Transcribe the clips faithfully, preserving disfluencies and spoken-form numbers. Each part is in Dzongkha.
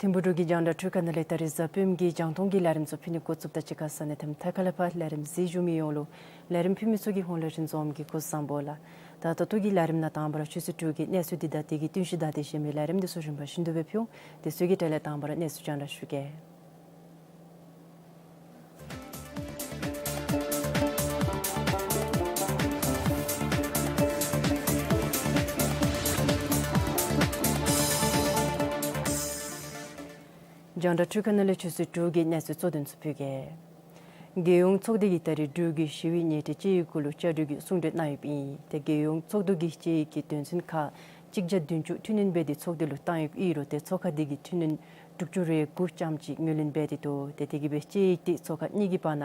ཐིམ་ཕུག་འབྲུག་གི་རྒྱང་བསྒྲགས་འཕྲུལ་ཁང་ནང་ལས་ད་རིས་གཟའ་སྤེནམ་གྱི་རྒྱང་མཐོང་གི་ལས་རིམ་ཚུ་ཕུལ་ནི་འགོ་བཙུགསཔ་ད་གཅིག་ཁར་ས་གནས་དང་མཐའ་ཁ་ལས་ཕར་ལས་རིམ་གཟིགས་བཞུགས་མི་ཡོངས་ལུ་ལས་རིམ་ཕུལ་མི་ཚུ་གི་ཧོངས་ལས་རིན་འཛོམས་ཀྱིས་སྐུ་གཟུགས་བཟང་པོ་ལགས། ད་ད་ལྟོ་གི་ལས་རིམ་ནང་དང་པ་ར་ཆུ་ཚོད་དྲུག་གི་གནས་ཚུལ་འདི་དང་དེ་གི་བསྟུན་གཞི་དང་དེ་གཞན་མི་ལས་རིམ་འདི་ཚུ་རིམ་པ་བཞིན་དུ་སྦེ་ཕུལ་འོང་། དེ་ཚུ་གི་གྲས་ལས་དང་པ་ར་གནས་ཚུལ་རྒྱང་བསྒྲགས་ཞུ་གེ། རྒྱང་བསྒྲགས་འཕྲུལ་ཁང་ནང་ལས་ཆུ་ཚོད་དྲུག་གི་གནས་ཚུལ་གཙོ་དོན་ཚུ་ཕུལ་གེ། རྒྱལ་ཡོངས་ཚོགས་སྡེ་གིས་ད་རིས་འབྲུག་གི་ཞི་བའི་ཉལ་ཁྲི་དཔྱད་ཡིག་གུ་ལུ་བཅའ་སྒྲིག་གི་གསུང་གྲོས་གནང་ཡོདཔ་ཨིན། ཏེ་རྒྱལ་ཡོངས་ཚོགས་འདུ་གིས་དཔྱད་ཡིག་གི་དོན་ཚན་ཁག་གཅིག་བརྒྱ་བདུན་ཅུ་འཕྲི་སྣོན་འབད་དེ་ཚོགས་སྡེ་ལུ་བཏང་ཡོདཔ་ཨིན་རུང་ཏེ་ཚོགས་ཁང་འདི་གིས་འཕྲི་སྣོན་དྲུག་ཅུ་རེ་དགུ་ཙམ་ཅིག་ངོས་ལེན་འབད་དེ་འདུག། ཏེ་དེ་གིས་སྦེ་དཔྱད་ཡིག་འདི་ཚོགས་ཁང་གཉིས་ཀྱི་བར་ན་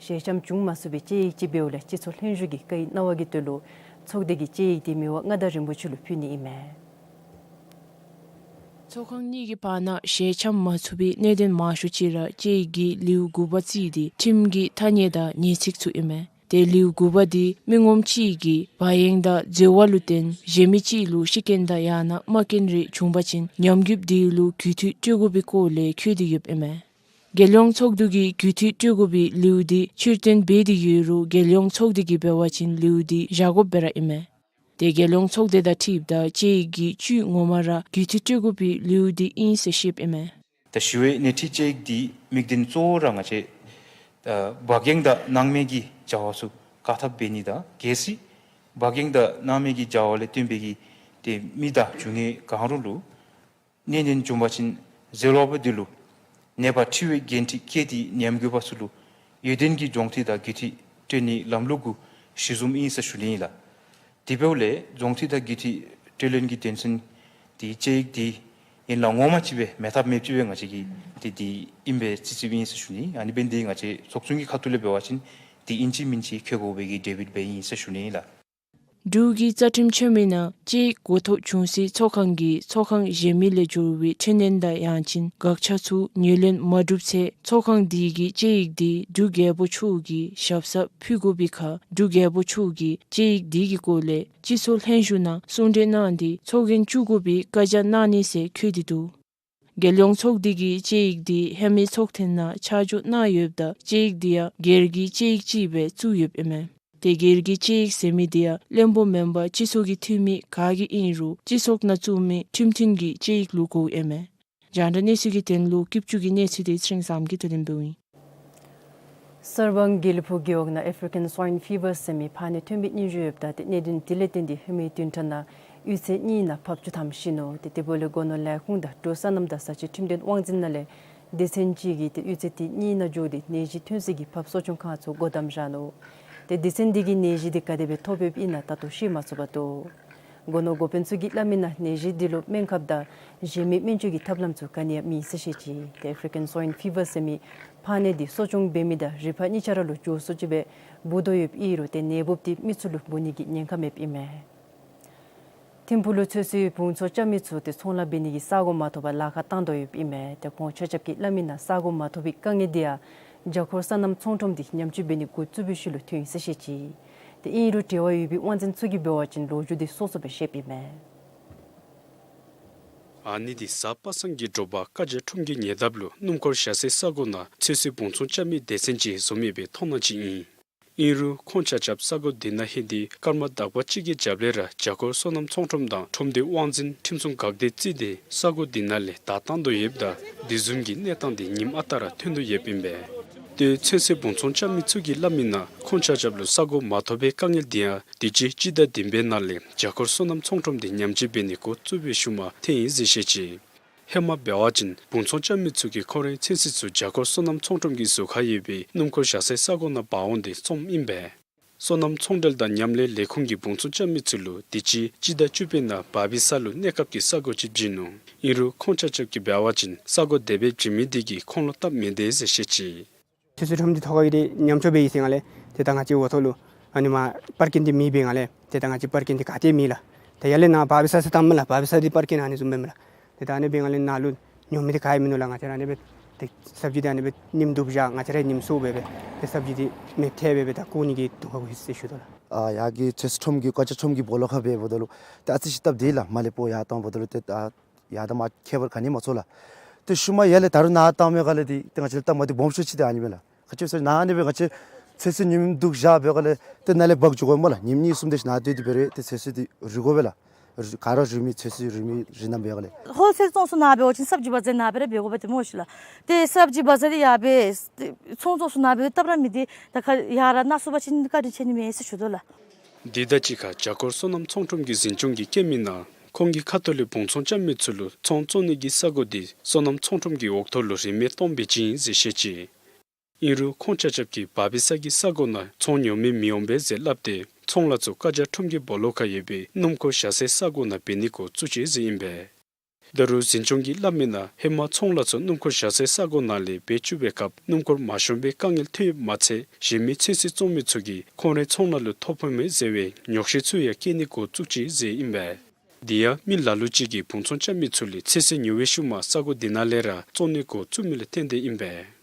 ཞལ་འཆམ་བྱུང་མ་ཚུགས་པའི་དཔྱད་ཡིག་ཅིག་འབདཝ་ལས་སྤྱི་ཚོགས་ལྷན་བཞུགས་ཀྱི་བཀའ་ཡིག་གནང་བ་གི་དོན་ལུ་ཚོགས་སྡེ་གིས་དཔྱད་ཡིག་འདི་མི་དབང་མངའ་བདག་རིན་པོ་ཆེ་ལུ་ཕུལ་ནི་ཨིན་མས། ཚོགས་ཁང་གཉིས་ཀྱི་བར་ན་ཞལ་འཆམ་མ་ཚུགས་པའི་གནད་དོན་མང་ཤོས་ཅིག་ར་དཔྱད་ཡིག་གི་ལེའུ་དགུ་པ་བརྩིས་ཏེ་ཁྲིམས་ཀྱི་ཐ་སྙད་དང་ཉེས་ཚིག་ཚུ་ཨིན་མས། ཏེ་ལེའུ་དགུ་པ་འདི་མི་ངོམ་ཅིག་གིས་བག་གཡེང་དང་འཛོལ་བ་ལུ་བརྟེན་གཞན་མི་ཅིག་ལུ་ཤི་རྐྱེན་དང་ཡང་ན་རྨ་རྐྱེན་རེ་བྱུང་པ་ཅིན་ཉམས་རྒུདཔ་དེ་ལུ་རྒུད་འཐུས་སྤྲོད་དགོ་པའི་སྐོར་ལས་འཁོད་དེ་ཡོདཔ་ཨིན་མས། རྒྱལ་ཡོངས་ཚོགས་འདུ་གིས་རྒུད་འཐུས་སྤྲོད་དགོ་པའི་ལེའུ་འདི་ཕྱིར་བཏོན་འབད་དེ་ཡོད་རུང་རྒྱལ་ཡོངས་ཚོགས་སྡེ་གིས་འབད་བ་ཅིན་ལེའུ་འདི་བཞག་དགོཔ་སྦེ་ར་ཨིན་མས། ཏེ་རྒྱལ་ཡོངས་ཚོགས་སྡེ་དང་འཁྲིལཝ་ད་དཔྱད་ཡིག་གི་བཅུད་ངོ་མ་ར་རྒུད་འཐུས་སྤྲོད་དགོ་པའི་ལེའུ་འདི་ཨིན་ཟེར་བཤདཔ་ཨིན་མས། ད་ཞི་བའི་ཉལ་ཁྲི་དཔྱད་ཡིག་འདི་དམིགས་དོན་གཙོ་བོ་ར་ང་བཅས་ཨ་བག་གཡེང་དང་སྣང་མེད་ཀྱི་བྱ་བ་ཚུ་བཀག་ཐབས་འབད་ནི་དང་། གལ་སྲིད་བག་གཡེང་དང་སྣང་མེད་ཀྱི་བྱ་བ་ལས་བརྟེན་པའི་གི་ཏེ་མི་དང་རྒྱུ་དངོས་གང་རུང་ལུ་གནོད་ཉེན་བྱུང་པ་ཅིན་འཛོལ་བ་པོ་དེ་ལུ་ནད་པ་འཁྲུ་བའི་འགན་འཁྲི་བཀལ་ཏེ་ཉམས་རྒུད་པ་ཚུ་ལུ་ཡོན་ཏན་གྱི་སྦྱོང་ཚུལ་དང་རྒུད་འཐུས་སྤྲོད་ནིའི་ལམ་ལུགས་གུ་གཞི་བཟུངམ་ཨིན་ཟེར་ཞུ་ནི་ཨིན་ལགས། དེ་འབདཝ་ལས་སྦྱོང་ཚུལ་དང་རྒུད་འཐུས་སྤྲོད་ལེན་གྱི་དོན་ཚན་འདི་དཔྱད་ཡིག་འདི་ཡན་ལག་ངོ་མ་ཅིག་སྦེ་མེད་ཐབས་མེདཔ་ཅིག་སྦེ་ང་བཅས་ཀྱིས་འདི་འདི་ཨིནམ་སྦེ་བརྩི་བརྩིཝ་ཨིན་ཟེར་ཞུ་ནི། ཨ་ནི་འབདན་འདི་ང་བཅས་ཚོགས་ཆུང་གི་ཁ་ཐུག་ལས་འབད་བ་ཅིན་འདི་ཨིན་ཅི་མིན་ཅི་འཁོད་དགོ་པའི་གི་དེ་སྦེ་ཨིན་ཟེར་ཞུ་ནི་ཨིན་ལགས། འབྲུག་གི་རྩ་ཁྲིམས་ཆེན་མོའི་ནང་དཔྱད་ཡིག་གོ་ཐོབ་བྱུང་སའི་ཚོགས་ཁང་གིས་ཚོགས་ཁང་གཞན་མི་ལས་འབྱོར་བའི་འཕྲི་སྣོན་དང་ཡང་ཅིན་དགག་བྱ་ཚུ་ངོས་ལེན་མ་གྲུབ་ཚེ་ཚོགས་ཁང་དེ་གིས་དཔྱད་ཡིག་དེ་འབྲུག་རྒྱལ་པོ་མཆོག་གི་ཞབས་སར་ཕུལ་དགོ་པའི་ཁར་འབྲུག་རྒྱལ་པོ་མཆོག་གིས་དཔྱད་ཡིག་དེ་གི་སྐོར་ལས་སྤྱི་ཚོགས་ལྷན་བཞུགས་ནང་གསུང་གྲོས་གནང་སྟེ་ཚོགས་རྒྱན་བཙུགས་དགོ་པའི་བཀའ་རྒྱ་གནང་ནི་ཟེར་འཁོད་དེ་འདུག། རྒྱལ་ཡོངས་ཚོགས་སྡེ་གིས་དཔྱད་ཡིག་དེ་ཧེ་མའི་ཚོགས་ཐེངས་ནང་ཆ་འཇོག་གནང་ཡོདཔ་ད་དཔྱད་ཡིག་དེ་ཡང་སྒེར་གྱི་དཔྱད་ཡིག་ཅིག་སྦེ་བཙུགས་ཡོདཔ་ཨིན་མས། ཏེ་སྒེར་གྱི་དཔྱད་ཡིག་ཟེར་མི་དེ་ཡང་བློན་པོ་མེན་པར་སྤྱི་ཚོགས་ཀྱི་འཐུས་མི་ག་གིས་ཨིན་རུང་སྤྱི་ཚོགས་ནང་བཙུགས་མི་ཁྲིམས་མཐུན་གྱི་དཔྱད་ཡིག་ལུ་གོཝ་ཨིན་མས། རྒྱང་བསྒྲགས་གནས་ཚུལ་གྱི་དོན་ལུ་སྐྱིད་ཆུ་གི་གནས་ཚུལ་དེ་ཚེ་རིང་བཟངམོ་གིས་བསྡུ་ལེན་འབདཝ་ཨིན། གསར་སྤང་དགེ་ལེགས་ཕུག་རྒེད་འོག་ནང་ཨེཕ་རི་ཀན་སྭའིན་ཕི་བར་ཟེར་མི་ཕག་ནད་ཐོན་པའི་སྙན་ཞུ་ཡོདཔ་ད་ཏེ་གནད་དོན་དེ་ལས་བརྟེན་ཏེ་ཧེ་མའི་བདུན་ཕྲག་ནང་གཡུས་ཚན་གཉིས་ནང་ཕགཔ་བཅུ་ཐམ་ཤི་ནུག། ཏེ་དེ་འབདཝ་ལས་སྒོ་ནོར་ལས་ཁུངས་དང་འབྲུག་སོ་ནམ་དང་བཟའ་སྤྱོད་ཁྲིམས་དོན་དབང་འཛིན་ནང་ལས་སྡེ་ཚན་ཅིག་གིས་ཏེ་གཡུས་ཚན་དེ་གཉིས་ནང་འགྱོ་སྟེ་ནད་གཞི་ཐོན་སའི་གི་ཕགཔ་གསོ་སྐྱོང་ཁང་ཚུ་སྒོ་བསྡམས་བཞག་ནུག། ཏེ་སྡེ་ཚན་དེ་གིས་ནད་གཞི་དེ་ག་དེ་སྦེ་ཐོབ་ཡོདཔ་ཨིན་ན་ད་ལྟོ་ཤེས་མ་ཚུགས་པར་འདུག། སྒོ་ནོར་འགོ་དཔོན་ཚུ་གིས་སླབ་མི་ནང་ནད་གཞི་འདི་ལུ་སྨན་ཁབ་དང་གཞན་མི་སྨན་བཅོས་ཀྱི་ཐབས་ལམ་ཚུ་ག་ནི་ཡང་མེད་ཟེར་བཤད་ཅི། ཏེ་ཨེཕ་རི་ཀན་སྭའིན་ཕི་བར་ཟེར་མི་ཕག་ནད་འདི་གསོ་སྐྱོང་འབད་མི་དང་རི་ཕག་གཉིས་ཆ་ར་ལུ་འགྱོ་སོ་ཅི་སྦེ་འབུ་དོ་ཡོདཔ་ཨིན་རུང་ཏེ་ནད་འབུཔ་འདི་མི་ཚུ་ལུ་འབུ་ནི་གི་ཉེན་ཁ་མེདཔ་ཨིན་མས། ཐིམ་ཕུག་ལུ་ཚོད་བསྲེ་བོངས་ཚོང་རྐྱབ་མི་ཚུ་ཏེ་ཚོང་ལཱ་འབད་ནི་གི་ས་གོ་མ་ཐོབ་པར་ལཱ་ཁག་བཏང་དོ་ཡོདཔ་ཨིན་མས། ཏེ་ཁོང་ཆ་ཁྱབ་ཀྱིས་སླབ་མི་ནང་ས་གོ་མ་ཐོབ་པའི་དཀའ་ངལ་འདི་ཡང་རྒྱ་སྒོར་སོ་ནམ་ཚོང་ཁྲོམ་འདི་ཉམས་བཅོས་འབད་ནི་འགོ་བཙུགས་པའི་ཤུལ་ལུ་ཐོན་ཡི་ཟེར་བཤད་ཅི། ཏེ་ཨིན་རུང་འབྲེལ་བ་ཡོད་པའི་དབང་འཛིན་ཚུ་གིས་འབད་བ་ཅིན་ལོ་རྒྱུས་འདི་སོ་སོ་སྦེ་བཤདཔ་ཨིན་མས། ཨ་ནི་འདི་གཟའ་པ་སངས་ཀྱི་དྲོ་པ་ཀ་ཇ་ཁྲོམ་གྱི་ཉེ་འདབས་ལུ་སྣུམ་འཁོར་བཞག་སའི་ས་གོ་ནང་ཚོད་བསྲེ་བོངས་ཚོང་རྐྱབ་མི་སྡེ་ཚན་ཅིག་བཟོ་མི་སྦེ་མཐོང་སྣང་ཅིག་ཨིན། ཨིན་རུང་ཁོང་ཆ་ཁྱབ་ས་གོ་འདི་ནང་ལྷོད་དེ་སྐར་མ་དག་པ་ཅིག་གི་རྒྱབ་ལས་ར་རྒྱ་སྒོར་སོ་ནམ་ཚོང་ཁྲོམ་དང་ཁྲོམ་སྡེའི་དབང་འཛིན་ཁྲིམས་སྲུང་འགག་སྡེ་བརྩིས་ཏེ་ས་གོ་འདི་ནང་ལས་བདའ་བཏང་དོ་ཡོདཔ་ད་འདི་བཟུམ་གྱི་གནས་སྟངས་འདི་ཉིནམ་ཨ་རྟག་ར་ཐོན་དོ་ཡོདཔ་ཨིན་པས། ཏེ་ཚོད་བསྲེ་བོངས་ཚོང་རྐྱབ་མི་ཚུ་གིས་སླབ་མི་ནང་ཁོང་ཆ་ཁྱབ་ལུ་ས་གོ་མ་ཐོབ་པའི་དཀའ་ངལ་འདི་ཡང་དུས་ཅི་སྤྱི་ཟླ་བདུན་པའི་ནང་ལས་རྒྱ་སྒོར་སོ་ནམ་ཚོང་ཁྲོམ་འདི་ཉམས་བཅོས་འབད་ནི་འགོ་བཙུགས་པའི་ཤུལ་མ་ཐོན་ཡི་ཟེར་བཤད་ཅི། ཧེ་མ་འབད་བ་ཅིན་བོངས་ཚོང་རྐྱབ་མི་ཚུ་གིས་ཁོང་རའི་ཚོད་བསྲེ་ཚུ་རྒྱ་སྒོར་སོ་ནམ་ཚོང་ཁྲོམ་གྱི་ཟུར་ཁར་ཡོད་པའི་སྣུམ་འཁོར་བཞག་སའི་ས་གོ་ནང་འབག་འོང་སྟེ་བཙོངམ་ཨིན་པས། སོ་ནམ་ཚོང་འབྲེལ་དང་མཉམ་ལས་ལས་ཁུངས་ཀྱིས་བོངས་ཚོང་རྐྱབ་མི་ཚུ་ལུ་དུས་ཅི་སྤྱི་ཟླ་བཅུ་པའི་ནང་བར་པི་སར་ལུ་གནས་སྐབས་ཀྱི་ས་གོ་ཅིག་བྱིན་ནུག། ཨིན་རུང་ཁོང་ཆ་ཁྱབ་ཀྱིས་འབད་བ་ཅིན་ས་གོ་དེ་སྦེ་བྱིན་མི་འདི་གིས་ཁོང་ལུ་སྟབས་མི་བདེ་ཟེར་བཤད་ཅི། ཚོད་བསྲེ་ཁྲོམ་འདི་ཐོག་ཁར་གྱི་ཉམས་བཅོས་འབད་ཡི་ཟེར་ང་ལས་ཏེ་ད་ང་བཅས་འོག་ཐོག་ལུ་ཨ་ནི་མར་པར་ཀིང་འདི་མེདཔ་འབད་ང་ལས་ཏེ་ད་ང་བཅས་པར་ཀིང་འདི་ག་ཏེ་མེད་ལགས། ཏེ་ཡར་ལས་ནཱ་བར་པི་སར་ཟེར་བཏངམ་མས་ལགས། བར་པི་སར་འདི་པར་ཀིང་ཨ་ནི་བཟུམ་མས་ལགས། ཏེ་ད་ཨ་ནི་འབད་ང་ལས་ནཱ་ལུ་ཉོ་མི་འདི་ག་ཡང་མིན་ནུག་ལགས། ང་བཅས་ར་ཨ་ནི་སྦེ་ཏེ་སབ་ཇི་འདི་ཨ་ནི་སྦེ་ཉིནམ་དྲུག་བཞག་ང་བཅས་ར་ཉིནམ་གསུམ་འབད་སྦེ་ཏེ་སབ་ཇི་འདི་མེདཔ་ཐལ་འབད་སྦེ་ད་བཀོག་ནི་གི་དུས་ཁར་འགྱོ་ཡི་ཟེར་ཞུ་དོ་ལགས། ཨ་ཡར་གྱི་ཚོད་བསྲེ་ཁྲོམ་གྱི་ཀ་ཇ་ཁྲོམ་གྱི་སྦོ་ལོགས་ཁར་འབདཝ་ད་ལུ་ཏེ་ཨ་ཙི་ཅིག་སྟབས་བདེ་ལགས། མར་ལས་སྤོ་ཡར་བཏངམ་ད་ལུ་ཏེ་ད་ཡར་དང་མར་ཁྱད་པར་ག་ནི་མ་ཚོར་ལགས། ཏེ་ཤུལ་མ་ཡར་ལས་ད་རུང་ནཱ་བཏངམ་མས་ག་ལས་འདི་ཏེ་ང་བཅས་ལུ་སྟབས་མ་བདེ་སྦོམ་ཤོས་ཅིག་འདི་ཨ་ནི་མས་ལགས། ག་ཅི་སྦེ་ཟེར་ན་ཨ་ནི་སྦེ་ང་བཅས་ཚོད་བསྲེ་ཉིནམ་དྲུག་བཞག་འབད་ག་ལས་ཏེ་ནཱ་ལས་འབག་འགྱོ་དགོ་སྨོ་ལགས། ཉིནམ་གཉིས་གསུམ་དེ་ཅིག་ནཱ་སྡོད་དེ་འབད་རུང་ཏེ་ཚོད་བསྲེ་འདི་རུལ་དགོ་པས་ལགས། རུལ་ག་ར་རུལ་མི་ཚོད་བསྲེ་རུལ་མི་རིགས་རྣམས་འབད་ག་ལས། ཧོལ་སེལ་བཙོང་ས་ནང་འབད་བ་ཅིན་སབ་ཇི་བ་ཛར་ནང་སྦེ་ར་འབད་དགོ་པས་ཏེ་སྨོ་ཤིག་ལགས། ཏེ་སབ་ཇི་བ་ཛར་འདི་ཡར་སྦེ་ཚོང་བཙོང་ས་ནང་འབད་སྟབས་ར་མི་བདེ། ད་ཁ་ཡར་ར་ནཱ་སོང་པ་ཅིན་བཀག་སྒྲིག་འབད་ནི་མེད་ཟེར་ཞུ་དོ་ལགས། འདི་དང་གཅིག་ཁར་རྒྱ་སྒོར་སོ་ནམ་ཚོང་ཁྲོམ་གྱི་འཛིན་སྐྱོང་གིས་བཀོད་མི་ནང་ཁོང་གི་ཁ་ཐུག་ལས་བོངས་ཚོང་རྐྱབ་མི་ཚུ་ལུ་ཚོང་བཙོང་ནི་གི་ས་གོ་འདི་སོ་ནམ་ཚོང་ཁྲོམ་གྱི་འོག་ཐོག་ལུ་རིན་མེད་སྟོངམ་སྦེ་བྱིན་ཡི་ཟེར་བཤད་ཅི། ཨིན་རུང་ཁོང་ཆ་ཁྱབ་ཀྱིས་བར་པི་སར་གྱི་ས་གོ་ནང་ཚོང་ཉོ་མི་མི་འོང་པས་ཟེར་སླབ་སྟེ་ཚོང་ལཱ་ཚུ་ཀ་ཇ་ཁྲོམ་གྱི་སྦོ་ལོགས་ཁར་ཡོད་པའི་སྣུམ་འཁོར་བཞག་སའི་ས་གོ་ནང་འབད་ནི་འགོ་བཙུགས་ཅི་ཟེར་ཨིན་པས། ད་རུང་འཛིན་སྐྱོང་གིས་སླབ་མི་ནང་ཧེ་མ་ཚོང་ལཱ་ཚུ་སྣུམ་འཁོར་བཞག་སའི་ས་གོ་ནང་ལས་འབད་བཅུག་པའི་སྐབས་སྣུམ་འཁོར་མ་ཤོང་པའི་དཀའ་ངལ་ཐོན་ཡོདཔ་མ་ཚད་གཞན་མི་ཚོད་བསྲེ་བཙོང་མི་ཚུ་གིས་ཁོང་རའི་ཚོང་ལཱ་ལུ་ཐོ་ཕོག་མས་ཟེར་བའི་ཉོགས་བཤད་ཚུ་ཡང་བཀོད་ནི་འགོ་བཙུགས་ཅི་ཟེར་ཨིན་པས། དེ་ཡང་མི་ལ་ལུ་ཅིག་གིས་བོངས་ཚོང་རྐྱབ་མི་ཚུ་ལས་ཚོད་བསྲེ་ཉོ་བའི་ཤུལ་མ་ས་གོ་དེ་ནང་ལས་ར་བཙོང་ནི་འགོ་བཙུགས་མི་ལུ་བརྟེན་ཏེ་ཨིན་པས།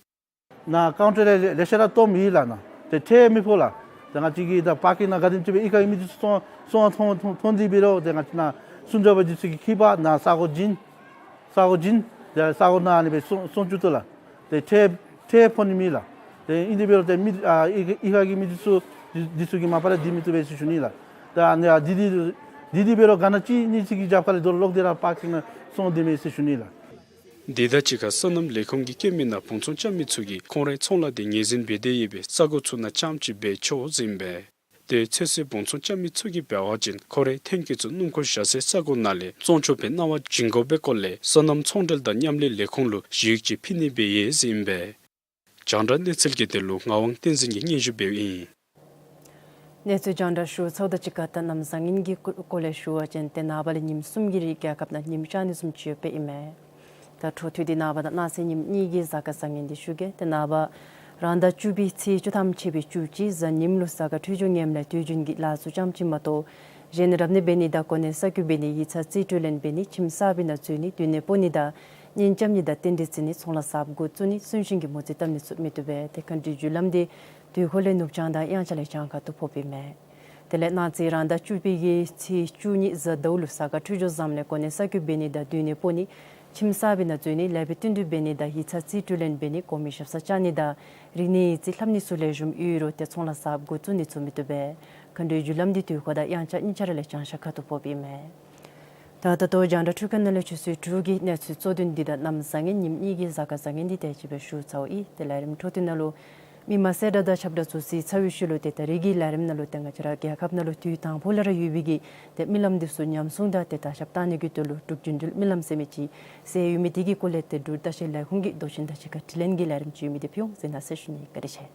ནཱ་ཀའུན་ཊར་ལས་ལེ་ཤ་ར་སྟོངམ་ཨིན་ལགས། ནཱ་ཏེ་ཁྲལ་མི་ཕོག་ལགས། ཏེ་ང་བཅས་ཀྱིས་ད་པར་ཀིང་ནང་ག་དེམ་ཅིག་སྦེ་གཡུས་ཁའི་མི་འདི་ཚུ་སོང་སོང་མཐོང་མཐོང་མཐོང་སྟེ་འབད་རུང་ཏེ་ང་བཅས་ནཱ་སོང་འགྱོ་བ་འདི་ཚུ་གིས་ཁྱིད་པ་ནཱ་ས་གོ་བྱིན་ས་གོ་བྱིན་ཏེ་ས་གོ་ནང་ཨ་ནི་སྦེ་སོང་སོང་བཅུག་དོ་ལགས། ཏེ་ཁྲལ་ཁྲལ་ཕོག་ནི་མེད་ལགས། ཏེ་ཨིན་ཏེ་འབད་རུང་ཏེ་མི་ཨ་གཡུས་གཡུས་ཁའི་མི་འདི་ཚུ་འདི་འདི་ཚུ་གིས་མ་པ་ར་སྡོད་མི་བཏུབ་པས་ཟེར་ཞུ་ནི་ལགས། ཏེ་ཨ་ནི་ཨ་སྡོད་སྡོད་སྡོད་འབད་རུང་ག་ནི་ཅིག་གཉིས་ཅིག་གི་རྒྱབ་ཁ་ལས་རྡོ་སློག་སྟེ་ར་པར་ཀིང་ནང་སོང་སྡོད་མས་ཟེར་ཞུ་ནི་ལགས། དེ་དང་གཅིག་ཁར་སོ་ནམ་ལས་ཁུངས་ཀྱིས་བཀོད་མི་ནང་བོངས་ཚོང་རྐྱབ་མི་ཚུ་གིས་ཁོང་རའི་ཚོང་ལཱ་དེ་ངོས་འཛིན་འབད་དེ་ཡོད་པའི་ས་གོ་ཚུ་ནང་རྐྱངམ་ཅིག་འབད་ཆོག་ཟེར་ཨིན་པས། ཏེ་ཚོད་བསྲེ་བོངས་ཚོང་རྐྱབ་མི་ཚུ་གིས་འབད་བ་ཅིན་ཁོང་རའི་ཐོན་སྐྱེད་ཚུ་སྣུམ་འཁོར་བཞག་སའི་ས་གོ་ནང་ལས་བཙོང་ཆོག་པའི་གནང་བ་བྱིན་དགོ་པའི་སྐོར་ལས་སོ་ནམ་ཚོང་འབྲེལ་དང་མཉམ་ལས་ལས་ཁུངས་ལུ་ཞུ་ཡིག་ཅིག་ཕུལ་ནི་སྦེ་ཡོད་ཟེར་ཨིན་པས། རྒྱང་བསྒྲགས་གནས་ཚུལ་གྱི་དོན་ལུ་ངག་དབང་བསྟན་འཛིན་གྱིས་སྙན་ཞུ་འབདཝ་ཨིན། གནས་ཚུལ་རྒྱང་བསྒྲགས་ཞུ་ཚརཝ་དང་གཅིག་ཁར་ད་གནམ་བཟང་ངན་གྱི་སྐོར་ལས་ཞུ་བ་ཅིན་ཏེ་ནངས་པ་ལས་ཉིནམ་གསུམ་གྱི་རིང་རྒྱལ་ཁབ་ནང་ཉིམ་ཤར་ནི་བཟུམ་ཅིག་ཡོདཔ་ཨིན་མས། ད་འཕྲོ་མཐུད་དེ་ནངས་པ་དང་གནངས་ཚེ་ཉིནམ་གཉིས་ཀྱི་གཟའ་སྐར་བཟང་ངན་འདི་ཞུ་གེ། ཏེ་ནངས་པ་རང་ཟླ་བཅུ་པའི་ཚེས་བཅུ་ཐམ་ཆད་པའི་བཅུ་གཅིག་གཟའ་ཉིམ་ལུ་གཟའ་སྐར་འཕྲོད་སྦྱོར་ངནམ་ལས་དུས་རྒྱུན་གྱི་ལཱ་ཚུ་རྐྱངམ་ཅིག་མ་གཏོགས་གཞན་རབ་གནས་འབད་ནི་དང་གོ་གནས་གསར་བསྐོ་འབད་ནི་ཡིག་ཚང་རྩིས་སྤྲོད་ལེན་འབད་ནི་ཁྱིམ་གསར་པའི་ནང་འཛུལ་ནི་སྡོད་གནས་སྤོ་ནི་དང་གཉེན་རྐྱབ་ནི་དང་རྟེན་འབྲེལ་བརྩི་ནི་ཚོང་ལཱ་གསརཔ་འགོ་བཙུགས་ནི་གསོན་གཤིན་གྱི་མོ་རྩིས་བཏབ་ནི་ཚུ་མི་བཏུབ་པས། ཏེ་མཁའ་འགྲོའི་རྒྱུ་ལམ་འདི་དུས་འཁོར་ལས་ནུབ་བྱང་དང་དབྱངས་འཆར་ལས་བྱང་ཁ་ཐུག་ཕོགཔ་ཨིན་མས། དེ་ལས་གནངས་ཚེ་རང་ཟླ་བཅུ་པའི་གི་ཚེས་བཅུ་གཉིས་གཟའ་ཟླཝ་ལུ་གཟའ་སྐར་འཕྲོད་སྦྱོར་བཟངམ་ལས་གོ་གནས་གསར་བསྐོ་འབད་ནི་དང་སྡོད་གནས་སྤོ་ནི་ཁྱིམ་གསར་པའི་ནང་འཛུལ་ནི་ལེགས་པའི་རྟེན་འབྲེལ་འབད་ནི་དང་ཡིག་ཚང་རྩིས་སྤྲོད་ལེན་འབད་ནི་གོང་མའི་ཞབས་སར་བཅར་ནི་དང་རིག་གནས་ཡིག་རྩིས་ལྷབ་ནི་ཚུ་ལེགས་ཤོམ་ཡོད་རུང་ཏེ་ཚོང་ལཱ་གསརཔ་འགོ་བཙུགས་ནི་ཚུ་མི་བཏུབ་པས། མཁའ་འགྲོའི་རྒྱུ་ལམ་འདི་དུས་འཁོར་དང་དབྱངས་འཆར་གཉིས་ཆ་ར་ལས་བྱང་ཤར་ཁ་ཐུག་ཕོགཔ་ཨིན་མས། ད་ད་ལྟོ་རྒྱང་བསྒྲགས་འཕྲུལ་ཁང་ནང་ལས་ཆུ་ཚོད་དྲུག་གི་གནས་ཚུལ་གཙོ་དོན་འདི་དང་གནམ་བཟང་ངན་ཉིནམ་གཉིས་ཀྱི་གཟའ་སྐར་བཟང་ངན་འདི་དེ་ཅིག་སྦེ་ཞུ་ཚརཝ་ཨིན། ཏེ་ལས་རིམ་འཕྲོ་མཐུད་ནང་ལུ་མི་མང་གསལ་བསྒྲགས་དང་ཁྱབ་བསྒྲགས་ཚུ་གཟིགས་ཚར་བའི་ཤུལ་ལུ་ཏེ་ད་རེས་ཀྱི་ལས་རིམ་ནང་ལུ་ཏེ་ང་བཅས་ར་རྒྱལ་ཁབ་ནང་ལུ་དུས་དང་ཕུ་ལས་ར་ཡོད་པའི་གི་ཏེ་རྨི་ལམ་འདི་ཚུ་ཉམས་སྲུང་དང་ཏེ་དར་ཁྱབ་བཏང་ནི་གི་དོན་ལུ་འབྲུག་རྒྱུན་འགྲུལ་རྨི་ལམ་ཟེར་མི་ཅིག་གསལ་ཡོད་མི་དེ་གི་སྐོར་ལས་ཏེ་འབྲུག་ལྟ་བཤལ་ལས་ཁུངས་ཀྱི་མདོ་ཆེན་དང་གཅིག་ཁར་དྲི་ལན་གྱི་ལས་རིམ་ཅིག་ཡོད་མི་དེ་ཕུལ་འོང་ཟེར་གནང་ཟེར་ཞུ་ནི། བཀའ་དྲིན་ཆེ།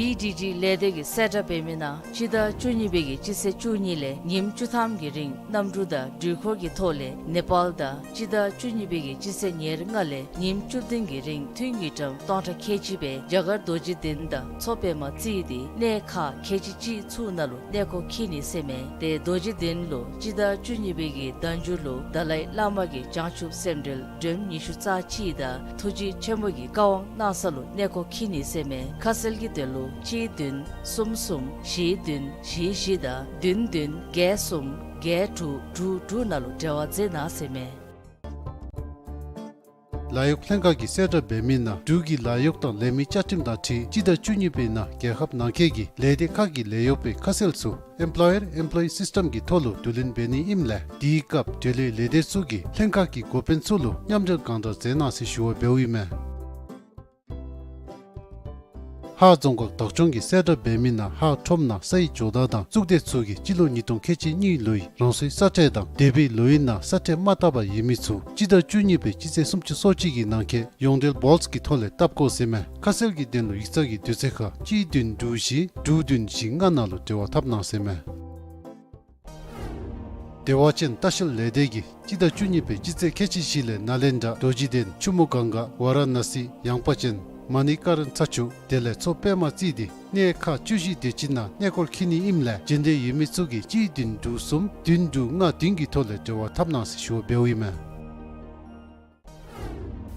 ཨི་ཌི་ཌི་ལས་སྡེ་གིས་གསལ་བསྒྲགས་འབད་མི་ནང་སྤྱི་ཟླ་བཅུ་གཉིས་པའི་གི་སྤྱི་ཚེས་བཅུ་གཉིས་ལས་ཉིནམ་བཅུ་ཐམ་གྱི་རིང་གནམ་གྲུ་དང་འགྲུལ་འཁོར་གྱི་ཐོག་ལས་ནེ་པཱལ་དང་སྤྱི་ཟླ་བཅུ་གཉིས་པའི་གི་སྤྱི་ཚེས་ཉེར་ལྔ་ལས་ཉིནམ་བཅུ་བདུན་གྱི་རིང་ཐུན་དངུལ་ཀྲམ་སྟོང་ཕྲག་ཁལ་གཅིག་སྦེ་རྒྱ་གར་རྡོ་རྗེ་གདན་དང་མཚོ་པདྨ་རྩེ་སྟེ་གནས་ཁག་ཁལ་གཅིག་གཅིག་ཚུ་ནང་ལུ་གནས་སྐོར་འཁྱིད་ནི་ཟེར་མས། ཏེ་རྡོ་རྗེ་གདན་ལུ་སྤྱི་ཟླ་བཅུ་གཉིས་པའི་གི་ཟླ་མཇུག་ལུ་དཱ་ལའི་བླ་མ་གི་བྱང་ཆུབ་སེམས་འགྲེལ་སྒྲོམ་ཉི་ཤུ་རྩ་གཅིག་དང་ཐུགས་རྗེ་ཆེན་པོ་གི་བཀའ་དབང་གནང་ས་ལུ་གནས་སྐོར་འཁྱིད་ནི་ཟེར་མས། ཁ་གསལ་གྱི་དོན་ལུ་གཅིག་བདུན་གསུམ་གསུམ་བཞི་བདུན་བཞི་བཞི་དང་བདུན་བདུན་བརྒྱད་གསུམ་བརྒྱད་དྲུག་དྲུག་དྲུག་ནང་ལུ་འབྲེལ་བ་མཛད་གནང་ཟེར་མས། ལཱ་གཡོག་ལྷན་ཁག་གིས་གསལ་བསྒྲགས་འབད་མི་ནང་འབྲུག་གི་ལཱ་གཡོག་དང་ལས་མི་བཅའ་ཁྲིམས་དང་འཁྲིལ་སྤྱི་ཟླ་བཅུ་གཉིས་པའི་ནང་རྒྱལ་ཁབ་ནང་འཁོད་ཀྱི་ལས་སྡེ་ཁག་གི་ལས་གཡོག་པའི་ཁ་གསལ་ཚུ་Employer Employee System གི་ཐོག་ལུ་བསྡུ་ལེན་འབད་ནི་ཨིནམ་ལས་དེའི་སྐབས་འབྲེལ་ཡོད་ལས་སྡེ་ཚུ་གིས་ལྷན་ཁག་གི་འགོ་དཔོན་ཚུ་ལུ་མཉམ་འབྲེལ་གང་དྲག་མཛད་གནང་ཟེར་ཞུ་བ་འབདཝ་ཨིན་མས། ཧཱ་རྫོང་ཁག་བདག་སྐྱོང་གིས་གསལ་བསྒྲགས་འབད་མི་ནང་ཧཱ་ཁྲོམ་ནང་སའི་ཇོ་བདག་དང་གཙུག་སྡེ་ཚུ་གིས་སྤྱི་ལོ་ཉིས་སྟོང་ཁལ་གཅིག་གཉིས་ལོའི་རང་སོའི་ས་ཁྲལ་དང་འདས་པའི་ལོའི་ནང་ས་ཁྲལ་མ་བཏབ་པར་ཡོད་མི་ཚུ་སྤྱི་ཟླ་བཅུ་གཉིས་པའི་སྤྱི་ཚེས་སུམ་ཅུ་སོ་གཅིག་གི་ནང་འཁོད་ཡོངས་འབྲེལ་བཱོལཊ་གི་ཐོག་ལས་བཏབ་དགོ་ཟེར་མས། ཁ་གསལ་གྱི་དོན་ལུ་ཡིག་ཚང་གི་དུས་ཚོད་ཁར་གཅིག་བདུན་དྲུག་བཞི་དྲུག་བདུན་བཞི་ལྔ་ནང་ལུ་འབྲེལ་བ་འཐབ་གནང་ཟེར་མས། བདེ་བ་ཅན་ལྟ་བཤལ་ལས་སྡེ་གིས་སྤྱི་ཟླ་བཅུ་གཉིས་པའི་སྤྱི་ཚེས་ཁལ་གཅིག་བཞི་ལས་ནཱ་ལེནྡྲ་རྡོ་རྗེ་གདན་ཆུ་མོ་གངྒཱ་ཝཱ་ར་ཎ་སི་ཡངས་པ་ཅན་མ་ཎི་ཀ་ར་ན་ཚ་ཆུ་དེ་ལས་མཚོ་པདྨ་རྩེ་སྟེ་གནས་ཁག་བཅུ་བཞི་དེ་ཅིག་ནང་གནས་སྐོར་འཁྱིད་ནི་ཨིནམ་ལས་འབྱོན་འདོད་ཡོད་མི་ཚུ་གིས་གཅིག་བདུན་དྲུག་གསུམ་བདུན་དྲུག་ལྔ་བདུན་གྱི་ཐོག་ལས་འབྲེལ་བ་འཐབ་གནང་ཟེར་ཞུ་བ་འབདཝ་ཨིན་མས།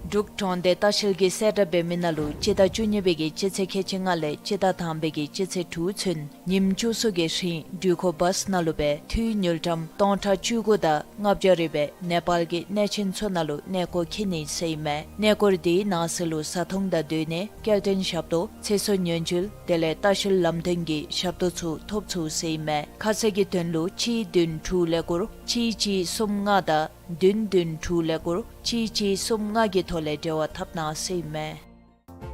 འབྲུག་གྲོང་སྡེ་ལྟ་བཤལ་གྱིས་གསལ་བསྒྲགས་འབད་མི་ནང་ལུ་སྤྱི་ཟླ་བཅུ་གཉིས་པའི་གི་སྤྱི་ཚེས་ཁལ་གཅིག་ལྔ་ལས་སྤྱི་ཟླ་དང་པའི་གི་སྤྱི་ཚེས་དྲུག་ཚུན་ཉིནམ་བཅུ་གསུམ་གྱི་རིང་འགྲུལ་འཁོར་བཱསི་ནང་ལུ་སྦེ་ཐུན་དངུལ་ཀྲམ་སྟོང་ཕྲག་བཅུ་དགུ་དང་ལྔ་བརྒྱ་རེ་སྦེ་ནེ་པཱལ་གྱི་གནས་ཆེན་ཚུ་ནང་ལུ་གནས་སྐོར་འཁྱིད་ནི་ཟེར་ཨིན་མས། གནས་སྐོར་དེའི་ནང་གསེས་ལུ་བཟའ་འཐུང་དང་སྡོད་གནས་སྐྱེལ་འདྲེན་ཞབས་ཏོག་ཚེ་སྲོག་ཉེན་བཅོལ་དེ་ལས་ལྟ་བཤལ་ལམ་སྟོན་གྱི་ཞབས་ཏོག་ཚུ་ཐོབ་ཚུགས་ཟེར་ཨིན་མས། ཁ་གསལ་གྱི་དོན་ལུ་གཅིག་བདུན་དྲུག་ཀླད་ཀོར་གཅིག་གཅིག་གསུམ་ལྔ་དང་བདུན་བདུན་དྲུག་ཀླད་ཀོར་གཅིག་གཅིག་གསུམ་ལྔ་གི་ཐོག་ལས་འབྲེལ་བ་འཐབ་གནང་ཟེར་ཨིན་མས།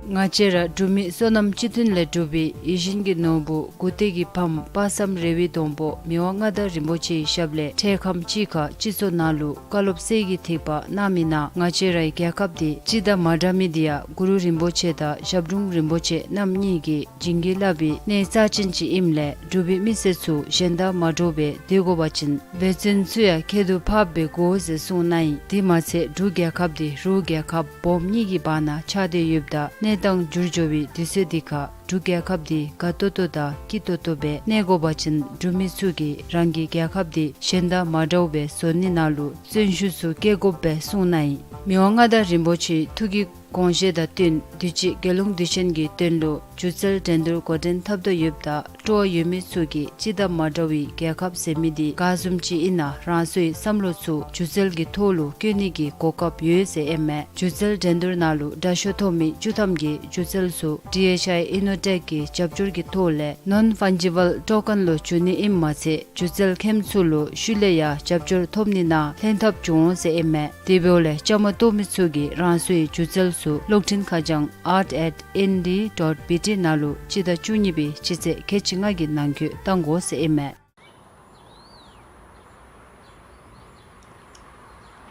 ང་བཅས་ར་འབྲུག་མི་བསོད་ནམས་སྤྱི་མཐུན་ལས་གྲུབ་པའི་ཡིད་བཞིན་གྱི་ནོར་བུ་མགུ་ཏོག་གི་ཕམ་དཔག་བསམ་རེ་བའི་སྡོང་པོ་མི་དབང་མངའ་བདག་རིན་པོ་ཆེའི་ཞབས་ལས་འཕྲལ་ཁམས་ཅིག་ཁར་སྤྱི་ཚོགས་ནང་ལུ་བཀའ་སློབ་གསེར་གྱི་ཐིགས་པ་གནང་མི་ནང་ང་བཅས་རའི་རྒྱལ་ཁབ་འདི་སྤྱི་དང་མ་འདྲ་མི་འདི་ཡང་གུ་རུ་རིན་པོ་ཆེ་དང་ཞབས་དྲུང་རིན་པོ་ཆེ་རྣམ་གཉིས་ཀྱིས་བྱིན་གྱིས་བརླབས་པའི་གནས་རྩ་ཅན་ཅིག་ཨིནམ་ལས་འབྲུག་པའི་མི་སེར་ཚུ་གཞན་དང་མ་འདྲཝ་སྦེ་སྡོད་དགོ་པ་ཅིན་འབད་བརྩོན་ཚུ་ཡང་ཁྱད་དུ་འཕགསཔ་སྦེ་དགོ་ཟེར་གསུངས་གནང་ཡི། དེ་མ་ཚད་འབྲུག་རྒྱལ་ཁབ་འདི་རུ་རྒྱལ་ཁབ་སྦོམ་གཉིས་ཀྱི་བར་ན་ཆགས་ཏེ་ཡོདཔ་ད་གནས་སྟངས་འགྱུར་འགྱོ་བའི་དུས་ཚོད་འདི་ཁར་འབྲུག་རྒྱལ་ཁབ་འདི་དགའ་ཏོག་ཏོ་དང་སྐྱིད་ཏོག་ཏོ་སྦེ་གནས་དགོ་པ་ཅིན་འབྲུག་མི་ཚུ་གིས་རང་གི་རྒྱལ་ཁབ་འདི་གཞན་དང་མ་འདྲཝ་སྦེ་བཟོ་ནི་ནང་ལུ་བརྩོན་ཤུགས་ཚུ་བསྐྱེད་དགོཔ་སྦེ་གསུངས་གནང་ཡི། མི་དབང་མངའ་བདག་རིན་པོ་ཆེའི་ཐུགས་ཀྱི་དགོངས་བཞེད་དང་བསྟུན་དུས་ཅི་རྒྱལ་ཡོངས་དུས་ཆེན་གྱི་དོན་ལུ་སྒྱུ་རྩལ་འགྲན་བསྡུར་འགོ་འདྲེན་འཐབ་དོ་ཡོདཔ་ད་སྤྲོ་བ་ཡོད་མི་ཚུ་གིས་སྤྱི་དང་མ་འདྲ་བའི་རྒྱལ་ཁབ་ཟེར་མི་འདི་ག་བཟུམ་ཅིག་ཨིན་ན་རང་སོའི་བསམ་བློ་ཚུ་སྒྱུ་རྩལ་གྱི་ཐོག་ལུ་བཀོད་ནི་གི་གོ་སྐབས་ཡོད་ཟེར་ཨིན་མས། སྒྱུ་རྩལ་འགྲན་བསྡུར་ནང་ལུ་དྲག་ཤོས་ཐོབ་མི་བཅུ་ཐམ་གྱི་སྒྱུ་རྩལ་ཚུ་ཌི་ཨེཆ་ཨའི་ཨི་ནོ་ཊེཀ་གི་རྒྱབ་སྐྱོར་གྱི་ཐོག་ལས་ནོན་ཕཱན་ཇི་བཱལ་ཊོ་ཀེན་ལུ་བསྒྱུར་ནི་ཨིནམ་མ་ཚད་སྒྱུ་རྩལ་མཁནམ་ཚུ་ལུ་ཤུལ་ལས་ཡང་རྒྱབ་སྐྱོར་ཐོབ་ནི་ནང་ལྷན་ཐབས་འབྱུང་འོང་ཟེར་ཨིན་མས། དེ་འབདཝ་ལས་བཅའ་མར་གཏོགས་མི་ཚུ་གིས་རང་སོའི་སྒྱུ་རྩལ་ཚུ་གློག་འཕྲིན་ཁ་བྱང་art at N D dot B T ནང་ལུ་སྤྱི་ཟླ་བཅུ་གཉིས་པའི་སྤྱི་ཚེས་ཁལ་གཅིག་ལྔ་གི་ནང་འཁོད་བཏང་དགོ་ཟེར་ཨིན་མས།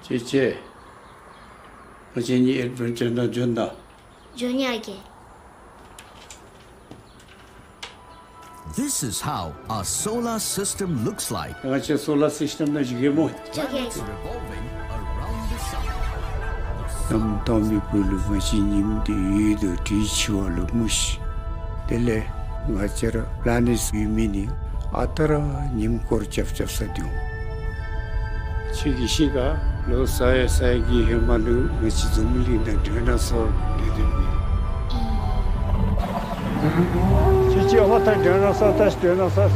ཁྱེད་ཀྱིས་ང་བཅས་གཉིས་ཨེཌ་བེན་ཅར་ནང་འབྱོན་ད། འབྱོན་ཡ་གི། This is how a solar system looks like. ང་བཅས་སོ་ལར་སིསི་ཊེམ་ནང་འགྱོ་གེ་སྨོ། འགྱོ་གེ། Revolving around the sun. གནམ་དྭངས་མའི་སྦུག་ལུ་ང་བཅས་ཉིམ་འདི་ཡོད་དོ་དེ་འཆི་བ་ལུ་སྨོ་ཤིག། དེ་ལས་ང་བཅས་ར་པི་ལ་ནེཊ་ཡོད་མི་ནི་ཨ་རྟག་ར་ཉིམ་སྐོར་རྐྱབ་རྐྱབ་ས་འདི་འོང་། ཁྱེད་ཀྱིས་ཤེས་ག། ལོ་ས་ཡ་ས་ཡ་གི་ཧེ་མ་ལུ་ང་བཅས་འཛམ་གླིང་ནང་སྒྲོན་ན་སོ་ལས་དེ་མེད། ཁྱེད་ཀྱིས་ཨ་མ་ད་སྒྲོན་ན་སོ་ད་སྒྲོན་ན་སོ།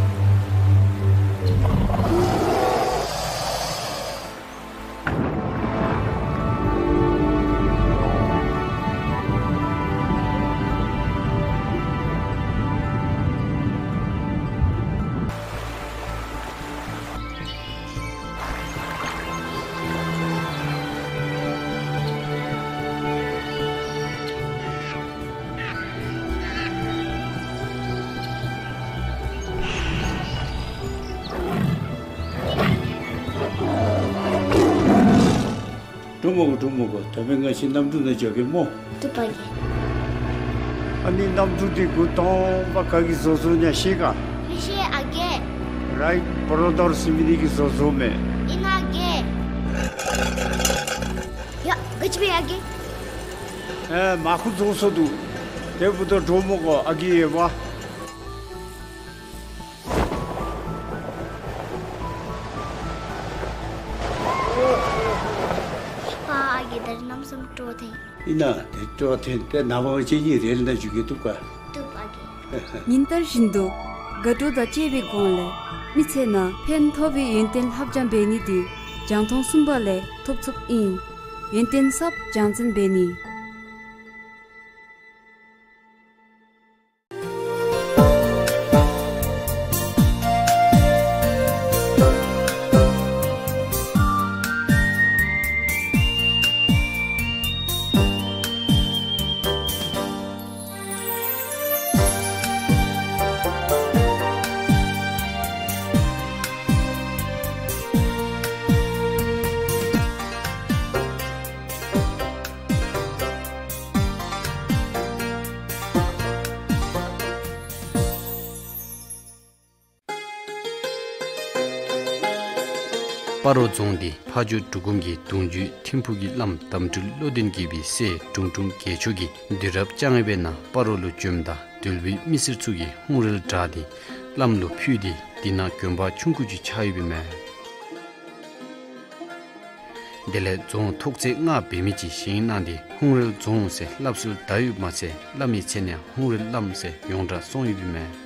འགྲོ་མ་དགོ། འགྲོ་མ་དགོ། ད་འབདན་ང་བཅས་གནམ་གྲུ་ནང་འགྱོ་གེ་སྨོ། འགྲོ་བ་གི། ཨ་ནི་གནམ་གྲུ་འདི་འགོ་དང་པ་ག་གིས་བཟོ་བཟོཝ་ཨིན་ན་ཤེས་ག། མི་ཤེས་ཨ་རྒས། རའིཊ་བརོ་དར་ཟེར་མི་འདི་གིས་བཟོ་བཟོཝ་མས། ཨིན་ན་ཨ་རྒས། ཡ་ག་ཅི་སྦེ་ཨ་རྒས། ཨེ་མར་ཁུ་རྫོགས་སོ་འདུག། དེ་འབདཝ་ད་འདྲོག་མི་དགོ་ཨ་རྒས་ཡོད་པ། པ་ཨ་རྒས་ད་རིས་གནམ་མེད་ས་མེད་སྤྲོ་བ་ཐོན། ཨིན་ན་དེ་སྤྲོ་བ་ཐོན་ཏེ་ནངས་པ་ཁྱེད་གཉིས་རེལ་ནང་འཛུལ་གེ་བཏུབ་ག། བཏུབ་ཨ་རྒས། ཉིན་ལྟར་བཞིན་དུ་དགའ་སྤྲོ་དང་བཅས་པའི་སྒོ་ལས་མི་ཚེ་ནང་ཕན་ཐོགས་པའི་ཡོན་ཏན་ལྷབ་སྦྱང་འབད་ནི་འདི་རྒྱང་མཐོང་གསུམ་པ་ལས་ཐོབ་ཚུགསཔ་ཨིན། ཡོན་ཏན་ཟབ་སྦྱང་ཚན་འབད་ནི། སྤ་རོ་རྫོང་འདི་ཕ་ཇོ་འབྲུག་སྒོམ་གྱི་གདུང་བརྒྱུད་ཐིམ་ཕུག་གི་བླམ་དམ་སྤྲུལ་བློ་ལྡན་དགྱེས་པའི་སྲས་དྲུང་དྲུང་རྒྱལ་མཆོག་གིས་དུས་རབས་བཅོ་ལྔ་པའི་ནང་སྤ་རོ་ལུ་བྱོནམ་ད་དོལ་པོའི་མི་སེར་ཚུ་གིས་ཧཱུྃ་རལ་བྲག་འདི་བླམ་ལུ་ཕུལ་ཏེ་འདི་ནང་དགོན་པ་ཆུང་ཀུ་ཅིག་ཆགས་ཡོདཔ་ཨིན་མས། དེ་ལས་རྫོང་ཐོག་ཚད་ལྔ་འབད་མི་ཅིག་བཞེངས་གནང་སྟེ་ཧཱུྃ་རལ་རྫོང་ཟེར་སླབ་སྲོལ་དར་ཡོདཔ་མ་ཚད་བླ་མའི་མཚན་ཡང་ཧཱུྃ་རལ་བླམ་ཟེར་ཡོངས་གྲགས་སོང་ཡོདཔ་ཨིན་མས།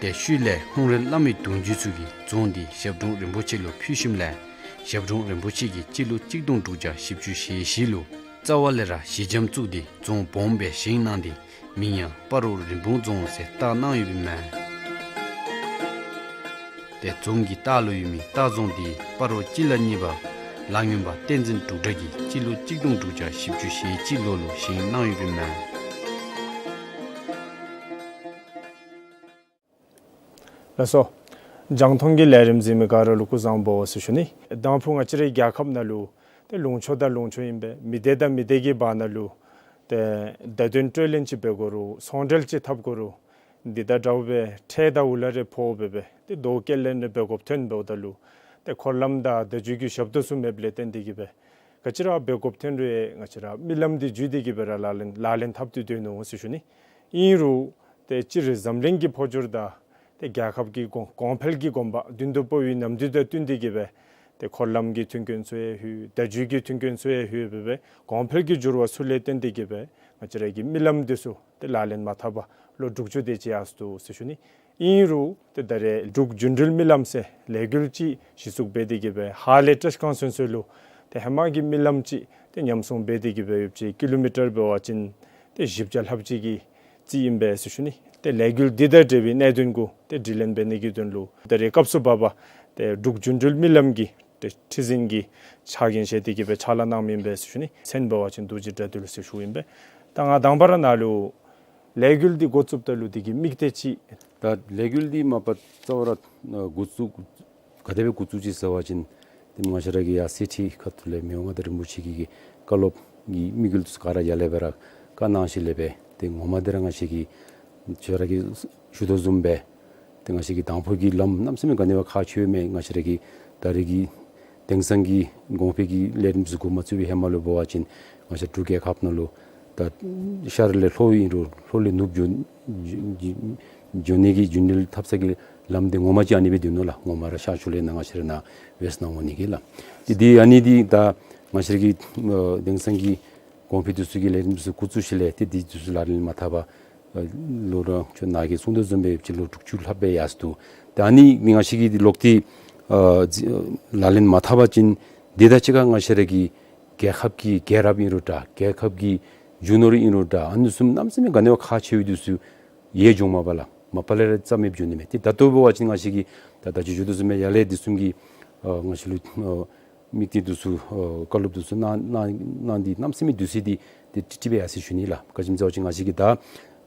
དེ་ཤུལ་ལས་ཧཱུྃ་རལ་བླ་མའི་གདུང་བརྒྱུད་ཚུ་གིས་རྫོང་འདི་ཞབས་དྲུང་རིན་པོ་ཆེ་ལུ་ཕུལ་ཞིནམ་ལས་ཞབས་དྲུང་རིན་པོ་ཆེ་གིས་སྤྱི་ལོ་གཅིག་སྟོང་དྲུག་བརྒྱ་བཞི་བཅུ་ཞེ་བཞི་ལུ་རྩ་བ་ལས་ར་གཞི་འགྱམ་བཙུགས་ཏེ་རྫོང་སྦོམ་སྦེ་བཞེངས་གནང་སྟེ་མིང་ཡང་སྤ་རོ་རིན་སྤུངས་རྫོང་ཟེར་བཏགས་གནང་ཡོདཔ་ཨིན་མས། དེ་རྫོང་གི་ལྟག་ལུ་ཡོད་མི་ལྟ་རྫོང་འདི་སྤ་རོ་སྤྱི་ལ་གཉིས་པ་ལ་སྨྱོན་པ་བསྟན་འཛིན་འབྲུག་སྒྲ་གིས་སྤྱི་ལོ་གཅིག་སྟོང་དྲུག་བརྒྱ་བཞི་བཅུ་ཞེ་གཅིག་ལོ་ལུ་བཞེངས་གནང་ཡོདཔ་ཨིན་མས། ལགས་སོ། རྒྱང་མཐོང་གི་ལས་རིམ་གཟིགས་མི་ག་ར་ལུ་སྐུ་གཟུགས་བཟང་པོ་ཟེར་ཞུ་ནི། དང་ཕུ་ང་བཅས་རའི་རྒྱལ་ཁབ་ནང་ལུ་ཏེ་ལུང་ཕྱོགས་དང་ལུང་ཕྱོགས་ཨིན་པས། མི་སྡེ་དང་མི་སྡེ་གི་བར་ན་ལུ་ཏེ་བརྡ་དོན་སྤྲོད་ལེན་ཅིག་འབད་དགོ་རུང་ཚོང་འབྲེལ་ཅིག་འཐབ་དགོ་རུང་འདི་དང་འདྲཝ་སྦེ་ཁྲལ་དང་འུ་ལག་རེ་ཕོག་འབད་སྦེ་ཏེ་དོ་བཀལ་ལེན་རེ་འབད་དགོཔ་ཐོན་འབདཝ་ད་ལུ་ཏེ་འཁོར་ལམ་དང་བརྡ་བརྒྱུད་ཀྱི་ཞབས་ཏོག་ཚུ་མེདཔ་ལས་བརྟེན་ཏེ་གིས་སྦེ་ག་ཅི་ར་འབད་དགོཔ་ཐོན་རུང་ང་བཅས་ར་རྨི་ལམ་འདི་བརྒྱུད་དེ་གིས་སྦེ་ར་ལག་ལེན་ལག་ལེན་འཐབ་སྟེ་སྡོད་ནུག་ཟེར་ཞུ་ནི། ཨིན་རུང་ཏེ་སྤྱིར་འཛམ་གླིང་གི་འཕོ་འགྱུར་དང་ཏེ་རྒྱལ་ཁབ་ཀྱི་གོང་གོང་འཕེལ་གྱི་གོམ་པ་མདུན་དུ་སྤོ་བའི་ནམ་དུས་དང་བསྟུན་ཏེ་གིས་སྦེ་ཏེ་འཁོར་ལམ་གྱི་མཐུན་རྐྱེན་ཚུ་ཡང་ལྷོད། བརྡ་བརྒྱུད་ཀྱི་མཐུན་རྐྱེན་ཚུ་ཡང་ལྷོད་འབད་སྦེ་གོང་འཕེལ་གྱི་འགྱུར་བ་ཚུ་ལས་བརྟེན་ཏེ་གིས་སྦེ་ང་བཅས་ར་གི་རྨི་ལམ་འདི་ཚུ་ཏེ་ལག་ལེན་མ་འཐབ་པར་ལོ་དྲུག་ཅུ་དེ་ཅིག་ཡར་སོ་ནུག་ཟེར་ཞུ་ནི། ཨིན་རུང་ཏེ་ད་རེས་འབྲུག་རྒྱུན་འགྲུལ་རྨི་ལམ་ཟེར་ལས་འགུལ་ཅིག་གཞི་བཙུགས་འབད་དེ་གིས་སྦེ་ཧཱ་ལས་བཀྲིས་སྒང་ཚུན་ཚོད་ལུ་ཏེ་ཧེ་མ་གི་རྨི་ལམ་ཅིག་ཏེ་ཉམས་སྲུང་འབད་དེ་གིས་སྦེ་ཡོདཔ་ཅིག་ཀི་ལོ་མི་ཊར་འབད་བ་ཅིན་ཏེ་བཞི་བརྒྱ་ལྷགཔ་ཅིག་གི་རྩིས་ཨིན་པས་ཟེར་ཞུ་ནི། ཏེ་ལས་འགུལ་འདི་དང་འབྲེལ་བའི་གནད་དོན་གུ་ཏེ་དྲི་ལན་འབད་ནི་གི་དོན་ལུ་ད་རེས་སྐབས་སུ་བབ་པ་ཏེ་འབྲུག་རྒྱུན་འགྲུལ་རྨི་ལམ་གྱི་ཏེ་ཁྲི་འཛིན་གྱི་ཕྱག་འགན་བཞེས་ཏེ་གིས་སྦེ་ཕྱག་ལཱ་གནངམ་ཨིན་པས་ཟེར་ཞུ་ནི། མཚན་འབད་བ་ཅིན་རྡོ་རྗེ་དགྲ་འདུལ་ཟེར་ཞུཝ་ཨིན་པས། ད་ང་དང་པ་ར་ནཱ་ལུ་ལས་འགུལ་འདི་འགོ་བཙུགསཔ་ད་ལུ་འདི་གི་དམིགས་གཏད་ཅིག། ད་ལས་འགུལ་འདི་མ་པ་རྩ་བ་ར་འགོ་བཙུགས་ག་དེ་སྦེ་འགོ་བཙུགས་ཅི་ཟེར་བ་ཅིན་ཏེ་ང་བཅས་ར་གི་ཡར་སེ་འབྲས་ཁ་ཐུག་ལས་མི་དབང་མངའ་བདག་རིན་པོ་ཆེ་གི་གི་བཀའ་སློབ་ཀྱི་དམིགས་ཡུལ་ཚུ་ག་ར་ཡར་ལས་སྦེ་ར་བཀའ་གནང་ཞིནམ་ལས་སྦེ་ཏེ་ངོ་མ་འདི་ར་ང་བཅས་ཀྱིས་ཁྱོད་ར་གིས་ཞུ་དོ་བཟུམ་སྦེ་ཏེ་ང་བཅས་ཀྱི་དང་ཕུ་གི་ལམ་གནམ་མེད་ས་མེད་ག་ནི་བ་ཁག་ཆེཝ་མས། ང་བཅས་ར་གི་ད་རེས་ཀྱི་དེང་སང་གི་གོང་འཕེལ་གྱི་ལས་རིམ་ཚུ་འགོ་མ་བཙུགས་པའི་ཧེ་མ་ལུ་འབད་བ་ཅིན་ང་བཅས་འབྲུག་རྒྱལ་ཁབ་ནང་ལུ་ད་ཤར་ལས་ལྷོ་ཨིན་རུང་ལྷོ་ལས་ནུབ་འགྱོ་འགྱོ་ནི་གི་རྒྱུན་ལྡན་འཐབ་ས་གི་ལམ་འདི་ངོ་མ་ཅིག་ཨ་ནི་སྦེ་སྡོད་ནུག་ལགས། ངོ་མ་ར་ཤར་ཕྱོགས་ལས་ནཱ་ང་བཅས་ར་ནཱ་ཝེསཊ་ནང་འོང་ནི་གི་ལགས། ཏེ་འདི་ཨ་ནི་འདི་ད་ང་བཅས་ར་གི་ཨ་དེང་སང་གི་གོང་འཕེལ་འདི་ཚུ་གི་ལས་རིམ་འདི་ཚུ་འགོ་བཙུགས་ཞིནམ་ལས་ཏེ་འདི་འདི་ཚུ་ལག་ལེན་མ་འཐབ་པར་ལོ་ར་ཁྱོད་ནཱ་གིས་གསུངས་དོ་བཟུམ་སྦེ་ཡོདཔ་ཅིག་ལོ་དྲུག་ཅུ་ལྷགཔ་སྦེ་ཡར་སོ་ནུག། ཏེ་ཨ་ནི་ང་བཅས་ཀྱིས་འདི་ལོག་སྟེ་ཨ་ལག་ལེན་མ་འཐབ་པ་ཅིན་འདི་དང་གཅིག་ཁར་ང་བཅས་ར་གི་རྒྱལ་ཁབ་ཀྱི་རྒྱལ་རབས་ཨིན་རུང་འདྲ་རྒྱལ་ཁབ་ཀྱི་རྒྱུ་ནོར་ཨིན་རུང་འདྲ་ཨ་ནི་བཟུམ་གནམ་མེད་ས་མེད་ག་ནི་བ་ཁག་ཆེ་བའི་འདི་ཚུ་ཡལ་འགྱོཝ་མས་པ་ལགས། མ་པ་ལས་ར་རྩ་མེདཔ་འགྱོ་ནི་མས། ཏེ་ད་ལྟོ་འབད་བ་ཅིན་ང་བཅས་ཀྱིས་ད་ད་ཅི་ཞུ་དོ་བཟུམ་སྦེ་ཡར་ལས་འདི་བཟུམ་གྱི་ཨ་ང་བཅས་ལུ་ཨ་དམིགས་གཏད་འདི་ཚུ་ཨ་བཀའ་སློབ་འདི་ཚུ་གནང་གནང་གནང་སྟེ་གནམ་མེད་ས་མེད་དུས་ཚོད་འདི་ཏེ་ཏིག་ཏིག་སྦེ་ཡར་སོ་ཞུ་ནི་ལགས། ག་ཅི་སྨོ་ཟེར་བ་ཅིན་ང་བཅས་ཀྱིས་ད་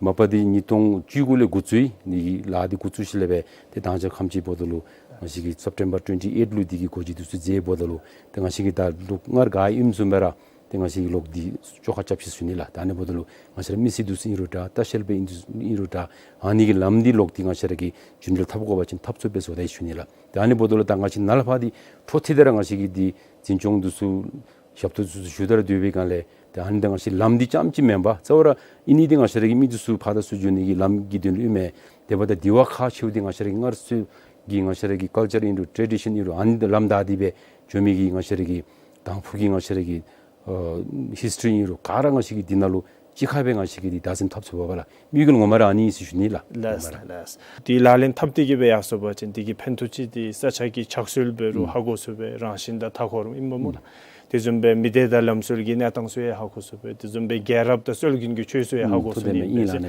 མ་པ་འདི་ཉིས་སྟོང་བཅུ་དགུ་ལས་འགོ་བཙུགས་ནི་གི་ལཱ་འདི་འགོ་བཙུགས་ཞིནམ་ལས་སྦེ་ཏེ་ད་ཆ་ཁམས་ཅིག་འབདཝ་ད་ལུ་ང་བཅས་ཀྱིས་སེབ་ཊེམ་བར་ཊུ་ཝེན་ཊི་ཨེཊ་ལུ་འདི་གི་སྒོ་འབྱེད་འདི་ཚུ་མཛདཔ་ད་ལུ་ཏེ་ང་བཅས་ཀྱིས་ད་ལོག་སྔར་ག་ཨིནམ་བཟུམ་སྦེ་ར་ ཏེ་ང་བཅས་ཀྱིས་ལོག་འདི་བཅོ་ཁ་རྐྱབ་ཅི་ཟེར་ཞུ་ནི་ལགས། ད་ཨ་ནི་འབདཝ་ད་ལུ་ང་བཅས་ར་མི་སེར་འདི་ཚུ་ཨིན་རུང་འདྲ་ལྟ་བཤལ་པ་ཨིན་འདི་ཚུ་ཨིན་རུང་འདྲ་ཨ་ནི་གི་ལམ་འདི་ལོག་འདི་ང་བཅས་ར་གིས་རྒྱུན་འགྲུལ་འཐབ་དགོ་པ་ཅིན་འཐབ་ཚུགསཔ་སྦེ་བཟོ་ད་ཡི་ཞུ་ནི་ལགས། ད་ཨ་ནི་འབདཝ་ད་ལུ་ད་ང་བཅས་ནཱ་ལས་ཕར་འདི་འཕྲོ་མཐུད་དེ་ར་ང་བཅས་ཀྱིས་འདི་འཛིན་སྐྱོང་འདི་ཚུ་ཞབས་ཏོག་འདི་ཚུ་ཞུ་དེ་ར་སྡོད་པའི་སྒང་ལས་ཏེ་ཨ་ནི་ད་ང་བཅས་ལམ་འདི་རྐྱངམ་ཅིག་མེན་པར་རྩ་བ་ར་ཨིན་ནི་འདི་ང་བཅས་ར་གི་མི་འདི་ཚུ་ཕར་དང་ཚུར་འགྱོ་ནི་གི་ལམ་གྱི་དོན་ལུ་ཨིན་མས། དེ་འབདཝ་ད་དེ་བ་ཁག་ཆེཝ་འདི་ང་བཅས་ར་གི་སྔར་སྲོལ་གྱི་ང་བཅས་ར་གི་ཀལ་ཅར་ཨིན་རུང་ཊེ་ཌི་ཤཱན་ཨིན་རུང་ཨ་ནི་ད་ལམ་བདའ་སྟེ་སྦེ་འགྱོ་མི་གི་ང་བཅས་ར་གི་དང་ཕུ་གི་ང་བཅས་ར་གི་ཨ་ཧིསི་ཊ་རི་ཨིན་རུང་ག་ར་ང་བཅས་ཀྱིས་འདི་ནང་ལུ་གཅིག་ཁར་སྦེ་ང་བཅས་ཀྱིས་འདི་བདག་འཛིན་འཐབ་ཚུགས་པས་ལགས། དམིགས་ཡུལ་ངོ་མ་ར་ཨ་ནི་ཨིན་ཟེར་ཞུ་ནི་ལགས། ལགས་ངོ་མ་ར། ལགས། འདི་ལག་ལེན་འཐབ་སྟེ་གི་སྦེ་ཡར་སོང་པ་ཅིན་འདི་གི་ཕན་ཐོགས་ཅིག་འདི་ས་ཆ་གི་ཆགས་སྲོལ་འབད་རུང་ཧ་གོ་ཚུགས་པས། རང་བཞིན་དང་མཐའ་འཁོར་ཨིན་པས་སྨོ་ལགས། དེ་བཟུམ་སྦེ་མི་སྡེ་དང་ལམ་སྲོལ་གྱི་གནས་སྟངས་ཚུ་ཡང་ཧ་གོ་ཚུགས་པས། དེ་བཟུམ་སྦེ་རྒྱལ་རབས་དང་སྲོལ་རྒྱུན་གྱི་ཆོས་ཚུ་ཡང་ཧ་གོ་ཚུགས་ནི་ཨིན་པས་ཟེར།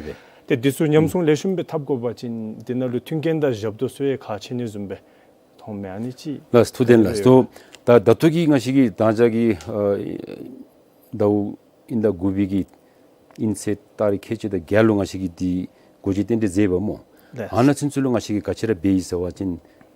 ཏེ་འདི་ཚུ་ཉམས་སྲུང་ལེགས་ཤོམ་སྦེ་འཐབ་དགོ་པ་ཅིན་འདི་ནང་ལུ་མཐུན་རྐྱེན་དང་ཞབས་ཏོག་ཚུ་ཡང་ཁག་ཆེ་ནི་བཟུམ་སྦེ་མཐོངམ་མས། ཨ་ནི་ཅིག། ལགས་ཐུགས་བདེན་ལགས། ཏེ་ད་ད་ལྟོ་གི་ང་བཅས་ཀྱི་ད་ཅི་གི་ཨ་ཟླཝ་དབྱིན་ཟླ་དགུ་པའི་གི་དབྱིན་ཚེས་ཏ་རིག་ཁལ་གཅིག་དང་བརྒྱད་ལུ་ང་བཅས་ཀྱིས་འདི་སྒོ་འབྱེད་རྟེན་འབྲེལ་མཛད་པས་སྨོ། ལགས། ཨ་ནཱ་ཚུན་ཚོད་ལུ་ང་བཅས་ཀྱིས་ག་ཅི་ར་འབད་ཡི་ཟེར་བ་ཅིན་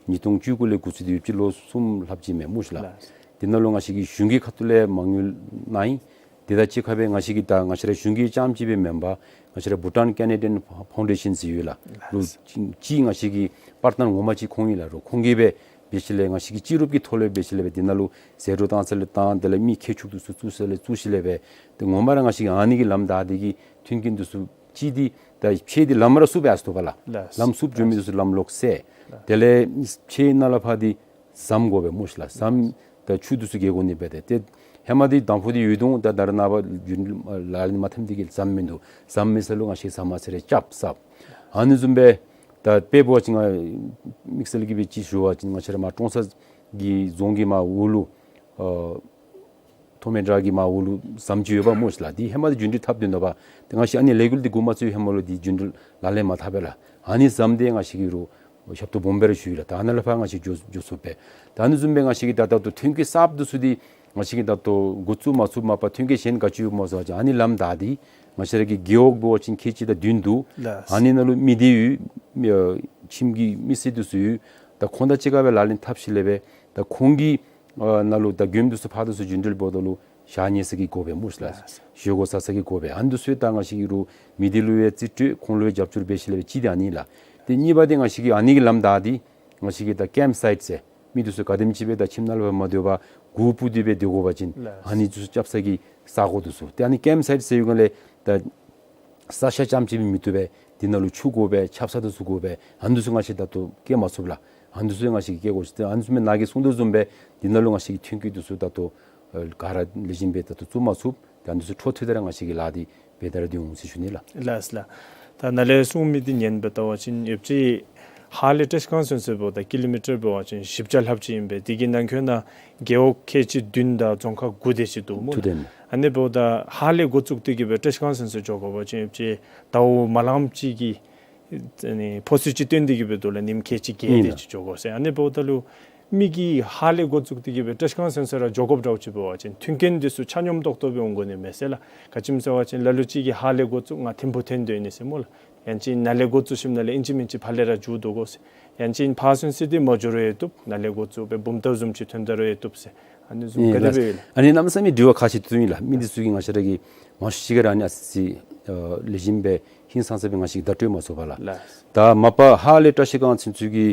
ཉིས་སྟོང་བཅུ་དགུ་ལས་འགོ་བཙུགས་ཏེ་ཡོད་ཅི་ལོ་གསུམ་ལྷགཔ་ཅིག་མས་སྨོ་ཤི་ལགས། ལགས། འདི་ནང་ལུ་ང་བཅས་ཀྱིས་གཞུང་གི་ཁ་ཐུག་ལས་མ་དངུལ་གནང་ཡི། དེ་དང་གཅིག་ཁར་སྦེ་ང་བཅས་ཀྱིས་ད་ང་བཅས་ར་གཞུང་གི་རྐྱངམ་ཅིག་སྦེ་མེན་པར་ང་བཅས་ར་བྷུ་ཊཱན་ཀེ་ན་ཌི་ཡཱན་ཕའུན་ཌེ་ཤཱན་ཟེར་ཡོད་ལགས། ལུ་ཅིག་ང་བཅས་ཀྱི་པར་ཊ་ནར་ངོ་མ་ཅིག་ཁོང་ཨིན་ལགས། རོགས་ཁོང་གིས་སྦེ་འབད་ཞིནམ་ལས་ང་བཅས་ཀྱིས་སྤྱི་རུབ་ཀྱི་ཐོག་ལས་འབད་ཞིནམ་ལས་སྦེ་འདི་ནང་ལུ་ཟད་འགྲོ་བཏང་ས་ལས་བཏང་དེ་ལས་མི་མཁས་མཆོག་འདི་ཚུ་བཙུགས་ས་ལས་བཙུགས་ཞིནམ་ལས་སྦེ་ཏེ་ངོ་མ་ར་ང་བཅས་ཀྱིས་ཨ་ནི་གི་ལམ་བདའ་སྟེ་གི་མཐུན་རྐྱེན་འདི་ཚུ་ཅིག་འདི་ད་ཕྱེ་འདི་ལམ་ར་བསུབ་ཡར་སོང་པས་ལགས། ལགས། ལམ་བསུབ་འགྱོ་མི་འདི་ཚུ་ལམ་ལོག་སེལ། ལགས། དེ་ལས་ཕྱེ་ནཱ་ལས་ཕར་འདི་ཟམ་དགོ་པས་སྨོ་ཤི་ལགས། ཟམ་ད་ཆུ་འདི་ཚུ་འགྱེལ་དགོ་ནི་སྦེ་ཏེ་ཏེ་ཧེ་མ་འདི་དང་ཕུ་འདི་ཡོད་དོ་ད་ད་རེས་ནངས་པ་ལག་ལེན་མ་འཐབ་འདི་གིས་ཟམ་མིན་འདུག། ཟམ་མེད་ས་ལུ་ང་བཅས་ཟམ་མ་ཟེར་རེ་རྐྱབ་ཟབ། ཨ་ནི་བཟུམ་སྦེ་ད་དཔེ་འབད་བ་ཅིན་ང་དམིགས་བསལ་གྱི་སྦེ་ཅིག་ཞུ་བ་ཅིན་ང་བཅས་ར་མར་ཀྲོང་གསར་གྱི་རྫོང་གི་མར་འོག་ལུ་ཨ་ཐོགས་མེད་བྲག་གི་མར་འོག་ལུ་ཟམ་ཅིག་ཡོདཔ་སྨོ་ཤི་ལགས། འདི་ཧེ་མ་འདི་རྒྱུན་འགྲུལ་འཐབ་སྡོད་ནུག་པ། ཏེ་ང་བཅས་ཨ་ནི་ལས་འགུལ་འདི་འགོ་མ་བཙུགས་ཧེ་མ་ལུ་འདི་རྒྱུན་འགྲུལ་ལག་ལེན་མ་འཐབ་པས་ལགས། ཨ་ནི་ཟམ་འདི་ང་བཅས་ཀྱིས་རོགས་ཞབས་ཏོག་སྦོམ་སྦེ་ར་ཞུ་ཡི་ལགས། ད་ནཱ་ལས་ཕར་ང་བཅས་འགྱོ་འགྱོ་ཚུགས་པས། ད་ཨ་ནི་བཟུམ་སྦེ་ང་བཅས་ཀྱིས་ད་ད་ལྟོ་མཐུན་རྐྱེན་གསརཔ་འདི་ཚུ་འདི་ང་བཅས་ཀྱིས་ད་ལྟོ་འགོ་བཙུགས་མ་ཚུགསཔ་མ་པ་མཐུན་རྐྱེན་གཞན་ག་ཅི་ཡོདཔ་སྨོ་ཟེར་བ་ཅིན་ཨ་ནི་ལམ་བདའ་སྟེ་ང་བཅས་ར་གི་རྒེད་འོག་འབད་བ་ཅིན་ཁལ་གཅིག་དང་བདུན་འདུག། ལགས། ཨ་ནི་ནང་ལུ་མི་སྡེ་ཡོད། ཨ་ཁྱིམ་གྱི་མི་སེར་འདི་ཚུ་ཡོད། ད་ཁོང་དང་གཅིག་ཁར་སྦེ་ལག་ལེན་འཐབ་ཞིནམ་ལས་སྦེ་ད་ཁོང་གི་ཨ་ནང་ལུ་ད་མགྱོནམ་འདི་ཚུ་ཕར་དང་ཚུར་རྒྱུན་འགྲུལ་འབདཝ་ད་ལུ་ཞག་ཉལ་ས་གི་དགོ་པས་སྨོ་ཤི་ལགས། ལགས། བཞེས་སྒོ་བཟའ་ས་གི་དགོ་པས། ཨ་ནི་འདི་ཚུ་ད་ང་བཅས་ཀྱིས་རོགས་མི་སྡེ་ལུ་ཡང་རྩིས་སྤྲོད་ཁོང་ལུ་ཡང་རྒྱབ་སྐྱོར་འབད་ཞིནམ་ལས་སྦེ་ཅིག་འདི་ཨ་ནི་ལགས། ཏེ་གཉིས་པ་འདི་ང་བཅས་ཀྱིས་ཨ་ནི་གི་ལམ་བདའ་སྟེ་ང་བཅས་ཀྱིས་ད་ཀེམཔ་སའིཊ་ཟེར་མི་འདི་ཚུ་ག་དེམ་ཅིག་སྦེ་ད་ཁྱིམ་ནང་ལུ་སྦེ་མ་སྡོད་པར་གུར་སྤུབས་ཏེ་སྦེ་སྡོད་དགོ་པ་ཅིན་ལགས། ཨ་ནི་འདི་ཚུ་རྐྱབ་ས་གི་ས་སྒོ་འདི་ཚུ་ཏེ་ཨ་ནི་ཀེམཔ་སའིཊ་ཟེར་བའི་སྒང་ལས་ད་ས་ཆ་རྐྱངམ་ཅིག་སྦེ་མི་བཏུབ་པས། འདི་ནང་ལུ་ཆུ་དགོ་པས། ཆབ་གསང་འདི་ཚུ་དགོ་པས། ཨ་ནི་འདི་ཚུ་ང་བཅས་ད་ལྟོ་བཀལ་མ་ཚུགས་ལགས། ཨ་ནི་འདི་ཚུ་ང་བཅས་ཀྱིས་བཀལ་དགོ་ཟེར། ཨ་ནི་འདི་ཚུ་མེན་ནཱ་གིས་གསུངས་དོ་བཟུམ་སྦེ་འདི་ནང་ལུ་ང་བཅས་ཀྱིས་མཐུན་རྐྱེན་འདི་ཚུ་ད་ལྟོ་ཨ་ག་ར་ལེགས་ཤོམ་སྦེ་ད་ལྟོ་བཙུགས་མ་ཚུགས། ད་ཨ་ནི་འདི་ཚུ་འཕྲོ་མཐུད་དེ་ར་ང་བཅས་ཀྱིས་ལཱ་འདི་འབད་དེ་ར་སྡོད་འོང་ཟེར་ཞུ་ནི་ལགས། ལགས་ལགས། ད་ནཱ་ལས་གསུངས་མི་འདི་ཉན་སྦེ་བལྟ་བ་ཅིན་ཡོད་ཅིག་ཧཱ་ལས་བཀྲིས་སྒང་ཚུན་ཚོད་འབདཝ་ད་ཀི་ལོ་མི་ཊར་འབད་བ་ཅིན་བཞི་བརྒྱ་ལྷགཔ་ཅིག་ཨིན་པས། དེ་གི་ནང་འཁོད་ནང་རྒེད་འོག་ཁལ་གཅིག་བདུན་དང་རྫོང་ཁག་དགུ་དེ་ཅིག་འདུག་སྨོ། ཐུགས་བདེན། ཨ་ནི་འབདཝ་ད་ཧཱ་ལས་འགོ་བཙུགས་ཏེ་གི་སྦེ་བཀྲིས་སྒང་ཚུན་ཚོད་འགྱོ་དགོ་པ་ཅིན་ཡོད་ཅིག་ཟླཝ་མ་ལངམ་ཅིག་གི་ཨ་ནི་ཕོ་སི་ཅིག་བཏོན་ཏེ་གི་སྦེ་འདུག་ལགས། ཉིནམ་ཁལ་གཅིག་བརྒལ་ཏེ་ཅིག་འགྱོ་དགོ་ཟེར། ཨ་ནི་འབདཝ་ད་ལུ་མི་གིས་ཧཱ་ལས་འགོ་བཙུགས་ཏེ་གི་སྦེ་བཀྲིས་སྒང་ཚུན་ཚོད་ར་འགྱོ་དགོཔ་འདྲཝ་ཅིག་འབད་བ་ཅིན་མཐུན་རྐྱེན་འདི་ཚུ་ཆ་སྙོམས་ཏོག་ཏོ་སྦེ་འོང་དགོ་ནི་མས་ཟེར་ལགས། ག་ཅི་སྨོ་ཟེར་བ་ཅིན་ལ་ལུ་ཅིག་གིས་ཧཱ་ལས་འགོ་བཙུགས་ང་ཐིམ་ཕུག་འཐོན་སྡོད་ནི་ཟེར་སྨོ་ལགས། ཡང་ཅིན་ནཱ་ལས་འགོ་བཙུགས་ཞིནམ་ལས་ཨིན་ཅི་མིན་ཅི་ཕར་ལས་ར་འགྱོ་དོ་དགོ་ཟེར། ཡང་ཅིན་ཕར་ཚུན་ཚོད་འདི་མ་འགྱོ་རུང་ཡང་བཏུབ། ནཱ་ལས་འགོ་བཙུགས་སྦེ་བུམ་ཐང་བཟུམ་ཅིག་ཐོན་ད་རུང་ཡང་བཏུབ་ཟེར། ཨ་ནི་བཟུམ་ཨིན་ག་དེ་ལགས། སྦེ་ཡོད་ལགས། ཨ་ནི་གནམ་མེད་ས་མེད་དྲི་བ་ཁག་ཆེ་ཏོག་ཏོ་ཨིན་ལགས། མི་འདི་ཚུ་གིས་ང་བཅས་ར་གིས་མང་ཤོས་ཅིག་ག་ར་ཨ་ནི་ཨ་ཙི་ཨ་ལེགས་ཤོམ་སྦེ་ཧིང་སངས་ས་སྦེ་ང་བཅས་ཀྱིས་བརྡ་སྤྲོད་མ་ཚུགས་པས་ལགས། ལགས། ད་མ་པ་ཧཱ་ལས་བཀྲིས་སྒང་ཚུན་ཚོད་ཀྱི་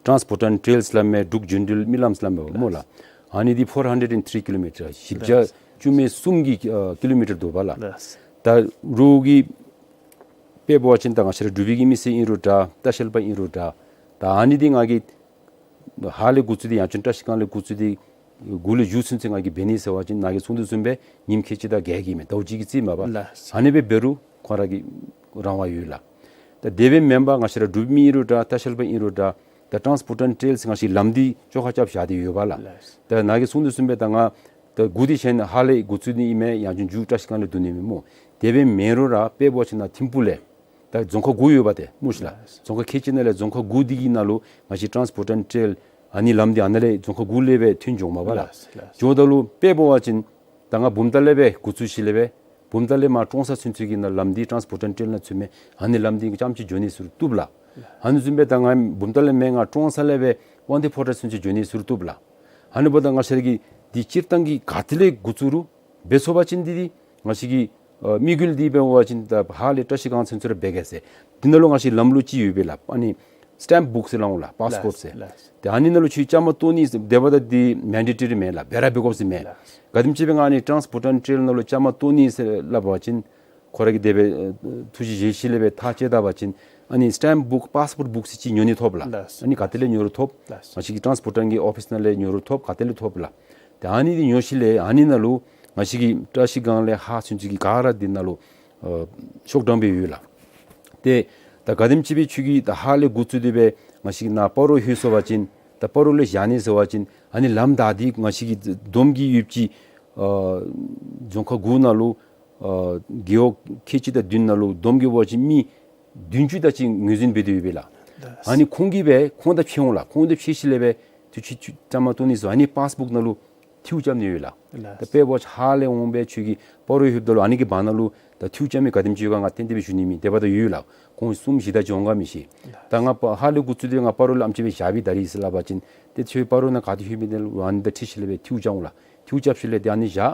ཊཱནསི་པོར་ཊཱན་ཊེལ་ལས་སླབ་མི་འབྲུག་རྒྱུན་འགྲུལ་མི་ལམ་ལས་སླབ་མི་སྨོ་ལགས། ཨ་ནི་འདི་four hundred and three kilometre བཞི་བརྒྱ་ལགས། བཅུ་མེད་གསུམ་གྱི་ཨ་ཀི་ལོ་མི་ཊར་འདུག་པ་ལགས། ལགས། ད་རོགས་ཀྱིས་དཔེ་འབད་བ་ཅིན་ད་ང་བཅས་ར་འབྲུག་པའི་གི་མི་སེར་ཨིན་རུང་འདྲ་ལྟ་བཤལ་པ་ཨིན་རུང་འདྲ་ད་ཨ་ནི་འདི་ང་གིས་ཧཱ་ལས་འགོ་བཙུགས་ཏེ་ཡང་ཅིན་བཀྲིས་སྒང་ལས་འགོ་བཙུགས་ཏེ་གུ་ལུ་བཞུགས་ཚུན་ཚོད་ང་གིས་འབད་ནི་ཟེར་བ་ཅིན་ནཱ་གིས་གསུངས་དོ་བཟུམ་སྦེ་ཉིནམ་ཁལ་གཅིག་དང་བརྒྱད་ཀྱི་མེན་ཟླཝ་གཅིག་གི་རྩིས་མས་པ། ལགས། ཨ་ནི་སྦེ་འབད་རུང་ཁོང་ར་གི་རང་དབང་ཡོད་ལགས། ད་དེ་སྦེ་མེན་པར་ང་བཅས་ར་འབྲུག་མི་ཨིན་རུང་འདྲ་ལྟ་བཤལ་པ་ཨིན་རུང་འདྲ་ད་ཊཱནསི་པོར་ཊཱན་ཊེལ་ང་བཅས་ལམ་འདི་བཅོ་ཁ་རྐྱབ་བཞག་སྟེ་ཡོད་པ་ལགས། ལགས། ད་ནཱ་གིས་གསུངས་དོ་བཟུམ་སྦེ་ད་ང་ད་འགོ་དེ་ཅིག་ཧཱ་ལས་འགོ་བཙུགས་ནི་ཨིན་མས་ཡང་ཅིན་མཇུག་བཀྲིས་སྒང་ལས་བསྡུ་ནི་ཨིན་མས་སྨོ། དེ་སྦེ་མེན་རུང་ར་དཔེ་འབད་བ་ཅིན་ནཱ་ཐིམ་ཕུག་ལས་ད་རྫོང་ཁག་དགུ་ཡོད་པ་ཏེ་སྨོ་ཤི་ལགས། རྫོང་ཁག་ཁལ་གཅིག་ནང་ལས་རྫོང་ཁག་དགུ་འདི་གི་ནང་ལུ་ང་བཅས་ཊཱནསི་པོར་ཊཱན་ཊེལ་ཨ་ནི་ལམ་འདི་ཨ་ནཱ་ལས་རྫོང་ཁག་དགུ་ལས་སྦེ་ཐོན་འགྱོཝ་མས་པ་ལགས། ལགས། ལགས། འགྱོཝ་ད་ལུ་དཔེ་འབད་བ་ཅིན་ད་ང་བུམ་ཐང་ལས་སྦེ་འགོ་བཙུགས་ཞིནམ་ལས་སྦེ་བུམ་ཐང་ལས་མར་ཀྲོང་གསར་ཚུན་ཚོད་ཀྱི་ནང་ལམ་འདི་ཊཱནསི་པོར་ཊཱན་ཊེལ་ནང་ཚུད་མི་ཨ་ནི་ལམ་འདི་རྐྱངམ་ཅིག་འགྱོ་ནི་ཟེར་བཏུབ་ལགས། ཨ་ནི་བཟུམ་སྦེ་ད་ང་བུམ་ཐང་ལས་མར་ང་ཀྲོང་གསར་ལས་སྦེ་དབང་འདུས་ཕོ་བྲང་ཚུན་ཚོད་འགྱོ་ནི་ཟེར་བཏུབ་ལགས། ཨ་ནི་འབདཝ་ད་ང་བཅས་ར་གིས་འདི་སྤྱིར་བཏང་གི་ག་ཏེ་ལས་འགོ་བཙུགས་རུང་ འབད་ཚུགས་པ་ཅིན་འདི་འདི་ང་བཅས་ཀྱི་ཨ་དམིགས་ཡུལ་འདི་འབད་བ་ཅིན་ད་ཧཱ་ལས་བཀྲ་ཤིས་སྒང་ཚུན་ཚོད་ར་འབད་གེ་ཟེར། འདི་ནང་ལུ་ང་བཅས་ལམ་ལུགས་ཅིག་ཡོད་པས་ལགས། ཨ་ནི་སི་ཊེམཔ་བུཀ་ཟེར་སླབ་འོང་ལགས། པཱསི་པོརཊ་ཟེར། ལགས། ཏེ་ཨ་ནི་ནང་ལུ་ཁྱོད་བཅའ་མར་གཏོགས་ནི་ཟེར་དེ་འབདཝ་ད་འདི་མེན་ཌེ་ཊོ་རི་མེན་ལགས། འབད་ར་འབད་དགོཔ་ཟེར་མེན། ལགས། ག་དེམ་ཅིག་སྦེ་ང་ཨ་ནི་ཊཱནསི་པོརཊ་ཨེནཌ་ཊེ་རེལ་ནང་ལུ་བཅའ་མར་གཏོགས་ནི་ཟེར་སླབ་པ་ཅིན་ཁོ་ར་གིས་དེ་སྦེ་ཨ་ཐུགས་རྗེ་བཞེས་ཞིནམ་ལས་སྦེ་ཐག་བཅད་ད་པ་ཅིན་ཨ་ནི་སི་ཊེམཔ་བུཀ་པཱསི་པོརཊ་བུཀ་ཟེར་ཅིག་ཉོ་ནི་ཐོབ་ལགས། ལགས། ཨ་ནི་ག་ཏེ་ལས་ཉོ་རུང་ཐོབ། ལགས། ང་བཅས་ཀྱི་ཊཱནསི་པོརཊ་གི་ཨོ་ཕིསི་ནང་ལས་ཉོ་རུང་ཐོབ། ག་ཏེ་ལས་ཐོབ་ལགས། ཏེ་ཨ་ནི་འདི་ཉོ་ཞིནམ་ལས་ཨ་ནི་ནང་ལུ་ང་བཅས་ཀྱི་བཀྲ་ཤིས་སྒང་ལས་ཧཱ་ཚུན་ཚོད་ཀྱི་ག་ར་འདི་ནང་ལུ་ཨ་ཤོག་གྲངས་སྦེ་ཡོད་ལགས། ཏེ་ད་ག་དེམ་ཅིག་སྦེ་ཁྱོད་ཀྱིས་ད་ཧཱ་ལས་འགོ་བཙུགས་ཏེ་སྦེ་ང་བཅས་ཀྱི་ནཱ་སྤ་རོ་ལྷོད་སོང་པ་ཅིན་ད་སྤ་རོ་ལས་བཞག་ནི་ཟེར་བ་ཅིན་ཨ་ནི་ལམ་བདའ་སྟེ་ང་བཅས་ཀྱི་འདོམ་གྱི་ཡུདཔ་ཅིག་ཨ་རྫོང་ཁག་དགུ་ནང་ལུ་ཨ་རྒེད་འོག་ཁལ་གཅིག་དང་བདུན་ནང་ལུ་འདོམ་གྱི་འབད་བ་ཅིན་མི་བདུན་ཅུ་དེ་ཅིག་ངོས་འཛིན་འབད་དེ་ཡོད་པས་ལགས། ལགས། ཨ་ནི་ཁོང་གིས་སྦེ་ཁོང་དང་ཕྱད་འོང་ལགས། ཁོང་དང་ཕྱད་ཞིནམ་ལས་སྦེ་ཏེ་ཁྱོད་ཁྱོད་བཅའ་མར་གཏོགས་ནི་ཟེར་ཨ་ནི་པཱསི་བུཀ་ནང་ལུ་འཐུས་རྐྱབ་ནི་ཡོད་ལགས། ལགས། ད་དཔེ་འབད་བ་ཅིན་ཧཱ་ལས་འོང་སྦེ་ཁྱོད་ཀྱིས་སྤ་རོ་ལྷོདཔ་ད་ལུ་ཨ་ནི་གི་བར་ན་ལུ་ད་འཐུས་རྐྱབ་མི་ག་དེམ་ཅིག་ཡོད་ག་ང་ཏན་ཏན་སྦེ་ཞུ་ནི་མེད། དེ་འབདཝ་ད་ཡོད་ལགས། ཁོང་གསུམ་བཞི་དེ་ཅིག་འོང་ག་མི་ཤེས། ལགས། ད་ང་པ་ཧཱ་ལས་འགོ་བཙུགས་ཏེ་ང་སྤ་རོ་ལས་ཨེམ་ཅིག་སྦེ་བཞག་པའི་ད་རིས་ཟེར་སླབ་པ་ཅིན་ཏེ་ཁྱོད་སྤ་རོ་ནང་ག་ཏེ་ལྷོད་མི་དེ་ལུ་ཨ་ནི་དང་འཁྲིལ་ཞིནམ་ལས་སྦེ་འཐུས་རྐྱབ་འོང་ལགས། འཐུས་རྐྱབ་ཞིནམ་ལས་ཏེ་ཨ་ནི་བཞག།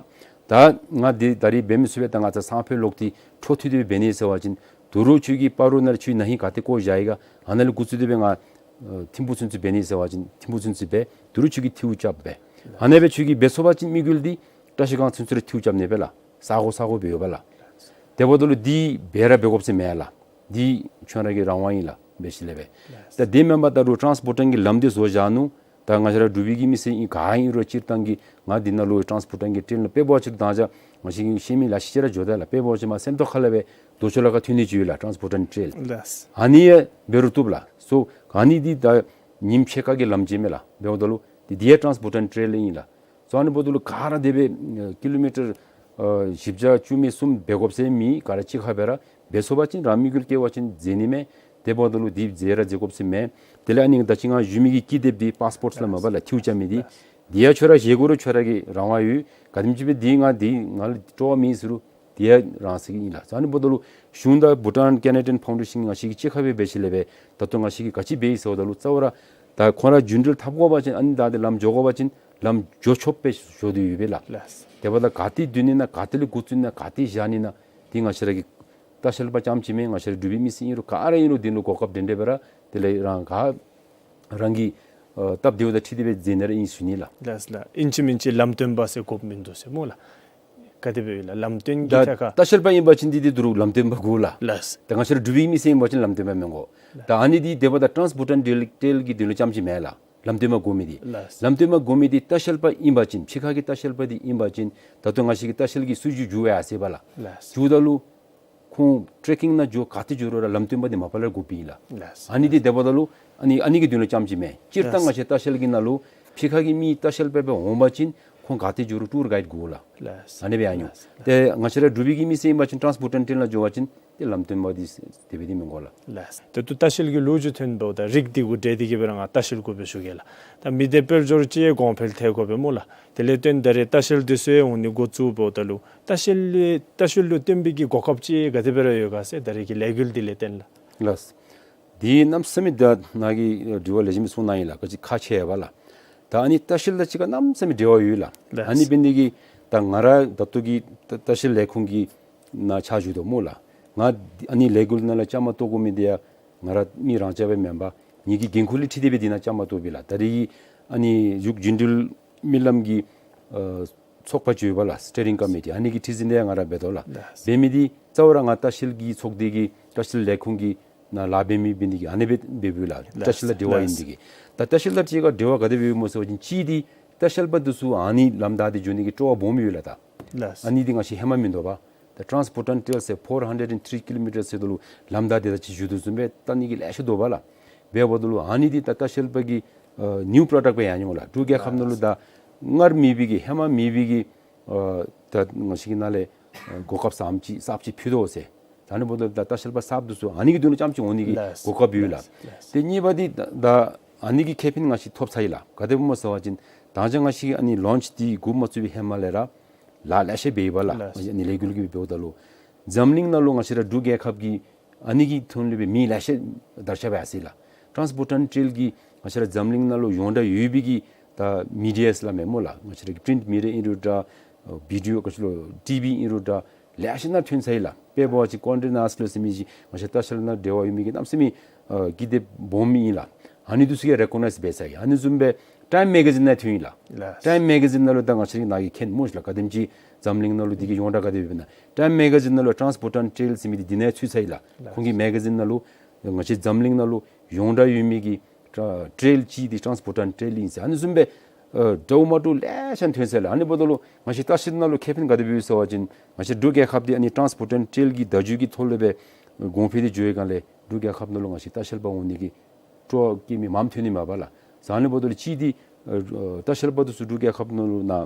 ད་ང་འདི་ད་རིས་འབད་མི་ཚུགས་པས། ད་ང་བཅས་སང་ཕོད་ལོག་སྟེ་འཕྲོ་མཐུད་དེ་འབད་ནི་ཟེར་བ་ཅིན་ད་རུང་ཁྱོད་ཀྱིས་སྤ་རོ་ནང་ལས་ཁྱོད་ན་ཧིང་ག་ཏེ་བཀོ་བཞག་ཡི་ག་ཨ་ནཱ་ལས་འགོ་བཙུགས་ཏེ་སྦེ་ང་ཨ་ཐིམ་ཕུག་ཚུན་ཚོད་འབད་ནི་ཟེར་བ་ཅིན་ཐིམ་ཕུག་ཚུན་ཚོད་འབད། ད་རུང་ཁྱོད་ཀྱིས་འཐུས་རྐྱབ་སྦེ། ཨ་ནེ་སྦེ་ཁྱོད་ཀྱིས་འབད་ཚུགས་པ་ཅིན་དམིགས་ཡུལ་འདི་བཀྲ་ཤིས་སྒང་ཚུན་ཚོད་ར་འཐུས་རྐྱབ་ནི་སྦེ་ལགས། ས་གོ་ས་གོ་འབད་ཡོདཔ་ལགས། དེ་འབདཝ་ད་ལུ་འདི་འབད་ར་འབད་དགོཔ་ཟེར་མེན་ལགས། འདི་ཁྱོད་ར་གི་རང་དབང་ཨིན་ལགས། འབད་ཞིནམ་ལས་སྦེ། ད་དེ་མེན་པར་ད་རུང་ཊཱནསི་པོརཊ་གི་ལམ་འདི་བཟོ་བཞག་ནུག། ད་ང་བཅས་ར་འབྲུག་པའི་གི་མི་སེར་ཨིན་ག་ཨིན་རུང་སྤྱིར་བཏང་གི་ང་འདི་ནང་ལུ་ཊཱནསི་པོརཊ་གི་ཊེ་རེལ་ནང་དཔེ་འབད་བ་ཅིན་ད་ང་བཅས་ང་བཅས་ཀྱིས་ཤེས་མི་ལེ་ཤ་ཅིག་ར་འགྱོ་དོ་ལགས། དཔེ་འབད་བ་ཅིན་མར་སེམས་རྟོགས་ཁ་ལས་སྦེ་རྡོ་ཆོས་ལ་ཁ་ཐོན་ནི་ཅིག་ཡོད་ལགས། ཊཱནསི་པོརཊ་ཊེ་རེལ། ལགས། ཨ་ནི་ཡང་འབད་རུང་བཏུབ་ལགས། སོ་ཨ་ནི་འདི་ད་ཉིནམ་ཕྱེད་ཀ་གི་ལམ་ཅིག་མས་ལགས། འབདཝ་ད་ལུ་འདི་འདི་ཡང་ཊཱནསི་པོརཊ་ཊེ་རེལ་ཨིན་ལགས། སོ་ཨ་ནི་འབདཝ་ད་ལུ་ག་ར་དེ་སྦེ་ཨ་ཀི་ལོ་མི་ཊར་ཨ་བཞི་བརྒྱ་བཅུ་མེད་གསུམ་འབད་དགོཔ་ཟེར་མེད། ག་ར་གཅིག་ཁར་སྦེ་ར་འབད་ཚུགས་པ་ཅིན་རང་དམིགས་ཡུལ་བསྐྱེད་པ་ཅིན་མཛད་ནི་མས། དེ་འབདཝ་ད་ལུ་འདི་མཛད་ར་མཛད་དགོཔ་ཟེར་མེད། དེ་ལས་ཨ་ནི་ད་ཅི་ང་ཞུ་མི་གི་ཀི་དེབ་འདི་པཱསི་པོརཊ་ལགས་མ་པ་ལགས་འཐུས་རྐྱབ་མི་འདི། འདི་ཡང་ཁྱོད་ར་བཞེས་དགོ་རུང་ཁྱོད་ར་གི་རང་དབང་ཡོད། ག་དེམ་ཅིག་སྦེ་འདི་ང་འདི་ང་ལུ་སྤྲོ་བ་མེད་ཟེར་རུང་དེ་ཡང་རང་བཞེས་ཀྱི་ཨིན་ལགས། ཨ་ནི་འབདཝ་ད་ལུ་གཞུང་དང་བྷུ་ཊཱན་ཀེ་ན་ཌི་ཡཱན་ཕའུན་ཌེ་ཤཱན་ང་བཅས་ཀྱིས་གཅིག་ཁར་སྦེ་འབད་ཞིནམ་ལས་སྦེ་ད་ལྟོ་ང་བཅས་ཀྱིས་ག་ཅི་འབད་ཡི་ཟེརཝ་ད་ལུ་རྩ་བ་ར་ད་ཁོང་ར་རྒྱུན་འགྲུལ་འཐབ་དགོ་པ་ཅིན་ཨ་ནི་ད་འདི་ལམ་འགྱོ་དགོ་པ་ཅིན་ལམ་འགྱོ་ཆོགཔ་སྦེ་བཟོ་སྟེ་ཡོད་པས་ལགས། ལགས། དེ་འབདཝ་ད་ག་ཏེ་སྡོད་ནི་ཨིན་ན་ག་ཏེ་ལས་འགོ་བཙུགས་ནི་ཨིན་ན་ག་ཏེ་བཞག་ནི་ཨིན་ན་འདི་ང་བཅས་ར་གི་ལྟ་བཤལ་པ་རྐྱངམ་ཅིག་མེན། ང་བཅས་ར་འབྲུག་པའི་མི་སེར་ཨིན་རུང་ག་ར་ཨིན་རུང་འདི་ལུ་གོ་སྐབས་འདྲན་འདྲ་སྦེ་ར་དེ་ལས་རང་ག་རང་གི་ཨ་སྟབས་བདེཝ་དང་འཁྲིལ་ཏེ་སྦེ་མཛད་ནི་ར་ཨིན་ཞུ་ནི་ལགས། ལགས་ལགས། ཨིན་ཅི་མིན་ཅི་ལམ་སྟོན་པ་ཟེར་དགོཔ་མིན་འདུག་ཟེར་སྨོ་ལགས། ག་དེ་སྦེ་ཡོད་ལགས་ལམ་སྟོན་གྱི་ད་ཐད་ཁར། ལྟ་བཤལ་པ་ཨིན་པ་ཅིན་འདི་འདི་ད་རུང་ལམ་སྟོན་པ་དགོ་ལགས། ལགས། ད་ང་བཅས་ར་འབྲུག་པའི་མི་སེར་ཨིན་པ་ཅིན་ལམ་སྟོན་པ་མི་དགོ། ད་ཨ་ནི་འདི་དེ་འབདཝ་ད་ཊཱནསི་པོརཊ་ཊེ་རེལ་གྱི་དོན་ལུ་རྐྱངམ་ཅིག་མེན་ལགས། ལམ་སྟོན་པ་དགོ་མི་འདི། ལགས། ལམ་སྟོན་པ་དགོ་མི་འདི་ལྟ་བཤལ་པ་ཨིན་པ་ཅིན་ཕྱི་ཁ་གི་ལྟ་བཤལ་པ་འདི་ཨིན་པ་ཅིན་ད་ལྟོ་ང་བཅས་ཀྱི་ལྟ་བཤལ་གྱི་སྲིད་བྱུས་འགྱུར་བ་ཡར་སོང་པས་ལགས། ལགས། འགྱུརཝ་ད་ལུ་ཁོང་ཊེ་རེ་ཀིང་ནང་འགྱོ་ག་ཏེ་འགྱོ་རུང་ར་ལམ་སྟོན་པ་འདི་མ་པ་ལས་དགོཔ་ཨིན་ལགས། ལགས། ཨ་ནི་འདི་དེ་འབདཝ་ད་ལུ་ཨ་ནི་ཨ་ནི་གི་དོན་ལུ་རྐྱངམ་ཅིག་མེན། སྤྱིར་བཏང་ང་བཅས་ལྟ་བཤལ་གྱི་ནང་ལུ་ཕྱི་ཁ་གི་མི་ལྟ་བཤལ་པ་སྦེ་འོང་པ་ཅིན་ཁོང་ག་ཏེ་འགྱོ་རུང་ཊུར་གའིཌ་དགོ་ལགས། ལགས། ཨ་ནི་སྦེ་ཨ་ནི། ལགས། ཏེ་ང་བཅས་ར་འབྲུག་པའི་གི་མི་སེར་ཨིན་པ་ཅིན་ཊཱནསི་པོརཊ་ཊེ་རེལ་ལུ་འགྱོ་བ་ཅིན་ཏེ་ལམ་སྟོན་པ་འདི་དེ་སྦེ་འདི་མི་དགོ་ལགས། ལགས། ད་ལྟོ་ལྟ་བཤལ་གྱི་ལོ་རྒྱུས་ཐོན་འབདཝ་ད་རིགས་འདི་གུ་འབྲེལ་ཏེ་གི་སྦེ་ར་ང་ལྟ་བཤལ་དགོ་པས་ཞུ་གེ་ལགས། ད་མི་སྡེ་དཔལ་འབྱོར་ཅིག་གོང་འཕེལ་ཐལ་དགོ་པས་སྨོ་ལགས། དེ་ལས་བརྟེན་ད་རེས་ལྟ་བཤལ་འདི་ཚུ་ཡང་འོང་ནི་འགོ་བཙུགས་འབདཝ་ད་ལུ་ལྟ་བཤལ་ལུ་ལྟ་བཤལ་ལུ་བརྟེན་པའི་གི་གོ་སྐབས་ཅིག་ག་དེ་སྦེ་ར་ཡོད་ག་ཟེར་ད་རེས་ཀྱི་ལས་འགུལ་འདི་ལས་བརྟེན་ལགས། ལགས། འདི་གནམ་མེད་ས་མེད་ད་ནཱ་གིས་དྲི་བ་ལེགས་ཤོམ་གསུངས་གནང་ཡི་ལགས། ག་ཅི་ཁག་ཆེ་བས་ལགས། ད་ཨ་ནི་ལྟ་བཤལ་དང་གཅིག་ཁར་གནམ་མེད་ས་མེད་འབྲེལ་བ་ཡོད་ལགས། ལགས། ཨ་ནི་འབད་ནི་འདི་གིས་ད་ང་ར་ད་ལྟོ་གི་ལྟ་ལྟ་བཤལ་ལས་ཁུངས་ཀྱི་ནང་ཕྱག་ཞུ་དོ་སྨོ་ལགས། ང་ཨ་ནི་ལས་འགུལ་ནང་ལུ་བཅའ་མར་གཏོགས་དགོ་མི་འདི་ཡང་ང་ར་མི་རང་རྐྱང་སྦེ་མེན་པར་ངེ་གི་འགན་ཁུར་ལུ་འཁྲིལ་ཏེ་སྦེ་འདི་ནང་བཅའ་མར་གཏོགས་པས་ལགས། ད་རེས་ཨ་ནི་ཡུཀ་རྒྱུན་འགྲུལ་མི་ལམ་གྱི་ཨ་ཚོགས་པ་ཅིག་ཡོད་པས་ལགས། སི་ཊི་ཡ་རིང་ཀོ་མི་ཊི་ཨ་ནི་གི་ཁྲི་འཛིན་ལས་ང་ར་འབད་དོ་ལགས། ལགས། འབད་མི་འདི་རྩ་བ་ར་ང་ལྟ་བཤལ་གྱི་ཚོགས་སྡེ་གི་ལྟ་བཤལ་ལས་ཁུངས་ཀྱི་ནང་ལཱ་འབད་མི་འབད་ནི་འདི་གིས་ཨ་ནི་སྦེ་འབདཝ་ལགས། ལགས། ལྟ་བཤལ་དང་འབྲེལ་བ་ཨིན་ནི་འདི་གིས། ད་ལྟ་བཤལ་དང་གཅིག་ཁར་འབྲེལ་བ་ག་དེ་སྦེ་ཡོདཔ་སྨོ་ཟེར་བ་ཅིན་གཅིག་འདི་ལྟ་བཤལ་པ་འདི་ཚུ་ཨ་ནི་ལམ་བདའ་སྟེ་འགྱོ་ནི་གི་སྤྲོ་བ་སྦོམ་ཡོད་ལགས། ད་ལགས། ཨ་ནི་འདི་ང་བཅས་ཧེ་མ་མིན་འདུག་པ། ད་ཊཱནསི་པོརཊ་ཊེ་རེལ་ཟེར་ཕོར་ཧན་ཌེཌ་ཨེནཌ་ཐི་རི་ཀི་ལོ་མི་ཊར་ཟེརཝ་ད་ལུ་ལམ་བདའ་སྟེ་ད་ཅི་ཞུ་དོ་བཟུམ་སྦེ་ལྟ་ནི་གི་ལེ་ཤ་འདུག་པ་ལགས། འབདཝ་ད་ལུ་ཨ་ནི་འདི་ད་ལྟ་བཤལ་པ་གི་ཨ་ནིའུ་པྲོ་ཌཀཊ་སྦེ་ཡར་འགྱོཝ་ལགས། འབྲུག་རྒྱལ་ཁབ་ནང་ལུ་ད་སྔར་མེད་པའི་གི་ཧེ་མ་མེད་པའི་གི་ཨ་ད་ང་བཅས་ཀྱི་ནང་ལས་ཨ་གོ་སྐབས་གསརཔ་ཅིག་གསརཔ་ཅིག་ཕུལ་དོ་ཟེར། ད་ཨ་ནི་འབདཝ་ད་ལྟ་བཤལ་པ་གསརཔ་འདི་ཚུ་ཨ་ནི་གི་དོན་ལུ་རྐྱངམ་ཅིག་འོང་ནི་གི་ལགས། གོ་སྐབས་ཡོད་ལགས། ལགས། ལགས། ཏེ་གཉིས་པ་འདི་ད་ད་ཨ་ནི་གི་ཁེ་ཕན་ང་བཅས་ཐོབ་ཚར་ཡི་ལགས། ག་དེ་སྦེ་སྨོ་ཟེར་བ་ཅིན་ད་ཅི་ང་བཅས་ཀྱི་ཨ་ནི་ལོན་ཆི་འདི་འགོ་མ་བཙུགས་པའི་ཧེ་མ་ལས་ར་ལཱ་ལེ་ཤ་འབད་ཡི་པ་ལགས། ལགས། ང་བཅས་ཨ་ནི་ལས་འགུལ་གྱི་འབདཝ་ད་ལུ་འཛམ་གླིང་ནང་ལུ་ང་བཅས་ར་འབྲུག་རྒྱལ་ཁབ་ཀྱིས་ཨ་ནི་གི་དོན་ལུ་སྦེ་མི་ལེ་ཤ་དར་ཁྱབ་ཡར་སོ་ཡི་ལགས། ཊཱནསི་པོརཊ་ཊེ་རེལ་གྱིས་ང་བཅས་ར་འཛམ་གླིང་ནང་ལུ་ཡོངས་གྲགས་ཡོད་པའི་གི་ད་མི་ཌི་ཡཱ་ཟེར་སླབ་མས་སྨོ་ལགས། ང་བཅས་ར་གི་པིརིནཊ་མི་ཌི་ཡཱ་ཨིན་རུང་འདྲ། ཨ་བི་ཌི་ཨོ་ག་ཅི་ལོ་ཊི་བི་ཨིན་རུང་འདྲ་ལེ་ཤ་ནང་ཐོན་ཚར་ཡི་ལགས། དཔེ་འབད་བ་ཅིན་ཀོན་ཌི་ནཱས་ལོ་ཟེར་མི་ཅིག་ང་བཅས་ལྟ་བཤལ་ནང་འབྲེལ་བ་ཡོད་མི་གི་གནམ་མེད་ས་མེད་ཨ་ཀི་དེབ་སྦོམ་ཨིན་ལགས། ཨ་ནི་འདི་ཚུ་གིས་རེ་ཀོ་ནའིཛ་འབད་ཚར་ཡི། ཨ་ནི་བཟུམ་སྦེ་ཊའིམ་མེ་ག་ཛིན་ནང་ཐོན་ཡི་ལགས། ལགས། ཊའིམ་མེ་ག་ཛིན་ནང་ལུ་ད་ང་བཅས་ར་ནཱ་གིས་མཁྱེན་སྨོ་ཤིག་ལགས། ག་དེམ་ཅིག་འཛམ་གླིང་ནང་ལུ་འདི་གི་ཡོངས་གྲགས་ག་དེ་སྦེ་ཡོདཔ་ཨིན་ན། ཊའིམ་མེ་ག་ཛིན་ནང་ལུ་ཊཱནསི་བྷུ་ཊཱན་ཊེལ་ཟེར་མི་འདི་འདི་ནང་ཚུད་ཚར་ཡི་ལགས། ལགས། ཁོང་གི་མེ་ག་ཛིན་ནང་ལུ་ང་བཅས་འཛམ་གླིང་ནང་ལུ་ཡོངས་གྲགས་ཡོད་མི་གི་ཊ་ཊེལ་གཅིག་འདི་ཊཱནསི་བྷུ་ཊཱན་ཊེལ་ཨིན་ཟེར། ཨ་ནི་བཟུམ་སྦེ་ཨ་འདྲཝ་མ་འདྲཝ་ལེ་ཤ་ཐོན་ཚར་ཡི་ལགས། ཨ་ནི་འབདཝ་ད་ལུ་ང་བཅས་ལྟ་བཤལ་ནང་ལུ་ཁེ་ཕན་ག་དེ་སྦེ་ཡོད་ཟེར་བ་ཅིན་ང་བཅས་འབྲུག་རྒྱལ་ཁབ་འདི་ཨ་ནི་ཊཱནསི་བྷུ་ཊཱན་ཊེལ་གྱི་བརྡ་བརྒྱུད་ཀྱི་ཐོག་ལས་སྦེ་གོང་འཕེལ་ཏེ་འགྱོ་བའི་སྒང་ལས་འབྲུག་རྒྱལ་ཁབ་ནང་ལུ་ང་བཅས་ལྟ་བཤལ་པ་འོང་ནི་གི་སྤྲོ་བ་བསྐྱེད་མི་མངམ་ཐོན་ནི་མས་པ་ལགས། ཨ་ནི་འབདཝ་ད་ལུ་གཅིག་འདི་ཨ་ལྟ་བཤལ་པ་འདི་ཚུ་འབྲུག་རྒྱལ་ཁབ་ནང་ལུ་ནཱ་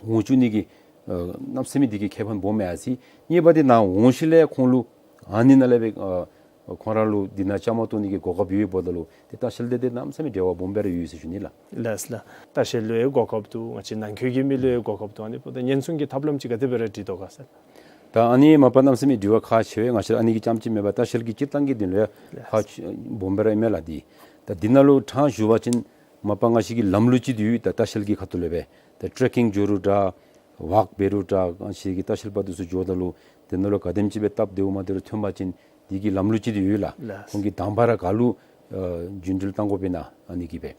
འོང་བཅུག་ནི་གི་ཨ་གནམ་མེད་ས་མེད་འདི་གིས་ཁེ་ཕན་སྦོམ་ཡར་སོ་ཡི། གཉིས་པ་འདི་ནཱ་འོང་ཞིནམ་ལས་ཁོང་ལུ་ཨ་ནི་ནང་ལས་སྦེ་ཨ་ཁོང་ར་ལུ་འདི་ནང་བཅའ་མར་གཏོགས་ནི་གི་གོ་སྐབས་ཡོདཔ་འབདཝ་ད་ལུ་ཏེ་ལྟ་བཤལ་འདི་ཏེ་གནམ་མེད་ས་མེད་འབྲེལ་བ་སྦོམ་སྦེ་ར་ཡོད་ཟེར་ཞུ་ནི་ལགས། ལགས་ལགས། ལྟ་བཤལ་ལུ་ཡང་གོ་སྐབས་འདུག། ང་བཅས་ནང་འཁོད་ཀྱི་མི་ལུ་ཡང་གོ་སྐབས་འདུག། ཨ་ནི་འབདཝ་ད་ཉེན་སྲུང་གི་ཐབས་ལམ་ཅིག་ག་དེ་སྦེ་ར་སྒྲིག་དོ་ག་ཟེར། ད་ཨ་ནི་མ་པ་གནམ་མེད་ས་མེད་དྲི་བ་ཁག་ཆེ་བས། ང་བཅས་ར་ཨ་ནི་གི་རྐྱངམ་ཅིག་མེན་པར་ལྟ་བཤལ་གྱི་སྤྱིར་བཏང་གི་དོན་ལུ་ཡང་ལགས། ཁག་ཆེ་སྦོམ་སྦེ་ར་ཨིན་མས་ལགས། འདི་ད་འདི་ནང་ལུ་ཕྲང་ཞུ་བ་ཅིན་མ་པ་ང་བཅས་ཀྱི་ལམ་ལུགས་ཅིག་འདི་ཡོད། ད་ལྟ་བཤལ་གྱི་ཁ་ཐུག་ལས་སྦེ་ད་ཊེ་རེ་ཀིང་འགྱོ་རུང་འདྲ་ཝཱཀ་འབད་རུང་འདྲ་ང་བཅས་ཀྱི་ལྟ་བཤལ་པ་འདི་ཚུ་འགྱོཝ་ད་ལུ་དེ་ནང་ལུ་ག་དེམ་ཅིག་སྦེ་སྟབས་བདེཝ་མ་བདེཝ་ཐོན་པ་ཅིན་འདི་གི་ལམ་ལུགས་ཅིག་འདི་ཡོད་ལགས། ལགས། ཁོང་གིས་དང་པ་ར་ག་ལུ་ཨ་རྒྱུན་འགྲུལ་བཏང་དགོཔ་ཨིན་ན་ཨ་ནི་གི་སྦེ།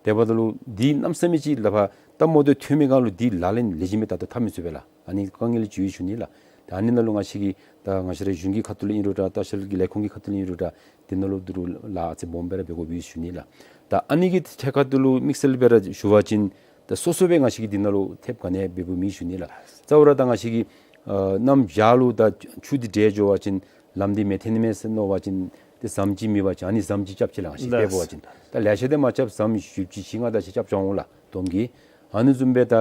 དེ་འབདཝ་ད་ལུ་འདི་གནམ་མེད་ས་མེད་ཅིག་ལགས་པ་སྟབས་མ་བདེཝ་ཐོན་མི་སྒང་ལུ་འདི་ལག་ལེན་ལེགས་ཤོམ་སྦེ་ད་ལྟོ་འཐབ་མི་ཚུགས་པས་ལགས། ཨ་ནི་དཀའ་ངལ་ཅིག་ཡོད་ཞུ་ནི་ལགས། ད་ཨ་ནི་ནང་ལུ་ང་བཅས་ཀྱིས་ད་ང་བཅས་ར་གཞུང་གི་ཁ་ཐུག་ལས་ཨིན་རུང་འདྲ་ལྟ་བཤལ་གྱི་ལས་ཁུངས་ཀྱི་ཁ་ཐུག་ལས་ཨིན་རུང་འདྲ་དེ་ནང་ལུ་འདི་རུ་ལཱ་ཨ་ཙི་སྦོམ་སྦེ་ར་འབད་དགོཔ་ཡོད་ཞུ་ནི་ལགས། ད་ཨ་ནི་གི་ཐད་ཁ་ཐུག་ལུ་དམིགས་བསལ་སྦེ་ར་ཞུ་བ་ཅིན་ད་སོ་སོ་སྦེ་ང་བཅས་ཀྱིས་འདི་ནང་ལུ་ཐེབས་ག་ནི་འབད་འབདཝ་མེད་ཞུ་ནི་ལགས། རྩ་བ་ར་ད་ང་བཅས་ཀྱིས་ཨ་གནམ་བྱཱར་ལུ་ད་ཆུ་འདི་འདྲེས་འགྱོ་བ་ཅིན་ལམ་འདི་མི་འཐོན་ནི་མས་ཟེར་མནོ་བ་ཅིན་ཏེ་ཟམ་ཅིག་མེད་པ་ཅིན་ཨ་ནི་ཟམ་ཅིག་རྐྱབ་ཅི་ལགས། ང་བཅས་དཔེ་འབད་བ་ཅིན་ད་ལེ་ཤ་འདི་མ་རྐྱབ་ཟམ་བཞི་བཅུ་ཞེ་ལྔ་དེ་ཅིག་རྐྱབ་ཅི་འོང་ལགས་དོམ་གྱིས། ཨ་ནི་བཟུམ་སྦེ་ད་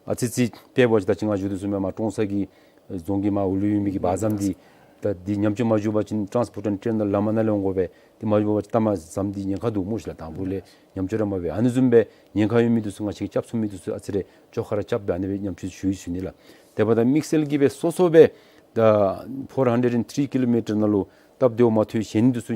ཨ་ཙི་ཙི་དཔེ་འབད་བ་ཅིན་ད་ཅི་ང་ཞུ་དོ་བཟུམ་སྦེ་མར་ཀྲོང་གསར་གྱི་རྫོང་གི་མར་འོག་ལུ་ཡོད་མི་གི་བ་ཟམ་འདི་ད་འདི་ཉམས་བཅོས་མ་འགྱོ་བ་ཅིན་ཊཱནསི་པོརཊ་ཊེན་ནང་ལམ་ཨ་ནཱ་ལས་འོང་དགོ་པས། དེ་མ་འགྱོ་བ་ཅིན་ད་མར་ཟམ་འདི་ཉེན་ཁ་འདུག་སྨོ་ཤིག་ལགས། དང་ཕུ་ལས་ཉམས་བཅོས་ར་མ་འབད། ཨ་ནི་བཟུམ་སྦེ་ཉེན་ཁ་ཡོད་མི་འདི་ཚུ་ང་བཅས་ཀྱིས་རྐྱབ་ཚུགས་མི་འདི་ཚུ་ཨ་ཙི་རེ་བཅོ་ཁ་ར་རྐྱབ་སྦེ་ཨ་ནི་སྦེ་ཉམས་བཅོས་ཞུ་ཡི་ཞུ་ནི་ལགས། དེ་འབདཝ་ད་དམིགས་བསལ་གྱིས་སྦེ་སོ་སོ་སྦེ་ད་ཕོར་ཧན་ཌེཌ་ཨེནཌ་ཐི་རི་ཀི་ལོ་མི་ཊར་ནང་ལུ་སྟབས་བདེཝ་མ་ཐོབ་ཞིནམ་འདི་ཚུ་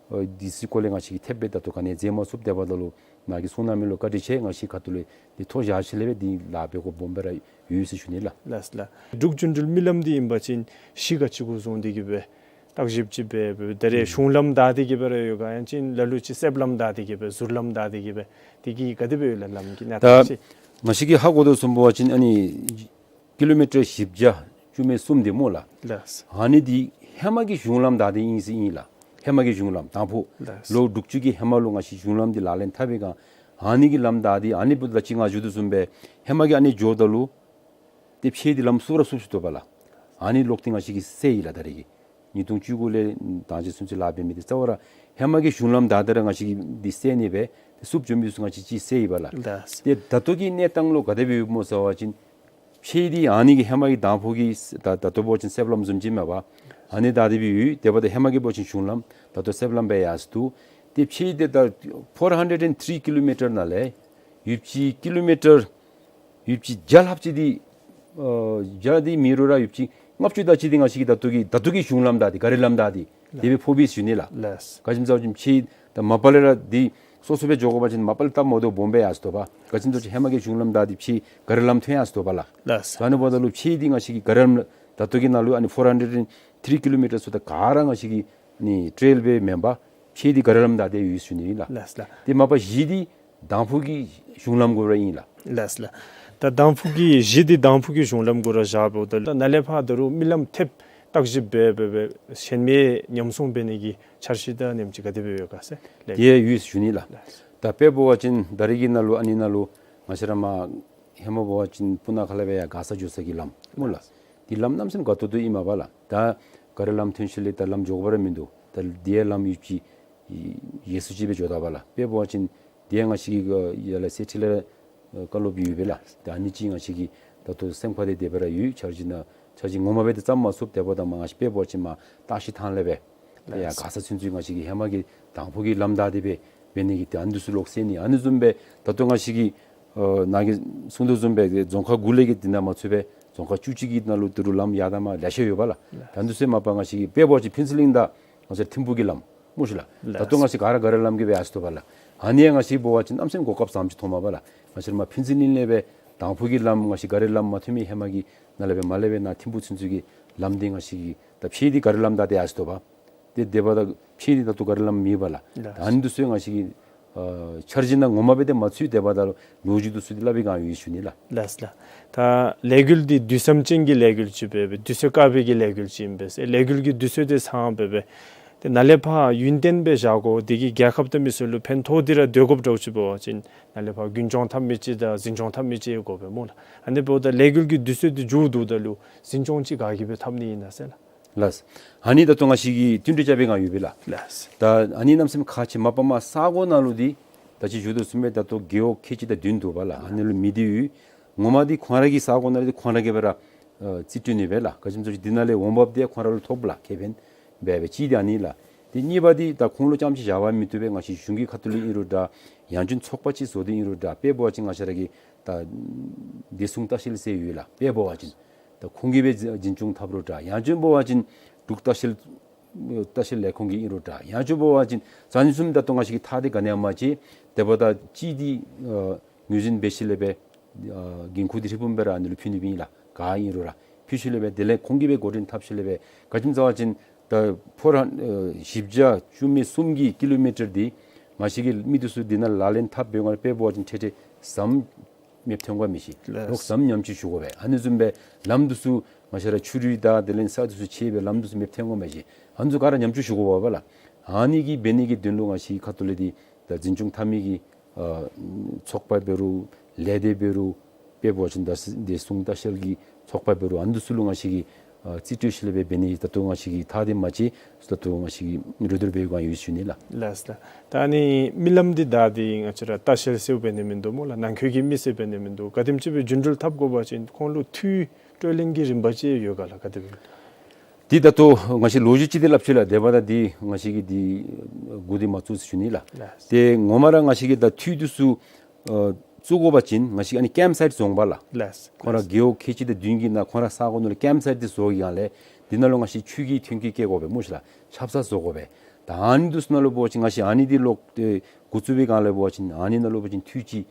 ཨ་འདི་ཚུ་སྐོར་ལས་ང་བཅས་ཀྱིས་ཐེབས་སྦེ་ད་ལྟོ་ག་ནི་མཛད་མ་ཚུགས། དེ་འབདཝ་ད་ལུ་ནཱ་གིས་གསུང་གནང་མི་ལུ་བཀའ་དྲིན་ཆེ། ང་བཅས་ཁ་ཐུག་ལས་འདི་ཐོ་བཞག་ཞིནམ་ལས་སྦེ་འདི་ལཱ་འབད་དགོཔ་སྦོམ་སྦེ་ར་ཡོད་ཟེར་ཞུ་ནི་ལགས། ལགས་ལགས། འབྲུག་རྒྱུན་འགྲུལ་མི་ལམ་འདི་ཨིན་པ་ཅིན་གཞི་ག་ཅི་གུ་བཟུང་སྟེ་གིས་སྦེ་བརྟག་ཞིབ་ཅིག་འབད་འབད་ད་རེས་གཞུང་ལམ་བདའ་སྟེ་གིས་སྦེ་ར་ཡོད་ག་ཡང་ཅིན་ལ་ལུ་ཅིག་གསེབ་ལམ་བདའ་སྟེ་གིས་སྦེ་ཟུར་ལམ་བདའ་སྟེ་གིས་སྦེ་དེ་གི་ག་དེ་སྦེ་ཡོད་ལགས་ལམ་གྱི་གནས་ད་སྟངས་ཅིག། ང་བཅས་ཀྱིས་ཧ་གོ་དོ་བཟུམ་འབད་བ་ཅིན་ཨ་ནི་ཀི་ལོ་མི་ཊར་བཞི་བརྒྱ་བཅུ་མེད་གསུམ་འདི་སྨོ་ལགས། ལགས། ཨ་ནི་འདི་ཧེ་མ་གི་གཞུང་ལམ་བདའ་སྟེ་ཨིན་ཟེར་ཨིན་ལགས། ཧེ་མ་གི་གཞུང་ལམ་དང་ཕུ་ལགས། ལོ་དྲུག་ཅུ་གི་ཧེ་མ་ལུ་ང་བཅས་གཞུང་ལམ་འདི་ལག་ལེན་འཐབ་པའི་སྒང་ཨ་ནི་གི་ལམ་བདའ་སྟེ་ཨ་ནི་འབདཝ་ད་ཅིག་ང་ཞུ་དོ་བཟུམ་སྦེ་ཧེ་མ་གི་ཨ་ནི་འགྱོཝ་ད་ལུ་ཏེ་ཕྱེ་འདི་ལམ་བསུབ་ར་བསུབ་ཚུགས་དོ་པ་ལགས། ཨ་ནི་ལོག་སྟེ་ང་བཅས་ཀྱིས་སེལ་ཡི་ལགས། ད་རེས་ཀྱི་ཉིས་སྟོང་བཅུ་དགུ་ལས་ད་ཅི་ཚུན་ཚོད་ལཱ་འབད་མི་འདི་རྩ་བ་ར་ཧེ་མ་གི་གཞུང་ལམ་བདའ་སྟེ་ར་ང་བཅས་ཀྱིས་འདི་སེལ་ནི་སྦེ་ཏེ་བསུབ་འགྱོ་མི་འདི་ཚུ་ང་བཅས་ཅིག་སེལ་ཡི་པ་ལགས། ལགས། ཏེ་ད་ལྟོ་གི་གནས་སྟངས་ལུ་ག་དེ་སྦེ་ཡོདཔ་སྨོ་ཟེར་བ་ཅིན་ཕྱེ་འདི་ཨ་ནི་གི་ཧེ་མ་གི་དང་ཕུ་གི་ད་ད་ལྟོ་འབད་བ་ཅིན་གསེབ་ལམ་བཟུམ་ཅིག་མས་པ། ཨ་ནི་བདའ་སྟེ་སྦེ་ཡོད། དེ་འབདཝ་ད་ཧེ་མ་གི་འབད་བ་ཅིན་གཞུང་ལམ་ད་ལྟོ་གསེབ་ལམ་སྦེ་ཡར་སོ་འདུག། ཏེ་ཕྱེ་འདི་ད་ཕོར་ཧན་ཌེཌ་ཨེནཌ་ཐི་རི་ཀི་ལོ་མི་ཊར་ནང་ལས་ཡོདཔ་ཅིག་ཀི་ལོ་མི་ཊར་ཡོདཔ་ཅིག་བརྒྱ་ལྷགཔ་ཅིག་འདི་ཨ་བརྒྱ་འདི་མེན་རུང་ར་ཡོདཔ་ཅིག་ལྔ་བཅུ་དེ་ཅིག་འདི་ང་བཅས་ཀྱིས་ད་ལྟོ་གི་ད་ལྟོ་གི་གཞུང་ལམ་བདའ་སྟེ་ག་རི་ལམ་བདའ་སྟེ་དེ་སྦེ་ཕོགཔ་ཨིན་ཟེར་ཞུ་ནི་ལགས། ལགས། ག་ཅི་སྨོ་ཟེར་བ་ཅིན་ཕྱེ་ད་མ་པ་ལས་ར་འདི་སོ་སོ་སྦེ་འགྱོ་དགོ་པ་ཅིན་མ་པ་ལས་སྟབས་མ་བདེཝ་སྦོམ་སྦེ་ཡར་སོ་དོ་པ། ག་ཅི་སྨོ་ཟེར་བ་ཅིན་ཧེ་མ་གི་གཞུང་ལམ་བདའ་སྟེ་ཕྱེ་ག་རི་ལམ་ཐོན་ཡར་སོ་དོ་པ་ལགས། ལགས། ད་ཨ་ནི་འབདཝ་ད་ལུ་ཕྱེ་འདི་ང་བཅས་ཀྱིས་ག་རི་ལམ་ད་ལྟོ་གི་ནང་ལུ་ཨ་ནི་ཕོར་ཧན་ཌེཌ་ཨེནཌ་ཐི་རི་ཀི་ལོ་མི་ཊར་ཚུ་ད་ག་ར་ང་བཅས་ཀྱི་ཨ་ནི་ཊེལ་སྦེ་མེན་པར་ཕྱེ་འདི་ག་རི་ལམ་བདའ་སྟེ་ཡོད་ཟེར་ཞུ་ནི་ལགས། ལགས་ལགས། ཏེ་མ་པ་བཞི་འདི་དང་ཕུ་གི་གཞུང་ལམ་གུ་ར་ཨིན་ལགས། ལགས་ལགས། ད་དང་ཕུ་གི་བཞི་འདི་དང་ཕུ་གི་གཞུང་ལམ་གུ་ར་བཞག་འབདཝ་ད་ད་ནཱ་ལས་ཕར་ད་རུང་མི་ལམ་ཐེབས་བརྟག་ཞིབ་འབད་འབད་འབད་ཞིནམ་ལས་ཉམས་སྲུང་འབད་ནི་གི་འཆར་གཞི་ད་ནེམ་ཅིག་ག་དེ་སྦེ་ཡོད་ག་ཟེར་ལགས། ཏེ་ཡོད་ཟེར་ཞུ་ནི་ལགས། ལགས། ད་དཔེ་འབད་བ་ཅིན་ད་རེས་ཀྱི་ནང་ལུ་ཨ་ནི་ནང་ལུ་ང་བཅས་ར་མར་ཧེ་མ་འབད་བ་ཅིན་སྤུ་ན་ཁ་ལས་སྦེ་ཡར་མགར་ས་འགྱོ་ས་གི་ལམ་སྨོ་ལགས། འདི་ལམ་གནམ་མེད་ས་མེད་དགའ་ཏོག་ཏོ་ཨིན་མས་པ་ལགས། ད་ག་རི་ལམ་ཐོན་ཞིནམ་ལས་ད་ལམ་འགྱོ་དགོ་པ་ར་མིན་འདུག། ད་དེ་ཡང་ལམ་ཡོདཔ་ཅིག་ཡོད་ཚུལ་ཅིག་སྦེ་འགྱོ་དོ་པ་ལགས། དཔེ་འབད་བ་ཅིན་དེ་ཡང་ང་བཅས་ཀྱིས་ཡར་ལས་སེ་ཊི་ལའིཊ་བཀལ་དགོཔ་ཡོད་པས་ལགས། ད་ཨ་ནི་ཅིག་ང་བཅས་ཀྱིས་ད་ལྟོ་སེམས་ཁར་ཏེ་དེ་སྦེ་ར་ཡོད། འཆར་གཞི་ནང་འཆར་གཞི་ངོ་མ་སྦེ་ཏེ་བརྩམ་མ་ཚུགས། དེ་འབདཝ་ད་མར་ང་བཅས་དཔེ་འབད་བ་ཅིན་མར་སྟག་ཤི་ཐང་ལས་སྦེ་ཡར་མགར་ས་ཚུན་ཚོད་ང་བཅས་ཀྱིས་ཧེ་མ་གི་དང་ཕུ་གི་ལམ་བདའ་སྟེ་སྦེ་འབད་ནི་གི་ཏེ་ཨ་ནི་འདི་ཚུ་ལོག་སེལ་ནི། ཨ་ནི་བཟུམ་སྦེ་ད་ལྟོ་ང་བཅས་ཀྱིས་ཨ་ནཱ་གིས་གསུང་དོ་བཟུམ་སྦེ་རྫོང་ཁག་དགུ་ལས་ཀྱི་འདི་ནང་མ་ཚུད་པར་རྫོང་ཁག་བཅུ་གཅིག་གི་ནང་ལུ་ད་རུང་ལམ་ཡར་དང་མར་ལེ་ཤ་ཡོད་པ་ལགས། ད་ཨ་ནི་ཚུ་མ་པ་ང་བཅས་ཀྱིས་དཔེ་འབད་བ་ཅིན་ཕུན་ཚོགས་གླིང་དང་ང་བཅས་ཐིམ་ཕུག་གི་ལམ་སྨོ་ཤིག་ལགས། ལགས། ད་ལྟོ་ང་བཅས་ག་ར་ག་རི་ལམ་གྱིས་སྦེ་ཡར་སོ་དོ་པ་ལགས། ཨ་ནི་ཡང་ང་བཅས་འབད་བ་ཅིན་གནམ་མེད་ས་མེད་གོ་སྐབས་བཟངམ་ཅིག་མཐོངམ་མས་པ་ལགས། ང་བཅས་ར་མར་ཕུན་ཚོགས་གླིང་ལས་སྦེ་ དང་ཕུ་གི་ལམ་ང་བཅས་ག་རི་ལམ་མ་ཐོན་མི་ཧེ་མ་གི་ནཱ་ལས་སྦེ་མར་ལས་སྦེ་ནཱ་ཐིམ་ཕུ་ཚུན་ཚོད་ཀྱི་ལམ་འདི་ང་བཅས་ཀྱི་ད་ཕྱེད་འདི་ག་རི་ལམ་ད་ཏེ་ཡར་སོ་ཡི་པ། ཏེ་དེ་འབདཝ་ད་ཕྱེད་འདི་ད་ལྟོ་ག་རི་ལམ་མེད་པས་ལགས། ལགས། ད་ཨ་ནི་འདི་ཚུ་ང་བཅས་ཀྱི་ཨ་འཆར་གཞི་ནང་ངོ་མ་སྦེ་ཏེ་མ་ཚུད། དེ་འབདཝ་ད་ལུ་ལོ་རྒྱུས་འདི་ཚུ་འདི་སླབ་པའི་སྒང་ཡོད་ཞུ་ནི་ལགས། ལགས་ལགས། ད་ལས་འགུལ་འདི་དུས་བསམ་ཅན་གྱི་ལས་འགུལ་ཅིག་སྦེ་སྦེ་དུས་ཚོད་བཀག་པའི་གི་ལས་འགུལ་ཅིག་ཨིན་པས། ལས་འགུལ་གྱི་དུས་ཚོད་འདི་ཚང་སྦེ་སྦེ་ཏེ་ནཱ་ལས་ཕར་ཡུན་བརྟན་སྦེ་བཞག་དགོ། དེ་གིས་རྒྱལ་ཁབ་དང་མི་སེར་ལུ་ཕན་ཐོགས་འདི་ར་འདོད་དགོཔ་འདྲཝ་ཅིག་འབད་བ་ཅིན་ནཱ་ལས་ཕར་རྒྱུན་སྐྱོང་འཐབ་མི་ཅིག་དང་འཛིན་སྐྱོང་འཐབ་མི་ཅིག་དགོ་པས་སྨོ་ལགས། ཨ་ནི་འབདཝ་ད་ལས་འགུལ་གྱི་དུས་ཚོད་འདི་མཇུག་བསྡུཝ་ད་ལུ་འཛིན་སྐྱོང་ཅིག་ག་གིས་སྦེ་འཐབ་ནི་ཨིན་ན་ཟེར་ལགས། ལགས། ཨ་ནི་ད་ལྟོ་ང་བཅས་ཀྱིས་བསྟུན་གྲོས་རྐྱབ་པའི་སྒང་ཡོད་པས་ལགས། ལགས། ད་ཨ་ནི་གནམ་མེད་ས་མེད་ཁག་ཆེ། མ་པ་མ་ས་གོ་ནང་ལུ་འདི་ད་ཅི་ཞུ་དོ་བཟུམ་སྦེ་ད་ལྟོ་རྒེད་འོག་ཁལ་གཅིག་དང་བདུན་འདུག་པ་ལགས། ཨ་ནི་ལུ་མི་འདི་ཡོད། ངོ་མ་འདི་ཁོང་ར་གི་ས་གོ་ནང་ལུ་འདི་ཁོང་ར་གིས་སྦེ་ར་ཨ་རྩིས་སྤྲོད་ནི་སྦེ་ལགས། ག་ཅི་སྨོ་ཟེར་བ་ཅིན་འདི་ནང་ལས་འོང་འབབ་འདི་ཁོང་ར་ལུ་ཐོབ་ལགས། ཁེ་ཕན་འབད་སྦེ་གཅིག་འདི་ཨ་ནི་ལགས། ཏེ་གཉིས་པ་འདི་ད་ཁོང་ལུ་རྐྱངམ་ཅིག་བཞག་པ་མི་བཏུབ་པས། ང་བཅས་གཞུང་གི་ཁ་ཐུག་ལས་ཨིན་རུང་འདྲ། ཡང་ཅིན་ཚོགས་པ་ཅིག་བཟོ་སྟེ་ཨིན་རུང་འདྲ། དཔེ་འབད་བ་ཅིན་ང་བཅས་ར་གི་ད་བདེ་སྲུང་ལྟ་བཤལ་ཟེར་ཡོད་ལགས། དཔེ་འབད་བ་ཅིན་ད་ཁོང་གིས་སྦེ་འཛིན་སྐྱོང་འཐབ་རུང་འདྲ། ཡང་ཅིན་འབད་བ་ཅིན་འབྲུག་ལྟ་བཤལ་ལྟ་བཤལ་ལས་ཁུངས་ཀྱིས་ཨིན་རུང་འདྲ། ཡང་ཅིན་འབད་བ་ཅིན་ཨ་ནི་བཟུམ་ད་ལྟོ་ང་བཅས་ཀྱིས་ཐག་འདི་ག་ནི་ཡང་མ་བཅད། དེ་འབདཝ་ད་ཅིག་འདི་ཨ་ངོས་འཛིན་འབད་ཞིནམ་ལས་སྦེ་ཨ་འགན་ཁུར་འདི་ཧྲིལ་བུམ་སྦེ་ར་ཨ་ནི་ལུ་ཕུལ་ནི་སྦེ་ཨིན་ལགས། ག་ཨིན་རུང་ར་ཕུལ་ཞིནམ་ལས་སྦེ་དེ་ལས་ཁོང་གིས་སྦེ་འགོ་འདྲེན་འཐབ་ཞིནམ་ལས་སྦེ། ག་ཅི་སྨོ་ཟེར་བ་ཅིན་ད་ཕོར་ཨ་བཞི་བརྒྱ་བཅུ་མེད་གསུམ་གྱི་ཀི་ལོ་མི་ཊར་འདི་ང་བཅས་ཀྱི་མི་འདི་ཚུ་འདི་ནང་ལག་ལེན་འཐབ་པའི་སྒང་ལས་དཔེ་འབད་བ་ཅིན་ཁྲེ་ཁྲེ་ཟམ་མེདཔ་ཐོན་དགོ་མི་ཤེས། ལགས། ལོག་ཟམ་ཉམས་བཅོས་ཞུ་དགོ་པས། ཨ་ནི་བཟུམ་སྦེ་ལམ་འདི་ཚུ་ང་བཅས་ར་ཆུ་རུད་དང་དེ་ལས་ས་འདི་ཚུ་ཆད་སྦེ་ལམ་འདི་ཚུ་མེདཔ་ཐོན་དགོ་མི་ཤེས། ཨ་ནི་ཚུ་ག་ར་ཉམས་བཅོས་ཞུ་དགོ་པས་ལགས། ཨ་ནི་གི་འབད་ནི་གི་དོན་ལུ་ང་བཅས་ཁ་ཐུག་ལས་འདི་ད་འཛིན་སྐྱོང་འཐབ་མི་གི་ཨ་ཚོགས་པ་འབད་རུང་ལས་སྡེ་འབད་རུང་དཔེ་འབད་བ་ཅིན་ད་བདེ་སྲུང་ལྟ་བཤལ་གྱི་ཚོགས་པ་འབད་རུང་ཨ་ནི་འདི་ཚུ་ལུ་ང་བཅས་ཀྱིས་ཨ་རྩིས་སྤྲོད་ཞིནམ་ལས་སྦེ་འབད་ནི། ད་ལྟོ་ང་བཅས་ཀྱིས་ཐག་འདི་མ་བཅད། ད་ལྟོ་ང་བཅས་ཀྱིས་རུ་སྡེར་འབད་བའི་སྒང་ཡོད་ཞུ་ནི་ལགས། ལགས་ལགས། ད་ཨ་ནི་མི་ལམ་འདི་ད་འདི་ང་བཅས་ར་ལྟ་བཤལ་ཟེར་འབད་ནི་མིན་འདུག་སྨོ་ལགས། ནང་འཁོད་ཀྱི་མི་ཟེར་འབད་ནི་མིན་འདུག། ག་དེམ་ཅིག་སྦེ་རྒྱུན་འགྲུལ་འཐབ་དགོ་པ་ཅིན་ཁོང་ལུ་འཐུས་སྤྲོད་ལེན་གྱི་རིམ་པ་ཅིག་ཡོད་ག་ལགས། ག་དེ་སྦེ། འདི་ད་ལྟོ་ང་བཅས་ལོ་རྒྱུས་ཅིག་འདི་སླབ་ཅི་ལགས། དེ་འབདཝ་ད་འདི་ང་བཅས་ཀྱིས་འདི་འགོ་འདི་མ་བཙུགས་ཟེར་ཞུ་ནི་ལགས། ལགས། ཏེ་ངོ་མ་ར་ང་བཅས་ཀྱིས་ད་འཐུས་འདི་ཚུ་ཨ་བཙུགས་དགོ་པ་ཅིན་ང་བཅས་ཨ་ནི་ཀེམཔ་སའིཊ་བཟོ་འོང་པ་ལགས། ལགས། ཁོང་ར་རྒེད་འོག་ཁལ་གཅིག་དང་བདུན་གྱི་ནང་ཁོང་ར་ས་གོ་ནང་ལུ་ཀེམཔ་སའིཊ་འདི་བཟོ་བའི་སྒང་ལས་འདི་ནང་ལུ་ང་བཅས་ཆུ་གི་ཐོན་སྐྱེད་བསྐྱལ་དགོ་པས་སྨོ་ཤེས་ལགས། ཆབ་གསང་བཟོ་དགོ་པས། ད་ཨ་ནི་འདི་ཚུ་ནང་ལུ་འབད་བ་ཅིན་ང་བཅས་ཨ་ནི་འདི་ལོག་ཏེ་འགོ་བཙུགས་པའི་སྒང་ལས་འབད་བ་ཅིན་ཨ་ནི་ནང་ལུ་འབད་བ་ཅིན་འཐུས་ཅིག་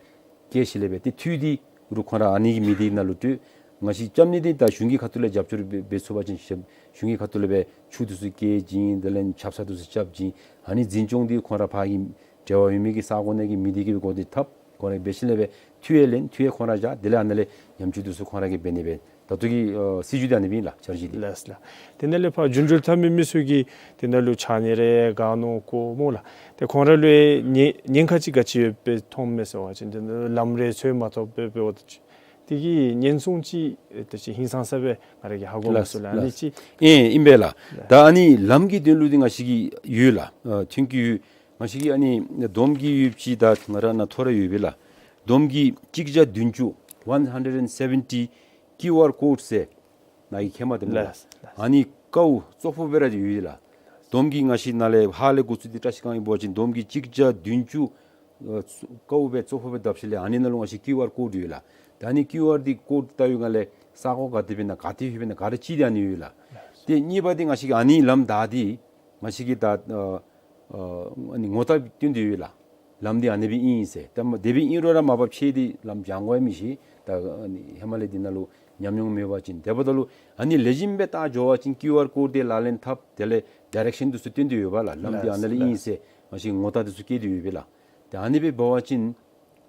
བསྐྱལ་ཞིནམ་ལས་སྦེ་ཏེ་འཐུས་འདི་རུང་ཁོང་ར་ཨ་ནི་གི་མི་འདི་ནང་ལུ་སྤྲོད། ང་བཅས་རྐྱབ་ནི་འདི་ད་གཞུང་གི་ཁ་ཐུག་ལས་རྒྱབ་སྐྱོར་འབད་འབད་ཚུགས་པ་ཅིན་གཞུང་གི་ཁ་ཐུག་ལས་སྦེ་ཆུ་འདི་ཚུ་བསྐྱལ་བྱིན་དེ་ལས་ཆབ་གསང་འདི་ཚུ་རྐྱབ་བྱིན། ཨ་ནི་འཛིན་སྐྱོང་འདི་ཁོང་ར་ཕར་གྱི་འབྲེལ་བ་ཡོད་མི་གི་ས་གོ་ནང་གི་མི་འདི་གིས་སྦེ་འགོ་འདི་འཐབ། ཁོང་ར་འབད་ཞིནམ་ལས་སྦེ་འཐུས་ཡང་ལེན། འཐུས་ཡང་ཁོང་ར་བཞག། དེ་ལས་ཨ་ནཱ་ལས་ཉམས་བཅོས་འདི་ཚུ་ཁོང་ར་གིས་འབད་ནི་སྦེ། ད་ལྟོ་གི་ཨ་སྲིད་བྱུས་འདི་ཨ་ནི་སྦེ་ཨིན་ལགས། འཆར་གཞི་འདི། ལགས་ལགས། དེ་ནང་ལས་ཕར་རྒྱུན་འགྲུལ་འཐབ་མི་མི་ཚུ་གིས་དེ་ནང་ལུ་ཕྱགས་སྙིགས་རེ་ག་ནོ་གོཝ་སྨོ་ལགས། ཏེ་ཁོང་ར་ལུ་ཉེན་ཉེན་ཁ་ཅིག་ག་ཅི་ཡོདཔ་སྦེ་མཐོངམ་མས་ཟེར་བ་ཅིན་དེ་ནང་ལམ་རེ་འཚོལ་མ་ཐོབ་པར་འབདཝ་ད་ཅིག་དེ་གི་ཉེན་སྲུང་ཅིག་ད་ཅི་ཧིང་སངས་ས་སྦེ་ང་ར་གིས་ཧ་གོ་མ་ཚུགས་ལགས། ཨ་ནི་ཅིག། ཨེ་ཨིན་པས་ལགས། ལགས། ད་ཨ་ནི་ལམ་གྱི་དོན་ལུ་འདི་ང་བཅས་ཀྱི་ཡོད་ལགས། ཨ་ཐོན་སྐྱེད་ཡོད། ང་བཅས་ཀྱི་ཨ་ནི་བསྡོམས་ཀྱིས་ཡོདཔ་ཅིག་ད་ང་ར་ནཱ་ཐོ་ར་ཡོད་པས་ལགས། བསྡོམས་ཀྱིས་གཅིག་བརྒྱ་བདུན་ཅུ་one hundred and seventy QR code ཟེར་ནཱ་གིས་མཁྱེནམ་འདུག་སྨོ་ལགས། ལགས་ལགས། ཨ་ནི་ཀཝ་བཙོག་ཕོག་སྦེ་ར་ཡོད་ལགས། བསྡོམས་ཀྱིས་ང་བཅས་ནཱ་ལས་ཧཱ་ལས་འགོ་བཙུགས་ཏེ་བཀྲིས་སྒང་ཨིན་པ་ཅིན་བསྡོམས་ཀྱིས་གཅིག་བརྒྱ་བདུན་ཅུ་ཨ་ཀཝ་སྦེ་བཙོག་ཕོག་སྦེ་བརྡབ་ཞིནམ་ལས་ཨ་ནི་ནང་ལུ་ང་བཅས་QR code ཡོད་ལགས། ད་ཨ་ནི་QR འདི་ཀོཌ་བལྟ་བའི་སྒང་ལས་ས་གོ་ག་ཏེ་འབད་ན་ག་ཏེ་ལྷོད་པས་ན་ག་ར་གཅིག་འདི་ཨ་ནི་ཡོད་ལགས། ཏེ་གཉིས་པ་འདི་ང་བཅས་ཀྱིས་ཨ་ནི་ལམ་བདའ་སྟེ་ང་བཅས་ཀྱིས་ད་ཨ་ཨ་ཨ་ནི་ངོ་རྟགས་སྟོན་ཏེ་ཡོད་ལགས། ལམ་འདི་ཨ་ནི་སྦེ་ཨིན་ཟེར། ད་མ་དེ་སྦེ་ཨིན་རུང་ར་མ་པ་ཕྱེད་འདི་ལམ་བྱང་དགོ་ཡང་མི་ཤེས། ད་ཨ་ནི་ཧེ་མ་ལས་འདི་ནང་ལུ་ཉམས་མྱོང་མེད་པ་ཅིན། དེ་འབདཝ་ད་ལུ་ཨ་ནི་ལེགས་ཤོམ་སྦེ་བལྟ་འགྱོ་བ་ཅིན་QR ཀོཌ་འདི་ལག་ལེན་འཐབ། དེ་ལས་ཌའི་རེག་ཤཱན་འདི་ཚུ་སྟོན་ཏེ་ཡོད་པས་ལགས། ལམ་འདི་ཨ་ནཱ་ལས་ཨིན་ཟེར་ང་བཅས་ངོ་རྟགས་འདི་ཚུ་བཀལ་ཏེ་ཡོད་པས་ལགས། ཏེ་ཨ་ནི་སྦེ་འབད་བ་ཅིན་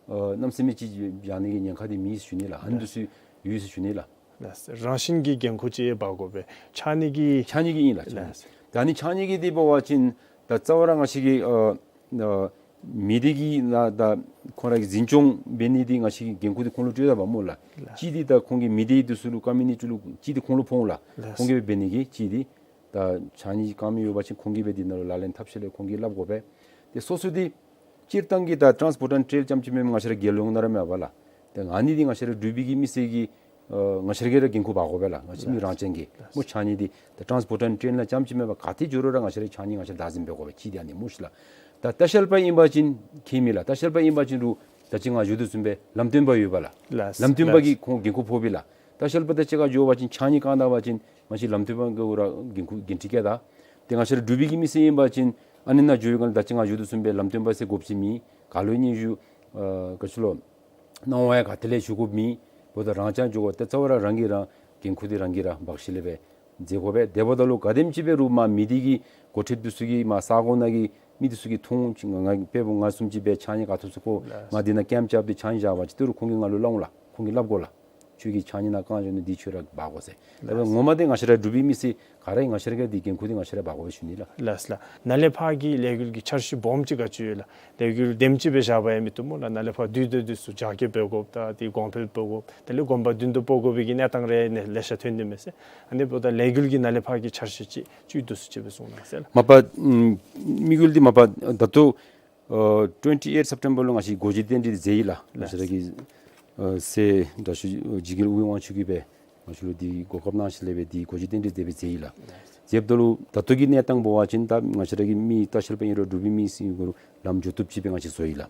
ཨ་གནམ་མེད་ས་མེད་ཅིག་བྱང་ནི་གི་ཉེན་ཁ་འདི་མེད་ཟེར་ཞུ་ནི་ལགས། ཨ་ནི་འདི་ཚུ་ཡོད་ཟེར་ཞུ་ནི་ལགས། ལགས། རང་བཞིན་གྱི་འགན་ཁུར་ཅིག་འབག་དགོ་པས། ཕྱགས་སྙིགས་ཀྱི། ཕྱགས་སྙིགས་ཀྱི་ཨིན་ལགས། ལགས། ད་ཨ་ནི་ཕྱགས་སྙིགས་ཀྱི་འདི་འབད་བ་ཅིན་ད་རྩ་བ་ར་ང་བཅས་ཀྱི་ཨ་ཨ་མི་སྡེ་གི་ནང་ད་ཁོང་ར་གི་འཛིན་སྐྱོང་འབད་ནི་འདི་ང་བཅས་ཀྱི་འགན་ཁུར་འདི་ཁོང་ལུ་སྤྲོད་ད་པས་སྨོ་ལགས། ལགས། གཅིག་འདི་ད་ཁོང་གི་མི་སྡེ་འདི་ཚུ་ལུ་ཀོ་མིའུ་ནི་ཊི་ལུ་གཅིག་འདི་ཁོང་ལུ་ཕོག་འོང་ལགས། ལགས། ཁོང་གིས་འབད་ནི་གི་གཅིག་འདི་ད་ཕྱགས་སྙིགས་གང་མི་ཡོད་པ་ཅིན་ཁོང་གིས་སྦེ་འདི་ནང་ལུ་ལག་ལེན་འཐབ་ཞིནམ་ལས་ཁོང་གིས་སླབ་དགོ་པས། ཏེ་སོ་སོ་འདི་སྤྱིར་བཏང་གི་ད་ཊཱནསི་པོརཊ་ཨེནཌ་ཊེ་རེལ་རྐྱངམ་ཅིག་མེན་པར་ང་བཅས་ར་རྒྱལ་ཡོངས་ནང་ར་མེད་པས་ལགས། ཏེ་ཨ་ནི་འདི་ང་བཅས་ར་འབྲུག་པའི་གི་མི་སེར་གྱིས་ཨ་ང་བཅས་ར་གིས་ར་འགན་ཁུར་འབག་དགོ་པས་ལགས། ང་བཅས་མི་རང་བཙན་གྱིས། ལགས། སྨོ་ཕྱགས་སྙིགས་འདི་ད་ཊཱནསི་པོརཊ་ཨེནཌ་ཊེ་རེལ་ནང་རྐྱངམ་ཅིག་མེན་པར་ག་ཏེ་འགྱོ་རུང་ར་ང་བཅས་ར་ཕྱགས་སྙིགས་ང་བཅས་ར་བདག་འཛིན་འབད་དགོ་པས། གཅིག་འདི་ཨ་ནི་སྨོ་ཤེས་ལགས། ད་ལྟ་བཤལ་པ་ཨིན་པ་ཅིན་ཁྱད་མེད་ལགས། ལྟ་བཤལ་པ་ཨིན་པ་ཅིན་རུང་ད་ཅི་ང་ཞུ་དོ་བཟུམ་སྦེ་ལམ་སྟོན་པ་ཡོད་པས་ལགས། ལགས། ལམ་སྟོན་པ་གིས། ལགས། ཁོང་འགན་ཁུར་ཕོག་པས་ལགས། ལྟ་བཤལ་པ་དང་གཅིག་ཁར་འགྱོ་བ་ཅིན་ཕྱགས་སྙིགས་བཀང་ད་པ་ཅིན་ང་བཅས་ལམ་སྟོན་པ་གུ་ར་འགན་ཁུར་འགན་འཁྲི་བཀལ་ད། ཏེ་ང་བཅས་ར་འབྲུག་པའི་གི་མི་སེར་ཨིན་པ་ཅིན་ཨ་ནི་ནང་འགྱོ་བའི་སྒང་ལས་ད་ཅི་ང་ཞུ་དོ་བཟུམ་སྦེ་ལམ་སྟོན་པ་ཟེར་དགོཔ་ཅིག་མེད། ག་ལུ་སྙན་ཞུ་ཨ་ག་ཅི་ལོ་གནང་བ་ཡང་ག་ཏེ་ལས་ཞུ་དགོཔ་མེད། འབདཝ་ད་རང་རྐྱང་འགྱོ་དགོ། ཏེ་རྩ་བ་ར་རང་གིས་རང་འགན་ཁུར་འདི་རང་གིས་ར་འབག་ཞིནམ་ལས་སྦེ་མཛད་དགོ་པས། དེ་འབདཝ་ད་ལུ་ག་དེམ་ཅིག་འབད་རུང་མ་མི་སྡེ་གི་འགོ་ཁྲིདཔ་འདི་ཚུ་གིས་མ་ས་གོ་ནང་གི་མི་འདི་ཚུ་གིས་མཐོང་ཅི། ང་ང་དཔེ་འབད་ང་བཟུམ་ཅིག་སྦེ་ཕྱགས་སྙིགས་ག་ཐུབ་ཚུགས་གོ། ལགས། ང་འདི་ནང་ཀེམཔ་རྐྱབ་སྟེ་ཕྱགས་སྙིགས་བཞག་པ་ཅིན་ཏེ་རུང་ཁོང་གིས་ང་ལུ་སླབ་འོང་ལགས། ཁོང་གིས་སླབ་དགོ་ལགས། ཁྱོད་ཀྱིས་ཕྱགས་སྙིགས་ནང་བཀང་བཞག་ནི་འདི་ཁྱོད་ར་འབག་དགོ་ཟེར། ལགས། དེ་འབདཝ་ངོ་མ་འདི་ང་བཅས་ར་འབྲུག་པའི་མི་སེར་ག་ར་ང་བཅས་ར་གིས་འདི་འགན་ཁུར་འདི་ང་བཅས་ར་འབག་དགོ་པས་ཞུ་ནི་ལགས། ལགས་ལགས། ནཱ་ལས་ཕར་གྱི་ལས་འགུལ་གྱི་འཆར་གཞི་སྦོམ་ཅིག་ག་ཅི་ཡོད་ལགས། ལས་འགུལ་དེམ་ཅིག་སྦེ་བཞག་པ་ཡང་མི་བཏུབ་སྨོ་ལགས། ནཱ་ལས་ཕར་དུས་དང་དུས་སུ་རྒྱ་སྐྱེད་འབད་དགོཔ་དང་དེ་གོང་འཕེལ་འབད་དགོཔ་དེ་ལས་གོམ་པ་མདུན་དུ་སྤོ་དགོ་པའི་གི་གནས་སྟངས་རེ་ནི་ལེ་ཤ་ཐོན་ནི་མས་ཟེར། ཨ་ནི་འབདཝ་ད་ལས་འགུལ་གྱི་ནཱ་ལས་ཕར་གྱི་འཆར་གཞི་ཅིག་བཅུད་བསྡུ་སུ་ཅིག་སྦེ་གསུང་གནང་ཟེར་ལགས། མ་པ་ཨམ་དམིགས་ཡུལ་འདི་མ་པ་ད་ལྟོ་ཨ་ཊུ་ཝེན་ཊི་ཨེཊ་སེབ་ཊེམ་བར་ལུ་ང་བཅས་སྒོ་འབྱེད་རྟེན་འབྲེལ་མཛད་ཡི་ལགས། ལགས། ང་བཅས་ར་གི་ཨ་སྲས་དྲག་ཤོས་འཇིགས་མེད་དབུ་དབང་ཕྱུག་གིས་སྦེ་ང་བཅས་ལུ་འདི་གོ་སྐབས་གནང་ཞིནམ་ལས་སྦེ་འདི་སྒོ་འབྱེད་རྟེན་འབྲེལ་མཛད་སྦེ་མཛད་ཡི་ལགས། ལགས། མཛདཔ་ད་ལུ་ད་ལྟོ་གི་གནས་སྟངས་འབད་བ་ཅིན་ད་ང་བཅས་ར་གི་མི་ལྟ་བཤལ་པ་ཨིན་རུང་འབྲུག་པའི་མི་སེར་ཨིན་རུང་ལམ་འགྱོ་བཏུབ་ཅིག་སྦེ་ང་བཅས་བཟོ་ཡི་ལགས།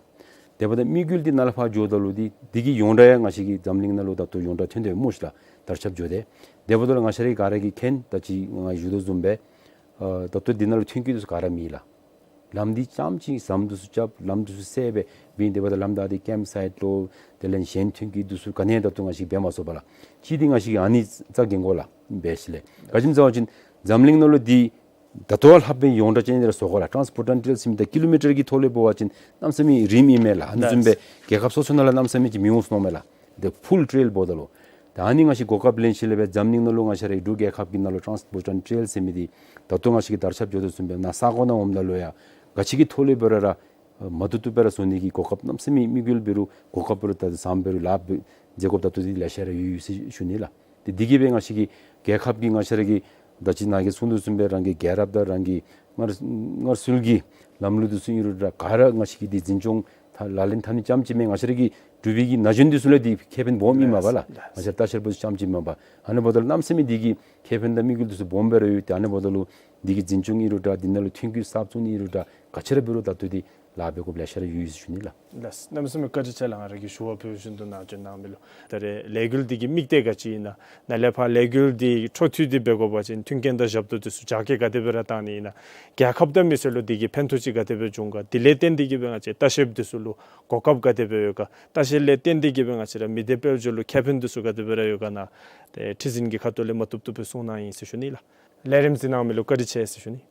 དེ་འབདཝ་ད་དམིགས་ཡུལ་འདི་ནཱ་ལས་ཕར་འགྱོཝ་ད་ལུ་འདི་འདི་གི་ཡོངས་གྲགས་ཡང་ང་བཅས་ཀྱི་འཛམ་གླིང་ནང་ལུ་ད་ལྟོ་ཡོངས་གྲགས་ཐོན་དོ་སྨོ་ཤིག་ལགས། དར་ཁྱབ་འགྱོ་སྟེ། དེ་འབདཝ་ད་ལུ་ང་བཅས་ར་ག་ར་གིས་མཁྱེན། ད་ཅི་ང་ཞུ་དོ་བཟུམ་སྦེ་ཨ་ད་ལྟོ་འདི་ནང་ལུ་ཐོན་སྐྱེད་འདི་ཚུ་ག་ར་མེད་ལགས། ལམ་འདི་རྐྱངམ་ཅིག་ཟམ་འདི་ཚུ་རྐྱབ། ལམ་འདི་ཚུ་སེལ་སྦེ་འབད་ནི། དེ་འབདཝ་ད་ལམ་བདའ་སྟེ་ཀེམཔ་སའིཊ་ལོ་དེ་ལས་གཞན་ཐོན་སྐྱེད་འདི་ཚུ་ག་ནི་ཡང་ད་ལྟོ་ང་བཅས་འབད་མ་ཚུགས་པས་ལགས། གཅིག་འདི་ང་བཅས་ཀྱིས་ཨ་ནི་རྩ་འགེངས་དགོ་ལགས། འབད་ཞིནམ་ལས་ག་ཅི་སྨོ་ཟེར་བ་ཅིན་འཛམ་གླིང་ནང་ལུ་འདི་ད་ལྟོ་ལྷགཔ་སྦེ་ཡོངས་གྲགས་ཅན་འདི་ར་བཟོ་དགོ་ལགས། ཊཱནསི་པོར་ཊཱན་ཊེལ་ཟེར་མི་འདི་ཀི་ལོ་མི་ཊར་གྱི་ཐོག་ལས་འབད་བ་ཅིན་གནམ་མེད་ས་མེད་རིངམོ་ཨིན་མས་ལགས། ཨ་ནི་བཟུམ་སྦེ་རྒྱལ་ཁབ་སོ་སོ་ནང་ལུ་གནམ་མེད་ས་མེད་ཅིག་མི་འོང་ཟེར་མནོཝ་མས་ལགས། འདི་ཕུལ་ཊེལ་འབདཝ་ད་ལུ། ད་ཨ་ནི་ང་བཅས་གོ་སྐབས་ལེན་ཞིནམ་ལས་སྦེ་འཛམ་གླིང་ནང་ལུ་ང་བཅས་རའི་འབྲུག་རྒྱལ་ཁབ་ཀྱི་ནང་ལུ་ཊཱནསི་པོར་ཊཱན་ཊེལ་ཟེར་མི་འདི་ད་ལྟོ་ང་བཅས་ཀྱིས་དར་ཁྱབ་འགྱོ་དོ་བཟུམ་སྦེ་ནཱ་ས་གོ་ནང་འོངམ་ད་ལུ་ཡང་ག་ཅི་གི་ཐོག་ལས་འབད་རུང་ར་མ་བཏུབ་བཏུབ་སྦེ་ར་བཟོ་ནི་གི་གོ་སྐབས་གནམ་མེད་ས་མེད་དམིགས་ཡུལ་འབད་རུང་གོ་སྐབས་འབད་རུང་ད་ཟམ་འབད་རུང་ལཱ་འབད་མཛད་དགོཔ་ད་ལྟོ་འདི་ལེ་ཤ་ར་ཡོད་ཡོད་ཟེར་ཞུ་ནི་ལགས། ཏེ་འདི་གིས་སྦེ་ང་བཅས་ཀྱི་རྒྱལ་ཁབ་ཀྱི་ང་བཅས་ར་གི་ད་ཅི་ནཱ་གིས་གསུངས་དོ་བཟུམ་སྦེ་རང་གི་རྒྱལ་རབས་དང་རང་གི་སྔར་སྔར་སྲོལ་གྱི་ལམ་ལུགས་འདི་ཚུ་ཨིན་རུང་ར་ག་ར་ང་བཅས་ཀྱིས་འདི་འཛིན་སྐྱོང་ད་ལག་ལེན་འཐབ་ནི་རྐྱངམ་ཅིག་མེན། ང་བཅས་ར་གི་འབྲུག་པའི་གི་ན་གཞོན་འདི་ཚུ་ལུ་འདི་ཁེ་ཕན་སྦོམ་ཨིན་མས་པ་ལགས། ལགས། ང་བཅས་ར་ལྟ་བཤལ་པ་ཚུ་རྐྱངམ་ཅིག་མེན་པར། ཨ་ནི་འབདཝ་ད་ལུ་གནམ་མེད་ས་མེད་འདི་གི་ཁེ་ཕན་དང་དམིགས་ཡུལ་འདི་ཚུ་སྦོམ་སྦེ་ར་ཡོད། ཏེ་ཨ་ནི་འབདཝ་ད་ལུ་འདི་གི་འཛིན་སྐྱོང་ཨིན་རུང་ར་འདི་ནང་ལུ་ཐོན་སྐྱེད་གསརཔ་བཙུགས་ནི་ཨིན་རུང་ར་ག་ཅི་ར་འབད་རུང་ད་ལྟོ་འདི་ལཱ་འབད་དགོཔ་ལེ་ཤ་ར་ཡོད་ཡོད་ཟེར་ཞུ་ནི་ལགས། ལགས། གནམ་མེད་ས་མེད་བཀའ་དྲིན་ཆེ་ལགས། ང་ར་གིས་ཞུ་བ་ཕུལ་བཞིན་དུ་ནཱ་བྱོན་གནང་མི་ལུ། ད་རེས་ལས་འགུལ་འདི་གི་དམིགས་གཏད་ག་ཅི་ཨིན་ན། ནཱ་ལས་ཕར་ལས་འགུལ་འདི་འཕྲོ་མཐུད་དེ་འབད་དགོ་པ་ཅིན་མཐུན་རྐྱེན་དང་ཞབས་ཏོག་འདི་ཚུ་རྒྱ་སྐྱེད་ག་དེ་སྦེ་ར་བཏང་ནི་ཨིན་ན། རྒྱལ་ཁབ་དང་མི་སེར་ལུ་འདི་གིས་ཕན་ཐོགས་ཅིག་ག་དེ་སྦེ་འབྱུང་ག། དེ་ལས་བརྟེན་ཏེ་གིས་སྦེ་ང་བཅས་ལྟ་བཤལཔ་འདི་ཚུ་ལུ་གོ་སྐབས་ག་དེ་སྦེ་ཡོད་ག། ལྟ་བཤལ་ལས་བརྟེན་ཏེ་གིས་སྦེ་ང་བཅས་ར་མི་སྡེ་དཔལ་འབྱོར་ལུ་ཁེ་ཕན་འདི་ཚུ་ག་དེ་སྦེ་ར་ཡོད་ག་ནཱ་ཏེ་ཁྲི་འཛིན་གྱི་ཁ་ཐུག་ལས་མ་བཏུབ་བཏུབ་སྦེ་གསུང་གནང་ཡི་ཟེར་ཞུ་ནི་ལགས། ལས་རིམ་གཟིགས་གནང་མི་ལུ་བཀའ་དྲིན་ཆེ་ཟེར་ཞུ་ནི།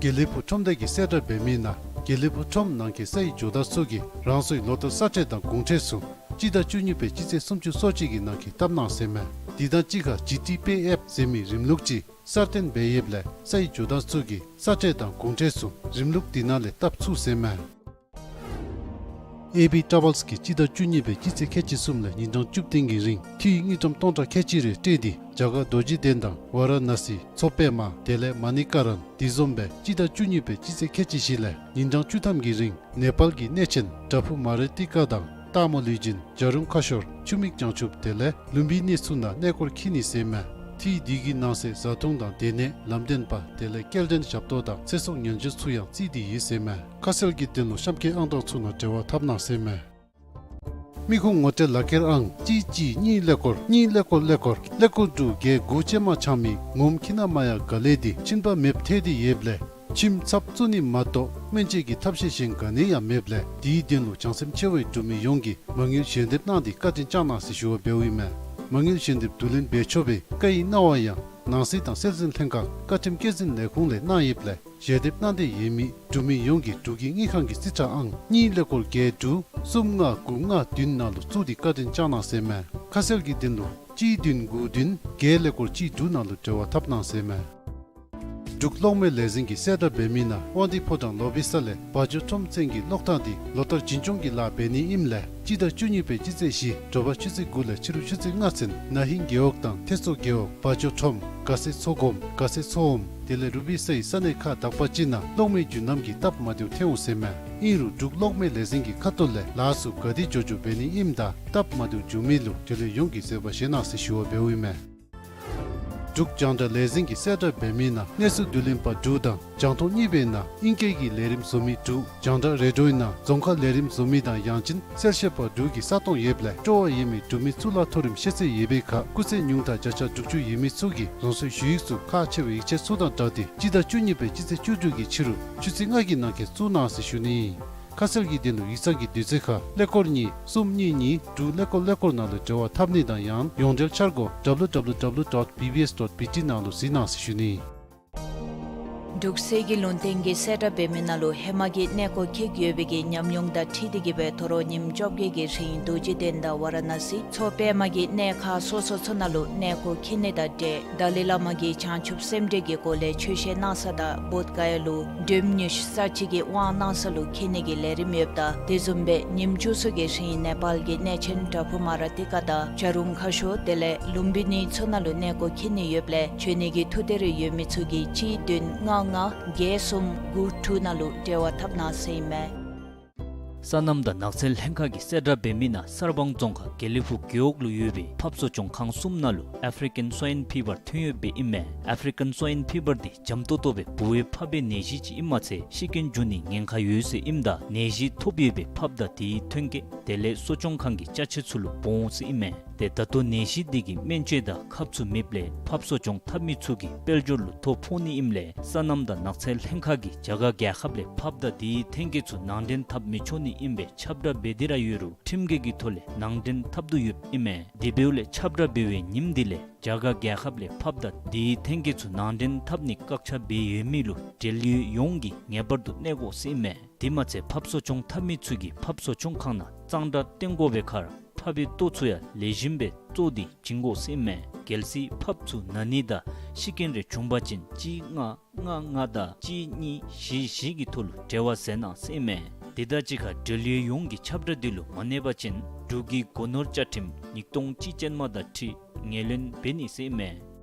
དགེ་ལེགས་ཕུག་ཁྲོམ་སྡེ་གི་གསལ་བསྒྲགས་འབད་མི་ནང་དགེ་ལེགས་ཕུག་ཁྲོམ་ནང་གི་སའི་ཇོ་བདག་ཚུ་གིས་རང་སོའི་ལོ་ལྟར་ས་ཁྲལ་དང་གོང་ཁྲལ་ཚུ་སྤྱི་ཟླ་བཅུ་གཉིས་པའི་སྤྱི་ཚེས་སུམ་ཅུ་སོ་གཅིག་གི་ནང་འཁོད་བཏབ་གནང་ཟེར་མས། དེ་དང་གཅིག་ཁར་ཇི་ཊི་པེ་ཨེཕ་ཟེར་མི་རིམ་ལུགས་ཅིག་གསར་བཏོན་འབད་ཡོདཔ་ལས་སའི་ཇོ་བདག་ཚུ་གིས་ས་ཁྲལ་དང་གོང་ཁྲལ་ཚུ་རིམ་ལུགས་དེ་ནང་ལས་བཏབ་ཚུགས་ཟེར་མས། ཨེ་བི་ཊ་རེ་ཝེལསི་གིས་སྤྱི་ཟླ་བཅུ་གཉིས་པའི་སྤྱི་ཚེས་ཁལ་གཅིག་གསུམ་ལས་ཉིན་གྲངས་བཅུ་བདུན་གྱི་རིང་འཐུས་དངུལ་ཀྲམ་སྟོང་ཕྲག་ཁལ་གཅིག་རེ་སྤྲོད་དེ་རྒྱ་གར་རྡོ་རྗེ་གདན་དང་ཝཱ་ར་ཎ་སི་མཚོ་པདྨ་དེ་ལས་མ་ཎི་ཀ་རན་དེ་བཟུམ་སྦེ་སྤྱི་ཟླ་བཅུ་གཉིས་པའི་སྤྱི་ཚེས་ཁལ་གཅིག་བཞི་ལས་ཉིན་གྲངས་བཅུ་ཐམ་གྱི་རིང་ནེ་པཱལ་གྱི་གནས་ཆེན་བྲག་ཕུག་མ་རི་ཏི་ཀ་དང་སྟག་མོ་ལུས་སྦྱིན་བྱ་རུང་ཁ་ཤོར་ཆུ་མིག་བྱང་ཆུབ་དེ་ལས་ལུམ་བི་ནི་ཚུ་ནང་གནས་སྐོར་འཁྱིད་ནི་ཟེར་མས། འཐུས་དེ་གི་ནང་གསེས་བཟའ་འཐུང་དང་སྡོད་གནས་ལམ་སྟོན་པ་དེ་ལས་སྐྱེལ་འདྲེན་ཞབས་ཏོག་དང་ཚེ་སྲོག་ཉེན་བཅོལ་ཚུ་ཡང་བརྩིས་ཏེ་ཡོད་ཟེར་མས། ཁ་གསལ་གྱི་དོན་ལུ་གཤམ་འཁོད་ཨང་གྲངས་ཚུ་ནང་འབྲེལ་བ་འཐབ་གནང་ཟེར་མས། མི་ཁུངས་ངོ་སྤྲོད་ལག་ཁྱེར་ཨང་གཅིག་གཅིག་གཉིས་ཀླད་ཀོར་གཉིས་ཀླད་ཀོར་ཀླད་ཀོར་ཀླད་ཀོར་དྲུག་བརྒྱད་དགུ་ཅན་མ་ཚང་མི་ངོམ་ཁྱིམ་ནང་མ་ཡང་ག་ལས་ཏེ་ཁྱིམ་པ་མེདཔ་ཐལ་ཏེ་ཡོདཔ་ལས་ཁྱིམ་ཚབ་བཙུགས་ནི་མ་གཏོགས་སྨན་བཅོས་ཀྱི་ཐབས་ཤེས་གཞན་ག་ནི་ཡང་མེདཔ་ལས་དེའི་དོན་ལུ་བྱང་སེམས་ཆེ་བའི་འབྲུག་མི་ཡོངས་ཀྱིས་མ་དངུལ་ཞལ་འདེབས་གནང་སྟེ་བཀའ་དྲིན་བསྐྱང་གནང་ཟེར་ཞུ་བ་འབདཝ་ཨིན་མས། མ་དངུལ་ཞལ་འདེབས་བསྡུ་ལེན་འབད་ཆོག་པའི་བཀའ་ཡིག་གནང་བ་ཡང་ནང་སྲིད་དང་སྲོལ་འཛིན་ལྷན་ཁག་བཀའ་ཁྲིམས་སྐྱེད་འཛིན་ལས་ཁུངས་ལས་གནང་ཡོདཔ་ལས་ཞལ་འདེབས་གནང་འདོད་ཡོད་མི་འབྲུག་མི་ཡོངས་ཀྱིས་འབྲུག་གི་དངུལ་ཁང་གི་རྩིས་ཁྲ་ཨང་གཉིས་ཀླད་ཀོར་བརྒྱད་དྲུག་གསུམ་ལྔ་དགུ་ལྔ་བདུན་ནང་ལུ་བཙུགས་ཏེ་བཀའ་དྲིན་བསྐྱང་གནང་ཟེར་མས། ཁ་གསལ་གྱི་དོན་ལུ་གཅིག་བདུན་དགུ་བདུན་བརྒྱད་ཀླད་ཀོར་གཅིག་དྲུག་ནང་ལུ་འབྲེལ་བ་འཐབ་གནང་ཟེར་མས། འབྲུག་གློག་མེ་ལས་འཛིན་གྱི་གསལ་བསྒྲགས་འབད་མི་ནང་དབང་འདུས་ཕོ་བྲང་ལོ་བི་ས་ལས་བ་ཇོ་ཁྲོམ་ཚན་གྱི་གློག་ཐག་འདི་ལོ་ལྟར་རྒྱུན་སྐྱོང་གི་ལཱ་འབད་ནི་ཨིནམ་ལས་སྤྱི་ཟླ་བཅུ་གཉིས་པའི་སྤྱི་ཚེས་བཞི་དྲོ་པ་ཆུ་ཚོད་དགུ་ལས་ཕྱི་རུ་ཆུ་ཚོད་ལྔ་ཚུན་ན་ཧིང་རྒེད་འོག་དང་ཐེད་མཚོ་རྒེད་འོག་བ་ཇོ་ཁྲོམ་དགའ་སེ་མཚོ་སྒོམ་དགའ་སེ་མཚོ་འོམ་དེ་ལས་རུ་པི་སའི་ས་གནས་ཁག་དག་པ་ཅིག་ནང་གློག་མེ་རྒྱུན་ལམ་གྱི་སྟབས་མ་བདེཝ་ཐོན་འོང་ཟེར་མས། ཨིན་རུང་འབྲུག་གློག་མེ་ལས་འཛིན་གྱི་ཁ་ཐུག་ལས་ལཱ་ཚུ་ག་དེ་མགྱོགས་མགྱོགས་འབད་ནི་ཨིནམ་དང་སྟབས་མ་བདེཝ་འབྱུང་མི་ལུ་འབྲེལ་ཡོད་ཡོངས་ཀྱིས་བཟོད་པ་བཞེས་གནང་ཟེར་ཞུ་བ་འབདཝ་ཨིན་མས། འབྲུག་རྒྱང་བསྒྲགས་ལས་འཛིན་གྱི་གསལ་བསྒྲགས་འབད་མི་ནང་གནས་ཚུལ་བསྡུ་ལེན་པ་དྲུག་དང་རྒྱང་མཐོང་གཉིས་པའི་ནང་ཨིང་སྐད་ཀྱི་ལས་རིམ་བཟོ་མི་དྲུག་རྒྱང་བསྒྲགས་རེ་ཌིའོའི་ནང་རྫོང་ཁ་ལས་རིམ་བཟོ་མི་དང་ཡང་ཅིན་གསལ་བཤད་པ་དྲུག་གི་ས་སྟོང་ཡོདཔ་ལས་སྤྲོ་བ་ཡོད་མི་འབྲུག་མི་གཙུག་ལག་མཐོ་རིམ་ཤེས་ཚད་ཡོད་པའི་ཁར་སྐུགས་ཚད་ཉུང་མཐའ་བརྒྱ་ཆ་དྲུག་ཅུ་ཡོད་མི་ཚུ་གིས་རང་སོའི་ཞུ་ཡིག་ཚུ་ཁག་ཆེ་བའི་ཡིག་ཆ་ཚུ་དང་སྦྲགས་ཏེ་སྤྱི་ཟླ་བཅུ་གཉིས་པའི་སྤྱི་ཚེས་བཅུ་དྲུག་གི་ཕྱི་རུ་ཆུ་ཚོད་ལྔ་གི་ནང་འཁོད་བཙུགས་གནང་ཟེར་ཞུ་ནི་ཨིན། ཁ་གསལ་གྱི་དོན་ལུ་ཡིག་ཚང་གི་དུས་ཚོད་ཁར་ཀླད་ཀོར་གཉིས་གསུམ་གཉིས་གཉིས་དྲུག་ཀླད་ཀོར་ཀླད་ཀོར་ནང་ལུ་འབྲེལ་བ་འཐབ་ནི་དང་ཡང་ཡོངས་འབྲེལ་འཆར་སྒོ་W W W dot B B S dot B T ནང་ལུ་གཟིགས་གནང་ཟེར་ཞུ་ནི། འབྲུག་སེ་གི་ལུང་བསྟན་གྱི་གསལ་བསྒྲགས་འབད་མི་ནང་ལུ་ཧེ་མ་གི་གནས་སྐོར་འཁྱིད་ཡོད་པའི་གི་ཉམས་མྱོང་དང་འཁྲིལ་ཏེ་གི་སྦེ་དོ་རུང་ཉིནམ་བཅོ་བརྒྱད་ཀྱི་རིང་རྡོ་རྗེ་གདན་དང་ཝ་ར་ཎ་སི་མཚོ་པདྨ་གི་གནས་ཁག་སོ་སོ་ཚུ་ནང་ལུ་གནས་སྐོར་འཁྱིད་ནི་དང་འབྲེལ་ཏ་ལའི་བླ་མ་གི་བྱང་ཆུབ་སེམས་འགྲེལ་གྱི་སྒོ་ལས་ཆོས་བཤད་གནང་ས་དང་བོདྷ་ག་ཡ་ལུ་སྒྲོལ་མ་ཉི་ཤུ་རྩ་གཅིག་གི་དབང་གནང་ས་ལུ་འཁྱིད་ནི་གི་ལས་རིམ་ཡོདཔ་ད་དེ་བཟུམ་སྦེ་ཉིནམ་བཅུ་གསུམ་གྱི་རིང་ནེ་པཱལ་གྱི་གནས་ཆེན་པྲ་བྷུ་མ་ར་ཏི་ཀ་དང་བྱ་རུང་ཁ་ཤོར་དེ་ལས་ལུམ་བི་ནི་ཚུ་ནང་ལུ་གནས་སྐོར་འཁྱིད་ནི་ཡོདཔ་ལས་འབྱོན་ནི་གི་ཐུགས་འདོད་རེ་ཡོད་མི་ཚུ་གིས་གཅིག་བདུན་ལྔ་ལྔ་བརྒྱད་གསུམ་དགུ་དྲུག་ནང་ལུ་འབྲེལ་བ་འཐབ་གནང་ཟེར་ཨིན་མས། སོ་ནམ་དང་ནགས་ཚལ་ལྷན་ཁག་གི་གསལ་བསྒྲགས་འབད་མི་ནང་གསར་སྤང་རྫོང་ཁག་དགེ་ལེགས་ཕུག་རྒེད་འོག་ལུ་ཡོད་པའི་ཕགཔ་གསོ་སྐྱོང་ཁང་གསུམ་ནང་ལུ་ཨེཕ་རི་ཀན་སོའིན་ཕི་བར་ཐོན་ཡོདཔ་ཨིན་མས། ཨེཕ་རི་ཀན་སོའིན་ཕི་བར་འདི་འཇམ་ཏོང་ཏོ་སྦེ་ལྦུ་བའི་ཕགཔ་གི་ནད་གཞི་ཅིག་ཨིནམ་མ་ཚད་ཤི་རྐྱེན་འབྱུང་ནིའི་ཉེན་ཁ་ཡོད་ཟེར་ཨིནམ་ད་ནད་གཞི་ཐོབ་ཡོད་པའི་ཕགཔ་དང་དེའི་ཐོན་སྐྱེད་དེ་ལས་གསོ་སྐྱོང་ཁང་གི་ཅ་ཆས་ཚུ་ལུ་སྤོ་འོང་ཟེར་ཨིན་མས། ཏེ་ད་ལྟོ་ནད་གཞི་འདི་གི་སྨན་བཅོས་དང་ཁབ་ཚུ་མེདཔ་ལས་ཕགཔ་གསོ་སྐྱོང་འཐབ་མི་ཚུ་གི་དཔལ་འབྱོར་ལུ་ཐོ་ཕོག་ནི་ཨིནམ་ལས་སོ་ནམ་དང་ནགས་ཚལ་ལྷན་ཁག་གིས་རྒྱ་གར་རྒྱལ་ཁབ་ལས་ཕགཔ་དང་དེའི་ཐོན་སྐྱེད་ཚུ་ནང་འདྲེན་འཐབ་མི་ཆོག་ནི་ཨིན་པའི་ཁྱབ་བསྒྲགས་འབད་དེ་ར་ཡོད་རུང་ཁྲིམས་འགལ་གྱི་ཐོག་ལས་ནང་འདྲེན་འཐབ་དོ་ཡོདཔ་ཨིན་མས། དེ་འབདཝ་ལས་ཁྱབ་བསྒྲགས་འབད་བའི་ཉིནམ་འདི་ལས་རྒྱ་གར་རྒྱལ་ཁབ་ལས་ཕགཔ་དང་དེའི་ཐོན་སྐྱེད་ཚུ་ནང་འདྲེན་འཐབ་ནི་བཀག་ཆ་འབད་ཡོད་མི་ལུ་འབྲེལ་ཡོད་ཡོངས་ཀྱིས་ངེས་པར་དུ་གནས་དགོ་ཟེར་ཨིན་མས། དེ་མ་ཚད་ཕགཔ་གསོ་སྐྱོང་འཐབ་མི་ཚུ་གིས་ཕགཔ་གསོ་སྐྱོང་ཁང་ནང་གཙང་སྦྲ་བསྟེན་དགོ་པའི་ཁར་ཕགཔ་གི་ལྟོ་ཚུ་ཡང་ལེགས་ཤོམ་སྦེ་བཙོ་སྟེ་བྱིན་དགོ་ཟེར་ཨིན་མས། གལ་སྲིད་ཕགཔ་ཚུ་ན་ནི་དང་ཤི་རྐྱེན་རེ་བྱུང་པ་ཅིན་གཅིག་ལྔ་ལྔ་ལྔ་དང་གཅིག་གཉིས་བཞི་བཞི་གི་ཐོག་ལུ་འབྲེལ་བ་མཛད་གནང་ཟེར་ཨིན་མས། དེ་དང་གཅིག་ཁར་འབྲེལ་ཡོད་ཡོངས་ཀྱིས་ཁྱབ་བསྒྲགས་འདི་ལུ་མ་གནས་པ་ཅིན་འབྲུག་གི་སྒོ་ནོར་བཅའ་ཁྲིམས་ཉིས་སྟོང་གཅིག་ཅན་མ་དང་འཁྲིལ་ངོས་ལེན་འབད་ནི་ཟེར་ཨིན་མས།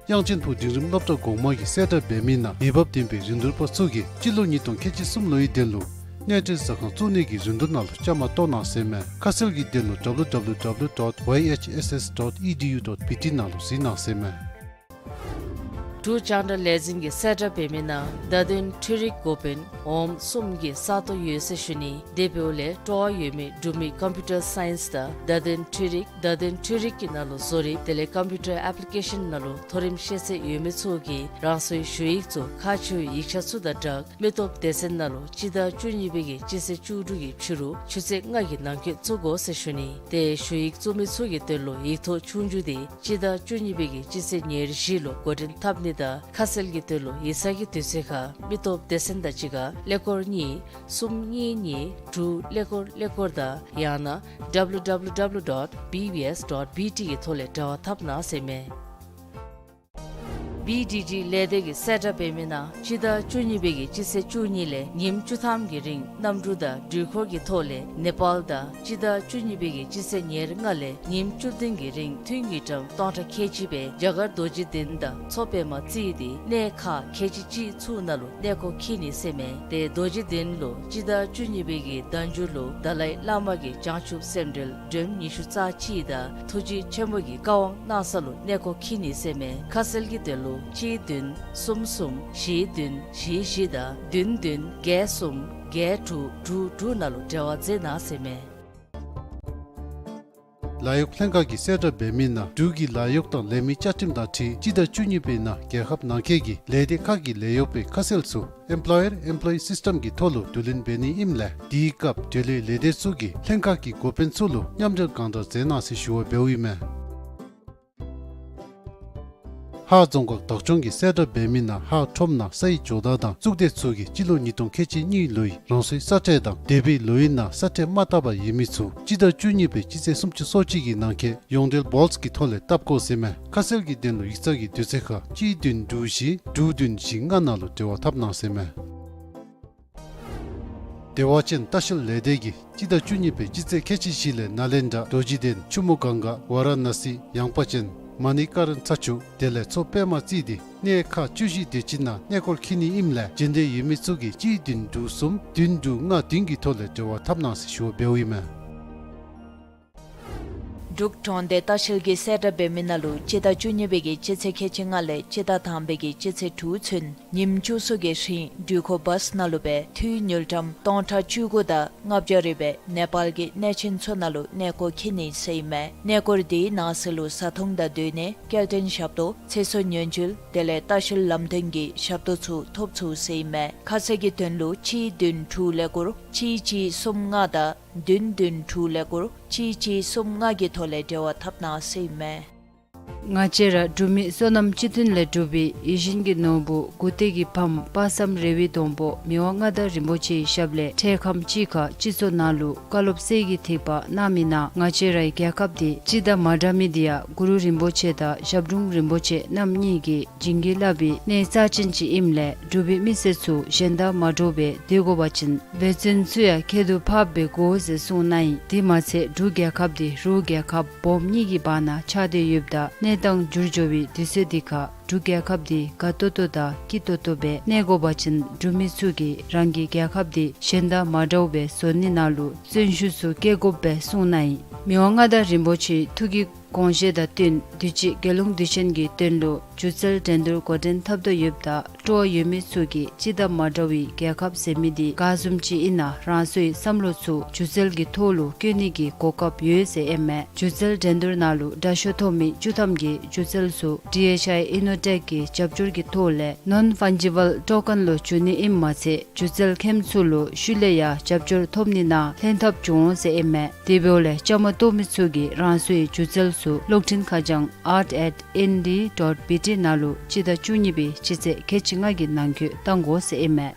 དབྱངས་ཅན་ཕུག་འབྲིང་རིམ་སློབ་གྲྭ་གོང་མ་གི་གསལ་བསྒྲགས་འབད་མི་ནང་འོས་འབབ་ལྡན་པའི་རིན་བསྡུར་པ་ཚུ་གིས་སྤྱི་ལོ་ཉིས་སྟོང་ཁལ་གཅིག་གསུམ་ལོའི་དོན་ལུ་གནས་འབྲེལ་ཟ་ཁང་བཙུགས་ནི་གི་རིན་བསྡུར་ནང་ལུ་བཅའ་མར་གཏོགས་གནང་ཟེར་ཨིན་མས། ཁ་གསལ་གྱི་དོན་ལུ་W W W dot Y H S S dot E D U dot B T ནང་ལུ་གཟིགས་གནང་ཟེར་ཨིན་མས། འབྲུག་རྒྱང་བསྒྲགས་ལས་འཛིན་གྱི་གསལ་བསྒྲགས་འབད་མི་ནང་བརྡ་དོན་འཕྲུལ་རིག་འགོ་དཔོན་འོགམ་གསུམ་གྱི་ས་སྟོང་ཡོད་ཟེར་ཞུ་ནི། དེ་འབདཝ་ལས་སྤྲོ་བ་ཡོད་མི་འབྲུག་མི་ཀམ་པིའུ་ཊར་སའིནསི་དང་བརྡ་དོན་འཕྲུལ་རིག་བརྡ་དོན་འཕྲུལ་རིག་གི་ནང་ལུ་བཟོ་རིག་དེ་ལས་ཀམ་པིའུ་ཊར་ཨེཔ་ལི་ཀེ་ཤཱན་ནང་ལུ་མཐོ་རིམ་ཤེས་ཚད་ཡོད་མི་ཚུ་གིས་རང་སོའི་ཞུ་ཡིག་ཚུ་ཁག་ཆེ་བའི་ཡིག་ཆ་ཚུ་དང་སྦྲགས་མི་སྟོབས་སྡེ་ཚན་ནང་ལུ་སྤྱི་ཟླ་བཅུ་གཉིས་པའི་གི་སྤྱི་ཚེས་བཅུ་དྲུག་གི་ཕྱི་རུ་ཆུ་ཚོད་ལྔ་གི་ནང་འཁོད་བཙུགས་དགོ་ཟེར་ཞུ་ནི། ཏེ་ཞུ་ཡིག་བཙུགས་མི་ཚུ་གི་དོན་ལུ་ཡིག་ཐོག་ཆོས་རྒྱུགས་འདི་སྤྱི་ཟླ་བཅུ་གཉིས་པའི་གི་སྤྱི་ཚེས་ཉེར་བཞི་ལུ་འགོ་འདྲེན་འཐབ་ནི་དང་ཁ་གསལ་གྱི་དོན་ལུ་ཡིག་ཚང་གི་དུས་ཚོད་ཁར་མི་སྟོབས་སྡེ་ཚན་དང་གཅིག་ཁར་ཀླད་ཀོར་གཉིས་གསུམ་གཉིས་གཉིས་དྲུག་ཀླད་ཀོར་ཀླད་ཀོར་དང་ཡང་ན་W W W dot B B S dot B T གི་ཐོག་ལས་འབྲེལ་བ་འཐབ་གནང་ཟེར་ཨིན་མས། B D G ལས་སྡེ་གི་གསལ་བསྒྲགས་འབད་མི་ནང་སྤྱི་ཟླ་བཅུ་གཉིས་པའི་གི་སྤྱི་ཚེས་བཅུ་གཉིས་ལས་ཉིནམ་བཅུ་ཐམ་གྱི་རིང་གནམ་གྲུ་དང་འགྲུལ་འཁོར་གྱི་ཐོག་ལས་ནེ་པཱལ་དང་སྤྱི་ཟླ་བཅུ་གཉིས་པའི་གི་སྤྱི་ཚེས་ཉེར་ལྔ་ལས་ཉིནམ་བཅུ་བདུན་གྱི་རིང་ཐུན་གྱི་ཀྲམ་སྟོང་ཕྲག་ཁལ་གཅིག་སྦེ་རྒྱ་གར་རྡོ་རྗེ་གདན་དང་མཚོ་པདྨ་རྩིས་ཏེ་གནས་ཁག་ཁལ་གཅིག་གཅིག་ཚུ་ནང་ལུ་གནས་སྐོར་འཁྱིད་ནི་ཟེར་ཨིན་མས། ཏེ་རྡོ་རྗེ་གདན་ལུ་སྤྱི་ཟླ་བཅུ་གཉིས་པའི་གི་ཟླ་མཇུག་ལུ་ཏ་ལའི་བླ་མ་གི་བྱང་ཆུབ་སེམས་འགྲེལ་སྒྲོལ་མ་ཉི་ཤུ་རྩ་གཅིག་དང་ཐུགས་རྗེ་ཆེན་པོ་གི་བཀའ་དབང་གནང་ས་ལུ་གནས་སྐོར་འཁྱིད་ནི་ཟེར་ཨིན་མས། ཁ་གསལ་གྱི་དོན་ལུ་གཅིག་བདུན་གསུམ་གསུམ་བཞི་བདུན་བཞི་བཞི་དང་བདུན་བདུན་བརྒྱད་གསུམ་བརྒྱད་དྲུག་དྲུག་དྲུག་ནང་ལུ་འབྲེལ་བ་མཛད་གནང་ཟེར་ཨིན་མས། ལཱ་གཡོག་ལྷན་ཁག་གི་གསལ་བསྒྲགས་འབད་མི་ནང་འབྲུག་གི་ལཱ་གཡོག་དང་ལས་མི་བཅའ་ཁྲིམས་དང་འཁྲིལ་སྤྱི་ཟླ་བཅུ་གཉིས་པའི་ནང་རྒྱལ་ཁབ་ནང་འཁོད་ཀྱི་ལས་སྡེ་ཁག་གི་ལས་གཡོག་པའི་ཁ་གསལ་ཚུ་Employer Employee System གི་ཐོག་ལུ་བསྡུ་ལེན་འབད་ནི་ཨིནམ་ལས་དེའི་སྐབས་འབྲེལ་ཡོད་ལས་སྡེ་ཚུ་གིས་ལྷན་ཁག་གི་འགོ་དཔོན་ཚུ་ལུ་མཉམ་འབྲེལ་གང་དྲག་མཛད་གནང་ཟེར་ཞུ་བ་འབདཝ་ཨིན་མས། ཧཱ་རྫོང་ཁག་བདག་སྐྱོང་གི་གསལ་བསྒྲགས་འབད་མི་ནང་ཧཱ་ཁྲོམ་ནང་སའི་ཇོ་བདག་དང་གཙུག་སྡེ་ཚུ་གིས་སྤྱི་ལོ་ཉིས་སྟོང་ཁལ་གཅིག་གཉིས་ལོའི་རང་སོའི་ས་ཁྲལ་དང་འདས་པའི་ལོའི་ནང་ས་ཁྲལ་མ་བཏབ་པར་ཡོད་མི་ཚུ་སྤྱི་ཟླ་བཅུ་གཉིས་པའི་སྤྱི་ཚེས་སུམ་ཅུ་སོ་གཅིག་གི་ནང་འཁོད་ཡོངས་འབྲེལ་བཱལསི་གི་ཐོག་ལས་བཏབ་དགོ་ཟེར་ཨིན་མས། ཁ་གསལ་གྱི་དོན་ལུ་ཡིག་ཚང་གི་དུས་ཚོད་ཁར་གཅིག་བདུན་དྲུག་བཞི་དྲུག་བདུན་བཞི་ལྔ་ནང་ལུ་འབྲེལ་བ་འཐབ་གནང་ཟེར་ཨིན་མས། བདེ་བ་ཅན་ལྟ་བཤལ་ལས་སྡེ་གིས་སྤྱི་ཟླ་བཅུ་གཉིས་པའི་སྤྱི་ཚེས་ཁལ་གཅིག་བཞི་ལས་ནཱ་ལེནྡྲ་རྡོ་རྗེ་གདན་ཆུ་མོ་གངྒཱ་ཝཱ་ར་ཎ་སི་ཡངས་པ་ཅན་མ་ཎི་ཀ་ར་ན་ཚ་ཆུ་དེ་ལས་མཚོ་པདྨ་རྩིས་ཏེ་གནས་ཁག་བཅུ་བཞི་དེ་ཅིག་ནང་གནས་སྐོར་འཁྱིད་ནི་ཨིནམ་ལས་འབྱོན་འདོད་ཡོད་མི་ཚུ་གིས་གཅིག་བདུན་དྲུག་གསུམ་བདུན་དྲུག་ལྔ་བདུན་གྱི་ཐོག་ལས་འབྲེལ་བ་འཐབ་གནང་ཟེར་ཞུ་བ་འབདཝ་ཨིན་མས། འབྲུག་གྲོང་སྡེ་ལྟ་བཤལ་གྱིས་གསལ་བསྒྲགས་འབད་མི་ནང་ལུ་སྤྱི་ཟླ་བཅུ་གཉིས་པའི་གི་སྤྱི་ཚེས་ཁལ་གཅིག་ལྔ་ལས་སྤྱི་ཟླ་དང་པའི་གི་སྤྱི་ཚེས་དྲུག་ཚུན་ཉིནམ་བཅུ་གསུམ་གྱི་རིང་འགྲུལ་འཁོར་བཱསི་ནང་ལུ་སྦེ་འཐུས་དངུལ་ཀྲམ་སྟོང་ཕྲག་བཅུ་དགུ་དང་ལྔ་བརྒྱ་རེ་སྦེ་ནེ་པཱལ་གྱི་གནས་ཆེན་ཚུ་ནང་ལུ་གནས་སྐོར་འཁྱིད་ནི་ཟེར་ཨིན་མས། གནས་སྐོར་དེའི་ནང་གསེས་ལུ་བཟའ་འཐུང་དང་སྡོད་གནས་སྐྱེལ་འདྲེན་ཞབས་ཏོག་ཚེ་སྲོག་ཉེན་བཅོལ་དེ་ལས་ལྟ་བཤལ་ལམ་སྟོན་གྱི་ཞབས་ཏོག་ཚུ་ཐོབ་ཚུགས་ཟེར་ཨིན་མས། ཁ་གསལ་གྱི་དོན་ལུ་གཅིག་བདུན་དྲུག་ཀླད་ཀོར་གཅིག་གཅིག་གསུམ་ལྔ་དང་བདུན་བདུན་དྲུག་ཀླད་ཀོར་གཅིག་གཅིག་གསུམ་ལྔ་གི་ཐོག་ལས་འབྲེལ་བ་འཐབ་གནང་ཟེར་ཨིན་མས། ང་བཅས་ར་འབྲུག་མི་བསོད་ནམས་སྤྱི་མཐུན་ལས་གྲུབ་པའི་ཡིད་བཞིན་གྱི་ནོར་བུ་མགུ་སྟེང་གི་ཕམ་དཔག་བསམ་རེ་བའི་སྡོང་པོ་མི་དབང་མངའ་བདག་རིན་པོ་ཆེའི་ཞབས་ལས་འཕྲལ་ཁམས་ཅིག་ཁར་སྤྱི་ཚོགས་ནང་ལུ་བཀའ་སློབ་གསེར་གྱི་ཐིགས་པ་གནང་མི་ནང་ང་བཅས་རའི་རྒྱལ་ཁབ་འདི་སྤྱི་དང་མ་འདྲ་མི་འདི་ཡང་གུ་རུ་རིན་པོ་ཆེ་དང་ཞབས་དྲུང་རིན་པོ་ཆེ་རྣམ་གཉིས་ཀྱིས་བྱིན་གྱིས་བརླབས་པའི་གནས་རྩ་ཅན་ཅིག་ཨིནམ་ལས་འབྲུག་པའི་མི་སེར་ཚུ་གཞན་དང་མ་འདྲཝ་སྦེ་སྡོད་དགོ་པ་ཅིན་འབད་བརྩོན་ཚུ་ཡང་ཁྱད་དུ་འཕགསཔ་སྦེ་དགོ་ཟེར་གསུངས་གནང་ཡི། དེ་མ་ཚད་འབྲུག་རྒྱལ་ཁབ་འདི་རུ་རྒྱལ་ཁབ་སྦོམ་གཉིས་ཀྱི་བར་ན་ཆགས་ཏེ་ཡོདཔ་ད་གནས་སྟངས་འགྱུར་འགྱོ་བའི་དུས་ཚོད་འདི་ཁར་འབྲུག་རྒྱལ་ཁབ་འདི་དགའ་ཏོག་ཏོ་དང་སྐྱིད་ཏོག་ཏོ་སྦེ་གནས་དགོ་པ་ཅིན་འབྲུག་མི་ཚུ་གིས་རང་གི་རྒྱལ་ཁབ་འདི་གཞན་དང་མ་འདྲཝ་སྦེ་བཟོ་ནི་ནང་ལུ་བརྩོན་ཤུགས་ཚུ་བསྐྱེད་དགོཔ་སྦེ་གསུངས་གནང་ཡི། མི་དབང་མངའ་བདག་རིན་པོ་ཆེའི་ཐུགས་ཀྱི་དགོངས་བཞེད་དང་བསྟུན་དུས་ཅི་རྒྱལ་ཡོངས་དུས་ཆེན་གྱི་དོན་ལུ་སྒྱུ་རྩལ་འགྲན་བསྡུར་འགོ་འདྲེན་འཐབ་དོ་ཡོདཔ་ད་སྤྲོ་བ་ཡོད་མི་ཚུ་གིས་སྤྱི་དང་མ་འདྲ་བའི་རྒྱལ་ཁབ་ཟེར་མི་འདི་ག་བཟུམ་ཅིག་ཨིན་ན་རང་སོའི་བསམ་བློ་ཚུ་སྒྱུ་རྩལ་གྱི་ཐོག་ལུ་བཀོད་ནི་གི་གོ་སྐབས་ཡོད་ཟེར་ཨིན་མས། སྒྱུ་རྩལ་འགྲན་བསྡུར་ནང་ལུ་དྲག་ཤོས་ཐོབ་མི་བཅུ་ཐམ་གྱི་སྒྱུ་རྩལ་ཚུ་ཌི་ཨེཆ་ཨའི་ཨི་ནོ་ཊེཀ་གི་རྒྱབ་སྐྱོར་གྱི་ཐོག་ལས་ནོན་ཕཱན་ཇི་བཱལ་ཊོ་ཀེན་ལུ་བསྒྱུར་ནི་ཨིནམ་མ་ཚད་སྒྱུ་རྩལ་མཁནམ་ཚུ་ལུ་ཤུལ་ལས་ཡང་རྒྱབ་སྐྱོར་ཐོབ་ནི་ནང་ལྷན་ཐབས་འབྱུང་འོང་ཟེར་ཨིན་མས། དེ་འབདཝ་ལས་བཅའ་མར་གཏོགས་མི་ཚུ་གིས་རང་སོའི་སྒྱུ་རྩལ་ཚུ་གློག་འཕྲིན་ཁ་བྱང་art at N D dot B T ནང་ལུ་སྤྱི་ཟླ་བཅུ་གཉིས་པའི་སྤྱི་ཚེས་ཁལ་གཅིག་ལྔ་གི་ནང་འཁོད་བཏང་དགོ་ཟེར་ཨིན་མས།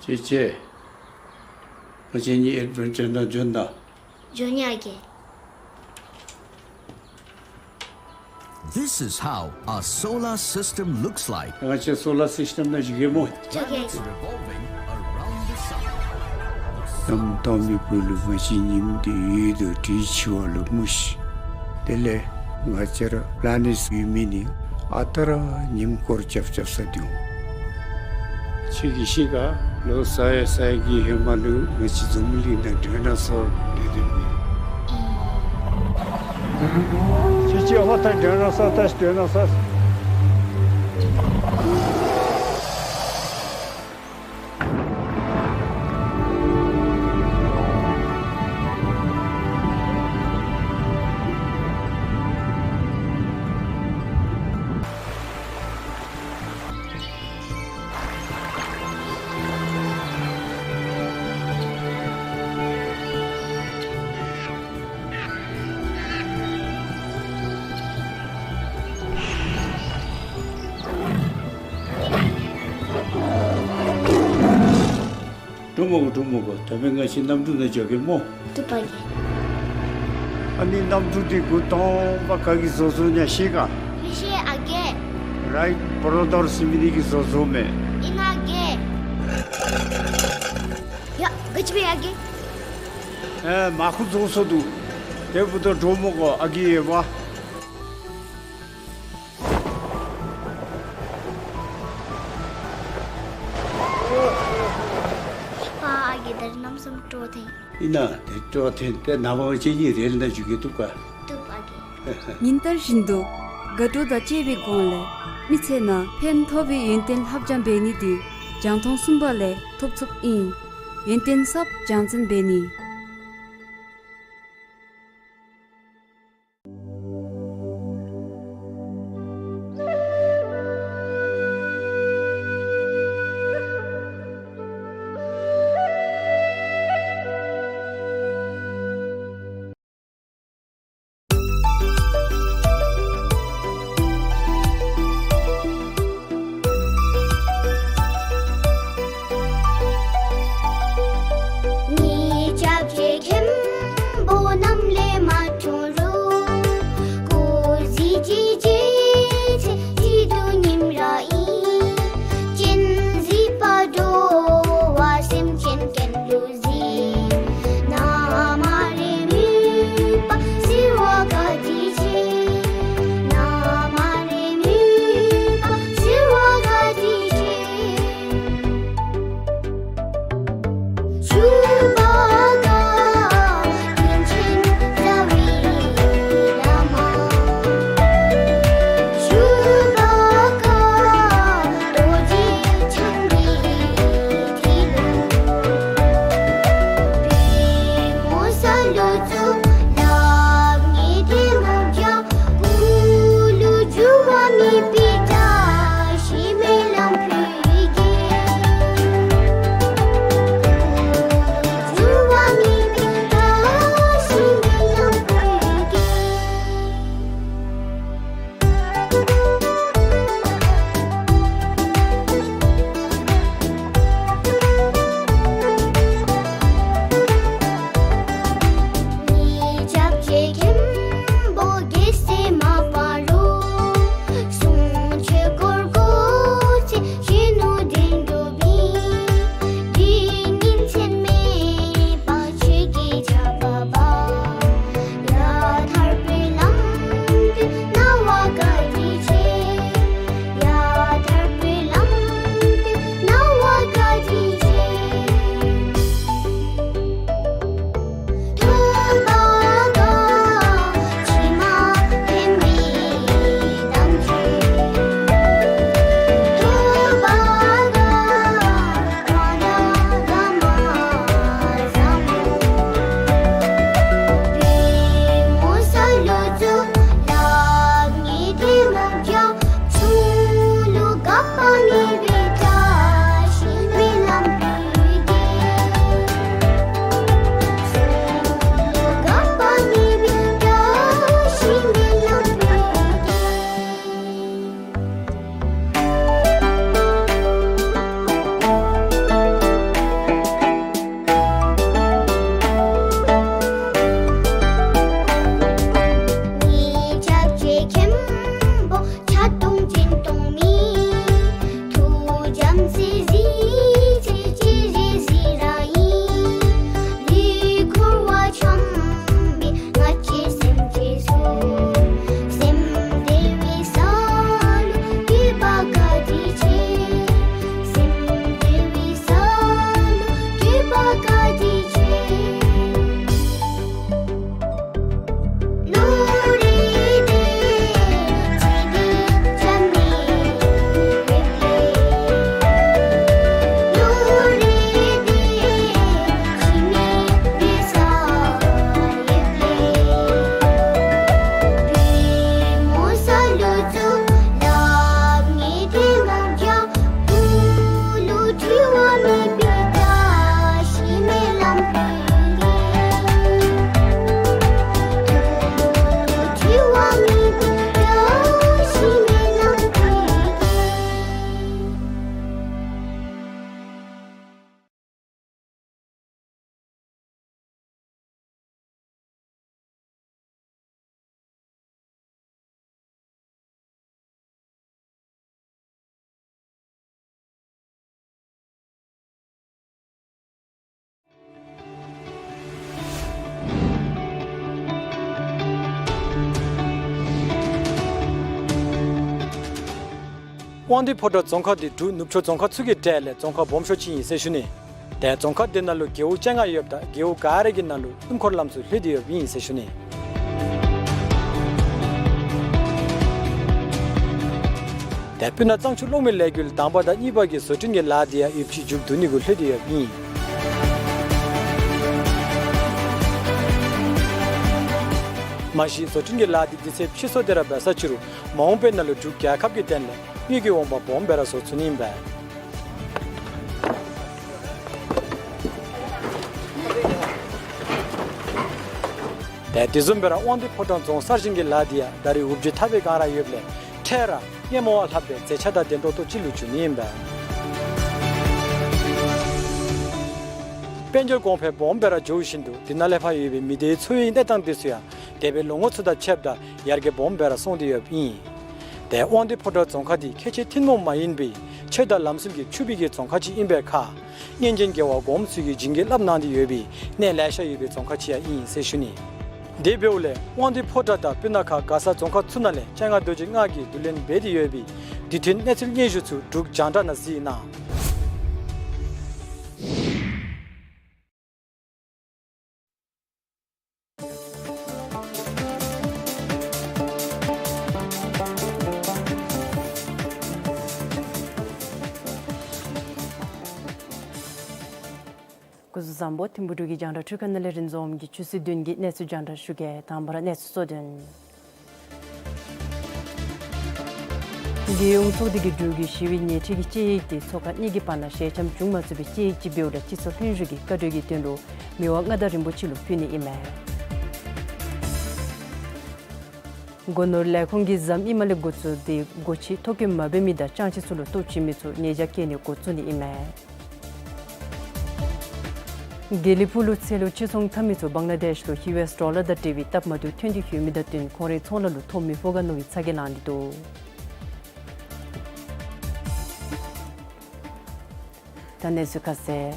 ཅེ་ཅེ། ང་བཅས་གཉིས་ཨེཌ་ཝེན་ཅར་ནང་འབྱོན་ད། འབྱོན་ཡི་ཨ་རྒས། This is how a solar system looks like. ང་བཅས་སོ་ལར་སིསི་ཊེམ་ནང་འགྱོ་གེ་སྨོ། འགྱོ་གེ། Planets revolving around the sun. གནམ་དྭངས་མའི་སྦུག་ལུ་ང་བཅས་ཉིམ་འདི་ཡོད་དོ་དེ་འཆི་བ་ལུ་སྨོ་ཤིག། དེ་ལས་ང་བཅས་ར་པི་ལེ་ནེཊ་ཡོད་མི་འདི་ཨ་རྟག་ར་ཉིམ་སྐོར་རྐྱབ་རྐྱབ་ས་འདི་འོང་། ཁྱོད་ཀྱིས་ཤེས་ག། ལོ་ས་ཡ་ས་ཡ་གི་ཧེ་མ་ལུ་ང་བཅས་འཛམ་བུ་གླིང་ནང་ཌའི་ནོ་སོར་སྡོད་སྡོདཔ་མས། ཁྱོད་ཀྱིས་ཨ་མ་ད་ཌའི་ནོ་སོར་ད་ཅི་ཌའི་ནོ་སོར། འགྲོ་མི་དགོ། འགྲོ་མི་དགོ། ད་འབདན་ང་བཅས་གནམ་གྲུ་ནང་འགྱོ་གེ་སྨོ། བཏུབ་པ་རྒས། ཨ་ནི་གནམ་གྲུ་འདི་འགོ་དང་པ་ག་གིས་བཟོ་བཟོཝ་ཨིན་ན་ཤེས་ག། མི་ཤེས་ཨ་རྒས། རའིཊ་བརོ་དར་ཟེར་མི་འདི་གིས་བཟོ་བཟོཝ་མས། ཨིན་ན་ཨ་རྒས། ཡ་ག་ཅི་འབད་ཡི་ཨ་རྒས། ཨེ་མར་ཁུ་རྫོགས་སོ་འདུག། དེ་འབདཝ་ད་འགྲོ་མི་དགོ་ཨ་རྒས་ཡོདཔ། ཨ་རྒས་ད་རིས་གནམ་མེད་ས་མེད་སྤྲོ་བ་ཐོན། ཨིན་ན་དེ་སྤྲོ་བ་ཐོན་ཏེ་ནངས་པ་ང་བཅས་གཉིས་རེལ་ནང་འགྱོ་གེ། བཏུབ་ག། བཏུབ་ཨ་རྒས། ཉིན་ལྟར་བཞིན་དུ་དགའ་སྤྲོ་དང་བཅས་པའི་སྒོ་ལས་མི་ཚེ་ནང་ཕན་ཐོགས་པའི་ཡོན་ཏན་ལྷབ་སྦྱང་འབད་ནི་འདི་རྒྱང་མཐོང་གསུམ་པ་ལས་ཐོབ་ཚུགསཔ་ཨིན། ཡོན་ཏན་གསརཔ་སྦྱང་བརྩོན་འབད་ནི། དབང་འདུས་ཕོ་བྲང་རྫོང་ཁག་འདི་འབྲུག་ནུབ་ཕྱོགས་རྫོང་ཁག་ཚུ་གི་གྲས་ལས་རྫོང་ཁག་སྦོམ་ཤོས་ཅིག་ཨིན་ཟེར་ཞུ་ནི། ཏེ་རྫོང་ཁག་འདི་ནང་ལུ་རྒེད་འོག་བཅོ་ལྔ་ཡོདཔ་ད་རྒེད་འོག་ག་ར་གི་ནང་ལུ་སྣུམ་འཁོར་ལམ་ཚུ་ལྷོད་དེ་ཡོདཔ་ཨིན་ཟེར་ཞུ་ནི། ཏེ་སྤུ་ན་གཙང་ཆུ་གློག་མེ་ལས་འགུལ་དང་པ་དང་གཉིས་པ་གི་བཟོ་སྐྲུན་གྱི་ལཱ་འདི་ཡང་ཡོདཔ་ཅིག་མཇུག་བསྡུ་ནི་གུ་ལྷོད་དེ་ཡོདཔ་ཨིན། མ་གཞི་བཟོ་སྐྲུན་གྱི་ལཱ་འདི་དུས་ཚོད་ཕྱིས་སོང་སྟེ་ར་འབད་ས་ཅི་རུང་མ་འོངས་པའི་ནང་ལུ་འབྲུག་རྒྱལ་ཁབ་ཀྱི་དོན་ལས་དངུལ་གྱི་འོང་འབབ་སྦོམ་སྦེ་ར་བཟོ་ཚུགས་ནི་ཨིན་པས། ཏེ་དེ་བཟུམ་སྦེ་ར་དབང་འདུས་ཕོ་བྲང་རྫོང་གསར་བཞེངས་ཀྱི་ལཱ་འདི་ཡང་ད་རེས་འུབ་བརྗིད་ཐག་པའི་སྒང་ར་ཡོདཔ་ལས་འཕྲལ་ར་སྔོན་མ་བ་ལྷག་པའི་མཛེས་ཆ་དང་ལྡན་ཏོག་ཏོ་ཅིག་ལུ་འགྱུར་ནི་ཨིན་པས། དཔལ་འབྱོར་གོང་འཕེལ་སྦོམ་སྦེ་ར་འགྱོ་བཞིན་དུ་འདི་ནང་ལས་ཕར་ཡོད་པའི་མི་སྡེའི་འཚོ་བའི་གནས་སྟངས་འདི་ཚུ་ཡང་འདས་པའི་ལོ་ངོ་ཚུ་དང་ཕྱདཔ་ད་ཡར་རྒྱས་སྦོམ་སྦེ་ར་སོང་སྟེ་ཡོདཔ་ཨིན། ཏེ་དབང་འདུས་ཕོ་བྲང་རྫོང་ཁག་འདི་ཁྱད་ཆོས་ཐུན་མོང་མ་ཡིན་པའི་ཆོས་དང་ལམ་སྲོལ་གྱི་ཕྱུག་པའི་གི་རྫོང་ཁག་ཅིག་ཨིན་པའི་ཁར་སྔོན་བྱོན་རྒྱལ་བ་གོངམ་ཚུ་གིས་བྱིན་གྱིས་བརླབས་གནང་སྟེ་ཡོད་པའི་གནས་ལེ་ཤ་ཡོད་པའི་རྫོང་ཁག་ཅིག་ཡང་ཨིན་ཟེར་ཞུ་ནི། དེ་འབདཝ་ལས་དབང་འདུས་ཕོ་བྲང་དང་སྤུ་ན་ཁ་མགར་ས་རྫོང་ཁག་ཚུ་ནང་ལས་སྤྱན་སྔ་རྡོ་རྗེ་ལྔ་གིས་བསྡུ་ལེན་འབད་དེ་ཡོད་པའི་དུས་མཐུན་གནས་ཚུལ་སྙན་ཞུ་ཚུ་འབྲུག་རྒྱང་བསྒྲགས་ནང་གཟིགས་གནང་། སྐུ་གཟུགས་བཟང་པོ། ཐིམ་ཕུ་འབྲུག་གི་རྒྱང་བསྒྲགས་འཕྲུལ་ཁང་ནང་ལས་རིན་འཛོམས་ཀྱིས་ཆུ་ཚོད་བདུན་གྱི་གནས་ཚུལ་རྒྱང་བསྒྲགས་ཞུ་གེ། དང་པ་ར་གནས་ཚུལ་གཙོ་དོན། རྒྱལ་ཡོངས་ཚོགས་སྡེ་གིས་འབྲུག་གི་ཞི་བའི་ཉེས་འཁྲི་གི་དཔྱད་ཡིག་དེ་ཚོགས་ཁག་གཉིས་ཀྱི་བར་ན་ཞལ་འཆམ་བྱུང་མ་ཚུགས་པའི་དཔྱད་ཡིག་ཅིག་འབདཝ་ལས་སྤྱི་ཚོགས་ལྷན་བཞུགས་ཀྱིས་བཀའ་འཁྲོལ་གྱི་དོན་ལུ་མི་དབང་མངའ་བདག་རིན་པོ་ཆེ་ལུ་ཕུལ་ནི་ཨིན་མས། སྒོ་ནོར་ལས་ཁུངས་ཀྱིས་གཟའ་མིག་དམར་ལས་འགོ་བཙུགས་ཏེ་སྒོ་ཕྱེ་ཐོ་བཀོད་མ་འབད་མི་དང་ཅང་ཅེ་ཚུ་ལུ་ལྟོ་བྱིན་མི་ཚུ་ཉེས་བྱ་བཀལ་ནི་འགོ་བཙུགས་ནི་ཨིན་མས། དགེ་ལེགས་ཕུག་ལུ་ཚལ་ལུ་ཕྱིར་ཚོང་འཐབ་མི་ཚུ་བང་ལ་དེཤ་ལུ་ཡུ་ཨེསི་ཌོ་ལར་དང་འབྲེལ་བའི་སྟབས་མ་བདེཝ་ཐོན་ཏེ་ཡོད་མི་དང་བསྟུན་ཁོང་རའི་ཚོང་ལཱ་ལུ་ཐོ་མི་ཕོག་ག་མནོ་བའི་ཚ་གྱང་ལངས་ཏེ་འདུག། ད་གནས་ཚུལ་ཁ་གསལ།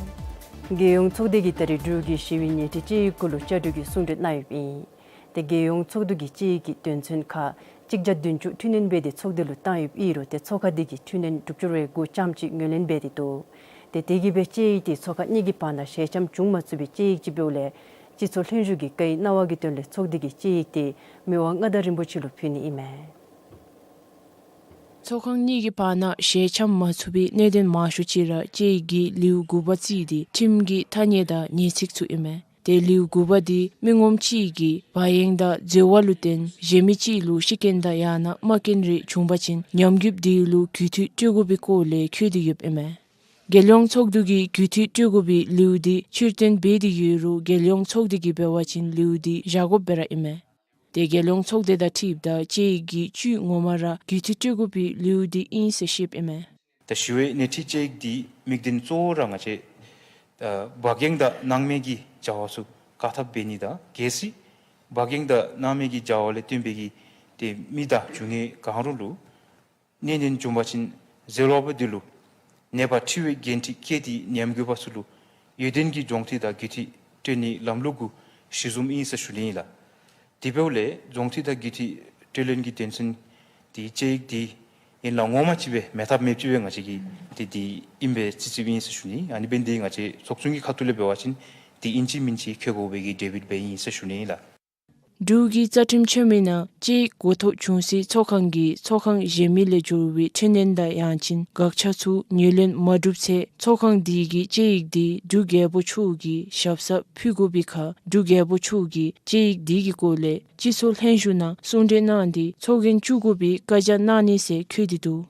རྒྱལ་ཡོངས་ཚོགས་སྡེ་གིས་ད་རེས་འབྲུག་གི་ཞི་བའི་ཉེས་འཁྲི་དཔྱད་ཡིག་གུ་ལུ་བཅའ་སྒྲིག་གི་གསུང་གྲོས་གནང་ཡོདཔ་ཨིན། ཏེ་རྒྱལ་ཡོངས་ཚོགས་འདུ་གི་དཔྱད་ཡིག་གི་དོན་ཚན་ཁག་གཅིག་བརྒྱ་བདུན་ཅུ་འཕྲི་སྣོན་འབད་དེ་ཚོགས་སྡེ་ལུ་བཏང་ཡོདཔ་ཨིན་རུང་ཏེ་ཚོགས་ཁང་འདི་གིས་འཕྲི་སྣོན་དྲུག་ཅུ་རེ་དགུ་ཙམ་ཅིག་ངོས་ལེན་འབད་དེ་འདུག། ཏེ་དེ་གིས་སྦེ་དཔྱད་ཡིག་དེ་ཚོགས་ཁང་གཉིས་ཀྱི་བར་ན་ཞལ་འཆམ་བྱུང་མ་ཚུགས་པའི་དཔྱད་ཡིག་ཅིག་འབདཝ་ལས་སྤྱི་ཚོགས་ལྷན་བཞུགས་ཀྱིས་བཀའ་ཡིག་གནང་བ་གི་དོན་ལས་ཚོགས་སྡེ་གི་དཔྱད་ཡིག་དེ་མི་དབང་མངའ་བདག་རིན་པོ་ཆེ་ལུ་ཕུལ་ནི་ཨིན་མས། ཚོགས་ཁང་གཉིས་ཀྱི་བར་ན་ཞལ་འཆམ་མ་ཚུགས་པའི་གནད་དོན་མང་ཤོས་ཅིག་ར་དཔྱད་ཡིག་གི་ལེའུ་དགུ་པ་བརྩིས་ཏེ་ཁྲིམས་ཀྱི་ཐ་སྙད་དང་ཉེས་ཚིག་ཚུ་ཨིན་མས། ཏེ་ལེའུ་དགུ་པ་འདི་མི་ངོམ་གཅིག་གིས་བག་གཡེང་དང་འཛོལ་བ་ལུ་བརྟེན་གཞན་མི་གཅིག་ལུ་ཤི་རྐྱེན་དང་ཡང་ན་རྨ་རྐྱེན་རེ་བྱུང་པ་ཅིན་ཉམས་རྒུདཔ་དེ་ལུ་རྒུད་འཐུས་སྤྲོད་དགོ་པའི་སྐོར་ལས་འཁོད་དེ་ཡོདཔ་ཨིན་མས། རྒྱལ་ཡོངས་ཚོགས་འདུ་གིས་རྒུད་འཐུས་སྤྲོད་དགོ་པའི་ལེའུ་འདི་ཕྱིར་བཏོན་འབད་དེ་ཡོད་རུང་རྒྱལ་ཡོངས་ཚོགས་སྡེ་གིས་འབད་བ་ཅིན་ལེའུ་འདི་བཞག་དགོཔ་སྦེ་ར་ཨིན་མས། ཏེ་རྒྱལ་ཡོངས་ཚོགས་སྡེ་དང་འཁྲིལཝ་ད་དཔྱད་ཡིག་གི་བཅུད་ངོ་མ་ར་རྒུད་འཐུས་སྤྲོད་དགོ་པའི་ལེའུ་འདི་ཨིན་ཟེར་བཤདཔ་ཨིན་མས། ད་ཞི་བའི་ཉེས་འཁྲི་དཔྱད་ཡིག་འདི་དམིགས་དོན་གཙོ་བོ་ར་ང་བཅས་ཨ་བག་གཡེང་དང་སྣང་མེད་ཀྱི་བྱ་བ་ཚུ་བཀག་ཐབས་འབད་ནི་དང་གལ་སྲིད་བག་གཡེང་དང་སྣང་མེད་ཀྱི་བྱ་བ་ལས་བརྟེན་པའི་གི་ཏེ་མི་དང་རྒྱུ་དངོས་གང་རུང་ལུ་གནོད་ནད་བྱུང་པ་ཅིན་འཛོལ་བ་པོ་དེ་ལུ་ནད་པ་འཁྲི་བའི་འགན་འཁྲི་བཀལ་ཏེ་ཉམས་རྒུད་པ་ཚུ་ལུ་ཡོན་ཏན་གྱི་སྦྱོང་ཚུལ་དང་རྒུད་འཐུས་སྤྲོད་ནིའི་ལམ་ལུགས་གུ་གཞི་བཟུངམ་ཨིན་ཟེར་ཞུ་ནི་ཨིན་ལགས། དེ་འབདཝ་ལས་སྦྱོང་ཚུལ་དང་རྒུད་འཐུས་སྤྲོད་ལེན་གྱི་དོན་ཚན་དེ་དཔྱད་ཡིག་དེ་ཨིན་ལགས་ངོ་མ་ཅིག་སྦེ་མེད་ཐབས་མེདཔ་ཅིག་སྦེ་ང་བཅས་ཀྱིས་དེ་དེ་ཨིན་པས་བརྩི་བརྩིཝ་ཨིན་ཟེར་ཞུ་ནི། ཨ་ནི་འབདན་དེ་ང་བཅས་ཚོགས་ཆུང་གི་ཁ་ཐུག་ལས་འབད་བ་ཅིན་དེ་ཨིན་ཅི་མིན་ཅི་འཁོད་དགོ་པའི་གི་དེ་སྦེ་ཨིན་ཟེར་ཞུ་ནི་ཨིན་ལགས། འབྲུག་གི་རྩ་ཁྲིམས་ཆེན་མོའི་ནང་དཔྱད་ཡིག་གོ་ཐོབ་བྱུང་སའི་ཚོགས་ཁང་གིས་ཚོགས་ཁང་གཞན་མི་ལས་འགྱུར་བའི་འཕྲི་སྣོན་དང་ཡང་ཅིན་དགག་བྱ་ཚུ་ངོས་ལེན་མ་གྲུབ་ཚེ་ཚོགས་ཁང་དེ་གིས་དཔྱད་ཡིག་དེ་འབྲུག་རྒྱལ་པོ་མཆོག་གི་ཞབས་སར་ཕུལ་དགོ་པའི་ཁར་འབྲུག་རྒྱལ་པོ་མཆོག་གིས་དཔྱད་ཡིག་དེ་གི་སྐོར་ལས་སྤྱི་ཚོགས་ལྷན་བཞུགས་ནང་གསུང་གྲོས་གནང་སྟེ་ཚོགས་རྒྱན་བཙུགས་དགོ་པའི་བཀའ་རྒྱ་གནང་ནི་ཟེར་འཁོད་དེ་འདུག།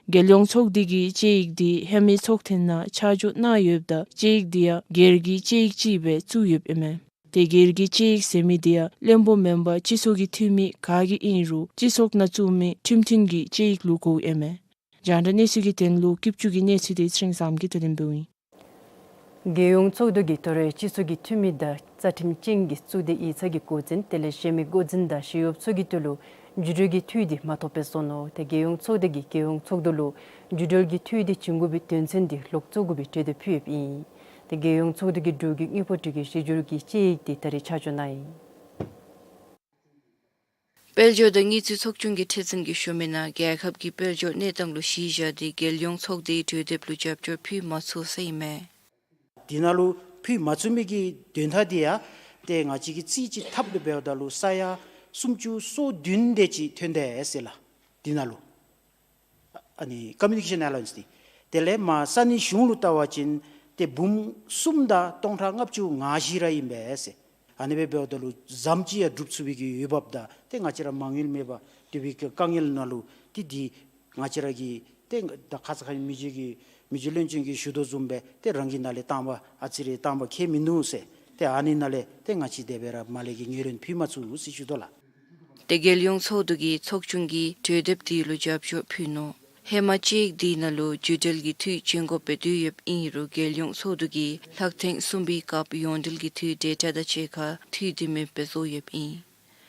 རྒྱལ་ཡོངས་ཚོགས་སྡེ་གིས་དཔྱད་ཡིག་དེ་ཧེ་མའི་ཚོགས་ཐེངས་ནང་ཆ་འཇོག་གནང་ཡོདཔ་ད་དཔྱད་ཡིག་དེ་ཡང་སྒེར་གྱི་དཔྱད་ཡིག་ཅིག་སྦེ་བཙུགས་ཡོདཔ་ཨིན་མས། ཏེ་སྒེར་གྱི་དཔྱད་ཡིག་ཟེར་མི་དེ་ཡང་བློན་པོ་མེན་པར་སྤྱི་ཚོགས་ཀྱི་འཐུས་མི་ག་གིས་ཨིན་རུང་སྤྱི་ཚོགས་ནང་བཙུགས་མི་ཁྲིམས་མཐུན་གྱི་དཔྱད་ཡིག་ལུ་གོཝ་ཨིན་མས། རྒྱང་བསྒྲགས་གནས་ཚུལ་གྱི་དོན་ལུ་སྐྱིད་ཆུ་གི་གནས་ཚུལ་དེ་ཚེ་རིང་བཟངམོ་གིས་བསྡུ་ལེན་འབདཝ་ཨིན། རྒྱལ་ཡོངས་ཚོགས་འདུ་གིས་ད་རེས་སྤྱི་ཚོགས་ཀྱི་འཐུས་མི་དང་རྩ་ཁྲིམས་ཅན་གྱི་གཙུག་སྡེ་ཡིག་ཚང་གི་འགོ་འཛིན་དེ་ལས་གཞན་མི་འགོ་འཛིན་དང་ཞི་གཡོགཔ་ཚུ་གི་ཐོག་ལུ་འགྱུར་འགྲོས་ཀྱི་འཐུས་དེ་མ་ཐོབ་པར་སོང་ནུག། ཏེ་རྒྱལ་ཡོངས་ཚོགས་སྡེ་གིས་རྒྱལ་ཡོངས་ཚོགས་འདུ་ལུ་འགྱུར་འགྲོས་ཀྱི་འཐུས་དེ་བྱིན་དགོ་པའི་དོན་ཚན་དེ་ལོག་བཙུགས་དགོ་པའི་གྲོས་དེ་ཕུལ་ཡོདཔ་ཨིན། ཏེ་རྒྱལ་ཡོངས་ཚོགས་འདུ་གིས་འབྲུག་གི་དངུལ་ཕོགས་སྒྲིག་གི་གཞི་འགྱུར་གྱི་དཔྱད་ཡིག་དེ་ད་རེས་ཆ་འཇོག་གནང་ཡི། དཔལ་འབྱོར་དང་དངུལ་རྩིས་ཚོགས་ཆུང་གི་ཁྲི་འཛིན་གྱིས་ཞུ་མི་ནང་རྒྱལ་ཁབ་ཀྱི་དཔལ་འབྱོར་གནས་སྟངས་ལུ་གཞི་བཞག་སྟེ་རྒྱལ་ཡོངས་ཚོགས་སྡེའི་གྲོས་འདེབས་ལུ་རྒྱབ་སྐྱོར་ཕུལ་མ་ཚུགས་ཟེར་ཨིན་མས། དེ་ནང་ལུ་ཕུལ་མ་ཚུགས་མི་གི་དོན་དག་འདི་ཡང་ཏེ་ང་བཅས་ཀྱིས་རྩིས་ཅིག་འཐབ་སྟེ་འབདཝ་ད་ལུ་ས་ཡ་སུམ་ཅུ་སོ་བདུན་དེ་ཅིག་ཐོན་དེས་ཟེར་ལགས། དེ་ནང་ལུ་ཨ་ནི་ཀོ་མུ་ནི་ཀེ་ཤཱན་ཨེ་ལ་ཝན་སི་འདི། དེ་ལས་མར་ས་གནས་གཞུང་ལུ་བལྟ་བ་ཅིན་ཏེ་འབུམ་གསུམ་དང་སྟོང་ཕྲག་ལྔ་བཅུ་ང་བཞི་ར་ཨིན་པས་ཟེར། ཨ་ནི་སྦེ་འབདཝ་ད་ལུ་ཟམ་ཅིག་ཡང་སྒྲུབ་ཚུགས་པའི་གི་འོས་འབབ་དང་ཏེ་ང་བཅས་ར་མ་དངུལ་མེད་པར་སྡོད་པའི་གི་དཀའ་ངལ་ནང་ལུ་ཏེ་འདི་ང་བཅས་ར་གིས་ཏེ་ད་ཁ་ཙ་ཁ་ཉིནམ་མི་རྗེ་གི་མི་རྗེ་བློན་ཆེན་གྱིས་ཞུ་དོ་བཟུམ་སྦེ་ཏེ་རང་གི་ནང་ལས་བཏང་པ་ཨ་ཙི་རེ་བཏང་པ་ཁྱད་མིན་ནུག་ཟེར། ཏེ་ཨ་ནི་ནང་ལས་ཏེ་ང་བཅས་དེ་སྦེ་ར་མར་ལས་ཀྱི་དངུལ་རིན་ཕུལ་མ་ཚུགས་ཟེར་ཞུ་དོ་ལགས། ཏེ་རྒྱལ་ཡོངས་ཚོགས་འདུ་གིས་ཚོགས་ཆུང་གི་གྲོས་འདེབས་འདི་ལུ་རྒྱབ་སྐྱོར་ཕུལ་ནུག། ཧེ་མ་དཔྱད་ཡིག་འདི་ནང་ལུ་བརྒྱུད་འབྲེལ་གྱི་འཐུས་བྱིན་དགོཔ་སྦེ་བསྡུ་ཡོདཔ་ཨིན་རུང་རྒྱལ་ཡོངས་ཚོགས་འདུ་གིས་ལྷག་ཐེངས་གསུམ་པའི་སྐབས་ཡོངས་འབྲེལ་གྱི་འཐུས་ཌེ་ཊ་དང་གཅིག་ཁར་འཐུས་འདི་མེདཔ་སྦེ་བཟོ་ཡོདཔ་ཨིན།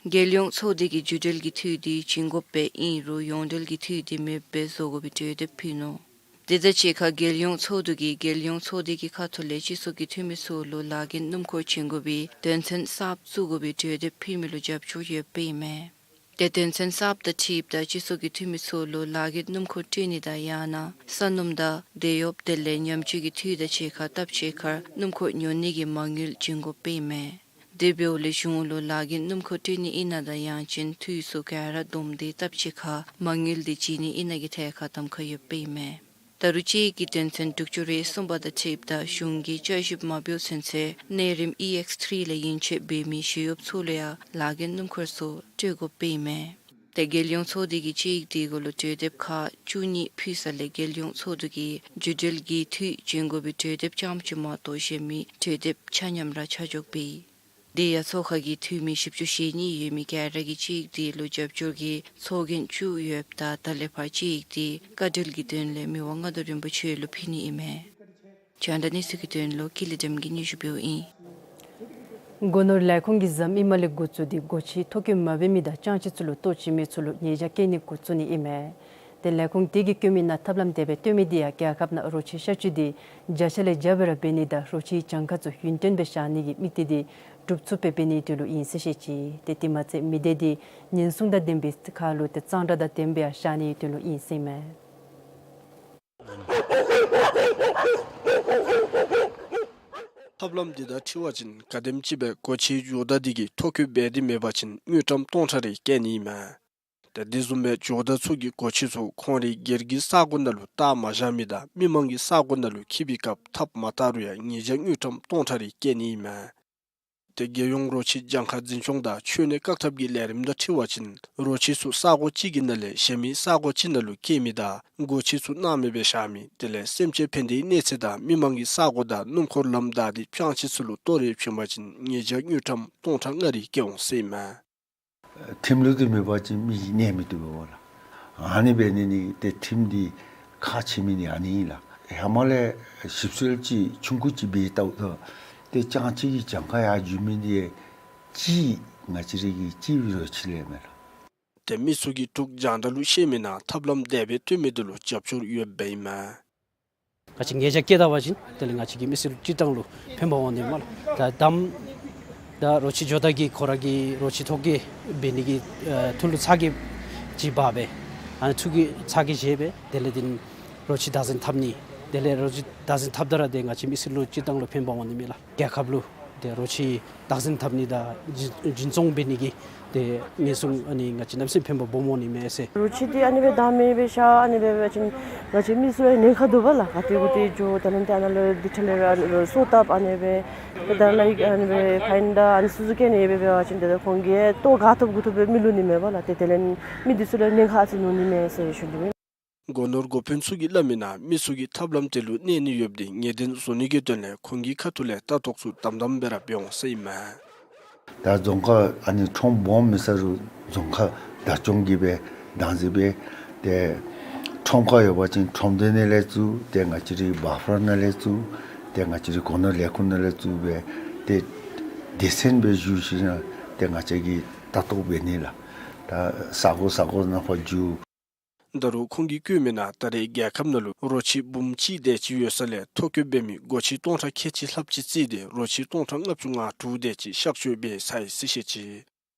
རྒྱལ་ཡོངས་ཚོགས་སྡེ་གིས་བརྒྱུད་འབྲེལ་གྱི་འཐུས་འདི་བྱིན་དགོཔ་སྦེ་ཨིན་རུང་ཡོངས་འབྲེལ་གྱི་འཐུས་འདི་མེདཔ་སྦེ་བཟོ་དགོ་པའི་གྲོས་འདེབས་ཕུལ་ནུག། དེ་དང་གཅིག་ཁར་རྒྱལ་ཡོངས་ཚོགས་འདུ་གིས་རྒྱལ་ཡོངས་ཚོགས་སྡེ་གི་ཁ་ཐུག་ལས་སྤྱི་ཚོགས་ཀྱི་འཐུས་མི་ཚུ་ལུ་ལཱ་འགན་སྣུམ་འཁོར་བྱིན་དགོ་པའི་དོན་ཚན་གསརཔ་བཙུགས་དགོ་པའི་གྲོས་འདེབས་ཕུལ་མི་ལུ་རྒྱབ་སྐྱོར་ཡོདཔ་ཨིན་མས། ཏེ་དོན་ཚན་གསརཔ་དང་འཁྲིལཝ་ད་སྤྱི་ཚོགས་ཀྱི་འཐུས་མི་ཚུ་ལུ་ལཱ་འགན་སྣུམ་འཁོར་སྤྲོད་ནི་དང་ཡང་ན་ས་སྣུམ་དང་དེད་གཡོགཔ་དེ་ལས་ཉམས་བཅོས་ཀྱི་འཐུས་དང་གཅིག་ཁར་སྟབས་གཅིག་ཁར་སྣུམ་འཁོར་ཉོ་ནི་གི་མ་དངུལ་བྱིན་དགོཔ་ཨིན་མས། དེ་འབདཝ་ལས་གཞུང་ལུ་ལཱ་འགན་སྣུམ་འཁོར་སྤྲོད་ནི་ཨིན་ན་དང་ཡང་ཅིན་འཐུས་ཚུ་ག་ར་བསྡོམས་ཏེ་སྟབས་གཅིག་ཁར་མ་དངུལ་འདི་བྱིན་ནི་ཨིན་ན་གི་ཐད་ཁར་གདམ་ཁ་ཡོདཔ་ཨིན་མས། ད་རུང་དཔྱད་ཡིག་གི་དོན་ཚན་དྲུག་ཅུ་རེ་གསུམ་པ་དང་འཁྲིལཝ་ད་གཞུང་གིས་བསྐྱར་ཞིབ་མ་འབད་ཚུན་ཚོད་གནས་རིམ་ཨི་ཨེགསི་ཐི་རི་ལས་ཡན་ཆད་འབད་མི་ཞི་གཡོགཔ་ཚུ་ལུ་ཡང་ལཱ་འགན་སྣུམ་འཁོར་ཚུ་སྤྲོད་དགོཔ་ཨིན་མས། ཏེ་རྒྱལ་ཡོངས་ཚོགས་སྡེ་གིས་དཔྱད་ཡིག་དེ་གུ་ལུ་གྲོས་འདེབས་ཁག་བཅུ་གཉིས་ཕུལ་ས་ལས་རྒྱལ་ཡོངས་ཚོགས་འདུ་གིས་བརྒྱུད་འབྲེལ་གྱི་འཐུས་བྱིན་དགོ་པའི་གྲོས་འདེབས་རྐྱངམ་ཅིག་མ་གཏོགས་གཞན་མི་གྲོས་འདེབས་ཆ་མཉམ་ར་ཆ་འཇོག་འབད་ཡི། དེ་ཡང་ཚོགས་ཁང་གི་འཐུས་མི་བཞི་བཅུ་ཞེ་གཉིས་ཡོད་མི་ག་ར་གིས་དཔྱད་ཡིག་དེ་ལུ་རྒྱབ་སྐྱོར་གྱི་ཚོགས་རྒྱན་བཅུ་ཡོདཔ་ད་ད་ལས་ཕར་དཔྱད་ཡིག་དེ་བཀའ་འཁྲོལ་གྱི་དོན་ལས་མི་དབང་མངའ་བདག་རིན་པོ་ཆེ་ལུ་ཕུལ་ནི་ཨིན་མས། རྒྱང་བསྒྲགས་གནས་ཚུལ་གྱི་དོན་ལུ་ཀུན་ལེགས་སྒྲོལ་མ་གིས་སྙན་ཞུ་འབདཝ་ཨིན། སྒོ་ནོར་ལས་ཁུངས་ཀྱིས་གཟའ་མིག་དམར་ལས་འགོ་བཙུགས་ཏེ་སྒོ་ཁྱི་ཐོ་བཀོད་མ་འབད་མི་དང་ཅང་ཅེ་ཚུ་ལུ་ལྟོ་བྱིན་མི་ཚུ་ལུ་ཉེས་བྱ་བཀལ་ནི་འགོ་བཙུགས་ནི་ཨིན་མས། ཏེ་ལས་ཁུངས་དེ་གིས་བཀོད་མི་ནང་ཐབས་ལམ་དེ་སྦེ་བཏོན་མི་དེ་ཡང་རྒྱལ་ཁབ་ནང་རོ་ཁྱི་གཤག་བཅོས་དེ་བརྒྱ་ཆ་ལས་བརྒྱ་སྦེ་ར་འབད་ནི་དང་རོ་ཁྱིའི་གྱངས་ཁ་ཚུ་ཡུན་བརྟན་སྦེ་བཞག་ནི་གི་དམིགས་གཏད་དེ་སྒྲུབ་ཚུགསཔ་སྦེ་འབད་ནིའི་དོན་ལུ་ཨིན་ཟེར་བཤད་ཅི། ཏེ་དེ་མ་ཚད་མི་སྡེ་དེ་ཉེན་སྲུང་དང་ལྡན་པའི་ཁར་ལུ་ཏེ་གཙང་སྦྲ་དང་ལྡནམ་སྦེ་ཡང་བཞག་ནིའི་དོན་ལུ་ཨིན་ཟེར་ཨིན་མས། ཐབས་ལམ་འདི་དང་འཁྲིལ་བ་ཅིན་ག་དེམ་ཅིག་སྦེ་སྒོ་ཁྱིའི་ཇོ་བདག་འདི་གིས་ཐོ་བཀོད་འབད་དེ་མེད་པ་ཅིན་དངུལ་ཀྲམ་སྟོང་ཕྲག་རེ་བཀལ་ནི་ཨིན་མས། ཏེ་དེ་བཟུམ་སྦེ་ཇོ་བདག་ཚུ་གིས་སྒོ་ཁྱི་ཚུ་ཁོང་རའི་སྒེར་གྱི་ས་སྒོ་ནང་ལུ་བཏགས་མ་བཞག་མི་དང་མི་མང་གི་ས་སྒོ་ནང་ལུ་འཁྱིད་པའི་སྐབས་ཐགཔ་མ་བཏགས་རུང་ཡང་ཉེས་བྱ་དངུལ་ཀྲམ་སྟོང་ཕྲག་རེ་བཀལ་ནི་ཨིན་མས། ཏེ་རྒྱལ་ཡོངས་རོ་ཁྱི་གྱངས་ཁ་འཛིན་སྐྱོང་དང་འཆོལ་ནད་བཀག་ཐབས་ཀྱི་ལས་རིམ་དང་འཁྲིལ་བ་ཅིན་རོ་ཁྱི་ཚུ་ས་སྒོ་གཅིག་གི་ནང་ལས་གཞན་མི་ས་སྒོ་གཅིག་ནང་ལུ་བསྐྱལ་མི་དང་སྒོ་ཁྱི་ཚུ་སྣང་མེད་སྦེ་བཞག་མི་དེ་ལས་སེམས་ཅན་ཕན་བདེའི་གནས་ཚད་དང་མི་མང་གི་ས་སྒོ་དང་སྣུམ་འཁོར་ལམ་བདའ་སྟེ་ཅང་ཅེ་ཚུ་ལུ་ལྟོ་རེ་བྱིན་པ་ཅིན་ཉེས་བྱ་དངུལ་ཀྲམ་སྟོང་ཕྲག་ལྔ་རེ་བཀལ་འོང་ཟེར་ཨིན་མས། ཁྲིམས་ལུགས་འདི་མེད་པ་ཅིན་མི་གིས་གནས་མི་བཏུབ་པས་ལགས། ཨ་ནི་འབད་ནི་འདི་ཏེ་ཁྲིམས་འདི་ཁག་ཆེ་མི་འདི་ཨ་ནི་ཨིན་ལགས། ཧེ་མ་ལས་ཞིབ་འཚོལ་ཅིག་ཆུང་ཀུ་ཅིག་འབད་བལྟཝ་ད་ཏེ་ཅང་ཅེ་གི་གྱངས་ཁ་ཡར་འགྱོ་མི་འདི་གཅིག་ང་བཅས་རའི་གི་གཅིག་རོ་ཁྱི་ལས་མས་ལགས། ཏེ་མི་ཚུ་གིས་འབྲུག་རྒྱང་བསྒྲགས་ལུ་བཤད་མི་ནང་ཐབས་ལམ་དེ་སྦེ་བཏོན་མི་འདི་ལུ་རྒྱབ་སྐྱོར་ཡོདཔ་ཨིན་མས། ང་བཅས་ཉེས་བྱ་བཀལ་ད་པ་ཅིན་དེ་ལས་ང་བཅས་ཀྱི་མི་སེར་སྤྱིར་བཏང་ལུ་ཕན་པ་འོང་ནི་མས་ལགས། ད་དམ་ད་རོ་ཁྱི་ཇོ་བདག་གིས་ཁོ་ར་གི་རོ་ཁྱི་ཐོ་བཀོད་འབད་ནི་གི་ཨེ་ཐུགས་ལུ་ཚ་གྱང་ཅིག་འབག་སྦེ་ཨ་ནི་ཐུགས་ཀྱི་ཚ་གྱང་བཞེས་སྦེ་དེ་ལས་དེ་རོ་ཁྱི་བདག་འཛིན་འཐབ་ནི་དེ་ལས་རོ་ཁྱི་བདག་འཛིན་འཐབ་ད་ར་ཏེ་ང་བཅས་མི་སེར་ལུ་སྤྱིར་བཏང་ལུ་ཕན་པ་འོང་ནི་མས་ལགས། རྒྱལ་ཁབ་ལུ་ཏེ་རོ་ཁྱི་བདག་འཛིན་འཐབ་ནི་དང་འཛིན་འཛིན་སྐྱོང་འབད་ནི་གི་ཏེ་ཉེན་སྲུང་ཨ་ནི་ང་བཅས་གནམ་མེད་ས་མེད་ཕན་པ་སྦོམ་འོང་ནི་མས་ཟེར། རོ་ཁྱི་འདི་ཨ་ནི་སྦེ་བདག་མེད་སྦེ་བཞག་ཨ་ནི་སྦེ་འབད་བ་ཅིན་ང་བཅས་མི་ཚུ་ཡང་ཉེན་ཁ་འདུག་པ་ལགས། ག་ཏེ་གུ་ཏེ་འགྱོ་ད་ལམ་འདི་ཨ་ནཱ་ལུ་འདི་འཕྲལ་ལས་ར་སོ་བཏབ་ཨ་ནི་སྦེ་ད་ལཱའི་ཨ་ནི་སྦེ་ཕའིན་དང་ཨ་ནི་ཚུ་ཚུ་བཀལ་ནི་སྦེ་འབད་བ་ཅིན་ཏེ་ད་ཁོང་གིས་ལྟོ་ག་ཐོབ་དགུ་ཐོབ་སྦེ་མི་ལུས་ནི་མས་པ་ལགས། ཏེ་དེ་ལས་མི་འདི་ཚུ་ལུ་ཉེན་ཁ་ཨ་ཙི་འོང་ནི་མས་ཟེར་ཞུ་ནི་མས། སྒོ་ནོར་འགོ་དཔོན་ཚུ་གིས་སླབ་མི་ནང་མི་ཚུ་གིས་ཐབས་ལམ་དེ་ལུ་གནས་ནི་ཡོདཔ་འདི་ངེས་གཏན་བཟོ་ནི་གི་དོན་ལས་ཁོང་གི་ཁ་ཐུག་ལས་ལྟ་རྟོག་ཚུ་དམ་དམ་སྦེ་ར་འབད་འོང་ཟེར་ཨིན་མས། ད་རྫོང་ཁག་ཨ་ནི་ཁྲོམ་སྦོམ་མེད་ས་རུང་རྫོང་ཁག་བདག་སྐྱོང་གིས་སྦེ་བདག་འཛིན་འབད་དེ་ཁྲོམ་ཁ་ཡོད་པ་ཅིན་ཁྲོམ་སྡེ་ནང་ལས་བཙུགས་ཏེ་ང་བཅས་རའི་བཱ་ཕར་ནང་ལས་བཙུགས་ཏེ་ང་བཅས་རའི་སྒོ་ནོར་ལས་ཁུངས་ནང་ལས་བཙུགས་སྦེ་ཏེ་སྡེ་ཚན་སྦེ་བཙུགས་ཞིནམ་ལས་ཏེ་ང་བཅས་ཀྱིས་ལྟ་རྟོག་འབད་ནི་ལགས། ད་ས་སྒོ་ས་སྒོ་ནང་ཕར་འགྱོ། ད་རུང་ཁོང་གིས་བཀོད་མི་ནང་ད་རེས་རྒྱལ་ཁབ་ནང་ལུ་རོ་ཁྱི་འབུམ་གཅིག་དེ་ཅིག་ཡོད་ས་ལས་ཐོ་བཀོད་འབད་མི་སྒོ་ཁྱི་སྟོང་ཕྲག་ཁལ་གཅིག་ལྷགཔ་ཅིག་བརྩིས་ཏེ་རོ་ཁྱི་སྟོང་ཕྲག་ལྔ་བཅུ་ང་དྲུག་དེ་ཅིག་གཤག་བཅོས་འབད་ཚར་ཡི་ཟེར་བཤད་ཅི།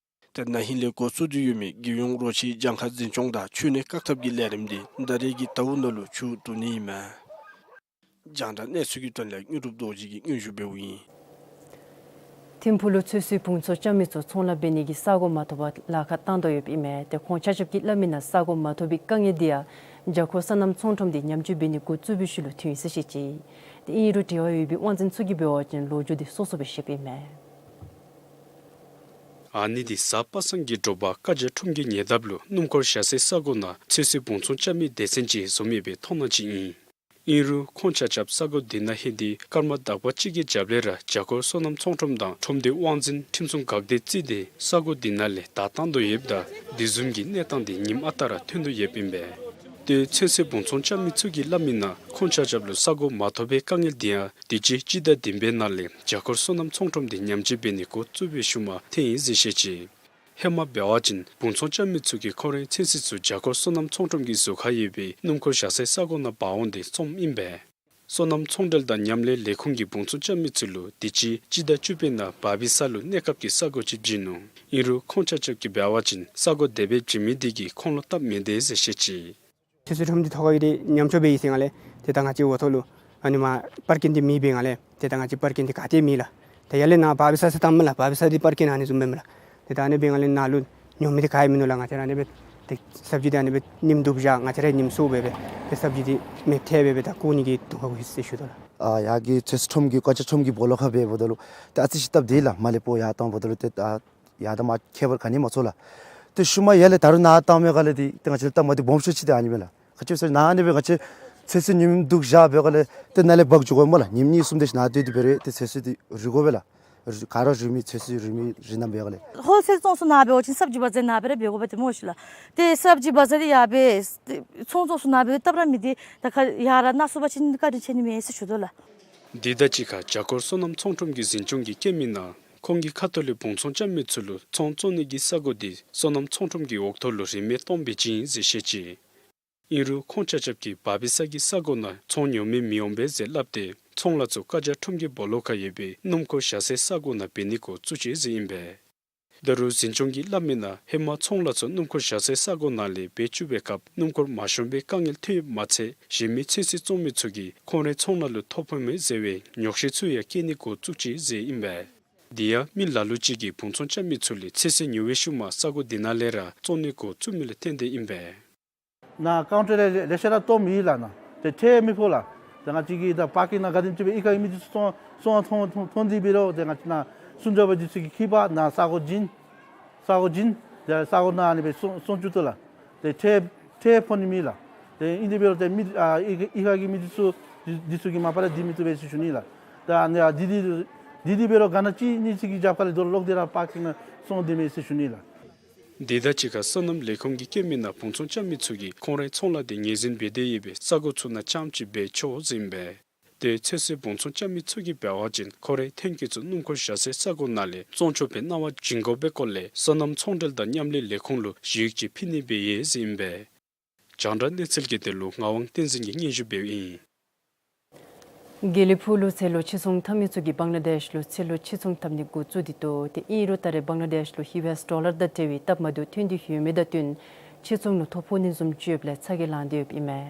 ཏེ་ན་ཧིང་ལས་འགོ་བཙུགས་ཏེ་ཡོད་མི་རྒྱལ་ཡོངས་རོ་ཁྱི་གྱངས་ཁ་འཛིན་སྐྱོང་དང་འཕྲུལ་གནས་བཀག་ཐབས་ཀྱི་ལས་རིམ་འདི་ད་རེས་ཀྱི་ཟླཝ་ནང་ལུ་མཇུག་བསྡུ་ནི་ཨིན་མས། རྒྱང་བསྒྲགས་གནས་ཚུལ་གྱི་དོན་ལས་དངོས་གྲུབ་རྡོ་རྗེ་གིས་སྙན་ཞུ་འབདཝ་ཨིན། ཐིམ་ཕུག་ལུ་ཚོད་བསྲེའི་བུང་ཚོང་རྐྱབ་མི་ཚུ་ཚོང་ལཱ་འབད་ནི་གི་ས་གོ་མ་ཐོབ་པར་ལཱ་ཁག་བཏང་དོ་ཡོདཔ་ཨིན་མས། ཏེ་ཁོང་ཆ་ཁྱབ་ཀྱིས་སླབ་མི་ནང་ས་གོ་མ་ཐོབ་པའི་དཀའ་ངལ་འདི་ཡང་རྒྱ་སྒོར་སོ་ནམ་ཚོང་ཁྲོམ་འདི་ཉམས་བཅོས་འབད་ནི་འགོ་བཙུགས་པའི་ཤུལ་ལུ་ཐོན་ཡི་ཟེར་བཤད་ཅི། ཏེ་ཨིན་རུང་འབྲེལ་བ་ཡོད་པའི་དབང་འཛིན་ཚུ་གིས་འབད་བ་ཅིན་ལོ་རྒྱུས་འདི་སོ་སོ་སྦེ་བཤདཔ་ཨིན་མས། ཨ་ནི་འདི་གཟའ་པ་སངས་ཀྱི་དྲོ་པ་ཀ་ཇ་ཁྲོམ་གྱི་ཉེ་འདབས་ལུ་སྣུམ་འཁོར་བཞག་སའི་ས་གོ་ནང་ཚོད་བསྲེའི་བུང་ཚོང་རྐྱབ་མི་སྡེ་ཚན་ཅིག་འཛོམས་ཡོད་པའི་མཐོང་སྣང་ཅིག་ཨིན། ཨིན་རུང་ཁོང་ཆ་ཁྱབ་ས་གོ་འདི་ནང་ལྷོད་དེ་སྐར་མ་དག་པ་ཅིག་གི་རྒྱབ་ལས་ར་རྒྱ་སྒོར་སོ་ནམ་ཚོང་ཁྲོམ་དང་ཁྲོམ་སྡེའི་དབང་འཛིན་ཁྲིམས་སྲུང་འགག་སྡེ་བརྩིས་ཏེ་ས་གོ་འདི་ནང་ལས་བརྡ་བཏང་དོ་ཡོདཔ་ད་དེ་བཟུམ་གྱི་གནས་སྟངས་འདི་ཉིནམ་ཨ་རྟག་ར་ཐོན་དོ་ཡོདཔ་ཨིན་པས། ཏེ་ཚོད་བསྲེའི་བུང་ཚོང་རྐྱབ་མི་ཚུ་གིས་སླབ་མི་ནང་ཁོང་ཆ་ཁྱབ་ལུ་ས་གོ་མ་ཐོབ་པའི་དཀའ་ངལ་འདི་ཡང་དུས་ཅི་སྤྱི་ཟླ་བདུན་པའི་ནང་ལས་རྒྱ་སྒོར་སོ་ནམ་ཚོང་ཁྲོམ་འདི་ཉམས་བཅོས་འབད་ནི་འགོ་བཙུགས་པའི་ཤུལ་མ་ཐོན་ཡི་ཟེར་བཤད་ཅི། ཧེ་མ་འབད་བ་ཅིན་བུང་ཚོང་རྐྱབ་མི་ཚུ་གིས་ཁོང་རའི་ཚོད་བསྲེ་ཚུ་རྒྱ་སྒོར་སོ་ནམ་ཚོང་ཁྲོམ་གྱི་ཟུར་ཁར་ཡོད་པའི་སྣུམ་འཁོར་བཞག་སའི་ས་གོ་ནང་འབག་འོང་སྟེ་བཙོངམ་ཨིན་པས། སོ་ནམ་ཚོང་འབྲེལ་དང་མཉམ་ལས་ལས་ཁུངས་ཀྱིས་བུང་ཚོང་རྐྱབ་མི་ཚུ་ལུ་དུས་ཅི་སྤྱི་ཟླ་བཅུ་པའི་ནང་བ་བི་ས་ལུ་གནས་སྐབས་ཀྱི་ས་གོ་ཅིག་བྱིན་ནུག། ཨིན་རུང་ཁོང་ཆ་ཁྱབ་ཀྱིས་འབད་བ་ཅིན་ས་གོ་དེ་སྦེ་བྱིན་མི་འདི་གིས་ཁོང་ལུ་སྟབས་མི་བདེ་ཟེར་བཤད་ཅི། ཚོད་བསྲེ་ཁྲོམ་འདི་ཐོག་ཁར་ཡོད་དེ་ཉམས་བཅོས་འབད་ཡི་ཟེར་ང་ལས། ཏེ་ད་ང་བཅས་འོག་ཐོག་ལུ་ཨ་ནི་མ་པར་ཀིང་འདི་མེདཔ་འབད་ང་ལས། ཏེ་ད་ང་བཅས་པར་ཀིང་འདི་ག་ཏེ་མེད་ལགས། ཏེ་ཡར་ལས་ནཱ་བ་བི་ས་ཟེར་བཏངམ་མས་ལགས། བ་བི་ས་འདི་པར་ཀིང་ཨ་ནི་བཟུམ་མས་ལགས། ཏེ་ད་ཨ་ནི་འབད་ང་ལས་ནཱ་ལུ་ཉོ་མི་འདི་ག་ཡང་མིན་ནུག་ལགས། ང་བཅས་ར་ཨ་ནི་སྦེ་ཏེ་སབ་ཇི་འདི་ཨ་ནི་སྦེ་ཉིནམ་དྲུག་བཞག་ང་བཅས་ར་ཉིནམ་གསུམ་སྦེ་སྦེ་ཏེ་སབ་ཇི་འདི་མེདཔ་ཐལ་སྦེ་སྦེ་ད་བཀོག་ནི་གི་དོན་ཁར་བཀོག་ཡི་ཟེར་ཞུ་དོ་ལགས། ཨ་ཡར་གྱི་ཚོད་བསྲེ་ཁྲོམ་གྱི་ཀ་ཇ་ཁྲོམ་གྱི་སྦོ་ལོགས་ཁར་འབད་འབདཝ་ད་ལུ་ཏེ་ཨ་ཙི་ཅིག་སྟབས་བདེ་ལགས། མར་ལས་སྤོ་ཡར་བཏང་འབདཝ་ད་ལུ་ཏེ་ད་ཡར་དང་མར་ཁྱད་པར་ག་ནི་མ་ཚོར་ལགས། ཏེ་ཤུལ་མ་ཡར་ལས་ད་རུང་ནཱ་བཏངམ་མས་ག་ལས་འདི་ཏེ་ང་བཅས་ལུ་སྟབས་མ་བདེཝ་སྦོམ་ཤོས་ཅིག་འདི་ཨ་ནི་མས་ལགས། ག་ཅི་སྦེ་ཟེར་ན་ཨ་ནི་སྦེ་ང་བཅས་ཚོད་བསྲེ་ཉིནམ་དྲུག་བཞག་འབད་ག་ལས་ཏེ་ནཱ་ལས་འབག་འགྱོ་དགོ་མས་ལགས། ཉིནམ་གཉིས་གསུམ་དེ་ཅིག་ནཱ་སྡོད་དེ་འབད་རུང་ཏེ་ཚོད་བསྲེ་འདི་རུལ་དགོ་པས་ལགས། རུལ་ག་ར་རུལ་མི་ཚོད་བསྲེ་རུལ་མི་རིགས་རྣམས་འབད་ག་ལས། ཧོལ་སེལ་བཙོང་ས་ནཱ་འབད་བ་ཅིན་སབ་ཇི་བ་ཛར་ནཱ་སྦེ་ར་འབད་དགོ་པས་ཏེ་སྨོ་ཤི་ལགས། ཏེ་སབ་ཇི་བ་ཛར་འདི་ཡར་སྦེ་ཚོང་བཙོང་ས་ནཱ་འབད་སྟབས་ར་མི་བདེ། ད་ཁ་ཡར་ར་ནཱ་སོང་པ་ཅིན་བཀའ་དྲིན་ཆེ་ནི་མས་ཟེར་ཞུ་དོ་ལགས། འདི་དང་གཅིག་ཁར་རྒྱ་སྒོར་སོ་ནམ་ཚོང་ཁྲོམ་གྱི་འཛིན་སྐྱོང་གིས་བཀོད་མི་ནང་ཁོང་གི་ཁ་ཐུག་ལས་བུང་ཚོང་རྐྱབ་མི་ཚུ་ལུ་ཚོང་བཙོང་ནི་གི་ས་གོ་འདི་སོ་ནམ་ཚོང་ཁྲོམ་གྱི་འོག་ཐོག་ལུ་རིན་མེད་སྟོང་སྦེ་བྱིན་ཡི་ཟེར་བཤད་ཅི། ཨིན་རུང་ཁོང་ཆ་ཁྱབ་ཀྱིས་བ་བི་ས་གི་ས་གོ་ནང་ཚོང་ཉོ་མི་མི་འོང་པས་ཟེར་སླབ་སྟེ་ཚོང་ལཱ་ཚུ་ཀ་ཇ་ཁྲོམ་གྱི་སྦོ་ལོགས་ཁར་ཡོད་པའི་སྣུམ་འཁོར་བཞག་སའི་ས་གོ་ནང་འབད་ནི་འགོ་བཙུགས་ཅི་ཟེར་ཨིན་པས། ད་རུང་འཛིན་སྐྱོང་གིས་སླབ་མི་ནང་ཧེ་མ་ཚོང་ལཱ་ཚུ་སྣུམ་འཁོར་བཞག་སའི་ས་གོ་ནང་ལས་འབད་བཅུག་པའི་སྐབས་སྣུམ་འཁོར་མ་ཤོང་པའི་དཀའ་ངལ་ཐོན་ཡོདཔ་མ་ཚད་གཞན་མི་ཚོད་བསྲེ་བཙོང་མི་ཚུ་གིས་ཁོང་རའི་ཚོང་ལཱ་ལུ་ཐོ་ཕོག་མས་ཟེར་བའི་ཉོགས་བཤད་ཚུ་ཡང་བཀོད་ནི་འགོ་བཙུགས་ཅི་ཟེར་ཨིན་པས། དེ་ཡང་མི་ལ་ལུ་ཅིག་གིས་བུང་ཚོང་རྐྱབ་མི་ཚུ་ལས་ཚོད་བསྲེ་ཉོ་བའི་ཤུལ་མ་ས་གོ་དེ་ནང་ལས་ར་བཙོང་ནི་འགོ་བཙུགས་མི་ལུ་བརྟེན་ཏེ་ཨིན་པས། ནཱ་ཀའུན་ཊར་ལས་ལེ་ཤ་ར་བཏོནམ་ཨིན་ལགས། ནཱ་ཏེ་ཁྲལ་མི་ཕོག་ལགས། ཏེ་ང་བཅས་ཀྱིས་ད་པར་ཀིང་ནང་ག་དེམ་ཅིག་སྦེ་གཡུས་ཁ་གི་མི་འདི་ཚུ་བཙོང་བཙོང་བཏང་བཏང་བཏང་སྟེ་འབད་རུང་ཏེ་ང་བཅས་ནཱ་སྲུང་སྐྱོབ་པ་འདི་ཚུ་གིས་འཁྱིད་པར་ནཱ་ས་གོ་བྱིན་ས་གོ་བྱིན་ཏེ་ས་གོ་ནང་ཨ་ནི་སྦེ་བཙོང་བཙོང་བཅུག་དོ་ལགས། ཏེ་ཁྲལ་ཁྲལ་ཕོག་ནི་མེད་ལགས། ཏེ་ཨིན་དེ་འབད་རུང་ཏེ་མི་ཨ་གཡུས་གཡུས་ཁ་གི་མི་འདི་ཚུ་འདི་འདི་ཚུ་གིས་མ་པ་ར་སྡོད་མི་བཏུབ་པས་ཟེར་ཞུ་ནི་ལགས། ཏེ་ཨ་ནི་ཨ་འདི་འདི་འདི་འདི་འབད་རུང་ག་ནི་ཅིག་ནི་ཅིག་གི་རྒྱབ་ཁ་ལས་རྡོ་སློག་སྟེ་ར་པར་ཀིང་ནང་བཙོང་སྡོདཔ་མས་ཟེར་ཞུ་ནི་ལགས། དེ་དང་གཅིག་ཁར་སོ་ནམ་ལས་ཁུངས་ཀྱིས་བཀོད་མི་ནང་བུང་ཚོང་རྐྱབ་མི་ཚུ་གིས་ཁོང་རའི་ཚོང་ལཱ་དེ་ངོས་འཛིན་འབད་དེ་ཡོད་པའི་ས་གོ་ཚུ་ནང་རྐྱངམ་ཅིག་འབད་ཆོག་ཟེར་ཨིན་པས། ཏེ་ཚོད་བསྲེ་བུང་ཚོང་རྐྱབ་མི་ཚུ་གིས་འབད་བ་ཅིན་ཁོང་རའི་ཐོན་སྐྱེད་ཚུ་སྣུམ་འཁོར་བཞག་སའི་ས་གོ་ནང་ལས་བཙོང་ཆོག་པའི་གནང་བ་བྱིན་དགོ་པའི་སྐོར་ལས་སོ་ནམ་ཚོང་འབྲེལ་དང་མཉམ་ལས་ལས་ཁུངས་ལུ་ཞུ་ཡིག་ཅིག་ཕུལ་ནི་སྦེ་ཡོད་ཟེར་ཨིན་པས། རྒྱང་བསྒྲགས་གནས་ཚུལ་གྱི་དོན་ལུ་ངག་དབང་བསྟན་འཛིན་གྱིས་སྙན་ཞུ་འབདཝ་ཨིན། དགེ་ལེགས་ཕུག་ལུ་ཚལ་ལུ་ཕྱིར་ཚོང་འཐབ་མི་ཚུ་གིས་བང་ལ་དེཤ་ལུ་ཚལ་ལུ་ཕྱིར་ཚོང་འཐབ་ནི་འགོ་བཙུགས་ཏེ་འདུག། ཏེ་ཨིན་རུང་ད་རེས་བང་ལ་དེཤ་ལུ་ཡུ་ཨེསི་ཌོ་ལར་དང་འབྲེལ་བའི་སྟབས་མ་བདེཝ་ཐོན་ཏེ་ཡོད་མི་དང་བསྟུན་ཕྱིར་ཚོང་ལུ་ཐོ་ཕོག་ནི་བཟུམ་ཅིག་ཡོདཔ་ལས་ཚ་གྱང་ལང་སྟེ་ཡོདཔ་ཨིན་མས།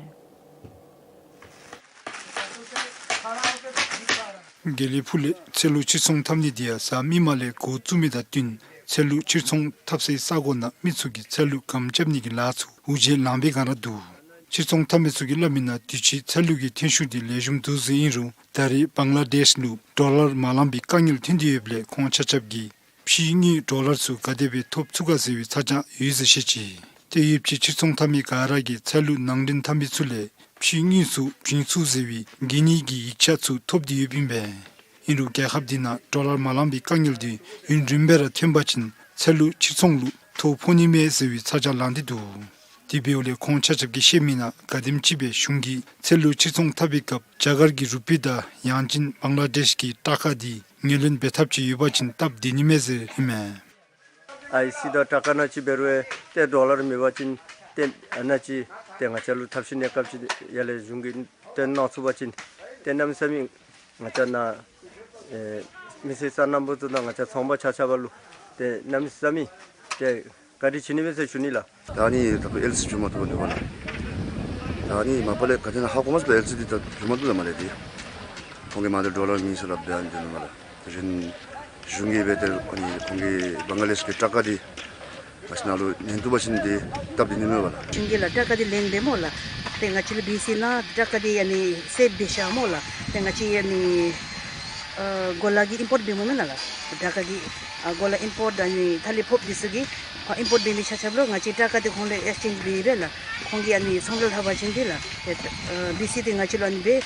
དགེ་ལེགས་ཕུག་ལས་ཚལ་ལུ་ཕྱིར་ཚོང་འཐབ་ནི་དེ་ཡང་གཟའ་མིག་དམར་ལས་འགོ་བཙུགས་མི་དང་བསྟུན་ཚལ་ལུ་ཕྱིར་ཚོང་འཐབ་སའི་ས་གོ་ནང་མི་ཚུ་གིས་ཚལ་ལུ་སྒམ་རྐྱབ་ནི་གི་ལཱ་ཚུ་འུ་བརྗེད་ལངས་པའི་སྒང་ར་འདུག། ཕྱིར་ཚོང་འཐབ་མི་ཚུ་གིས་སླབ་མི་ནང་དུས་ཅི་ཚལ་ལུ་གི་ཐོན་ཤུགས་དེ་ལེགས་ཤོམ་འདུག་ཟེར་ཨིན་རུང་ད་རེས་བང་ལ་དེཤ་ལུ་ཌོ་ལར་མ་ལང་པའི་དཀའ་ངལ་ཐོན་ཏེ་ཡོདཔ་ལས་ཁོང་ཆ་ཁྱབ་ཀྱིས་ཕྱིའི་དངུལ་ཌོ་ལར་ཚུ་ག་དེ་སྦེ་ཐོབ་ཚུགས་ག་ཟེར་བའི་ཚ་གྱང་ཡོད་ཟེར་བཤད་ཅི། ཏེ་ཡུལ་གྱི་ཕྱིར་ཚོང་འཐབ་མི་ག་ར་གིས་ཚལ་ལུ་ནང་འདྲེན་འཐབ་མི་ཚུ་ལས་ཕྱིའི་དངུལ་ཚུ་བྱིན་ཚུགས་ཟེར་བའི་འགན་ནི་གི་ཡིག་ཆ་ཚུ་ཐོབ་སྟེ་ཡོདཔ་ཨིན་པས། ཨིན་རུང་རྒྱལ་ཁབ་འདི་ནང་ཌོ་ལར་མ་ལང་པའི་དཀའ་ངལ་འདི་ཡུན་རིངམོ་སྦེ་ར་ཐོན་པ་ཅིན་ཚལ་ལུ་ཕྱིར་ཚོང་ལུ་ཐོ་ཕོག་ནི་མས་ཟེར་བའི་ཚ་གྱང་ལང་སྟེ་འདུག། དེ་འབདཝ་ལས་ཁོང་ཆ་ཁྱབ་ཀྱིས་བཤད་མི་ནང་ག་དེམ་ཅིག་སྦེ་གཞུང་གིས་ཚལ་ལུ་ཕྱིར་ཚོང་འཐབ་པའི་སྐབས་རྒྱ་གར་གྱི་རུ་པི་དང་ཡང་ཅིན་བང་ལ་དེཤ་གི་ཊ་ཀ་འདི་ངོས་ལེན་འབད་ཐབས་ཅིག་ཡོད་པ་ཅིན་སྟབས་བདེ་ནི་མས་ཟེར་ཨིན་མས། ཨའི་སི་དང་ཊ་ཀ་ནང་ཅིག་འབད་རུང་ཏེ་ཌོ་ལར་མེད་པ་ཅིན་ཏེ་ཨ་ནཱ་ཅིག་ཏེ་ང་བཅས་ལུ་ཐབས་ཤེས་གནས་སྐབས་ཅིག་ཡར་ལས་གཞུང་གིས་ཏེ་གནང་ཚུགས་པ་ཅིན་ཏེ་གནམ་མེད་ས་མེད་ང་བཅས་ནཱ་ཨེ་མི་སེར་སོ་ནམ་པ་ཚུ་དང་ང་བཅས་ཚོང་པ་ཆ་ཁྱབ་ལུ་ཏེ་གནམ་མེད་ས་མེད་ ཏེ་བཀའ་དྲིན་ཆེ་ནི་སྦེ་ཟེར་ཞུ་ནི་ལགས། ད་ཨ་ནི་ད་ལྟོ་ཨེལ་སི་འགྱོ་མ་བཏུབ་པར་འདུག་པ་ལགས། ད་ཨ་ནི་མ་པ་ལས་ག་དེ་ནང་ཧ་གོ་མས་པ། ཨེལ་སི་འདི་ད་འགྱོ་མ་བཏུབ་ད་མ་ལས་འདི། ཁོང་གིས་མ་འདི་ཌོ་ལར་མེད་ཟེར་སླབ་སྟེ་ཨ་ནི་འདི་ནང་མ་ལགས། དེ་བཞིན་གཞུང་གིས་སྦེ་ཏེ་ཨ་ནི་ཁོང་གིས་བང་ལ་དེཤ་གི་ཊ་ཀ་འདི་ང་བཅས་ནང་ལུ་ལེན་བཏུབ་པ་ཅིན་འདི་སྟབས་བདེ་ནི་མས་པ་ལགས། གཞུང་གིས་ལགས་ཊ་ཀ་འདི་ལེན་པས་སྨོ་ལགས། ཏེ་ང་བཅས་ར་བི་སི་ནང་ཊ་ཀ་འདི་ཨ་ནི་སེབ་འབད་བཞག་སྨོ་ལགས། ཏེ་ང་བཅས་ཨ་ནི་ཨ་གོ་ལ་གིས་ཨིམ་པོརཊ་འབད་སྨོ་མེན་ན་ལགས། ཊ་ཀ་གིས་ཨ་གོ་ལ་ཨིམ་པོརཊ་ཨ་ནི་ཐ་ལི་ཕོགཔ་འདི་ཚུ་གིས་ཨ་ཨིམ་པོརཊ་འབད་མི་ཆ་ཁྱབ་ལུ་ང་བཅས་ཊ་ཀ་འདི་ཁོང་ལུ་ཨེགསི་ཅེནཇ་འབད་སྦེ་ལགས། ཁོང་གིས་ཨ་ནི་ཚོང་ལཱ་ལྷབ་པ་ཅིན་འདི་ལགས། ཏེ་ཨ་བི་སི་འདི་ང་བཅས་ལུ་ཨ་ནི་སྦེ།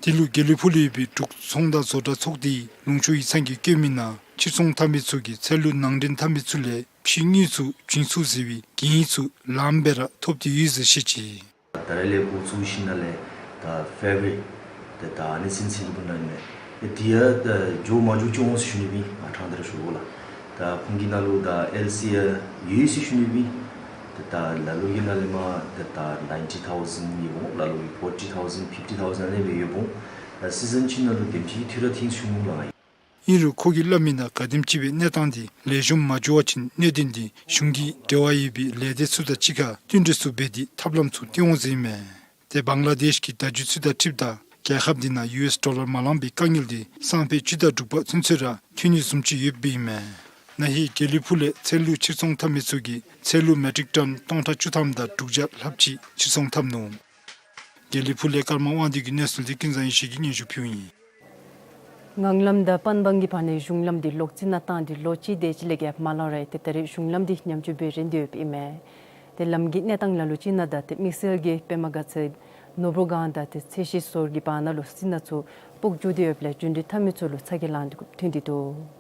དེ་ལུ་དགེ་ལེགས་ཕུག་ལུ་ཡོད་པའི་འབྲུག་ཚོང་དང་བཟོ་གྲྭ་ཚོགས་སྡེ་ལུང་ཕྱོགས་ཡིག་ཚང་གིས་བཀོད་མི་ནང་ཕྱིར་ཚོང་འཐབ་མི་ཚུ་གིས་ཚལ་ལུ་ནང་འདྲེན་འཐབ་མི་ཚུ་ལས་ཕྱེ་དངུལ་ཚུ་བྱིན་ཚུགས་ཟེར་བའི་གན་ཡིག་ཚུ་ལངམ་སྦེ་ར་ཐོབ་སྟེ་ཡོད་ཟེར་བཤད་ཅི། ད་རེས་ལས་འགོ་བཙུགས་ཞིནམ་ལས་ད་ཕེབ་རུ་ཝ་རི་ཏེ་ད་ཨ་ནི་ཚུན་ཚོད་ཀྱི་བར་ན་ཨིན་མས། ཏེ་དེ་ཡང་ད་འགྱོ་མ་འགྱོ་ཅིག་འོང་ཟེར་ཞུ་ནི་སྦེ་ང་ཕྲང་སྟེ་ར་ཞུ་དགོ་ལགས། ད་ཁོང་གི་ནང་ལུ་ད་ཨེལ་སི་ཡང་ཡོད་ཟེར་ཞུ་ནི་སྦེ། ཏེ་ད་ལ་ལུ་གི་ནང་ལས་མར་ཏེ་ད་ནའིན་ཊི་ཐའུ་ཟེན་ཡོདཔ་འོང་། ལ་ལུ་གིས་ཕོར་ཊི་ཐའུ་ཟེན་ཕིཕ་ཊི་ཐའུ་ཟེན་ལས་སྦེ་ཡོདཔ་འོང་། ད་སི་ཛན་ཅིག་ནང་ལུ་དེམ་ཅིག་འཐུས་ར་འཐུས་ཟེར་ཞུ་འོང་ལགས། ཨིན་རུང་ཁོ་གིས་སླབ་མི་ནང་ག་དེམ་ཅིག་སྦེ་གནས་སྟངས་འདི་ལེགས་ཤོམ་མ་འགྱོ་བ་ཅིན་གནད་དོན་འདི་གཞུང་གིས་འབྲེལ་བ་ཡོད་པའི་ལས་སྡེ་ཚུ་དང་གཅིག་ཁར་བསྟུན་གྲོས་ཚུ་འབད་དེ་ཐབས་ལམ་ཚུ་སྟོན་འོང་ཟེར་ཨིན་མས། ཏེ་བང་ལ་དེཤ་གི་བརྡ་བརྒྱུད་ཚུ་དང་འཁྲིལཝ་ད་རྒྱལ་ཁབ་འདི་ནང་ཡུ་ཨེསི་ཌོ་ལར་མ་ལང་པའི་དཀའ་ངལ་འདི་སང་ཕོད་བཅུ་དང་དྲུག་པ་ཚུན་ཚོད་ར་ཐོན་ནི་བཟུམ་ཅིག་ཡོདཔ་ཨིན་མས། ན་ཧིང་དགེ་ལེགས་ཕུག་ལས་ཚལ་ལུ་ཕྱིར་ཚོང་འཐབ་མི་ཚུ་གིས་ཚལ་ལུ་མེ་ཊིག་ཊོན་སྟོང་ཕྲག་བཅུ་ཐམ་དང་དྲུག་བརྒྱ་ལྷགཔ་ཅིག་ཕྱིར་ཚོང་འཐབ་ནུག། དགེ་ལེགས་ཕུག་ལས་ཀརྨ་དབང་འདུས་ཀྱི་གནས་ཚུལ་འདི་ཀུན་བཟང་ཡེ་ཤེས་ཀྱིས་སྙན་ཞུ་ཕུལཝ་ཨིན། ངང་ལམ་དང་པན་སྦང་གི་བར་ནའི་གཞུང་ལམ་འདི་ལོག་རྩི་ནག་བཏང་སྟེ་ལོ་གཅིག་དེ་ཅིག་ལས་བརྒལ་མ་ལང་རུང་ཏེ་ད་རེས་གཞུང་ལམ་འདི་ཉམས་བཅོས་འབད་རན་ཏེ་ཡོདཔ་ཨིན་མས། ཏེ་ལམ་གྱི་གནས་སྟངས་ལ་ལུ་ཅིག་ནང་ད་ཏེ་དམིགས་བསལ་གྱིས་པདྨ་དགའ་ཚལ་ནོར་བུ་སྒང་དང་ཏེ་ཚེ་ཤེས་ཟོར་གྱི་བར་ན་ལུ་རྩི་ནག་ཚུ་སྤུག་བཅུག་སྟེ་ཡོདཔ་ལས་རྒྱུན་འགྲུལ་འཐབ་མི་ཚུ་ལུ་ཚ་གྱང་ལང་སྟེ་ཐོན་ཏེ་འདུག།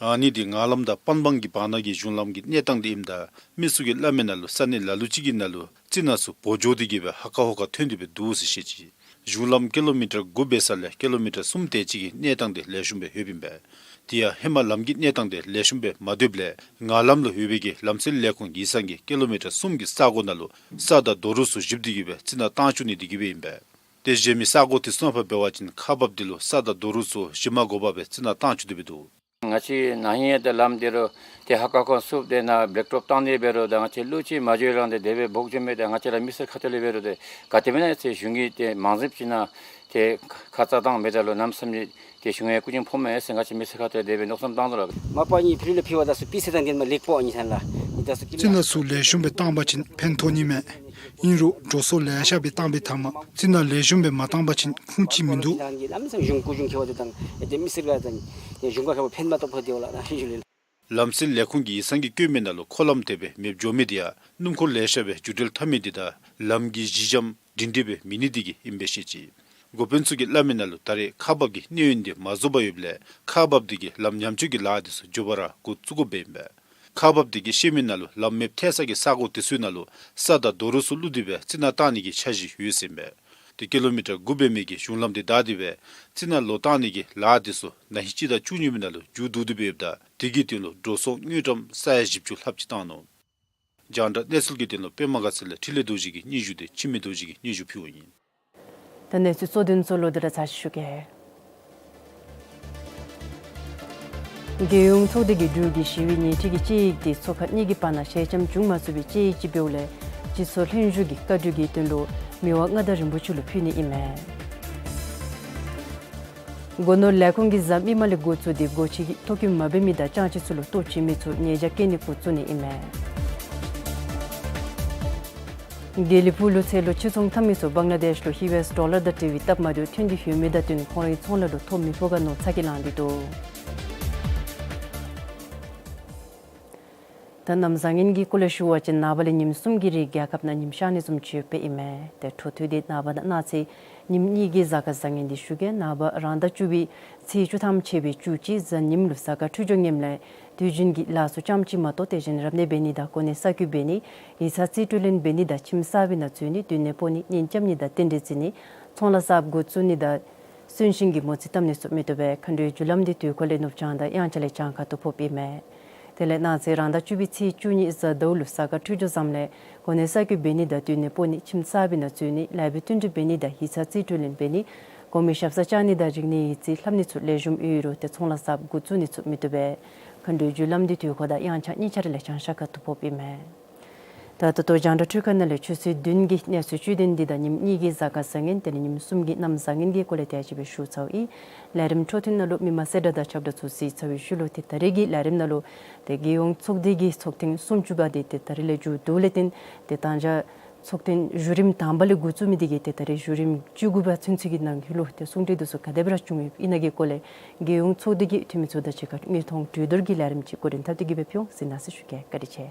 ཨ་ནི་འདི་ངང་ལམ་དང་པན་སྦང་གི་བར་ན་གི་གཞུང་ལམ་གྱི་གནས་སྟངས་འདི་ཨིནམ་ད་མི་ཚུ་གིས་སླབ་མི་ནང་ལུ་ས་གནས་ལ་ལུ་ཅིག་གི་ནང་ལུ་རྩི་ནག་ཚུ་སྦོ་འགྱོ་སྟེ་གི་སྦེ་ཧ་ཀ་ཧོ་ཀ་ཐོན་ཏེ་སྦེ་འདུག་ཟེར་བཤད་ཅི། གཞུང་ལམ་ཀི་ལོ་མི་ཊར་དགུ་འབད་ས་ལས་ཀི་ལོ་མི་ཊར་གསུམ་དེ་ཅིག་གི་གནས་སྟངས་འདི་ལེགས་ཤོམ་སྦེ་ཡོདཔ་ཨིན་པས། དེ་ཡང་ཧེ་མ་ལམ་གྱི་གནས་སྟངས་འདི་ལེགས་ཤོམ་སྦེ་མ་སྡོདཔ་ལས་ངང་ལམ་ལུ་ཡོད་པའི་གི་ལམ་སེལ་ལས་ཁུངས་ཡིག་ཚང་གིས་ཀི་ལོ་མི་ཊར་གསུམ་གྱི་ས་གོ་ནང་ལུ་ས་དང་རྡོ་རུག་ཚུ་བཞིབ་སྟེ་གི་སྦེ་རྩི་ནག་བཏང་བཅུག་ནི་དེ་གིས་སྦེ་ཨིན་པས། ཏེ་གཞན་མི་ས་གོ་དེ་ཚུ་ནང་ཕར་འབད་བ་ཅིན་ཁག་འབགཔ་འདི་ལུ་ས་དང་རྡོ་རུག་ཚུ་བཞིབ་མ་དགོ་པར་སྦེ་རྩི་ནག་བཏང་བཅུག་སྟེ་སྦེ་འདུག། ང་བཅས་ན་ཧིང་ཡང་ཏེ་ལམ་འདི་རུ་ཏེ་ཧ་ཀ་ཁོང་བསུབ་སྟེ་ནཱ་བེལ་ཊོབ་བཏང་ནི་འབད་རུང་ད་ང་བཅས་ལུ་ཅིག་མ་འགྱོ་རུང་ཏེ་དེ་སྦེ་འབོག་འགྱོ་མི་ཏེ་ང་བཅས་ར་མི་སེར་ཁ་ཐུག་ལས་འབད་རུང་ཏེ་ག་དེ་སྦེ་ན་ཡང་ཏེ་གཞུང་གིས་ཏེ་མང་རབས་ཅིག་ནང་ཏེ་ཁ་ཙ་དང་མི་ད་ལུ་གནམ་མེད་ས་མེད་ཏེ་གཞུང་ཡང་སྐུ་མཁྱེན་ཕོགཔ་མས་ཟེར་ང་བཅས་མི་སེར་ཁ་ཐུག་ལས་དེ་སྦེ་མནོ་བསམ་བཏང་དོ་ལགས། མ་པ་གཉིས་ཕི་ལུ་ཕུལ་བ་ད་ཚུ་པི་སེ་དང་འདི་མ་ལེགས་པོ་ཨིན་ཟེར་ལགས། ཨིན་ད་ཚུ་རྩི་ནག་ཚུ་ལེགས་ཤོམ་སྦེ་བཏང་པ་ཅིན་ཕན་ཐོགས་ནི་མས། ཨིན་རུང་འགྲོ་སོང་ལེ་ཤ་སྦེ་བཏང་པའི་མཐའ་མ་རྩི་ནག་ལེགས་ཤོམ་སྦེ་མ་བཏང་པ་ཅིན་ཁུངས་ཅིག་མིན་འདུག། གཞུང་སྐུ་གཞུང་མཁས་པ་དེ་དང་ཨེ་ཏེ་མི་སེར་ག་དང་ཨེ་གཞུང་ག་ཁ་བ་ཕན་མ་ཐོགས་པར་སྡོད་ལགས་ན་ཧི་ཞུ་ལེ། ལམ་སེལ་ལས་ཁུངས་ཀྱི་ཡིག་ཚང་གིས་བཀོད་མི་ནང་ལུ་འཁོར་ལམ་དེ་སྦེ་མེདཔ་འགྱོ་མི་འདི་ཡང་སྣུམ་འཁོར་ལེ་ཤ་སྦེ་རྒྱུན་འགྲུལ་འཐབ་མི་འདི་དང་ལམ་གྱི་གཞི་འགྱམ་སྒྲིང་སྒྲི་སྦེ་མེད་ནི་འདི་གིས་ཨིན་པས་ཟེར་བཤད་ཅི། འགོ་དཔོན་ཚུ་གིས་སླབ་མི་ནང་ལུ་ད་རེས་ཁག་འབག་གི་གནས་ཡུན་འདི་མ་རྫོགས་པར་ཡོདཔ་ལས་ཁག་འབགཔ་འདི་གིས་ལམ་ཉམས་བཅོས་ཀྱི་ལཱ་འདི་ཚུ་མགྱོགས་པ་ར་འགོ་བཙུགས་དགོཔ་སྦེ་ཨིན་པས། ཁག་འབགཔ་འདི་གིས་བཤད་མི་ནང་ལུ་ལམ་མེདཔ་ཐལ་ས་གི་ས་གོ་དེ་ཚུ་ནང་ལུ་ས་དང་རྡོ་རུག་ཚུ་བླུགས་ཏེ་སྦེ་རྩི་ནག་བཏང་ནི་གི་འཆར་གཞི་ཡོད་ཟེར་ཨིན་པས། ཏེ་ཀི་ལོ་མི་ཊར་དགུ་འབད་མི་གི་གཞུང་ལམ་འདི་བདའ་སྟེ་སྦེ་རྩི་ནག་ལོག་བཏང་ནི་གི་ལཱ་འདི་ཚུ་ན་ཧིང་སྤྱི་ཟླ་བཅུ་གཉིས་པའི་ནང་ལུ་མཇུག་བསྡུ་སྟེ་སྦེ་ཡོདཔ་ད་དེ་གི་དོན་ལུ་འགྲོ་སོང་དངུལ་ཀྲམ་ས་ཡ་བཞི་བཅུ་ལྷགཔ་ཅིག་བཏང་ནུག། རྒྱང་བསྒྲགས་གནས་ཚུལ་གྱི་དོན་ལུ་པདྨ་དགའ་ཚལ་ལས་འཕྲིན་ལས་རྡོ་རྗེ་གི་སྙན་ཞུ་འདི་འཆི་མེད་རྡོ་རྗེ་གིས་སྙན་ཞུ་ཕུལཝ་ཨིན། ད་གནས་ཚུལ་གཙོ་དོན་ཚུ་ལོག་སྟེ་ར་ཚར་ཅིག་ཞུ་གེ། རྒྱལ་ཡོངས་ཚོགས་སྡེ་གིས་འབྲུག་གི་ཞི་བའི་ཉལ་ཁྲི་གི་དཔྱད་ཡིག་འདི་ཚོགས་ཁང་གཉིས་ཀྱི་བར་ན་ཞལ་འཆམ་བྱུང་མ་ཚུགས་པའི་དཔྱད་ཡིག་ཅིག་འབདཝ་ལས་སྤྱི་ཚོགས་ལྷན་བཞུགས་ཀྱིས་བཀའ་འཁྲོལ་གྱི་དོན་ལུ་མི་དབང་མངའ་བདག་རིན་པོ་ཆེ་ལུ་ཕུལ་ནི་ཨིན་མས། སྒོ་ནོར་ལས་ཁུངས་ཀྱིས་གཟའ་མིག་དམར་ལས་འགོ་བཙུགས་ཏེ་སྒོ་ཁྱི་གིས་ཐོ་བཀོད་མ་འབད་མི་དང་ཅང་ཅེ་ཚུ་ལུ་ལྟོ་བྱིན་མི་ཚུ་ཉེས་བྱ་བཀལ་ནི་འགོ་བཙུགས་ནི་ཨིན་མས། དགེ་ལེགས་ཕུག་ལུ་ཚལ་ལུ་ཕྱིར་ཚོང་འཐབ་མི་ཚུ་བང་ལ་དེཤ་ལུ་ཡུ་ཨེསི་ཌོ་ལར་དང་འབྲེལ་བའི་སྟབས་མ་བདེཝ་ཐོན་ཏེ་ཡོད་མི་དང་བསྟུན་ཁོང་རའི་ཚོང་ལཱ་ལུ་ཐོ་མི་ཕོག་ག་མནོ་ཚ་གྱང་ལང་སྟེ་འདུག། ད་གནམ་བཟང་ངན་གྱི་སྐོར་ལས་ཞུ་བ་ཅིན་ནངས་པ་ལས་ཉིནམ་གསུམ་གྱི་རིང་རྒྱལ་ཁབ་ནང་ཉིམ་ཤར་ནི་བཟུམ་ཅིག་ཡོདཔ་ཨིན་མས། ཏེ་འཕྲོ་མཐུད་དེ་ནངས་པ་དང་གནངས་ཚེ་ཉིནམ་གཉིས་ཀྱི་གཟའ་སྐར་བཟང་ངན་འདི་ཞུ་གེ། ནངས་པ་རང་ཟླ་བཅུ་པའི་ཚེས་བཅུ་ཐམ་ཆད་པའི་བཅུ་གཅིག་གཟའ་ཉིམ་ལུ་གཟའ་སྐར་འཕྲོད་སྦྱོར་ངནམ་ལས་དུས་རྒྱུན་གྱི་ལཱ་ཚུ་ཙམ་ཅིག་མ་གཏོགས་དེ་བཞིན་རབ་གནས་འབད་ནི་དང་གོ་གནས་གསར་བསྐོ་འབད་ནི་ཡིག་ཚང་རྩིས་སྤྲོད་ལེན་འབད་ནི་དང་ཁྱིམ་གསར་པའི་ནང་འཛུལ་ནི་སྡོད་གནས་སྤོ་ནི་གཉེན་རྐྱབ་ནི་དང་རྟེན་འབྲེལ་བརྩི་ནི་ཚོང་ལཱ་གསརཔ་འགོ་བཙུགས་ནི་དང་གསོན་གཤིན་གྱི་མོ་རྩིས་བཏབ་ནི་ཚུ་མི་བཏུབ་པས། མཁའ་འགྲོའི་རྒྱུ་ལམ་འདི་དུས་འཁོར་ལས་ནུབ་བྱང་དང་དབྱངས་འཆར་ལས་བྱང་ཁ་ཐུག་ཕོགཔ་ཨིན་མས། དེ་ལས་གནངས་ཚེ་རང་ཟླ་བཅུ་པའི་ཚེས་བཅུ་གཉིས་གཟའ་ཟླཝ་ལུ་གཟའ་སྐར་འཕྲོད་སྦྱོར་བཟངམ་ལས་གོ་གནས་གསར་བསྐོ་འབད་ནི་དང་སྡོད་གནས་སྤོ་ནི་ཁྱིམ་གསར་པའི་ནང་འཛུལ་ནི་ལཱ་འབད་བསྟུན་གྲོས་འབད་ནི་དང་ཡིག་ཚང་རྩིས་སྤྲོད་ལེན་འབད་ནི་གོང་མའི་ཞབས་སར་བཅར་ནི་དང་རིག་གནས་ཡིག་རྩིས་ལྷབ་ནི་ཚུ་ལེགས་ཤོམ་ཡོད་རུང་ཏེ་ཚོང་ལཱ་གསརཔ་འགོ་བཙུགས་ནི་ཚུ་མི་བཏུབ་པས། མཁའ་འགྲོའི་རྒྱུ་ལམ་འདི་དུས་འཁོར་དང་དབྱངས་འཆར་གཉིས་ཆ་ར་ལས་བྱང་ཤར་ཁ་ཐུག་ཕོགཔ་ཨིན་མས། ད་ད་ལྟོ་རྒྱང་བསྒྲགས་འཕྲུལ་ཁང་ནང་ལས་ཆུ་ཚོད་བདུན་གྱི་གནས་ཚུལ་བཅུད་ལྡན་འདི་དང་ཉིནམ་གཉིས་ཀྱི་གཟའ་སྐར་བཟང་ངན་དེ་ལས་ཉིནམ་གསུམ་གྱི་གནམ་བཟང་ངན་གྱི་སྐོར་ལས་དེ་ཅིག་སྦེ་ཞུ་ཚརཝ་ཨིན། ལས་རིམ་འཕྲོ་མཐུད་ནང་ལུ་མི་མང་གསལ་བསྒྲགས་དང་ཁྱབ་བསྒྲགས་ཚུ་གཟིགས་ཚར་བའི་ཤུལ་ལུ་ཏེ་ད་རེས་ཀྱི་ལས་རིམ་ནང་ལུ་ཏེ་རྒྱལ་ཡོངས་ཚོགས་སྡེ་གི་ཚོགས་ཐེངས་སུམ་ཅུ་པ་འདི་ཏེ་ད་རེས་ལས་མཇུག་བསྡུ་ལས་བརྟེན་ཏེ་ད་ཅི་ཚོགས་ཐེངས་བཞུགས་རིམ་དང་པ་ལས་འགོ་བཙུགས་མི་འདི་གིས་ཏེ་ད་རེས་བཞུགས་རིམ་བཅུ་དགུ་པ་ཚུན་ཚོད་ཀྱི་ནང་འཁོད་ལུ་ཏེ་གསུང་གྲོས་འདི་ཚུ་ག་དེ་སྦེ་ར་བྱུང་ཡོདཔ་ཨིན་ན་གི་སྐོར་ལས་རྒྱལ་ཡོངས་ཚོགས་སྡེ་གི་འཐུས་མི་ཚུ་དང་གཅིག་ཁར་དངོས་མཐོང་གྲོས་བསྡུར་གྱི་ལས་རིམ་ཅིག་འགོ་འདྲེན་འཐབ་སྟེ་གི་སྦེ་ཕུལ་འོང་ཟེར་མནོ་ཟེར་ཞུ་གེ། བཀའ་དྲིན་ཆེ།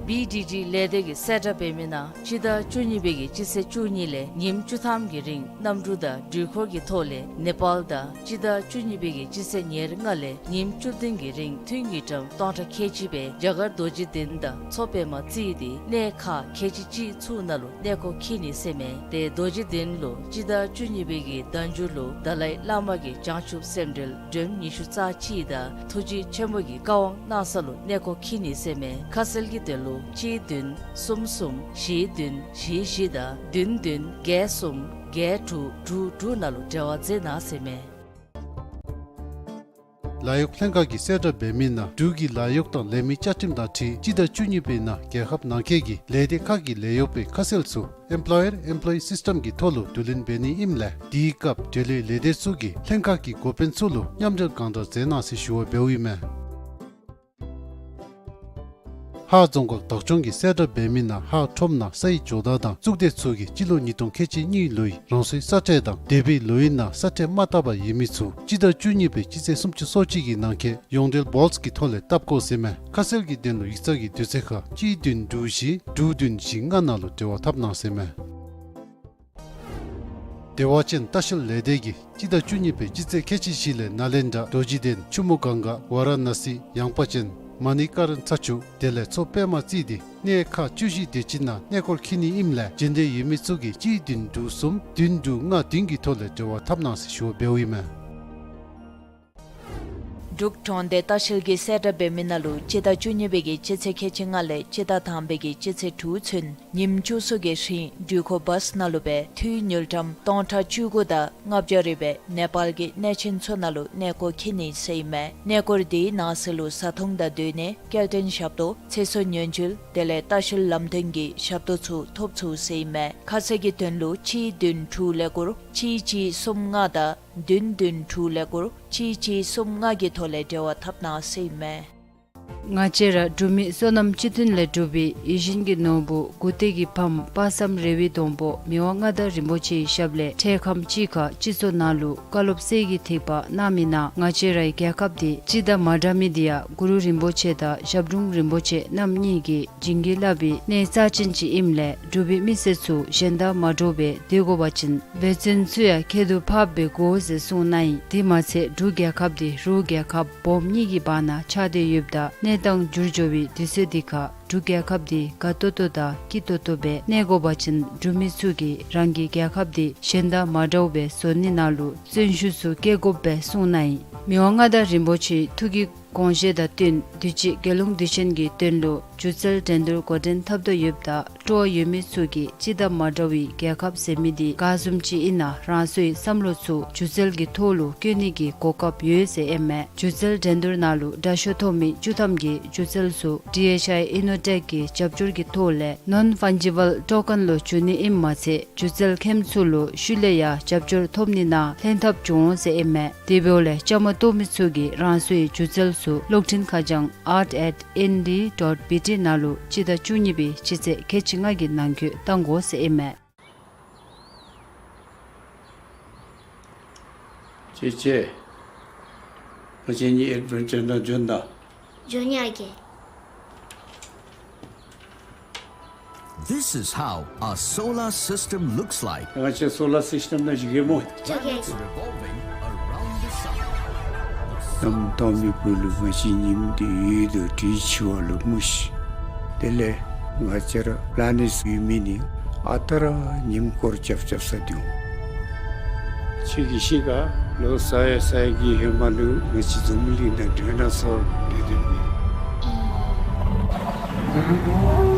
བི་ཌི་ཌི་ལས་སྡེ་གིས་གསལ་བསྒྲགས་འབད་མི་ནང་སྤྱི་ཟླ་བཅུ་གཉིས་པའི་གི་སྤྱི་ཚེས་བཅུ་གཉིས་ལས་ཉིནམ་བཅུ་ཐམ་གྱི་རིང་གནམ་གྲུ་དང་འགྲུལ་འཁོར་གྱི་ཐོག་ལས་ནེ་པཱལ་དང་སྤྱི་ཟླ་བཅུ་གཉིས་པའི་གི་སྤྱི་ཚེས་ཉེར་ལྔ་ལས་ཉིནམ་བཅུ་བདུན་གྱི་རིང་ཐུན་གྱི་ཊམ་སྟོང་ཕྲག་ཁལ་གཅིག་སྦེ་རྒྱ་གར་རྡོ་རྗེ་གདན་དང་མཚོ་པདྨ་བརྩིས་ཏེ་གནས་ཁག་ཁལ་གཅིག་གཅིག་ཚུ་ནང་ལུ་གནས་སྐོར་འཁྱིད་ནི་ཟེར་མས། ཏེ་རྡོ་རྗེ་གདན་ལུ་སྤྱི་ཟླ་བཅུ་གཉིས་པའི་གི་ཟླ་མཇུག་ལུ་དཱ་ལའི་བླ་མ་གི་བྱང་ཆུབ་སེམས་འགྲེལ་སྒྲོམ་ཉི་ཤུ་རྩ་གཅིག་དང་ཐུགས་རྗེ་ཆེན་པོ་གི་བཀའ་དབང་གནང་ས་ལུ་གནས་སྐོར་འཁྱིད་ནི་ཟེར་མས། ཁ་གསལ་གྱི་དོན་ལུ་གཅིག་བདུན་གསུམ་གསུམ་བཞི་བདུན་བཞི་བཞི་དང་བདུན་བདུན་བརྒྱད་གསུམ་བརྒྱད་དྲུག་དྲུག་དྲུག་ནང་ལུ་འབྲེལ་བ་མཛད་གནང་ཟེར་མས། ལཱ་གཡོག་ལྷན་ཁག་གིས་གསལ་བསྒྲགས་འབད་མི་ནང་འབྲུག་གི་ལཱ་གཡོག་དང་ལས་མི་བཅའ་ཁྲིམས་དང་འཁྲིལ་སྤྱི་ཟླ་བཅུ་གཉིས་པའི་ནང་རྒྱལ་ཁབ་ནང་འཁོད་ཀྱི་ལས་སྡེ་ཁག་གི་ལས་གཡོག་པའི་ཁ་གསལ་ཚུ་Employer Employee System གི་ཐོག་ལུ་བསྡུ་ལེན་འབད་ནི་ཨིནམ་ལས་དེའི་སྐབས་འབྲེལ་ཡོད་ལས་སྡེ་ཚུ་གིས་ལྷན་ཁག་གི་འགོ་དཔོན་ཚུ་ལུ་མཉམ་འབྲེལ་གང་དྲག་མཛད་གནང་ཟེར་ཞུ་བ་འབདཝ་ཨིན་མས། ཧཱ་རྫོང་ཁག་བདག་སྐྱོང་གིས་གསལ་བསྒྲགས་འབད་མི་ནང་ཧཱ་ཁྲོམ་ནང་ས་ཡི་ཇོ་བདག་དང་གཙུག་སྡེ་ཚུ་གིས་སྤྱི་ལོ་ཉིས་སྟོང་ཁལ་གཅིག་གཉིས་ལོའི་རང་སོའི་ས་ཁྲལ་དང་འདས་པའི་ལོའི་ནང་ས་ཁྲལ་མ་བཏབ་པར་ཡོད་མི་ཚུ་སྤྱི་ཟླ་བཅུ་གཉིས་པའི་སྤྱི་ཚེས་སུམ་ཅུ་སོ་གཅིག་གི་ནང་འཁོད་ཡོངས་འབྲེལ་བཱལསི་གི་ཐོག་ལས་བཏབ་དགོ་ཟེར་མས། ཁ་གསལ་གྱི་དོན་ལུ་ཡིག་ཚང་གི་དུས་ཚོད་ཁར་གཅིག་བདུན་དྲུག་བཞི་དྲུག་བདུན་བཞི་ལྔ་ནང་ལུ་འབྲེལ་བ་འཐབ་གནང་ཟེར་མས། བདེ་བ་ཅན་ལྟ་བཤལ་ལས་སྡེ་གིས་སྤྱི་ཟླ་བཅུ་གཉིས་པའི་སྤྱི་ཚེས་ཁལ་གཅིག་བཞི་ལས་ནཱ་ལེནྡྲ་རྡོ་རྗེ་གདན་ཆུ་མོ་གངྒཱ་ཝཱ་ར་ཎ་སི་ཡངས་པ་ཅན་མ་ཎི་ཀ་ར་ཚ་ཆུ་དེ་ལས་མཚོ་པདྨ་བརྩིས་ཏེ་གནས་ཁག་བཅུ་བཞི་དེ་ཅིག་ནང་གནས་སྐོར་འཁྱིད་ནི་ཨིནམ་ལས་རྒྱུན་གཏན་ཡོད་མི་ཚུ་གིས་གཅིག་བདུན་དྲུག་གསུམ་བདུན་དྲུག་ལྔ་བདུན་གྱི་ཐོག་ལས་འབྲེལ་བ་འཐབ་གནང་ཟེར་ཞུ་བ་འབདཝ་ཨིན་མས། འབྲུག་གྲོང་སྡེ་ལྟ་བཤལ་གྱིས་གསལ་བསྒྲགས་འབད་མི་ནང་ལུ་སྤྱི་ཟླ་བཅུ་གཉིས་པའི་གི་སྤྱི་ཚེས་ཁལ་གཅིག་ལྔ་ལས་སྤྱི་ཟླ་དང་པའི་གི་སྤྱི་ཚེས་དྲུག་ཚུན་ཉིནམ་བཅུ་གསུམ་གྱི་རིང་འགྲུལ་འཁོར་བཱསི་ནང་ལུ་སྦེ་ཐུན་དངུལ་ཀྲམ་སྟོང་ཕྲག་བཅུ་དགུ་དང་ལྔ་བརྒྱ་རེ་སྦེ་ནེ་པཱལ་གྱི་གནས་ཆེན་ཚུ་ནང་ལུ་གནས་སྐོར་འཁྱིད་ནི་ཟེར་ཨིན་མས། གནས་སྐོར་དེའི་ནང་གསེས་ལུ་བཟའ་འཐུང་དང་སྡོད་གནས་སྐྱེལ་འདྲེན་ཞབས་ཏོག་ཚེ་སྲོག་ཉེན་བཅོལ་དེ་ལས་ལྟ་བཤལ་ལམ་སྟོན་གྱི་ཞབས་ཏོག་ཚུ་ཐོབ་ཚུགས་ཟེར་ཨིན་མས། ཁ་གསལ་གྱི་དོན་ལུ་གཅིག་བདུན་དྲུག་ཀླད་ཀོར་གཅིག་གཅིག་གསུམ་ལྔ་དང་བདུན་བདུན་དྲུག་ཀླད་ཀོར་གཅིག་གཅིག་གསུམ་ལྔ་གི་ཐོག་ལས་འབྲེལ་བ་འཐབ་གནང་ཟེར་ཨིན་མས། ང་བཅས་ར་འབྲུག་མི་བསོད་ནམས་སྤྱི་མཐུན་ལས་གྲུབ་པའི་ཡིད་བཞིན་གྱི་ནོར་བུ་མགུ་ཏོ་གི་ཕམ་དཔག་བསམ་རེ་བའི་སྡོང་པོ་མི་དབང་མངའ་བདག་རིན་པོ་ཆེའི་ཞབས་ལས་འཕྲལ་ཁམས་ཅིག་ཁར་སྤྱི་ཚོགས་ནང་ལུ་བཀའ་སློབ་གསེར་གྱི་ཐིགས་པ་གནང་མི་ནང་ང་བཅས་རའི་རྒྱལ་ཁབ་འདི་སྤྱི་དང་མ་འདྲ་མི་འདི་ཡང་གུ་རུ་རིན་པོ་ཆེ་དང་ཞབས་དྲུང་རིན་པོ་ཆེ་རྣམ་གཉིས་ཀྱིས་བྱིན་གྱིས་བརླབས་པའི་གནས་རྩ་ཅན་ཅིག་ཨིནམ་ལས་འབྲུག་པའི་མི་སེར་ཚུ་གཞན་དང་མ་འདྲཝ་སྦེ་སྡོད་དགོ་པ་ཅིན་འབད་བརྩོན་ཚུ་ཡང་ཁྱད་དུ་འཕགསཔ་སྦེ་དགོ་ཟེར་གསུངས་གནང་ཡི། དེ་མ་ཚད་འབྲུག་རྒྱལ་ཁབ་འདི་རུ་རྒྱལ་ཁབ་སྦོམ་གཉིས་ཀྱི་བར་ན་ཆགས་ཏེ་ཡོདཔ་ད་གནས་སྟངས་འགྱུར་འགྱོ་བའི་དུས་ཚོད་འདི་ཁར་འབྲུག་རྒྱལ་ཁབ་འདི་དགའ་ཏོག་ཏོ་དང་སྐྱིད་ཏོག་ཏོ་སྦེ་གནས་དགོ་པ་ཅིན་འབྲུག་མི་ཚུ་གིས་རང་གི་རྒྱལ་ཁབ་འདི་གཞན་དང་མ་འདྲཝ་སྦེ་བཟོ་ནི་ནང་ལུ་བརྩོན་ཤུགས་ཚུ་བསྐྱེད་དགོཔ་སྦེ་གསུངས་གནང་ཡི། མི་དབང་མངའ་བདག་རིན་པོ་ཆེའི་ཐུགས་ཀྱི་ དགོངས་བཞེད་དང་བསྟུན་དུས་ཅི་རྒྱལ་ཡོངས་དུས་ཆེན་གྱི་དོན་ལུ་སྒྱུ་རྩལ་འགྲན་བསྡུར་འགོ་འདྲེན་འཐབ་དོ་ཡོདཔ་ད་སྤྲོ་བ་ཡོད་མི་ཚུ་གིས་སྤྱི་དང་མ་འདྲ་བའི་རྒྱལ་ཁབ་ཟེར་མི་འདི་ག་བཟུམ་ཅིག་ཨིན་ན་རང་སོའི་བསམ་བློ་ཚུ་སྒྱུ་རྩལ་གྱི་ཐོག་ལུ་བཀོད་ནི་གི་གོ་སྐབས་ཡོད་ཟེར་ཨིན་མས། སྒྱུ་རྩལ་འགྲན་བསྡུར་ནང་ལུ་དྲག་ཤོས་ཐོབ་མི་བཅུ་ཐམ་གྱི་སྒྱུ་རྩལ་ཚུ་ཌི་ཨེཆ་ཨའི་ཨི་ནོ་ཊེཀ་གི་རྒྱབ་སྐྱོར་གྱི་ཐོག་ལས་ནོན་ཕཱན་ཇི་བཱལ་ཊོ་ཀེན་ལུ་བསྒྱུར་ནི་ཨིནམ་མ་ཚད་སྒྱུ་རྩལ་མཁནམ་ཚུ་ལུ་ཤུལ་ལས་ཡང་རྒྱབ་སྐྱོར་ཐོབ་ནི་ནང་ལྷན་ཐབས་འབྱུང་འོང་ཟེར་ཨིན་མས། དེ་འབདཝ་ལས་བཅའ་མར་གཏོགས་མི་ཚུ་གིས་རང་སོའི་སྒྱུ་རྩལ་ཚུ་གློག་འཕྲིན་ཁ་བྱང་art at N D dot B T ནང་ལུ་སྤྱི་ཟླ་བཅུ་གཉིས་པའི་སྤྱི་ཚེས་ཁལ་གཅིག་ལྔ་གི་ནང་འཁོད་བཏང་དགོ་ཟེར་ཨིན་མས། ཅེ་ཅེ། ང་བཅས་གཉིས་ཨེཌ་ཝེན་ཅར་ནང་འབྱོན་ད། འབྱོན་ཡི་ཨ་རྒས། This is how a solar system looks like. ང་བཅས་སོ་ལར་སིསི་ཊེམ་ནང་བཞུགས་གེ་སྨོ། འགྱོ་གེ། Revolving around the sun. གནམ་དྭངས་མའི་བུ་ལུ་ང་བཅས་ཉིམ་འདི་འོད་དང་དྲོད་འཆར་བ་ལུ་མུ་ཤི། དེ་ལས་ང་བཅས་ར་པི་ལེ་ནེཊ་ཡོད་མི་ནི་ཨ་རྟག་ར་ཉིམ་སྐོར་རྐྱབ་རྐྱབ་ས་འདུག། ཁྱོད་ཀྱིས་ཤེས་ག། ལོ་ས་ཡ་ས་ཡ་གི་ཧེ་མ་ལུ་ང་བཅས་འཛམ་བུ་གླིང་ནང་ཌའི་ནོ་སོར་སྡོད་སྡོདཔ་མས།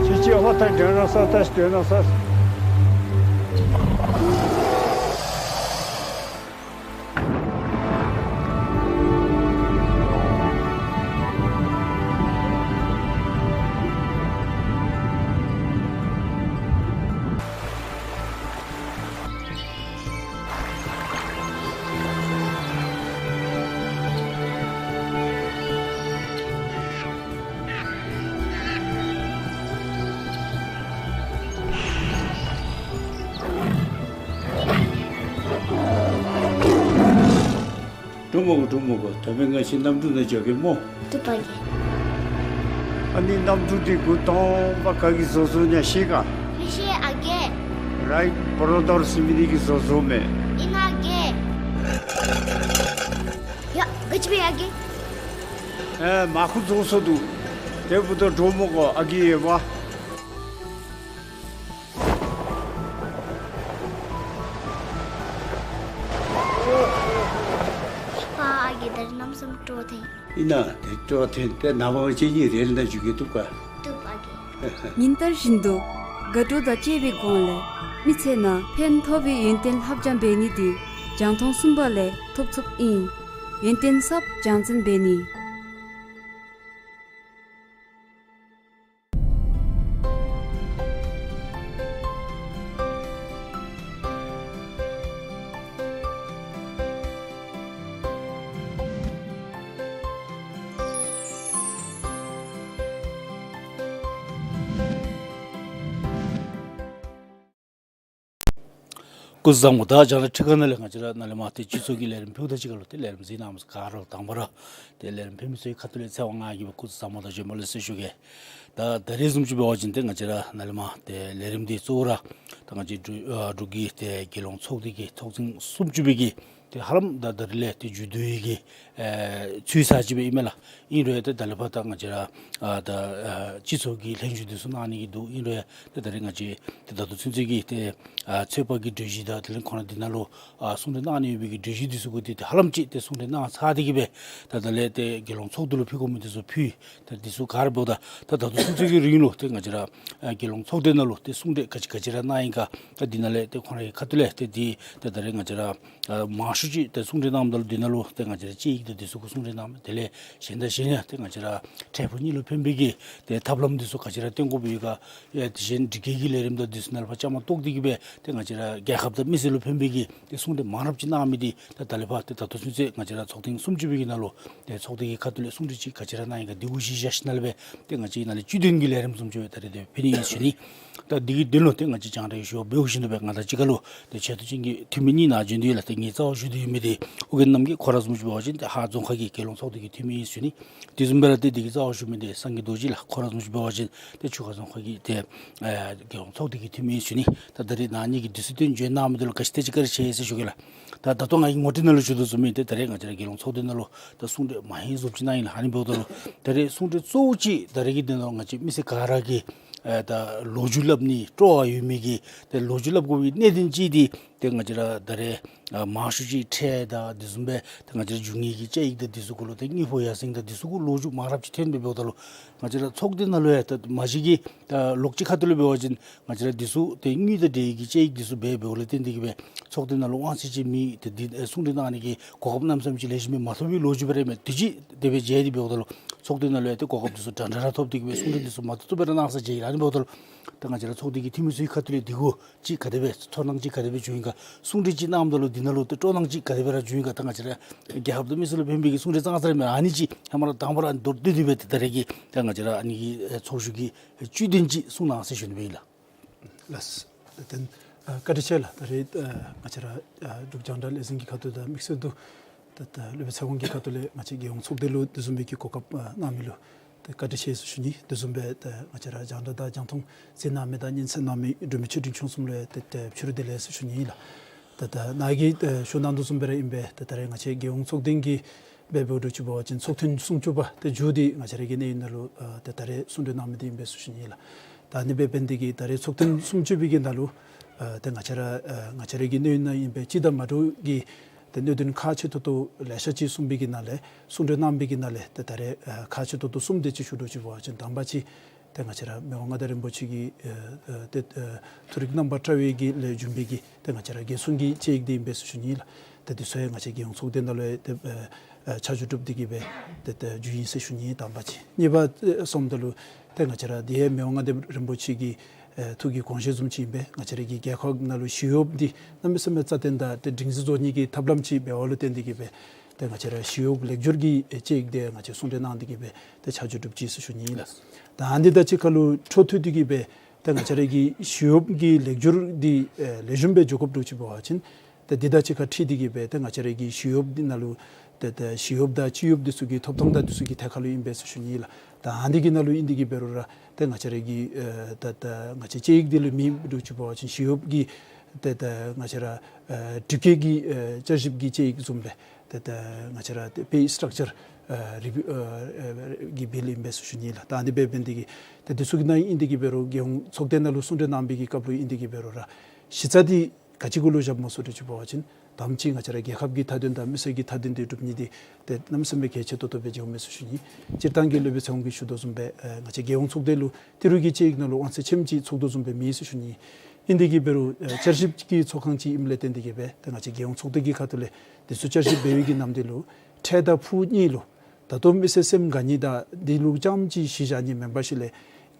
ཁྱོད་ཀྱིས་ཨ་མ་ད་ཌའི་ནོ་སོར་ལྟ་ཤིག། ཌའི་ནོ་སོར། འགྲོ་མི་གོ། འགྲོ་མི་གོ། ད་འབདན་ང་བཅས་གནམ་གྲུ་ནང་འགྱོ་གེ་སྨོ། བཏུབ་པ་རྒས། ཨ་ནི་གནམ་གྲུ་འདི་འགོ་དང་པ་ག་གིས་བཟོ་བཟོཝ་ཨིན་ན་ཤེས་ག། མི་ཤེས་ཨ་རྒས། རའིཊ་བརོ་དར་ཟེར་མི་འདི་གིས་བཟོ་བཟོཝ་མས། ཨིན་ན་རྒས། ཡ་ག་ཅི་འབད་ཡི་ཨ་རྒས། ཨེ་མར་ཁུ་བཟོ་བཟོཝ་འདུག། དེ་འབདཝ་ད་འགྲོ་མི་གོ་ཨ་རྒས་ཡོདཔ། ཕ་ཨ་རྒས་ད་རིས་གནམ་མེད་ས་མེད་སྤྲོ་ཐོན། ཨིན་ན་དེ་སྤྲོ་ཐོན་ཏེ་ནངས་པ་ང་བཅས་གཉིས་རེལ་ནང་འཛུལ་གེ། བཏུབ་ག། བཏུབ་ཨ་རྒས། ཉིན་ལྟར་བཞིན་དུ་དགའ་སྤྲོ་དང་བཅས་པའི་སྒོ་ལས་མི་ཚེ་ནང་ཕན་ཐོགས་པའི་ཡོན་ཏན་ལྷབ་སྦྱང་འབད་ནི་འདི་རྒྱང་མཐོང་གསུམ་པ་ལས་ཐོབ་ཚུགསཔ་ཨིན། ཡོན་ཏན་ཟབ་སྦྱང་བརྩོན་འབད་ནི། སྐུ་གཟུགས་བཟང་པོ། ད་རྒྱང་བསྒྲགས་ཁྲི་ཁང་ནང་ལས་ང་བཅས་ར་ནཱ་ལས་མར་ཏེ་སྤྱི་ཚོགས་ཀྱི་ལས་རིམ་ཕུལཝ་ད་གཅིག་ཁར་ལུ་ཏེ་ལས་རིམ་གཟིགས་གནང་མི་ག་ར་ལུ་དང་པ་ར་ཏེ་ལས་རིམ་ཕུལ་མི་ཚུ་གི་ཁ་ཐུག་ལས་ཚེ་དབང་ང་གིས་སྐུ་གཟུགས་བཟང་པོ་དང་བྱོན་པ་ལེགས་སོ་ཞུ་གེ། ད་ད་རིས་བཟུམ་ཅིག་འབད་བ་ཅིན་ཏེ་ང་བཅས་ར་ནཱ་ལས་མར་ཏེ་ལས་རིམ་འདི་གཙོ་བོ་ར་ད་ང་བཅས་འབྲུག་ཨ་འབྲུག་གི་ཏེ་རྒྱལ་ཡོངས་ཚོགས་སྡེ་གི་ཚོགས་ཐེངས་སུམ་ཅུ་པའི་གི་ཏེ་ཧ་ལམ་ད་ད་རིས་ལས་ཏེ་མཇུག་བསྡུ་ནི་གི་ཨེ་ཚུད་ཚར་ཅི་སྦེ་ཨིན་མས་ལགས། ཨིན་རུང་ཡང་ཏེ་ད་ལས་ཕར་ད་ང་བཅས་ར་ཨ་ད་ཨ་སྤྱི་ཚོགས་ཀྱི་ལྷན་བཞུགས་འདི་ཚུ་གནང་ནི་གི་འདུག། ཨིན་རུང་ཡང་ཏེ་ད་རིས་ང་བཅས་ཏེ་ད་ལྟོ་ཚུན་ཚོད་ཀྱི་ཏེ་ཨ་ཚོད་དཔག་གི་གྲོས་གཞི་དང་དེ་ལས་ཁོང་ར་འདི་ནང་ལུ་ཨ་གསུང་གྲོས་གནང་ནི་ཡོད་པའི་གི་གྲོས་གཞི་འདི་ཚུ་གུ་ཏེ་ཏེ་ཧ་ལམ་ཅིག་ཏེ་གསུང་གྲོས་གནང་ཚར་ཏེ་གི་སྦེ་ད་ད་ལས་ཏེ་རྒྱལ་ཡོངས་ཚོགས་སྡེ་ལུ་ཕུལ་དགོ་མི་འདི་ཚུ་ཕུལ། ད་འདི་ཚུ་ག་ར་འབདཝ་ད་ད་ད་ལྟོ་ཚུན་ཚོད་ཀྱི་རིང་ལུ་ཏེ་ང་བཅས་ར་ཨ་རྒྱལ་ཡོངས་ཚོགས་སྡེ་ནང་ལུ་ཏེ་གསུང་གྲོས་ག་ཅི་ག་ཅི་ར་གནང་ཡི་ག། ད་འདི་ནང་ལས་ཏེ་ཁོང་རའི་ཁ་ཐུག་ལས་ཏེ་འདི་ད་ད་རིས་ང་བཅས་ར་ཨ་མང་ཤོས་ཅིག་ཏེ་གསུང་གྲོས་གནངམ་ད་ལུ་འདི་ནང་ལུ་ཏེ་ང་བཅས་ར་དཔྱད་ཡིག་དང་འདི་ཚུ་གུ་གསུང་གྲོས་གནངམ་མས། དེ་ལས་གཞན་དང་གཞན་ཡང་ཏེ་ང་བཅས་ར་འཕྲལ་ཕུགས་གཉིས་ལུ་ཕན་པའི་གི་ཏེ་ཐབས་ལམ་འདི་ཚུ་ག་ཅི་ར་སྟོན་དགོཔ་ཡོད་ག། ཡ་དེ་བཞིན་སྒྲིག་འགལ་གྱི་ལས་རིམ་དང་འདི་ཚུ་ནང་ལུ་ཕར་བཅའ་མར་གཏོགས་ཏེ་གི་སྦེ་ཏེ་ང་བཅས་ར་རྒྱལ་ཁབ་དང་མི་སེར་ལུ་ཕན་པའི་གི་ཏེ་གསུང་གྲོས་མང་རབས་ཅིག་གནང་མི་འདི་ད་ད་ལས་ཕར་ཏེ་ད་ལྟོ་ཚུན་ཚོད་ང་བཅས་ར་ཚོགས་ཐེངས་སུམ་ཅུ་པའི་གི་ནང་ལུ་ཏེ་ཚོགས་སྡེ་གི་ཁ་ཐུག་ལས་གསུང་གྲོས་ཅིག་ག་ཅི་ར་གནང་ཡི་ག་འདི་གུ་གཞི་བཞག་ཞིནམ་ལས་སྦེ་ཏེ་ང་བཅས་ནཱ་ལས་བཅུད་དོན་གྱི་ལས་རིམ་བཟུམ་ཅིག་སྦེ་ད་རིས་ཏེ་ཕུལ་ནི་ཨིན་ཞུ་ནི། ད་འདི་གི་དོན་ལུ་ཏེ་ང་བཅས་རྒྱང་བསྒྲགས་ཞུ་བ་འབདཝ་བཞིན་དུ་སྦེ་ང་དང་གཅིག་ཁར་ལུ་ཏེ་ཆེ་བསྟོད་ཅན་གྱི་འཐུས་མི་གཉིས་ནཱ་བྱོན་ཏེ་ཡོད་ལགས། ཏེ་ངེའི་རྩ་བར་བཞུགས་ཏེ་ཡོད་མི་འདི་ཨོ་རྒྱན་རྣམ་རྒྱལ། ཁོ་ར་བཟུམ་ཅིག་འབད་བ་ཅིན་ཏེ་ཧཱ་རྫོང་ཁག་གི་རྒྱལ་ཡོངས་ཚོགས་སྡེ་གི་འཐུས་མི་ཨིན་ཞུ་ནི། དེ་བཟུམ་སྦེ་ར་ཏེ་འདི་གི་རྩ་བར་བཞུགས་མི་འདི་སངས་རྒྱས་རྡོ་རྗེ་ལགས། ཁོ་ར་བཟུམ་ཅིག་འབད་བ་ཅིན་ཏེ་ཆུ་ཁ་རྫོང་ཁག་གི་ཏེ་ཨེ་རྒྱལ་ཡོངས་ཚོགས་སྡེ་གི་འཐུས་མི་ཨིན་ཞུ་ནི། ད་ད་རིས་ནཱ་གཉིས་ཀྱིས་དུས་ཚོད་བཏོན་བྱོན་གནང་མི་འདི་ལུ་བཀའ་དྲིན་ཆེ་ཟེར་ཞུ་གེ་ལགས། ད་ད་ལྟོ་ང་གིས་ངོ་སྤྲོད་ནང་ལུ་ཞུ་དོ་བཟུམ་སྦེ་ཏེ་ད་རིས་ང་བཅས་ར་རྒྱལ་ཡོངས་ཚོགས་སྡེ་ནང་ལུ་ད་གསུང་གྲོས་མང་རབས་ཅིག་གནང་ཡི་ལགས། ཨ་ནི་འབདཝ་ད་ལུ་ད་རིས་གསུང་གྲོས་གཙོ་བོ་ཅིག་ད་རིས་ཀྱི་དོན་ལུ་ང་བཅས་མི་སེར་ག་ར་གིས་ ཨེ་ད་ལོ་རྒྱུས་སླབ་ནི་སྤྲོ་བ་ཡོད་མི་གི་ཏེ་ལོ་རྒྱུས་སླབ་དགོ་པའི་གནད་དོན་ཅིག་འདི་ཏེ་ང་བཅས་ར་ད་རེས་ཨ་མང་ཤོས་ཅིག་ཁྲལ་དང་དེ་བཟུམ་སྦེ་ཏེ་ང་བཅས་ར་རྒྱུ་དངོས་ཀྱི་དཔྱད་ཡིག་དང་དེ་ཚུ་གུ་ལུ་ཏེ་དངུལ་ཕོགས་ཡར་སེང་དང་དེ་ཚུ་གུ་ལོ་རྒྱུས་མང་རབས་ཅིག་ཐོན་སྦེ་འབདཝ་ད་ལུ་ང་བཅས་ར་ཚོགས་སྡེ་ནང་ལུ་ཡང་ད་མ་གཞི་གི་ད་ལོགས་ཅིག་ཁ་ཐུག་ལས་འབད་བ་ཅིན་ང་བཅས་ར་དེ་ཚུ་ཏེ་དངུལ་དང་འབྲེལ་གྱི་དཔྱད་ཡིག་དེ་ཚུ་འབད་འབདཝ་ལས་བརྟེན་ཏེ་གིས་སྦེ་ཚོགས་སྡེ་ནང་ལུ་དབང་ཚད་ཅིག་མེད། ཏེ་འདི་ཨེ་གསུང་གྲོས་གནང་ནི་གི་གོ་སྐབས་གནམ་མེད་ས་མེད་ཅིག་ལེགས་ཤོམ་སྦེ་མ་ཐོབ་པའི་ལོ་རྒྱུས་སྦེ་ར་ཨིན་མས། དེ་ཅིག་དེ་སྦེ་མཇལ་ཏེ་འབདཝ་ད་ལུ་ཚོགས་སྡེ་ནང་ལུ་ཡང་ཏེ་གོ་སྐབས་དེ་ཚུ་འདྲན་འདྲ་ར་ཐོབ་སྟེ་གིས་སྦེ་གསུང་གྲོས་དེ་ཚུ་མ་ཏོག་ཏོ་སྦེ་ར་གནང་ས་མཇལ་ཡི་ལགས། ཨ་ནི་འབདཝ་ད་ལུ་ད་ང་བཅས་ར་ཚོགས་སྡེ་གི་འཐུས་མི་ཚུ་གི་ཁ་ཐུག་ལས་དེ་གུ་ཅིག་ག་དེ་སྦེ་ཚོར་སྣང་ཅིག་ག་དེ་སྦེ་བྱུང་ཡི་ག། གསུང་གྲོས་ཅིག་གནངམ་ད་ལུ་འདི་ནང་ལུ་ཏེ་སྤྲོ་སྣང་ཅིག་ག་དེ་སྦེ་ར་བྱུང་ཡི་ག། ད་ང་བཅས་ར་རྒྱལ་ཁབ་དང་མི་སེར་ལུ་ཕན་པའི་གི་གསུང་གྲོས་ཙང་ཙ་ར་མེན། ཨ་ནི་ཅིག་ཧེ་མ་ར་དང་པ་ར་མདོར་བསྡུས་ཏེ་སྦེ་ཏེ་ད་རེས་ཀྱི་ད་ང་བཅས་ར་ཨ་ནི་གི་ཨེ་ཚོགས་བཞུགས་ཀྱི་ཨེ་བཅུད་དོན་ཅིག་གསུང་གནང་ཟེར་ཞུ་ནི་སྦེ་ཨིན་ལགས། ལགས། ཏེ་ཨ་བཀའ་དྲིན་ཆེ་ལགས། ད་རེས་ཨ་ང་བཅས་ར་ཨ་འབྲུག་རྒྱང་བསྒྲགས་ལས་འཛིན་གྱི་ཁ་ཐུག་དང་དམིགས་བསལ་དུ་ད་ད་སློབ་དཔོན་ཚེ་དབང་གི་ཁ་ཐུག་ལས་ང་བཅས་རྒྱལ་ཡོངས་ཚོགས་སྡེ་ལུ་དེ་བཟུམ་སྦེ་གི་གོ་སྐབས་ཨ་གནང་མི་ལུ་ཏེ་བཀའ་དྲིན་ཆེ་ཟེར་ཞུ་ནི། དེ་བཟུམ་སྦེ་ཏེ་ང་བཅས་ར་རྒྱང་བསྒྲགས་དང་རྒྱང་མཐོང་གཟིགས་གནང་མི་དང་སྙན་གསན་གནང་མི་འབྲུག་མི་ཆོས་སྡིངས་ཆ་གསུམ་ལུ་ཡང་ཏེ་ཏེ་ཕྱི་རུ་བདེ་ལེགས་ཟེར་ཞུ་ནི་ཨིན་ལགས། ད་ད་ནཱ་གིས་ཏེ་ཞུ་གནང་དོ་བཟུམ་སྦེ་ར་ཨིན་པས། ཏེ་ད་རེས་ང་བཅས་རྒྱལ་ཡོངས་ཚོགས་སྡེ་གི་སྦེ་འབདཝ་ད་ཅིག་འབད་བ་ཅིན་ཚོགས་ཐེངས་སུམ་ཅུ་པ་ཏེ་མཇུག་འདི་ང་བཅས་ར་གི་གནས་ཡུན་ནང་ལུ་ཨ་ཏེ་ད་རེས་གསུང་གྲོས་གནང་མི་འདི་ཨིན་པས་ཟེར་ཞུ་ནི་ཨིན་ལགས། ད་ཨ་ནི་སྦེ་འབད་ནི་འདི་གིས་ད་རེས་ཚོགས་ཐེངས་སུམ་ཅུ་པའི་གི་ནང་ལུ་ཨ་ཏེ་ང་བཅས་ར་ཨ་ང་བཅས་ར་གི་གནས་ཡུན་ནང་ཨིན་པས། སྤྱི་དང་མ་འདྲཝ་གི་ཏེ་གནད་དོན་ཁག་ཆེ་ཏོག་ཏོ་ལེ་ཤ་ཅིག་གསུངས་པའི་གི་ནང་ལས་གསུང་གྲོས་གནང་པའི་གི་ནང་ལས་ཏེ་ད་རེས་ཨ་ཁག་ཆེ་ཏོག་ཏོ་གསུམ་དེ་ཅིག་ཞུ་དོ་ཅིག་འབད་བ་ཅིན་དང་པ་ཅིག་ཏེ་ང་བཅས་ར་མི་དབང་མངའ་བདག་རིན་པོ་ཆེ་གི་ཨ་ཨ་ཏེ་ཨ་ཐུགས་རིག་རྣམ་པར་བཀྲ་བའི་གི་ལས་བྱོན་པའི་གི་ཏེ་ང་བཅས་ར་རྒྱལ་སྲུང་གི་དཔྱད་ཡིག་འདི་ཨིན་པས་ཟེར་ཞུ་ནི་ཨིན་ལགས། ཏེ་འདི་ཚུ་ཡང་ང་བཅས་རྒྱལ་ཡོངས་ཚོགས་སྡེ་ནང་ལུ་ཡང་ཏེ་ཨ་ཨ་ཆ་འཇོག་གྲུབ་སྟེ་གིས་སྦེ་ཏེ་ཏེ་མཇུག་ཨིན་ཟེར་ཞུ་ནི་ཨིན། དང་པ་ཅིག། གཉིས་པ་ཨེ་སོངམ་ད་ལུ་ཏེ་ང་བཅས་ར་འདི་ཡང་མི་དབང་མངའ་བདག་རིན་པོ་ཆེ་གི་ཨེ་ཐུགས་ཀྱི་དགོངས་བཞེད་བཟུམ་ཅིག་ཨིན་པས། ང་བཅས་ར་གི་རྒྱལ་ཁབ་ནང་ལུ་ཞི་གཡོགཔ་འདི་གནམ་མེད་ས་མེད་རྩ་བརྟན་དང་ཏེ་སྒྲིང་སྒྲི་བཟོ་ནི་གི་ཐབས་ལམ་ཅིག་འབདཝ་ལུ་བརྟེན་ཏེ་གིས་སྦེ་ཏེ་ང་བཅས་ར་ཞི་གཡོག་ལེགས་བསྒྱུར་གྱི་ཨེ་དཔྱད་ཡིག་འདི་ང་བཅས་གསུང་གྲོས་གནང་སྟེ་གིས་སྦེ་ཏེ་ཆ་འཇོག་གྲུབ་ཅི་ཟེར་ཞུ་ནི་ཨིན་ལགས། ད་ཨ་ནི་དང་གཅིག་ཁར་ལུ་འཕྲོ་མཐུད་དེ་གིས་སྦེ་ཏེ་ང་བཅས་ར་གི་ཞི་གཡོག་གི་ལེགས་བསྒྱུར་འདི་ཨེ་ལེགས་ཤོམ་སྦེ་འགྱོ་དགོཔ་འདུག་ཅིག་འབད་བ་ཅིན་ཏེ་འདི་དང་གཅིག་ཁར་འཁྲིལ་ཏེ་གིས་སྦེ་ཏེ་ང་བཅས་ར་གི་ཞི་གཡོགཔ་འདི་ནང་ལུ་ཏེ་ཏེ་ཞི་གཡོགཔ་དང་སྤྱི་གཡོགཔ་འདི་ཚུ་གི་ཐོབ་ཐང་དང་འདི་ཚུ་གི་ཐད་ཁར་ལུ་ཨིན་པས་ཟེར་ཞུ་ནི་ཨིན་ལགས། ད་ཨ་ནི་གི་ནང་ལུ་ཨིན་ཏེ་གིས་འབད་རུང་ར་ཏེ་ང་བཅས་ར་གི་ཨེ་ཏེ་ཏེ་ང་བཅས་དཔྱད་ཡིག་འདི་ལུ་མེདཔ་འདུག་ཅིག་འབད་བ་ཅིན་ཞི་གཡོགཔ་གི་ཏེ་ཏེ་ང་བཅས་ར་ཨེ་སྒྲིག་བཀོད་ཀྱི་ཨེ་བསྐྱར་ཞིབ་ཀྱི་དཔྱད་ཡིག་བཟུམ་སྦེ་ཏེ་ཏེ་ང་བཅས་ར་ཏེ་པེ་སི་ཊག་ཅར་ཨེ་རི་བིའུ་ཨེ་ཨེ་གི་བིལ་ཨིན་པས་ཟེར་ཞུ་ནི་ཨིན་ལགས། ད་ཨ་ནི་སྦེ་འབད་ནི་འདི་གིས་ཏེ་འདི་ཚུ་གི་ནང་ཨིན་ཏེ་གིས་འབད་རུང་རྒྱལ་ཡོངས་ཚོགས་སྡེ་ནང་ལུ་གསུང་གྲོས་གནང་པའི་གི་སྐབས་ལུ་ཨིན་ཏེ་གིས་འབད་རུང་ར་གཞི་རྩ་འདི་ག་ཅི་གུ་ལུ་བཞགཔ་སྨོ་ཟེར་ཅིག་འབད་བ་ཅིན་དང་པ་ཅིག་ང་བཅས་ར་རྒྱལ་ཁབ་ཀྱི་མཐའ་དོན་དང་མི་སེར་གྱི་མཐའ་དོན་འདི་སྒྲུབ་ནི་འདི་ཏེ་གནམ་མེད་ས་མེད་གལ་ཆེ་ཏོག་ཏོ་སྦེ་མཇལཝ་མས་ཟེར་ཞུ་ནི། སྤྱིར་བཏང་གི་སློབ་དཔོན་ཚེ་དབང་གིས་ཞུ་དོ་བཟུམ་སྦེ་ཨེ་ང་བཅས་རྒྱལ་ཡོངས་ཚོགས་སྡེ་ལུ་ཏི་རུ་གི་དཔྱད་ཡིག་ནང་ལུ་དབང་ཚད་ཆེམ་ཅིག་ཚོགས་འདུ་བཟུམ་སྦེ་མེད་ཟེར་ཞུ་ནི། ཨིན་ཏེ་གིས་འབད་རུང་ཨེ་བསྐྱར་ཞིབ་ཀྱི་ཚོགས་ཁང་ཅིག་ཨིནམ་ལས་བརྟེན་ཏེ་གིས་སྦེ་ཏེ་ང་བཅས་རྒྱལ་ཡོངས་ཚོགས་སྡེ་གི་ཁ་ཐུག་ལས་འདི་ཚུ་བསྐྱར་ཞིབ་འབད་བའི་གི་ནམ་དུས་ལུ་ཁྲལ་དང་ཕུགས་གཉིས་ལུ་ད་ལྟོ་མི་སེར་སེམས་དགའ་ནི་དང་འདི་ལུ་རྐྱངམ་ཅིག་གཞི་བཞག་ནི་མེན་པར་ཞིནམ་ལས་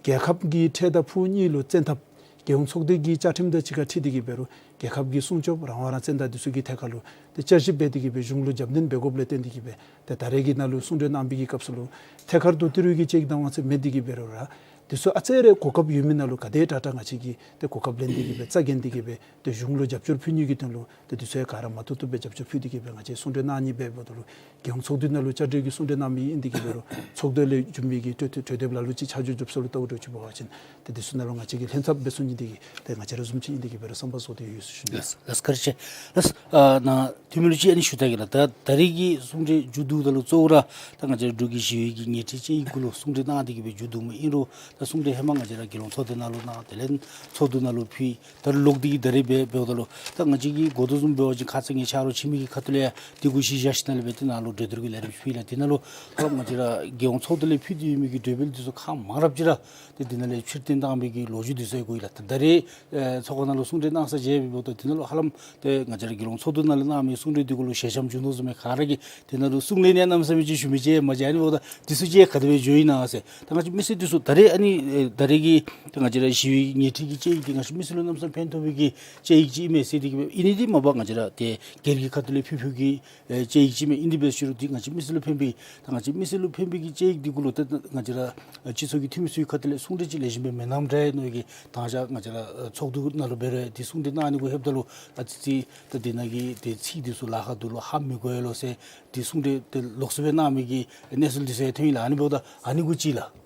རྒྱལ་ཁབ་ཀྱི་ཁྲལ་དང་ཕུགས་གཉིས་ལུ་བཙན་ཐབས་རྒྱལ་ཡོངས་ཚོགས་སྡེ་གི་བཅའ་ཁྲིམས་དང་གཅིག་ཁར་འཁྲིལ་ཏེ་གིས་འབད་རུང་རྒྱལ་ཁབ་ཀྱི་སྲུང་སྐྱོབ་རང་དབང་རང་བཙན་དང་འདི་ཚུ་གི་ཐད་ཁར་ལུ་ཏེ་བསྐྱར་ཞིབ་འབད་དེ་གིས་སྦེ་གཞུང་ལུ་རྒྱབ་སྣོན་འབད་དགོཔ་ལས་བརྟེན་ཏེ་གིས་སྦེ་ཏེ་ད་རེས་ཀྱི་ནང་ལུ་གསུང་གྲོས་གནང་པའི་གི་སྐབས་སུ་ལུ་ཐད་ཀར་དུ་ཏི་རུ་གི་དཔྱད་ཡིག་དང་དབང་ཚད་མེད་དེ་གིས་འབད་རུང་ར་འདི་ཚུ་ཨ་ཙི་རེ་གོ་སྐབས་ཡོད་མི་ནང་ལུ་ག་དེ་དྲག་དྲག་ང་བཅས་ཀྱིས་ཏེ་གོ་སྐབས་ལེན་ཏེ་གིས་སྦེ་རྩ་འགེངས་ཏེ་གིས་སྦེ་ཏེ་གཞུང་ལུ་རྒྱབ་སྐྱོར་ཕུལ་ནི་གི་དོན་ལུ་ཏེ་འདི་ཚུ་ཡང་ག་ར་མ་ཐུབ་ཐུབ་སྦེ་རྒྱབ་སྐྱོར་ཕུལ་ཏེ་གིས་སྦེ་ང་བཅས་གསུང་གྲོས་གནང་ནི་སྦེ་འབདཝ་ད་ལུ་རྒྱལ་ཡོངས་ཚོགས་འདུ་ནང་ལུ་བཅའ་སྒྲིག་གི་གསུང་གྲོས་གནང་མི་ཨིན་ཏེ་གིས་འབད་རུང་ཚོགས་འདུ་ལས་བྱོན་མི་གི་གྲོས་གྲོས་འདེབས་ལ་ལུ་ཅིག་ཆ་འཇོག་འཇོག་ས་ལུ་བལྟཝ་ད་ཅིག་འབད་བ་ཅིན་ཏེ་འདི་ཚུ་ནང་ལུ་ང་བཅས་ཀྱིས་ལྷན་ཐབས་འབད་ཚུགས་ནི་འདི་གིས་ཏེ་ང་བཅས་ར་བཟུམ་ཅིག་ཨིན་ཏེ་གིས་འབད་རུང་བསམ་པ་བཟོ་སྟེ་ཡོད་ཟེར་ཞུ་ནི། ལགས་ལགས་བཀའ་དྲིན་ཆེ། ལགས་ཨ་ནཱ་འཐུས་མི་ལུ་ཅིག་ཨ་ནི་ཞུ་ད་གེ་ལགས། ད་ད་རེས་ཀྱི་གསུང་གྲོས་མཇུག་བསྡུཝ་ད་ལུ་གཙོ་བོ་ར་ད་ང་བཅས་ར་འབྲུག་གི་ཞི་གཡོག་གི་ཉེས་ཁྲི་དཔྱད་ཡིག་གུ་ལུ་གསུང་གྲོས་གནང་སྟེ་གིས་སྦེ་མཇུག་བསྡུཝ་ཨིན་རུང་ད་གསུང་གྲོས་ཧེ་མ་ང་བཅས་ར་རྒྱལ་ཡོངས་ཚོགས་སྡེ་ནང་ལུ་གནང་དེ་ལས་ཚོགས་འདུ་ནང་ལུ་ཕུལ། ད་ལོག་སྟེ་གིས་ད་རེས་འབད་འབདཝ་ད་ལུ་ད་ང་བཅས་ཀྱིས་གོ་དོ་བཟུམ་འབད་བ་ཅིན་ཁ་ཙ་ངེའི་ཆ་རོགས་ཁྱིམ་གྱི་ཁ་ཐུག་ལས་ཡང་འདི་གུ་གཞི་བཞག་ཞིནམ་ལས་སྦེ་ཏེ་ནཱ་ལུ་གྲོས་བསྡུར་གྱི་ལས་རིམ་ཕུལ་ཡི་ལགས། དེ་ནང་ལུ་ཧ་ལམ་ང་བཅས་ར་རྒྱལ་ཡོངས་ཚོགས་སྡེ་ལས་ཕུལ་ཏེ་ཡོད་མི་གི་གྲོས་འབུལ་འདི་ཚུ་ཁག་མང་རབས་ཅིག་ར་ཏེ་འདི་ནང་ལས་ཕྱིར་འཐེན་བཏང་བའི་གི་ལོ་རྒྱུས་འདི་ཚུ་ཡང་གོ་ཡི་ལགས། ད་ད་རེས་ཨེ་ཚོགས་ཁང་ནང་ལུ་གསུང་གྲོས་གནང་ས་མཇལ་བའི་འབདཝ་ད་དེ་ནང་ལུ་ཧ་ལམ་ཏེ་ང་བཅས་ར་རྒྱལ་ཡོངས་ཚོགས་འདུ་ནང་ལུ་གནང་མི་གསུང་གྲོས་འདི་གུ་ལུ་ཞལ་འཆམ་བྱུང་དོ་བཟུམ་སྦེ་ག་ར་གིས་དེ་ནང་ལུ་གསུང་ལན་ཡང་གནམ་མེད་ས་མེད་ཅིག་ཞུ་མི་ཅིག་ཡང་མ་མཇལ། ཨ་ནི་འབདཝ་ད་འདི་ཚུ་ཅིག་ག་དེ་སྦེ་འགྱོ་ཡི་ན་ཟེར། ད་ང་བཅས་མི་སེར་འདི་ཚུ་ད་རེས་ཨ་ནི་ཨེ་ད་རེས་ཀྱི་ད་ང་བཅས་ར་ཞི་གཡོག་ཉེས་ཁྲི་གི་དཔྱད་ཡིག་འདི་ང་བཅས་མི་སེར་ལུ་གནམ་མེད་ས་མེད་ཕན་ཐོགས་པའི་གི་དཔྱད་ཡིག་ཅིག་ཨིན་མས་ཟེར་ཏེ་གིས་སྦེ་ཨིན་ནི་འདི་མ་པ་ང་བཅས་ར་ཏེ་སྒེར་གྱི་ཁ་ཐུག་ལས་ཕུལ་ཕུལ་གྱི་ཨེ་དཔྱད་ཡིག་ཅིག་མས། ཨིན་ཏེ་འབད་ཞུ་རུང་འདི་ང་བཅས་མི་སེར་ལུ་ཕན་པའི་ད་ང་བཅས་མི་སེར་ལུ་ཕན་པའི་གི་དཔྱད་ཡིག་འདི་གུ་ལུ་ད་ང་བཅས་ར་ཨེ་སྤྱི་ཚོགས་ཀྱི་འཐུས་མི་ཚུ་གི་ཁ་ཐུག་ལས་གསུང་གྲོས་ཅིག་ལེགས་ཤོམ་སྦེ་མེན་ནམ་འདྲ་ཡི་མནོ་ཡི་གི། ད་ང་བཅས་ང་བཅས་ར་ཨེ་ཚོགས་འདུ་ནང་ལུ་འབད་རུང་འདི་གསུང་གྲོས་གནང་ནི་གུ་ལྷོདཔ་ད་ལུ་ཨ་ཙི་ཅིག་ད་འདི་ནང་གི་ཏེ་ཚིག་འདི་ཚུ་ལཱ་ཁག་འདུག་ལོ་ཧ་མི་གོ་ཡི་ལོ་ཟེར་འདི་གསུང་གྲོས་ཏེ་ལོགས་སུ་སྦེ་གནང་མི་གི་གནས་ཚུལ་འདི་ཚུ་ཡང་ཐོན་ཡི་ལགས། ཨ་ནི་འབདཝ་ད་ཨ་ནི་གུ་ཅིག་ལགས།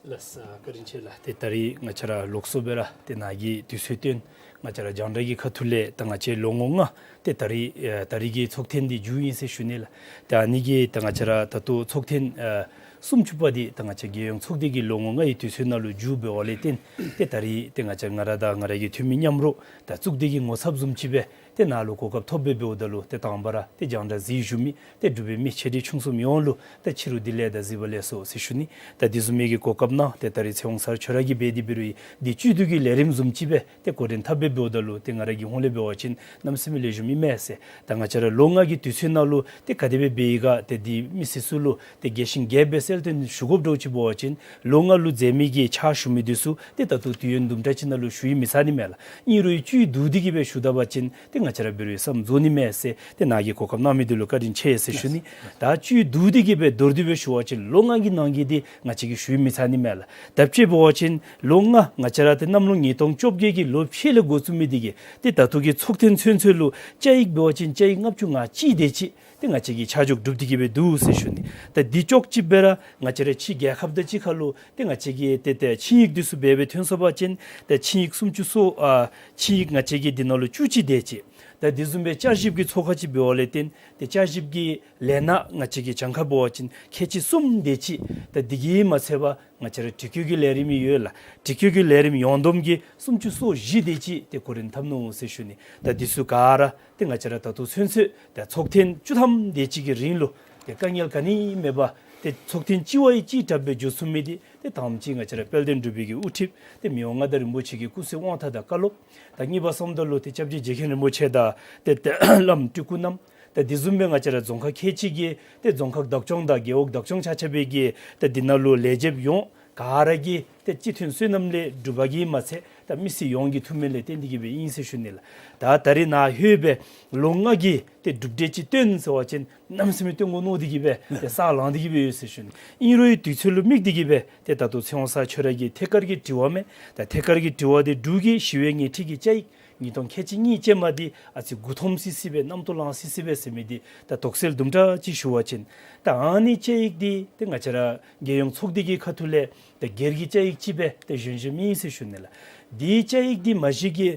ལགས་སོ་བཀའ་དྲིན་ཆེ་ལགས། ཏེ་ད་རེས་ང་བཅས་ར་ལོགས་སུ་སྦེ་ར་ཏེ་ནཱ་གི་དུས་ཚོད་བཏོན་ང་བཅས་ར་རྒྱང་བསྒྲགས་ཀྱི་ཁ་ཐུག་ལས་ད་ང་བཅས་ལོ་ངོ་ལྔ་ཏེ་ད་རེས་ཨེ་ད་རེས་ཀྱི་ཚོགས་ཐེངས་འདི་མཇུག་ཨིན་ཟེར་ཞུ་ནི་ལགས། ཏེ་ཨ་ནི་གིས་ད་ང་བཅས་ར་ད་ལྟོ་ཚོགས་ཐེངས་ཨེ་ སུམ་ཅུ་པ་འདི་ད་ང་བཅས་རྒྱལ་ཡོངས་ཚོགས་སྡེ་གི་ལོ་ངོ་ལྔའི་དུས་ཚོད་ནང་ལུ་མཇུག་འབདཝ་ལས་བརྟེན་ཏེ་ད་རིས་ཏེ་ང་བཅས་ང་ར་དང་ང་ར་གི་འཐུས་མི་མཉམ་རོགས་ད་གཙུག་སྡེ་གི་ངོ་ཚབ་བཟུམ་ཅིག་སྦེ་ཏེ་ནཱ་ལུ་གོ་སྐབས་ཐོབ་སྦེ་འབདཝ་ད་ལུ་ཏེ་དང་པ་ར་ཏེ་རྒྱང་བསྒྲགས་གཟིགས་བཞུགས་མི་ཏེ་འབྲུག་པའི་མི་ཆེ་འབྲིང་ཆུང་གསུམ་ཡོངས་ལུ་ད་ཕྱི་རུ་བདེ་ལེགས་དང་གཟིགས་པ་ལེགས་སོ་ཟེར་ཞུ་ནི། ད་དེ་བཟུམ་མའི་གི་གོ་སྐབས་གནང་སྟེ་ད་རིས་ཚེ་དབང་ཚར་ཁྱོད་ར་གིས་འབད་དེ་འབད་རུང་འདི་བཅུད་བསྡུ་གི་ལས་རིམ་བཟུམ་ཅིག་སྦེ་ཏེ་འགོ་འདྲེན་འཐབ་སྦེ་འབདཝ་ད་ལུ་ཏེ་ང་ར་གི་ཧོངས་ལས་འབད་བ་ཅིན་གནམ་མེད་ས་མེད་ལེགས་ཤོམ་ཨིན་མས་ཟེར། ད་ང་བཅས་ར་ལོ་ལྔ་གི་དུས་ཚོད་ནང་ལུ་ཏེ་ག་དེ་སྦེ་འབད་ཡི་ག་ཏེ་འདི་མི་སེར་ཚུ་ལུ་ཏེ་རྒྱས་ཤིང་རྒྱསཔ་སྦེ་གསལ་སྟོན་ཞུ་དགོཔ་འདྲཝ་ཅིག་འབད་བ་ཅིན་ལོ་ལྔ་ལུ་མཛད་མི་གི་ཕྱག་ཞུ་མི་འདི་ཚུ་ཏེ་ད་ལྟོ་དུས་ཡུན་དུམ་གྲ་ཅིག་ནང་ལུ་ཞུ་ཡི་མི་ཚར་ནི་མས་ལགས། ཨིན་རུང་བཅུད་བསྡུ་སྟེ་གི་སྦེ་ཞུ་ད་པ་ཅིན་ཏེ་ང་བཅས་ར་འབད་རུང་བསམ་རྫོགས་ནི་མས་ཟེར་ཏེ་ནཱ་གིས་གོ་སྐབས་གནང་མི་འདི་ལུ་བཀའ་དྲིན་ཆེ་ཟེར་ཞུ་ནི། ད་བཅུད་བསྡུ་སྟེ་གི་སྦེ་མདོར་བསྡུས་སྦེ་ཞུ་བ་ཅིན་ལོ་ལྔ་གི་ནང་གི་འདི་ང་བཅས་ཀྱིས་ཞུ་ཡི་མི་ཚར་ནི་མས་ལགས། ད་དཔྱེ་འབད་བ་ཅིན་ལོ་ལྔ་ང་བཅས་ར་ཏེ་གནམ་ལོ་ཉིས་སྟོང་བཅོ་བརྒྱད་ཀྱི་ལོ་ཕྱེད་ལས་འགོ་བཙུགས་མི་འདི་གིས་ཏེ་ད་ལྟོ་གི་ཚོགས་ཐེངས་ཚུན་ཚོད་ལུ་བཅའ་ཡིག་འབད་བ་ཅིན་བཅའ་ཡིག་ལྔ་བཅུ་ང་གཅིག་དེ་ཅིག་ཏེ་ང་བཅས་ཀྱིས་ཆ་འཇོག་གྲུབ་སྟེ་གི་སྦེ་འདུག་ཟེར་ཞུ་ནི། ད་འདི་ཅོག་ཅིག་སྦེ་ར་ང་བཅས་ར་ཕྱི་རྒྱལ་ཁབ་དང་གཅིག་ཁར་ལུ་ཏེ་ང་བཅས་ཀྱིས་ཏེ་ཏེ་ཆིངས་ཡིག་འདི་ཚུ་འབད་སྦེ་ཐོན་སོང་པ་ཅིན་ཏེ་ཆིངས་ཡིག་སུམ་ཅུ་སོ་ཨ་ཆིངས་ཡིག་ང་བཅས་ཀྱིས་འདི་ནང་ལུ་བཅུ་གཅིག་དེ་ཅིག་ད་དེ་བཟུམ་སྦེ་བསྐྱར་ཞིབ་ཀྱི་ཚོགས་ཁང་ཅིག་འབདཝ་ལས་བརྟེན་ཏེ་བསྐྱར་ཞིབ་ཀྱི་ལས་སྣ་ང་བཅས་ཀྱིས་གྱངས་ཁ་འབད་བ་ཅིན་ཁལ་གཅིག་གསུམ་དེ་ཅིག། ད་འདི་གིས་མ་ཚད་པར་ང་བཅས་ར་དྲི་བཀོད་ཀྱི་ལས་རིམ་ཡོད་ལགས། དྲི་བཀོད་ཀྱི་ལས་རིམ་ཡོངས་བསྡོམས་ཀྱིས་སུམ་ཅུ་སོ་བཞི་དེ་ཅིག་ཏེ་འགོ་འདྲེན་འཐབ་ནུག་ཟེར་ཞུ་ནི། ད་འདི་ཚུ་ག་ར་ཏེ་ང་བཅས་ར་ད་ལྟོ་ཚུན་ཚོད་ཏེ་ཚོགས་ཐེངས་བཅུ་ཐམ་དེ་ཅིག་གི་རིང་ལུ་ཏེ་དཀའ་ངལ་ག་ནི་མེད་པར་ཏེ་ཚོགས་ཐེངས་གཅིག་བ་ཡི་གཅིག་དྲག་སྦེ་མཇུག་བསྡུ་མི་འདི་ཏེ་དང་པ་ཅིག་ང་བཅས་ར་དཔལ་ལྡན་འབྲུག་པའི་གི་དབུ་ཁྲིདཔ་ཏེ་མི་དབང་མངའ་བདག་རིན་པོ་ཆེ་གི་སྐུ་བསོད་དབང་ཐང་དང་བཀའ་སློབ། ད་གཉིས་པ་བསམ་ད་ལུ་ཏེ་སྐྱབས་རྗེ་རྗེ་མཁན་རིན་པོ་ཆེ་དང་ཏེ་ཏེ་བླམ་སྤྲུལ་སྐུ་རྣམ། ད་དེ་བཟུམ་སྦེ་ང་བཅས་ར་རྫོང་ཁག་ཁལ་གཅིག་གི་ཏེ་རྫོང་ཁག་བདག་སྐྱོང་དང་རྒེད་འོག་བདག་སྐྱོང་ཆ་ཁྱབ་པའི་གི་ཏེ་འདི་ནང་ལུ་ལས་བྱེདཔ་ཡོངས་ག་ར་གིས་ཏེ་སྤྱི་མཐུན་བསོད་ནམས་ལས་འབྲུག་པ་གིས་མ་ཚད་ད་མི་སེར་ཡོངས་ཀྱི་ཐུགས་སྨོན་ལས་བརྟེན་ཏེ་གི་སྦེ་ཨིན་ཟེར་ཞུ་ནི་ལགས། ད་ད་རིས་ནཱ་ལྷོད་སྦེ་ལོ་ལྔ་གི་ཏེ་གྲུབ་འབྲས་ཅིག་སྟོན་ཟེར་བ་ཅིན་གནམ་མེད་ས་མེད་སྟོན་དགོ་མནོ་སྟེ་གི་སྦེ་ཏེ་ས་ལངས་ཏེ་གི་སྦེ་ཡོད་ཟེར་ཞུ་ནི། ཨིན་རུང་དུས་ཚོད་ལུ་དམིགས་ཏེ་གི་སྦེ་ཏེ་ད་ལྟོ་ཚེ་དབང་ཚར་ཁྱོད་ར་གི་ཐད་ཀར་གྱི་དྲི་བ་མས། ད་ཐད་ཀར་གྱི་དྲི་བ་འདི་འབྲུག་གི་ཞི་བའི་ཉེས་འཁྲི་གི་བཅའ་ཡིག་ཉིས་སྟོང་ཁལ་གཅིག་གཉིས་ཅན་མ་འདི་ཨ་ཙི་མགུ་འཐོམ་སི་སི་སྦེ་རྣམ་རྟོག་ལངས་སི་སི་སྦེ་ཟེར་མི་འདི་ད་དོགས་སེལ་དུམ་གྲ་ཅིག་ཞུ་བ་ཅིན་ད་ཨ་ནི་བཅའ་ཡིག་འདི་ཏེ་ང་བཅས་ར་རྒྱལ་ཡོངས་ཚོགས་སྡེ་གི་ཁ་ཐུག་ལས་ད་སྒེར་གྱི་བཅའ་ཡིག་ཅིག་སྦེ་ཏེ་གཞོན་གཞོནམ་ཨིན་ཟེར་ཞུ་ནི་ལགས། འདི་བཅའ་ཡིག་འདི་མ་གཞི་གི་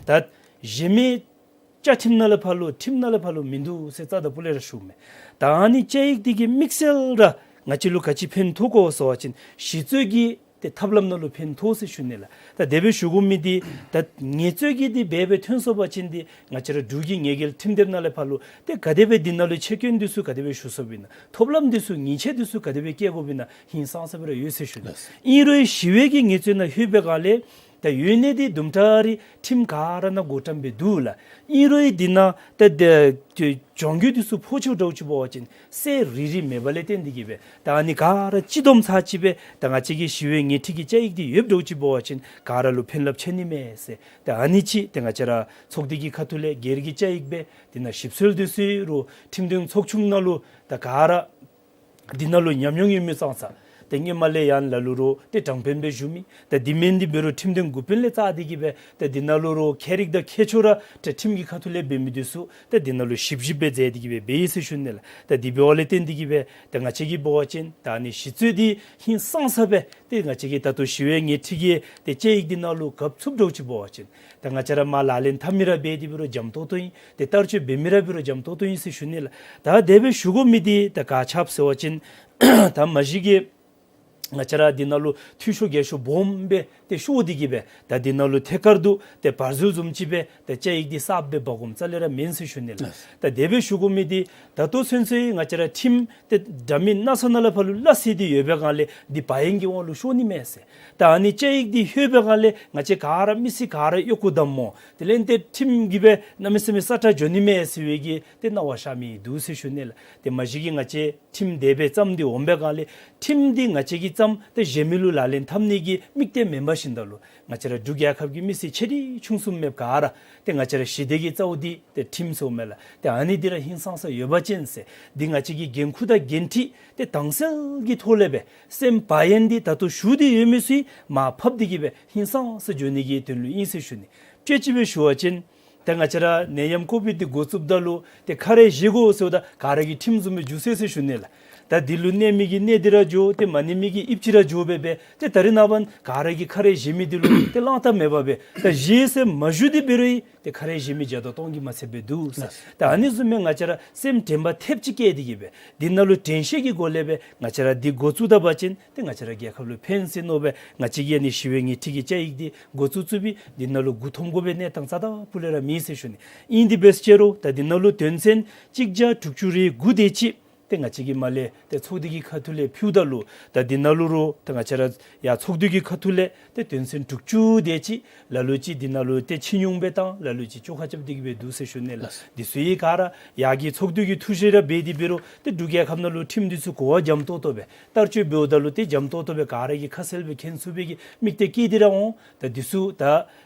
ད་གཞན་མི་བཅའ་ཁྲིམས་ནང་ལས་ཕར་ལུ་ཁྲིམས་ནང་ལས་ཕར་ལུ་མིན་འདུག་ཟེར་རྩ་དང་པོ་ལས་ར་ཞུཝ་མས། ད་ཨ་ནི་བཅའ་ཡིག་འདི་གི་དམིགས་བསལ་ར་ང་བཅས་ལུ་ག་ཅི་ཕན་ཐོགས་གོ་ཟེར་བ་ཅིན་ཞི་རྩོད་ཀྱི་ཏེ་ཐབས་ལམ་ནང་ལུ་ཕན་ཐོགས་ཟེར་ཞུ་ནི་ལགས། ད་དེ་སྦེ་ཞུ་དགོ་མི་འདི་ད་ངལ་རྩོལ་གྱི་འདི་འབད་སྦེ་ཐོན་སོང་པ་ཅིན་འདི་ང་བཅས་ར་འབྲུག་གི་ཉེས་འགེལ་ཁྲིམས་དེབ་ནང་ལས་ཕར་ལུ་ཏེ་ག་དེ་སྦེ་འདི་ནང་ལུ་ཆད་སྐྱོན་འདི་ཚུ་ག་དེ་སྦེ་ཞུ་སོངམ་ཨིན་ན་ཐོབ་ལམ་འདི་ཚུ་ཉེས་ཆད་འདི་ཚུ་ག་དེ་སྦེ་བཀལ་དགོཔ་ཨིན་ན་ཧིང་སངས་ས་སྦེ་ར་ཡོད་ཟེར་ཞུ་ནི། ལགས། ཨིན་རུང་ཞི་བའི་གི་ངལ་རྩོལ་ནང་ལྷོད་པའི་སྒང་ལས་ད་ཡོན་གནས་འདི་དུམ་གྲ་རེ་ཁྲིམས་ག་ར་ནང་བགོ་བཀྲམ་སྦེ་འདུག་ལགས། ཨིན་རུང་འདི་ནང་ད་ད་ད་གྱོང་གུད་འདི་ཚུ་ཕོག་ཆོག་འདྲཝ་ཅིག་འབད་བ་ཅིན་གསལ་རི་རི་མེད་པ་ལས་བརྟེན་ཏེ་གི་སྦེ་ད་ཨ་ནི་ག་ར་སྤྱི་བསྡོམས་ཚར་ཅིག་སྦེ་ད་ང་བཅས་ཀྱི་ཞི་བའི་ཉེས་འཁྲི་གི་བཅའ་ཡིག་འདི་ཡོདཔ་འདྲཝ་ཅིག་འབད་བ་ཅིན་ག་ར་ལུ་ཕན་རླབས་ཆེ་ནི་མས་ཟེར། ད་ཨ་ནི་ཅིག་ཏེ་ང་བཅས་ར་ཚོགས་སྡེ་གི་ཁ་ཐུག་ལས་སྒེར་གྱི་བཅའ་ཡིག་སྦེ་འདི་ནང་ཞིབ་འཚོལ་འདི་ཚུ་རུང་ཁྲིམས་དོན་ཚོགས་ཆུང་ནང་ལུ་ད་ག་ར་འདི་ནང་ལུ་ཉམས་མྱོང་ཡོད་མི་ཙང་ཙ་ཏེ་སྔོན་མ་ལས་ཡང་ལ་ལུ་རུང་ཏེ་དྲང་དཔོན་སྦེ་བཞུགས་མི་ད་འདི་མེན་འདི་འབད་རུང་ཁྲིམས་དོན་འགོ་དཔོན་ལས་བརྩམས་ཏེ་གི་སྦེ་ད་འདི་ནང་ལུ་རུང་མཁས་རིག་དང་མཁས་མཆོག་ར་ཏེ་ཁྲིམས་ཀྱི་ཁ་ཐུག་ལས་འབད་མི་འདི་ཚུ་ད་འདི་ནང་ལུ་ཞིབ་ཞིབ་སྦེ་མཛད་དེ་གི་སྦེ་འབད་ཡི་ཟེར་ཞུ་ནི་ལགས། ད་འདི་འབདཝ་ལས་བརྟེན་ཏེ་གི་སྦེ་ད་ང་བཅས་ཀྱིས་འབད་བ་ཅིན་ད་ཨ་ནི་ཞི་རྩོད་འདི་ཧིང་སངས་ས་སྦེ་ཏེ་ང་བཅས་ཀྱིས་ད་ལྟོ་ཞི་བའི་ཉེས་འཁྲི་གི་ཏེ་བཅའ་ཡིག་འདི་ནང་ལུ་གབ་ཚུགསཔ་འདྲཝ་ཅིག་འབད་བ་ཅིན་ད་ང་བཅས་ར་མར་ལག་ལེན་འཐབ་མི་ར་འབད་དེ་འབད་རུང་འཇམ་ཏོང་ཏོ་ཨིན། ཏེ་བསྟར་སྤྱོད་འབད་མི་ར་འབད་རུང་འཇམ་ཏོང་ཏོ་ཨིན་ཟེར་ཞུ་ནི་ལགས། ད་དེ་སྦེ་ཞུ་དགོ་མི་འདི་ད་ག་ཅི་སྦེ་ཟེར་བ་ཅིན་ད་མ་གཞི་གི་ང་བཅས་ར་འདི་ནང་ལུ་འཐུས་ཤོར་འགལ་ཤོར་སྦོམ་སྦེ་ཏེ་ཤོར་ཏེ་གི་སྦེ་ད་འདི་ནང་ལུ་ཐད་ཀར་དུ་ཏེ་བར་འཛུལ་བཟུམ་ཅིག་སྦེ་ཏེ་བཅའ་ཡིག་འདི་གསརཔ་སྦེ་འབག་འོངམ་རྩ་ལས་ར་མེན་ཟེར་ཞུ་ནི་ལགས། ད་དེ་སྦེ་ཞུ་དགོ་མི་འདི་ད་ལྟོ་ཚུན་ཚོད་ང་བཅས་ར་ཁྲིམས་ཏེ་འདྲ་མིན་སྣ་ཚོགས་ནང་ལས་ཕར་ལུ་སླ་བསྲེ་སྟེ་ཡོད་པའི་སྒང་ལས་འདི་བ་ཡན་གྱི་དབང་ལུ་ཤོར་ནི་མས་ཟེར། ད་ཨ་ནི་བཅའ་ཡིག་འདི་ལྷོད་པའི་སྒང་ལས་ང་བཅས་ག་ར་མི་སེར་ག་ར་གཡོག་བཀོལ་བཏངམ་སྨོ། དེ་ལས་ཏེ་ཁྲིམས་ཀྱིས་སྦེ་གནམ་མེད་ས་མེད་ས་ཁྲ་འགྱོ་ནི་མས་ཟེར་བའི་གི་ཏེ་སྣང་བ་ཤར་མི་འདུག་ཟེར་ཞུ་ནི་ལགས། ཏེ་མ་གཞི་གི་ང་བཅས་ཁྲིམས་དེ་སྦེ་བརྩམས་ཏེ་འོང་པའི་སྒང་ལས་ཁྲིམས་འདི་ང་བཅས་ཀྱིས་བརྩམས་ཏེ་གཞན་མི་ལུ་ལག་ལེན་འཐབ་ནི་གི་དམིགས་གཏད་མེན་པ་བཞིན་དུ་ལུ་ང་བཅས་ར་འབྲུག་རྒྱལ་ཁབ་ཀྱི་མི་སེར་ཆེ་འབྲིང་ཆུང་གསུམ་མེདཔ་ག་ར་ཏེ་ང་བཅས་ར་ཞི་བདེ་གི་རྩ་བོ་འདི་ཏེ་ཁྲིམས་ཟེརཝ་མས་ལགས། ཏེ་ཨ་ནི་འདི་ར་ཧིང་སངས་ས་ཡོད་པ་ཅིན་ཟེར་འདི་ང་བཅས་ཀྱི་འགན་ཁུར་དང་འགན་འཁྲི་ཏེ་དྭངས་གསལ་གྱི་ཐོག་ལས་སྦེ་སེམས་བ་ཡན་འདི་ད་ལྟོ་ཞུ་སྟེ་ཡོད་མི་ཚུ་མར་ཕབ་སྟེ་གི་སྦེ་ཧིང་སངས་ས་འགྱོ་ནི་གི་དོན་ལུ་ཨིན་ཟེར་ཞུ་ནི། དཔེ་ཅིག་སྦེ་ཞུ་བ་ཅིན་ད་ང་བཅས་ར་ནད་ཡམས་ཀོ་བིཌ་འདི་འགོ་བཙུགསཔ་ད་ལུ་ཏེ་ཁ་རས་བཞེས་དགོ་ཟེརཝ་ད་ག་ར་གིས་ཁྲིམས་བཟུམ་སྦེ་འགྱོ་ཚུགས་ཟེར་ཞུ་ནི་ལགས། ད་འདི་ལུ་གནས་མི་གི་གནས་འདི་ར་འགྱོ། ཏེ་མ་གནས་མི་གིས་ཡིབ་ཅི་ར་འགྱོ་སྦེ་སྦེ་ཏེ་ད་རེས་ནངས་པ་ག་ར་གིས་ཁ་རས་བཞེས་མི་འདི་ལུ་ཏེ་བླངས་ཐབས་མེད་པར་སྦེ་ད་བཞེས་ཟེར་མ་ཞུ་སྟེ་འབད་རུང་ཏེ་ཁ་རས་བཞེས་མི་བརྒྱ་དང་སྟོང་གིས་མ་ཚད་སྦེ་འདུག་ཟེར། ལགས། ད་ཨ་ནི་བཟུམ་སྦེ་ང་བཅས་ར་སེམས་དྲན་པ་ཐེབས་ཅིག་བསྐྱེད་དེ་གིས་སྦེ་འདི་ནང་ལུ་དྲན་ཤེས་ཀྱི་སྒོ་ལས་སྦེ་ང་བཅས་ར་འདི་འགོ་བཙུགས་ད་པ་ཅིན་ཏེ་ང་བཅས་ར་རྒྱལ་ཁབ་ལུ་ཕན་སྲིད་མནོ་སྦེ་ང་བཅས་ཀྱིས་ཨ་ནི་ཞི་བའི་ཉི་ཁྲི་གི་བཅའ་ཡིག་འདི་འགོ་བཙུགས་བཙུགས་པའི་འདི་ནང་ལུ་མགུ་འཐོམ་དགོ་པའི་གནས་སྟངས་རྩ་དང་སྤུ་ལས་ར་མེད་ཟེར་ཞུ་ནི། ཨིན་དེ་འབད་རུང་ད་འདི་ནང་ལུ་དོན་ཚན་གཅིག་བརྒྱ་དྲུག་ཅུ་རེ་དགུ་དེ་ཅིག་ཏེ་ང་བཅས་ཀྱིས་མར་ལས་ཏེ་ཚོགས་སྡེ་གི་ཁ་ཐུག་ལས་ཕུལཝ་ད་ལུ་ད་འདི་ནང་ལུ་རུང་ད་ང་བཅས་ར་ཡང་ཚོགས་སྡེ་གི་ཁ་ཐུག་ལས་ཏེ་དོན་ཚན་དྲུག་ཅུ་དེ་ཅིག་ལ་ལུ་ཅིག་འདི་ནང་ལུ་ཏེ་ཕྱིར་ཉུང་སྦེ་བཏང་། ལ་ལུ་ཅིག་བཅོ་ཁ་རྐྱབ་སྟེ་གིས་སྦེ་འདུག་ཟེར་ཞུ་ནི་ལགས། འདི་ཚུ་ཡང་ག་ར་ཡར་གྱི་ཚོགས་སྡེ་གི་ཐུགས་བཞེད་ར་འབད་དེ་འབད་རུང་ཏེ་འབྲུག་རྒྱལ་ཁབ་ནང་ལུ་ཁྲིམས་འདི་ཚུ་གོ་བ་འཇམ་ཏོག་ཏོ་སྦེ་བསྟར་སྤྱོད་འབདཝ་ད་ལུ་ཏེ་འཇམ་ཏོག་ཏོ་སྦེ་ག་ར་གིས་ཁ་གསལ་སྦེ་མཁྱེན་ཚུགས་པའི་གི་དམིགས་གཏད་བསྐྱེད་དེ་ར་འོང་། ད་འདི་ཚུ་ད་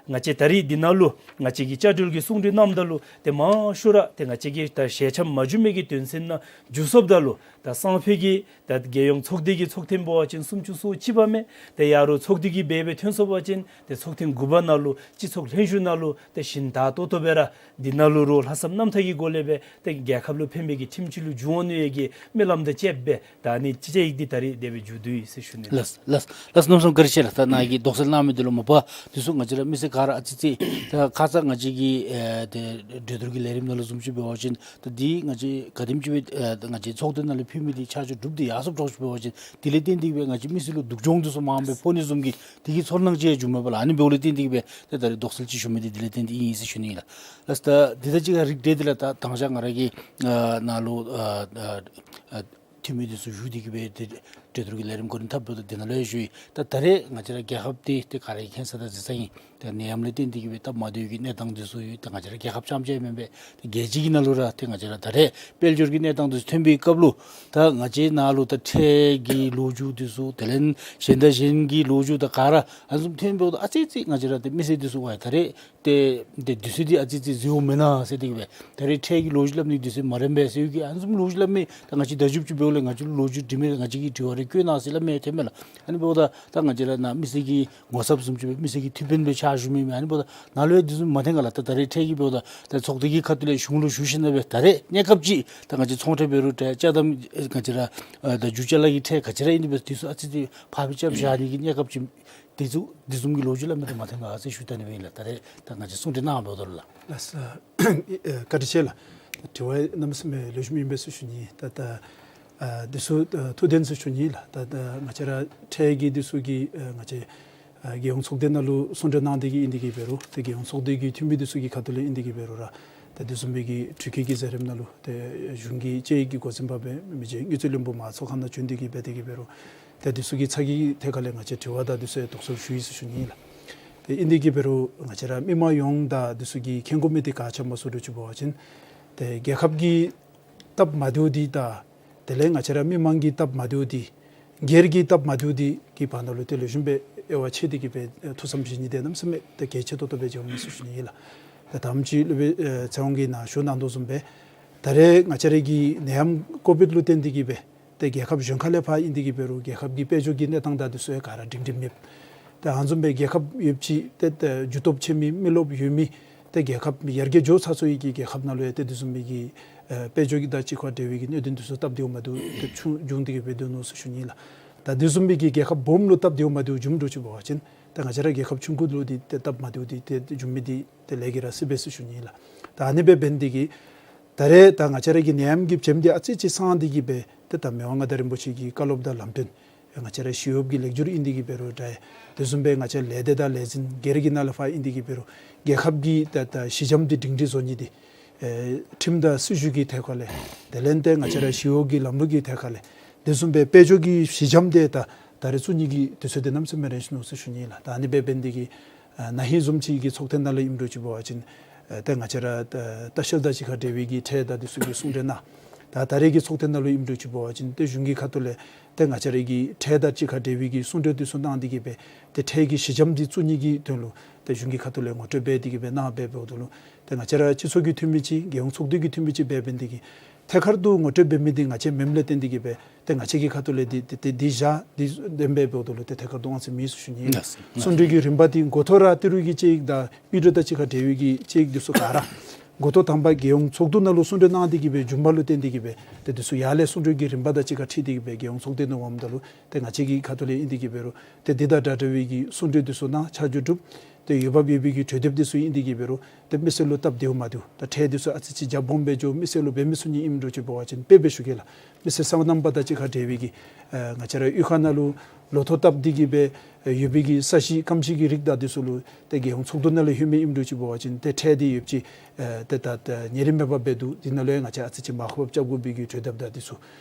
ང་བཅས་ད་རེས་འདི་ནང་ལུ་ང་བཅས་ཀྱིས་བཅའ་སྒྲིག་གི་གསུང་གྲོས་གནངམ་ད་ལུ་ཏེ་མང་ཤོས་ར་ཏེ་ང་བཅས་ཀྱིས་ད་ཞལ་འཆམ་མ་བྱུང་མི་གི་དོན་ཚན་ནང་འགྱུར་སོངམ་ད་ལུ་ད་སང་ཕོད་ཀྱི་ད་རྒྱལ་ཡོངས་ཚོགས་སྡེ་གི་ཚོགས་ཐེངས་འབད་བ་ཅིན་སུམ་ཅུ་སོ་གཅིག་པ་མས། ཏེ་ཡར་རུང་ཚོགས་སྡེ་གི་འབད་སྦེ་ཐོན་སོང་པ་ཅིན་ཏེ་ཚོགས་ཐེངས་དགུ་པ་ནང་ལུ་སྤྱི་ཚོགས་ལྷན་བཞུགས་ནང་ལུ་ཏེ་ཞིན་དྲག་ཏོག་ཏོ་སྦེ་ར་འདི་ནང་ལུ་རུང་ལྷག་བསམ་རྣམ་དག་གི་སྒོ་ལས་སྦེ་ཏེ་རྒྱལ་ཁབ་ལུ་ཕན་པའི་གི་ཁྲིམས་ཅིག་ལུ་འགྱུར་འོང་ནི་ཡོད་ཀྱི་སྨོན་ལམ་དང་བཅསཔ་སྦེ་ད་ཨ་ནི་བཅའ་ཡིག་འདི་ད་རེས་དེ་སྦེ་མཇུག་བསྡུ་ཡི་ཟེར་ཞུ་ནི་ལགས། ལགས་ལགས་ལགས། གནམ་མེད་ས་མེད་བཀའ་དྲིན་ཆེ་ལགས། ད་ནཱ་གིས་དོགས་སེལ་གནང་མི་འདི་ལུ་མ་པ་འདི་ཚུ་ང་བཅས་ར་མི་སེར་ག་ར་ཨ་ཙི་ཙི་ད་ཁ་ཙ་ང་བཅས་ཀྱི་ཨེ་ཏེ་གྲོས་བསྡུར་གྱི་ལས་རིམ་ནང་ལུ་བཟུམ་ཅིག་འབད་བ་ཅིན་ད་འདི་ང་བཅས་ག་དེམ་ཅིག་སྦེ་ཨེ་ང་བཅས་ཚོགས་སྡེ་ནང་ལས་ཕུལ་མི་འདི་ཆ་འཇོག་གྲུབ་སྟེ་ཡར་སོངམ་འདྲཝ་ཅིག་འབད་བ་ཅིན་དེ་ལས་བརྟེན་ཏེ་གིས་སྦེ་ང་བཅས་མི་སེར་ལུ་སྡུག་སྦྱོང་འདི་ཚུ་མངམ་སྦེ་ཕོག་ནི་བཟུམ་གྱི་དེ་གི་ཚོར་སྣང་ཅིག་ཡང་བྱུངམ་མས་པ་ལགས། ཨ་ནི་འབདཝ་ལས་བརྟེན་ཏེ་གིས་སྦེ་ད་ད་རེས་དོགས་སེལ་ཅིག་ཞུ་མི་འདི་དེ་ལས་བརྟེན་ཏེ་ཨིན་ཟེར་ཞུ་ནི་ཨིན་ལགས། ལགས་ད་འདི་ད་ཅི་ག་རིགས་འགྲེ་འདི་ལགས། ད་དང་ཞག་ང་ར་གིས་ཨ་ནཱ་ལུ་ཨ་ཨ་ཨ་འཐུས་མི་འདི་ཚུ་བཞུགས་ཏེ་གིས་སྦེ་ཏེ་གྲོས་བསྡུར་གྱི་ལས་རིམ་འགོ་འདྲེན་འཐབ་འབདཝ་ད་འདི་ནང་ལུ་ཡང་ཞུ་ཡི། ད་ད་རེས་ང་བཅས་ར་རྒྱལ་ཁབ་འདི་ཏེ་ག་ར་གིས་མཁྱེན་ས་དང་གཟིགས་ས་ཨིན། ཏེ་ནད་ཡམས་ལས་བརྟེན་ཏེ་གིས་སྦེ་སྟབས་མ་བདེཝ་གི་གནས་སྟངས་འདི་ཚུ་ཡོད། ཏེ་ང་བཅས་ར་རྒྱལ་ཁབ་རྐྱངམ་ཅིག་མེན་པར་ཏེ་རྒྱལ་སྤྱི་གི་ནང་ལུ་ར་ཏེ་ང་བཅས་ར་ད་རེས་དཔལ་འབྱོར་གྱི་གནས་སྟངས་འདི་ཚུ་ཐོན་པའི་སྐབས་ལུ་ད་ང་བཅས་ནཱ་ལུ་ད་ཁྲལ་གྱི་ལོ་རྒྱུས་འདི་ཚུ་དེ་ལས་གཞན་དང་གཞན་གྱི་ལོ་རྒྱུས་ད་ག་ར་ཨ་ནི་བཟུམ་ཐོན་འབདཝ་ད་ཨ་ཙི་ཙི་ང་བཅས་ར་ཏེ་མི་སེར་འདི་ཚུ་ཝའི་ད་རེས་ཏེ་ཏེ་དུས་ཚོད་འདི་ཨ་ཙི་ཙི་བཟོཝ་མེན་ན་ཟེར་ཏེ་གིས་སྦེ་ད་རེས་ཁྲལ་གྱི་ལོ་རྒྱུས་སླབ་ནི་དུས་ཚོད་མ་རན་པས་ཟེར་གྱི་ཨ་ནི་བཟུམ་ལོ་རྒྱུས་སླབ་མི་ད་ང་བཅས་བརྡ་བརྒྱུདཔ་ཅིག་འབདཝ་ལས་ང་བཅས་ལུ་ལོ་རྒྱུས་འདྲི་མི་ང་བཅས་ཀྱི་དྲི་བ་རེ་བཀོད་གནང་ཟེར་སླབ་མི་ཐོནམ་མས་ལགས། ཨ་ནི་འབདཝ་ད་ད་ང་བཅས་ར་ནཱ་མི་སེར་གྱི་ངོ་ཚབ་བཟུམ་ཅིག་སྦེ་མི་སེར་གྱི་ཐུགས་ཕན་སྦེ་ཕྱག་ཞུ་མི་མས། ཨ་ནི་འབདཝ་ད་ནཱ་ལུ་ཡང་དེ་བཟུམ་མ་ཐོན་ག་ལགས། ད་ད་རེས་ཁྲལ་གྱི་འབདཝ་ད་ད་ཚོགས་སྡེ་གི་ཁ་ཐུག་ལས་གཞུང་ལུ་ཞུ་ཞིནམ་ལས་སྦེ་ད་རེས་གནས་སྐབས་ཅིག་ད་ང་བཅས་ཚོང་ཁྲལ་འབད་རུང་ཏེ་ཅ་དམ་ང་བཅས་ར་ཨ་ད་རྒྱུ་ཅ་ལ་གི་ཁྲལ་ག་ཅི་ར་ཨིན་ཏེ་འབད་དེ་ཚུ་ཨ་ཙི་ཙི་ཕར་སྦེ་རྐྱབ་བཞག་ནི་གི་གནས་སྐབས་ཅིག་དེ་ཚུ་དེ་བཟུམ་གྱི་ལོ་རྒྱུས་སླབ་མི་འདི་མ་ཐོན་ག་ཟེར་ཞུ་ད་ནི་སྦེ་ཨིན་ལགས། ད་རེས་ད་ང་བཅས་གསུང་གྲོས་གནང་འབདཝ་ད་ལུ་ལགས། ལགས་སོ། ཨེ་བཀའ་དྲིན་ཆེ་ལགས། དྲི་བ་གནམ་མེད་ས་མེད་ལེགས་ཤོམ་ཨིན་པས་ཟེར་ཞུ་ནི། ད་ད་ཨ་འདི་ཚུ་ཨ་ཐུགས་བདེན་ཟེར་ཞུ་ནི་ལགས། ད་ད་ང་བཅས་ར་ཁྲལ་གྱི་འདི་ཚུ་གི་ཨ་ང་བཅས་ཨ་རྒྱལ་ཡོངས་ཚོགས་སྡེ་ནང་ལུ་གསུང་གྲོས་གནང་སྟེ་གིས་ཨིན་ཏེ་གིས་འབད་རུང་ཏེ་རྒྱལ་ཡོངས་ཚོགས་སྡེ་གི་འཐུས་མི་འདི་ཚུ་གི་ཁ་ཐུག་ལས་ཨིན་ཏེ་གིས་འབད་རུང་ར་ཏེ་དེ་བཟུམ་མའི་གི་དྲི་བཀོད་ཀྱི་མཛད་རིམ་ནང་ལུ་ཏེ་གཞུང་གི་དཔྱད་ཡིག་གི་འགོ་འཛིན་པ་སྦེ་མི་རྗེ་དངུལ་རྩིས་བློན་པོ་མར་ཚོགས་ཁང་ནང་བྱོན་ཏེ་གིས་འབད་དེ་གིས་འབད་རུང་ཏེ་འདི་ཚུ་གི་ཚ་གྱང་ཐད་ཁར་ལས་ང་བཅས་དྲི་བ་དང་འདི་ཚུ་ཡང་དོགས་སེལ་ཞུ་ཡི་ཟེར་ཞུ་ནི་ལགས། ཏེ་ཨིན་ཏེ་གིས་འབད་རུང་ང་བཅས་ར་མི་མང་ཡོངས་དང་འདི་ཚུ་གིས་མཁྱེན་དགོ་མི་འདི་ག་ཅི་སྨོ་ཟེར་བ་ཅིན་ཏེ་རྒྱལ་ཁབ་ཀྱི་སྟབས་མ་བདེཝ་འདི་དང་དེ་ལས་ང་བཅས་ར་མི་མང་གི་སྟབས་མ་བདེཝ་འདི་སྒེར་གྱི་སྟབས་མ་བདེཝ་འདི་གི་བར་ན་ལུ་ཏེ་ལེགས་ཤོམ་སྦེ་དབྱེ་བ་ཕྱེ་སྟེ་གིས་སྦེ་ཐུགས་བསམ་བཞེས་ནི་འདི་གནམ་མེད་ས་མེད་ཏེ་གལ་ཆེ་ཏོག་ཏོ་སྦེ་མཇལཝ་མས་ཟེར་ཞུ་ནི་ཨིན་ལགས། ཏེ་ད་ཅི་སློབ་དཔོན་ཨེ་ཚེ་དབང་གིས་ནཱ་ཞུ་གནང་དོ་བཟུམ་སྦེ་ད་རེས་ང་བཅས་ར་གི་ནད་ཡམས་ཀོ་བིཌ་ལུ་བརྟེན་ཏེ་གིས་སྦེ་ཏེ་རྒྱལ་ཁབ་གཞན་ཁ་ལས་ཕར་ཨིན་ཏེ་གིས་འབད་རུང་རྒྱལ་ཁབ་ཀྱི་དཔལ་འབྱོར་གྱི་གནས་སྟངས་དང་འདི་ཚུ་ཡང་ག་ར་སྒྲིང་སྒྲིང་མེད། ཏེ་ཨ་ནི་བཟུམ་སྦེ་རྒྱལ་ཁབ་ཡོདཔ་ཅིག་ཏེ་ཏེ་རྒྱུ་སྟོབས་ཆེ་མི་མི་རློབས་ཡོད་མི་ཏེ་རྒྱལ་ཁབ་ཡར་རྒྱས་འགྱོ་ཚར་སོང་ཡི་གི་རྒྱལ་ཁབ་ནང་ལུ་ཡང་ཏེ་དེ་བཟུམ་མའི་གི་ཨེ་དཔལ་འབྱོར་གྱི་དང་གཅིག་ཁར་འབྲེལ་བའི་གི་གནད་དོན་འདི་ཚུ་སྟབས་བདེཝ་མ་བདེཝ་ཏེ་བྱུང་བྱུང་སྟེ་གིས་སྦེ་སྡོད་ནུག་ཟེར་ཞུ་ནི་ལགས། ད་དེ་བཟུམ་མའི་གི་རྒྱལ་ཁབ་སྦོམ་ལུ་སྟབས་བདེཝ་མ་བདེཝ་བྱུངམ་འདྲཝ་ཅིག་འབད་བ་ཅིན་ཏེ་ང་བཅས་ར་རྒྱལ་ཁབ་ཆུང་ཀུ་ལུ་འདི་ཏེ་སྟབས་མ་བདེཝ་འདི་ཏེ་བྱུང་མི་འདི་ཏེ་ལས་ཀྱི་ར་སྲིད་པས་ཟེར་ཞུ་ནི་ལགས། ད་ཨ་ནི་སྦེ་འབད་ནི་འདི་གིས་ད་རེས་ད་ང་བཅས་ར་གི་ནད་ཡམས་ཀྱི་བྱེམ་འདི་ཨ་ཙི་ཅིག་སངས་ཏེ་གིས་སྦེ་ཏེ་ད་མི་དབང་མངའ་བདག་རིན་པོ་ཆེ་གི་བཀའ་སློབ་དང་ལམ་སྟོན་ང་བཅས་ར་ཞི་གཡོགཔ་གི་ལེགས་སྒྱུར་ཨིན་ཏེ་གིས་འབད་རུང་འདྲ། དེ་བཟུམ་སྦེ་ང་བཅས་ལས་སྡེ་དང་ལས་འཛིན་སྒེར་གྱི་ནང་ལས་ཕར་ཨིན་ཏེ་གིས་འབད་རུང་རྒྱལ་ཁབ་ཀྱི་ད་ད་ཞི་འཇམ་འདི་སྒྲིང་སྒྲིང་བཟོ་ནི་འདི་ཨེ་ཁྲིམས་དང་སྲིད་བྱུས་ཀྱི་ཐད་ཁར་ལས་དེ་ལས་ཏེ་ང་བཅས་ར་ཞི་གཡོག་གི་ལམ་ལུགས་ཀྱི་ཐད་ཁར་ལས་དེ་བཟུམ་སྦེ་དཔལ་འབྱོར་གྱི་ཞི་འཇམ་འདི་ད་ད་རེས་བཙུགས་ནི་གི་དུས་ཚོད་འདི་གནམ་མེད་ས་མེད་རན་ཞིན་ནུག་ཟེར་ཞུ་ནི་ལགས། ད་ཨ་ནི་སྦེ་འབད་ནི་འདི་གིས་ཨ་ན་ཧིང་བཟུམ་ཅིག་གི་ཚོགས་ཐེངས་ནང་ལུ་ཨིནམ་འདྲཝ་ཅིག་འབད་བ་ཅིན་ཨ་ཏེ་ང་བཅས་ར་ཨ་ལྟ་བཤལ་དང་གཅིག་ཁར་འབྲེལ་བའི་གི་ཁྲལ་དང་འདི་ཚུ་གི་གསུང་གྲོས་གནང་། ད་ད་རེས་ཀྱི་ཚོགས་ཐེངས་ནང་ལུ་ཨིནམ་འདྲཝ་ཅིག་འབད་བ་ཅིན་ཏེ་གཞུང་གི་ཁ་ཐུག་ལས་ཏེ་ང་བཅས་ར་གི་ཁྲལ་དང་གཅིག་ཁར་འབྲེལ་བའི་གི་གསུང་གྲོས་འདི་ཚུ་གནང་སྟེ་གིས་སྦེ་ཏེ་ཁྲལ་གྱི་ཞི་འཇམ་འདི་བཙུགས་ནི་གི་དོན་ལུ་ཏེ་གཞུང་གི་ཁ་ཐུག་ལས་ངོ་སྤྲོད་འབད་དེ་གིས་སྦེ་གནང་སྦེ་འབདཝ་ད་ལུ་ཏེ་ང་བཅས་ར་སྤྱི་ཚོགས་ཀྱི་འཐུས་མི་ཅིག་རྒྱལ་ཡོངས་ཚོགས་འདུ་གི་འཐུས་མི་ཅིག་འབད་འབད་ནི་འདི་གིས་ཐད་ཀར་དུ་ངོ་སྤྲོད་འབད་མི་འདི་ང་བཅས་མེནམ་ལས་བརྟེན་ཏེ་གིས་སྦེ་ཏེ་ང་བཅས་ཀྱི་ཁ་ཐུག་ལས་འདི་འདི་འདི་འདི་བཞག་འདི་བདེན་པས་འབདཝ་ད་ལུ་ཏེ་ཐད་ཀར་དུ་དབང་ཚད་མེད་ཟེར་ཞུ་ནི་ཨིན། ལགས་སོ། གསུང་གྲོས་ཀྱི་རིམ་པ་འདི་འགོ་ཐོག་ར་ཏི་རུ་གི་དཔྱད་ཡིག་དང་དབུ་སྐྲ་དང་གཅིག་ཁར་འབྲེལ་བའི་གི་དཔྱད་ཡིག་འདི་ཚུ་ག་ར་ འགོ་ཐོག་དང་པ་རྒྱལ་ཡོངས་ཚོགས་འདུ་ནང་ལུ་གསུང་གྲོས་གནང་སྟེ་གི་སྦེ་བྱོནམ་ལུ་བརྟེན་ཏེ་གི་སྦེ་ཏེ་འདི་ཚུ་ཡར་ལས་གསུང་གྲོས་ཀྱི་རིམ་པ་དང་གཅིག་ཁར་འཁྲིལ་ཏེ་གི་སྦེ་རྒྱལ་ཡོངས་ཚོགས་སྡེ་ནང་འོངམ་ད་ལུ་ཏེ་ང་བཅས་ཀྱི་ཁ་ཐུག་ལས་ཨིན་ཏེ་གི་འབད་རུང་ཏེ་འདི་དང་འདྲ་འདྲ་བའི་གི་གསུང་གྲོས་འདི་ཚུ་གནང་ཆ་འཇོག་གྲུབ། ཏེ་འོས་འབབ་ཡོད་པའི་གི་གྲོས་དེབ་འདི་ཚུ་ཨིན་ཏེ་གི་འབད་རུང་ཏེ་མི་སེར་ལུ་སྟབས་བདེཝ་མ་བདེཝ་ད་ཁྲལ་འདི་ཚུ་ཨ་ཙི་ཅིག་རྒྱ་སྦོམ་སྦེ་འགྱོ་མི་སེར་ལུ་འབད་མི་ཚུགས་ནི་ཨིནམ་འདྲཝ་ཅིག་འབད་བ་ཅིན་དཔེ་འབད་ཞུ་གེ་ལགས། མི་སེར་སོ་ནམ་པ་དང་གཅིག་ཁར་འབྲེལ་བའི་གི་ཨ་ང་བཅས་ར་གཡུས་ཁ་ནང་ལུ་ལོ་ཐོག་བཏབ་སྟེ་གི་སྦེ་ཡོད་པའི་གི་ས་གཞི་སྐམ་ཞིང་གི་རིགས་དང་འདི་ཚུ་ལུ་ཏེ་རྒྱལ་ཡོངས་ཚོགས་འདུ་ནང་ལས་ལྷོད་མི་ཨིནམ་འདྲཝ་ཅིག་འབད་བ་ཅིན་ཏེ་ཁྲལ་འདི་ཡོདཔ་ཅིག་ཨ་ཏེ་ད་ད་ཉེ་རིང་མེད་པར་འབད་འདུག། འདི་ནང་ལུ་ཡང་ང་བཅས་ཨ་ཙི་ཅིག་མར་ཁུ་བབས་རྐྱབ་དགོ་པའི་གི་གྲོས་དེབ་དང་འདི་ཚུ་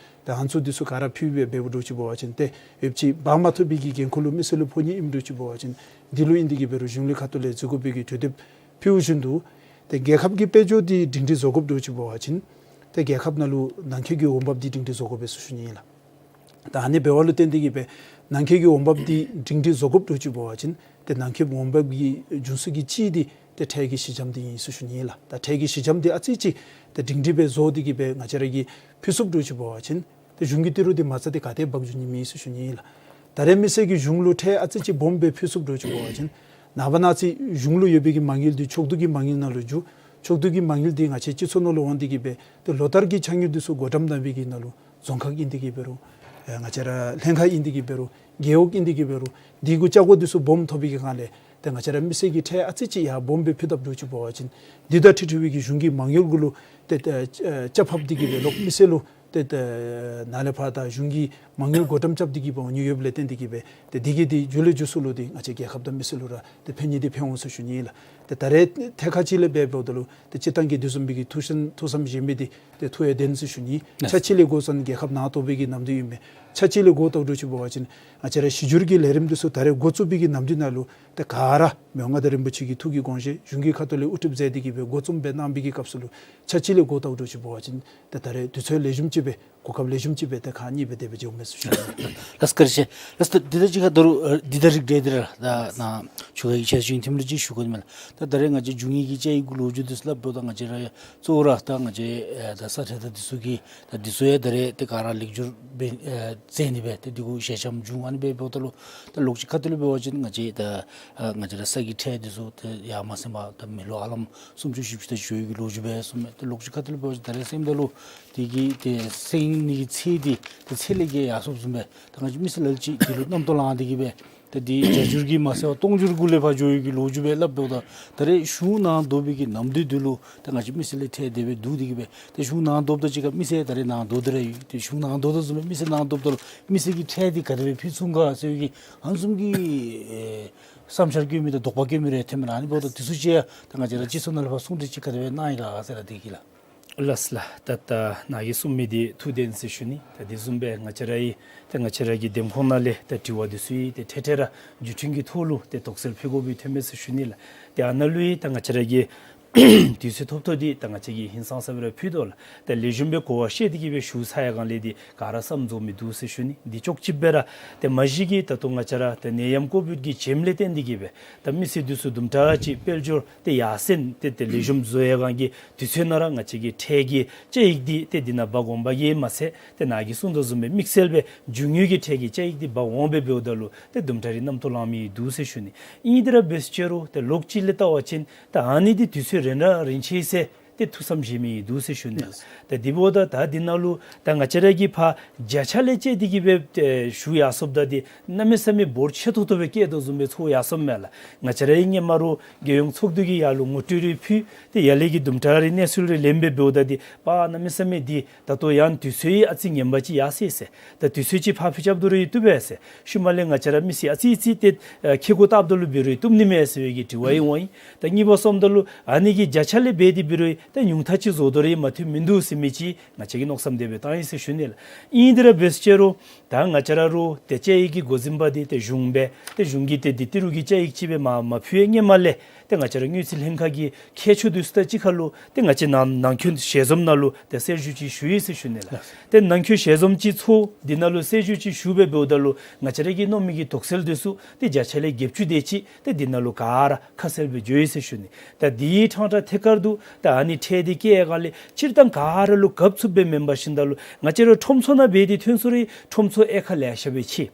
ད་ཨ་ནི་ཚུ་འདི་ཚུ་ག་ར་ཕུལ་སྦེ་འབདཝ་འདྲཝ་ཅིག་འབད་བ་ཅིན་ཏེ་ཡོདཔ་ཅིག་འབག་མ་ཐུབ་པའི་གི་འགན་ཁུར་ལུ་མི་སེར་ལུ་ཕོག་ནི་ཨིནམ་འདྲཝ་ཅིག་འབད་བ་ཅིན་འདི་ལུ་ཨིན་ཏེ་གི་འབད་རུང་གཞུང་ལུ་ཁ་ཐུག་ལས་འཛུལ་དགོ་པའི་གི་གྲོས་དེབ་ཕུལཝ་བཞིན་དུ་ཏེ་རྒྱལ་ཁབ་ཀྱི་དཔལ་འབྱོར་འདི་སྒྲིང་སྒྲི་བཟོ་དགོཔ་འདྲཝ་ཅིག་འབད་བ་ཅིན་ཏེ་རྒྱལ་ཁབ་ནང་ལུ་ནང་འཁོད་ཀྱི་འོང་འབབ་འདི་སྒྲིང་སྒྲི་བཟོ་དགོ་པས་ཟེར་ཞུ་ནི་ཨིན་ལགས། ད་ཨ་ནི་འབདཝ་ལུ་བརྟེན་ཏེ་གི་སྦེ་ནང་འཁོད་ཀྱི་འོང་འབབ་འདི་སྒྲིང་སྒྲི་བཟོ་དགོཔ་འདྲཝ་ཅིག་འབད་བ་ཅིན་ཏེ་ནང་འཁོད་འོང་འབབ་ཀྱི་འབྱུང་ས་གི་གཅིག་འདི་ཏེ་ཁྲལ་གྱི་གཞི་འགྱམ་འདི་ཨིན་ཟེར་ཞུ་ནི་ཨིན་ལགས། ད་ཁྲལ་གྱི་གཞི་འགྱམ་འདི་ཨ་ཙི་ཅིག་ཏེ་སྒྲིང་སྒྲི་སྦེ་བཟོ་སྟེ་གི་སྦེ་ང་བཅས་ར་གིས་ཕུལ་ཚུགསཔ་འདྲཝ་ཅིག་འབད་བ་ཅིན་ཏེ་གཞུང་གི་ཏི་རུ་འདི་མ་རྩ་འདི་ག་ཏེ་འབག་འགྱོ་ནི་མེད་ཟེར་ཞུ་ནི་ཨིན་ལགས། ད་རེས་མི་སེར་གྱིས་གཞུང་ལུ་ཁྲལ་ཨ་ཙི་ཅིག་སྦོམ་སྦེ་ཕུལ་ཚུགསཔ་འདྲཝ་ཅིག་འབད་བ་ཅིན་ནངས་པ་གནངས་ཚེ་གཞུང་ལུ་ཡོད་པའི་གི་མ་དངུལ་འདི་ཕྱོགས་བསྡུ་གི་མ་དངུལ་ནང་ལུ་འགྱོ། ཕྱོགས་བསྡུ་གི་མ་དངུལ་འདི་ང་བཅས་སྤྱི་ཚོགས་ནང་ལུ་འོང་སྟེ་གི་སྦེ་ཏེ་ལོ་ལྟར་གྱི་ཆ་དངུལ་འདི་ཚུ་བགོ་བཀྲམ་གནང་བའི་གི་ནང་ལུ་རྫོང་ཁག་ཨིན་ཏེ་གི་འབད་རུང་ཨེ་ང་བཅས་ར་ལྷན་ཁག་ཨིན་ཏེ་གི་འབད་རུང་རྒེད་འོག་ཨིན་ཏེ་གི་འབད་རུང་འདི་གུ་ཆ་བགོ་འདི་ཚུ་སྦོམ་ཐོབ་པའི་གི་སྒང་ལས་ཏེ་ང་བཅས་ར་མི་སེར་གྱི་ཁྲལ་ཨ་ཙི་ཅིག་ཡར་སྦོམ་སྦེ་ཕུལ་དཔ་འདྲཝ་ཅིག་འབད་བ་ཅིན་འདི་དང་འཁྲིལ་འཁྲིལ་བའི་གི་གཞུང་གི་མ་དངུལ་གུ་ལུ་ཏེ་ཏེ་ཨེ་ཆ་ཕབ་སྟེ་གི་སྦེ་ལོག་མི་སེར་ལུ་ཏེ་ཏེ་ནཱ་ལས་ཕར་ད་གཞུང་གི་མ་དངུལ་བགོ་བཀྲམ་རྐྱབ་སྟེ་གི་འབག་འོང་ནི་ཡོདཔ་ལས་བརྟེན་ཏེ་གི་སྦེ་ཏེ་འདི་གིས་འདི་མཇུག་ལས་མཇུག་སུ་ལུ་འདི་ང་བཅས་རྒྱལ་ཁབ་དང་མི་སེར་ལུ་ར་ཏེ་ཕན་ནི་འདི་ཕན་འོང་ཟེར་ཞུ་ནི་ཨིན་ལགས། ཏེ་ད་རེས་ཐད་ཁར་ཅིག་ལས་འབད་འབདཝ་ད་ལུ་ཏེ་སྤྱིར་བཏང་གི་འདི་བཟུམ་མའི་གི་ཐུགས་བསམ་ཐུགས་བསམ་བཞེས་མི་འདི་ཏེ་ཐུགས་ཡང་བདེན་ཟེར་ཞུ་ནི། ལགས། ཆ་ཅིག་ལས་འགོ་བཙུགས་ནི་རྒྱལ་ཁབ་ནང་ཐོབ་པའི་གི་ནམ་དུས་ཨིན་མས། ཆ་ཅིག་ལས་འགོ་བཏབ་འདྲཝ་ཅིག་འབད་བ་ཅིན་ང་བཅས་ར་གཞི་སྒྱུར་གྱི་ལས་རིམ་འདི་ཚུ་ད་རེས་འགོ་བཙུགས་པའི་གི་ནམ་དུས་ནང་ལུ་ཏེ་ག་ར་མི་དབང་མངའ་བདག་རིན་པོ་ཆེ་གི་ཐུགས་ཀྱི་དགོངས་བཞེད་གཞུང་གི་ཁ་ཐུག་ལས་དབུ་ཁྲིདཔ་མཛད་དེ་གི་སྦེ་འགོ་རྩོམ་སྦེ་གནང་བའི་གི་སྐབས་སུ་ལུ་ཆ་ཅིག་ལས་འགོ་བཏབ་འདྲཝ་ཅིག་འབད་བ་ཅིན་ཏེ་ད་རེས་དུས་ཚོད་ལེགས་ཤོམ་ཅིག་སྦེ་གོ་སྐབས་ལེགས་ཤོམ་ཅིག་སྦེ་ཏེ་ཁག་གཉིས་སྦེ་དེ་སྦེ་འགྱོཝ་མས་ཟེར་ཞུ་ནི། ལགས་སོ། བཀའ་དྲིན་ཆེ། ལགས་སོ། ད་འདི་དང་གཅིག་ཁར་ད་རུང་ཨ་འདི་དང་རིགས་བསྒྲེས་ཏེ་ར་ད་ནཱ་ཆུ་ཁ་གི་ཆ་ཞིང་ཐིམ་ར་ཅིག་ཞུ་དགོ་ནི་མས་ལགས། ད་ད་རེས་ང་བཅས་འབྱུང་ཡི་གི་དཔྱད་ཡིག་གི་ལོ་རྒྱུས་འདི་ཚུ་སླབ་འབདཝ་ད་ང་བཅས་ར་གཙོ་བོ་ར་ད་ང་བཅས་ཨེ་ད་ས་ཁྲལ་དང་འདི་ཚུ་གི་ད་འདི་ཚུ་ཡང་ད་རེས་ཏེ་ག་ར་ལེགས་སྒྱུར་འབད་ཨེ་མཛད་ནི་སྦེ་ཏེ་འདི་གུ་ཞལ་འཆམ་བྱུང་། ཨ་ནི་སྦེ་འབདཝ་ད་ལུ་ད་ལོགས་ཅིག་ཁ་ཐུག་ལས་འབད་བ་ཅིན་ང་བཅས་ད་ཨ་ང་བཅས་ར་ས་གི་ཁྲལ་འདི་ཚུ་ཏེ་ཡར་མ་སེང་བར་ད་མི་ལོ་ཧ་ལམ་སུམ་ཅུ་བཞི་བཅུ་ད་འགྱོ་ཡི་གི་ལོ་རྒྱུས་སྦེ་གསུངམ་མས། ཏེ་ལོགས་ཅིག་ཁ་ཐུག་ལས་འབད་བ་ཅིན་ད་རེས་སེངམ་ད་ལུ་དེ་གི་ཏེ་སེང་ནི་གི་ཚད་འདི་ཏེ་ཚད་ལས་བརྒལ་ཡར་སོངམ་བཟུམ་སྦེ་ད་ང་བཅས་མི་སེར་ལ་ལུ་ཅིག་འདི་ལུ་རྣམ་རྟོག་ལང་སྟེ་གི་སྦེ་ད་འདི་རྒྱ་སྒྱུར་གྱིས་མ་སེལ་བར་སྟོང་སྒྱུར་གུ་ལས་ཕར་འགྱོ་ཡི་གི་ལོ་རྒྱུས་སྦེ་སླབ་འབདཝ་ད་ད་རེས་གཞུང་ནང་བསྡུ་བའི་གི་ནམ་དུས་འདི་ལུ་ད་ང་བཅས་མི་སེར་ལས་ཁྲལ་དེ་སྦེ་བསྡུ་སྟེ་གི་སྦེ་ད་གཞུང་ནང་བསྡུཝ་ད་ཅིག་ཁར་མི་སེར་ད་རེས་ནང་བསྡུ་སྟེ་ར་ཡོད། ཏེ་གཞུང་ནང་བསྡུཝ་ད་བཟུམ་སྦེ་མི་སེར་ནང་བསྡུཝ་ད་ལུ་མི་སེར་གྱི་ཁྲལ་འདི་ག་དེ་སྦེ་ཕུལ་ཚུགས་ག་ཟེར་བའི་གི་ཨ་ནི་བཟུམ་གྱི་ཨེ་བསམ་འཆར་བཀོད་མི་དང་དོགས་པ་བཀོད་མི་རེ་ཐོནམ་མས་ལགས། ཨ་ནི་འབདཝ་ད་འདི་ཚུ་ཅིག་ཡང་ད་ང་བཅས་ར་སྤྱི་ཚོགས་ནང་ལས་ཕར་གསུང་གྲོས་ཅིག་ག་དེ་སྦེ་གནང་ཡི་ག་ཟེར་ར་འདི་གི་ལགས། ལགས་ལགས། ད་ད་ནཱ་གིས་གསུངས་མི་འདི་ཐུགས་བདེན་ཟེར་ཞུ་ནི། ད་དེ་བཟུམ་སྦེ་ང་བཅས་ར་ཡི་ད་ང་བཅས་ར་གི་འདེམས་ཁོངས་ནང་ལས་ད་དྲི་བ་འདི་ཚུ་ཡི་ད་འཕྲལ་འཕྲལ་ར་བརྒྱུད་འཕྲིན་གྱི་ཐོག་ལུ་ད་དོགས་སེལ་ཕུལ་དགོ་པའི་ཐོན་མས་ཟེར་ཞུ་ནི་ལགས། ད་ཨ་ནཱ་ལུ་ཡི་ད་ང་བཅས་ར་གི་དུས་ཚོད་ཐོབ་ཐོབ་འདི་ད་ང་བཅས་ཀྱིས་ཧིང་སངས་ས་སྦེ་ར་ཕུལ་དོ་ལགས། ད་ལེགས་ཤོམ་སྦེ་གོ་བ་ཤེས་ཏེ་གི་སྦེ་ཞུ་ཚར་ཡར་གང་ལས་འདི་ག་ར་བསམ་རྫོགས་མི་འདུག་ཟེར་ཞུ་ནི། འདི་ཅོག་གཅིག་སྦེ་ར་ད་མ་གཞི་གི་ད་ལྟོ་ང་བཅས་ར་ད་ནད་ཡམས་ཀོ་བིཌ་ཀྱི་རྐྱེན་ལས་བརྟེན་ཏེ་གི་སྦེ་ད་མི་སེར་འདི་ཚུ་དུམ་གྲ་ཅིག་དཔལ་འབྱོར་ཏེ་ཡར་སེང་ཏེ་ཏེ་ལེགས་ཤོམ་བཟོ་ཡར་གང་གི་དུས་ཚོད་ནང་ར་ང་བཅས་ཀྱི་ཁྲལ་གྱི་དཔྱད་ཡིག་འདི་ཏེ་འདི་ནང་འབག་འོང་པ་གིས་མ་ཚད་ཏེ་ནཱ་གིས་གསུངས་དོ་བཟུམ་སྦེ་དམིགས་བསལ་སྦེ་འབྱུང་ཡོད་ཀྱི་ཁྲལ་གྱི་དཔྱད་ཡིག་འདི་འབག་འོང་སྦེ་འབདཝ་ད་ལུ་ཏེ་དུམ་གྲ་རེ་རྣམ་རྟོག་ལང་མི་འདུག་ཟེར་ཞུ་ནི། ཨིན་དེ་ར་འབད་ཟེར་ཅི་རུང་ཏེ་ལོགས་གཅིག་ལས་བལྟ་བ་ཅིན་ད་ཨ་ནི་འདི་དུས་ཚོད་རན་ར་རན་ཆི་ཟེར་ཏེ་ཐུགས་བསམ་བཞེས་མི་འདུག་ཟེར་ཞུ་ནི་ལགས། ད་འདི་འབདཝ་ད་ད་འདི་ནང་ལུ་ད་ང་བཅས་ར་གིས་ཕར་བརྒྱ་ཆ་ལས་དཔྱད་དེ་གི་སྦེ་ཨེ་ཞུ་ཡར་སོངམ་ད་འདི་གནམ་མེད་ས་མེད་འབོར་ཆེ་ཏོག་ཏོ་སྦེ་བཀལ་དོ་བཟུམ་སྦེ་ཚོར་ཡར་སོངམ་མས་ལགས། ང་བཅས་ར་ཡི་སྔོན་མ་རུ་རྒྱལ་ཡོངས་ཚོགས་འདུ་གི་ཡར་ལུ་ངོ་སྤྲོད་རེ་ཕུལ་ཏེ་ཡར་ལས་ཀྱི་དུམ་གྲ་རེ་གནས་ཚུལ་རེ་ལེནམ་སྦེ་འབདཝ་ད་འདི་པ་གནམ་མེད་ས་མེད་འདི་ད་ལྟོ་ཡང་དུས་ཚོད་ཡང་ཨ་ཙི་ངན་པ་ཅིག་ཡར་སོང་ཡི་ཟེར། ད་དུས་ཚོད་ཅིག་ཕར་འཕུལ་རྐྱབ་ད་རུང་ཡང་བཏུབ་པས་ཟེར། ཤུལ་མ་ལས་ང་བཅས་ར་མི་སེར་ཨ་ཙི་ཨ་ཙི་ཏེ་ཨེ་ཁེ་ཀོ་བཏབ་ད་ལུ་འབད་རུང་ཡང་བཏུབ་ནི་མས་ཟེར་བའི་གི་དྲི་བ་ཡང་འོང་ཡི། ད་གཉིས་པ་སོངམ་ད་ལུ་ཨ་ནི་གི་བརྒྱ་ཆ་ལས་འབད་དེ་འབད་རུང་ཡང་ད་ཉུང་མཐའ་ཅིག་བཟོ་ད་རུང་ཡང་མ་བཏུབ་མིན་འདུག་ཟེར་མི་ཅིག་ང་བཅས་ཀྱིས་མནོ་བསམ་དེ་སྦེ་བཏང་ཡི་ཟེར་ཞུ་ནི་ལགས། ཨིན་དེ་ར་འབད་ཟེར་ཅི་རུང་ད་ང་བཅས་ར་རུ་ཏེ་དཔྱད་ཡིག་གི་འགོ་འཛིན་པ་འདི་ཏེ་གཞུང་སྦེ་ཏེ་གཞུང་གི་ཏེ་འདི་ཏི་རུ་གི་དཔྱད་ཡིག་ཅིག་སྦེ་མ་མ་ཕུལ་བའི་སྔོན་མ་ལས་ཏེ་ང་བཅས་ར་དངུལ་རྩིས་ལྷན་ཁག་གི་མཁས་མཆོག་འདི་ཚུ་དང་གཅིག་ཁར་ལུ་ཏེ་ང་བཅས་ནང་ནང་འཁོད་ཞལ་འཛོམས་ནང་ལུ་ཏེ་གསལ་ཞུ་ཅིག་ཞུ་ཡི་ཟེར་ཞུ་ནི་ལགས། ཏེ་ནང་འཁོད་ཞལ་འཛོམས་ཅིག་ཚོགས་འདི་ནང་ལུ་གསལ་ཞུ་ཅིག་ཞུ་སྦེ་འབདཝ་ད་ལུ་ང་བཅས་ར་གིས་མནོ་མི་གི་དོགས་སེལ་འདི་ཚུ་ཏེ་བརྒྱ་ཆ་ལས་བརྒྱད་ཅུ་དེ་ཅིག་ཏེ་འདི་ནང་ལུ་ག་ར་ཁ་གསལ་སྦེ་བརྗོད་ཡི་ཟེར་ཞུ་ནི། ད་འདི་ཡི་ཕྲང་ཕྲང་ཐད་ཀར་དུ་ད་ཨ་ནི་ཁྲལ་འདི་བཀལ་ཡར་གང་ལས་སྤྱིར་བཏང་ག་ར་ལུ་གབ་ཚུགསཔ་སྦེ་མེན་པར་ཞིནམ་ད་ལུ་ང་བཅས་ར་ཁྲོམ་ཚོགས་ནང་འབད་དེ་ཐོན་སོང་རུང་ཁྲོམ་ཚོགས་དབྱེ་ཁག་ལེ་ཤ་སྦེ་ཕྱེ།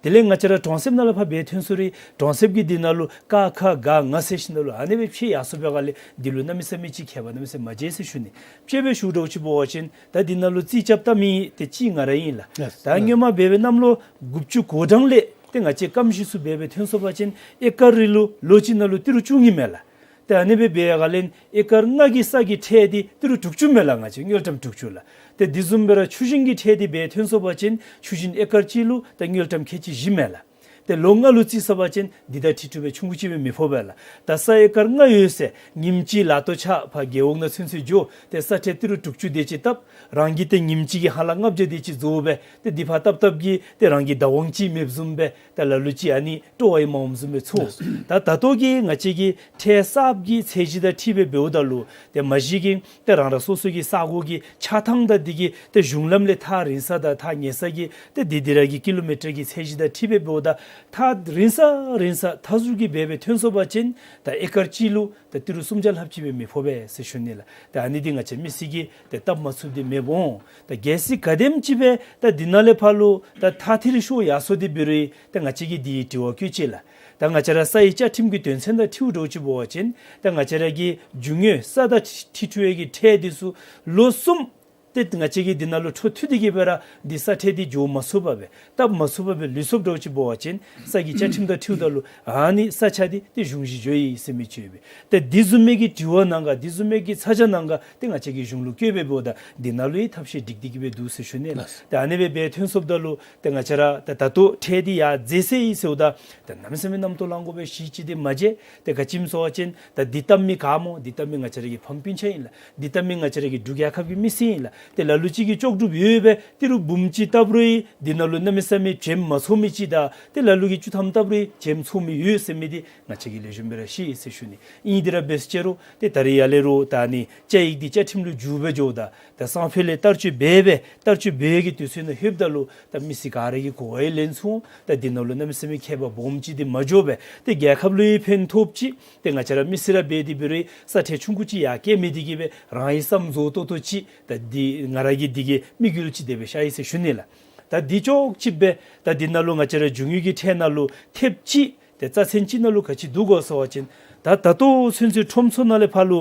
དེ་ལས་ང་བཅས་ར་གྲོང་གསེབ་ནང་ལས་ཕར་འབད་ཐོན་སོང་རུང་གྲོང་གསེབ་ཀྱི་འདི་ནང་ལུ་ཀ་ཁ་ག་ང་ཟེར་ཞིནམ་ལས་ཨ་ནི་སྦེ་ཕྱེ་ཡར་སོང་པའི་སྒང་ལས་འདི་ལུ་གནམ་མེད་ས་མེད་ཅིག་ཁྱད་པར་གནམ་མེད་ས་མེད་ཅིག་འབྱུང་ནི། དཔྱེ་སྦེ་ཞུ་དོ་ཅིག་འབད་བ་ཅིན་ད་འདི་ནང་ལུ་རྩིས་རྐྱབ་བལྟ་མི་འདི་གཅིག་ང་ར་ཨིན་ལགས། ལགས། ད་སྔོན་མ་འབད་བའི་གནམ་ལོ་དགུ་བཅུ་གོ་གྲངས་ལས་ཏེ་ང་བཅས་སྐམ་ཞིང་ཚུ་འབད་བའི་ཐོན་སོང་པ་ཅིན་ཨེ་ཀར་རེ་ལུ་ལོ་གཅིག་ནང་ལུ་ཏི་རུ་བཅུ་གཉིས་མས་ལགས། ཏེ་ཨ་ནི་སྦེ་འབད་བའི་སྒང་ལས་ཨེ་ཀར་ལྔ་གི་ས་གི་ཁྲལ་འདི་ཏི་རུ་དྲུག་ཅུ་མས་ལགས། ང་བཅས་དངུལ་ཀྲམ་དྲུག་ཅུ་ལགས། ཏེ་འདི་བཟུམ་སྦེ་ར་ཆུ་ཞིང་གི་ཁྲལ་འདི་འབད་ཐོན་སོང་པ་ཅིན་ཆུ་ཞིང་ཨེ་ཀར་གཅིག་ལུ་ཏེ་དངུལ་ཀྲམ་ཁལ་གཅིག་བཞི་མས་ལགས། ཏེ་ལོ་ལྔ་ལུ་རྩིས་ཟེར་བ་ཅིན་འདི་དང་ཁྲི་ཕྲུག་སྦེ་ཆུང་ཀུ་ཅིག་སྦེ་མི་ཕོག་པས་ལགས། ད་ས་ཨེ་ཀར་ལྔ་ཡོད་ཟེར་ཉིནམ་གཅིག་ལ་ལྟོ་ཆག་ཕར་རྒེད་འོག་ནང་ཚུན་ཚོད་འགྱོ་སྟེ་ས་ཁྲལ་ཏི་རུ་དྲུག་ཅུ་དེ་ཅིག་བཏབ། རང་གིས་ཏེ་ཉིནམ་གཅིག་གི་ཧ་ལམ་ལྔ་བརྒྱ་དེ་ཅིག་བཟོ་སྦེ་ཏེ་འདི་ཕར་བཏབ་བཏབ་གིས་ཏེ་རང་གི་བདག་དབང་ཅིག་མེདཔ་བཟུམ་སྦེ་ད་ལ་ལུ་ཅིག་ཨ་ནི་སྤྲོ་བ་ཡང་མ་འོངམ་བཟུམ་སྦེ་ཚོར། ད་ད་ལྟོ་གི་ང་བཅས་ཀྱི་ཁྲལ་གསརཔ་གི་ཚད་གཞི་དང་འཁྲིལ་སྦེ་འབདཝ་ད་ལུ་ཏེ་མ་གཞི་གི་ཏེ་རང་རང་སོ་སོ་གི་ས་གོ་གི་ཆགས་ཐངས་དང་འདི་གི་ཏེ་གཞུང་ལམ་ལས་ཐག་རིང་ས་དང་ཐག་ཉེ་ས་གི་ཏེ་འདི་འདི་ར་གི་ཀི་ལོ་མི་ཊར་གྱི་ཚད་གཞི་དང་འཁྲིལ་སྦེ་འབདཝ་ད་ཐག་རིང་ས་རིང་ས་མཐའ་ཟུར་གྱི་འབད་བའི་ཐོན་སོང་པ་ཅིན་ད་ཨེ་ཀར་གཅིག་ལུ་ད་ཏི་རུ་སུམ་བརྒྱ་ལྷགཔ་ཅིག་སྦེ་མི་ཕོག་པས་ཟེར་ཞུ་ནི་ལགས། ད་ཨ་ནི་འདི་ང་བཅས་མི་སེར་གྱིས་ཏེ་བཏབ་མ་ཚུགསཔ་འདི་མེདཔ་འོང་། ད་གལ་སྲིད་ག་དེམ་ཅིག་སྦེ་ད་འདི་ནང་ལས་ཕར་ལུ་ད་ཐག་ཐིར་ཤོར་ཡར་སོང་སྟེ་འབད་རུང་ད་ང་བཅས་ཀྱིས་འདི་དྲི་བ་བཀོད་ཅི་ལགས། ད་ང་བཅས་ར་ས་ཡི་བཅའ་ཁྲིམས་ཀྱི་དོན་ཚན་དང་འཁྲིལཝ་འདྲཝ་ཅིག་འབད་བ་ཅིན་ད་ང་བཅས་ར་གི་རྒྱུ་དངོས་ས་དང་འཁྲི་འཁྲི་འཁྲུལ་བའི་གི་ཁྲལ་འདི་ཚུ་ལོ་གསུམ་ཏེ་ང་བཅས་ཀྱིས་འདི་ནང་ལུ་འཕྲོ་མཐུད་དེ་གི་སྦེ་ར་འདི་ས་ཁྲལ་འདི་འགྱོ་མ་ཚུགས་པར་སྦེ་བཏབ་མ་ཚུགས་པར་སྦེ་ལུས་སོངམ་འདྲཝ་ཅིག་འབད་བ་ཅིན་ས་གི་བཅའ་ཁྲིམས་དང་འཁྲིལཝ་ད་ལུ་ཨ་ནི་ས་ཆ་འདི་ཏེ་གཞུང་བཞེས་འགྱོ་ཡི་ཟེར་མི་ཅིག་ཡོད་པས། ཏེ་འདི་བཟུམ་མའི་གི་དྲི་བ་ནང་ག་འདི་བཟུམ་མའི་གི་ཚ་གྱང་ནང་ག་ཏེ་ང་བཅས་ཀྱིས་གཞུང་ལུ་བཀོད་སྦེ་འབདཝ་ད་འདི་ནང་ལུ་ཡང་ཐབས་ཤེས་སྒྲིག་སྟེ་གི་སྦེ་འདུག་ཟེར་ཞུ་ནི་ལགས། ལགས། ཏེ་ཨ་ནི་སྦེ་འབད་ཐོན་སོངམ་ད་ལུ་ཏེ་ང་བཅས་ར་ད་ད་ལྟོ་ཁྲལ་འདི་ཡར་འཛེགས་ཟེར་ཡི་ཟེརཝ་ད་ད་གནམ་མེད་ས་མེད་རྣམ་རྟོག་ལང་དགོ་པའི་གཞི་ཅིག་འདི་མ་མཇལ། ཏེ་ག་ཅི་སྨོ་ཟེར་བ་ཅིན་ད་འདི་བཏབ་མི་ག་སྨོ། འདི་བཏབ་མི་ང་བཅས་ར་གི་ཕམ་སྤུན་ཆ་ཨིན་ལགས། འདི་བཏབ་མི་ང་བཅས་ར་གི་འབྲུག་རྒྱལ་ཁབ་ཀྱི་མི་སེར་ཨིན་ལགས། ཏེ་ལ་ལུ་ཅིག་གིས་ལྕོགས་གྲུབ་ཡོད་པའི་ཏི་རུ་འབུམ་གཅིག་བཏབ་རུང་འདི་ནང་ལུ་གནམ་མེད་ས་མེད་བྱེམ་མ་ཚོར་མི་ཅིག་དང་ཏེ་ལ་ལུ་གིས་བཅུ་ཐམ་བཏབ་རུང་བྱེམ་ཚོར་མི་ཡོད་ཟེར་མི་འདི་ང་བཅས་ཀྱིས་ལེགས་ཤོམ་སྦེ་ར་ཤེས་ཡི་ཟེར་ཞུ་ནི། ཨིན་དེ་ར་འབད་ཟེར་རུང་ཏེ་ད་རེས་ཡར་ལས་རུང་ད་ཨ་ནི་བཅའ་ཡིག་འདི་བཅའ་ཁྲིམས་ལུ་འགྱུར་སྦེ་འགྱོཝ་ད་ད་སང་ཕོད་ལས་བསྟར་སྤྱོད་འབད་སྦེ་བསྟར་སྤྱོད་འབད་བའི་གི་དུས་ཚོད་ནང་ལྷོདཔ་ད་ལུ་ད་མི་སེར་ག་ར་གིས་གོ་བ་ཡང་ལེན་ཚུགས་འོང་། ད་འདི་ནང་ལུ་གནམ་མེད་ས་མེད་ཁྱད་པར་སྦོམ་ཅིག་འདི་མ་འགྱོ་བར་ཏེ་རྒྱལ་ཁབ་ལུ་ཡང་ཕན་ཐོགས་ཅིག་ཏེ་ང་བཅས་ར་མི་སེར་ར་འབད་དེ་འབད་རུང་ས་ཁྲལ་ཆུང་ཀུ་ཅིག་ཡར་བཀལ་མི་འདི་གིས་སྦེ་རང་ཡང་བསམ་བཟོ་ཏོག་ཏོ་ཅིག་ད་འདི་ང་ར་གི་འདི་གི་དམིགས་ཡུལ་ཅིག་དེ་སྦེ་ཤར་ཡི་ཟེར་ཞུ་ནི་ལགས། ད་འདི་ཅོག་ཅིག་སྦེ་ད་འདི་ནང་ལུ་ང་བཅས་ར་རྒྱུ་དངོས་ཀྱི་ཁྲལ་ནང་ལུ་ཐེབས་གཅིག་ཏེ་རྩ་ཚན་གཅིག་ནང་ལུ་ག་ཅི་འདུག་གོ་ཟེར་བ་ཅིན་ད་ད་ལྟོ་ཚུན་ཚོད་ཁྲོམ་ཚུ་ནང་ལས་ཕར་ལུ་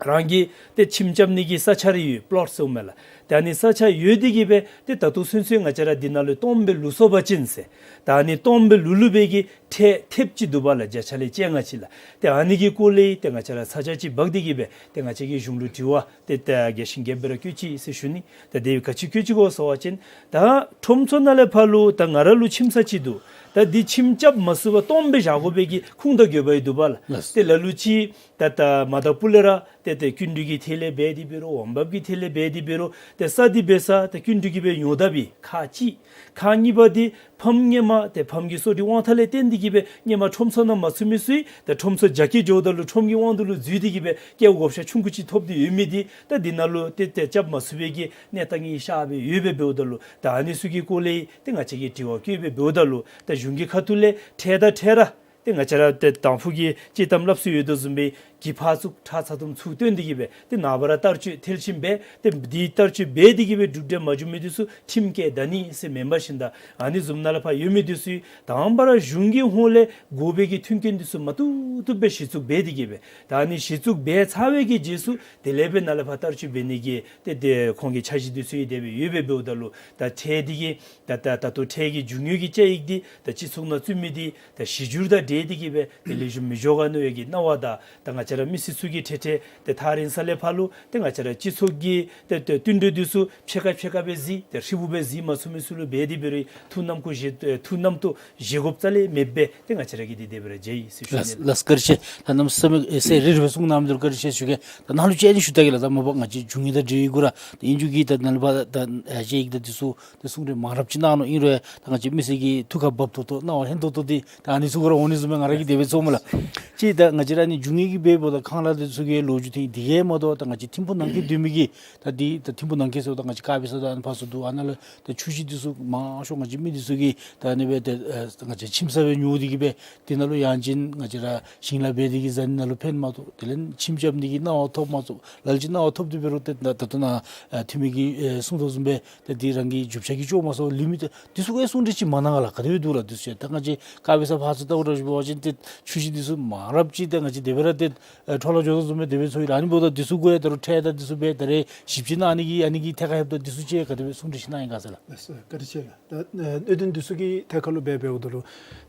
རང་གི་ཏེ་ཁྱིམ་རྐྱབ་ནི་གི་ས་ཆ་རེ་ཡོད། པློཊ་ཟེརཝ་མས་ལགས། ཏེ་ཨ་ནི་ས་ཆ་ཡོད་དེ་གིས་སྦེ་ཏེ་ད་ལྟོ་ཚུན་ཚོད་ང་བཅས་ར་འདི་ནང་ལུ་སྟོངམ་སྦེ་ལུས་སོང་པ་ཅིན་ཟེར་ད་ཨ་ནི་སྟོངམ་སྦེ་ལུས་ལུས་པའི་གི་ཁྲལ་ཐེབས་གཅིག་འདུག་པ་ལགས། བརྒྱ་ཆ་ལས་བཅོ་ལྔ་ཅིག་ལགས། ཏེ་ཨ་ནི་གི་སྐོར་ལས་ཏེ་ང་བཅས་ར་ས་ཆ་ཅིག་འབག་སྟེ་གིས་སྦེ་ཏེ་ང་བཅས་ཀྱིས་གཞུང་ལུ་དྲི་བ་ཏེ་ད་རྒྱས་ཤིང་རྒྱསཔ་སྦེ་ར་བཀོད་ཅི་ཟེར་ཞུ་ནི། ད་དེ་ག་ཅི་བཀོད་ཅི་གོ་ཟེར་བ་ཅིན་ད་ཁྲོམ་ཚུ་ནང་ལས་ཕར་ལུ་ད་ང་ར་ལུ་ཁྱིམ་ཚང་ཅིག་འདུག། ད་འདི་ཁྱིམ་རྐྱབ་མ་ཚུགས་པར་སྟོངམ་སྦེ་བཞག་དགོ་པའི་གི་ཁུངས་དང་དགོས་པ་ཡང་འདུག་པ་ལགས། ལགས། ཏེ་ལ་ལུ་ཅིག་ད་ད་མ་དང་ཕུ་ལས་ར་ཏེ་ཏེ་སྐྱིན་འགྲུལ་གྱི་ཐད་ལས་འབད་དེ་འབད་རུང་འོང་འབབ་ཀྱི་ཐད་ལས་འབད་དེ་འབད་རུང་ཏེ་ས་འདི་འབད་ས་ཏེ་སྐྱིན་འགྲུལ་གྱིས་སྦེ་ཉོ་དཔ་ཨིན། ཁག་ཅིག། ཁག་གཉིས་པ་འདི་ཕམ་སྔོན་མ་ཏེ་ཕམ་གྱི་གསོ་རིག་དབང་ཐང་ལས་བརྟེན་ཏེ་གིས་སྦེ་སྔོན་མ་ཁྲོམ་ཚུ་ནང་མ་ཚུད་མི་ཚུ་ཡང་ད་ཁྲོམ་ཚུ་རྒྱ་སྐྱེད་འགྱོཝ་ད་ལུ་ཁྲོམ་གྱི་དབང་དུ་ལུ་འཛུལ་ཏེ་གིས་སྦེ་སྐྱེད་བགོ་བཤའ་ཆུང་ཀུ་ཅིག་ཐོབ་སྟེ་ཡོད་མི་འདི་ད་འདི་ནང་ལུ་ཏེ་ཏེ་རྐྱབ་མ་ཚུགས་པའི་གི་གནས་སྟངས་ཀྱི་ཤར་སྦེ་ཡོདཔ་སྦེ་འབདཝ་ད་ལུ་ད་ཨ་ནི་ཚུ་གི་སྐོར་ལས་ཏེ་ང་བཅས་ཀྱིས་དྲི་བ་བཀོདཔ་སྦེ་འབདཝ་ད་ལུ་ད་གཞུང་གི་ཁ་ཐུག་ལས་ཁྲལ་དང་ཁྲལ་ར་ཏེ་ང་བཅས་ར་ཏེ་དང་ཕུ་གི་སྤྱིར་བཏང་སླབ་སྲོལ་ཡོད་དོ་བཟུམ་སྦེ་གྱི་ཕར་བཙུགས་ཁྲག་ཚ་དུམ་ཚུར་བཏོན་ཏེ་གིས་སྦེ་ཏེ་ནངས་པ་ར་བསྟར་སྤྱོད་ཐལ་ཞིནམ་སྦེ་ཏེ་འདི་བསྟར་སྤྱོད་འབད་དེ་གིས་སྦེ་གྲུབ་འབྲས་མ་བྱུང་མི་འདི་ཚུ་ཁྲིམས་བཀལ་ད་ནི་ཟེར་མེན་པར་ཞིནམ་ད་ཨ་ནི་བཟུམ་ནང་ལས་ཕར་ཡོད་མི་འདི་ཚུ་དང་པ་ར་གཞུང་གི་ཧོངས་ལས་དགོ་པའི་གི་མཐུན་རྐྱེན་འདི་ཚུ་མ་བཏུབ་བཏུབ་སྦེ་གཞི་བཙུགས་འབད་དེ་གིས་སྦེ་ད་ཨ་ནི་གཞི་བཙུགས་འབད་ཚར་བའི་གི་རྗེས་སུ་དེ་ལས་སྦེ་ནཱ་ལས་ཕར་བསྟར་སྤྱོད་འབད་ནི་གི་ཏེ་ཏེ་ཁོང་གི་འཆར་གཞི་འདི་ཚུ་ཡང་དེ་སྦེ་ཡོདཔ་སྦེ་འབདཝ་ད་ལུ་ད་ཁྲལ་འདི་གི་ད་ད་ད་ལྟོ་ཁྲལ་གྱི་རྒྱུ་དངོས་ཀྱི་བཅའ་ཡིག་འདི་ད་སྤྱི་ཚོགས་ནང་བཙུགས་མི་འདི་ད་གཞི་འགྱུར་དང་འབྲེལ་ཏེ་གིས་སྦེ་ཏེ་ལེགས་ཤོམ་མི་འགྱོ་ག་མནོ་བའི་གི་སྣང་བ་དང་ད་ང་བཅས་ར་མི་སེར་ཚུ་གིས་ཁྲལ་ཁྲལ་ཏེ་ཐག་རིང་ས་ལས་ཕར་ལུ་ཏེ་ང་བཅས་ར་སྤྱི་ཚོགས་ཀྱི་ཏེ་ཏེ་བསྟུན་གྲོས་འདི་ཚུ་ཕྱེད་ཀ་ཕྱེད་ཀ་སྦེ་གཟིགས་ཏེ་ཧྲིལ་བུ་སྦེ་གཟིགས་མ་ཚུགས་མི་ཚུ་ལུ་འབད་དེ་འབད་རུང་ཐུགས་རྣམ་ཀུན་བཞེས་ཨེ་ཐུགས་རྣམ་རྟོག་བཞེས་དགོཔ་རྩ་ལས་མེདཔ་སྦེ་ཏེ་ང་བཅས་ར་གིས་འདི་དེ་སྦེ་ར་མཇལ་ཡི་ཟེར་ཞུ་ནི། ལགས་ལགས་བཀའ་དྲིན་ཆེ། ད་གནམ་མེད་ས་མེད་ཨེ་གསལ་རི་རི་སྦེ་གསུངས་གནང་མི་འདི་ལུ་བཀའ་དྲིན་ཆེ་ཞུ་གེ། ད་ནཱ་ལུ་ཅིག་ཨ་ནི་ཞུ་ད་གེ་ལགས། ད་མ་པ་ང་བཅས་རྒྱུ་དངོས་དང་འབྲེལ་ཡོད་གུ་ར་ད་ཨིན་རྒྱུ་གི་ད་ནཱ་ལས་ཕར་ད་ཨེ་ཅིག་ད་འདི་ཚུ་ཏེ་གསུང་རེ་མང་རབས་ཅིག་གནང་ནུག། ཨིན་རུང་ད་ང་བཅས་མི་སེར་གྱི་ཐུགས་ཁར་བབ་ཏོག་ཏོ་སྣང་བ་ཧན་ཏོང་ཏོ་འདི་ད་ཨ་ནི་ཚུ་གུ་ར་འོང་ནི་ ང་ར་གིས་དེ་སྦེ་ཚོརཝ་མས་ལགས། ཅིག་ད་ང་བཅས་ར་ནི་རྒྱུ་དངོས་ཀྱི་སྦེ་འབདཝ་ད་ཁང་གླ་དེ་ཚུ་གི་ལོ་རྒྱུས་ཐོན་དེ་གིས་མ་གཏོགས་ད་ང་བཅས་ཐིམ་ཕུག་ནང་འཁོད་སྡོད་མི་གིས་ད་འདི་ད་ཐིམ་ཕུག་ནང་འཁོད་ཟེརཝ་ད་ང་བཅས་དཀར་སྦིས་ས་དང་ཨ་ནི་ཕར་ཚུར་འདུག། ཨ་ནཱ་ལུ་ད་ཆུ་ཞིང་འདི་ཚུ་མང་ཤོས་ང་བཅས་མི་འདི་ཚུ་གིས་ད་ཨ་ནི་སྦེ་ད་ཨ་ང་བཅས་ཁྱིམ་ས་སྦེ་ཉོ་སྟེ་གིས་སྦེ་དེ་ནང་ལུ་ཡང་ཅིན་ང་བཅས་ར་ཞིང་ལཱ་འབད་དེ་གིས་བཟའ་ནི་ནང་ལུ་ཕན་མ་ཐོགས། དེ་ལས་ཁྱིམ་རྐྱབ་ནི་གི་གནང་བ་ཐོབ་མ་ཐོབ། ལ་ལུ་ཅིག་གནང་བ་ཐོབ་སྟེ་འབད་རུང་ཏེ་ད་ད་ལྟོ་ནཱ་ཨ་འཐུས་མི་གིས་ཨེ་གསུང་དོ་བཟུམ་སྦེ་ཏེ་འདི་རང་གི་རྒྱུ་ཆ་གིས་ལྕོགས་མ་སོང་ལུས་མི་ཏེ་འདི་ཚུ་གི་གསུང་གྲོས་ཅིག་མ་གནང་ག་ལགས། ག་དེ་སྦེ་འདུག་ལགས། འདི་ཚུ་ད་ང་བཅས་དཀར་སྦིས་ས་ཕར་ཚུར་ལྟཝ་ད་ཅིག་འབད་བ་ཅིན་ཏེ་ཆུ་ཞིང་འདི་ཚུ་མང་རབས་ཅིག་ཏེ་ང་བཅས་དེ་སྦེ་ར་ཏེ་ཨེ་འཕྲོ་བརླག་འགྱོ་དོ་བཟུམ་སྦེ་དེ་སྦེ་ཚོར་ཡི་ལགས། ཨ་ནི་འབདཝ་ད་འདི་ཚུ་གུ་ཡང་ད་རུང་ཁྲལ་དང་འདི་ཚུ་སྦེ་ད་རེས་ཞིབ་དཔྱད་གནང་ནི་གི་ཨ་ནི་གི་ཐད་ཁར་ལྷོདཔ་ད་འདི་ཚུ་ཅིག་ག་དེ་སྦེ་གསུང་གྲོས་ཅིག་གནང་ཡི་ག་ཟེར་ལགས། ལགས་སོ། བཀའ་དྲིན་ཆེ་ལགས། ད་ཨེ་གནད་དོན་འདི་ཚུ་གི་ཐད་ཁར་ལུ་འབད་འབདཝ་ད་ལུ་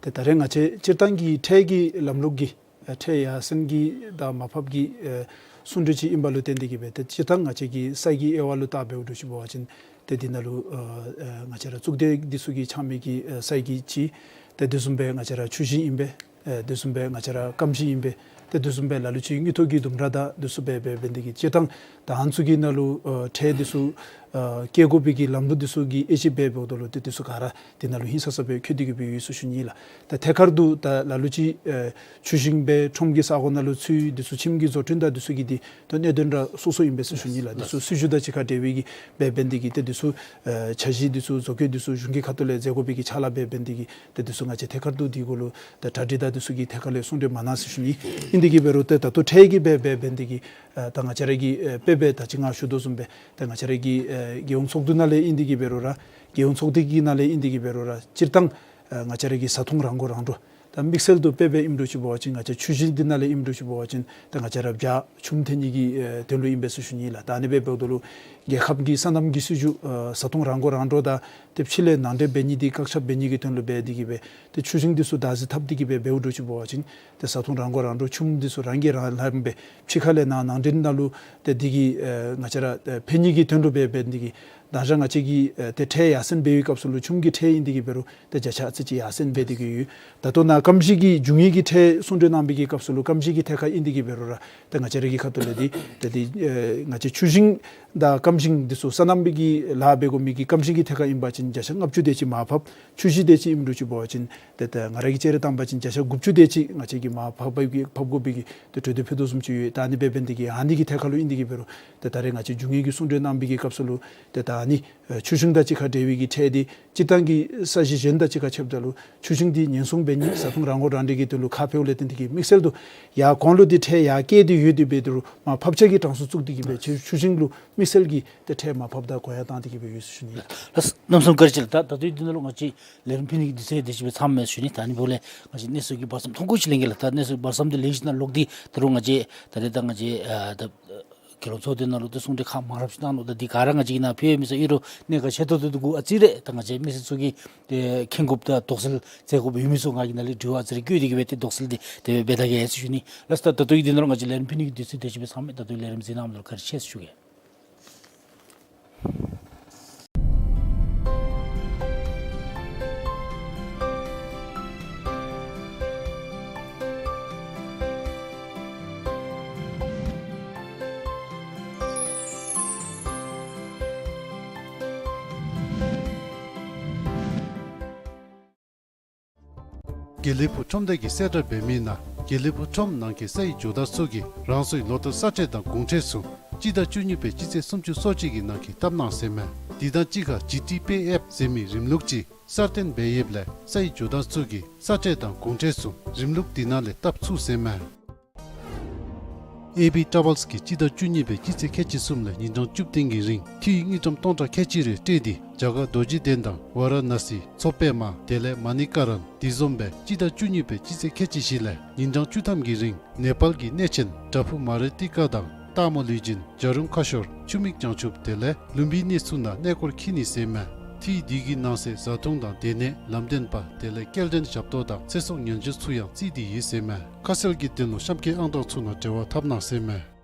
ཏེ་ད་རེས་ང་བཅས་སྤྱིར་བཏང་གི་ཁྲལ་གྱི་ལམ་ལུགས་ཀྱི་ཨེ་ཁྲལ་ཡར་སེང་གི་དང་མར་ཕབ་ཀྱི་ཨེ་གསུང་གྲོས་ཅིག་ཨིན་པ་ལུ་བརྟེན་ཏེ་གིས་སྦེ་ཏེ་སྤྱིར་བཏང་ང་བཅས་ཀྱི་ས་གི་དབྱེ་བ་ལུ་བལྟ་འབདཝ་ད་ཅིག་འབད་བ་ཅིན་ཏེ་འདི་ནང་ལུ་ཨེ་ཨེ་ང་བཅས་ར་གཙུག་སྡེ་འདི་ཚུ་གིས་འཆང་མི་གི་ཨེ་ས་གི་ཅིག་ཏེ་དེ་བཟུམ་སྦེ་ང་བཅས་ར་ཆུ་ཞིང་ཨིན་པས། ཨེ་དེ་བཟུམ་སྦེ་ང་བཅས་ར་སྐམ་ཞིང་ཨིན་པས། ཏེ་དེ་བཟུམ་སྦེ་ལ་ལུ་ཅིག་དངུལ་ཐོག་གི་དུམ་གྲ་དང་འདི་ཚུ་སྦེ་འབད་འབད་ནི་དེ་གིས་སྤྱིར་བཏང་ད་ཨ་ནི་ཚུ་གི་ནང་ལུ་ཨེ་ཁྲལ་འདི་ཚུ་ཨེ་བཀལ་དགོ་པའི་གི་ལམ་ལུགས་འདི་ཚུ་གི་དབྱེ་ཞིབ་འབད་འབདཝ་ད་ལུ་ཏེ་འདི་ཚུ་ག་ར་འདི་ནང་ལུ་ཧིང་སངས་ས་སྦེ་འཁོད་དེ་གིས་སྦེ་ཡོད་ཟེར་ཞུ་ནི་ལགས། ད་ཐད་ཀར་དུ་ད་ལ་ལུ་ཅིག་ཨེ་ཆུ་ཞིང་སྦེ་ཁྲོམ་གྱི་ས་གོ་ནང་ལུ་ཚུད་འདི་ཚུ་ཁྱིམ་གྱི་བཟོ་སྐྲུན་དང་འདི་ཚུ་གི་འདི་ད་གནད་དོན་ར་སོ་སོ་ཨིན་པས་ཟེར་ཞུ་ནི་ལགས། འདི་ཚུ་སྲིད་བྱུས་དང་གཅིག་ཁར་འབྲེལ་བའི་གི་འབད་འབད་ནི་དེ་གིས་ཏེ་འདི་ཚུ་ཨེ་འཆར་གཞི་འདི་ཚུ་བཟོ་བཀོད་འདི་ཚུ་གཞུང་གི་ཁ་ཐུག་ལས་མཛད་དགོ་པའི་གི་ཕྱག་ལཱ་འབད་འབད་ནི་དེ་གིས་ཏེ་འདི་ཚུ་ང་བཅས་ཐད་ཀར་དུ་འདི་གུ་ལུ་ད་གྲ་སྒྲིག་དང་འདི་ཚུ་གི་ཐད་ཁར་ལས་གསུང་གྲོས་མ་གནང་ཟེར་ཞུ་ནི། ཨིན་དེ་གིས་འབད་རུང་ཏེ་ད་ལྟོ་ཁྲལ་གྱི་སྦེ་འབད་འབད་ནི་དེ་གིས་ཨེ་ད་ང་བཅས་ར་གི་ཨེ་དཔེ་སྦེ་ད་ཅི་ང་ཞུ་དོ་བཟུམ་སྦེ་ད་ང་བཅས་ར་གི་ཨེ་རྒྱལ་ཡོངས་ཚོགས་འདུ་ནང་ལས་ཨིན་དེ་གིས་འབད་རུང་ར་རྒྱལ་ཡོངས་ཚོགས་སྡེ་གི་ནང་ལས་ཨིན་དེ་གིས་འབད་རུང་ར་སྤྱིར་བཏང་ཨེ་ང་བཅས་ར་གི་བཟའ་འཐུང་རང་མགོ་རང་འདྲོངས་ད་དམིགས་བསལ་དུ་དཔེ་སྦེ་ཨིནམ་འདྲཝ་ཅིག་འབད་བ་ཅིན་ང་བཅས་ཆུ་ཞིང་འདི་ནང་ལས་ཨིནམ་འདྲཝ་ཅིག་འབད་བ་ཅིན་ད་ང་བཅས་ར་བྱཱར་ཆུམ་འཐོན་ནི་གི་ཨེ་དོན་ལུ་ཨིན་པས་ཟེར་ཞུ་ནི་ལགས། ད་ཨ་ནི་སྦེ་འབདཝ་ད་ལུ་རྒྱལ་ཁབ་ཀྱི་སོ་ནམ་གྱི་སྲིད་བྱུས་ཨེ་བཟའ་འཐུང་རང་མགོ་རང་འདྲོངས་དང་ཏེ་ཕྱི་ལས་ནང་འདྲེན་འབད་ནི་འདི་བཀག་ཆ་འབད་ནི་གི་དོན་ལུ་འབད་དེ་གིས་སྦེ་ཏེ་ཆུ་ཞིང་འདི་ཚུ་བདག་འཛིན་འཐབ་སྟེ་གིས་སྦེ་འབདཝ་འདྲཝ་ཅིག་འབད་བ་ཅིན་ཏེ་བཟའ་འཐུང་རང་མགོ་རང་འདྲོངས་ཆུམ་འདི་ཚུ་རང་གིས་རང་ལངམ་སྦེ་ཕྱི་ཁ་ལས་ནང་ནང་འདྲེན་ནང་ལུ་ཏེ་འདི་གིས་ཨེ་ང་བཅས་ར་ཨེ་ཕན་ནི་གི་དོན་ལུ་འབད་འབད་ནི་དེ་གིས་ད་རེས་ང་བཅས་ཀྱིས་ཨེ་ཏེ་ཁྲལ་ཡར་སེང་འབད་བའི་སྐབས་སུ་ལུ་ཆུམ་གྱི་ཁྲལ་ཨིན་དེ་གིས་འབད་རུང་ཏེ་བརྒྱ་ཆ་ཨ་ཙི་ཅིག་ཡར་སེང་འབད་དེ་གིས་ཡོད། ད་ལྟོ་ནཱ་སྐམ་ཞིང་གི་རྒྱུ་དངོས་ཀྱི་ཁྲལ་གསུང་གྲོས་གནང་བའི་གི་སྐབས་སུ་ལུ་སྐམ་ཞིང་གི་ཐད་ཁར་ཨིན་དེ་གིས་འབད་རུང་ར་ཏེ་ང་བཅས་ར་གི་ཁ་ཐུག་ལས་འདི་ཏེ་འདི་ཨེ་ང་བཅས་ཆུ་ཞིང་དང་སྐམ་ཞིང་འདི་ཚུ་སོ་ནམ་པའི་གི་ལཱ་འབད་དགོ་མི་གི་སྐམ་ཞིང་གི་ཐད་ཁར་ཨིན་པ་ཅིན་བརྒྱ་ཆ་ལྔ་བཅུ་དེ་ཅིག་མར་ཕབ། ཆུ་ཞིང་དེ་ཅིག་ཨིནམ་འདྲཝ་ཅིག་འབད་བ་ཅིན་ཏེ་ད་ང་ར་གིས་བཅད་རེ་བཏང་པ་ཅིན་བརྒྱ་ཆ་དགུ་བཅུ་དེ་ཅིག་ང་བཅས་ཀྱིས་མར་ཕབ་པའི་གི་ཕབ་དགོ་པའི་གི་ཏེ་གྲོས་བསྡུར་ཕུལ་དོ་བཟུམ་ཅིག་ཡོད། ད་ཨ་ནི་འབད་འབད་ནི་དེ་གིས་ཨ་ནི་གི་ཐད་ཁར་ལུ་ཨིན་དེ་གིས་འབད་རུང་ཏེ་ད་རེས་ང་བཅས་རྒྱུ་དངོས་ཀྱི་གསུང་གྲོས་གནང་བའི་གི་སྐབས་སུ་ལུ་ཏེ་ད་ཨ་ནི་ཨེ་ཆུ་ཞིང་དང་གཅིག་ཁར་འབྲེལ་བའི་གི་ཁྲལ་འདི་སྤྱིར་བཏང་གི་ས་གཞི་གཞན་དང་གཅིག་ཁར་ཕྱདཔ་ད་ལུ་ཆུ་ཞིང་འདི་ཉེན་སྲུང་འབད་ནི་བཟའ་འཐུང་རང་མགོ་རང་འདྲོངས་ཀྱི་དོན་ལུ་ཁག་ཕེཝ་ལས་བརྟེན་དེ་གིས་དམིགས་བསལ་དུ་ཡར་གོང་ལུ་འདི་ཁྲལ་ཡར་བཀལ་ཏེ་ཡོད་དེ་འབད་དེ་རུང་མར་ཕབ་ཆ་གི་གྲངས་སུ་བཙུགས་ཏེ་གིས་སྦེ་ཆུ་ཆུ་ཞིང་ལུ་དམིགས་བསལ་གྱི་ཏེ་ཁྲལ་མར་ཕབ་དང་གོང་ཡར་བཏང་སྟེ་གིས་སྦེ་ཡོད་ཟེར་ཞུ་ནི། ལགས་གནམ་མེད་ས་མེད་བཀའ་དྲིན་ཆེ་ལགས། ད་ད་ལྟོ་འདི་ནང་ལུ་ང་བཅས་ལས་རིམ་ཕུལ་ནི་གི་དུས་ཚོད་དེ་ཅིག་སྦེ་ཚངམ་མས་ཟེར་ཞུ་ནི། ད་ཨ་ནི་འབདཝ་ལས་ང་བཅས་གནས་ཚུལ་གྱི་བར་མཚམས་ཐུང་ཀུ་ཅིག་ལེན་གེ་ལགས། ད་གནས་ཚུལ་བར་མཚམས་འདི་ལེན་ཞིནམ་ལས་ལོག་སྟེ་ད་རུང་ང་བཅས་ད་རེས་ད་ང་བཅས་ཨ་ད་དགེ་སློང་ཚོགས་སྡེ་ནང་ལུ་ཏེ་གསུང་གྲོས་ཁག་མང་རབས་ཅིག་གནང་ནུག། ད་འདི་ག་ར་ང་བཅས་ཀྱིས་ནཱ་ཕུལ་མི་ཚུགས། ཨིན་རུང་གནད་འགག་ཆེ་ཏོག་ཏོ་འདི་གུ་ཨ་ཙི་རེ་ད་ང་བཅས་མི་སེར་ཚུ་གིས་ཏེ་མཁྱེན་དགོཔ་དང་དོགས་སེལ་མཛད་དགོཔ་ཡོད་མི་ཚུ་ང་གིས་ནཱ་ལས་དྲི་བ་ཨ་ཙི་རེ་བཀོད་དེ་གིས་སྦེ་ཏེ་དོགས་སེལ་འདི་དེ་སྦེ་འབད་ད་གེ་ཟེར་ཞུ་ནི། ལགས་སོ། ད་ད་ལྟོ་གི་འདི་ནང་ལུ་ང་བཅས་ལས་རིམ་ཕུལ་ནི་གི་དུས་ཚོད་དེ་ཅིག་སྦེ་ཚངམ་མས། ད་ལྟོ་ལས་རིམ་གཟིགས་གནང་མི་ལུ་བཀའ་དྲིན་ཆེ་ཟེར་ཞུ་གེ། དགེ་ལེགས་ཕུག་ཁྲོམ་སྡེ་གིས་གསལ་བསྒྲགས་འབད་མི་ནང་དགེ་ལེགས་ཕུག་ཁྲོམ་ནང་གི་སའི་ཇོ་བདག་ཚུ་གིས་རང་སོའི་ལོ་ལྟར་ས་ཁྲལ་དང་གོང་ཁྲལ་ཚུ་སྤྱི་ཟླ་བཅུ་གཉིས་པའི་སྤྱི་ཚེས་སུམ་ཅུ་སོ་གཅིག་གི་ནང་འཁོད་བཏབ་གནང་ཟེར་མས། དེ་དང་གཅིག་ཁར་ཇི་ཊི་པེ་ཨེཔ་ཟེར་མི་རིམ་ལུགས་ཅིག་གསར་བཏོན་འབད་ཡོདཔ་ལས་སའི་ཇོ་བདག་ཚུ་གིས་ས་ཁྲལ་དང་གོང་ཁྲལ་ཚུ་རིམ་ལུགས་དེ་ནང་ལས་བཏབ་ཚུགས་ཟེར་མས། ཨེ་བི་ཊ་རེ་ཝེལསི་གིས་སྤྱི་ཟླ་བཅུ་གཉིས་པའི་སྤྱི་ཚེས་ཁལ་གཅིག་གསུམ་ལས་ཉིན་གྲངས་བཅུ་བདུན་གྱི་རིང་འཐུས་དངུལ་ཀྲམ་སྟོང་ཕྲག་ཁལ་གཅིག་རེ་སྤྲོད་དེ་རྒྱ་གར་རྡོ་རྗེ་གདན་དང་ཝཱ་ར་ཎཱ་སི་མཚོ་པདྨ་དེ་ལས་མ་ཎི་ཀ་རན། དེ་བཟུམ་སྦེ་སྤྱི་ཟླ་བཅུ་གཉིས་པའི་སྤྱི་ཚེས་ཁལ་གཅིག་བཞི་ལས་ཉིན་གྲངས་བཅུ་ཐམ་གྱི་རིང་ནེ་པཱལ་གྱི་གནས་ཆེན་བྲག་ཕུག་མ་རི་ཏི་ཀ་དང་སྟག་མོ་ལུས་སྦྱིན་བྱ་རུང་ཁ་ཤོར་ཆུ་མིག་བྱང་ཆུབ་དེ་ལས་ལུམ་བི་ནི་ཚུ་ནང་གནས་སྐོར་འཁྱིད་ནི་ཟེར་མས། འཐུས་དེ་གི་ནང་གསེས་བཟའ་འཐུང་དང་སྡོད་གནས་ལམ་སྟོན་པ་དེ་ལས་སྐྱེལ་འདྲེན་ཞབས་ཏོག་དང་ཚེ་སྲོག་ཉེན་བཅོལ་ཚུ་ཡང་བརྩིས་ཏེ་ཡོད་ཟེར་མས། ཁ་གསལ་གྱི་དོན་ལུ་གཤམ་འཁོད་ཨང་གྲངས་ཚུ་ནང་འབྲེལ་བ་འཐབ་གནང་ཟེར་མས།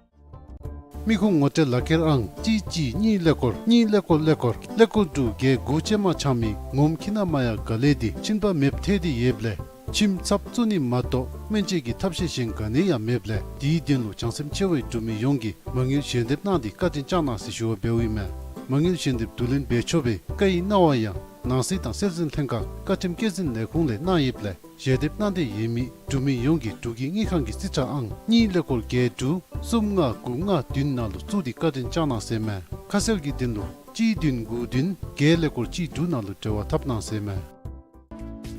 མི་ཁུངས་ངོ་སྤྲོད་ལག་ཁྱེར་ཨང་གཅིག་གཅིག་གཉིས་ཀླད་ཀོར་གཉིས་ཀླད་ཀོར་ཀླད་ཀོར་ཀླད་ཀོར་དྲུག་བརྒྱད་དགུ་ཅན་མ་འཆང་མི་ངོམ་ཁྱི་ནག་མ་ཡང་ག་ལས་ཏེ་གཤིན་པ་མེདཔ་ཐལ་ཏེ་ཡོདཔ་ལས་ཁྱིམ་ཚབ་བཙུགས་ནི་མ་གཏོགས་སྨན་བཅོས་ཀྱི་ཐབས་ཤེས་གཞན་ག་ནི་ཡང་མེདཔ་ལས་དེའི་དོན་ལུ་བྱང་སེམས་ཆེ་བའི་འབྲུག་མི་ཡོངས་ཀྱིས་མ་དངུལ་ཞལ་འདེབས་གནང་སྟེ་བཀའ་དྲིན་བསྐྱང་གནང་ཟེར་ཞུ་བ་འབདཝ་ཨིན་མས། མ་དངུལ་ཞལ་འདེབས་བསྡུ་ལེན་འབད་ཆོག་པའི་བཀའ་ཡིག་གནང་བ་ཡང་ ནང་སྲིད་དང་སྲོལ་འཛིན་ལྷན་ཁག་བཀའ་ཁྲིམས་བཀོད་འཛིན་ལས་ཁུངས་ལས་གནང་ཡོདཔ་ལས་ཞལ་འདེབས་གནང་འདོད་ཡོད་མི་འབྲུག་མི་ཡོངས་ཀྱིས་འབྲུག་གི་དངུལ་ཁང་གི་རྩིས་ཁྲ་ཨང་གཉིས་ཀླད་ཀོར་བརྒྱད་དྲུག་གསུམ་ལྔ་དགུ་ལྔ་བདུན་ནང་ལུ་བཙུགས་ཏེ་བཀའ་དྲིན་བསྐྱང་གནང་ཟེར་མས། ཁ་གསལ་གྱི་དོན་ལུ་གཅིག་བདུན་དགུ་བདུན་བརྒྱད་ཀླད་ཀོར་གཅིག་དྲུག་ནང་ལུ་འབྲེལ་བ་འཐབ་གནང་ཟེར་མས།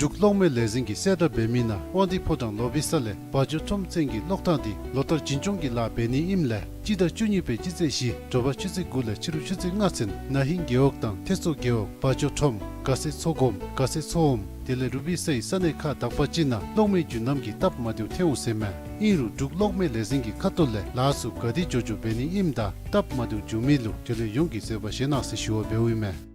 འབྲུག་གློག་མེ་ལས་འཛིན་གྱིས་གསལ་བསྒྲགས་འབད་མི་ནང་དབང་འདུས་ཕོ་བྲང་ལོ་བི་ས་ལས་བ་ཇོ་ཁྲོམ་ཚན་གྱི་གློག་ཐང་འདི་ལོ་ལྟར་རྒྱུན་སྐྱོང་གི་ལཱ་འབད་ནི་ཨིནམ་ལས་སྤྱི་ཟླ་བཅུ་གཉིས་པའི་སྤྱི་ཚེས་བཞི་དྲོ་པ་ཆུ་ཚོད་དགུ་ལས་ཕྱི་རུ་ཆུ་ཚོད་ལྔ་ཚུན་ན་ཧིང་རྒེད་འོག་དང་ཐེ་སོ་རྒེད་འོག་བ་ཇོ་ཁྲོམ་དགའ་སེ་མཚོ་སྒོམ་དགའ་སེ་མཚོ་འོམ་དེ་ལས་རུ་བི་སའི་ས་གནས་ཁག་དག་པ་ཅིག་ནང་གློག་མེ་རྒྱུན་ལམ་གྱི་སྟབས་མ་བདེཝ་ཐོན་འོང་ཟེར་མས། ཨིན་རུང་འབྲུག་གློག་མེ་ལས་འཛིན་གྱི་ཁ་ཐུག་ལས་ལཱ་ཚུ་ག་དེ་མགྱོགས་མགྱོགས་འབད་ནི་ཨིནམ་ད་སྟབས་མ་བདེཝ་འབྱུང་མི་ལུ་འབྲེལ་ཡོད་ཡོངས་ཀྱིས་བཟོད་པ་བཞེས་གནང་ཟེར་ཞུ་བ་འབདཝ་ཨིན་མས།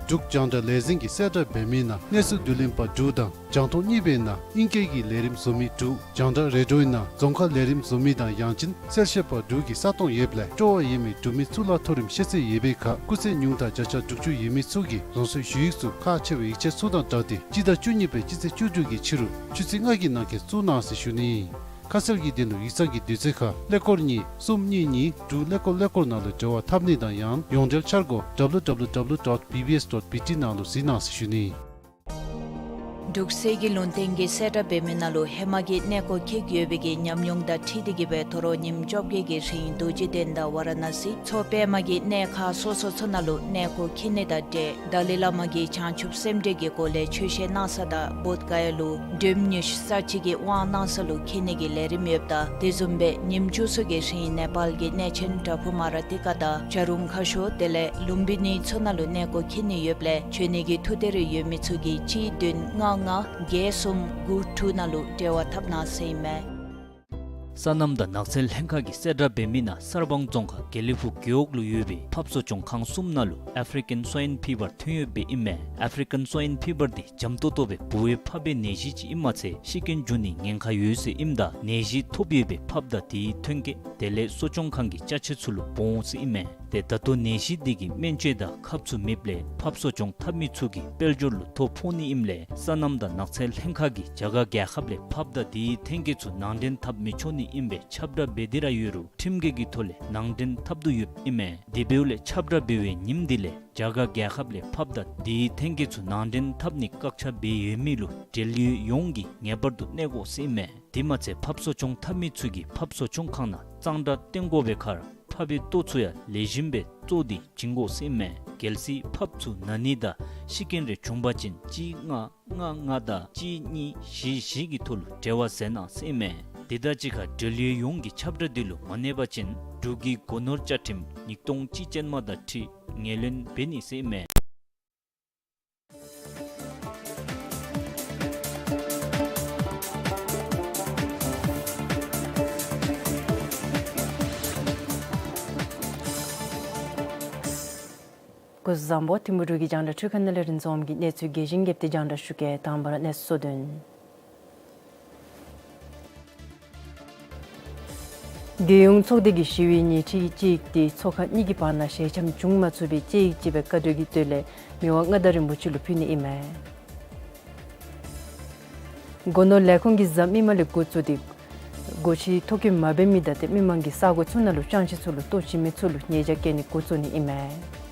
འབྲུག་རྒྱང་བསྒྲགས་ལས་འཛིན་གྱིས་གསལ་བསྒྲགས་འབད་མི་ནང་གནས་ཚུལ་བསྡུ་ལེན་པ་དྲུག་དང་རྒྱང་མཐོང་གཉིས་པའི་ནང་ཨིང་སྐད་ཀྱི་ལས་རིམ་བཟོ་མི་དྲུག་རྒྱང་བསྒྲགས་རེ་ཌིའོའི་ནང་རྫོང་ཁ་ལས་རིམ་བཟོ་མི་དང་ཡང་ཅིན་གསལ་བཤད་པ་དྲུག་གི་ས་སྟོང་ཡོདཔ་ལས་སྤྲོ་བ་ཡོད་མི་འབྲུག་མི་གཙུག་ལག་མཐོ་རིམ་ཤེས་ཚད་ཡོད་པའི་ཁར་སྐུགས་ཚད་ཉུང་མཐའ་བརྒྱ་ཆ་དྲུག་ཅུ་ཡོད་མི་ཚུ་གིས་རང་སོའི་ཞུ་ཡིག་ཚུ་ཁག་ཆེ་བའི་ཡིག་ཆ་ཚུ་དང་སྦྲགས་ཏེ་སྤྱི་ཟླ་བཅུ་གཉིས་པའི་སྤྱི་ཚེས་བཅུ་དྲུག་གི་ཕྱི་རུ་ཆུ་ཚོད་ལྔ་གི་ནང་འཁོད་བཙུགས་གནང་ཟེར་ཞུ་ནི་ཨིན། ཁ་གསལ་གྱི་དོན་ལུ་ཡིག་ཚང་གི་དུས་ཚོད་ཁར་ཀླད་ཀོར་གཉིས་གསུམ་གཉིས་གཉིས་དྲུག་ཀླད་ཀོར་ཀླད་ཀོར་ནང་ལུ་འབྲེལ་བ་འཐབ་ནི་དང་ཡང་ཡོངས་འབྲེལ་འཆར་སྒོ་W W W dot B B S dot B T ནང་ལུ་གཟིགས་གནང་ཟེར་ཞུ་ནི། འབྲུག་གསེར་གྱི་ལུང་བསྟན་གྱིས་གསལ་བསྒྲགས་འབད་མི་ནང་ལུ་ཧེ་མ་གི་གནས་སྐོར་འཁྱིད་ཡོད་པའི་གི་ཉམས་མྱོང་དང་འཁྲིལ་ཏེ་གིས་སྦེ་དོ་རུང་ཉིནམ་བཅོ་བརྒྱད་ཀྱི་རིང་རྡོ་རྗེ་གདན་དང་ཝ་ར་ཎ་སི་མཚོ་པདྨ་གི་གནས་ཁག་སོ་སོ་ཚུ་ནང་ལུ་གནས་སྐོར་འཁྱིད་ནི་དང་འབྲེལ་ཏཱ་ལའི་བླ་མ་གིས་བྱང་ཆུབ་སེམས་འགྲེལ་གྱི་སྒོ་ལས་ཆོས་བཤད་གནང་ས་དང་བོདྷ་ག་ཡ་ལུ་འགྲེམས་ཉུལ་ས་ཅིག་གི་དབང་གནང་ས་ལུ་འཁྱིད་ནི་གི་ལས་རིམ་ཡོདཔ་ད་དེ་བཟུམ་སྦེ་ཉིནམ་བཅུ་གསུམ་གྱི་རིང་ནེ་པཱལ་གྱི་གནས་ཆེན་པྲ་ཕུ་མ་ར་ཏི་ཀ་དང་བྱ་རུང་ཁ་ཤོར་དེ་ལས་ལུམ་བི་ནི་ཚུ་ནང་ལུ་གནས་སྐོར་འཁྱིད་ནི་ཡོདཔ་ལས་འབྱོན་ནི་གི་ཐུགས་འདོད་རེ་ཡོད་མི་ཚུ་གིས་གཅིག་བདུན་ལྔ་ལྔ་བརྒྱད་གསུམ་དགུ་དྲུག་ནང་ལུ་འབྲེལ་བ་འཐབ་གནང་ཟེར་ཨིན་མས། སོ་ནམ་དང་ནགས་ཚལ་ལྷན་ཁག་གིས་གསལ་བསྒྲགས་འབད་མི་ནང་གསར་སྤང་རྫོང་ཁག་དགེ་ལེགས་ཕུག་རྒེད་འོག་ལུ་ཡོད་པའི་ཕགཔ་གསོ་སྐྱོང་ཁང་གསུམ་ནང་ལུ་ཨེཕ་རི་ཀན་སོའིན་ཕི་བར་ཐོན་ཡོདཔ་ཨིན་མས། ཨེཕ་རི་ཀན་སོའིན་ཕི་བར་འདི་འཇམ་ཏོག་ཏོ་སྦེ་ཕོ་བའི་ཕགཔ་གི་ནད་གཞི་ཅིག་ཨིནམ་མ་ཚད་ཤི་རྐྱེན་འབྱུང་ནིའི་ཉེན་ཁ་ཡོད་ཟེར་ཨིནམ་ད་ནད་གཞི་ཐོབ་ཡོད་པའི་ཕགཔ་དང་དེའི་ཐོན་སྐྱེད་དེ་ལས་གསོ་སྐྱོང་ཁང་གི་ཅ་ཆས་ཚུ་ལུ་སྦོ་འོང་ཟེར་ཨིན་མས། ཏེ་ད་ལྟོ་ནད་གཞི་འདི་གི་སྨན་བཅོས་དང་ཁབ་ཚུ་མེདཔ་ལས་ཕགཔ་གསོ་སྐྱོང་འཐབ་མི་ཚུ་གི་དཔལ་འབྱོར་ལུ་ཐོ་ཕོག་ནི་ཨིནམ་ལས་སོ་ནམ་དང་ནགས་ཚལ་ལྷན་ཁག་གིས་རྒྱ་གར་རྒྱལ་ཁབ་ལས་ཕགཔ་དང་དེའི་ཐོན་སྐྱེད་ཚུ་ནང་འདྲེན་འཐབ་མི་ཆོག་ནི་ཨིན་པའི་ཁྱབ་བསྒྲགས་འབད་དེ་ར་ཡོད་རུང་ཁྲིམས་འགལ་གྱི་ཐོག་ལས་ནང་འདྲེན་འཐབ་དོ་ཡོདཔ་ཨིན་མས། དེ་འབདཝ་ལས་ཁྱབ་བསྒྲགས་འབད་བའི་ཉིནམ་འདི་ལས་རྒྱ་གར་རྒྱལ་ཁབ་ལས་ཕགཔ་དང་དེའི་ཐོན་སྐྱེད་ཚུ་ནང་འདྲེན་འཐབ་ནི་བཀག་ཆ་འབད་ཡོད་མི་ལུ་འབྲེལ་ཡོད་ཡོངས་ཀྱིས་ངེས་པར་དུ་གནས་དགོ་ཟེར་ཨིན་མས། དེ་མ་ཚད་ཕགཔ་གསོ་སྐྱོང་འཐབ་མི་ཚུ་གིས་ཕགཔ་གསོ་སྐྱོང་ཁང་ནང་གཙང་སྦྲ་བསྟེན་དགོ་པའི་ཁར་ཕགཔ་གི་ལྟོ་ཚུ་ཡང་ལེགས་ཤོམ་སྦེ་བཙོ་སྟེ་བྱིན་དགོ་ཟེར་ཨིན་མས། གལ་སྲིད་ཕགཔ་ཚུ་ན་ནི་དང་ཤི་རྐྱེན་རེ་བྱུང་པ་ཅིན་གཅིག་ལྔ་ལྔ་ལྔ་དང་གཅིག་གཉིས་བཞི་བཞི་གི་ཐོག་ལུ་འབྲེལ་བ་མཛད་གནང་ཟེར་ཨིན་མས། དེ་དང་གཅིག་ཁར་འབྲེལ་ཡོད་ཡོངས་ཀྱིས་ཁྱབ་བསྒྲགས་འདི་ལུ་མ་གནས་པ་ཅིན་འབྲུག་གི་སྒོ་ནོར་བཅའ་ཁྲིམས་ཉིས་སྟོང་གཅིག་ཅན་མ་དང་འཁྲིལ་ངོས་ལེན་འབད་ནི་ཟེར་ཨིན་མས། སྐུ་གཟུགས་བཟང་པོ། ཐིམ་ཕུ་འབྲུག་གི་རྒྱང་བསྒྲགས་འཕྲུལ་ཁང་ནང་ལས་རིན་འཛོམས་ཀྱིས་གནས་ཚུལ་རྒྱས་ཤིང་རྒྱསཔ་སྦེ་རྒྱང་བསྒྲགས་ཞུ་གེ། དང་པ་ར་གནས་ཚུལ་གཙོ་དོན། རྒྱལ་ཡོངས་ཚོགས་སྡེ་གི་ཞི་བའི་སྣེ་ཁྲིད་དཔྱད་ཡིག་དེ་ཚོགས་ཁང་གཉིས་ཀྱི་བར་ན་ཞལ་འཆམ་བྱུང་མ་ཚུགས་པའི་དཔྱད་ཡིག་ཅིག་སྦེ་བཀའ་འཁྲོལ་གྱི་དོན་ལས་མི་དབང་མངའ་བདག་རིན་པོ་ཆེ་ལུ་ཕུལ་ནི་ཨིན་མས། སྒོ་ནོར་ལས་ཁུངས་ཀྱིས་གཟའ་མིག་དམར་ལས་འགོ་བཙུགས་ཏེ་སྒོ་ཕྱེ་ཐོ་བཀོད་མ་འབད་མི་དང་ཏེ་མི་མང་གི་ས་གོ་ཚུ་ནང་ལུ་ཅང་ཤེས་ཚུ་ལུ་ལྟོ་བྱིན་མི་ཚུ་ལུ་ཉེས་བྱ་བཀལ་ནི་འགོ་བཙུགས་ནི་ཨིན་མས།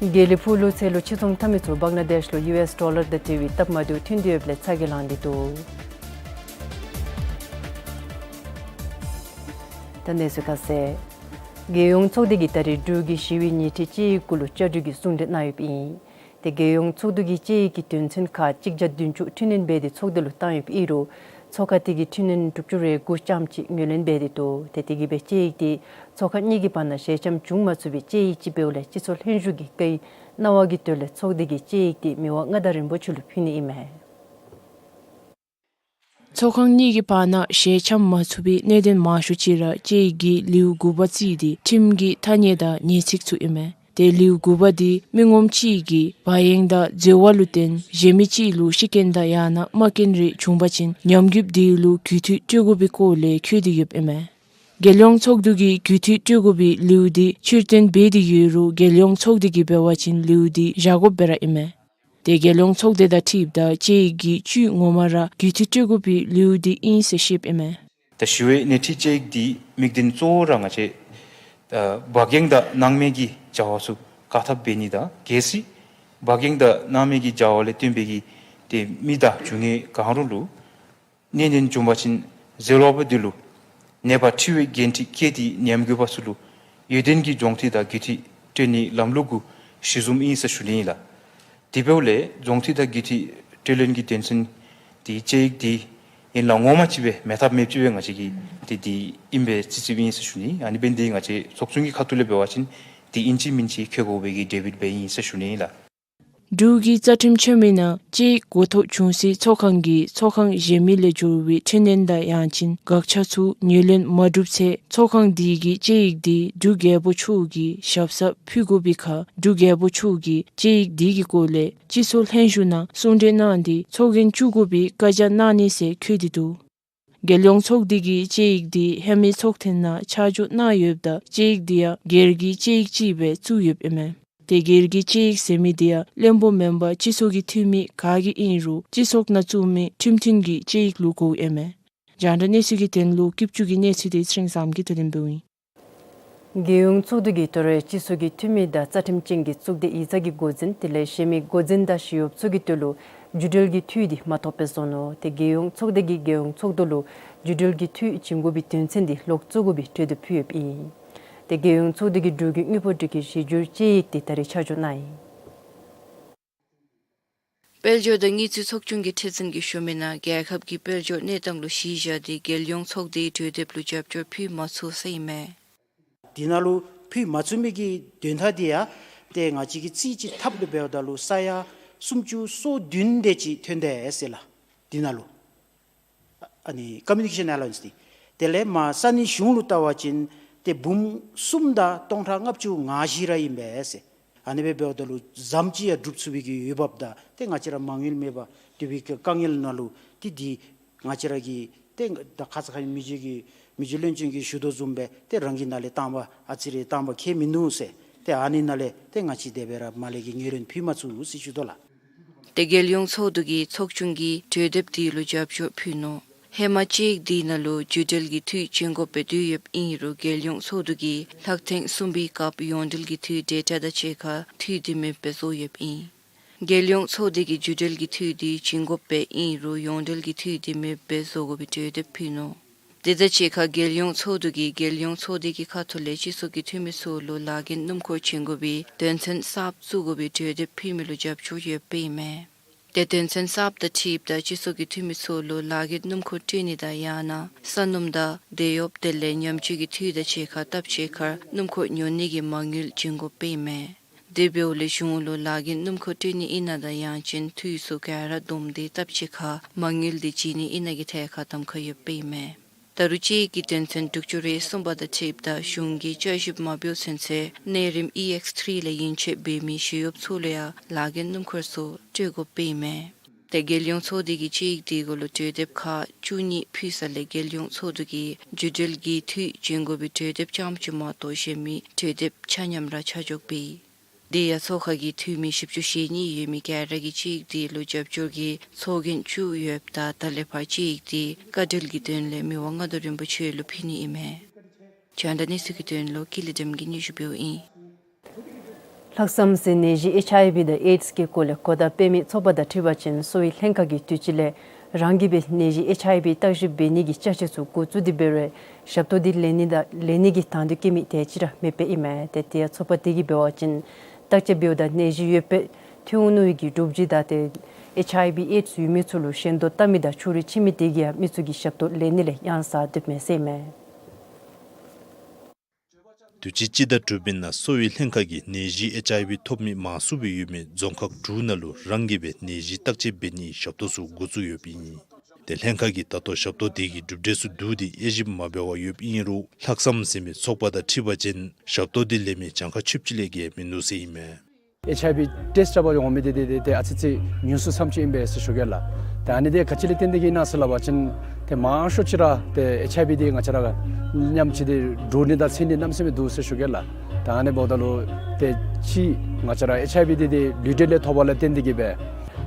དགེ་ལེགས་ཕུག་ལུ་ཚལ་ལུ་ཕྱིར་ཚོང་འཐབ་མི་ཚུ་བང་ལ་དེཤ་ལུ་ཡུ་ཨེསི་ཌོ་ལར་དང་འབྲེལ་བའི་སྟབས་མ་བདེཝ་ཐོན་ཏེ་ཡོདཔ་ལས་ཚ་གྱང་ལངས་ཏེ་འདུག། ད་གནས་ཚུལ་ཁ་གསལ། རྒྱལ་ཡོངས་ཚོགས་སྡེ་གིས་ད་རེས་འབྲུག་གི་ཞི་བའི་སྣེ་ཁྲིད་དཔྱད་ཡིག་གུ་ལུ་བཅའ་སྒྲིག་གི་གསུང་གྲོས་གནང་ཡོདཔ་ཨིན། ཏེ་རྒྱལ་ཡོངས་ཚོགས་འདུ་གིས་དཔྱད་ཡིག་གི་དོན་ཚན་ཁག་གཅིག་བརྒྱ་བདུན་ཅུ་འཕྲི་སྣོན་འབད་དེ་ཚོགས་སྡེ་ལུ་བཏང་ཡོདཔ་ཨིན་རུང་ཚོགས་ཁང་དེ་གིས་འཕྲི་སྣོན་དྲུག་ཅུ་རེ་དགུ་ཙམ་ཅིག་ངོས་ལེན་འབད་དེ་འདུག། ཏེ་དེ་གིས་སྦེ་དཔྱད་ཡིག་དེ་ཚོགས་ཁང་གཉིས་ཀྱི་བར་ན་ཞལ་འཆམ་བྱུང་མ་ཚུགས་པའི་དཔྱད་ཡིག་ཅིག་འབདཝ་ལས་སྤྱི་ཚོགས་ལྷན་བཞུགས་ཀྱི་བཀའ་ཡིག་གནང་བ་གི་དོན་ལས་ཚོགས་སྡེ་གིས་དཔྱད་ཡིག་དེ་མི་དབང་མངའ་བདག་རིན་པོ་ཆེ་ལུ་ཕུལ་ནི་ཨིན་མས། ཚོགས་ཁང་གཉིས་ཀྱི་བར་ན་ཞལ་འཆམ་མ་ཚུགས་པའི་གནད་དོན་མང་ཤོས་ཅིག་ར་དཔྱད་ཡིག་གི་ལེའུ་དགུ་པ་བརྩིས་ཏེ་ཁྲིམས་ཀྱི་ཐ་སྙད་དང་ཉེས་ཚིག་ཚུ་ཨིན་མས། ཏེ་ལེའུ་དགུ་པ་འདི་མི་ངོམ་གཅིག་གིས་བག་གཡེང་དང་འཛོལ་བ་ལུ་བརྟེན་གཞན་མི་གཅིག་ལུ་ཤི་རྐྱེན་དང་ཡང་ན་རྨ་རྐྱེན་རེ་བྱུང་པ་ཅིན་ཉམས་རྒུདཔ་དེ་ལུ་རྒུད་འཐུས་སྤྲོད་དགོ་པའི་སྐོར་ལས་འཁོད་དེ་ཡོདཔ་ཨིན་མས། རྒྱལ་ཡོངས་ཚོགས་འདུ་གིས་རྒུད་འཐུས་སྤྲོད་དགོ་པའི་ལེའུ་འདི་ཕྱིར་བཏོན་འབད་དེ་ཡོད་རུང་རྒྱལ་ཡོངས་ཚོགས་སྡེ་གིས་འབད་བ་ཅིན་ལེའུ་འདི་བཞག་དགོཔ་སྦེ་ར་ཨིན་མས། ཏེ་རྒྱལ་ཡོངས་ཚོགས་སྡེ་དང་འཁྲིལཝ་ད་དཔྱད་ཡིག་གི་བཅུད་ངོ་མ་ར་རྒུད་འཐུས་སྤྲོད་དགོ་པའི་ལེའུ་འདི་ཨིན་ཟེར་བཤདཔ་ཨིན་མས། ད་ཞི་བའི་སྣེ་ཁྲིད་དཔྱད་ཡིག་འདི་དམིགས་དོན་གཙོ་བོ་ར་ང་བཅས་ཨ་བག་གཡེང་དང་སྣང་མེད་ཀྱི་བྱ་བ་ཚུ་ བཀག་ཐབས་འབད་ནི་དང་། གལ་སྲིད་འབག་འགེངས་དང་སྣང་མེད་ཀྱི་བྱ་བ་ལས་བརྟེན་པའི་གི་ཏེ་མི་དང་རྒྱུ་དངོས་གང་རུང་ལུ་ནད་ནད་བྱུང་པ་ཅིན་ཟེར་བ་འདི་ལུ་ནད་པ་འཁྲུ་བའི་འགན་འཁྲི་བཀལ་ཏེ་ཉམས་རྒུད་པ་ཚུ་ལུ་ཡོན་ཏན་གྱི་སྦྱོང་ཐུན་དང་རྒུད་འཐུས་སྤྲོད་ནིའི་ལམ་ལུགས་གུ་གཞི་བཟུངམ་ཨིན་ཟེར་ཞུ་ནི་ཨིན་ལགས། དེ་འབདཝ་ལས་སྦྱོང་ཐུན་དང་རྒུད་འཐུས་སྤྲོད་ལེན་གྱི་དོན་ཚན་དེ་དཔྱད་ཡིག་དེ་ཨིན་ལགས། ངོ་མ་ཅིག་སྦེ་མེད་ཐབས་མེདཔ་ཅིག་སྦེ་ང་བཅས་ཀྱིས་དེ་དེ་ཨིནམ་སྦེ་བརྩི་བརྩིཝ་ཨིན་ཟེར་ཞུ་ནི། ཨ་ནི་འབདཝ་ད་ང་བཅས་ཚོགས་ཆུང་གི་ཁ་ཐུག་ལས་འབད་བ་ཅིན་དེ་ཨིན་ཅི་མིན་ཅི་འཁྱོལ་དགོ་པའི་གི་གྲོས་འབུལ་འབད་ཡི་ཟེར་ཞུ་ནི་ཨིན་ལགས། འབྲུག་གི་རྩ་ཁྲིམས་ཆེན་མོའི་ནང་དཔྱད་ཡིག་འགོ་ཐོག་བྱུང་སའི་ཚོགས་ཁང་གིས་ཚོགས་ཁང་གཞན་མི་ལས་འབྱོར་བའི་འཕྲི་སྣོན་དང་ཡང་ཅིན་དགག་བྱ་ཚུ་ངོས་ལེན་མ་གྲུབ་ཚེ་ཚོགས་ཁང་དེ་གིས་དཔྱད་ཡིག་དེ་འབྲུག་རྒྱལ་པོ་མཆོག་གི་ཞབས་སར་ཕུལ་དགོ་པའི་ཁར་འབྲུག་རྒྱལ་པོ་མཆོག་གིས་དཔྱད་ཡིག་དེ་གི་སྐོར་ལས་སྤྱི་ཚོགས་ལྷན་བཞུགས་ནང་གསུང་གྲོས་གནང་སྟེ་ཚོགས་རྒྱན་བཙུགས་དགོ་པའི་བཀའ་རྒྱ་གནང་ནི་ཟེར་འཁོད་དེ་འདུག། རྒྱལ་ཡོངས་ཚོགས་སྡེ་གིས་དཔྱད་ཡིག་དེ་ཧེ་མའི་ཚོགས་ཐེངས་ནང་ཆ་འཇོག་གནང་ཡོདཔ་ད་དཔྱད་ཡིག་དེ་ཡང་སྒེར་གྱི་དཔྱད་ཡིག་ཅིག་སྦེ་བཙུགས་ཡོདཔ་ཨིན་མས། དེ་སྒེར་གྱི་དཔྱད་ཡིག་ཟེར་མི་དེ་ཡང་བློན་པོ་མེན་པར་སྤྱི་ཚོགས་ཀྱི་འཐུས་མི་ག་གིས་ཨིན་རུང་སྤྱི་ཚོགས་ནང་བཙུགས་མི་ཁྲིམས་མཐུན་གྱི་དཔྱད་ཡིག་ལུ་གོཝ་ཨིན་མས། རྒྱང་བསྒྲགས་གནས་ཚུལ་གྱི་དོན་ལུ་སྐྱིདཔ་ཅུ་གི་གནས་ཚུལ་དེ་ཚེ་རིང་བཟངམོ་གིས་བསྡུ་ལེན་འབདཝ་ཨིན། རྒྱལ་ཡོངས་ཚོགས་འདུ་གིས་དོ་རུང་སྤྱི་ཚོགས་ཀྱི་འཐུས་མི་དང་རྩ་ཁྲིམས་ཅན་གྱི་གཙུག་སྡེ་ཡིག་ཚང་གི་འགོ་འཛིན་དེ་ལས་གཞན་མི་འགོ་འཛིན་དང་ཞི་གཡོགཔ་ཚུ་གི་དོན་ལུ་རྒྱུ་འབྲས་ཀྱི་འཐུས་དེ་མ་ཐོབ་པར་བཟོ་ནུག། དེ་རྒྱལ་ཡོངས་ཚོགས་སྡེ་གིས་རྒྱལ་ཡོངས་ཚོགས་འདུ་ལུ་རྒྱུ་འབྲས་ཀྱི་འཐུས་བྱིན་དགོ་པའི་དོན་ཚན་དེ་ལོག་བཙུགས་དགོ་པའི་གྲོས་འདེབས་ཕུལ་ཡོདཔ་ཨིན། དེ་རྒྱལ་ཡོངས་ཚོགས་སྡེ་གིས་འབྲུག་གི་དངུལ་ཕོགས་སྤྲོད་མཁན་གཞི་འགྱུར་དཔྱད་ཡིག་དེ་ད་རིས་ཆ་འཇོག་གནང་ཡི། དཔལ་འབྱོར་དང་དངུལ་རྩིས་ཚོགས་ཆུང་གི་ཁྲི་འཛིན་གྱིས་ཞུ་མི་ནང་རྒྱལ་ཁབ་ཀྱི་དཔལ་འབྱོར་གནས་སྟངས་ལུ་གཞི་བཞག་སྟེ་རྒྱལ་ཡོངས་ཚོགས་སྡེའི་གྲོས་འདེབས་ལུ་རྒྱབ་སྐྱོར་ཕུལ་མ་ཚུགས་ཟེར་ཨིན་མས། དེ་ནང་ལུ་ཕུལ་མ་ཚུགས་མི་གི་དོན་དག་དེ་ཡང་ཏེ་ང་བཅས་ཀྱིས་རྩིས་ཅིག་བཏབ་ལུ་འབདཝ་ད་ལུ་ས་ཡ་སུམ་ཅུ་སོ་བདུན་དེ་ཅིག་ཐོན་དེས་ཟེར་ལགས། དེ་ནང་ལུ་ཨ་ནི་ཀོ་མིའུ་ནི་ཀེ་ཤཱན་ཨ་ལ་ཝན་སི་དེ་དེ་ལས་མར་ས་གནས་གཞུང་ལུ་བལྟ་བ་ཅིན་ཏེ་འབུམ་གསུམ་དང་སྟོང་ཕྲག་ལྔ་བཅུ་ང་བཞི་ར་ཨིན་པས་ཟེར། ཨ་ནི་སྦེ་འབདཝ་ད་ལུ་ཟམ་ཅིག་ཡང་སྒྲུབ་ཚུགས་པའི་གི་འོས་འབབ་དང་ཏེ་ང་བཅས་ར་མ་དངུལ་མེད་པར་སྡོད་པའི་གི་དཀའ་ངལ་ནང་ལུ་ཏེ་འདི་ང་བཅས་ར་གི་ཏེ་ད་ཁ་ཙ་ཁ་ཉིནམ་མི་རྗེ་གི་མི་རྗེ་བློན་ཆེན་གྱིས་ཞུ་དོ་བཟུམ་སྦེ་ཏེ་རང་གི་ནང་ལས་བཏང་པ་ཨ་ཙི་རེ་བཏང་པ་ཁྱད་མིན་ནུག་ཟེར། ཏེ་ཨ་ནི་ནང་ལས་ཏེ་ང་བཅས་དེ་སྦེ་ར་མ་ལས་ཀྱི་ངོས་ལེན་ཕུལ་མ་ཚུགས་ཟེར་ཞུ་དོ་ལགས། ཏེ་རྒྱལ་ཡོངས་ཚོགས་འདུ་གི་ཚོགས་ཆུང་གིས་གྲོས་འདེབས་དེ་ལུ་རྒྱབ་སྐྱོར་ཕུལ་ནུག། ཧེ་མ་དཔྱད་ཡིག་དེ་ནང་ལུ་རྒྱུ་འབྲས་ཀྱི་འཐུས་བྱིན་དགོཔ་སྦེ་འདུག་ཡོདཔ་ཨིན་རུང་རྒྱལ་ཡོངས་ཚོགས་འདུ་གིས་ལྷག་ཐེངས་གསུམ་པའི་སྐབས་ཡོངས་འབྲེལ་གྱི་འཐུས་ཌེ་ཊ་དང་གཅིག་ཁར་འཐུས་དེ་མེདཔ་སྦེ་བཟོ་ཡོདཔ་ཨིན། རྒྱལ་ཡོངས་ཚོགས་སྡེ་གིས་རྒྱུ་འབྲས་ཀྱི་འཐུས་དེ་བྱིན་དགོཔ་སྦེ་ཨིན་རུང་ཡོངས་འབྲེལ་གྱི་འཐུས་དེ་མེདཔ་སྦེ་བཟོ་དགོ་པའི་གྲོས་འདེབས་ཕུལ་ནུག། དེ་དང་གཅིག་ཁར་རྒྱལ་ཡོངས་ཚོགས་འདུ་གིས་རྒྱལ་ཡོངས་ཚོགས་སྡེ་གི་ཁ་ཐུག་ལས་སྤྱི་ཚོགས་ཀྱི་འཐུས་མི་ཚུ་ལུ་ལཱ་འགན་སྣུམ་འཁོར་བྱིན་དགོ་པའི་དོན་ཚན་གསརཔ་བཙུགས་དགོ་པའི་གྲོས་འདེབས་ཕུལ་མི་ལུ་རྒྱབ་སྐྱོར་ཡོདཔ་ཨིན་མས། ཏེ་དོན་ཚན་གསརཔ་དང་འཁྲིལཝ་ད་སྤྱི་ཚོགས་ཀྱི་འཐུས་མི་ཚུ་ལུ་ལཱ་འགན་སྣུམ་འཁོར་སྤྲོད་ནི་དང་ཡང་ན་ས་སྣུམ་དང་དེད་གཡོགཔ་དེ་ལས་ཉམས་བཅོས་ཀྱི་འཐུས་དང་གཅིག་ཁར་སྟབས་གཅིག་ཁར་སྣུམ་འཁོར་ཉོ་ནི་གི་མ་དངུལ་བྱིན་དགོཔ་ཨིན་མས། དེ་འབདཝ་ལས་གཞུང་ལུ་ལཱ་འགན་སྣུམ་འཁོར་སྤྲོད་ནི་ཨིན་ན་དང་ཡང་ཅིན་འཐུས་ཚུ་ག་ར་བསྡོམས་ཏེ་སྟབས་གཅིག་ཁར་མ་དངུལ་དེ་བྱིན་ནི་ཨིན་ན་གི་ཐད་ཁར་གདམ་ཁ་ཡོདཔ་ཨིན་མས། ད་རུང་དཔྱད་ཡིག་གི་དོན་ཚན་དྲུག་ཅུ་རེ་གསུམ་པ་དང་འཁྲིལཝ་ད་གཞུང་གིས་བསྐྱར་ཞིབ་མ་འབད་བའི་ཚུན་ཚོད་གནས་རིམ་ཨི་ཨེགསི་ཐི་རི་ལས་ཡན་ཆད་འབད་མི་ཞི་གཡོགཔ་ཚུ་ལུ་ཡང་ལཱ་འགན་སྣུམ་འཁོར་ཚུ་སྤྲོད་དགོཔ་ཨིན་མས། ཏེ་རྒྱལ་ཡོངས་ཚོགས་སྡེ་གིས་དཔྱད་ཡིག་དེ་གུ་ལུ་གྲོས་འདེབས་ཁག་བཅུ་གཉིས་ཕུལ་ས་ལས་རྒྱལ་ཡོངས་ཚོགས་འདུ་གིས་རྒྱུ་འབྲས་ཀྱི་འཐུས་བྱིན་དགོ་པའི་གྲོས་འདེབས་རྐྱངམ་ཅིག་མ་གཏོགས་གཞན་མི་གྲོས་འདེབས་ཆ་མཉམ་ར་ཆ་འཇོག་འབད་ཡི། དེ་ཡང་ཚོགས་ཁང་གི་འཐུས་མི་བཞི་བཅུ་ཞེ་གཉིས་ཡོད་མི་ག་ར་གིས་དཔྱད་ཡིག་དེ་ལུ་རྒྱབ་སྐྱོར་གྱི་ཚོགས་རྒྱན་བཙུགས་ཡོདཔ་ད་ད་ལས་ཕར་དཔྱད་ཡིག་དེ་བཀའ་འཁྲོལ་གྱི་དོན་ལས་མི་དབང་མངའ་བདག་རིན་པོ་ཆེ་ལུ་ཕུལ་ནི་ཨིན་མས། རྒྱང་བསྒྲགས་གནས་ཚུལ་གྱི་དོན་ལུ་ཀུན་ལེགས་སྒྲོལམ་གིས་སྙན་ཞུ་འབདཝ་ཨིན། ལྷག་བསམ་ཟེར་ནད་གཞི་ཨེཆ་ཨའི་ཝི་དང་ཨེཌསི་གི་སྐོར་ལས་གོ་བརྡ་སྤེལ་མི་ཚོགས་པ་དང་འཁྲིལ་བ་ཅིན་གསོ་བའི་ལྷན་ཁག་གིས་དུས་ཅི་ལས་རང་གིས་སྦེ་ནད་གཞི་ཨེཆ་ཨའི་ཝི་བརྟག་ཞིབ་འབད་ནི་གི་ཅ་ཆས་ཚུ་འགོ་བཙུགས་ཏེ་འབད་རུང་ཞབས་ཏོག་འདི་ལེན་ནི་དང་ལེན་ནི་གི་དང་འདོད་བསྐྱེད་མི་དེ་ཅིག་ར་མེདཔ་ཨིན་མས། ཏེ་དེ་ཡང་ཚོགས་པ་དེ་གིས་འབད་བ་ཅིན་བརྟག་དཔྱད་འབདཝ་ད་ནད་གཞི་ཡོདཔ་སྦེ་ཐོན་འོང་ནི་གི་སྒྲུབ་བྱེད་དང་ཏེ་ཨེཆ་ཨའི་ཝི་ཨེཌསི་ཡོད་མི་ཚུ་ལུ་ཞེན་ལྟོས་བལྟ་མི་དང་ཕྱོགས་རིས་ཕྱེ་མི་དེ་གིས་ཡང་མི་ཚུ་གིས་ཞབས་ཏོག་ལེན་ནི་ལས་གཡང་ཟ་སྡོདཔ་མས་ཟེར་ཨིན་མས། དུས་ཅི་སྤྱི་ཟླ་དྲུག་པའི་ནང་གསོ་བའི་ལྷན་ཁག་གིས་ནད་གཞི་ཨེཆ་ཨའི་ཝི་ཐོབ་མི་མང་སུ་སྦེ་ཡོད་མི་རྫོང་ཁག་དྲུག་ནང་ལུ་རང་གིས་སྦེ་ནད་གཞི་བརྟག་དཔྱད་འབད་ནིའི་ཞབས་ཏོག་ཚུ་འགོ་བཙུགས་ཡོདཔ་ཨིན། ཏེ་ལྷན་ཁག་གིས་ད་ལྟོ་ཞབས་ཏོག་དེ་གི་གྲུབ་འབྲས་ཚུ་བསྡུ་སྟེ་དབྱེ་ཞིབ་མ་འབད་བར་ཡོདཔ་ཨིན་རུང་ལྷག་བསམ་ཟེར་མི་ཚོགས་པ་དང་འཁྲིལ་བ་ཅིན་ཞབས་ཏོག་འདི་ལེན་མི་གྱངས་ཁ་ཆོདཔ་ཅིག་ལས་བརྒལ་མིན་འདུག་ཟེར་ཨིན་མས། ཨེཆ་ཨའི་ཝི་ཊེསཊ་རྐྱབ་པར་འོང་མི་འདི་འདི་འདི་ཏེ་ཨ་ཙི་ཅིག་ཉུང་སུ་ཙམ་ཅིག་ཨིན་པས་ཟེར་ཞུ་གེ་ལགས། ཏེ་ཨ་ནི་འདི་ག་ཅི་ལས་བརྟེན་ཏེ་གི་ཨིན་ན་ཟེར་སླབ་པ་ཅིན་ཏེ་མང་ཤོས་ཅིག་ར་ཏེ་ཨེཆ་ཨའི་ཝི་འདི་ང་བཅས་ར་མཉམ་གཅིག་ཏེ་འདྲོག་ནི་དང་འཚེར་ནི་གནམ་མེད་ས་མེད་འདུག་ཟེར་ཞུ་གེ་ལགས། ཏེ་ཨ་ནི་འབདཝ་ད་ལུ་ཏེ་ཅིག་ང་བཅས་ར་ཨེཆ་ཨའི་ཝི་འདི་འདི་ལུས་འབྲེལ་ལས་ཐོབ་པ་ལས་བརྟེན་ཏེ་གི་སྦེ་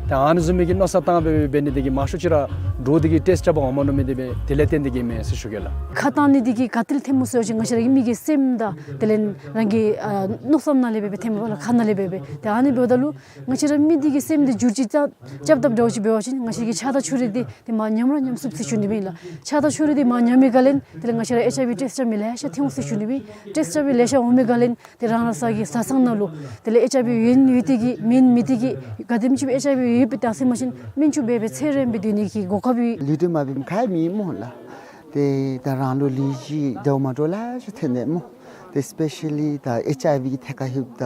ད་ཨ་ནི་བཟུམ་མའི་གི་མནོ་བསམ་བཏང་སྦེ་འབད་ནི་དེ་གིས་མང་ཤོས་ཅིག་ར་འདྲོག་སྟེ་གིས་ཊེསཊ་རྐྱབ་པར་འོངམ་མནོ་མི་དེ་སྦེ་དེ་ལས་བརྟེན་ཏེ་གིས་མས་ཟེར་ཞུ་གེ་ལགས། ཁ་བཏང་ནི་དེ་གིས་ག་ཏེ་ལས་ཐོནམ་སྨོ་ཟེར་བ་ཅིན་ང་བཅས་ར་གི་མི་གི་སེམས་དང་དེ་ལས་རང་གི་ཨ་མནོ་བསམ་ནང་ལས་འབད་འབད་ཐོནམ་མས་པ་ལགས། ཁ་ནང་ལས་འབད་འབད། ཏེ་ཨ་ནི་འབདཝ་ད་ལུ་ང་བཅས་ར་མི་དེ་གི་སེམས་དེ་འགྱུར་བཅོས་རྐྱབ་རྐྱབ་དཔ་འདྲཝ་ཅིག་འབད་བ་ཅིན་ང་བཅས་ར་གི་ཆགས་སྡང་ཕྱོགས་རིས་དེ་དེ་མར་ཉམས་ར་ཉམས་ཚུགས་ཟེར་ཞུ་ནི་ཨིན་ལགས། ཆགས་སྡང་ཕྱོགས་རིས་དེ་མར་ཉམས་པའི་སྒང་ལས་དེ་ལས་ང་བཅས་ར་ཨེཆ་ཨའི་ཝི་ཊེསཊ་རྐྱབ་མི་ལེ་ཤ་ཐོན་འོང་ཟེར་ཞུ་ནི་ཨིན། ཊེསཊ་རྐྱབ་མི་ལེ་ཤ་འོང་པའི་སྒང་ལས་དེ་རང་རང་སོའི་གི་བཟའ་ཚང་ནང་ལུ་དེ་ལས་ཨེཆ་ཨའི་ཝི་ཡོད་ནི་ཡོད་དེ་གིས་མེད་ནི་མེད་དེ་གིས་ག་དེམ་ཅིག་སྦེ་ཨེཆ་ཨའི་ཝི་ཡོདཔ་ཨིན་ད་ཟེར་མ་ཤེས་ན་སྨན་བཅོས་འབད་འབད་ཚེ་རིངམོ་སྦེ་སྡོད་ནི་གི་གོ་སྐབས་ཡོད། ལུས་འབྲེལ་མ་འབད་མི་ག་ཡང་མེད་སྨོ་ལགས། ཏེ་ད་རང་ལུ་ལས་གཞི་འདྲཝ་མ་འདྲཝ་ལེ་ཤ་ཐོན་ནི་སྨོ། ཏེ་སི་པེ་ཤ་ལི་ད་ཨེཆ་ཨའི་ཝི་གི་ཐད་ཁར་ལྷོདཔ་ད་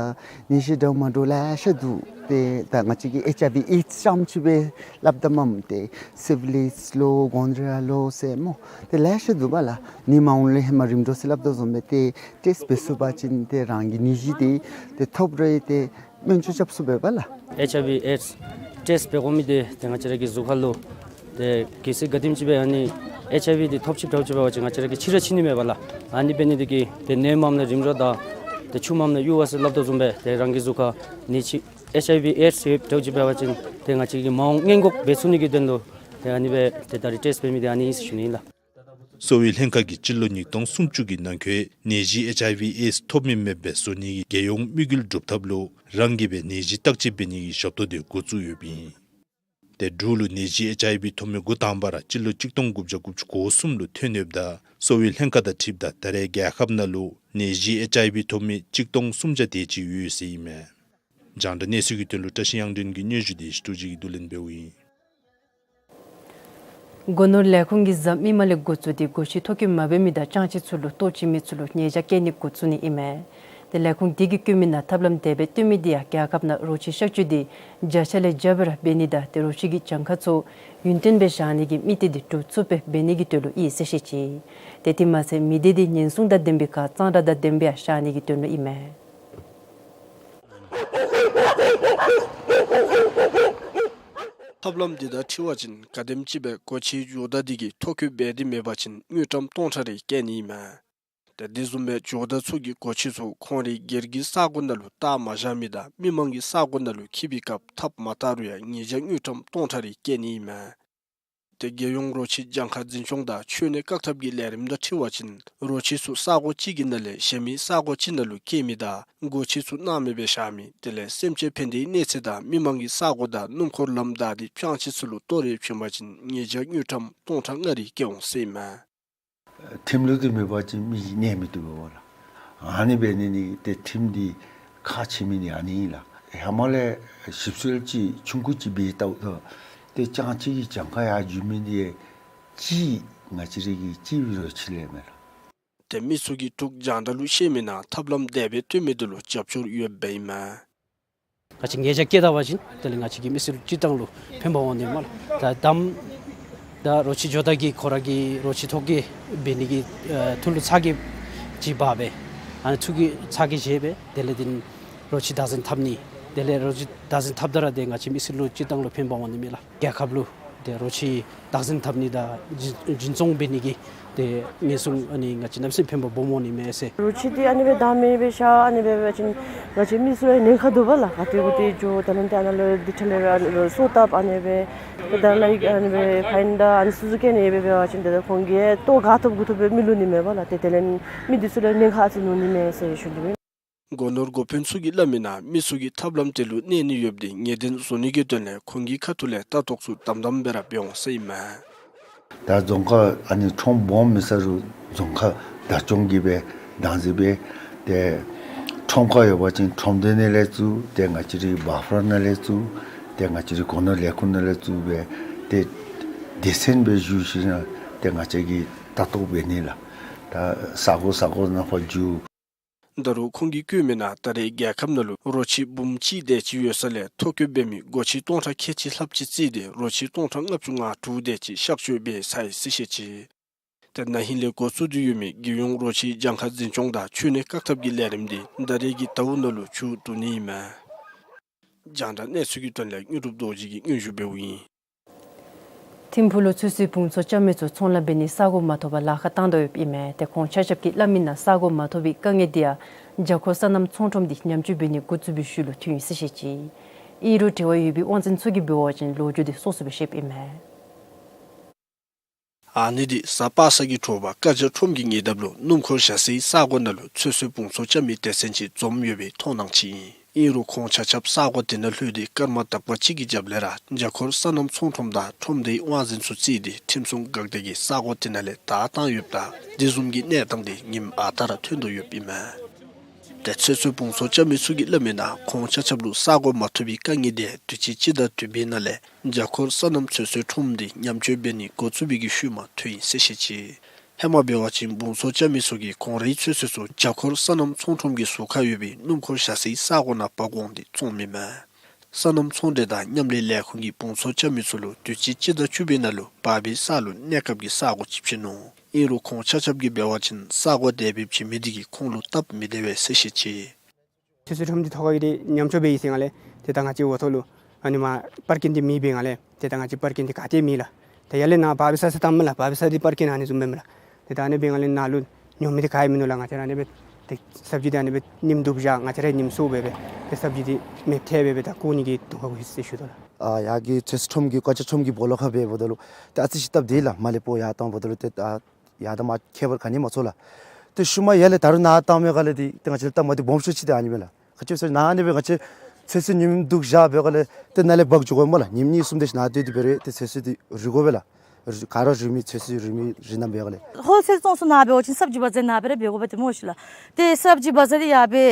ནད་གཞི་འདྲཝ་མ་འདྲཝ་ལེ་ཤ་འདུག། ཏེ་ད་ང་བཅས་ཀྱིས་ཨེཆ་ཨའི་ཝི་ཨེཌསི་རྐྱངམ་ཅིག་སྦེ་སླབ་ད་མེན། ཏེ་སི་ཕི་ལིསི་ལོ་གོ་ནོ་རི་ཡ་ལོ་ཟེར་སྨོ། ཏེ་ལེ་ཤ་འདུག་པ་ལགས། ནད་མ་འོངམ་ལས་ཧེ་མ་རིམ་གྲོ་ཟེར་སླབ་དོ་བཟུམ་སྦེ་ཏེ་ཊེསཊ་འབད་ཚུགས་པ་ཅིན་ཏེ་རང་གི་ནད་གཞི་དེ་ཏེ་ཐོབ་རུང་ཏེ་སྨན་བཅོས་རྐྱབ་ཚུགས་པས་པ་ལགས། ཨེཆ་ཨའི་ཝི་ཨེཌསི་ཊེསཊ་འབད་དགོ་མི་དེ་ཏེ་ང་བཅས་ར་གི་གཟུགས་ཁ་ལུ་ཏེ་གལ་སྲིད་ག་དེམ་ཅིག་སྦེ་ཨ་ནི་ཨེཆ་ཨའི་ཝི་དེ་ཐོབ་ཅི་འདྲཝ་ཅིག་འབད་བ་ཅིན་ང་བཅས་ར་གིས་འཆི་ར་འཆི་ནི་མས་པ་ལགས། ཨ་ནི་འབད་ནི་དེ་གིས་ཏེ་ནད་མངམ་ལས་རིམ་གྲོ་དང་ཏེ་ཆུ་མངམ་ལས་གཡུར་བ་ཟེར་སླབ་དོ་བཟུམ་སྦེ་ཏེ་རང་གི་གཟུགས་ཁར་ནད་གཞི་ཨེཆ་ཨའི་ཝི་ཨེཌསི་ཡོདཔ་འདྲཝ་ཅིག་འབད་བ་ཅིན་ཏེ་ང་བཅས་ཀྱིས་མ་འོངས་སྔོན་འགོག་འབད་ཚུགས་ནི་གི་དོན་ལུ་ཏེ་ཨ་ནི་སྦེ་ཏེ་ད་རིས་ཊེསཊ་འབད་མི་དེ་ཨ་ནི་ཨིན་ཟེར་ཞུ་ནི་ཨིན་ལགས། གསོ་བའི་ལྷན་ཁག་གིས་སྤྱི་ལོ་ཉིས་སྟོང་སུམ་ཅུ་གི་ནང་འཁོད་ནད་གཞི་ཨེཆ་ཨའི་ཝི་ཨེཌསི་ཐོབ་མི་མེདཔ་སྦེ་བཟོ་ནི་གི་རྒྱལ་ཡོངས་དམིགས་ཡུལ་སྒྲུབ་ཐབས་ལུ་རང་གིས་སྦེ་ནད་གཞི་བརྟག་དཔྱད་འབད་ནི་གི་ཞབས་ཏོག་དེ་འགོ་བཙུགས་ཡོདཔ་ཨིན། ཏེ་འབྲུག་ལུ་ནད་གཞི་ཨེཆ་ཨའི་ཝི་ཐོབ་མི་འགོ་དང་པ་ར་སྤྱི་ལོ་གཅིག་སྟོང་དགུ་བརྒྱ་དགུ་བཅུ་གོ་གསུམ་ལུ་ཐོན་ཡོདཔ་ད་གསོ་བའི་ལྷན་ཁག་དང་འཁྲིལཝ་ད་ད་རེས་རྒྱལ་ཁབ་ནང་ལུ་ནད་གཞི་ཨེཆ་ཨའི་ཝི་ཐོབ་མི་གཅིག་སྟོང་སུམ་བརྒྱ་དེ་ཅིག་ཡོད་ཟེར་ཨིན་མས། རྒྱང་བསྒྲགས་གནས་ཚུལ་གྱི་དོན་ལུ་བཀྲ་ཤིས་དབྱངས་སྒྲོན་གྱི་སྙན་ཞུ་དེ་ཞི་ཀྲུའུ་ཅི་གིས་བསྡུ་ལེན་འབདཝ་ཨིན། སྒོ་ནོར་ལས་ཁུངས་ཀྱིས་གཟའ་མིག་དམར་ལས་འགོ་བཙུགས་ཏེ་སྒོ་ཕྱེ་ཐོ་བཀོད་མ་འབད་མི་དང་ལྕང་ཕྱེ་ཚུ་ལུ་ལྟོ་བྱིན་མི་ཚུ་ལུ་ཉེས་བྱ་བཀལ་ནི་འགོ་བཙུགས་ནི་ཨིན་མས། ཏེ་ལས་ཁུངས་དེ་གིས་བཀོད་མི་ནང་ཐབས་ལམ་དེ་སྦེ་སྟོན་མི་དེ་ཡང་རྒྱལ་ཁབ་ནང་རོ་ཁྱི་གཤག་བཅོས་དེ་བརྒྱ་ཆ་ལས་བརྒྱ་སྦེ་ར་འབད་ནི་དང་ཏེ་རོ་ཁྱི་གི་གྱངས་ཁ་ཚུ་ཡུན་བརྟན་སྦེ་བཞག་ནི་གི་དམིགས་གཏད་དེ་འགྲུབ་ཚུགསཔ་སྦེ་འབད་ནི་གི་དོན་ལུ་ཨིན་ཟེར་བཤད་ཅི། ཏེ་དེ་མ་ཚད་མི་སྡེ་དེ་ཉེན་སྲུང་དང་ལྡན་པའི་ཁར་གཙང་སྦྲ་དང་ལྡན་པའི་བཞག་ནི་གི་དོན་ལུ་ཨིན་མས། ཐབས་ལམ་འདི་དང་འཁྲིལ་བ་ཅིན་ག་དེམ་ཅིག་སྦེ་སྒོ་ཕྱེ་ཇོ་བདག་འདི་གིས་ཐོ་བཀོད་འབད་དེ་མེད་པ་ཅིན་དངུལ་ཀྲམ་སྟོང་ཕྲག་རེ་བཀལ་ནི་ཨིན་མས། ཏེ་དེ་བཟུམ་སྦེ་ཇོ་བདག་ཚུ་གིས་སྒོ་ཕྱེ་ཚུ་ཁོང་རའི་སྒེར་གྱི་ས་གོ་ནང་ལུ་བཏགས་མ་བཞག་མི་དང་མི་མང་གི་ས་གོ་ནང་ལུ་འཁྱིད་པའི་སྐབས་ཐགཔ་མ་བཏགས་རུང་ཡང་ཉེས་བྱ་དངུལ་ཀྲམ་སྟོང་ཕྲག་རེ་བཀལ་ནི་ཨིན་མས། ཏེ་རྒྱལ་ཡོངས་རོ་ཁྱི་གྱངས་ཁ་འཛིན་སྐྱོང་དང་འཆོལ་ནད་བཀག་ཐབས་ཀྱི་ལས་རིམ་དང་འཁྲིལ་བ་ཅིན་རོ་ཁྱི་ཚུ་ས་གོ་གཅིག་གི་ནང་ལས་གཞན་མི་ས་གོ་ཅིག་ནང་ལུ་བསྐྱལ་མི་དང་སྒོ་ཕྱེ་ཚུ་སྣང་མེད་སྦེ་བཞག་མི་དེ་ལས་སེམས་ཅན་ཕན་བདེའི་གནས་ཚད་དང་མི་མང་གི་ས་གོ་དང་སྣུམ་འཁོར་ལམ་བདའ་སྟེ་ལྕང་ཕྱེ་ཚུ་ལུ་ལྟོ་རེ་བྱིན་པ་ཅིན་ཉེས་བྱ་དངུལ་ཀྲམ་སྟོང་ཕྲག་ལྔ་རེ་བཀལ་འོང་ཟེར་ཨིན་མས། ཁྲིམས་ལུགས་འདི་མེད་པ་ཅིན་མི་གནས་མི་བཏུབ་པས་ལགས། ཨ་ནི་འབད་ནི་འདི་ཏེ་ཁྲིམས་འདི་ཁག་ཆེ་མི་འདི་ཨ་ནི་ཨིན་ལགས། ཧེ་མ་ལས་ཞིབ་འཚོལ་ཅིག་ཆུང་ཀུ་ཅིག་འབད་ལྟཝ་ད་ཏེ་ལྕང་ཕྱེ་གི་གྱངས་ཁ་ཡར་འགྱོ་མི་འདི་གཅིག་ང་བཅས་ར་གི་གཅིག་རོ་ཁྱི་ལས་མས་ལགས། ཏེ་མི་ཚུ་གིས་འབྲུག་རྒྱང་བསྒྲགས་ལུ་བཤད་མི་ནང་ཐབས་ལམ་དེ་སྦེ་སྟོན་མི་འདི་ལུ་རྒྱབ་སྐྱོར་ཡོདཔ་ཨིན་མས། ང་བཅས་ཉེས་བྱ་བཀལ་ད་པ་ཅིན་དེ་ལས་ང་བཅས་ཀྱི་མི་སེར་སྤྱིར་བཏང་ལུ་ཕན་པ་འོང་ནི་མས་ལགས། ད་དམ་ད་རོ་ཁྱི་ཇོ་བདག་གིས་ཁོ་ར་གི་རོ་ཁྱི་ཐོ་བཀོད་འབད་ནི་གི་ཨེ་ཐུགས་ལུ་ཚ་གྱང་ཅིག་འབག་སྦེ་ཨ་ནི་ཐུགས་ཀྱི་ཚ་གྱང་བཞེས་སྦེ་དེ་ལས་དེ་རོ་ཁྱི་བདག་འཛིན་འཐབ་ནི་དེ་ལས་རོ་ཁྱི་བདག་འཛིན་འཐབ་ད་ར་ཏེ་ང་བཅས་མི་སེར་ལུ་སྤྱིར་བཏང་ལུ་ཕན་པ་འོང་ནི་མས་ལགས། རྒྱལ་ཁབ་ལུ་ཏེ་རོ་ཁྱི་བདག་འཛིན་འཐབ་ནི་དང་འཛིན་འཛིན་བཟུང་འབད་ནི་གི་ཏེ་ཉེན་སྲུང་ཨ་ནི་ང་བཅས་གནམ་མེད་ས་མེད་ཕན་པ་སྦོམ་འོང་ནི་མས་ཟེར། རོ་ཁྱི་འདི་ཨ་ནི་སྦེ་བདག་མེད་སྦེ་བཞག་ཨ་ནི་སྦེ་འབད་བ་ཅིན་ང་བཅས་མི་ཚུ་ལུ་ཉེན་ཁ་འདུག་པ་ལགས། ག་ཏེ་གུ་ཏེ་འགྱོ་ད་ལན་ཏེ་ཨ་ནཱ་ལུ་འདི་འཕྲལ་ལས་ར་ཨ་ནི་ལུ་སོ་བཏབ་ཨ་ནི་སྦེ་ཏེ་ད་ལ་ཡི་ཨ་ནི་སྦེ་ཕའིན་དང་ཨ་ནི་ཚུ་ཚུ་བཀལ་ནི་སྦེ་འབད་བ་ཅིན་ཏེ་ད་ཁོང་གིས་ལྟོ་ག་ཐོབ་དགུ་ཐོབ་སྦེ་མི་བླུག་ནི་མས་པ་ལགས། ཏེ་དེ་ལས་མི་འདི་ཚུ་ལུ་ཉེན་ཁ་ཨ་ཙི་ནུག་ནི་མས་ཟེར་ཞུ་ནི་མས། སྒོ་ནོར་འགོ་དཔོན་ཚུ་གིས་སླབ་མི་ནང་མི་ཚུ་གིས་ཐབས་ལམ་དེ་ལུ་གནས་ནི་ཡོདཔ་འདི་ངེས་གཏན་བཟོ་ནི་གི་དོན་ལས་ཁོང་གི་ཁ་ཐུག་ལས་ལྟ་རྟོག་ཚུ་དམ་དམ་སྦེ་ར་འབད་འོང་ཟེར་ཨིན་མས། ད་རྫོང་ཁག་ཨ་ནི་ཁྲོམ་སྦོམ་མེད་ས་རུ་རྫོང་ཁག་བདག་སྐྱོང་གིས་སྦེ་བདག་འཛིན་འབད་ཏེ་ཁྲོམ་ཁ་ཡོད་པ་ཅིན་ཁྲོམ་སྡེ་ནང་ལས་བཙུགས་ཏེ་ང་བཅས་རའི་བཱ་ཕར་ནང་ལས་བཙུགས་ཏེ་ང་བཅས་རའི་སྒོ་ནོར་ལས་ཁུངས་ནང་ལས་བཙུགས་སྦེ་ཏེ་སྡེ་ཚན་སྦེ་བཙུགས་ཞིནམ་ཏེ་ང་བཅས་ཀྱིས་ལྟ་རྟོག་འབད་ནི་ལགས། ད་ས་གོ་ས་གོ་ནང་ཕར་འགྱོ། ད་རུང་ཁོང་གིས་བཀོད་མི་ནང་ད་རེས་རྒྱལ་ཁབ་ནང་ལུ་རོ་ཁྱི་འབུམ་གཅིག་དེ་ཅིག་ཡོད་ས་ལས་ཐོ་བཀོད་འབད་མི་སྒོ་ཁྱི་སྟོང་ཕྲག་ཁལ་གཅིག་ལྷགཔ་ཅིག་བརྩིས་ཏེ་རོ་ཁྱི་སྟོང་ཕྲག་ལྔ་བཅུ་ང་དྲུག་དེ་ཅིག་གཤག་བཅོས་འབད་ཚར་ཡི་ཟེར་བཤད་ཅི། ཏེ་ན་ཧིང་ལས་འགོ་བཙུགས་ཏེ་ཡོད་མི་རྒྱལ་ཡོངས་རོ་ཁྱི་གྱངས་ཁ་འཛིན་སྐྱོང་དང་འཆོལ་ནད་བཀག་ཐབས་ཀྱི་ལས་རིམ་འདི་ད་རེས་ཀྱི་ཟླཝ་ནང་ལུ་མཇུག་བསྡུ་ནི་ཨིན་མས། རྒྱང་བསྒྲགས་གནས་ཚུལ་གྱི་དོན་ལས་དངོས་གྲུབ་རྡོ་རྗེ་གིས་སྙན་ཞུ་འབདཝ་ཨིན། ཐིམ་ཕུག་ལུ་ཚོད་བསྲེའི་བུམ་ཚོགས་རྐྱབ་མི་ཚུ་ཚོང་ལཱ་འབད་ནི་ས་གོ་མ་ཐོབ་པར་ལཱ་ཁག་བཏང་དོ་ཡོདཔ་ཨིན་མས། ཏེ་ཁོང་ཆ་ཁྱབ་ཀྱིས་སླབ་མི་ནང་ས་གོ་མ་ཐོབ་པའི་དཀའ་ངལ་འདི་ཡང་རྒྱ་ཁོག་སོ་ནམ་ཚོང་ཁྲོམ་འདི་ཉམས་བཅོས་འབད་ནི་འགོ་བཙུགས་པའི་ཤུལ་ལུ་ཐོན་ཡི་ཟེར་བཤད་ཅི། ཨིན་རུང་འབྲེལ་བ་ཡོད་པའི་དབང་འཛིན་ཚུ་གིས་འབད་བ་ཅིན་ལོ་རྒྱུས་འདི་སོ་སོ་སྦེ་བཤདཔ་ཨིན་མས། ཨ་ནི་འདི་གཟའ་པ་སངས་ཀྱི་དྲོ་པ་སྐར་ཆ་ཁྲོམ་གྱི་ཉེ་འདབས་ལུ་སྣུམ་འཁོར་བཞག་སའི་ས་གོ་ནང་ལུ་ཚོད་བསྲེ་བོངས་གསོ་རྐྱབ་མི་སྡེ་ཚན་ཅིག་འཛོམས་ཡོད་པའི་མཐོང་སྣང་ཅིག་ཨིན། ཨིན་རུང་ཁོང་ཆ་ཁྱབ་ས་གོ་དེ་ནང་ལྷོད་དེ་སྐར་མ་དག་པ་ཅིག་གི་རྒྱབ་ལས་ར་རྒྱ་སྒོར་སོ་ནམ་ཚོང་ཁྲོམ་དང་ཁྲོམ་སྡེའི་དབང་འཛིན་ཚུ་རྩིས་ཏེ་ཁྲིམས་སྲུང་འགག་སྡེ་གིས་ས་གོ་དེ་ནང་ལས་བདའ་བཏང་ཡོདཔ་ད་དེ་བཟུམ་གྱི་གནས་སྟངས་དེ་ཉིནམ་ཨ་རྟག་ར་ཐོན་དོ་ཡོདཔ་ཨིན་མས། ཏེ་ཚོད་བསྲེ་བོངས་གསོ་རྐྱབ་མི་ཚུ་གིས་སླབ་མིའི་ནང་ཁོང་ཆ་ཁྱབ་ལུ་ས་གོ་མ་ཐོབ་པའི་དཀའ་ངལ་དེ་དུས་ཅི་སྤྱི་ཟླ་བདུན་པའི་ནང་ལས་རྒྱ་སྒོར་སོ་ནམ་ཚོད་བསྲེ་ཁྲོམ་དེ་ཉམས་བཅོས་འབད་ནི་འགོ་བཙུགས་པའི་གི་ཤུལ་མ་ཐོན་ཡི་ཟེར་བཤད་ཅི། ཧེ་མ་འབད་བ་ཅིན་བོངས་གསོ་རྐྱབ་མི་ཚུ་གིས་ཁོང་རའི་ཚོད་བསྲེ་ཚུ་རྒྱ་སྒོར་སོ་ནམ་ཚོང་ཁྲོམ་གྱི་ཟུར་ཁར་ཡོད་པའི་སྣུམ་འཁོར་བཞག་སའི་ས་གོ་ནང་འབག་འོང་སྟེ་བཙོངམ་ཨིན་མས། སོ་ནམ་ཚོང་འབྲེལ་དང་མཉམ་ལས་ལས་ཁུངས་ཀྱིས་བོངས་གསོ་རྐྱབ་མི་ཚུ་ལུ་དུས་ཅི་སྤྱི་ཟླ་བཅུ་པའི་ནང་ལུ་འབག་པའི་ས་ལུ་གནས་སྐབས་ཀྱི་ས་གོ་ཅིག་བྱིན་ནུག་ཨིན་རུང་ཁོང་ཆ་ཁྱབ་ཀྱིས་འབད་བ་ཅིན་ས་གོ་དེ་སྦེ་བྱིན་མི་དེ་གིས་ཁོང་ལུ་སྟབས་མི་བདེ་བས་ཟེར་བཤད་ཅི། ཚོད་བསྲེ་ཁྲོམ་འདི་ཐོག་ཁར་གྱི་དེ་ཉམས་བཅོས་འབད་ཡི་ཟེར་ང་ལས། ཏེ་ད་ང་བཅས་འོག་ཐོག་ལུ་ཨ་ནི་མར་པར་ཀིང་འདི་མེདཔ་ཨིན་ང་ལས། ཏེ་ད་ང་བཅས་པར་ཀིང་འདི་ག་ཏེ་མེད་ལགས། ཏེ་ཡར་ལས་ནཱ་འབག་པའི་ས་ས་བཏངམ་མས་ལགས། འབག་པའི་ས་འདི་པར་ཀིང་ཨ་ནི་བཟུམ་མས་ལགས། ཏེ་ད་ཨ་ནི་སྦེ་ང་ལས་ནཱ་ལུ་ཉོ་མི་འདི་ག་ཡང་མིན་ནུག་ལགས། ང་བཅས་ར་ཨ་ནི་སྦེ་ཏེ་སབ་ཇི་འདི་ཨ་ནི་སྦེ་ཉིནམ་དུམ་བཞག་ང་བཅས་ར་ཉིནམ་གསུམ་སྦེ་སྦེ་ཏེ་སབ་ཇི་འདི་མེདཔ་ཐལ་སྦེ་སྦེ་ད་བཀོ་ནི་གི་དུས་ཁར་བཀོ་ཡི་ཟེར་ཞུ་དོ་ལགས། ཨ་ཡར་གྱི་ཚོད་བསྲེ་ཁྲོམ་གྱི་ཀ་ཆ་ཁྲོམ་གྱི་སྦོ་ལོགས་ཁར་འབདཝ་ད་ལུ་ཏེ་ཨ་ཙི་ཅིག་སྟབས་བདེ་ལགས། མར་ལས་སྦོ་ཡར་བཏངམ་ད་ལུ་ཏེ་ད་ཡར་དང་མར་ཁྱད་པར་ག་ནི་མ་ཚོར་ལགས། ཏེ་ཤུལ་མ་ཡར་ལས་ད་རུང་ནཱ་བཏངམ་མས་ག་ལས་འདི་ཏེ་ང་བཅས་ལུ་སྟབས་མ་བདེཝ་སྦོམ་ཤོས་ཅིག་འདི་ཨ་ནི་མས་ལགས། ག་ཅི་སྦེ་ཟེར་ན་ཨ་ནི་སྦེ་ང་བཅས་ཚོད་བསྲེ་ཉིནམ་དུམ་བཞག་འབད་ག་ལས་ཏེ་ནཱ་ལས་འབག་འགྱོ་དགོ་མས་ལགས། ཉིནམ་གཉིས་གསུམ་དེ་ཅིག་ནཱ་སྡོད་དེ་འབད་རུང་ཏེ་ཚོད་བསྲེ་འདི་རུལ་དགོ་པས་ལགས། ག་ར་རུལ་མི་ཚོད་བསྲེ་རུལ་མི་རིགས་རྣམ་པ་ག་ལས། ཧོལ་སེལ་བཙོང་ས་ནང་འབད་བ་ཅིན་སབ་ཇི་བ་ཛར་ནང་སྦེ་ར་འབད་དགོ་པས་ཏེ་སྨོ་ཤིག་ལགས། ཏེ་སབ་ཇི་བ་ཛར་འདི་ཡར་སྦེ་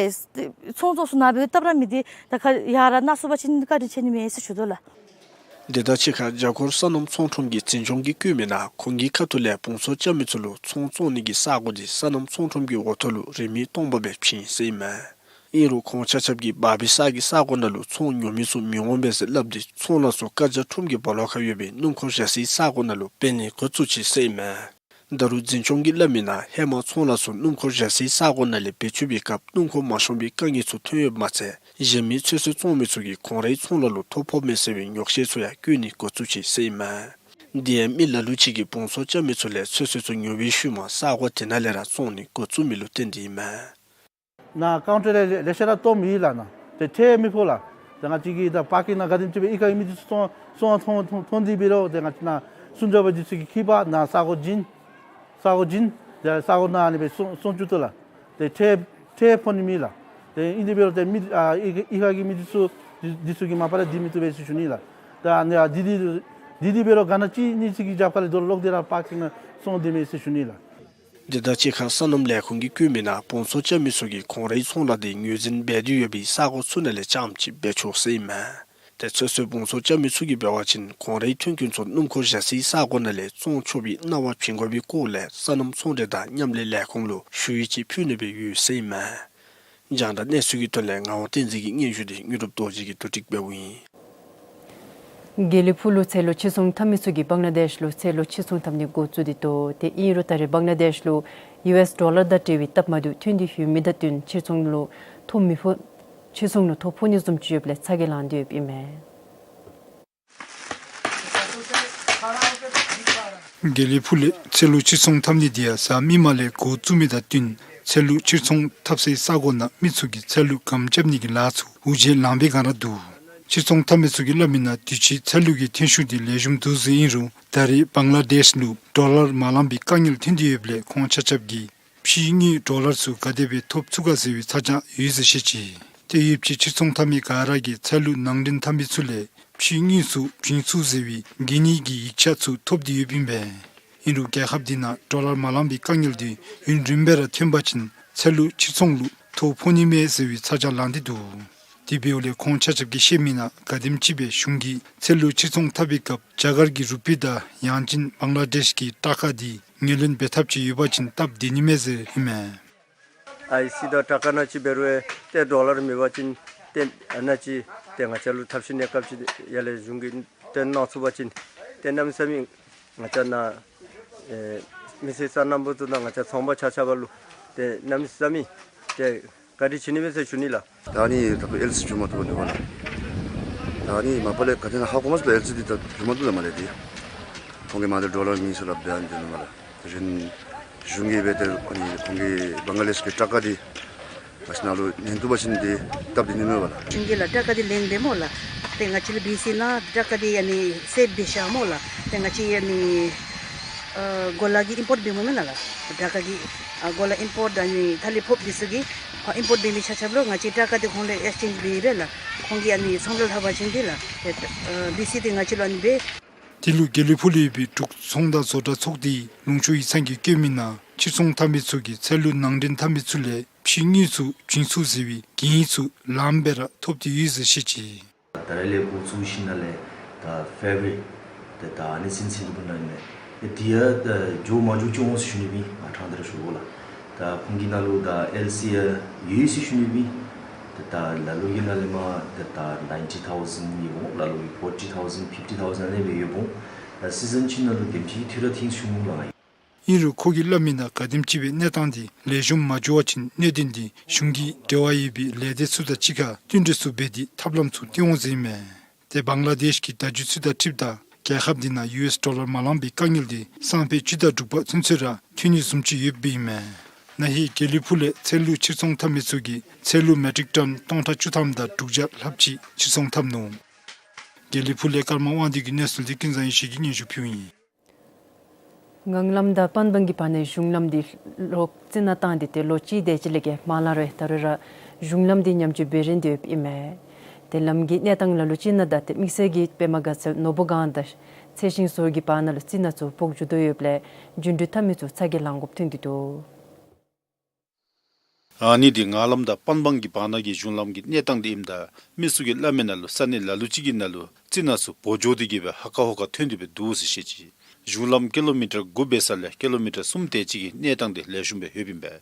ཚོང་བཙོང་ས་ནང་འབད་སྟབས་ར་མི་བདེ། ད་ཁ་ཡར་ར་ནཱ་སོང་པ་ཅིན་བཀག་སྒྲིག་ཆེ་ནི་མས་ཟེར་ཞུ་དོ་ལགས། དེ་དང་གཅིག་ཁར་རྒྱ་སྒོར་སོ་ནམ་ཚོང་ཁྲོམ་གྱི་འཛིན་སྐྱོང་གིས་བཀོད་མིའི་ནང་ཁོང་གི་ཁ་ཐུག་ལས་བོངས་གསོ་རྐྱབ་མི་ཚུ་ལུ་ཚོང་བཙོང་ནི་གི་ས་གོ་འདི་སོ་ནམ་ཚོང་ཁྲོམ་གྱི་འོག་ཐོག་ལུ་རིན་མེད་སྟོང་པ་སྦེ་བྱིན་ཡི་ཟེར་ཨིན་མས། ཨིན་རུང་ཁོང་ཆ་ཁྱབ་ཀྱིས་འབག་པའི་ས་གི་ས་གོ་ནང་ལུ་ཚོང་ཉོ་མི་ཚུ་མི་འོང་པས་ཟེར་སླབ་སྟེ་ཚོང་ལཱ་ཚུ་ཀ་ཇ་ཁྲོམ་གྱི་སྦོ་ལོགས་ཁར་ཡོད་པའི་སྣུམ་འཁོར་བཞག་སའི་ས་གོ་ནང་ལུ་འབད་ནི་འགོ་བཙུགས་ཅི་ཟེར་ཨིན་མས། ད་རུང་འཛིན་སྐྱོང་གིས་སླབ་མིའི་ནང་ཧེ་མ་ཚོང་ལཱ་ཚུ་སྣུམ་འཁོར་བཞག་སའི་ས་གོ་ནང་ལས་འབད་བཅུག་པའི་སྐབས་སྣུམ་འཁོར་མ་ཤོང་པའི་དཀའ་ངལ་ཚུ་ཐོན་ཡོདཔ་མ་ཚད་གཞན་མི་ཚོད་བསྲེ་བཙོང་མི་ཚུ་གིས་ཁོང་རའི་ཚོང་ལཱ་ལུ་ཐོ་ཕོགཔ་མས་ཟེར་བའི་ཉོགས་བཤད་ཚུ་ཡང་བཀོད་ནི་འགོ་བཙུགས་ཅི་ཟེར་ཨིན་མས། དེ་ཡང་མི་ལ་ལུ་ཅིག་གིས་བོངས་གསོ་རྐྱབ་མི་ཚུ་ལས་ཚོད་བསྲེ་ཚུ་ཉོ་བའི་ཤུལ་མ་ས་གོ་དེ་ནང་ལས་ར་བཙོང་ནི་འགོ་བཙུགས་མི་ལུ་བརྟེན་ཏེ་ཨིན་མས། ནཱ་ཀའུན་ཊར་ལས་ལེ་ཤ་ར་སྟོནམ་ཨིན་ལགས། ནཱ་ཏེ་ཁྲལ་མི་ཕོག་ལགས། ཏེ་ང་བཅས་ཀྱིས་ད་པར་ཀིང་ནང་ག་དེམ་ཅིག་སྦེ་གཡུས་ཁ་གི་མི་འདི་ཚུ་བཙོང་བཙོང་བཏང་བཏང་སྟེ་འབད་རུང་ཏེ་ང་བཅས་ནཱ་སོན་འཇོག་པ་འདི་ཚུ་གིས་འཁྱིད་པར་ནཱ་ས་གོ་བྱིན་ས་གོ་བྱིན་ཏེ་ས་གོ་ནང་ཨ་ནི་སྦེ་བཙོང་བཙོང་བཅུག་དོ་ལགས། ཏེ་ཁྲལ་ཁྲལ་ཕོག་ནི་མེད་ལགས། ཏེ་ཨིན་དེ་འབད་རུང་ཏེ་མི་ཨ་གཡུས་གཡུས་ཁ་གི་མི་འདི་ཚུ་འདི་འདི་ཚུ་གིས་མ་པ་ལས་སྡོད་མི་བཏུབ་པས་ཟེར་ཞུ་ནི་ལགས། ད་ཨ་ནི་ཨ་འདི་འདི་འདི་འདི་འབད་རུང་ག་ནི་ཅིག་གཉིས་ཅིག་གི་རྒྱབ་ཁ་ལས་རྡོ་ལོག་སྟེ་ར་པར་ཀིང་ནང་བཙོང་སྡོད་མས་ཟེར་ཞུ་ནི་ལགས། དེ་དང་གཅིག་ཁར་སོ་ནམ་ལས་ཁུངས་ཀྱིས་བཀོད་མིའི་ནང་བོངས་གསོ་རྐྱབ་མི་ཚུ་གིས་ཁོང་རའི་ཚོང་ལཱ་དེ་ངོས་འཛིན་འབད་དེ་ཡོད་པའི་ས་གོ་ཚུ་ནང་ལས་རྐྱངམ་ཅིག་འབད་ཆོག་ཟེར་ཨིན་མས། ཏེ་ཚོད་བསྲེ་བོངས་གསོ་རྐྱབ་མི་ཚུ་གིས་འབད་བ་ཅིན་ཁོང་རའི་ཐོན་ཁུངས་ཚུ་སྣུམ་འཁོར་བཞག་སའི་ས་གོ་ནང་ལས་བཙོང་ཆོག་པའི་གནང་བ་བྱིན་དགོ་པའི་སྐོར་ལས་སོ་ནམ་ཚོང་འབྲེལ་དང་མཉམ་ལས་ལས་ཁུངས་ལུ་ཞུ་ཡིག་ཅིག་ཕུལ་ནི་སྦེ་ཡོད་ཟེར་ཨིན་མས། རྒྱང་བསྒྲགས་གནས་ཚུལ་གྱི་དོན་ལས་ངག་དབང་བསྟན་འཛིན་གྱིས་སྙན་ཞུ་འདི་དངོས་གྲུབ་རྡོ་རྗེ་གིས་བསྡུ་སྒྲིག་འབདཝ་ཨིན། དགེ་ལེགས་ཕུག་ལུ་ཚལ་ལུ་ཕྱིར་ཚོང་འཐབ་མི་ཚུ་གིས་བང་ལ་དེཤ་ལུ་ཚལ་ལུ་ཕྱིར་ཚོང་འཐབ་ནི་འགོ་བཙུགས་ཏེ་འདུག། ཏེ་ཨིན་རུང་ད་རེས་བང་ལ་དེཤ་ལུ་ཡུ་ཨེསི་ཌོ་ལར་དང་འབྲེལ་བའི་སྟབས་མ་བདེཝ་ཐོན་ཏེ་ཡོད་མི་དང་བསྟུན་ཕྱིར་ཚོང་ལུ་ཐོ་མི་ཕོག། ཕྱིར་ཚོང་ལུ་ཐོ་ཕོག་ནི་བཟུམ་ཅིག་ཡོདཔ་ལས་ཚ་གྱང་ལངས་ཏེ་ཡོདཔ་ཨིན་མས། དགེ་ལེགས་ཕུག་ལས་ཚལ་ལུ་ཕྱིར་ཚོང་འཐབ་ནི་འདི་ཡང་གཟའ་མིག་དམར་ལས་འགོ་བཙུགས་མི་དང་བསྟུན་ཚལ་ལུ་ཕྱིར་ཚོང་འཐབ་སའི་ས་གོ་ནང་མི་ཚུ་གིས་ཚལ་ལུ་སྒམ་རྐྱབ་ནི་གི་ལཱ་ཚུ་འུ་བྱས་ལང་པའི་སྒང་ར་འདུག། ཕྱིར་ཚོང་འཐབ་མི་ཚུ་གིས་སླབ་མིའི་ནང་དུས་ཅི་ཚལ་ལུ་གི་ཐོན་ཤུགས་འདི་ལེགས་ཤོམ་འདུག་ཟེར་ཨིན་རུང་ད་རེས་བང་ལ་དེཤ་ལུ་ཌོ་ལར་མ་ལང་པའི་དཀའ་ངལ་ཐོན་ཏེ་ཡོདཔ་ལས་ཁོང་ཆ་ཁྱབ་ཀྱིས་ཕྱིའི་དངུལ་ཌོ་ལར་ཚུ་ག་དེ་སྦེ་ཐོབ་ཚུགས་ག་ཟེར་བའི་ཚ་གྱང་ཡོད་ཟེར་བཤད་ཅི། ཏེ་ཡུལ་གྱི་ཕྱིར་ཚོང་འཐབ་མི་ག་ར་གིས་ཚལ་ལུ་ནང་འདྲེན་འཐབ་མི་ཚུ་ལས་ཕྱིའི་དངུལ་ཚུ་བྱིན་ཚུགས་ཟེར་བའི་གན་ནི་གི་ཡིག་ཆ་ཚུ་ཐོབ་སྟེ་ཡོདཔ་ཨིན་པས། ཨིན་རུང་རྒྱལ་ཁབ་འདི་ནང་ཌོ་ལར་མ་ལང་པའི་དཀའ་ངལ་འདི་ཡུན་རིངམོ་སྦེ་ར་ཐོན་པ་ཅིན་ཚལ་ལུ་ཕྱིར་ཚོང་ལུ་ཐོ་ཕོག་ནི་མས་ཟེར་བའི་ཚ་གྱང་ལངས་ཏེ་འདུག། དེ་འབདཝ་ལས་ཁོང་ཆ་ཁྱབ་ཀྱིས་བཤད་མིའི་ནང་ག་དེམ་ཅིག་སྦེ་གཞུང་གིས་ཚལ་ལུ་ཕྱིར་ཚོང་འཐབ་པའི་སྐབས་རྒྱ་གར་གྱི་རུ་པི་དང་ཡང་ཅིན་བང་ལ་དེཤ་གི་ཊ་ཀ་འདི་ངོས་ལེན་འབད་ཐབས་ཅིག་ཡོད་པ་ཅིན་སྟབས་བདེ་ནི་མས་ཟེར་ཨིན་མས། ཨའི་སི་དང་ཊ་ཀ་ནང་ཅིག་འབད་རུང་ཏེ་ཌོ་ལར་མེད་པ་ཅིན་ཏེ་ཨ་ནཱ་ཅིག་ཏེ་ང་བཅས་ལུ་ཐབས་ཤེས་གནས་སྐབས་ཅིག་ཡར་ལས་གཞུང་གིས་ཏེ་གནང་ཚུགས་པ་ཅིན་ཏེ་གནམ་མེད་ས་མེད་ང་བཅས་ནཱ་ཨེ་མི་སེར་སོ་ནམ་པ་ཚུ་དང་ང་བཅས་ཚོང་པ་ཆ་ཁྱབ་ལུ་ཏེ་གནམ་མེད་ས་མེད་ཏེ་བཀའ་དྲིན་ཆེ་ནི་མས་ཟེར་ཞུ་ནི་ལགས། ད་ཨ་ནི་ད་ལྟོ་ཨེལ་སི་འགྱོ་མ་བཏུབ་པར་འདུག་པ་ལགས། ད་ཨ་ནི་མ་པ་ལས་ག་ཏེ་ན་ཧ་གོ་མ་ཚུགས་ལགས། ཨེལ་སི་འདི་ད་འགྱོ་མ་བཏུབ་ལགས་མ་ལས་འདི། ཁོང་གིས་མ་ད་ཌོ་ལར་མེད་ཟེར་སླབ་སྟེ་ཨ་ནི་འདི་ནུག་མས་ལགས། དེ་བཞིན་གཞུང་གིས་འབད་དེ་ཨ་ནི་ཁོང་གི་བང་ལ་དེཤ་གི་ཊ་ཀ་འདི་ང་བཅས་ནང་ལུ་ལེན་བཏུབ་པ་ཅིན་འདི་སྟབས་བདེ་ནི་མས་པ་ལགས། གཞུང་གིས་ལགས་ཊ་ཀ་འདི་ལེན་འདི་སྨོ་ལགས། ཏེ་ང་བཅས་ར་བི་སི་ནང་དྲག་ཀ་འདི་ཨ་ནི་སེབ་འབད་ཤར་སྨོ་ལགས། ཏེ་ང་བཅས་ཨ་ནི་ཨ་གོ་ལ་གི་ཨིམ་པོརཊ་འབད་མི་མེན་ན་ལགས། དྲག་ཀ་གི་ཨ་གོ་ལ་ཨིམ་པོརཊ་ཨ་ནི་ཐ་ལི་ཕོརཔ་འདི་ཚུ་གིས་ཨ་ཨིམ་པོརཊ་འབད་མི་ཆ་ཁྱབ་ལུ་ང་བཅས་དྲག་ཀ་འདི་ཁོང་ལུ་ཨེགསི་ཅེནཇ་འབད་འབད་ལགས། ཁོང་གིས་ཨ་ནི་ཚོང་འབྲེལ་འཐབ་པ་ཅིན་འདི་ལགས། ཏེ་ཨ་བི་སི་འདི་ང་བཅས་ལུ་ཨ་ནི་འབད། དེ་ལུ་དགེ་ལེགས་ཕུག་ལུ་ཡོད་པའི་འབྲུག་ཚོང་དང་བཟོ་གྲྭ་ཚོགས་སྡེའི་ལུང་ཕྱོགས་ཡིག་ཚང་གིས་བཀོད་མི་ནང་ཕྱིར་ཚོང་འཐབ་མི་ཚུ་གིས་ཚལ་ལུ་ནང་འདྲེན་འཐབ་མི་ཚུ་ལས་ཕྱིའི་དངུལ་ཚུ་བྱིན་ཚུགས་ཟེར་བའི་གན་ཡིག་ཚུ་ལངམ་སྦེ་ར་ཐོབ་སྟེ་ཡོད་ཟེར་བཤད་ཅི། ད་རེས་ལས་འགོ་བཙུགས་ཞིནམ་ལས་ད་ཕེབ་རུ་ཝ་རི་ད་ད་ཨ་ནི་ཚུན་ཚོད་འདི་འབདན་ཨིན་མས། ཏེ་དེ་ཡང་ད་འགྱོ་མ་འགྱོ་ཅིག་འོང་ཟེར་ཞུ་ནི་སྦེ་ང་ཕྲང་སྟེ་ར་ཞུ་དགོ་ལགས། ད་ཁོང་གི་ནང་ལུ་ད་ཨེལ་སི་ཡང་ཡོད་ཟེར་ཞུ་ནི་སྦེ། ད་ད་ལ་ལུ་གི་ནང་ལས་མར་ད་ད་ནའིན་ཊི་ཐའུ་ཟེན་ཡོདཔ་འོང་། ལ་ལུ་གིས་ཕོར་ཊི་ཐའུ་ཟེན་ཕིཕ་ཊི་ཐའུ་ཟེན་ཨ་ནི་སྦེ་ཡོདཔ་འོང་། ད་སི་ཛན་ཅིག་ནང་ལུ་དེམ་ཅིག་ཐོན་ར་ཐོན་ཟེར་ཞུ་ནི་ལགས། ཨིན་རུང་ཁོ་གིས་སླབ་མི་ནང་ག་དེམ་ཅིག་སྦེ་གནས་སྟངས་འདི་ལེགས་ཤོམ་མ་འགྱོ་བ་ཅིན་གནད་དོན་འདི་གཞུང་གི་འབྲེལ་བ་ཡོད་པའི་ལས་སྡེ་ཚུ་དང་གཅིག་ཁར་བསྟུན་གྲོས་ཚུ་འབད་དེ་ཐབས་ལམ་ཚུ་སྟོན་འོང་ཟེར་ཨིན་མས། ཏེ་བང་ལ་དེཤ་གི་བརྡ་བརྒྱུད་ཚུ་དང་འཁྲིལཝ་ད་རྒྱལ་ཁབ་འདི་ནང་ཡུ་ཨེསི་ཌོ་ལར་མ་ལང་པའི་དཀའ་ངལ་འདི་སང་ཕོད་བཅུ་དང་དྲུག་པ་ཚུན་ཚོད་ར་ཐོན་ནི་བཟུམ་ཅིག་ཡོདཔ་ཨིན་མས། ན་ཧིང་དགེ་ལེགས་ཕུག་ལས་ཚལ་ལུ་ཕྱིར་ཚོང་འཐབ་མི་ཚུ་གིས་ཚལ་ལུ་མེ་ཊིག་ཊོན་སྟོང་ཕྲག་བཅུ་ཐམ་དང་དྲུག་བརྒྱ་ལྷགཔ་ཅིག་ཕྱིར་ཚོང་འཐབ་ནུག། དགེ་ལེགས་ཕུག་ལས་ཀརྨ་དབང་འདུས་ཀྱི་གནས་ཚུལ་འདི་ཀུན་བཟང་ཡེ་ཤེས་ཀྱིས་སྙན་ཞུ་ཕུལཝ་ཨིན། ངང་ལམ་དང་པན་བང་གི་བར་ན་གཞུང་ལམ་འདི་ལོག་རྩི་ནག་བཏང་སྟེ་ཏེ་ལོ་གཅིག་དེ་ཅིག་ལས་བརྒལ་མ་ལང་རུང་ད་རུང་ར་གཞུང་ལམ་འདི་ཉམས་བཅོས་འབད་རན་ཏེ་ཡོདཔ་ཨིན་མས། ཏེ་ལམ་གྱི་གནས་སྟངས་ལ་ལུ་ཅིག་ནང་ད་ཏེ་དམིགས་བསལ་གྱིས་པདྨ་དགའ་ཚལ་ནོར་བུ་སྒང་དང་ཚེ་ཞིང་བཟོ་གི་བར་ན་ལུ་རྩི་ནག་ཚུ་ཕོག་འགྱོ་དོ་ཡོདཔ་ལས་རྒྱུན་འགྲུལ་འཐབ་མི་ཚུ་ཚ་གྱང་ལང་དགོཔ་ཐོན་ཏེ་འདུག། ཨ་ནི་འདི་ངང་ལམ་དང་པན་བང་གི་བར་ན་གི་གཞུང་ལམ་གྱི་གནས་སྟངས་འདི་ཨིནམ་ད་མི་ཚུ་གིས་སླབ་མི་ནང་ལུ་ས་གནས་ལ་ལུ་ཅིག་གི་ནང་ལུ་རྩི་ནག་ཚུ་བོ་འགྱོ་སྟེ་གི་སྦེ་ཧ་ཀ་ཧོ་ཀ་ཐོན་ཏེ་སྦེ་འདུག་ཟེར་བཤད་ཅི། གཞུང་ལམ་ཀི་ལོ་མི་ཊར་དགུ་འབད་ས་ལས་ཀི་ལོ་མི་ཊར་གསུམ་དེ་ཅིག་གི་གནས་སྟངས་འདི་ལེགས་ཤོམ་སྦེ་ཡོདཔ་ཨིན་པས།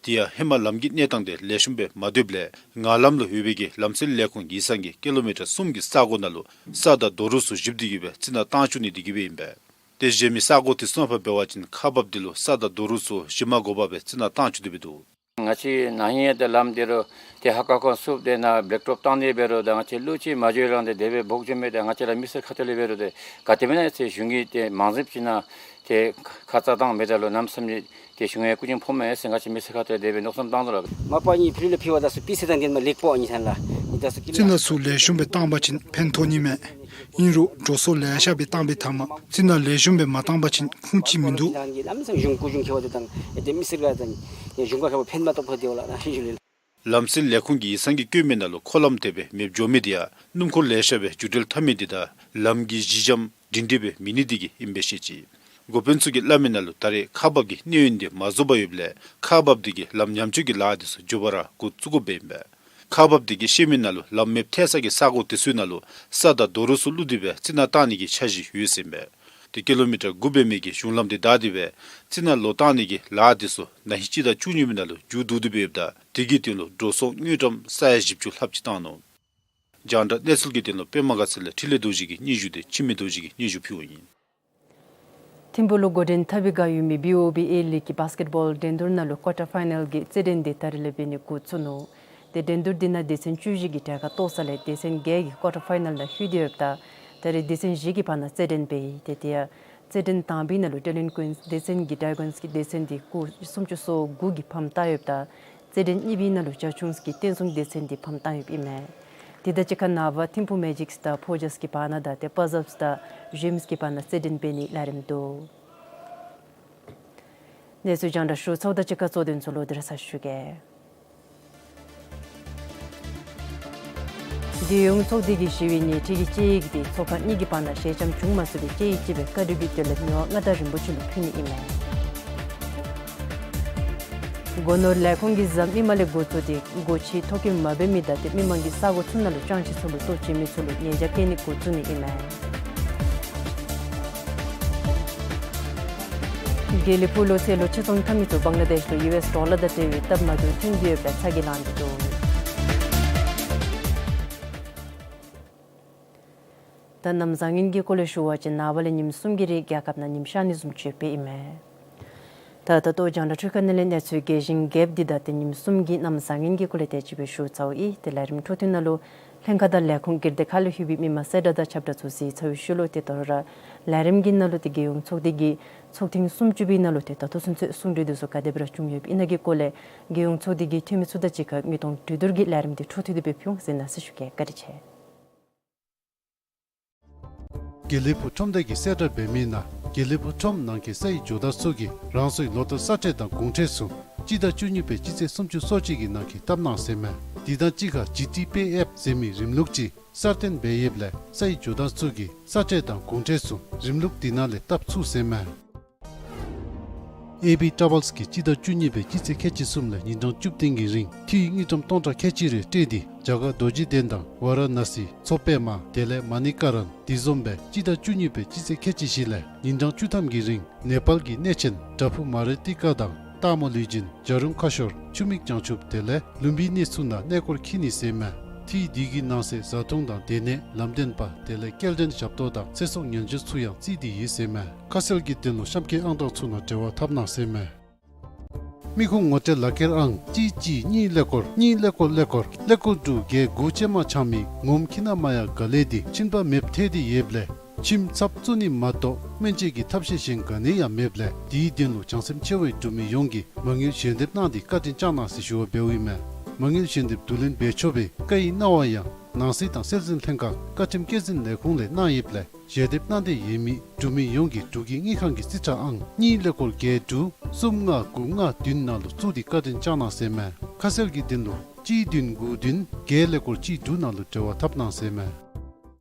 དེ་ཡང་ཧེ་མ་ལམ་གྱི་གནས་སྟངས་འདི་ལེགས་ཤོམ་སྦེ་མ་སྡོདཔ་ལས་ངང་ལམ་ལུ་ཡོད་པའི་གི་ལམ་སེལ་ལས་ཁུངས་ཡིག་ཚང་གིས་ཀི་ལོ་མི་ཊར་གསུམ་གྱི་ས་གོ་ནང་ལུ་ས་དང་རྡོ་རུག་ཚུ་བཞིབ་སྟེ་གི་སྦེ་རྩི་ནག་བཏང་བཅུག་ནི་དེ་གིས་སྦེ་ཨིན་པས། ཏེ་གཞན་མི་ས་གོ་དེ་ཚུ་ནང་ཕར་འབད་བ་ཅིན་ཁག་འབགཔ་འདི་ལུ་ས་དང་རྡོ་རུག་ཚུ་བཞིབ་མ་དགོ་པར་སྦེ་རྩི་ནག་བཏང་བཅུག་སྟེ་སྦེ་འདུག། ང་བཅས་ན་ཧིང་ཡང་ཏེ་ལམ་འདི་རུ་ཏེ་ཧ་ཀ་ཁོང་བསུབ་སྟེ་ནཱ་བེལ་ཊོབ་བཏང་ནི་འབད་རུང་ད་ང་བཅས་ལུ་ཅིག་མ་འགྱོ་རུང་ཏེ་དེ་སྦེ་འབོག་འགྱོ་མི་ཏེ་ང་བཅས་ར་མི་སེར་ཁ་ཐུག་ལས་འབད་རུང་ཏེ་ག་དེ་སྦེ་ན་ཚེ་གཞུང་གིས་ཏེ་མང་རབས་ཅིག་ནང་ཏེ་ཁ་ཙ་དང་མེད་ད་ལུ་གནམ་མེད་ས་མེད་ཏེ་གཞུང་ཡང་སྐུ་མཁྱེན་ཕོགཔ་མས་ཟེར་ང་བཅས་མི་སེར་ཁ་ཐུག་ལས་དེ་སྦེ་མནོ་བསམ་བཏང་དོ་ལགས། མ་པ་ནི་ཕི་ལུ་ཕི་བ་ད་སུ་པི་སེ་དང་འགན་མ་ལེགས་པོ་ཨ་ནི་ཐན་ལགས། ནི་ད་སུ་རྩི་ནག་ཚུ་ལེགས་ཤོམ་སྦེ་བཏང་པ་ཅིན་ཕན་ཐོགས་ནི་མས། ཨིན་རུང་འགྲོ་སོང་ལེ་ཤ་སྦེ་བཏང་པའི་མཐའ་མ་རྩི་ནག་ལེགས་ཤོམ་སྦེ་མ་བཏང་པ་ཅིན་ཁུངས་ཅིག་མིན་འདུག། གཞུང་སྐུ་གཞུང་མཁས་པ་དེ་དང་ཨེ་ཏེ་མི་སེར་ག་དང་གཞུང་ག་མཁས་པ་ཕན་མ་ཐོགས་པར་དེ་བ་ལགས་ན་ཞུ་ལེ། ལམ་སེལ་ལས་ཁུངས་ཀྱི་ཡིག་ཚང་གིས་བཀོད་མི་ནང་ལུ་འཁོར་ལམ་དེ་སྦེ་མེདཔ་འགྱོ་མི་འདི་ཡང་སྣུམ་འཁོར་ལེ་ཤ་སྦེ་རྒྱུ་འགྲུལ་འཐབ་མི་འདི་དང་ལམ་གྱི་གཞི་འགྱམ་སྒྲིང་སྒྲི་སྦེ་མེད་ནི་འདི་གིས་ཨིན་པས་ཟེར་བཤད་ཅི། འགོ་དཔོན་ཚུ་གིས་སླབ་མི་ནང་ལུ་ད་རེས་ཁག་འབག་གི་གནས་ཡུན་འདི་མ་རྫོགས་པར་ཡོདཔ་ལས་ཁག་འབགཔ་འདི་གིས་ལམ་ཉམས་བཅོས་ཀྱི་ལཱ་འདི་ཚུ་མགྱོགས་པ་ར་འགོ་བཙུགས་དགོཔ་སྦེ་ཨིན་པས། ཁག་འབགཔ་འདི་གིས་བཤད་མི་ནང་ལུ་ལམ་མེདཔ་ཐལ་ས་གི་ས་གོ་དེ་ཚུའི་ནང་ལུ་ས་དང་རྡོ་རུག་ཚུ་བླུགས་ཏེ་སྦེ་རྩི་ནག་བཏང་ནི་གི་འཆར་གཞི་ཡོད་ཟེར་ཨིན་པས། ཏེ་ཀི་ལོ་མི་ཊར་དགུ་འབད་མི་གི་གཞུང་ལམ་འདི་བདའ་སྟེ་སྦེ་རྩི་ནག་ལོག་བཏང་ནི་གི་ལཱ་འདི་ཚུ་ན་ཧིང་སྤྱི་ཟླ་བཅུ་གཉིས་པའི་ནང་ལུ་མཇུག་བསྡུ་སྟེ་སྦེ་ཡོདཔ་ད་དེ་གི་སྟེང་ལུ་འགྲོ་སོང་དངུལ་ཀྲམ་ས་ཡ་བཞི་བཅུ་ལྷགཔ་ཅིག་བཏང་ནུག། རྒྱང་བསྒྲགས་གནས་ཚུལ་གྱི་དོན་ལུ་པདྨ་དགའ་ཚལ་ལས་འཕྲིན་ལས་རྡོ་རྗེ་གི་སྙན་ཞུ་དེ་འཆི་མེད་རྡོ་རྗེ་གིས་སྙན་ཞུ་ཕུལཝ་ཨིན། ཐིམ་ཕུག་ལུ་འགོ་འདྲེན་འཐབ་པའི་བསྒང་ཡོད་མི་བི་ཨོ་བི་ཨེ་ལིག་གི་བཱསི་ཀེཊ་བཱོལ་འགྲན་བསྡུར་ནང་ལུ་ཀོར་ཊར་ཕའི་ནཱལ་གྱི་རྩེད་འགྲན་འདི་ད་རིས་ལས་འབད་ནི་འགོ་བཙུགས་ནུག། ཏེ་འགྲན་བསྡུར་འདི་ནང་སྡེ་ཚན་བཅུ་བཞི་གི་གྲལ་ཁར་གཏོགས་ས་ལས་སྡེ་ཚན་བརྒྱད་ཀྱིས་ཀོར་ཊར་ཕའི་ནཱལ་ནང་ལྷོད་དེ་ཡོདཔ་ད་ད་རིས་སྡེ་ཚན་བཞི་གི་བར་ན་རྩེད་འགྲན་འབད་ཡི། ཏེ་དེ་ཡང་རྩེད་འགྲན་དང་པའི་ནང་ལུ་ཊེ་ལེན་ཀུའིནསི་སྡེ་ཚན་གྱིས་ཌེ་གཱོནསི་ཀྱི་སྡེ་ཚན་འདི་སྐུགས་སུམ་ཅུ་སོ་དགུ་གིས་ཕམ་བཏང་ཡོདཔ་ད་རྩེད་འགྲན་གཉིས་པའི་ནང་ལུ་རྒྱ་ཆུང་གི་བསྟན་སྲུང་སྡེ་ཚན་འདི་ཕམ་བཏང་ཡོདཔ་ཨིན་མས། དེ་དང་གཅིག་ཁར་ནངས་པ་ཐིམ་ཕུག་མེ་ཇིཀསི་དང་ཕོ་ཇཱསི་གི་བར་ན་དང་ཏེ་པ་ཟཱབསི་དང་ཌྲིམསི་གི་བར་ན་རྩེད་འགྲན་འབད་ནིའི་ལས་རིམ་འདུག། གནས་ཚུལ་རྒྱང་བསྒྲགས་ཞུ་ཚརཝ་དང་གཅིག་ཁར་གཙོ་དོན་ཚུ་ལོག་སྟེ་ར་ཞུ་གེ། རྒྱལ་ཡོངས་ཚོགས་སྡེ་གིས་ཞི་བའི་ཉལ་ཁྲི་གི་དཔྱད་ཡིག་འདི་ཚོགས་ཁང་གཉིས་ཀྱི་བར་ན་ཞལ་འཆམ་བྱུང་མ་ཚུགས་པའི་དཔྱད་ཡིག་ཅིག་སྦེ་བཀའ་འདྲི་གི་དོན་ལས་མི་དབང་མངའ་བདག་རིན་པོ་ཆེ་ལུ་ཕུལ་ནི་ཨིན་མས། སྒོ་ནོར་ལས་ཁུངས་ཀྱིས་གཟའ་མིག་དམར་ལས་འགོ་བཙུགས་ཏེ་སྒོ་ཕྱེ་ཐོ་བཀོད་མ་འབད་མི་དང་ཏེ་མི་མང་གི་ས་གོ་ཚུ་ནང་ལུ་ཅང་ཅེས་ཚུ་ལུ་ལྟོ་བྱིན་མི་ཚུ་ལུ་ཉེས་བྱ་བཀལ་ནི་འགོ་བཙུགས་ནི་ཨིན་མས། དགེ་ལེགས་ཕུག་ལུ་ཚལ་ལུ་ཕྱིར་ཚོང་འཐབ་མི་ཚུ་བང་ལ་དེཤ་ལུ་ཡུ་ཨེསི་ཌོ་ལར་དང་འབྲེལ་བའི་སྟབས་མ་བདེཝ་ཐོན་ཏེ་ཡོདཔ་ལས་ཚ་གྱང་ལང་སྟེ་འདུག། ད་གནམ་བཟང་ངན་གྱི་སྐོར་ལས་ཞུ་བ་ཅིན་ནངས་པ་ལས་ཉིནམ་གསུམ་གྱི་རིང་རྒྱལ་ཁབ་ནང་ཉིམ་ཤར་ནི་བཟུམ་ཅིག་ཡོདཔ་ཨིན་མས། ད་ད་ལྟོ་རྒྱང་བསྒྲགས་འཕྲུལ་ཁང་ནང་ལས་གནས་ཚུལ་རྒྱས་ཤིང་རྒྱསཔ་འདི་ད་ཏེ་ཉིནམ་གསུམ་གྱི་གནམ་བཟང་ངན་གྱི་སྐོར་ལས་དེ་ཅིག་སྦེ་ཞུ་ཚརཝ་ཨིན། ཏེ་ལས་རིམ་འཕྲོ་མཐུད་ནང་ལུ་ལྷན་ཁག་དང་ལས་ཁུངས་སྒེར་སྡེ་ཁག་ལས་ལྷོད་པའི་མི་མང་གསལ་བསྒྲགས་དང་ཁྱབ་བསྒྲགས་ཚུ་གཟིགས་ཚར་བའི་ཤུལ་ལུ་ཏེ་ད་རུང་ར་ལས་རིམ་གྱི་ནང་ལུ་ཏེ་རྒྱལ་ཡོངས་ཚོགས་སྡེ་གི་ཚོགས་ཐེངས་སུམ་ཅུ་པའི་ནང་ལུ་ཏེ་ད་ལྟོ་ཚུན་ཚོད་གསུང་གྲོས་འདི་ཚུ་ག་དེ་སྦེ་ར་བྱུང་ཡོདཔ་ཨིན་ན་གི་སྐོར་ལས་རྒྱལ་ཡོངས་ཚོགས་སྡེ་གི་འཐུས་མི་ཚུ་དང་གཅིག་ཁར་དངོས་མཐོང་གྲོས་བསྡུར་གྱི་ལས་རིམ་འདི་འཕྲོ་མཐུད་དེ་སྦེ་ཕུལ་འོང་ཟེར་མནོ་ཟེར་ཞུ་གེ། བཀའ་དྲིན་ཆེ། དགེ་ལེགས་ཕུག་ཁྲོམ་སྡེ་གིས་གསལ་བསྒྲགས་འབད་མི་ནང་དགེ་ལེགས་ཕུག་ཁྲོམ་ནང་གི་སའི་ཇོ་བདག་ཚུ་གིས་རང་སོའི་ལོ་ལྟར་ས་ཁྲལ་དང་གོང་ཁྲལ་ཚུ་སྤྱི་ཟླ་བཅུ་གཉིས་པའི་སྤྱི་ཚེས་སུམ་ཅུ་སོ་གཅིག་གི་ནང་འཁོད་བཏབ་གནང་ཟེར་མས། དེ་དང་གཅིག་ཁར་ཇི་ཊི་པེ་ཨེཔ་ཟེར་མི་རིམ་ལུགས་ཅིག་གསར་བཏོན་འབད་ཡོདཔ་ལས་སའི་ཇོ་བདག་ཚུ་གིས་ས་ཁྲལ་དང་གོང་ཁྲལ་ཚུ་རིམ་ལུགས་དེ་ནང་ལས་བཏབ་ཚུགས་ཟེར་མས། ཨེ་བི་ཊ་རེ་ཝེལསི་གིས་སྤྱི་ཟླ་བཅུ་གཉིས་པའི་སྤྱི་ཚེས་ཁལ་གཅིག་གསུམ་ལས་ཉིན་གྲངས་བཅུ་བདུན་གྱི་རིང་འཐུས་དངུལ་ཀྲམ་སྟོང་ཕྲག་ཁལ་གཅིག་རེ་སྤྲོད་དེ་རྒྱ་གར་རྡོ་རྗེ་གདན་དང་ཝ་ར་ཎ་སི་མཚོ་པདྨ་དེ་ལས་མ་ཎི་ཀ་རན་དེ་བཟུམ་སྦེ་སྤྱི་ཟླ་བཅུ་གཉིས་པའི་སྤྱི་ཚེས་ཁལ་གཅིག་བཞི་ལས་ཉིན་གྲངས་བཅུ་ཐམ་གྱི་རིང་ནེ་པཱལ་གྱི་གནས་ཆེན་བྲག་ཕུག་མ་ར་ཏི་ཀ་དང་སྟག་མོ་ལུས་སྦྱིན་བྱ་རུང་ཁ་ཤོར་ཆུ་མིག་བྱང་ཆུབ་དེ་ལས་ལུམ་བི་ནི་ཚུ་ནང་གནས་སྐོར་འཁྱིད་ནི་ཟེར་མས། འཐུས་དེ་གི་ནང་གསེས་བཟའ་འཐུང་དང་སྡོད་གནས་ལམ་སྟོན་པ་དེ་ལས་སྐྱེལ་འདྲེན་ཞབས་ཏོག་དང་ཚེ་སྲོག་ཉེན་བཅོལ་ཚུ་ཡང་བརྩིས་ཏེ་ཡོད་ཟེར་མས། ཁ་གསལ་གྱི་དོན་ལུ་གཤམ་འཁོད་ཨང་གྲངས་ཚུ་ནང་འབྲེལ་བ་འཐབ་གནང་ཟེར་མས། མི་ཁུངས་ངོ་སྤྲོད་ལག་ཁྱེར་ཨང་གཅིག་གཅིག་གཉིས་ཀླད་ཀོར་གཉིས་ཀླད་ཀོར་ཀླད་ཀོར་ཀླད་ཀོར་དྲུག་བརྒྱད་དགུ་ཅན་མ་ཆག་མི་ངོམ་འཁྱིད་ན་མ་ཡ་ག་ལས་ཏེ་ཕྱིན་པ་མེདཔ་ཐལ་ཏེ་ཡོདཔ་ལས་ཁྱིམ་ཚབ་བཙུགས་ནི་མ་གཏོགས་སྨན་བཅོས་ཀྱི་ཐབས་ཤེས་གཞན་ག་ནི་ཡང་མེདཔ་ལས་དེའི་དོན་ལུ་བྱང་སེམས་ཆེ་བའི་འབྲུག་མི་ཡོངས་ཀྱིས་མ་དངུལ་ཞལ་འདེབས་གནང་སྟེ་བཀའ་དྲིན་བསྐྱང་གནང་ཟེར་ཞུ་བ་འབདཝ་ཨིན་མས། མ་དངུལ་ཞལ་འདེབས་བསྡུ་ལེན་འབད་ཆོག་པའི་བཀའ་ཡིག་གནང་བ་ཡང་ནང་སྲིད་དང་སྲོལ་འཛིན་ལྷན་ཁག་བཀའ་ཁྲིམས་བཀོད་འཛིན་ལས་ཁུངས་ལས་གནང་ཡོདཔ་ལས་ཞལ་འདེབས་གནང་འདོད་ཡོད་མི་འབྲུག་མི་ཡོངས་ཀྱིས་འབྲུག་གི་དངུལ་ཁང་གི་རྩིས་ཁྲ་ཨང་གཉིས་ཀླད་ཀོར་བརྒྱད་དྲུག་གསུམ་ལྔ་དགུ་ལྔ་བདུན་ནང་ལུ་བཙུགས་ཏེ་བཀའ་དྲིན་བསྐྱང་གནང་ཟེར་མས། ཁ་གསལ་གྱི་དོན་ལུ་གཅིག་བདུན་དགུ་བདུན་བརྒྱད་ཀླད་ཀོར་གཅིག་དྲུག་ནང་ལུ་འབྲེལ་བ་འཐབ་གནང་ཟེར་མས།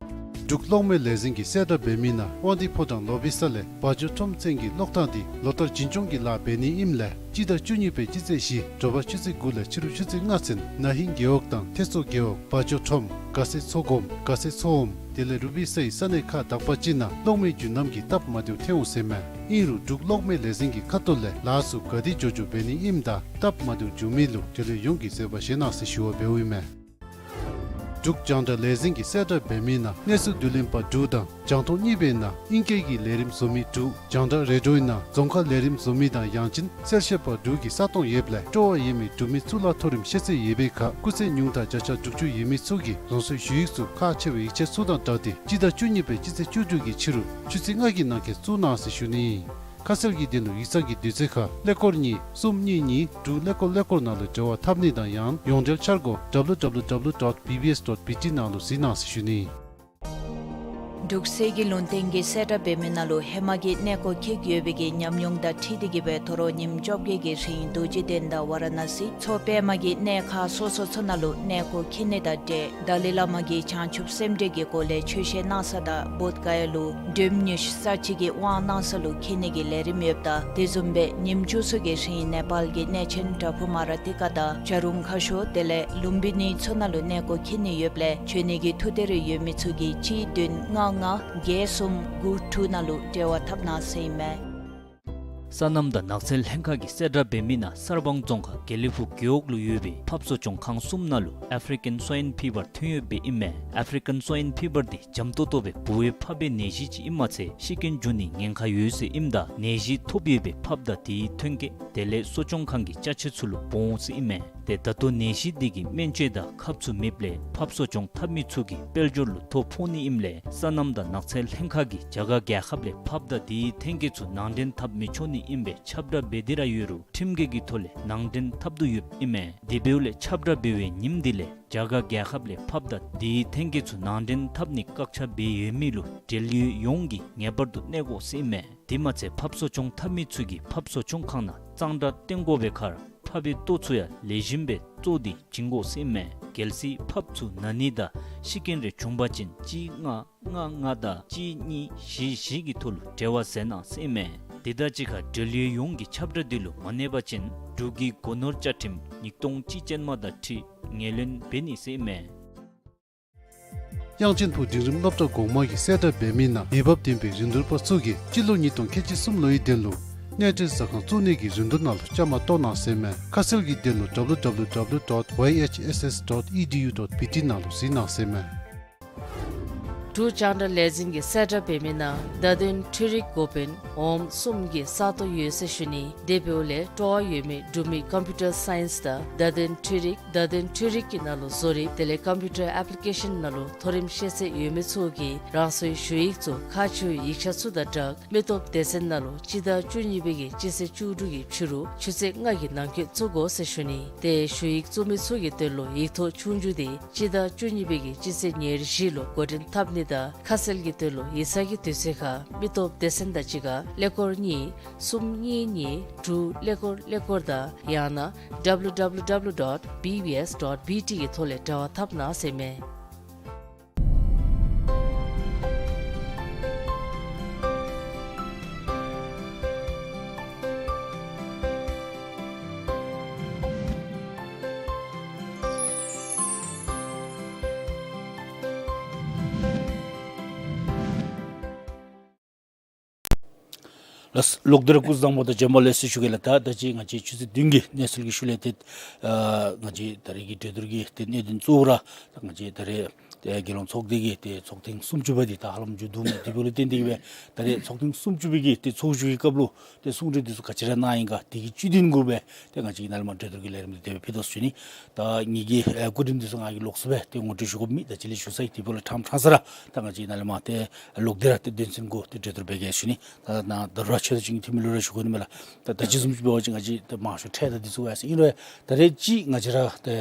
འབྲུག་གློག་མེ་ལས་འཛིན་གྱིས་གསལ་བསྒྲགས་འབད་མི་ནང་དབང་འདུས་ཕོ་བྲང་ལོ་བི་ས་ལས་བ་ཇོ་ཁྲོམ་ཚུན་གྱི་གློག་ཐག་འདི་ལོ་ལྟར་རྒྱུན་སྐྱོང་གི་ལཱ་འབད་ནི་ཨིནམ་ལས་སྤྱི་ཟླ་བཅུ་གཉིས་པའི་སྤྱི་ཚེས་བཞི་དྲོ་པ་ཆུ་ཚོད་དགུ་ལས་ཕྱི་རུ་ཆུ་ཚོད་ལྔ་ཚུན་ན་ཧིང་རྒེད་འོག་དང་ཐེད་མཚོ་རྒེད་འོག་བ་ཇོ་ཁྲོམ་དགའ་སེ་མཚོ་སྒོམ་དགའ་སེ་མཚོ་འོམ་དེ་ལས་རུ་བི་སའི་ས་གནས་ཁག་དག་པ་ཅིག་ནང་གློག་མེ་རྒྱུན་ལམ་གྱི་སྟབས་མ་བདེཝ་ཐོན་འོང་ཟེར་མས། ཨིན་རུང་འབྲུག་གློག་མེ་ལས་འཛིན་གྱི་ཁ་ཐུག་ལས་ལཱ་ཚུ་ག་དེ་མགྱོགས་མགྱོགས་འབད་ནི་ཨིནམ་དང་སྟབས་མ་བདེཝ་འབྱུང་མི་ལུ་འབྲེལ་ཡོད་ཡོངས་ཀྱིས་བཟོད་པ་བཞེས་གནང་ཟེར་ཞུ་བ་འབདཝ་ཨིན་མས། འབྲུག་རྒྱང་བསྒྲགས་ལས་འཛིན་གྱིས་གསལ་བསྒྲགས་འབད་མི་ནང་གནས་ཚུལ་བསྡུ་ལེན་པ་དྲུག་དང་རྒྱང་མཐོང་གཉིས་པའི་ནང་ཨིང་སྐད་ཀྱི་ལས་རིམ་བཟོ་མི་དྲུག་རྒྱང་བསྒྲགས་རེ་ཌིའོའི་ནང་རྫོང་ཁ་ལས་རིམ་བཟོ་མི་དང་ཡང་ཅིན་གསལ་བཤད་པ་དྲུག་གི་ས་སྟོང་ཡོདཔ་ལས་སྤྲོ་བ་ཡོད་མི་འབྲུག་མི་གཙུག་ལག་མཐོ་རིམ་ཤེས་ཚད་ཡོད་པའི་ཁར་སྐུགས་ཚད་ཉུང་མཐའ་བརྒྱ་ཆ་དྲུག་ཅུ་ཡོད་མི་ཚུ་གིས་རང་སོའི་ཞུ་ཡིག་ཚུ་ཁག་ཆེ་བའི་ཡིག་ཆ་ཚུ་དང་སྦྲགས་ཏེ་སྤྱི་ཟླ་བཅུ་གཉིས་པའི་སྤྱི་ཚེས་བཅུ་དྲུག་གི་ཕྱི་རུ་ཆུ་ཚོད་ལྔ་གི་ནང་འཁོད་བཙུགས་གནང་ཟེར་ཞུ་ནི་ཨིན། ཁ་གསལ་གྱི་དོན་ལུ་ཡིག་ཚང་གི་དུས་ཚོད་ཁར་ཀླད་ཀོར་གཉིས་གསུམ་གཉིས་གཉིས་དྲུག་ཀླད་ཀོར་ཀླད་ཀོར་ནང་ལུ་འབྲེལ་བ་འཐབ་ནི་དང་ཡང་ཡོངས་འབྲེལ་འཆར་སྒོ་W W W dot B B S dot B T ནང་ལུ་གཟིགས་གནང་ཟེར་ཞུ་ནི། འབྲུག་གསེར་གྱི་ལུང་བསྟན་གྱིས་གསལ་བསྒྲགས་འབད་མི་ནང་ལུ་ཧེ་མ་གི་གནས་སྐོར་འཁྱིད་ཡོད་པའི་གི་ཉམས་མྱོང་དང་འཁྲིལ་ཏེ་གི་སྦེ་དོ་རུང་ཉིནམ་བཅོ་བརྒྱད་ཀྱི་རིང་རྡོ་རྗེ་གདན་དང་ཝ་ར་ཎ་སི་མཚོ་པདྨ་གི་གནས་ཁག་སོ་སོ་ཚུ་ནང་ལུ་གནས་སྐོར་འཁྱིད་ནི་དང་འབྲེལ་ཏཱ་ལའི་བླ་མ་གིས་བྱང་ཆུབ་སེམས་འགྲེལ་གྱི་སྒོ་ལས་ཆོས་བཤད་གནང་ས་དང་བོདྷ་ག་ཡ་ལུ་འགྲེམས་ཉི་ཤུ་རྩ་གཅིག་གི་དབང་གནང་ས་ལུ་འཁྱིད་ནི་གི་ལས་རིམ་ཡོདཔ་ད་དེ་བཟུམ་སྦེ་ཉིནམ་བཅུ་གསུམ་གྱི་རིང་ནེ་པཱལ་གྱི་གནས་ཆེན་བྲག་ཕུག་མ་ར་ཏི་ཀ་དང་བྱ་རུང་ཁ་ཤོར་དེ་ལས་ལུམ་བི་ནི་ཚུ་ནང་ལུ་གནས་སྐོར་འཁྱིད་ནི་ཡོདཔ་ལས་འབྱོན་ནི་གི་ཐུགས་འདོད་རེ་ཡོད་མི་ཚུ་གིས་གཅིག་བདུན་ལྔ་ལྔ་བརྒྱད་གསུམ་དགུ་དྲུག་ནང་ལུ་འབྲེལ་བ་འཐབ་གནང་ཟེར་ཨིན་མས། སོ་ནམ་དང་ནགས་ཚལ་ལྷན་ཁག་གིས་གསལ་བསྒྲགས་འབད་མི་ནང་གསར་སྤང་རྫོང་ཁག་དགེ་ལེགས་ཕུག་རྒེད་འོག་ལུ་ཡོད་པའི་ཕགཔ་གསོ་སྐྱོང་ཁང་གསུམ་ནང་ལུ་ཨེཕ་རི་ཀཱན་སོའིན་ཕི་བར་ཐོན་ཡོདཔ་ཨིན་མས། ཨེཕ་རི་ཀཱན་སོའིན་ཕི་བར་འདི་འཇམ་ཏོང་ཏོ་སྦེ་འབུ་བའི་ཕགཔ་སྦེ་ནད་གཞི་ཅིག་ཨིནམ་མ་ཚད་ཤི་རྐྱེན་འབྱུང་ནིའི་ཉེན་ཁ་ཡོད་ཟེར་ཨིནམ་ད་ནད་གཞི་ཐོབ་ཡོད་པའི་ཕགཔ་དང་དེའི་ཐོན་སྐྱེད་དེ་ལས་གསོ་སྐྱོང་ཁང་གི་ཅ་ཆས་ཚུ་ལུ་འབོ་འོང་ཟེར་ཨིན་མས། ཏེ་ད་ལྟོ་ནད་གཞི་འདི་གི་སྨན་བཅོས་དང་ཁབ་ཚུ་མེདཔ་ལས་ཕགཔ་གསོ་སྐྱོང་འཐབ་མི་ཚུ་གི་དཔལ་འབྱོར་ལུ་ཐོ་ཕོག་ནི་ཨིནམ་ལས་སོ་ནམ་དང་ནགས་ཚལ་ལྷན་ཁག་གིས་རྒྱ་གར་རྒྱལ་ཁབ་ལས་ཕགཔ་དང་དེའི་ཐོན་སྐྱེད་ཚུ་ནང་འདྲེན་འཐབ་མི་ཆོག་ནི་ཨིན་པའི་ཁྱབ་བསྒྲགས་འབད་དེ་ར་ཡོད་རུང་ཁྲིམས་འགལ་གྱི་ཐོག་ལས་ནང་འདྲེན་འཐབ་དོ་ཡོདཔ་ཨིན་མས། དེ་འབདཝ་ལས་ཁྱབ་བསྒྲགས་འབད་བའི་ཉིནམ་འདི་ལས་རྒྱ་གར་རྒྱལ་ཁབ་ལས་ཕགཔ་དང་དེའི་ཐོན་སྐྱེད་ཚུ་ནང་འདྲེན་འཐབ་ནི་བཀག་ཆ་འབད་ཡོད་མི་ལུ་འབྲེལ་ཡོད་ཡོངས་ཀྱིས་ངེས་པར་དུ་གནས་དགོ་ཟེར་ཨིན་མས། དེ་མ་ཚད་ཕགཔ་གསོ་སྐྱོང་འཐབ་མི་ཚུ་གིས་ཕགཔ་གསོ་སྐྱོང་ཁང་ནང་གཙང་སྦྲ་བསྟེན་དགོ་པའི་ཁར་ཕགཔ་སྦེ་ལྟོ་ཚུ་ཡང་ལེགས་ཤོམ་སྦེ་བཙོ་སྟེ་བྱིན་དགོ་ཟེར་ཨིན་མས། གལ་སྲིད་ཕགཔ་ཚུ་ན་ནི་དང་ཤི་རྐྱེན་རེ་བྱུང་པ་ཅིན་གཅིག་ལྔ་ལྔ་ལྔ་དང་གཅིག་གཉིས་བཞི་བཞི་གི་ཐོག་ལུ་འབྲེལ་བ་མཛད་གནང་ཟེར་ཨིན་མས། དེ་དང་གཅིག་ཁར་འབྲེལ་ཡོད་ཡོངས་ཀྱིས་ཁྱབ་བསྒྲགས་འདི་ལུ་མ་གནས་པ་ཅིན་འབྲུག་གི་སྒོ་ནོར་བཅའ་ཁྲིམས་ཉིས་སྟོང་གཅིག་ཅན་མ་དང་འཁྲིལ་ངོས་ལེན་འབད་ནི་ཟེར་ཨིན་མས། དབྱངས་ཅན་ཕུག་འབྲིང་རིམ་སློབ་གྲྭ་གོང་མ་གིས་གསལ་བསྒྲགས་འབད་མི་ནང་འོས་འབབ་ལྡན་པའི་རིན་བསྡུར་པ་ཚུ་གིས་སྤྱི་ལོ་ཉིས་སྟོང་ཁལ་གཅིག་གསུམ་ལོའི་དོན་ལུ་གནས་སྡོད་ཟ་ཁང་བཙུགས་ནི་གི་རིན་བསྡུར་ནང་ལུ་བཅའ་མར་གཏོགས་གནང་ཟེར་ཨིན་མས། ཁ་གསལ་གྱི་དོན་ལུ་W W W dot Y H S S dot E D U dot B T ནང་ལུ་གཟིགས་གནང་ཟེར་ཨིན་མས། འབྲུག་རྒྱང་བསྒྲགས་ལས་འཛིན་གྱིས་གསལ་བསྒྲགས་འབད་མི་ནང་བརྡ་དོན་འཕྲུལ་རིག་འགོ་དཔོན་འོགམ་གསུམ་གྱི་ས་སྟོང་ཡོད་ཟེར་ཞུ་ནི། དེ་འབདཝ་ལས་སྤྲོ་བ་ཡོད་མི་འབྲུག་མི་ཀམ་པིའུ་ཊར་སའིནསི་དང་བརྡ་དོན་འཕྲུལ་རིག་བརྡ་དོན་འཕྲུལ་རིག་གི་ནང་ལུ་བཟོ་རིག་དེ་ལས་ཀམ་པིའུ་ཊར་ཨེཔ་ལི་ཀེ་ཤཱན་ནང་ལུ་མཐོ་རིམ་ཤེས་ཚད་ཡོད་མི་ཚུ་གིས་རང་སོའི་ཞུ་ཡིག་ཚུ་ཁག་ཆེ་བའི་ཡིག་ཆ་ཚུ་དང་སྦྲགས་མི་སྟོབས་སྡེ་ཚན་ནང་ལུ་སྤྱི་ཟླ་བཅུ་གཉིས་པའི་གི་སྤྱི་ཚེས་བཅུ་དྲུག་གི་ཕྱི་རུ་ཆུ་ཚོད་ལྔ་གི་ནང་འཁོད་བཙུགས་དགོ་ཟེར་ཞུ་ནི། ཏེ་ཞུ་ཡིག་བཙུགས་མི་ཚུ་གི་དོན་ལུ་ཡིག་ཐོག་ཆོས་རྒྱུགས་འདི་སྤྱི་ཟླ་བཅུ་གཉིས་པའི་གི་སྤྱི་ཚེས་ཉེར་བཞི་ལུ་འགོ་འདྲེན་འཐབ་ནི། དང་ཁ་གསལ་གྱི་དོན་ལུ་ཡིག་ཚང་གི་དུས་ཚོད་ཁར་མི་སྟོབས་སྡེ་ཚན་དང་གཅིག་ཁར་ཀླད་ཀོར་གཉིས་གསུམ་གཉིས་གཉིས་དྲུག་ཀླད་ཀོར་ཀླད་ཀོར་དང་ཡང་ན་ཌབ་ལུ་ཌབ་ལུ་ཌབ་ལུ་ཌོཊ་བི་བི་ཨེསི་ཌོཊ་བི་ཊི་གི་ཐོག་ལས་འབྲེལ་བ་འཐབ་གནང་ཟེར་མས། ལགས་སོ། ལོག་སྟེ་ར་སྐུ་གཟུགས་བཟང་པོ་དང་བྱོན་པ་ལེགས་སོ་ཞུ་གེ་ལགས། ད་ད་ཅི་ང་བཅས་ཆུ་ཚོད་བདུན་གྱི་གནས་ཚུལ་གྱི་ཤུལ་ལས་ཏེ་ཨ་ང་བཅས་ད་རེས་ཀྱི་གྲོས་བསྡུར་གྱི་ཏེ་གནད་དོན་གཙོ་བོ་ར་ད་ང་བཅས་ད་རེས་ཏེ་རྒྱལ་ཡོངས་ཚོགས་སྡེ་གི་ཏེ་ཚོགས་ཐེངས་སུམ་ཅུ་པ་འདི་ད་ཧ་ལམ་མཇུག་བསྡུ་མི་འདི་འབདཝ་ལས་བརྟེན་ཏེ་གིས་སྦེ་ད་རེས་ཚོགས་ཐེངས་སུམ་ཅུ་པའི་གི་ཏེ་ཚོགས་བཞུགས་ཀྱི་སྐབས་ལུ་ཏེ་གསུང་གྲོས་འདི་ཚུ་ག་ཅི་ར་གནང་ཡི་ག་དེ་གི་བཅུད་དོན་གུ་སྦེ་ཏེ་ང་བཅས་ནཱ་ལས་མར་གྲོས་བསྡུར་གྱི་ལས་རིམ་འདི་དེ་སྦེ་ཕུལ་དོ་ཟེར་ཞུ་ནི། ད་ངེ་གི་ཨེ་སྐུ་མགྲོན་འདི་ཚུ་ང་གིས་ལོགས་སུ་སྦེ་ཏེ་ངོ་སྤྲོད་ཞུ་དགོཔ་མེད། ད་ཅི་ལས་ཞུ་ས་ཡི་དེ་འབདཝ་ལས་ཕྲང་ཕྲང་ས་ར་ད་ང་བཅས་ནཱ་ལས་མར་ཏེ་ལོག་སྟེ་ར་ཏེ་དོན་ཚན་གུ་ཏེ་གྲོས་བསྡུར་འབད་གེ་ཟེར་ཞུ་ནི། ད་ནཱ་ད་རུང་ཆེ་བསྟོད་ཅན་གྱི་འཐུས་མི་ལུ་ར་ཞུ་དགོ་ནི་མས་ལགས། ད་ད་ཅི་བཟུམ་ཅིག་འབད་བ་ཅིན་ང་བཅས་ད་མང་ཤོས་ཁྲལ་དང་འདི་ཚུ་ཡོད་ཟེར་ཨིན་རུང་ད་རེས་ཅིག་ང་བཅས་ར་ཏེ་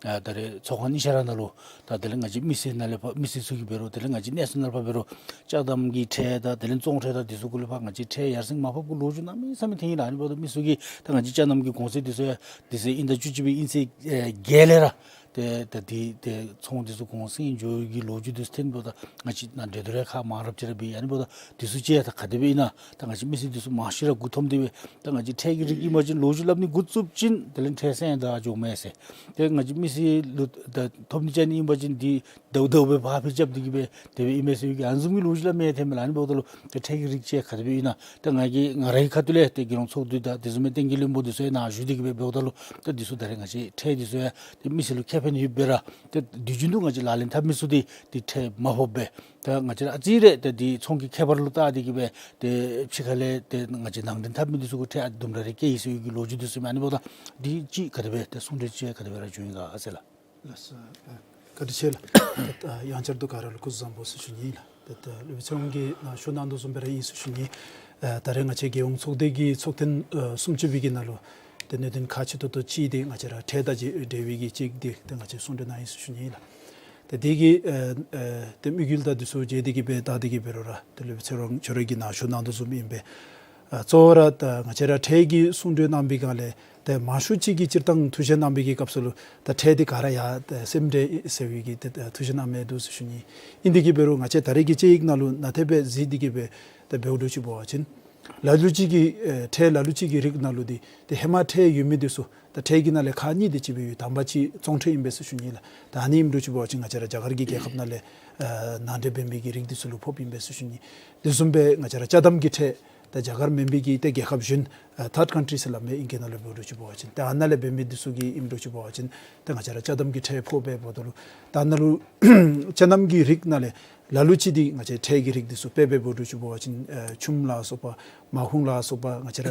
ཨ་ད་རེས་ཚོགས་ཁང་གཉིས་ཆ་ར་ནང་ལུ་ད་དེ་ལས་ང་བཅས་མི་སེར་ནང་ལས་ཕར་མི་སེར་ཚུ་གིས་འབད་རུང་དེ་ལས་ང་བཅས་གནས་ཚུལ་ནང་ལས་ཕར་འབད་རུང་ཅ་དམ་གྱི་ཁྲལ་དང་དེ་ལས་བཙོང་ཁྲལ་དང་འདི་ཚུ་གུ་ལུ་ཕར་ང་བཅས་ཁྲལ་ཡར་སེང་མར་ཕབ་ཀྱི་ལོ་རྒྱུས་གནམ་མེད་ས་མེད་ཐོན་ཡི་ལགས། ཨ་ནི་འབདཝ་ད་མི་ཚུ་གིས་ད་ང་བཅས་ཅ་དམ་གྱི་གོང་ཚད་འདི་ཚུ་ཡང་དུས་ཚོད་དབྱིན་ཟླ་བཅུ་གཅིག་པའི་དབྱིན་ཚེས་ཨེ་བརྒྱད་ལས་ར་ཏེ་ད་འདི་ཏེ་ཚོང་འདི་ཚུ་གོང་སེང་འགྱོ་གི་ལོ་རྒྱུས་འདི་ཚུ་ཐོན་འབདཝ་ད་ང་བཅས་ནཱ་གྲོས་བསྡུར་ཡང་ཁག་མང་རབས་ཅིག་ར་འབད་ཡི། ཨ་ནི་འབདཝ་ད་འདི་ཚུ་ཅིག་ཡང་ད་ག་དེ་སྦེ་ཨིན་ན་ད་ང་བཅས་མི་སེར་འདི་ཚུ་མང་ཤོས་ར་མགུ་འཐོམས་ཏེ་སྦེ་ད་ང་བཅས་ཁྲལ་གྱི་རིགས་ཨིན་པ་ཅིན་ལོ་རྒྱུས་སླབ་ནི་འགོ་བཙུགསཔ་ཅིག་དེ་ལས་ཁྲལ་སེང་ད་འགྱོཝ་མས་ཟེར། ཏེ་ང་བཅས་མི་སེར་ལུ་ད་ཐོབ་ནི་ཅིག་ཨིན་པ་ཅིན་འདི་ད་ལྟོ་ད་ལྟོ་སྦེ་ཕར་ཕུད་རྐྱབ་སྟེ་གིས་སྦེ་དེ་སྦེ་ཨིན་མས་ཟེར་གི་ཨ་ནི་བཟུམ་གྱི་ལོ་རྒྱུས་སླབ་མི་ཐོན་མས་ལགས། ཨ་ནི་འབདཝ་ད་ལུ་ཏེ་ཁྲལ་གྱི་རིགས་ཅིག་ག་དེ་སྦེ་ཨིན་ན་ད་ང་གིས་ང་རའི་ཁ་ཐུག་ལས་ཏེ་རྒྱལ་ཡོངས་ཚོགས་འདུ་དང་དེ་བཟུམ་མའི་གཏན་འཁེལ་བློན་པོ་འདི་ཚུ་ཡང་ནཱ་བཞུགས་ཏེ་གིས་སྦེ་འབདཝ་ད་ལུ་ཏེ་འདི་ཚུ་ད་རེས་ང་བཅས་ཁྲལ་འདི་ཚུ་ཡང་ཏེ་མི་སེར་ལུ་ཁེ་ཕན་ཡོདཔ་སྦེ་ར་ཏེ་དུས་རྒྱུན་དུ་ང་བཅས་ལག་ལེན་འཐབ་མི་ཚུ་འདི་ཏེ་ཁྲལ་མ་ཕབ་སྦེ་ད་ང་བཅས་ར་ཨ་ཙི་རེ་ཏེ་འདི་ཚོང་གི་ཁྱད་པར་ལུ་བལྟ་སྟེ་གིས་སྦེ་ཏེ་ཕྱི་ཁ་ལས་ཏེ་ང་བཅས་ནང་འདྲེན་འཐབ་མི་འདི་ཚུ་གུ་ཁྲལ་ཨ་དུམ་གྲ་རེ་བཀལ་ཡི་ཟེར་གི་ལོ་རྒྱུས་འདི་ཚུ་ཨིན་མས། ཨ་ནི་འབདཝ་ད་འདི་ཅིག་ག་དེ་སྦེ་ཏེ་གསུང་གྲོས་ཅིག་ག་དེ་སྦེ་ར་བྱུང་ཡི་ག་ཟེར་ལགས། ལགས་སོ། ཨ་བཀའ་དྲིན་ཆེ་ལགས། ད་ཡང་བསྐྱར་དུ་ག་ར་ལུ་སྐུ་གཟུགས་བཟང་པོ་ཟེར་ཞུ་ནི་ལགས། ད་ད་སློབ་དཔོན་ཚེ་རིང་གིས་ནཱ་ཞུ་གནང་དོ་བཟུམ་སྦེ་ར་ཨིན་ཟེར་ཞུ་ནི། ཨ་ད་རེས་ང་བཅས་རྒྱལ་ཡོངས་ཚོགས་སྡེ་གི་ཚོགས་ཐེངས་ཨ་སུམ་ཅུ་པའི་གི་ནང་ལུ་ཏེ་གནད་དོན་ཁག་ཆེ་ཏོག་ཏོ་ཅིག་འདི་ང་བཅས་ར་ཁྲལ་དང་འབྲེལ་བའི་གི་ཅིག་འདི་ཏེ་ང་བཅས་གསུང་གྲོས་གནང་ཡི་ཟེར་ཞུ་ནི་ལགས། ཏེ་དེ་གི་ཨ་ཨ་ཏེ་དམིགས་ཡུལ་དང་འདི་ཚུ་མཇལ་ཏེ་གིས་སྦེ་བལྟ་སྟེ་གིས་འབད་རུང་ར་ཏེ་སློབ་དཔོན་ཚེ་རིང་ཁྱོད་ར་གིས་ནཱ་ཞུ་གནང་དོ་བཟུམ་ཨིན་པས། ཨ་གཙོ་བོ་ར་ད་ང་བཅས་ར་ཁྲལ་གྱི་གསུང་གྲོས་གནང་པའི་སྒང་ལས་ཏེ་མང་ཤོས་ཅིག་གིས་སྤྱིར་བཏང་ཐུགས་བཞེད་གནང་པའི་གི་སྐབས་སུ་ལུ་ད་ཁྲལ་འདི་ག་ར་ཡར་ཏེ་སེམས་ཁྲལ་ཟེར་བའི་གི་ཏེ་ཐུགས་བཞེད་གནང་མི་འདུག་ཟེར་ཞུ་ནི། ཨིན་དེ་གིས་འབད་རུང་ང་བཅས་ད་རེས་ཀྱི་དཔྱད་ཡིག་ནང་ལུ་ནན་ཏན་སྦེ་གཟིགས་ཏེ་གིས་སྦེ་ཏེ་འབདཝ་འདྲཝ་ཅིག་འབད་བ་ཅིན་ལ་ལུ་ཅིག་གི་ཨེ་ཁྲལ་ལ་ལུ་ཅིག་གི་རིགས་ནང་ལུ་འདི་ཏེ་ཧེ་མ་ཁྲལ་ཡོད་མི་འདི་ཚུ་ད་ཁྲལ་གྱི་ནང་ལས་ཁག་གཉིས་དེ་ཅིག་སྦེ་ཡོད། དང་པ་ཅིག་བཙོང་ཁྲལ་ཨིན་པས་ཟེར་ཞུ་ནི་ལགས། ད་ཨ་ནི་ཨིནམ་འདྲཝ་ཅིག་འབད་བ་ཅིན་ང་བཅས་ར་རྒྱ་གར་གྱི་རྒྱལ་ཁབ་ནང་ལས་ཨ་ནང་འདྲེན་འབད་མི་གི་རིགས་འདི་ཚུ་ལུ་ཕོགཔ་ཨིན་པས་ཟེར་ཞུ་ནི། དེ་བཟུམ་སྦེ་ང་བཅས་ར་ཅ་དམ་གྱི་ཁྲལ་ད་རྒྱ་གར་མེན་པའི་གི་ཏེ་རྒྱལ་ཁབ་གཞན་ཨ་ཐཱརཌ་ཀཱན་ཊི་རིས་ཟེར་སླབ་མི་ཨིང་སྐད་ནང་ལུ་འབདཝ་འདྲཝ་ཅིག་འབད་བ་ཅིན་ཏེ་ཨ་ནཱ་ལས་འབད་མི་འདི་ཚུ་གི་ཨིནམ་འདྲཝ་ཅིག་འབད་བ་ཅིན་ཏེ་ང་བཅས་ར་ཅ་དམ་གྱི་ཁྲལ་ཕོགཔ་སྦེ་འབདཝ་ད་ལུ་ད་ཨ་ནཱ་ལུ་ཅ་དམ་གྱི་རིགས་ནང་ལས་ལ་ལུ་ཅིག་འདི་ང་བཅས་ཁྲལ་གྱི་རིགས་འདི་ཚུ་དཔེ་འབད་འབདཝ་འདྲཝ་ཅིག་འབད་བ་ཅིན་ཨ་ཆུམ་ལ་སོགས་པ་མར་ཧུང་ལ་སོགས་པ་ང་བཅས་ར་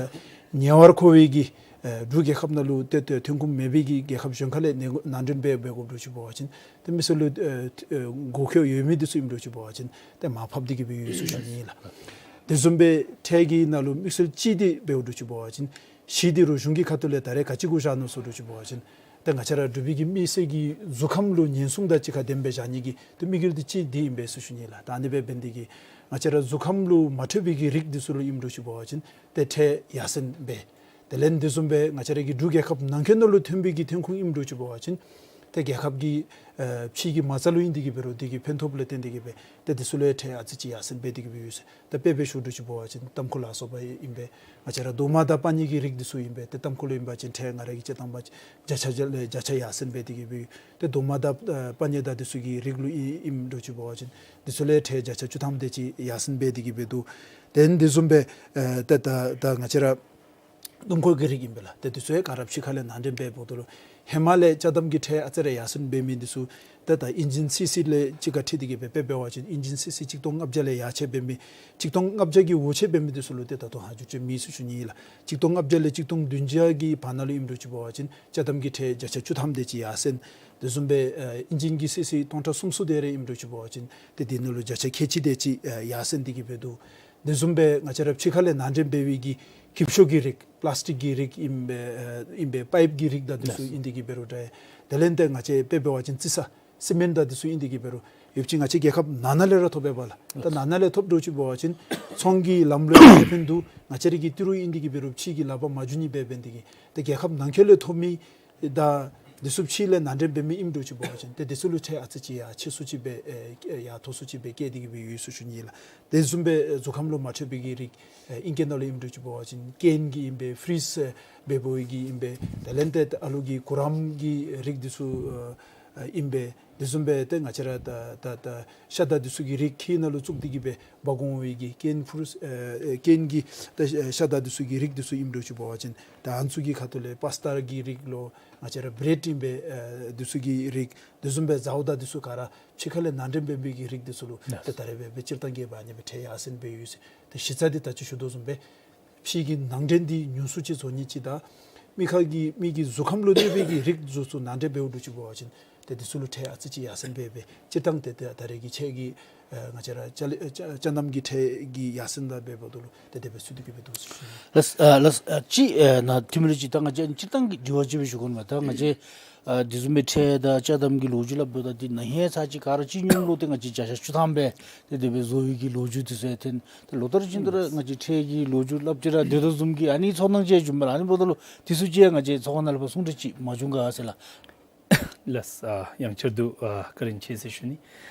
ཉེ་བར་མཁོ་བའི་གི་ཨ་འབྲུག་རྒྱལ་ཁབ་ནང་ལུ་ཏེ་ཏེ་ཐོན་ཁུངས་མེད་པའི་གི་རྒྱལ་ཁབ་གཞན་ཁ་ལས་ནང་འདྲེན་འབད་འབད་དགོཔ་འདྲཝ་ཅིག་འབད་བ་ཅིན་ཏེ་མི་སེར་ལུ་ཨ་ཨ་མགུ་འཁོར་ཡོད་མི་འདི་ཚུ་ཨིནམ་འདྲཝ་ཅིག་འབད་བ་ཅིན་ཏེ་མར་ཕབ་སྟེ་གིས་སྦེ་ཡོད་ཟེར་ཞུ་ནི་ཨིན་ལགས། དེ་བཟུམ་སྦེ་ཁྲལ་གྱི་ནང་ལུ་དམིགས་བསལ་ཅིག་འདི་འབདཝ་འདྲཝ་ཅིག་འབད་བ་ཅིན་གཞི་འདི་རུ་གཞུང་གི་ཁ་ཐུག་ལས་ད་རེས་ག་ཅི་གུ་བཞག་ནུག་ཟེར་འདྲཝ་ཅིག་འབད་བ་ཅིན་ཏེ་ང་བཅས་ར་འབྲུག་པའི་གི་མི་སེར་གྱི་གཟུགས་ཁམས་ལུ་ཉེན་སྲུང་དང་གཅིག་ཁར་ལྡནམ་སྦེ་བཞག་ནི་གི་ཏེ་དམིགས་ཡུལ་འདི་ཅིག་འདི་ཨིན་པས་ཟེར་ཞུ་ནི་ལགས། ད་ཨ་ནི་སྦེ་འབད་ནི་དེ་གིས་ང་བཅས་ར་གཟུགས་ཁམས་ལུ་མ་འཕྲོད་པའི་གི་རིགས་འདི་ཚུ་ལུ་ཨིནམ་འདྲཝ་ཅིག་འབད་བ་ཅིན་ཏེ་ཁྲལ་ཡར་སེང་འབད། དེ་ལས་དེ་བཟུམ་སྦེ་ང་བཅས་ར་གི་འབྲུག་རྒྱལ་ཁབ་ནང་འཁོད་ནང་ལུ་ཐོན་པའི་གི་ཐོན་ཁུངས་ཨིནམ་འདྲཝ་ཅིག་འབད་བ་ཅིན་ཏེ་རྒྱལ་ཁབ་ཀྱི་ཨ་ཕྱི་གི་མ་རྩ་ལུ་ཨིན་ཏེ་གིས་འབད་རུང་དེ་གི་ཕན་ཐོགས་ལུ་བརྟེན་ཏེ་གིས་སྦེ་ཏེ་འདི་ཚུ་ལུ་ཡང་ཁྲལ་ཨ་ཙི་ཅིག་ཡར་སེང་འབད་དེ་གིས་སྦེ་ཡོད་ཟེར། ཏེ་དཔེ་འབད་ཞུཝ་འདྲཝ་ཅིག་འབད་བ་ཅིན་ཏམ་ཁུ་ལ་སོགས་པ་ཨིན་པས། ང་བཅས་ར་རྡོག་མ་དང་པ་ཉི་གི་རིགས་འདི་ཚུ་ཨིན་པས། ཏེ་ཏམ་ཁུ་ལུ་ཨིན་པ་ཅིན་ཁྲལ་ང་ར་གིས་དཔྱད་བཏང་པ་ཅིན་བརྒྱ་ཆ་བརྒྱ་ལས་བརྒྱ་ཆ་ཡར་སེང་འབད་དེ་གིས་སྦེ་ཡོད། ཏེ་རྡོག་མ་དང་ཨ་པ་ཉི་དང་འདི་ཚུ་གི་རིགས་ལུ་ཨིན་ཨིནམ་འདྲཝ་ཅིག་འབད་བ་ཅིན་འདི་ཚུ་ལུ་ཡང་ཁྲལ་བརྒྱ་ཆ་བཅུ་ཐམ་དེ་ཅིག་ཡར་སེང་འབད་དེ་གིས་སྦེ་འདུག། དེ་ལས་དེ་བཟུམ་སྦེ་ཨ་ཏེ་ད་ད་ང་བཅས་ར་སྣུམ་འཁོར་གྱི་རིགས་ཨིན་པས་ལགས། ཏེ་འདི་ཚུ་ཡང་ག་ར་ཕྱི་ཁ་ལས་ནང་འདྲེན་འབད་འབདཝ་ད་ལུ་ཧེ་མ་ལས་ཅ་དམ་གྱི་ཁྲལ་ཨ་ཙི་རེ་ཡར་སེང་འབད་མི་འདི་ཚུ་ཏེ་ད་ཨིན་ཇིན་སི་སི་ལས་གཅིག་ཁར་འཁྲིལ་ཏེ་གིས་སྦེ་དཔེ་འབད་བ་ཅིན་ཨིན་ཇིན་སི་སི་གཅིག་སྟོང་ལྔ་བརྒྱ་ལས་ཡར་ཆད་འབད་མི་གཅིག་སྟོང་ལྔ་བརྒྱ་གི་འོག་ཆད་འབད་མི་འདི་ཚུ་ལུ་ཏེ་ད་ལྟོ་ཧ་ཅང་ཅིག་མེད་ཟེར་ཞུ་ནི་ཨིན་ལགས། གཅིག་སྟོང་ལྔ་བརྒྱ་ལས་གཅིག་སྟོང་བདུན་བརྒྱ་གི་བར་ན་ལུ་ཨིནམ་འདྲཝ་ཅིག་འབད་བ་ཅིན་ཅ་དམ་གྱི་ཁྲལ་བརྒྱ་ཆ་བཅུ་ཐམ་དེ་ཅིག་ཡར་སེང་། དེ་བཟུམ་སྦེ་ཨ་ཨིན་ཇིན་གྱི་སི་སི་སྟོང་ཕྲག་སུམ་ཅུ་དེ་རེ་ཨིནམ་འདྲཝ་ཅིག་འབད་བ་ཅིན་ཏེ་དེ་ནང་ལུ་བརྒྱ་ཆ་ཁལ་གཅིག་དེ་ཅིག་ཨ་ཡར་སེང་སྟེ་གིས་སྦེ་འདུག། དེ་བཟུམ་སྦེ་ང་བཅས་ར་ཕྱི་ཁ་ལས་ནང་འདྲེན་འབད་བའི་གི་སྐྱིབ་ཤོག་གི་རིགས་པ་ལཱསི་ཊིག་གི་རིགས་ཨིན་པས། ཨ་ཨིན་པས། པའིཔ་གི་རིགས་དང་འདི་ཚུ་ཨིན་ཏེ་གིས་འབད་རུང་འདྲ། དེ་ལས་ཏེ་ང་བཅས་དཔེ་འབད་བ་ཅིན་རྩི་ས་ སི་མེནཊ་དང་འདི་ཚུ་ཨིན་ཏེ་གི་འབད་རུང་ཡོདཔ་ཅིག་ང་བཅས་རྒྱལ་ཁབ་ནང་ན་ལས་ར་ཐོབ་པས་པ་ལགས། ད་ནང་ན་ལས་ཐོབ་འགྱོ་ཅིག་འབད་བ་ཅིན་ཚོང་གི་ལམ་ལུགས་ཀྱི་ཕན་ཐོགས་ང་བཅས་ར་གི་ཏི་རུ་ཨིན་ཏེ་གི་འབད་རུང་ཕྱི་གི་ལག་པར་མ་འགྱོ་ནི་འབད་འབད་ཏེ་གི་ཏེ་རྒྱལ་ཁབ་ནང་འཁོད་ལས་ཐོབ་མི་ད་འདི་ཚུ་ཕྱི་ལས་ནང་འདྲེན་འབད་མི་ཨིནམ་འདྲཝ་ཅིག་འབད་བ་ཅིན་ཏེ་འདི་ཚུ་ལུ་ཁྲལ་ཨ་ཙི་ཅིག་ཡར་ཆེ་སུ་ཅིག་སྦེ་ཨེ་ཡར་མཐོ་སུ་ཅིག་སྦེ་བཀལ་ཏེ་གི་སྦེ་ཡོད་ཟེར་ཞུ་ནི་ལགས། དེ་བཟུམ་སྦེ་གཟུགས་ཁམས་ལུ་མ་འཕྲོད་པའི་གི་རིགས་ཨིང་སྐད་ནང་ལུ་ཨིནམ་འདྲཝ་ཅིག་འབད་བ་ཅིན་ཀེན་གྱི་ཨིན་པས། ཕི་རིཛ་འབད་བའི་གི་ཨིན་པས། དེ་ལས་ཏེ་ཨ་ལུ་གི་གུ་རམ་གྱི་རིགས་འདི་ཚུ་ཨིན་པས། དེ་བཟུམ་སྦེ་ཏེ་ང་བཅས་ར་ད་ད་ད་ཤ་དང་འདི་ཚུ་གི་རིགས་ཁྱིམ་ནང་ལུ་བཙུགས་ཏེ་གི་སྦེ་འབག་འོང་བའི་གི་ཀེན་ཕི་རིཛ་ཨེ་ཀེན་གྱི་ད་ཤ་དང་འདི་ཚུ་གི་རིགས་འདི་ཚུ་ཨིནམ་འདྲཝ་ཅིག་འབད་བ་ཅིན་ད་ཨ་ནི་ཚུ་གི་ཁ་ཐུག་ལས་པཱསི་ཊ་གི་རིགས་ལོ་ང་བཅས་ར་བྲེཌ་ཨིན་པས། ཨེ་འདི་ཚུ་གི་རིགས་དེ་བཟུམ་སྦེ་ཛའུ་དང་འདི་ཚུ་ག་ར་ཕྱི་ཁ་ལས་ནང་འདྲེན་འབད་མི་གི་རིགས་འདི་ཚུ་ལུ་ཏེ་ད་རེས་འབད་འབད་སྤྱིར་བཏང་གི་འབད་ཨ་ནི་སྦེ་ཁྲལ་ཡར་སེང་འབད་ཡོད་ཟེར། ཏེ་གཞི་རྩ་འདི་ད་ཅི་ཞུ་དོ་བཟུམ་སྦེ་ཕྱི་གི་ནང་འདྲེན་འདི་ཉུང་སུ་ཅིག་བཟོ་ནི་ཅིག་དང་མི་ཁ་གི་མི་གི་གཟུགས་ཁམས་ལུ་གནོད་པའི་གི་རིགས་འདི་ཚུ་ནང་འདྲེན་འབདཝ་འདྲཝ་ཅིག་འབད་བ་ཅིན་ཏེ་འདི་ཚུ་ལུ་ཁྲལ་ཨ་ཙི་ཅིག་ཡར་སེང་འབད་འབད་སྤྱིར་བཏང་ཏེ་ཏེ་ད་རེས་ཀྱི་ཁྲལ་གྱི་ཨེ་ང་བཅས་ར་ཅ་ལ་ཨེ་ཅ་ཅ་དམ་གྱི་ཁྲལ་གྱི་ཡར་སེང་དང་འབདཝ་ད་ལུ་ཏེ་དེ་སྦེ་ཚུད་དེ་གི་སྦེ་འདུག་ཟེར་ཞུ་ནི། ལགས་ལགས་ཅིག་ཨེ་ནཱ་ཐུམ་རེ་ཅིག་ད་ང་བཅས་སྤྱིར་བཏང་གི་དྲི་བ་ཅིག་སྦེ་ཞུ་དགོ་མས། ད་ང་བཅས་ཨ་དེ་བཟུམ་སྦེ་ཁྲལ་དང་ཅ་དམ་གྱི་ལོ་རྒྱུས་སླབ་ད་འདི་ན་ཧིང་ཚར་ཅིག་ག་ར་སྤྱི་སྙོམས་ལུ་ཏེ་ང་བཅས་བརྒྱ་ཆ་བཅུ་ཐམ་སྦེ་ཏེ་དེ་སྦེ་བཟོ་བའི་གི་ལོ་རྒྱུས་འདི་ཚུ་ཡང་ཐོན། ཏེ་ལོ་ལྟར་བཞིན་དུ་ར་ང་བཅས་ཁྲལ་གྱི་ལོ་རྒྱུས་སླབ་ཅི་ར་དེ་དོ་བཟུམ་གྱི་ཨ་ནི་ཚོར་སྣང་ཅིག་བྱུངམ་མས་ལགས། ཨ་ནི་འབདཝ་ད་ལུ་དེ་ཚུ་ཅིག་ང་བཅས་ཚོགས་ཁང་ནང་ལས་ཕར་གསུང་གྲོས་ཅིག་མ་བྱུང་ག་ཟེར་ལགས། ལགས་ཨ་ཡང་བསྐྱར་དུ་ཨ་བཀའ་དྲིན་ཆེ་ཟེར་ཞུ་ནི།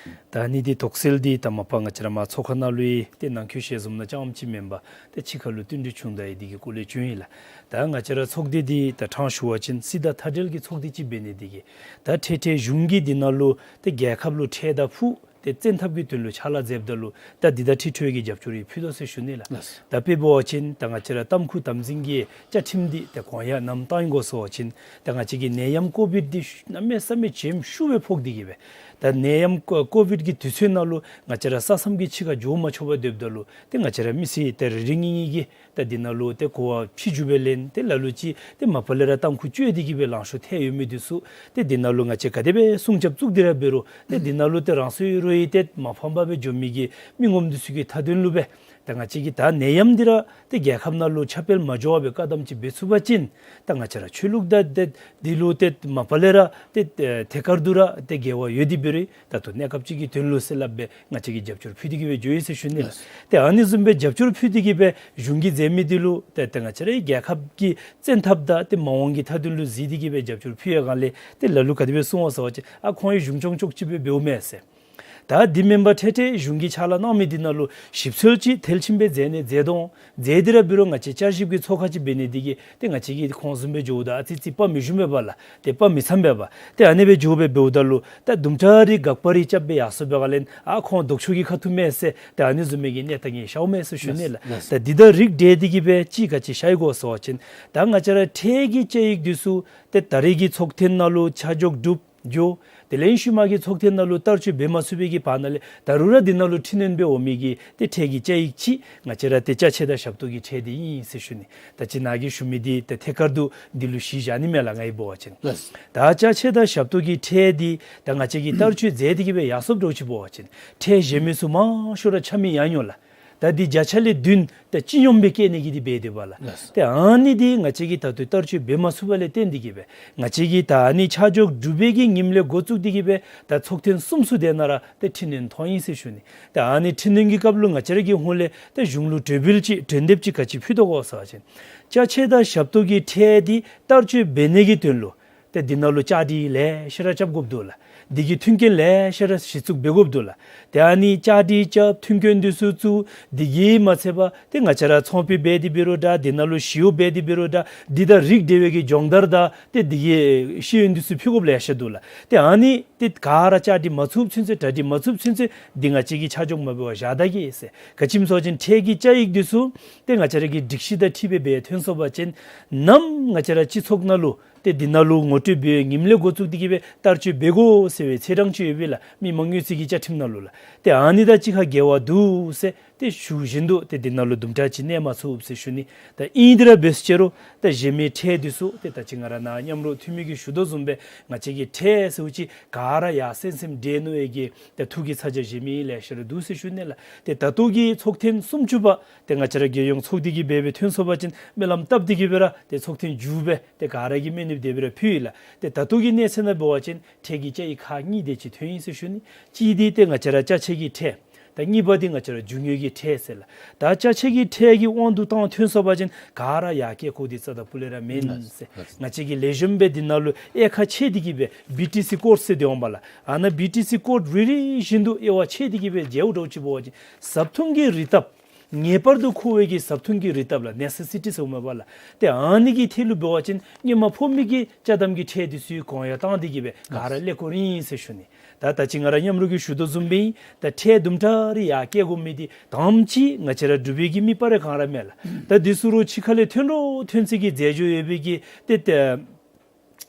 ད་ཨ་ནི་འདི་དོགས་སེལ་འདི་ད་མ་པ་ང་བཅས་ར་མར་ཚོགས་ཁང་ནང་ལུ་ཡང་ཏེ་ནང་འཁོད་ཞལ་འཛོམས་ནང་རྐྱངམ་ཅིག་མེན་པར་ཏེ་ཕྱི་ཁ་ལུ་བསྟུན་གྲོས་བྱུང་ད་ཡི་འདི་གི་སྐོར་ལས་བྱུང་ཡི་ལགས། ད་ང་བཅས་ར་ཚོགས་སྡེ་འདི་ད་དྲང་ཞུ་བ་ཅིན་སྲིད་དང་མཐའ་བྲལ་གྱི་ཚོགས་སྡེ་ཅིག་འབད་ནི་འདི་གིས་ད་ཁྲལ་ཁྲལ་གཞུང་གིས་འདི་ནང་ལུ་ཏེ་རྒྱལ་ཁབ་ལུ་ཁྲལ་དང་ཕུགས་ཏེ་བཙན་ཐབས་ཀྱི་དོན་ལུ་ཕྱག་ལཱ་མཛདཔ་ད་ལུ་ད་འདི་དང་འཁྲིལ་ཏེ་གི་རྒྱབ་སྐྱོར་ཡང་ཕུལ་དོ་ཟེར་ཞུ་ནི་ལགས། ལགས། ད་དཔེ་འབད་བ་ཅིན་ད་ང་བཅས་ར་ཏམ་ཁུ་དམ་འཛིན་གྱི་བཅའ་ཁྲིམས་འདི་ཏེ་གོང་ཡང་ནམ་བཏང་ཡི་གོ་ཟེར་བ་ཅིན་ད་ང་བཅས་ཀྱི་ནད་ཡམས་ཀོ་བིཌ་འདི་གནམ་མེད་ས་མེད་ཇེ་ཤུགས་སྦེ་ཕོག་སྟེ་གི་སྦེ་ད་ནད་ཡམས་ཀོ་ཀོ་བིཌ་ཀྱི་དུས་ཚོད་ནང་ལུ་ང་བཅས་ར་ས་མཚམས་ཀྱི་ཕྱི་ཁར་འགྱོ་མ་ཆོག་པར་སྡོདཔ་ད་ལུ་ཏེ་ང་བཅས་ར་མི་སེར་ཏེ་རེ་རེ་གཉིས་གཉིས་ཀྱིས་ད་འདི་ནང་ལུ་ཏེ་གོ་བ་ཕྱི་འགྱོ་སྦེ་ལེན་ཏེ་ལ་ལུ་ཅིག་ཏེ་མ་པ་ལས་ར་ཏམ་ཁུ་བཅད་དེ་གི་སྦེ་ལང་ཤོར་ཐལ་ཡོད་མི་འདི་ཚུ་ཏེ་འདི་ནང་ལུ་ང་བཅས་ག་དེ་སྦེ་སྲུང་སྐྱོབ་བཙུགས་ཏེ་ར་འབད་རུང་ཏེ་འདི་ནང་ལུ་ཏེ་རང་སོའི་རོགས་ཡི་ཏེ་མ་ཕམ་པར་སྦེ་འགྱོ་མི་གི་མི་ངོམ་འདི་ཚུ་གི་མཐའ་དོན་ལུ་སྦེ་ད་ང་བཅས་ཀྱིས་ད་ནད་ཡམས་འདི་ར་ཏེ་རྒྱལ་ཁབ་ནང་ལུ་ཁྱབ་སྤེལ་མ་འགྱོ་བར་སྦེ་བཀག་དམ་ཅིག་འབད་ཚུགས་པ་ཅིན་ད་ང་བཅས་ར་ཆོས་ལུགས་དང་ཏེ་འདི་ལུ་ཏེ་མ་པ་ལས་ར་ཏེ་ཨེ་ཐད་ཀར་དུ་ར་ཏེ་འགལ་བ་ཡོད་དེ་འབད་རུང་ད་ལྟོ་གནས་སྐབས་ཅིག་གི་དོན་ལུ་ཟེར་སླབ་སྦེ་ང་བཅས་ཀྱིས་རྒྱབ་སྐྱོར་ཕུལ་ཏེ་གི་སྦེ་འགྱོ་ཡི་ཟེར་ཞུ་ནི་ལགས། ལགས། ཏེ་ཨ་ནི་བཟུམ་སྦེ་རྒྱབ་སྐྱོར་ཕུལ་ཏེ་གི་སྦེ་གཞུང་གིས་མཛད་མི་འདི་ལུ་ཏེ་ཏེ་ང་བཅས་རའི་རྒྱལ་ཁབ་ཀྱི་བཙན་ཐབས་དང་ཏེ་མ་འོངས་ཀྱི་མཐའ་དོན་ལུ་གཟིགས་ཏེ་གི་སྦེ་རྒྱབ་སྐྱོར་ཕུལ་བའི་སྒང་ལས་ཏེ་ལ་ལུ་ག་དེ་སྦེ་གསུངས་པ་ཟེར་བ་ཅིན་ཨ་ཁོང་ཡང་གཞུང་སྐྱོང་ཕྱོགས་ཅིག་སྦེ་འབདཝ་མས་ཟེར། ད་འདི་མེན་པར་ཁྲལ་ཁྲལ་གཞུང་གིས་ཕྱག་ལཱ་གནང་མི་འདི་ནང་ལུ་ཞིབ་འཚོལ་ཅིག་མཐིལ་ཕྱིན་སྦེ་མཛད་ནི་མཛད་དོ། མཛད་དེ་ར་འབད་རུང་ང་བཅས་བསྐྱར་ཞིབ་ཀྱི་ཚོགས་ཁང་ཅིག་འབད་ནི་འདི་གིས་ཏེ་ང་བཅས་ཀྱིས་ཁོང་བཟུམ་སྦེ་འགྱོཝ་ད་ཨ་ཙི་ཙི་དཔའ་མི་ཞུམ་པས་པ་ལགས། ཏེ་དཔའ་མི་འཚམས་པས་པ། ཏེ་ཨ་ནི་སྦེ་འགྱོ་སྦེ་འབདཝ་ད་ལུ་ད་དུམ་གྲ་རེ་དགག་པ་རེ་རྐྱབ་སྦེ་ཡར་སོང་པའི་སྒང་ལས་ཨ་ཁོང་ལྡོག་ཕྱོགས་ཀྱི་ཁ་ཐུག་མས་ཟེར་ད་ཨ་ནི་བཟུམ་མའི་གི་གནས་སྟངས་ཀྱི་ཤརཝ་མས་ཟེར་ཞུ་ནི་ལགས། ལགས། ད་འདི་དང་རིགས་བསྒྲེས་ཏེ་གི་སྦེ་ཅིག་ག་ཅི་ཤར་ཡི་གོ་ཟེར་བ་ཅིན་ད་ང་བཅས་ར་ཁྲལ་གྱི་བཅའ་ཡིག་འདི་ཚུ་ཏེ་ད་རེས་ཀྱི་ཚོགས་ཐེངས་ནང་ལུ་ཆ་འཇོག་གྲུབ་འགྱོ། དེ་ལས་ཤུལ་མ་གི་ཚོགས་ཐེངས་ནང་ལུ་བསྟར་སྤྱོད་འབད་མ་ཚུགས་པའི་གི་བར་ན་ལས་ད་རུང་ར་འདི་ནང་ལུ་འཕྲི་སྣོན་འབད་འོང་མི་གི་ཏེ་ཁྲལ་གྱི་བཅའ་ཡིག་ཅིག་ང་བཅས་ར་ཏེ་ཅ་ཆས་དང་ཞབས་ཏོག་གི་ཁྲལ་འདི་ཨིན་ཟེར་ཞུ་ནི། ད་ཅི་ནཱ་གིས་ཞུ་མི་འདི་ཏེ་ཐད་ཀར་དུ་འདི་ལུ་གཞི་བཞག་ནི་མས་ལགས། ང་གིས་འབད་བ་ཅིན་ལགས། ད་ཅ་ཆས་དང་ཞབས་ཏོག་གི་ཁྲལ་འདི་ད་ང་བཅས་ཀྱིས་བསྟར་སྤྱོད་མཛད་དེ་གི་སྦེ་ཡར་སོངམ་འདྲཝ་ཅིག་འབད་བ་ཅིན་ཁྲལ་གཞན་མི་ཚུ་མང་ཤོས་ར་ཆ་མེད་ཡར་འགྱོ་ལགས། ད་འདི་བརྒྱ་ཆ་ལས་བདུན་ད་སྤྱི་སྙོམས་སྦེ་བཀལ་ནི་གི་འདི་འབད་དེ་པ་ལགས། ལགས། ཏེ་ཨ་ནི་འདི་ང་བཅས་ཀྱིས་ད་ལྟོ་བསྟར་སྤྱོད་འབད་མ་ཚུགས་པ་ལས་བརྟེན་ཏེ་གི་སྦེ་ང་བཅས་ཀྱིས་ད་ཨ་ནི་ཆ་འཇོག་གྲུབ་པའི་གི་ཉིནམ་ལས་འགོ་བཙུགས་ཏེ་གི་སྦེ་ད་ཚོགས་ཐེངས་གསུམ་ཚུ་དེ་ནང་ར་ཏེ་འཕྲི་སྣོན་ཐོན་ཡི་ཟེར་ཞུ་ནི། ཏེ་ཨ་ནི་འཕྲི་སྣོན་གྱི་སྐབས་ལུ་ང་བཅས་ར་གི་ཧོངས་ལས་ཏེ་གཞུང་ལུ་གྲོས་འབུལ་ཅིག་གྲོས་འདེབས་ཅིག་ག་ཅི་ཕུལ་དོ་གོ་ཟེར་བ་ཅིན་ཅ་ཆས་དང་ཞབས་ཏོག་གི་ཁྲལ་འདི་བསྟར་སྤྱོད་འབད་ནི་གི་དོན་ལུ་ཏེ་འདི་ནང་ལུ་བཅའ་སྒྲིག་ལེ་ཤ་ར་རྐྱབ་དགོཔ་འདུག་ལགས། འདི་གི་མཐུན་རྐྱེན་ལེ་ཤ་ར་གཞི་བཙུགས་འབད་དགོཔ་འདུག་ལགས། ཏེ་ཨ་ནི་བཅའ་སྒྲིག་རྐྱབ་མཐུན་རྐྱེན་འདི་ཚུ་བཙུགས་འདི་གིས་མ་ཚད་པར་ཏེ་ང་བཅས་ར་ཚོང་དཔོན་འབད་དེ་འབད་རུང་འདྲ་འདི་ནང་ལུ་ཞི་གཡོགཔ་འབད་དེ་འབད་རུང་འདྲ་འདི་དང་རིགས་འབྲེལ་བའི་གི་སྦྱོང་བརྡར་དང་ཏེ་འདི་གི་ཤེས་ཡོན་འདི་ཚུ་ཕུལ་དགོཔ་ལེ་ཤ་འདུག་ལགས། ཏེ་ཨ་ནི་ཏེ་ག་ར་བཅའ་སྒྲིག་མ་ཚུགས་ཚུན་ཚོད་གྲ་སྒྲིག་མ་ཚུགས་ཚུན་ཚོད་འདི་ང་བཅས་ཀྱིས་ཆ་འཇོག་མ་འབད་བར་བཞག་ད་གེ་ཟེར། ག་ཅི་སྨོ་ཟེར་བ་ཅིན་ཁྲལ་གྱི་བཅའ་ཡིག་འདི་ཚུ་ཏེ་ང་བཅས་ར་གི་སྒྲིག་གཞི་དང་འཁྲིལ་སྦེ་འབད་ཐོན་སོང་པ་ཅིན་ནམ་ང་བཅས་ར་སྤྱི་ཚོགས་ནང་ལུ་ཏེ་འདི་ནང་ལུ་ངོ་སྤྲོད་འབད་བའི་ཉིནམ་ལས་འགོ་བཙུགས་ཏེ་གི་སྦེ་བསྟར་སྤྱོད་འབད་དགོ་ཟེར་བའི་ཚེས་གྲངས་ཅིག་ཡོད་པས་ལགས། མི་མང་དངུལ་རྩིས་ཀྱི་བཅའ་ཁྲིམས་ནང་ལུ་ལགས། ཏེ་ཨ་ནི་དང་གཅིག་ཁར་འགལ་བ་འདུག་ཟེར་ཏེ་ ཏེ་ཞུ་བཞིན་དུ་ཏེ་འདི་ནང་ལུ་དུམ་གྲ་ཅིག་གནས་མ་ཚུགས་ཟེར་ཞུ་ནི། ད་ཨིན་དེ་ར་འབད་ཟེར་རུང་ད་གཞན་མི་ཁྲལ་འདི་ཚུ་ཏེ་ད་ཅི་ང་ར་ནཱ་མཉམ་རོགས་འཐུས་མི་གིས་ཞུ་དོ་བཟུམ་སྦེ་ང་བཅས་ཀྱི་ཁྲལ་ཟེརཝ་ཅིག་ག་ར་ཡར་སེམས་སེམས་འདྲེས་ནུག་ཡོད་གི་ཏེ་ཐུགས་ཀྱི་ཚ་གྱང་བཞེས་མི་ལེ་ཤ་ར་འདུག་ཟེར་ཞུ་ནི་ལགས། ཏེ་ད་ལྟོ་གི་ཚོགས་ཐེངས་སུམ་ཅུ་པ་ཏེ་ང་བཅས་ར་རྒྱལ་ཡོངས་ཚོགས་སྡེ་གིས་འབད་སྦེ་ཐོན་སོང་པ་ཅིན་སྨོན་ལམ་བཏབ་སྟེ་གིས་སྦེ་ར་ཏེ་ཚོགས་ཐེངས་མཇུག་སྦེ་ཏེ་ག་ར་གིས་སྨོན་ནུབ་སྟེ་སྦེ་ར་ཕུལ་ཡི་ལགས། ཏེ་ད་ལྟོ་གི་གནས་ཚད་ནང་འབད་བ་ཅིན་ཁྲལ་གྱི་དཔྱད་ཡིག་ཁག་གཉིས་དེ་ཅིག་ཐོན་ཡི་ཟེར་ཞུ་ནི། གཅིག་འདི་ཏེ་ང་བཅས་ར་ཅ་ཆས་ཀྱི་ཁྲལ། ད་གཉིས་པ་འདི་ང་བཅས་ར་རྒྱུ་དངོས་ཀྱི་ཁྲལ་ཟེར་ལགས། ད་ཅ་ཆས་ཀྱི་ཁྲལ་གྱི་དབང་དུ་བཏང་ཐོན་སོང་པ་ཅིན་ག་ར་ཡར་བཀལ་དགོཔ་འདི་རྩ་དང་སྤུ་ལས་ར་མེན་ཟེར། ང་བཅས་ཀྱིས་ལེགས་ཤོམ་སྦེ་འདི་ནང་ལུ་དབྱེ་ཁག་ཕྱེ་སྟེ་གིས་སྦེ་བི་ཊི་སི་ཀོཌ་ཟེར་འདི་འོང་པ་ལགས། ཨ་ནཱ་བི་ཊི་སི་ཀོཌ་རེ་རེ་བཞིན་དུ་དབྱེ་བ་ཕྱེ་སྟེ་གིས་སྦེ་འཇལཝ་འདྲཝ་ཅིག་འབད་བ་ཅིན་བཟའ་འཐུང་གི་རིགས་དག། ངེས་པར་དུ་མཁོ་བའི་གི་བཟའ་འཐུང་གི་རིགས་དག་ལགས། ནེ་སེ་སི་ཊི་ཟེརཝ་མས་པ་ལགས། ཏེ་ཨ་ནི་གི་ཐད་ལུ་འབད་བ་ཅིན་སྔོན་མ་ཕོག་མི་གི་ཅ་དམ་གྱི་ཁྲལ་འདི་ཚུ་གོང་ཡར་བཏང་སྟེ་གིས་སྦེ་ག་ར་ལེན་དགོ་རིགས་ཨིན་ཟེར་ཞུ་ནི། ད་ད་ཅི་ང་ར་མཉམ་རོགས་ཀྱིས་ཞུ་དོ་བཟུམ་སྦེ་ད་ཁྲལ་དུམ་གྲ་རེ་ཡར་བཀལ་དགོ་མི་འདི་དང་པ་ཅིག་ང་བཅས་ར་འབྲུག་པའི་གི་མི་སྤར་རེ་གང་ར་མས་ལགས། ད་འདི་ཚུ་རོགས་ཕྱི་ཁ་ལས་ཐོན་རོགས་ཐོན་ཚད་ཀྱི་རྫས་སྦྱོར་ཡོད་པའི་གི་ཏེ་ཏེ་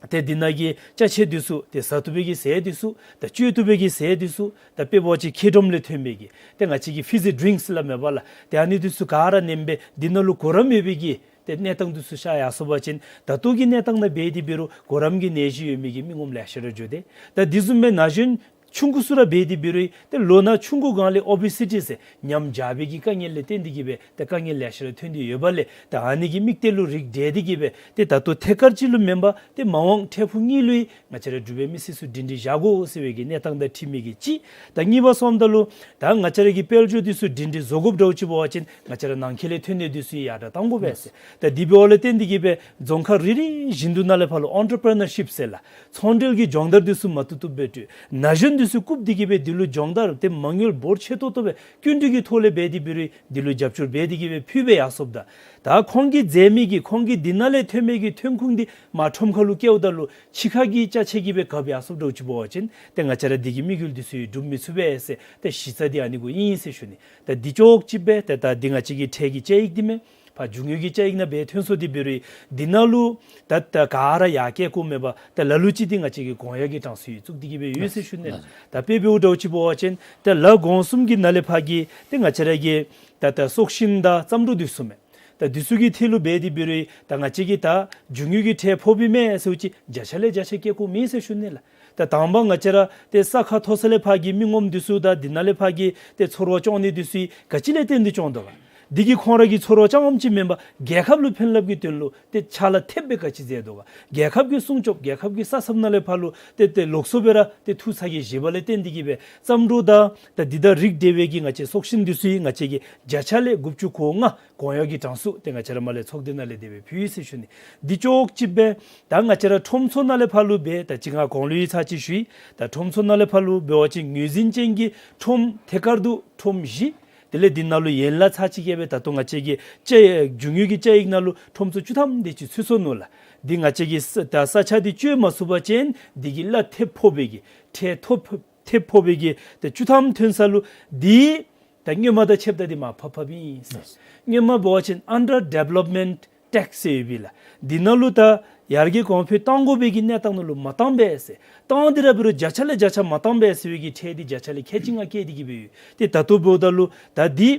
ཏེ་འདི་ནང་གི་ཅ་ཆས་འདི་ཚུ་ཏེ་བཟའ་བཏུབ་པའི་གི་ཟས་འདི་ཚུ་ད་སྤྱོད་བཏུབ་པའི་གི་ཟས་འདི་ཚུ་ད་དཔེ་འབད་བ་ཅིན་མཁལ་ཌོམ་ལས་ཐོན་པའི་གི་ཏེ་ང་བཅས་ཀྱི་ཕི་ཛི་ཌི་རིངཀསི་སླབ་མས་པ་ལགས། ཏེ་ཨ་ནི་འདི་ཚུ་ག་ར་ནེམ་སྦེ་འདི་ནང་ལུ་གོ་རིམ་ཡོད་པའི་གི་ཏེ་གནས་སྟངས་འདི་ཚུ་ཤར་ཡར་སོང་པ་ཅིན་ད་ལྟོ་གི་གནས་སྟངས་ནང་འབད་དེ་འབད་རུང་གོ་རིམ་གྱི་ནད་གཞི་ཡོད་མི་གི་མི་ངོམ་ལེ་ཤ་ར་འགྱོ་དེས། ད་འདི་བཟུམ་སྦེ་ན་གཞོན་ཆུང་ཀུ་ཚུ་ར་འབད་དེ་འབད་རུང་ཏེ་ལོ་ན་ཆུང་ཀུ་སྒང་ལས་ཨོ་བེ་སི་ཊི་ཟེར་ཉམས་བྱ་བའི་གི་དཀའ་ངལ་ལས་བརྟེན་ཏེ་གིས་སྦེ་ཏེ་དཀའ་ངལ་ལེ་ཤ་ར་ཐོན་ཏེ་ཡོདཔ་ལས་ད་ཨ་ནི་གི་དམིགས་གཏད་ལུ་རིགས་བསྒྲེས་ཏེ་གིས་སྦེ་ཏེ་ད་ལྟོ་ཐད་ཀར་ཅིག་ལུ་མེན་པར་ཏེ་མ་འོངས་འཕྲལ་ཕུགས་གཉིས་ལུ་ཡང་ང་བཅས་ར་འབྲུག་པའི་མི་སེར་ཚུ་སྒྲིང་སྒྲི་བཞག་དགོ་ཟེར་བའི་གི་གནས་སྟངས་དང་འཁྲིལ་མི་གི་གཅིག། ད་གཉིས་པ་སོངམ་ད་ལུ་ད་ང་བཅས་ར་གི་དཔལ་འབྱོར་འདི་ཚུ་སྒྲིང་སྒྲི་བཟོ་དགོཔ་འདྲཝ་ཅིག་འབད་བ་ཅིན་ང་བཅས་ར་ནང་འཁོད་ལས་ཐོན་ནི་འདི་ཚུ་ཡར་དྲག་གཏང་དགོ་པས་ཟེར། ད་འདི་འབདཝ་ལས་བརྟེན་ཏེ་གིས་སྦེ་རྫོང་ཁག་རེ་རེ་བཞིན་དུ་ནང་ལས་ཕར་ལུ་ཨོན་ཊར་པི་རི་ནར་ཤིཔ་ཟེར་ལགས། ཚོང་འབྲེལ་གྱི་སྦྱོང་བརྡར་འདི་ཚུ་མ་བཏུབ་བཏུབ་སྦེ་སྤྲོད། ན་གཞོན་འདི་ཚུ་བཀུག་སྟེ་གིས་སྦེ་འདི་ལུ་སྦྱོང་བརྡར་ཏེ་མ་དངུལ་འབོར་ཆེ་ཏོག་ཏོ་སྦེ་སྐྱིན་འགྲུལ་གྱི་ཐོག་ལས་འབད་དེ་འབད་རུང་འདི་ལུ་རྒྱབ་སྐྱོར་འབད་དེ་གིས་སྦེ་ཕུལ་སྦེ་ཡར་སོངམ་ད་ད་ཁོང་གིས་མཛད་མི་གི་ཁོང་གི་འདི་ནང་ལས་ཐོན་མི་གི་ཐོན་ཁུངས་འདི་མར་ཁྲོམ་ཁ་ལུ་བཀལཝ་ད་ལུ་ཕྱི་ཁ་གི་ཅ་ཆས་ཀྱིས་སྦེ་གབ་ཡར་སོངམ་འདྲཝ་ཅིག་འབད་བ་ཅིན་ཏེ་ང་བཅས་ར་འདི་གི་དམིགས་ཡུལ་འདི་ཚུ་ཡང་འགྲུབ་མི་ཚུགས་པས་ཟེར་ཏེ་གཞི་རྩ་འདི་ཨ་ནི་གུ་ཨིན་ཟེར་ཞུ་ནི། ད་འདི་ཅོག་གཅིག་སྦེ་ཏེ་ད་འདི་ང་བཅས་ཀྱི་ཁྲལ་གྱི་དཔྱད་ཡིག་འདི་མས། ཕར་རྒྱུ་དངོས་ཀྱི་དཔྱད་ཡིག་ནང་སྦེ་ཐོན་སོང་སྟེ་འབད་རུང་འདི་ནང་ལུ་ད་ད་ག་ར་ཡར་བཀལ་དགོཔ་མེད་པར་ད་ལ་ལུ་ཅིག་འདི་ང་བཅས་ཀྱིས་གོང་ཡར་གྱི་གྲངས་སུ་ཡང་བཙུགས་ཏེ་གིས་སྦེ་ཡོད་ཟེར་ཞུ་ནི། ད་དཔེ་འབདཝ་འདྲཝ་ཅིག་འབད་བ་ཅིན་ད་ལ་གོང་གསུམ་གྱི་ནང་ལས་ཕར་གྱི་ཏེ་ང་བཅས་ར་གི་ད་ད་སྲོག་ཤིང་དང་རྩམ་དྲུག་འདི་ཚུ་མས། ད་འདི་ཚུ་གི་ཐད་ལུ་འབད་དེ་འབད་རུང་ད་ང་བཅས་ཀྱིས་ད་རྒྱུ་དངོས་ཀྱི་ཁྲལ་ཕོགཔ་ཨིན་མས་ཟེརཝ་ཅིག་བརྒྱ་ཆ་ལས་བརྒྱ་ཆ་བཀལ་དགོཔ་མེད་ཟེར་ཞུ་ནི་ལགས། ད་དང་པ་ང་བཅས་ར་ཏེ་ས་ཁ་མཐོ་ས་ལས་ཕར་གྱི་མི་ངོམ་འདི་ཚུ་དང་འདི་ནང་ལས་ཕར་གྱི་ཏེ་ཚོར་བ་སྐྱོང་ནི་འདི་ཚུ་ག་ཅི་ལས་བརྟེན་ཏེ་སྐྱོང་དོ་ག། འདི་གིས་ཁོང་ར་གི་ཚོར་བ་རྐྱངམ་ཅིག་མེན་པར་རྒྱལ་ཁབ་ལུ་ཕན་རླབས་ཀྱི་དོན་ལུ་ཏེ་ཕྱག་ལཱ་ཐེབས་སྦེ་ག་ཅི་མཛད་དོ་ག། རྒྱལ་ཁབ་ཀྱི་སྲུང་སྐྱོབ་རྒྱལ་ཁབ་ཀྱི་ས་ཚབ་ནང་ལས་ཕར་ལུ་ཏེ་ཏེ་ལོགས་སུ་སྦེ་ར་ཏེ་ཐུགས་ཚ་གྱང་བཞེས་པ་ལས་བརྟེན་ཏེ་གིས་སྦེ་རྩམ་དྲུག་དང་ད་འདི་དང་རིགས་འདྲ་བའི་གི་ང་བཅས་སྲོག་ཤིང་འདི་ཚུ་ཡང་ང་བཅས་ཀྱིས་བརྒྱ་ཆ་ལས་དགུ་བཅུ་གོ་ལྔ་གོང་ཡར་གྱི་གྲངས་སུ་ཏེ་ང་བཅས་ར་མར་ལས་ཚོགས་སྡེ་ནང་ལས་དེ་སྦེ་ཕུལ་ཡི་ཟེར་ཞུ་ནི། འདི་ཅོག་གཅིག་སྦེ་ད་ང་བཅས་ར་ཁྲོམ་ཚུ་ནང་ལས་ཕར་ལུ་སྦེ་ད་ཅི་ང་གོང་ལུ་ཡང་ཚར་གཅིག་ཞུ་ཡི། ད་ཁྲོམ་ཚུ་ནང་ལས་ཕར་ལུ་འབད་བ་ཅིན་ངོས་འཛིན་ཅན་གྱི་ཁྲོམ་ཐད་ཀར་དུ་ཁྲོམ་བཞི། དེ་ལས་འདི་ནང་ལུ་ཡན་ལག་ཚར་གཅིག་བཀལ་སྦེ་ད་ལྟོ་ང་བཅས་ཀྱི་དཔྱད་རྒྱུ་དངོས་ཀྱི་དཔྱད་ཡིག་ནང་ལུ་ཁྲོམ་ཚུ་བཅུ་ཐམ་དེ་ཅིག་ཚུད་སོ་ནུག་ལགས། འདི་ང་བཅས་ཀྱིས་ས་ད་ས་ཆ་འདི་སྤྱོད་མ་ཚུགས་པ་ཅིན་འདི་གི་གླ་ཐེབས་ཕོག་པའི་གི་ཁྲལ་ཐོབ་ཐེབས་ཕོག་པའི་གི་ཏེ་བཅུ་ཐམ་ཐོན་ས་ལུ་འདི་ད་སྔོན་མ་དང་ཕྱདཔ་ད་འདི་མར་ཕབ་ཕབ་ཨིན་ཟེར། ཨེས། སྔོན་མ་འབད་བ་ཅིན་ཨན་ཌར་ཌི་ཝེ་ལོབ་མེནཊ་ཊེགསི་ཟེར་ཡོད་པས་ལགས། འདི་ནང་ལུ་ད་ཡར་རྒྱས་གོང་འཕེལ་གཏང་དགོ་པའི་གི་གནས་སྟངས་ནང་ལུ་མ་བཏང་པས་ཟེར། བཏང་སྟེ་ར་འབད་རུང་བརྒྱ་ཆ་ལས་བརྒྱ་ཆ་མ་བཏང་པས་ཟེར་བའི་གི་ཁྲལ་འདི་བརྒྱ་ཆ་ལས་ཁལ་གཅིག་ལྔ་བཀལ་ཏེ་གིས་སྦེ་ཡོད། ཏེ་ད་ལྟོ་འབདཝ་ད་ལུ་ད་འདི་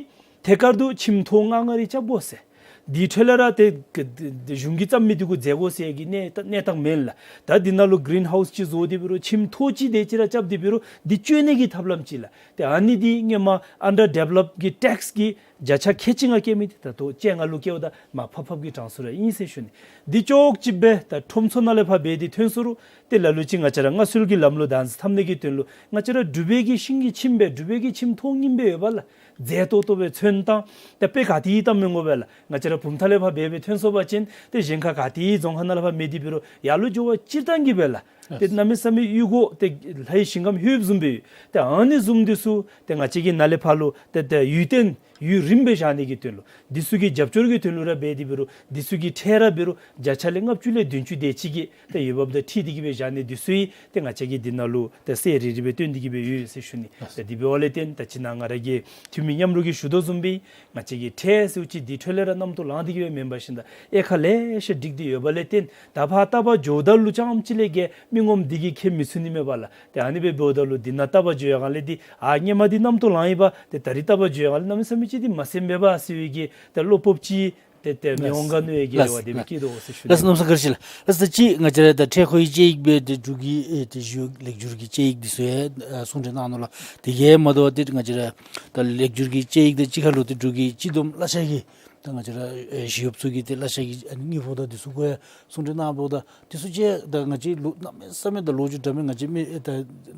ཐད་ཀར་དུ་ཁྱིམ་ཐོག་ལྔ་ལྔ་རེ་རྐྱབ་དགོ་ཟེར། འདི་འཕྲོ་ལས་ར་ཏེ་ག་གཞུང་གིས་བརྩམ་མི་འདི་གུ་མཛད་དགོ་ཟེར་གྱི་གནས་གནས་སྟངས་མེན་ལགས། ད་འདི་ནང་ལུ་གི་རིན་ཧའུསི་ཅིག་བཟོ་སྟེ་འབད་རུང་ཁྱིམ་ཐོག་ཅིག་དེ་ཅིག་ར་རྐྱབ་སྟེ་འབད་རུང་འདི་སྤྱོད་ནི་གི་ཐབས་ལམ་ཅིག་ལགས། ཏེ་ཨ་ནི་འདི་སྔོན་མ་ཨན་ཌར་ཌི་ཝེ་ལོབ་གི་ཊེགསི་གི་བརྒྱ་ཆ་ཁལ་གཅིག་ལྔ་བཀལ་མི་འདི་ད་ལྟོ་བཅོ་ལྔ་ལུ་བཀལཝ་ད་མར་ཕབ་ཕབ་ཀྱི་གྲངས་སུ་ར་ཨིན་ཟེར་ཞུ་ནི། འདི་ཅོག་གཅིག་སྦེ་ད་ཁྲོམ་ཚུ་ནང་ལས་ཕར་འབད་དེ་ཐོན་སོང་རུང་ཏེ་ལ་ལུ་ཅིག་ང་བཅས་ར་སྔ་སྲོལ་གྱི་ལམ་ལུགས་དང་འཛིན་འཐབ་ནི་གི་དོན་ལུ་ང་བཅས་ར་འབྲུག་པའི་གི་ཤིང་གི་ཁྱིམ་སྦེ་འབྲུག་པའི་གི་ཁྱིམ་ཐོག་རྙིངམ་སྦེ་ཡོད་པས་ལགས། མཛེས་ཏོག་ཏོ་སྦེ་ཚོན་བཏང་། ཏེ་དཔེ་ག་ཏེ་ཡང་བཏང་མི་དགོ་པས་ལགས། ང་བཅས་ར་བུམ་ཐང་ལས་ཕར་འབད་སྦེ་ཐོན་སོང་པ་ཅིན་ཏེ་གཞན་ཁར་ག་ཏེ་ཡང་རྫོང་ཁག་ནང་ལས་ཕར་མེད་དེ་འབད་རུང་ཡར་ལུ་འགྱོ་བ་སྤྱིར་བཏང་གི་སྦེ་ལགས། ཏེ་གནམ་མེད་ས་མེད་ཡུལ་སྒོ་ཏེ་ལྷའི་ཞིང་ཁམས་ལྷོདཔ་བཟུམ་སྦེ་ཡོད། ཏེ་ཨ་ནི་བཟུམ་འདི་ཚུ་ཏེ་ང་བཅས་ཀྱི་ནཱ་ལས་ཕར་ལུ་ཏེ་ཏེ་ཡུལ་བརྟན་ཡུན་རིངམོ་སྦེ་བཞག་ནི་གི་དོན་ལུ་འདི་ཚུ་གི་རྒྱབ་སྐྱོར་གྱི་དོན་ལུ་ར་འབད་དེ་འབད་རུང་འདི་ཚུ་གི་ཁྲལ་ར་འབད་རུང་བརྒྱ་ཆ་ལས་ལྔ་བཅུ་ལས་བདུན་ཅུ་དེ་ཅིག་གི་ཏེ་འོས་འབབ་དང་འཁྲིལ་ཏེ་གིས་སྦེ་བཞག་ནི་འདི་ཚུ་ཡང་ཏེ་ང་བཅས་ཀྱིས་འདི་ནང་ལུ་ཏེ་གསལ་རི་རི་སྦེ་སྟོན་ཏེ་གིས་སྦེ་ཡོད་ཟེར་ཞུ་ནི། ལགས། ཏེ་དེ་འབདཝ་ལས་བརྟེན་ད་ཅི་ནཱ་ང་ར་གི་འཐུས་མི་མཉམ་རོགས་ཀྱིས་ཞུ་དོ་བཟུམ་སྦེ་ང་བཅས་ཀྱི་ཁྲལ་ཟེརཝ་ཅིག་འདི་འཕྲོ་ལས་ར་རྣམ་རྟོག་ལངས་ཏེ་གིས་སྦེ་མེན་པར་ཞིནམ་ད་དབྱེ་ཁག་ལེ་ཤ་བསྒྲིགས་ཏེ་ཡོདཔ་ལས་བརྟེན་ད་ཕར་བལྟ་བར་འགྱོཝ་ད་ལུ་རྐྱངམ་ཅིག་ལས་བརྒལ་མི་ངོམ་འདི་གིས་ཁྱད་མི་ཚུད་ནི་མས་པ་ལགས། ཏེ་ཨ་ནི་སྦེ་འབདཝ་ད་ལུ་འདི་ནང་བལྟ་བར་འགྱོ་ཡར་སྒང་ལས་འདི་ཨ་སྔོན་མ་འདི་རྣམ་རྟོག་ལངས་ཡི་པ་ཏེ་ད་རིས་བལྟ་བར་འགྱོ་ཡར་སྒང་ལས་གནམ་མེད་ས་མེད་ ཅིག་འདི་མ་ཟིན་པས་པ་ཟེར་བའི་གི་ད་བློ་སྤོབས་ཅིག་ཏེ་ཏེ་མི་དབང་མངའ་གནས་ཀྱི་རེ་བ་དེ་སྦེ་བསྐྱེད་དོ་ཟེར་ཞུ་ནི། ལགས་སོ། གནམ་ས་བཀྲ་ཤིས་ལགས། ལགས་སོ། ད་ཅི་ང་བཅས་ར་ད་འཕྲལ་ཁོ་གི་དཔྱད་ཡིག་སྦེ་ཏེ་འབྲུག་གི་ཨེ་ཏེ་ཞི་གཡོག་ལེགས་བསྒྱུར་གྱི་དཔྱད་ཡིག་འདི་ཚུ་ཡང་ཨ་གསུང་གྲོས་གནང་ནུག་ལགས། དེ་གིས་མ་དོ་བར་ཏེ་ང་བཅས་ར་ད་ལེགས་བསྒྱུར་གྱི་དཔྱད་ཡིག་དང་གཅིག་ཁར་ལུ་ཏེ་འབྲུག་གི་སྤྱི་བསྡོམས་གླ་ཆ་གི་ད་ང་བཅས་ར་ཨེ་ཞི་གཡོགཔ་ཚུ་གི་ཏེ་གླ་ཆ་གི་ཨ་ནི་དངུལ་ཕོགས་དང་འདི་ཚུ་གུ་ཡང་གསུང་གྲོས་གནང་བ་ད་འདི་ཚུ་ཅིག་ད་ང་བཅས་ལུ་གནམ་མེད་ས་མེད་ད་ལོ་རྒྱུས་འདྲ་མིན་ང་བཅས་མི་ཨེ་ད་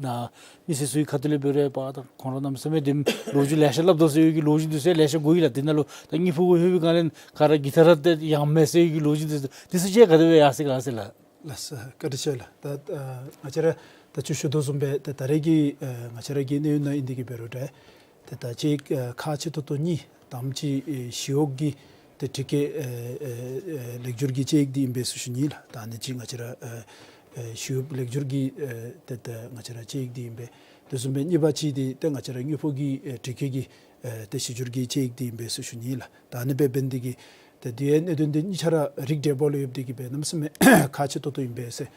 ནཱ་མི་སེར་ཚུ་གི་ཁ་ཐུག་ལས་འབད་རུང་པ་ད་ཁོང་ར་གནམ་མེད་ས་མེད་དེ་ལོ་རྒྱུས་ལེ་ཤ་སླབ་དོ་ཟེར་བའི་གི་ལོ་རྒྱུས་འདི་ཚུ་ལེ་ཤ་གོ་ཡི་ལགས། དེ་ནང་ལུ་ད་དངུལ་ཕོགས་གུ་ལྷོད་པའི་སྒང་ལས་ག་ར་གི་ཐ་ར་ཏེ་ཡང་མེད་ཟེར་བའི་གི་ལོ་རྒྱུས་འདི་ཚུ་འདི་ཚུ་ཅིག་ག་དེ་སྦེ་ཡར་སོ་ཡི་ག་ཟེར་ལགས། ལགས་སོ། བཀའ་དྲིན་ཆེ་ལགས། ད་ཨ་ང་བཅས་ར་ད་ཅི་ཞུ་དོ་བཟུམ་སྦེ་ད་ད་རེས་ཀྱི་ཨ་ང་བཅས་ར་གི་གནས་ཡུན་ནང་ཨིན་དེ་གིས་འབད་རུང་ད་ཏེ་ད་ཅིག་ཨ་ཁག་ཆེ་ཏོག་ཏོ་གཉིས་དང་པ་ཅིག་ཨེ་ཞི་གཡོག་གི་ཏེ་དྲི་བཀོད་ཨེ་ཨེ་ཨེ་ལེགས་བསྒྱུར་གྱི་དཔྱད་ཡིག་འདི་ཨིན་པས་ཟེར་ཞུ་ནི་ལགས། ད་ཨ་ནི་ཅིག་ང་བཅས་ར་ཨེ་ཨེ་ཞི་གཡོག་ལེགས་བསྒྱུར་གྱི་ཨེ་ཏེ་ད་ང་བཅས་ར་དཔྱད་ཡིག་འདི་ཨིན་པས། དེ་བཟུམ་སྦེ་གཉིས་པ་ཅིག་འདི་ཏེ་ང་བཅས་ར་དངུལ་ཕོགས་ཀྱི་ཨེ་དྲི་བཀོད་ཀྱི་ཨེ་ཏེ་ཞིབ་འཇུག་གི་དཔྱད་ཡིག་འདི་ཨིན་པས་ཟེར་ཞུ་ནི་ལགས། ད་ཨ་ནི་སྦེ་འབད་ནི་འདི་གིས་ཏེ་དེ་ཡང་གནད་དོན་འདི་གཉིས་ཆ་ར་རིགས་འདྲ་བ་ལུ་ཡོདཔ་འདི་གིས་འབད་གནམ་མེད་ས་མེད་ཁག་ཆེ་ཏོག་ཏོ་ཨིན་པས་ཟེར།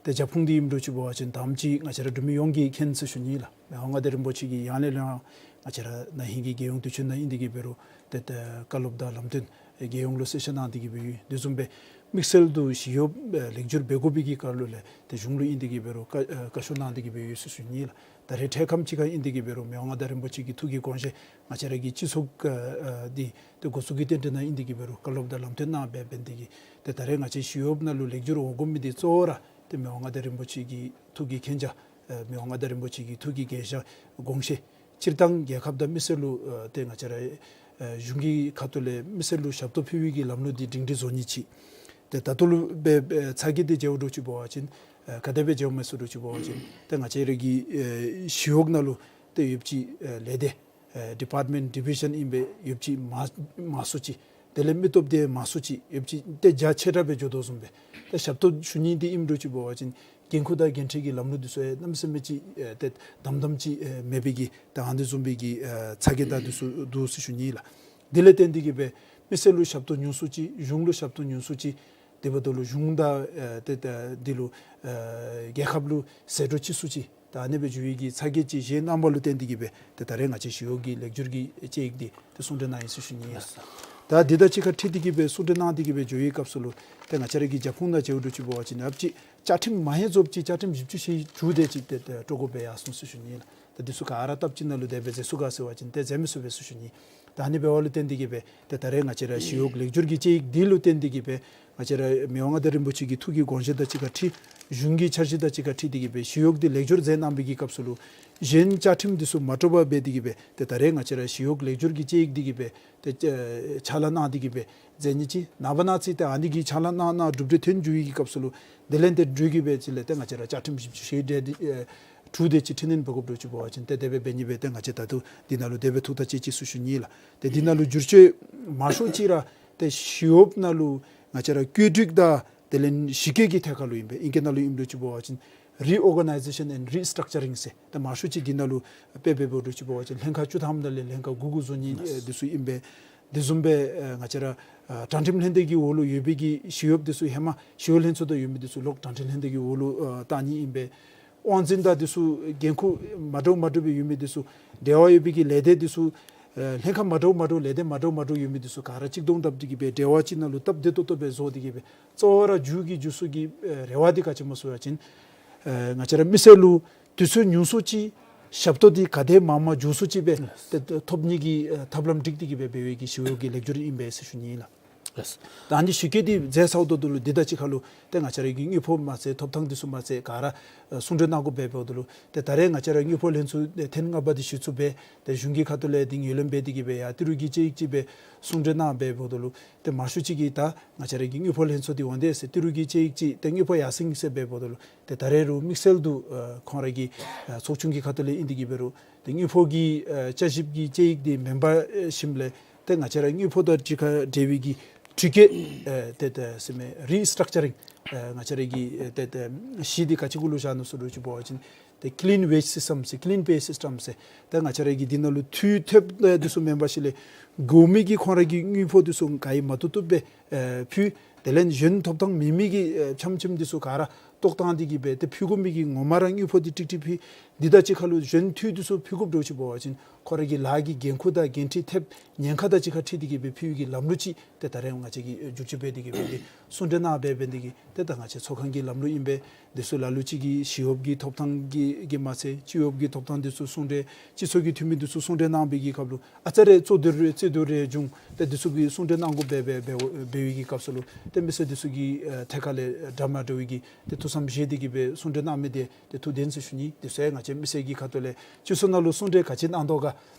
ཏེ་རྒྱབ་ཁུངས་འདི་ཨིནམ་འདྲཝ་ཅིག་འབད་བ་ཅིན་དང་པ་ཅིག་ང་བཅས་ར་འབྲུག་མི་ཡོངས་ཀྱིས་མཁྱེན་ཟེར་ཞུ་ནི་ལགས། མི་དབང་མངའ་བདག་རིན་པོ་ཆེ་གིས་ཡང་ལས་ལོག་ང་བཅས་ར་ན་ཧིང་གི་རྒྱལ་ཡོངས་དུས་ཆེན་ནང་ཨིན་དེ་གིས་འབད་རུང་ཏེ་ཏེ་བཀའ་སློབ་དང་ལམ་སྟོན་རྒྱལ་ཡོངས་ལུ་གསལ་བཤད་གནང་དེ་གིས་འབད་ཡོད། དེ་བཟུམ་སྦེ་དམིགས་བསལ་དུ་ཞི་གཡོག་ཨེ་ལེགས་བསྒྱུར་འབད་དགོ་པའི་གི་སྐོར་ལུ་ལས་ཏེ་གཞུང་ལུ་ཨིན་དེ་གིས་འབད་རུང་བཀའ་ཨེ་བཀའ་ཤོག་གནང་དེ་གིས་འབད་ཡོད་ཟེར་ཞུ་ནི་ལགས། ད་རེས་འཕྲལ་ཁམས་ཅིག་ཁར་ཨིན་དེ་གིས་འབད་རུང་མི་དབང་མངའ་བདག་རིན་པོ་ཆེ་གི་ཐུགས་ཀྱི་དགོངས་བཞེད་ང་བཅས་ར་གི་སྤྱི་ཚོགས་ཨེ་ཨེ་འདི་ཏེ་འགོ་བཙུགས་ཀྱི་རྟེན་འབྲེལ་ནང་ཨིན་དེ་གིས་འབད་རུང་བཀའ་སློབ་དང་ལམ་སྟོན་གནང་བའི་འབད་ནི་འདི་གིས་ཏེ་ད་རེས་ང་བཅས་ཞི་གཡོག་ནང་ལུ་ལེགས་བསྒྱུར་འོང་དགོ་མི་འདི་གཙོ་བོ་ར་ཏེ་མི་དབང་མངའ་བདག་རིན་པོ་ཆེ་གི་ཐུགས་ཀྱི་མཁྱེན་རྒྱ་ཨེ་མི་དབང་མངའ་བདག་རིན་པོ་ཆེ་གི་ཐུགས་ཀྱི་དགོངས་བཞེད་དགོངས་བཞེད་སྤྱིར་བཏང་རྒྱལ་ཁབ་དང་མི་སེར་ལུ་ཨེ་ཏེ་ང་བཅས་ར་ཨེ་གཞུང་གི་ཁ་ཐུག་ལས་མི་སེར་ལུ་ཞབས་ཏོག་ཕུལ་བའི་གི་ལམ་ལུགས་འདི་སྒྲིང་སྒྲི་བཟོ་ནི་ཅིག། ཏེ་ད་ལྟོ་ལུ་སྦེ་སྦེ་ཚ་གྱང་འདི་མཇལཝ་འདྲཝ་ཅིག་འབད་བ་ཅིན་ཨེ་ག་དེ་སྦེ་མཇལཝ་མས་ཟེར་འདྲཝ་ཅིག་འབད་བ་ཅིན་ཏེ་ང་བཅས་ར་གི་ཨེ་ཞི་གཡོག་ནང་ལུ་ཏེ་ཡོདཔ་ཅིག་ཨེ་ལས་སྡེ་ཨེ་ཌི་པཱརཊ་མེནཊ་ཌི་བི་ཞཱན་ཨིན་པས་ཡོདཔ་ཅིག་མང་མང་སུ་ཅིག། དེ་ལས་མི་སྟོབས་འདི་མང་སུ་ཅིག་ཡོདཔ་ཅིག་ཏེ་རྒྱ་ཆེ་དྲགས་སྦེ་འགྱོ་དོ་བཟུམ་སྦེ། ཏེ་ཞབས་ཏོག་ཞུ་ནི་འདི་ཨིནམ་འདྲཝ་ཅིག་འབད་བ་ཅིན་འགན་ཁུར་དང་འགན་འཁྲི་གི་ལམ་ལུགས་འདི་ཚུ་ཡང་གནམ་མེད་ས་མེད་ཅིག་ཨེ་ཏེ་དམ་དམ་ཅིག་ཨེ་མེད་པའི་གི་ད་ཨ་ནི་བཟུམ་སྦེ་གི་ཨེ་ཚ་གྱང་དང་འདི་ཚུ་འདུག་ཟེར་ཞུ་ནི་ལགས། དེ་ལས་བརྟེན་ཏེ་གིས་སྦེ་མི་སེར་ལུ་ཞབས་ཏོག་ཉུང་སུ་ཅིག་གཞུང་ལུ་ཞབས་ཏོག་ཉུང་སུ་ཅིག་དེ་འབདཝ་ད་ལུ་གཞུང་དང་ཨེ་ཏེ་ཏེ་འདི་ལུ་ཨེ་རྒྱལ་ཁབ་ལུ་ཟད་འགྲོ་ཅིག་སུ་ཅིག་ད་ཨ་ནི་སྦེ་འགྱོ་བའི་གི་ཚ་གྱང་ཅིག་བཞེས་གནང་བ་ལུ་བརྟེན་ཏེ་གིས་སྦེ་ཏེ་ད་རེས་ང་བཅས་ཞི་གཡོག་གི་ལེགས་བསྒྱུར་གྱི་དཔྱད་ཡིག་འདི་ཏེ་གསུང་གྲོས་གནང་ཡི་ཟེར་ཞུ་ནི་ཨིན་ལགས། ད་འདི་དང་གཅིག་ཁར་འཁྲིལ་ཏེ་གིས་སྦེ་གསུང་གྲོས་གནང་སྟེ་གིས་སྦེ་འགྱོ་བའི་སྐབས་སུ་ལུ་ཏེ་ང་བཅས་ར་གི་རྒྱབ་ཁུངས་ནང་མཇལཝ་འདྲཝ་ཅིག་འབད་བ་ཅིན་ཨཔ་ཅིག་བཅའ་ཁྲིམས་མ་ཧེ་རྫོགསཔ་ཅིག་བཅའ་ཁྲིམས་བཞི་བཅུ་ཞེ་དྲུག་དེ་ཅིག་ཏེ་ཏེ་སྤྲོ་དགོཔ་སྦེ་ཡར་སོང་ཟེར་ཞུ་ནི་ཨིན་ལགས། ད་འདི་ཚུ་ག་ར་སྟབས་གཅིག་ནང་ལུ་དེ་སྦེ་མཛད་ཚུགས་ག་ཟེར་བ་ཅིན་ཏེ་མཛད་མི་ཚུགས་པས་ཟེར་ཞུ་ནི། ད་ཨ་ནི་འབདཝ་ལུ་བརྟེན་ཏེ་གིས་སྦེ་ཏེ་ད་རེས་ང་བཅས་ར་ཞི་གཡོག་ལེགས་བསྒྱུར་གྱི་དཔྱད་ཡིག་འདི་ལུ་བརྟེན་ཏེ་གིས་སྦེ་ང་བཅས་ར་མི་དབང་མངའ་བདག་རིན་པོ་ཆེ་གི་ཐུགས་ཀྱི་དགོངས་བཞེད་དང་གཅིག་ཁར་འཁྲིལ་གཞུང་གི་འཆར་གཞི་དང་གཅིག་ཁར་འཁྲིལ་ཏེ་གིས་སྦེ་ཞི་གཡོག་འདི་ལེགས་བསྒྱུར་མཛད་གནང་བའི་གི་སྐབས་སུ་ལུ་གཞན་བཅའ་ཁྲིམས་འདི་ཚུ་མ་འདྲཝ་སྦེ་འབད་དེ་གིས་སྦེ་ཏེ་ད་རེས་ང་བཅས་ར་ཞི་གཡོག་ལེགས་བསྒྱུར་གྱི་དཔྱད་ཡིག་འདི་གིས་སྦེ་ཏེ་ཨེ་ཕྱག་ལཱ་གནང་སྟེ་གིས་སྦེ་མཛད་ནི་ཅིག་ནངས་པ་གནངས་ཚེ་ཏེ་ཨ་ནི་གི་ཕྱག་ལཱ་གནང་གནང་གྲུབ་འབྲས་ཐོན་འགྱོ་བའི་གི་སྐབས་སུ་ལུ་དེ་ལས་ཏེ་འགྲུལ་གྱི་སྦེ་ཅིག་ལས་ཏེ་ང་བཅས་ར་བཅའ་ཁྲིམས་བཞི་བཅུ་ཞེ་དྲུག་འདི་ཨེ་དྲུག་དེ་ཅིག་འཕྲི་སྣོན་འབད་དགོཔ་འདྲཝ་ཅིག་འབད་བ་ཅིན་ཏེ་དེ་སྦེ་འབད་ནི་སྦེ་ཏེ་ང་བཅས་ད་ལྟོ་འདི་ནང་ལུ་དེ་སྦེ་ཐུགས་ཐག་བཅད་ཅི་ཟེར་ཞུ་ནི་ཨིན་ལགས། ཏེ་འདི་ནང་ལུ་བསྒྱུར་བཅོས་མང་ཤོས་ཅིག་ར་ཏེ་ཞི་གཡོག་ནང་ལུ་ང་བཅས་ར་བཀོད་སྒྲིག་དང་དེ་ལས་གཞི་བཀོད་ཀྱི་ཐད་ཁར་ལུ་ཨིན་པས། ཨིང་སྐད་ནང་ལུ་ཨིནམ་འདྲཝ་ཅིག་འབད་བ་ཅིན་Reorganization and Restructuring ཟེར། ཏེ་མང་ཤོས་ཅིག་འདི་ནང་ལུ་དཔེ་འབད་འབདཝ་འདྲཝ་ཅིག་འབད་བ་ཅིན་ལྷན་ཁག་བཅུ་ཐམ་དང་ལས་ལྷན་ཁག་དགུ་དགུ་བཟོ་ནི་ཨེ་འདི་ཚུ་ཨིན་པས། དེ་བཟུམ་སྦེ་ཨེ་ང་བཅས་ར་ཨ་དྲང་ཁྲིམས་ལྷན་སྡེ་གི་འོག་ལུ་ཡོད་པའི་གི་ཞི་གཡོགཔ་འདི་ཚུ་ཧེ་མ་ཞི་གཡོག་ལྷན་ཚོགས་དང་ཡོད་མི་འདི་ཚུ་ལོག་དྲང་ཁྲིམས་ལྷན་སྡེ་གི་འོག་ལུ་ཨ་བཏང་ནི་ཨིན་པས། དབང་འཛིན་དང་འདི་ཚུ་འགན་ཁུར་མ་འདྲཝ་མ་འདྲཝ་སྦེ་ཡོད་མི་འདི་ཚུ་འབྲེལ་བ་ཡོད་པའི་གི་ལས་སྡེ་འདི་ཚུ་ཨེ་ལྷན་ཁག་མ་འདྲཝ་མ་འདྲཝ་ལས་སྡེ་མ་འདྲཝ་མ་འདྲཝ་ཡོད་མི་འདི་ཚུ་ག་ར་གཅིག་བསྡོམས་བཏབ་སྟེ་གིས་སྦེ་འབྲེལ་བ་གཅིག་ནང་ལུ་སྟབས་བདེ་ཏོག་ཏོ་སྦེ་བཟོ་སྟེ་གིས་སྦེ་གཙོ་བོ་ར་མཇུག་གི་མཇུག་སུ་གི་ཨེ་རེ་བ་འདི་ག་ཅི་སྨོ་ཟེར་བ་ཅིན་ཨེ་ང་བཅས་ར་མི་སེར་ལུ་དུས་ཚོད་ཉུང་སུ་ཅིག་ཞབས་ཏོག་འདི་ག་དེ་མང་མང་མགྱོགས་སུ་ཅིག་སྦེ་ཏེ་ཐོབ་ནི་གི་ཨེ་ཐབས་ལམ་སྒྲིག་སྟེ་གིས་སྦེ་འབད་བའི་གི་ཞི་གཡོག་གི་ལེགས་བསྒྱུར་ཨིན་པས་ཟེར་ཞུ་ནི་ཨིན་ལགས། ལགས་སོ། ད་ཨ་ནི་ཞི་གཡོག་འདི་མཛད་ཚརཝ་ད་ལུ་འདི་དང་གཅིག་ཁར་ལུ་ཏེ་ང་བཅས་ར་གི་དངུལ་ཕོགས་མ་ཚད་ཐོབ་ཐངས་འདི་ཚུ་མ་ཚད་ག་ར་ཨེ་གསུང་གྲོས་གནང་དགོཔ་འབདཝ་ད་ལུ་ཏེ་ད་རེས་ང་བཅས་ར་དངུལ་ཕོགས་ལྷན་ཚོགས་ཏེ་ཐེངས་ལྔ་པ་འདི་ཞུ་ཚུགས་པས། ཏེ་གཞུང་གི་ཁ་ཐུག་ལས་འདི་ངོས་ལེན་འབད་དེ་གིས་སྦེ་ཡར་ཏི་རུ་གི་དཔྱད་ཡིག་ཅིག་སྦེ་གསུང་གྲོས་གནང་འབདཝ་ད་ལུ་ཏེ་མང་ཤོས་ཅིག་གིས་ད་ང་བཅས་ར་གི་དངུལ་ཕོགས་ལྷན་ཚོགས་འདི་འོང་དེས་ཟེར་ཏི་རུ་གི་དཔྱད་ཡིག་ཅིག་ཏེ་དངུལ་ཕོགས་ཡར་སེང་ཟེར་འབདཝ་ད་ལུ་ཏེ་ད་རེས་རུང་དམིགས་བསལ་དུ་ཨེ་ཁོང་ར་གི་ཨེ་ཚོགས་ཆུང་གི་ཁ་ཐུག་ལས་ཨིན་དེ་གིས་འབད་རུང་ཏེ་དངུལ་ཕོགས་ཀྱི་ཨེ་དཔྱད་ཞིབ་ཀྱི་དཔྱད་ཡིག་འདི་མེན་པར་ཨེ་ཞིནམ་ལས་ཏེ་ང་བཅས་ར་དངུལ་ཕོགས་དང་གཅིག་ཁར་འབྲེལ་བའི་གི་དྲི་བཀོད་ཨེ་ཏེ་ཏེ་ཟེར་མི་རི་སི་ཊག་ཅ་རིང་ ཨེ་ང་བཅས་ར་གི་ཨེ་ཏེ་ཏེ་གཞི་འདི་ག་ཅི་གུ་ལུ་བཞག་ནུག་ཟེར་འདྲཝ་ཅིག་འབད་བ་ཅིན་ཏེ་clean wage system ཟེར་clean pay system ཟེར། ཏེ་ང་བཅས་ར་གི་འདི་ནང་ལུ་འཐུས་ཐེབས་ཨེ་འདི་ཚུ་མེན་པར་ཞིནམ་ལས་དགོ་མི་གི་ཁོང་ར་གི་དངུལ་ཕོགས་འདི་ཚུ་ག་ཡི་མ་བཏུབ་བཏུབ་སྦེ་ཨེ་ཕུལ། དེ་ལས་གཞན་ཐོབ་ཐང་མེད་མི་གི་ཨེ་ཕྱམ་ཕྱམ་འདི་ཚུ་ག་ར་བཏོག་བཏང་སྟེ་གི་སྦེ་ཏེ་ཕུལ་དགོ་མི་གི་ངོ་མ་ར་དངུལ་ཕོགས་འདི་ཀྲིག་ཀྲི་ཕུལ། འདི་དང་གཅིག་ཁར་ལུ་གཞན་འཐུས་འདི་ཚུ་ཕུལ་དགོཔ་འདྲཝ་ཅིག་འབད་བ་ཅིན་ཁོ་ར་གི་ལཱ་གི་འགན་ཁུར་དང་འགན་འཁྲི་ཐེབས་ཉེན་ཁ་དང་གཅིག་ཁར་འཁྲིལ་ཏེ་གི་སྦེ་ཕུལ་བའི་གི་ལམ་ལུགས་ཅིག་ཏེ་ད་རེས་ང་བཅས་ཀྱིས་ཨེ་བསྒྱུར་བཅོས་འབད་དེ་གི་སྦེ་ཏེ་གསུང་གྲོས་གནང་སྦེ་འབད་ནི་འདི་གིས་ཏེ་ད་ང་བཅས་ཚོགས་ཁང་གི་ལམ་ལུགས་ཨིན་པས། འདི་ཚུ་ལ་ལུ་ཅིག་གིས་ཞི་གཡོགཔ་གི་ཐོབ་ཐང་གི་གི་མ་ཚད་སྤྱི་གཡོགཔ་གི་ཐོབ་ཐང་འདི་ཚུ་གསུང་གྲོས་སྤྱི་ཚོགས་ཀྱི་འཐུས་མི་འདི་ཚུ་གསུང་གྲོས་གནང་བའི་གི་སྐབས་ལུ་ཨ་ཙི་རེ་རྩོད་བསྡུར་རེ་རྩོད་བསྡུར་རེ་བྱུང་། ཏེ་འདི་ཚུ་གི་གསུང་གྲོས་གནང་དགོཔ་འབད་འབད་འབད་འབད་བའི་གི་སྐབས་སུ་ལུ་ཏེ་མི་སེར་འདི་ཚུ་གི་ཨེ་ཐད་ཁར་ལས་འདྲ་མ་འདྲ་བའི་གི་ཏེ་ཐུགས་བསམ་བཞེས་ཏེ་གི་སྦེ་གསུང་གྲོས་གནང་མི་འདི་ཏེ་ཐུགས་བདེན་ཟེར་ཞུ་ནི། འདི་ཚུ་ཡང་ང་བཅས་མི་སེར་གྱི་ཁ་ཐུག་ལས་སྤྱི་ཚོགས་ནང་ལུ་གསུང་གྲོས་ག་ཅི་གནང་དོ་ག་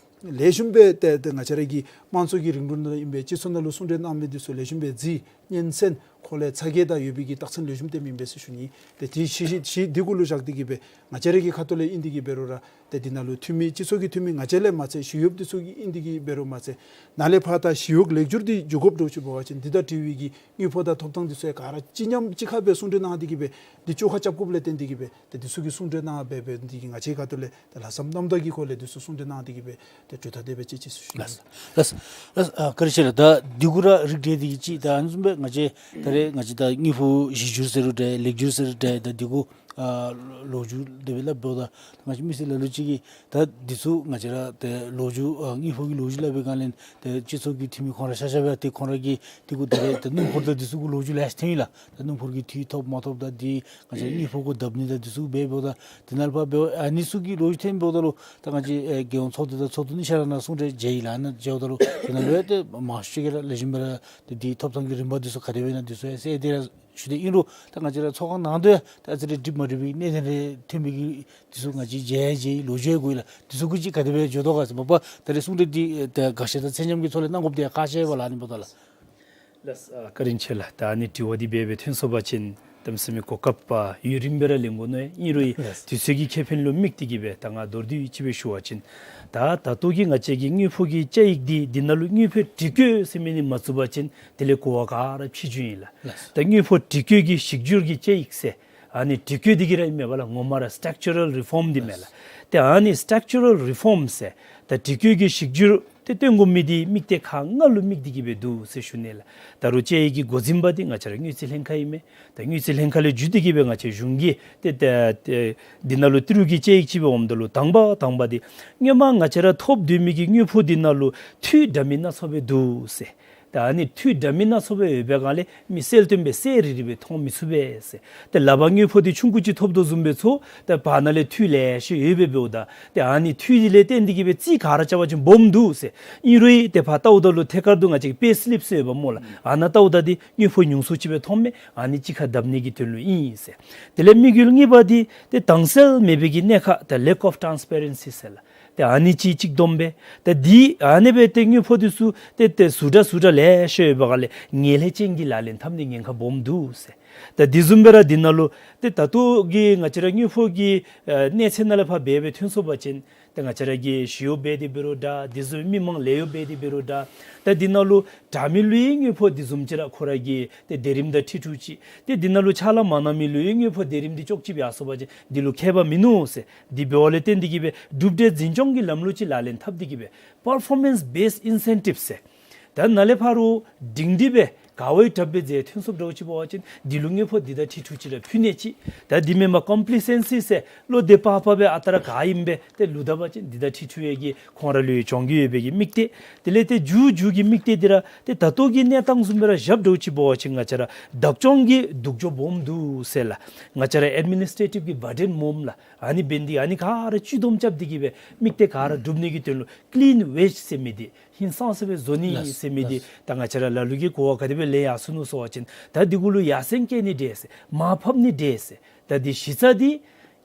ལེགས་ཤོམ་སྦེ་ཏེ་ཏེ་ང་བཅས་ར་གི་དམངས་གཙོ་གི་རིང་ལུགས་ནང་ཨིན་པས། སྤྱི་ཚོགས་ནང་ལུ་གསུང་གྲོས་གནང་མི་འདི་ཚུ་ལེགས་ཤོམ་སྦེ་གཟིགས་སྙན་གསན་ཁོང་ལས་ཚ་གྱང་དང་ཡོད་པའི་གི་རྟགས་མཚན་ལེགས་ཤོམ་སྟོནམ་ཨིན་པས་ཟེར་ཞུ་ནི། ཏེ་དེ་གཞི་གཞི་གཞི་འདི་གུ་ལུ་བཞག་སྟེ་གི་སྦེ་ང་བཅས་ར་གི་ཁ་ཐུག་ལས་ཨིན་ཏེ་གི་འབད་རུང་ར་ཏེ་འདི་ནང་ལུ་འཐུས་མི་སྤྱི་ཚོགས་ཀྱི་འཐུས་མི་ང་བཅས་ལས་མ་ཚད་ཞི་གཡོགཔ་འདི་ཚུ་གི་ཨིན་ཏེ་གི་འབད་རུང་མ་ཚད་ནཱ་ལས་ཕར་ད་ཞི་གཡོག་ལེགས་བསྒྱུར་འདི་འགྱོ་དགོཔ་འདྲཝ་ཅིག་འབད་བ་ཅིན་འདི་དང་འབྲེལ་བའི་གི་དངུལ་ཕོགས་དང་ཐོབ་ཐང་འདི་ཚུ་ཡང་ག་ར་གཅིག་མཉམ་གཅིག་ཁར་སྦེ་གསུང་གྲོས་གནང་སྟེ་གི་སྦེ་འདི་བཅོ་ཁ་རྐྱབ་དགོཔ་ལས་བརྟེན་ཏེ་གི་སྦེ་ཏེ་འདི་ཚུ་གི་གསུང་གྲོས་གནང་སྦེ་འབད་ནི་འདི་གིས་ང་བཅས་ཁ་ཐུག་ལས་ཏེ་ལྷག་བསམ་རྣམ་དག་གི་སྒོ་ལས་འདི་ཚུ་གསུང་གྲོས་གནང་སྟེ་གི་སྦེ་ཏེ་གྲོས་ཐག་དེ་སྦེ་བཅད་ཅི་ཟེར་ཞུ་ནི། ལགས་ལགས་ལགས། ཨ་བཀའ་དྲིན་ཆེ་ལགས། ད་འདི་གུ་ར་རིགས་བསྒྲེས་ཏེ་གི་ཅིག་ད་ཨ་ནི་བཟུམ་སྦེ་ང་བཅས་ད་རེས་ང་བཅས་ད་དངུལ་ཕོགས་གཞི་བསྒྱུར་ཟེར་རུང་འདྲ་ལེགས་བསྒྱུར་ཟེར་རུང་འདྲ་ད་འདི་གུ་ཨ་ལོ་རྒྱུས་དེ་སྦེ་སླབ་འོངམ་ད་ང་བཅས་མི་སེར་ལ་ལུ་ཅིག་གིས་ད་འདི་ཚུ་ང་བཅས་ར་ཏེ་ལོ་རྒྱུས་ཨ་དངུལ་ཕོགས་ཀྱི་ལོ་རྒྱུས་སླབ་པའི་སྒང་ལས་ཏེ་སྤྱི་ཚོགས་ཀྱི་འཐུས་མི་ཁོང་ར་ཤ་ཤ་སྦེ་ཏེ་ཁོང་ར་གིས་འདི་གུ་ད་རེས་ཏེ་སྣུམ་འཁོར་དང་འདི་ཚུ་གི་ལོ་རྒྱུས་ལེ་ཤ་ཐོན་ཡི་ལགས། ད་སྣུམ་འཁོར་གྱི་འཐུས་ཐོབ་མ་ཐོབ་དང་འདི་ང་བཅས་དངུལ་ཕོགས་གུ་བརྡབ་ནི་དང་འདི་ཚུ་འབད་འབདཝ་ད་འདི་ནང་ལས་ཕར་འབདཝ་ཨ་ནི་ཚུ་གི་ལོ་རྒྱུས་ཐོན་འབདཝ་ད་ལུ་ད་ང་བཅས་ཨེ་རྒྱལ་ཡོངས་ཚོགས་སྡེ་དང་ཚོགས་འདུ་གཉིས་ཆ་ར་ནང་གསུང་གྲོས་མཇལ་ཡི་ལགས། ནཱ་མཇལཝ་ད་ལུ་འདི་ནང་ལུ་ཡང་ཏེ་མང་ཤོས་ཅིག་གིས་ར་ལེགས་ཤོམ་སྦེ་ར་ཏེ་འདི་ཐོབ་ཐང་གི་རིམ་པ་འདི་ཚུ་ག་དེ་སྦེ་ཨིན་ན་འདི་ཚུ་ཡང་གསལ་ཏེ་ར་ཞུ་དེ་ཨིན་རུང་ད་ང་བཅས་ར་ཚོགས་ཁང་ནང་དུ་ཡང་ད་ཨ་ཙི་རེ་འགྲིག་མ་འགྲིག་པའི་གནད་དོན་རེ་ཐོན་པའི་གི་འདི་ཚུ་ང་བཅས་མཇལ་མཇལ་ལོ་རྒྱུས་གོ་ཡི་ལགས། འདི་ཚུ་གུ་ཅིག་ག་དེ་སྦེ་འགྱོ་དོ་ག་ཟེར་མ་པ་ད་རེས་གསུང་གྲོས་འདི་ད་དགག་བཞག་དང་ཚད་མཉམ་གྱི་ཐོག་ལས་གནང་དགོཔ་འདི་ཡང་ཁག་ཆེ་བས་ལགས། ཨ་ནི་འབདཝ་ད་ལགས། ལགས་སོ། ཨ་བཀའ་དྲིན་ཆེ་ལགས། ད་ཨ་ནི་དྲི་བ་འདི་འབད་འབད་ཐོན་སོང་པ་ཅིན་གནམ་མེད་ས་མེད་གོ་སྐབས་ཡུན་རིངམོ་སྦེ་ར་ལེན་དགོ་མནོ་ཡི། ཨིན་རུང་ཡང་ལགས་སོ། དུས་ཚོད་ཀྱི་ཁེ་ཕན་ལུ་དམིགས་ཏེ་གི་སྦེ་ད་ང་མདོར་བསྡུས་ཅིག་སྦེ་ཞུ་བ་ཅིན་ད་ད་ལྟོ་གི་ང་བཅས་ཀྱི་དངུལ་ཕོགས་ཀྱི་བཅའ་ཡིག་འདི་འདི་ནང་ལུ་དངུལ་ཕོགས་སྒྲིག་བཀོད་ཟེར་མི་འདི་མ་བཙུགས་པ་ཅིན་དེ་ལས་གོ་བ་ག་ར་ཕྱི་འགྱུར་ཨིན་ལགས། ལགས་སོ། ད་དངུལ་ཕོགས་སྒྲིག་བཀོད་ཀྱི་གཞི་བསྒྱུར་གྱི་བཅའ་ཡིག་ཟེར་ཨ་ནི་སྒྲིག་བཀོད་འདི་གི་ར་ཨིན་མས་པ་ལགས། ངོ་མ་ར་སི་ཊག་ཅ་རཱལ་རི་ཕོརམ་འདི་མས་ལགས། ཏེ་ཨ་ནི་སི་ཊག་ཅ་རཱལ་རི་ཕོརམ་ཟེར་ད་སྒྲིག་བཀོད་ཀྱི་གཞི་བསྒྱུར་ཏེ་སྟོན་དགོ་མི་འདི་དམིགས་གཏད་ཁག་ལྔ་ལུ་དམིགས་ཏེ་གི་སྦེ་འདུག་ཟེར་ཞུ་ནི་ལགས། ད་རུང་བཅའ་ཡིག་གི་འགོ་འཛིན་པ་འདི་ང་བཅས་ར་དངུལ་རྩིས་ལྷན་ཁག་ཨིན་མས། ད་དངུལ་རྩིས་ལྷན་ཁག་ལས་བརྒྱུད་དེ་གི་སྦེ་ང་བཅས་གཞུང་གིས་ཏེ་ཏེ་ཏེ་འདི་ནང་ལུ་ཏི་རུ་གི་བཅའ་ཡིག་ཅིག་སྦེ་འོངམ་ད་ལུ་དང་པ་དང་པ་འདི་སྔོན་མ་ང་བཅས་ར་ཐོབ་སྡོད་མི་གི་དངུལ་ཕོགས་འདི་ནང་ལུ་འཐུས་འདྲ་མིན་སྣ་ཚོགས་སྦེ་འདུག་ཟེར། ད་ཨ་ནི་འཐུས་འདྲ་མིན་སྣ་ཚོགས་སྦེ་ཡོད་པའི་སྒང་ལས་མི་གསལ་སྟོན་སྦེ་གསལ་རི་རི་སྦེ་མཐོང་མི་ཚུགས་པས་ཟེར། ཏེ་ལག་པར་དངུལ་ཕོགས་འདི་ཆུང་ཀུ་ཅིག་ཐོབ་དོ་བཟུམ་སྦེ་ཚོར། ཏེ་བར་ན་ལས་འཐུས་ལེ་ཤ་ཡོདཔ་སྦེ་འབདཝ་ད་ཏེ་ཨ་ནི་འཐུས་འདི་ལས་བརྟེན་ཏེ་གི་སྦེ་རྩིས་ག་ར་རྐྱབ་པ་ཅིན་སྦོམ་འདུག་ཟེར། ཨིན་རུང་ཡང་ཏེ་ཕར་བལྟཝ་ད་ལུ་ཐད་ཀར་དུ་ང་བཅས་པེ་སི་ལིབ་ཟེར་ཡོདཔ་སྨོ་ལགས། ཨ་ནཱ་བལྟཝ་ད་འདི་དངུལ་ཕོགས་ཉུང་སུ་ཅིག་སྦེ་མཐོངམ་མས། ཨ་ནི་གཅིག་ཁར་བརྡབ་ནི་གི་དོན་ལུ་ཨིན་ཟེར། དེ་ལས་དམིགས་ཡུལ་གཉིས་པ་འདི་ཏེ་དྭངས་གསལ་མེད་པའི་གི་གནད་ཁག་ད་ལེག་ཨོཕ་ཊཱནསི་པེ་རེནསི་ཟེར་ལགས། ཏེ་ཨ་ནི་ཅིག་གཅིག་བསྡོམས་སྦེ་ཏེ་འདི་ཨ་ནི་སྦེ་ཏེ་དངུལ་ཕོགས་འདི་ཚུ་ཏེ་ཏེ་ཟུར་དྲགས་ཟུར་དྲགས་ལེ་ཤ་ཡོད་པའི་སྒང་ལས་ངན་ལྷད་ཅན་གྱི་ལག་ལེན་འཐབ་ནི་ཉེན་ཁ་སྦོམ་འདུག་ཟེར། ད་འདི་བཟུམ་སྦེ་ར་འདི་ནང་ལུ་ཏེ་ད་ལྟོ་གི་ང་བཅས་ར་དངུལ་ཕོགས་ཀྱི་ཨ་གནས་ཚད་ནང་ལས་ཕར་འབད་འབད་ཐོན་སོང་པ་ཅིན་ཏེ་ང་བཅས་ར་གི་ཞི་གཡོག་འབད་དེ་འབད་རུང་འདྲ་དེ་བཟུམ་མི་མང་ལས་གཡོག་འབད་དེ་འབད་རུང་འདྲ་ད་འདི་ནང་ལུ་དྲག་མི་ལུ་ཡང་དངུལ་ཕོགས་འདི་བཟུམ་ཅིག་ར་ཁོ་ར་གི་ཏེ་དེ་རིམ་དང་འཁྲིལ་འཁྲིལཝ་ཅིག་ཏེ་འདི་ནང་ལུ་ཕྱག་ལཱ་མ་གནང་མི་ལུ་ཡང་དངུལ་ཕོགས་དེ་རིམ་འདི་ཅོག་གཅིག་སྦེ་ཡར་སོང་པ་ཅིན་འདི་ལུ་ཁྱད་པར་མིན་ནུག་ཟེར། འདི་འབདཝ་ལས་བརྟེན་ཏེ་གི་སྦེ་གྲུབ་འབྲས་འཛིན་སྐྱོང་གི་ལམ་ལུགས་ཅིག་ལག་ལེན་འཐབ་སྟེ་གི་སྦེ་པར་ཕོར་མེནསི་བེསཌ་ཨིན་སེན་ཊིབ་ཟེར། ད་ནཱ་ལས་ཕར་སྒྲིང་སྒྲི་སྦེ་ག་བའི་དྲག་སྦེ་མཛད་ཐོན་སོངམ་འདྲཝ་ཅིག་འབད་བ་ཅིན་འདི་ལུ་དངུལ་ཕོགས་འདི་དང་འཁྲིལ་འཁྲིལཝ་ཅིག་ར་ཕུལ་ནི་ཅིག། ད་འདི་མེན་པར་ཀོམ་པི་ལི་སེན་སི་ཟེར་བློ་བདེ་བག་ཕེབས་སྦེ་ཨ་རྟག་ར་ག་ཨིནམ་སྦེ་ཏེ་ལུས་ད་པ་ཅིན་འདི་དང་འཁྲིལ་འཁྲིལ་བའི་གི་ཁོང་ར་ལུ་ཡང་གྱོང་གུད་ཡོད་པའི་གི་དམིགས་གཏད། དེ་ལས་ཏེ་མཇུག་མཇུག་གི་དམིགས་གཏད་འདི་ར་ཏེ་ད་ལྟོ་གི་གནས་སྟངས་བཟུམ་སྦེ་ར་བཞགཔ་འདྲཝ་ཅིག་འབད་བ་ཅིན་ང་བཅས་ར་བདག་སྐྱོང་གི་སྡུག་སྦྱོང་སྦོམ་འདུག་ཟེར་ལགས། ང་བཅས་ར་ཨེཌ་མི་ནིས་ཊེ་ཊིབ་ཀྱི་བར་ཌེན་སྦོམ་ལགས། ཨ་ནི་འབད་ནི་འདི་ཨ་ནི་ག་ར་གཅིག་བསྡོམས་རྐྱབ་སྟེ་གི་སྦེ་དམིགས་གཏད་ག་ར་སྒྲུབ་ནི་གི་དོན་ལུ་ཀི་ལིན་ཝེཇ་ཟེར་མི་འདི་ཧིང་སངས་ས་སྦེ་བཟོ་ནི་ཟེར་མི་འདི་ད་ང་བཅས་ར་ལ་ལུ་གིས་གོ་བ་ག་དེ་སྦེ་ལེན་ཡར་སོ་ནུག་ཟེར་བ་ཅིན་ད་འདི་གུ་ལུ་ཡར་སེང་བཀལ་ནི་འདྲས་ཟེར་མར་ཕབ་ནི་འདྲས་ཟེར། ད་འདི་གཞི་རྩ་འདི་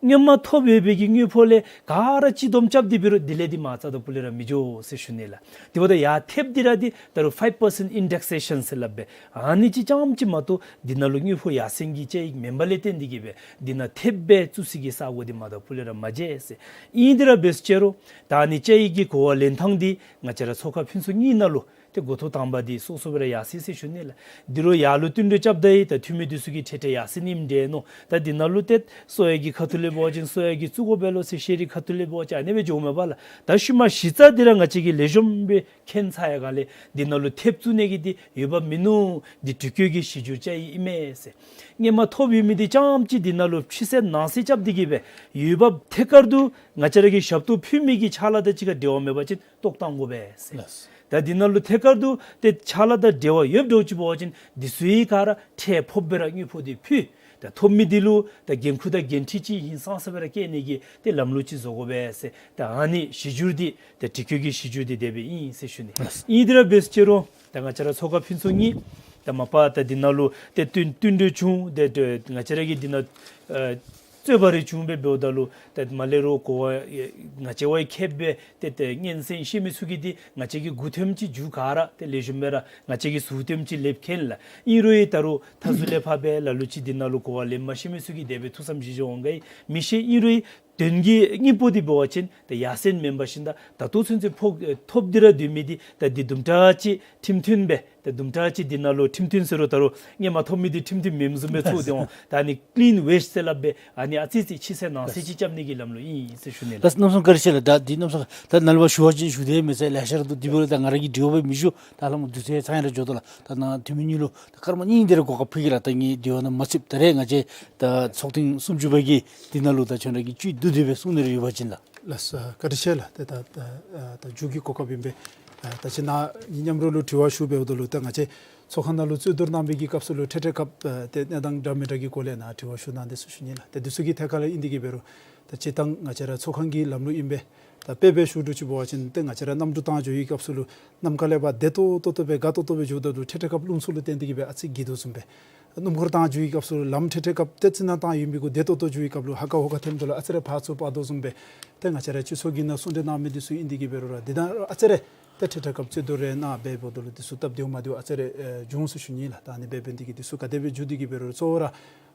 སྔོན་མ་ཐོབ་ཡོད་པའི་གི་དངུལ་ཕོགས་ལས་ག་ར་གཅིག་བསྡོམས་རྐྱབ་སྟེ་འབད་རུང་དེ་ལས་འདི་མར་རྩ་དང་ཕུ་ལས་ར་མི་འགྱོ་ཟེར་ཞུ་ནི་ལགས། དེ་འབདཝ་ད་ཡར་ཐེབས་འདི་ར་འདི་ད་རུང་ཕའིབ་པར་སེནཊ་ཨིན་ཌེག་སེ་ཤཱན་ཟེར་སླབ་སྦེ་ཨ་ནི་ཅིག་རྐྱངམ་ཅིག་མ་གཏོགས་འདི་ནང་ལུ་དངུལ་ཕོགས་ཡར་སེང་གི་བཅའ་ཡིག་མེན་པ་ལས་བརྟེན་ཏེ་གི་སྦེ་འདི་ནང་ཐེབས་སྦེ་བཙུགས་སའི་གི་ས་སྒོ་འདི་མར་དང་ཕུ་ལས་ར་མ་མཇལ་ཟེར། ཨིན་ཏེ་ར་འབད་ཟེར་རུང་ད་ཨ་ནི་བཅའ་ཡིག་གི་གོ་བ་ལེན་ཐངས་འདི་ང་བཅས་ར་ཚོགས་ཁང་ཕུན་ཚོགས་གཉིས་ནང་ལུ་ ཏེ་འགོ་ཐོག་དང་པ་འདི་སོ་སོ་སྦེ་ར་ཡར་སོ་ཡི་ཟེར་ཞུ་ནི་ལགས། འདི་ལུ་ཡར་ལུ་བསྟུན་གྲོས་རྐྱབ་ད་ཡང་ད་འཐུས་མི་འདི་ཚུ་གིས་འཕྲལ་འཕྲལ་ཡར་སོ་ནི་མི་འདྲ་ནུག། ད་འདི་ནང་ལུ་ཏེ་གསོ་བའི་གི་ཁ་ཐུག་ལས་འབད་བ་ཅིན་གསོ་བའི་གི་བཙུགས་དགོ་པས་ལོ་ཟེར་ཤེས་རིག་ཁ་ཐུག་ལས་འབད་བ་ཅིན་ཨ་ནི་སྦེ་འགྱོཝ་མས་པ་ལགས། ད་ཤུལ་མ་གཞི་རྩ་འདི་ར་ང་བཅས་ཀྱིས་ལེགས་ཤོམ་སྦེ་མཁྱེན་ཚར་ཡར་ག་ལས་འདི་ནང་ལུ་ཐེབས་བཙུགས་ནི་གི་འདི་འོས་འབབ་མིན་ནུག། འདི་འགྲུལ་སྐྱོད་ཀྱི་གཞི་འགྱུར་བཅའ་ཡི་ཨིན་མས་ཟེར། སྔོན་མ་ཐོབ་ཡོད་མི་འདི་རྐྱངམ་ཅིག་འདི་ནང་ལུ་ཕྱི་སེལ་ནང་སེལ་རྐྱབ་སྟེ་གིས་སྦེ་འོས་འབབ་ཐད་ཀར་དུ་ང་བཅས་ར་གི་ཞབས་ཏོག་ཕུལ་མི་གི་ཕྱག་ལཱ་དང་གཅིག་ཁར་འབྲེལ་བ་མེད་པ་ཅིན་བཏོག་བཏང་དགོ་པས་ཟེར། ལགས། ད་འདི་ནང་ལུ་ཐད་ཀར་དུ་ཏེ་ཕྱག་ལཱ་དང་འབྲེལ་བ་ཡོདཔ་འདྲཝ་ཅིག་འབད་བ་ཅིན་འདི་ཚུ་གི་ཁར་ཁྲལ་ཕོགཔ་སྦེ་ར་དངུལ་ཕོགས་འདི་ཕུལ། ད་ཐོབ་མི་འདི་ལུ་ད་འགན་ཁུར་དང་འགན་འཁྲི་ཅིག་ཧིང་སངས་ས་སྦེ་ར་བཀལ་ནི་གི་ཏེ་ལམ་ལུགས་ཅིག་བཟོ་དགོ་པས་ཟེར། ད་ཨ་ནི་གཞི་འགྱུར་འདི་ད་འགྲུལ་སྐྱོད་ཀྱི་གཞི་འགྱུར་འདི་དེ་སྦེ་ཨིན་ཟེར་ཞུ་ནི། ལགས། ཨིན་དེ་ར་འབད་ཟེར་རུང་ད་ང་བཅས་ར་ཚོགས་ཁང་ཕུན་ཚོགས་གཉིས་ད་མ་པ་ད་འདི་ནང་ལུ་ཏེ་བསྟུན་བསྟུན་གྲོས་བྱུང་། ཏེ་ཏེ་ང་བཅས་ར་གིས་འདི་ནང་ཨ་རྩོད་པ་རེ་བྱུང་སྦེ་འབདཝ་ད་ལུ་ཏེ་མ་ལས་རོགས་གོ་བ་ང་བཅས་བ་ཁེབ་སྦེ་ཏེ་ཏེ་སྙན་གསན་ཤེས་མི་ཚུ་གིས་འདི་ང་བཅས་ཀྱི་མགུ་འཐོམ་ཅིག་མཇུག་ག་ར་ཏེ་ལེགས་ཤོམ་སྦེ་ར་ང་བཅས་ཀྱིས་ཟུར་འཐོམ་ཅིག་ལེབ་མཁན་ལགས། ཨིན་རུང་ཡང་ད་རུང་མཐའ་ཟུར་ལས་ཕར་སྦེ་ལ་ལུ་ཅིག་འདི་ནང་ལུ་གོ་བ་ལེན་མ་ཤེས་མི་ཚུ་གིས་དེ་སྦེ་ཐུགས་བསམ་བཞེས་འོང་ག་ཡང་མི་ཤེས། ཨིན་རུང་ཡང་དོན་གྱི་སྙིང་པོ་འདི་འབད་བ་ཅིན་ད་ཡར་སེང་མེན་པར་ཞིན་ད་ད་ལྟོ་ཚུན་ཚོད་ཕོག་ཐོབ་སྟེ་ར་སྡོད་མི་འདི་ད་འདི་དུམ་གྲ་ཅིག་ཁྲིམས་མཐུན་སྦེ་ད་དུམ་གྲ་ཅིག་འདི་ནང་ལུ་ཁྲིམས་མཐུན་ཟེར་རུང་ད་རུང་སྔོན་མ་ཐོབ་མི་འདི་ཁྲིམས་མཐུན་མེནམ་བཟུམ་སྦེ་ཚོར་ཏེ་འོང་། ད་ཨ་ནི་ཀི་ལིན་ཝེསཊ་ཟེར་སླབ་སྦེ་ཨ་ནི་ཨ་ཙི་ཙི་ཕྱི་སེལ་ནང་སེལ་ཅིག་རྐྱབ་ནི་གི་ལམ་ལུགས་ཨིན་ཟེར་ཞུ་ནི་ལགས། ལགས་རྣམ་གསུམ་བཀའ་དྲིན་ཆེ་ལགས། ད་འདི་རྣམ་གསུམ་ད་ནཱ་ལས་ཕར་ཞུ་བ་ཅིན་ཞུ་དེ་མི་ཚེ་ལེ་ཤ་ར་འདུག། འདི་འབདཝ་ད་ང་ར་གིས་དྲི་བ་སྦེ་མི་ཞུ། ད་ལྷག་མ་དུས་ཚོད་ཚང་ཡང་ར་འགྱོ་དོ་ལགས། ད་ནཱ་འཐུས་མི་གཉིས་ལུ་ད་སྐར་མ་གཉིས་དེ་ར་གོ་སྐབས་ཕུལ་གེ་ལགས། ད་ངེའི་དྲི་བ་ནང་མ་ཚུདཔ་ད་རེས་ང་བཅས་ད་ཚོགས་ཐེངས་སུམ་ཅུ་པ་གི་འདི་ནང་ལུ་ད་ཁྱོད་ར་གིས་བཅུད་བསྡུ་སྟེ་སྦེ་གསུང་ནི་རེ་ཡོད་པ་ཅིན་ལགས། ལགས་སོ། བཀའ་དྲིན་ཆེ་ལགས། ཏེ་ད་ད་ཨ་ད་མཇུག་གི་གོ་སྐབས་ཨིན་པས། ཨ་ད་ཅི་ནཱ་ངེའི་མཉམ་རོགས་ལུ་དྲི་བ་ཞུ་འབདཝ་ད་ལུ་ད་ང་བཅས་ཚོགས་ཁང་ནང་ལུ་རྩོད་བསྡུར་གནང་བའི་གི་སྐབས་སུ་ལུ་འཕྲལ་འཕྲལ་སྐབས་ཨ་ཏེ་གནས་སྟངས་འདྲ་མི་འདྲ་གི་སྐོར་ལས་ནཱ་དྲི་བ་ཞུ་གནང་དེས་ཟེར་ཞུ་ནི་ལགས། ཏེ་འདི་ཚུ་གི་ཐད་ཁར་ལས་ཨིན་ཏེ་གིས་འབད་རུང་ད་སྤྱིར་བཏང་ང་བཅས་ར་ཚོགས་ཁང་གི་ལམ་ལུགས་ཨིན་པས། ད་དཔེ་སྦེ་ཞུ་དོ་ཅིག་འབད་བ་ཅིན་ཏེ་ང་བཅས་ར་གནམ་གྲུ་བཏང་འགྱོ་བའི་སྐབས་སུ་ལུ་གནམ་ཁ་ལས་ཕར་བདེ་ཏོག་ཏོ་ཏོ་སྦེ་དགའ་ཏོག་ཏོ་སྦེ་འགྱོཝ་ད་ལུ་འཕྲལ་འཕྲལ་སྐབས་རླུང་འཚུབ་ལུ་བརྟེན་ཏེ་གིས་སྦེ་ཨ་ཙི་འགྱིར་དོ་བཟུམ་སྦེ། སྣུམ་འཁོར་བཏང་འགྱོ་བའི་སྐབས་སུ་ལམ་འཕྲལ་འཕྲལ་སྐབས་ཏེ་རྩི་ནག་བཏང་ཡོད་མི་གུ་བདེ་ཏོག་ཏོ་འགྱོ་བའི་སྐབས་ལུ་ཧ་ཀ་ཧོ་ཀ་ཐོནམ་ད་ལུ་ཨ་ཙི་རེ་ཕར་ཚུར་འབག་དོ་བཟུམ་སྦེ། ཏེ་ང་བཅས་ར་སྤྱི་ཚོགས་ཀྱི་ནང་གསུང་གྲོས་གནང་མི་འདི་ཚུ་ཨིན་ཏེ་གིས་འབད་རུང་ར་འདི་དང་ཨ་ཙི་རེ་ཏེ་འཕྲལ་འཕྲལ་སྐབས་རྩོད་བསྡུར་རེ་གནང་འབདཝ་ད་ལུ་འདི་ཚུ་སྟབས་བདེཝ་མ་བདེཝ་ཨ་ཙི་རེ་ཨེ་བྱུང་ཟེར་ཞུ་ནི་ལགས། ད་ཨ་ནི་འབད་འབད་ནི་དེ་གིས་འདི་ཚུ་ག་དེ་སྦེ་འགྱུར་ཏེ་གིས་འབད་རུང་གཙོ་བོ་ར་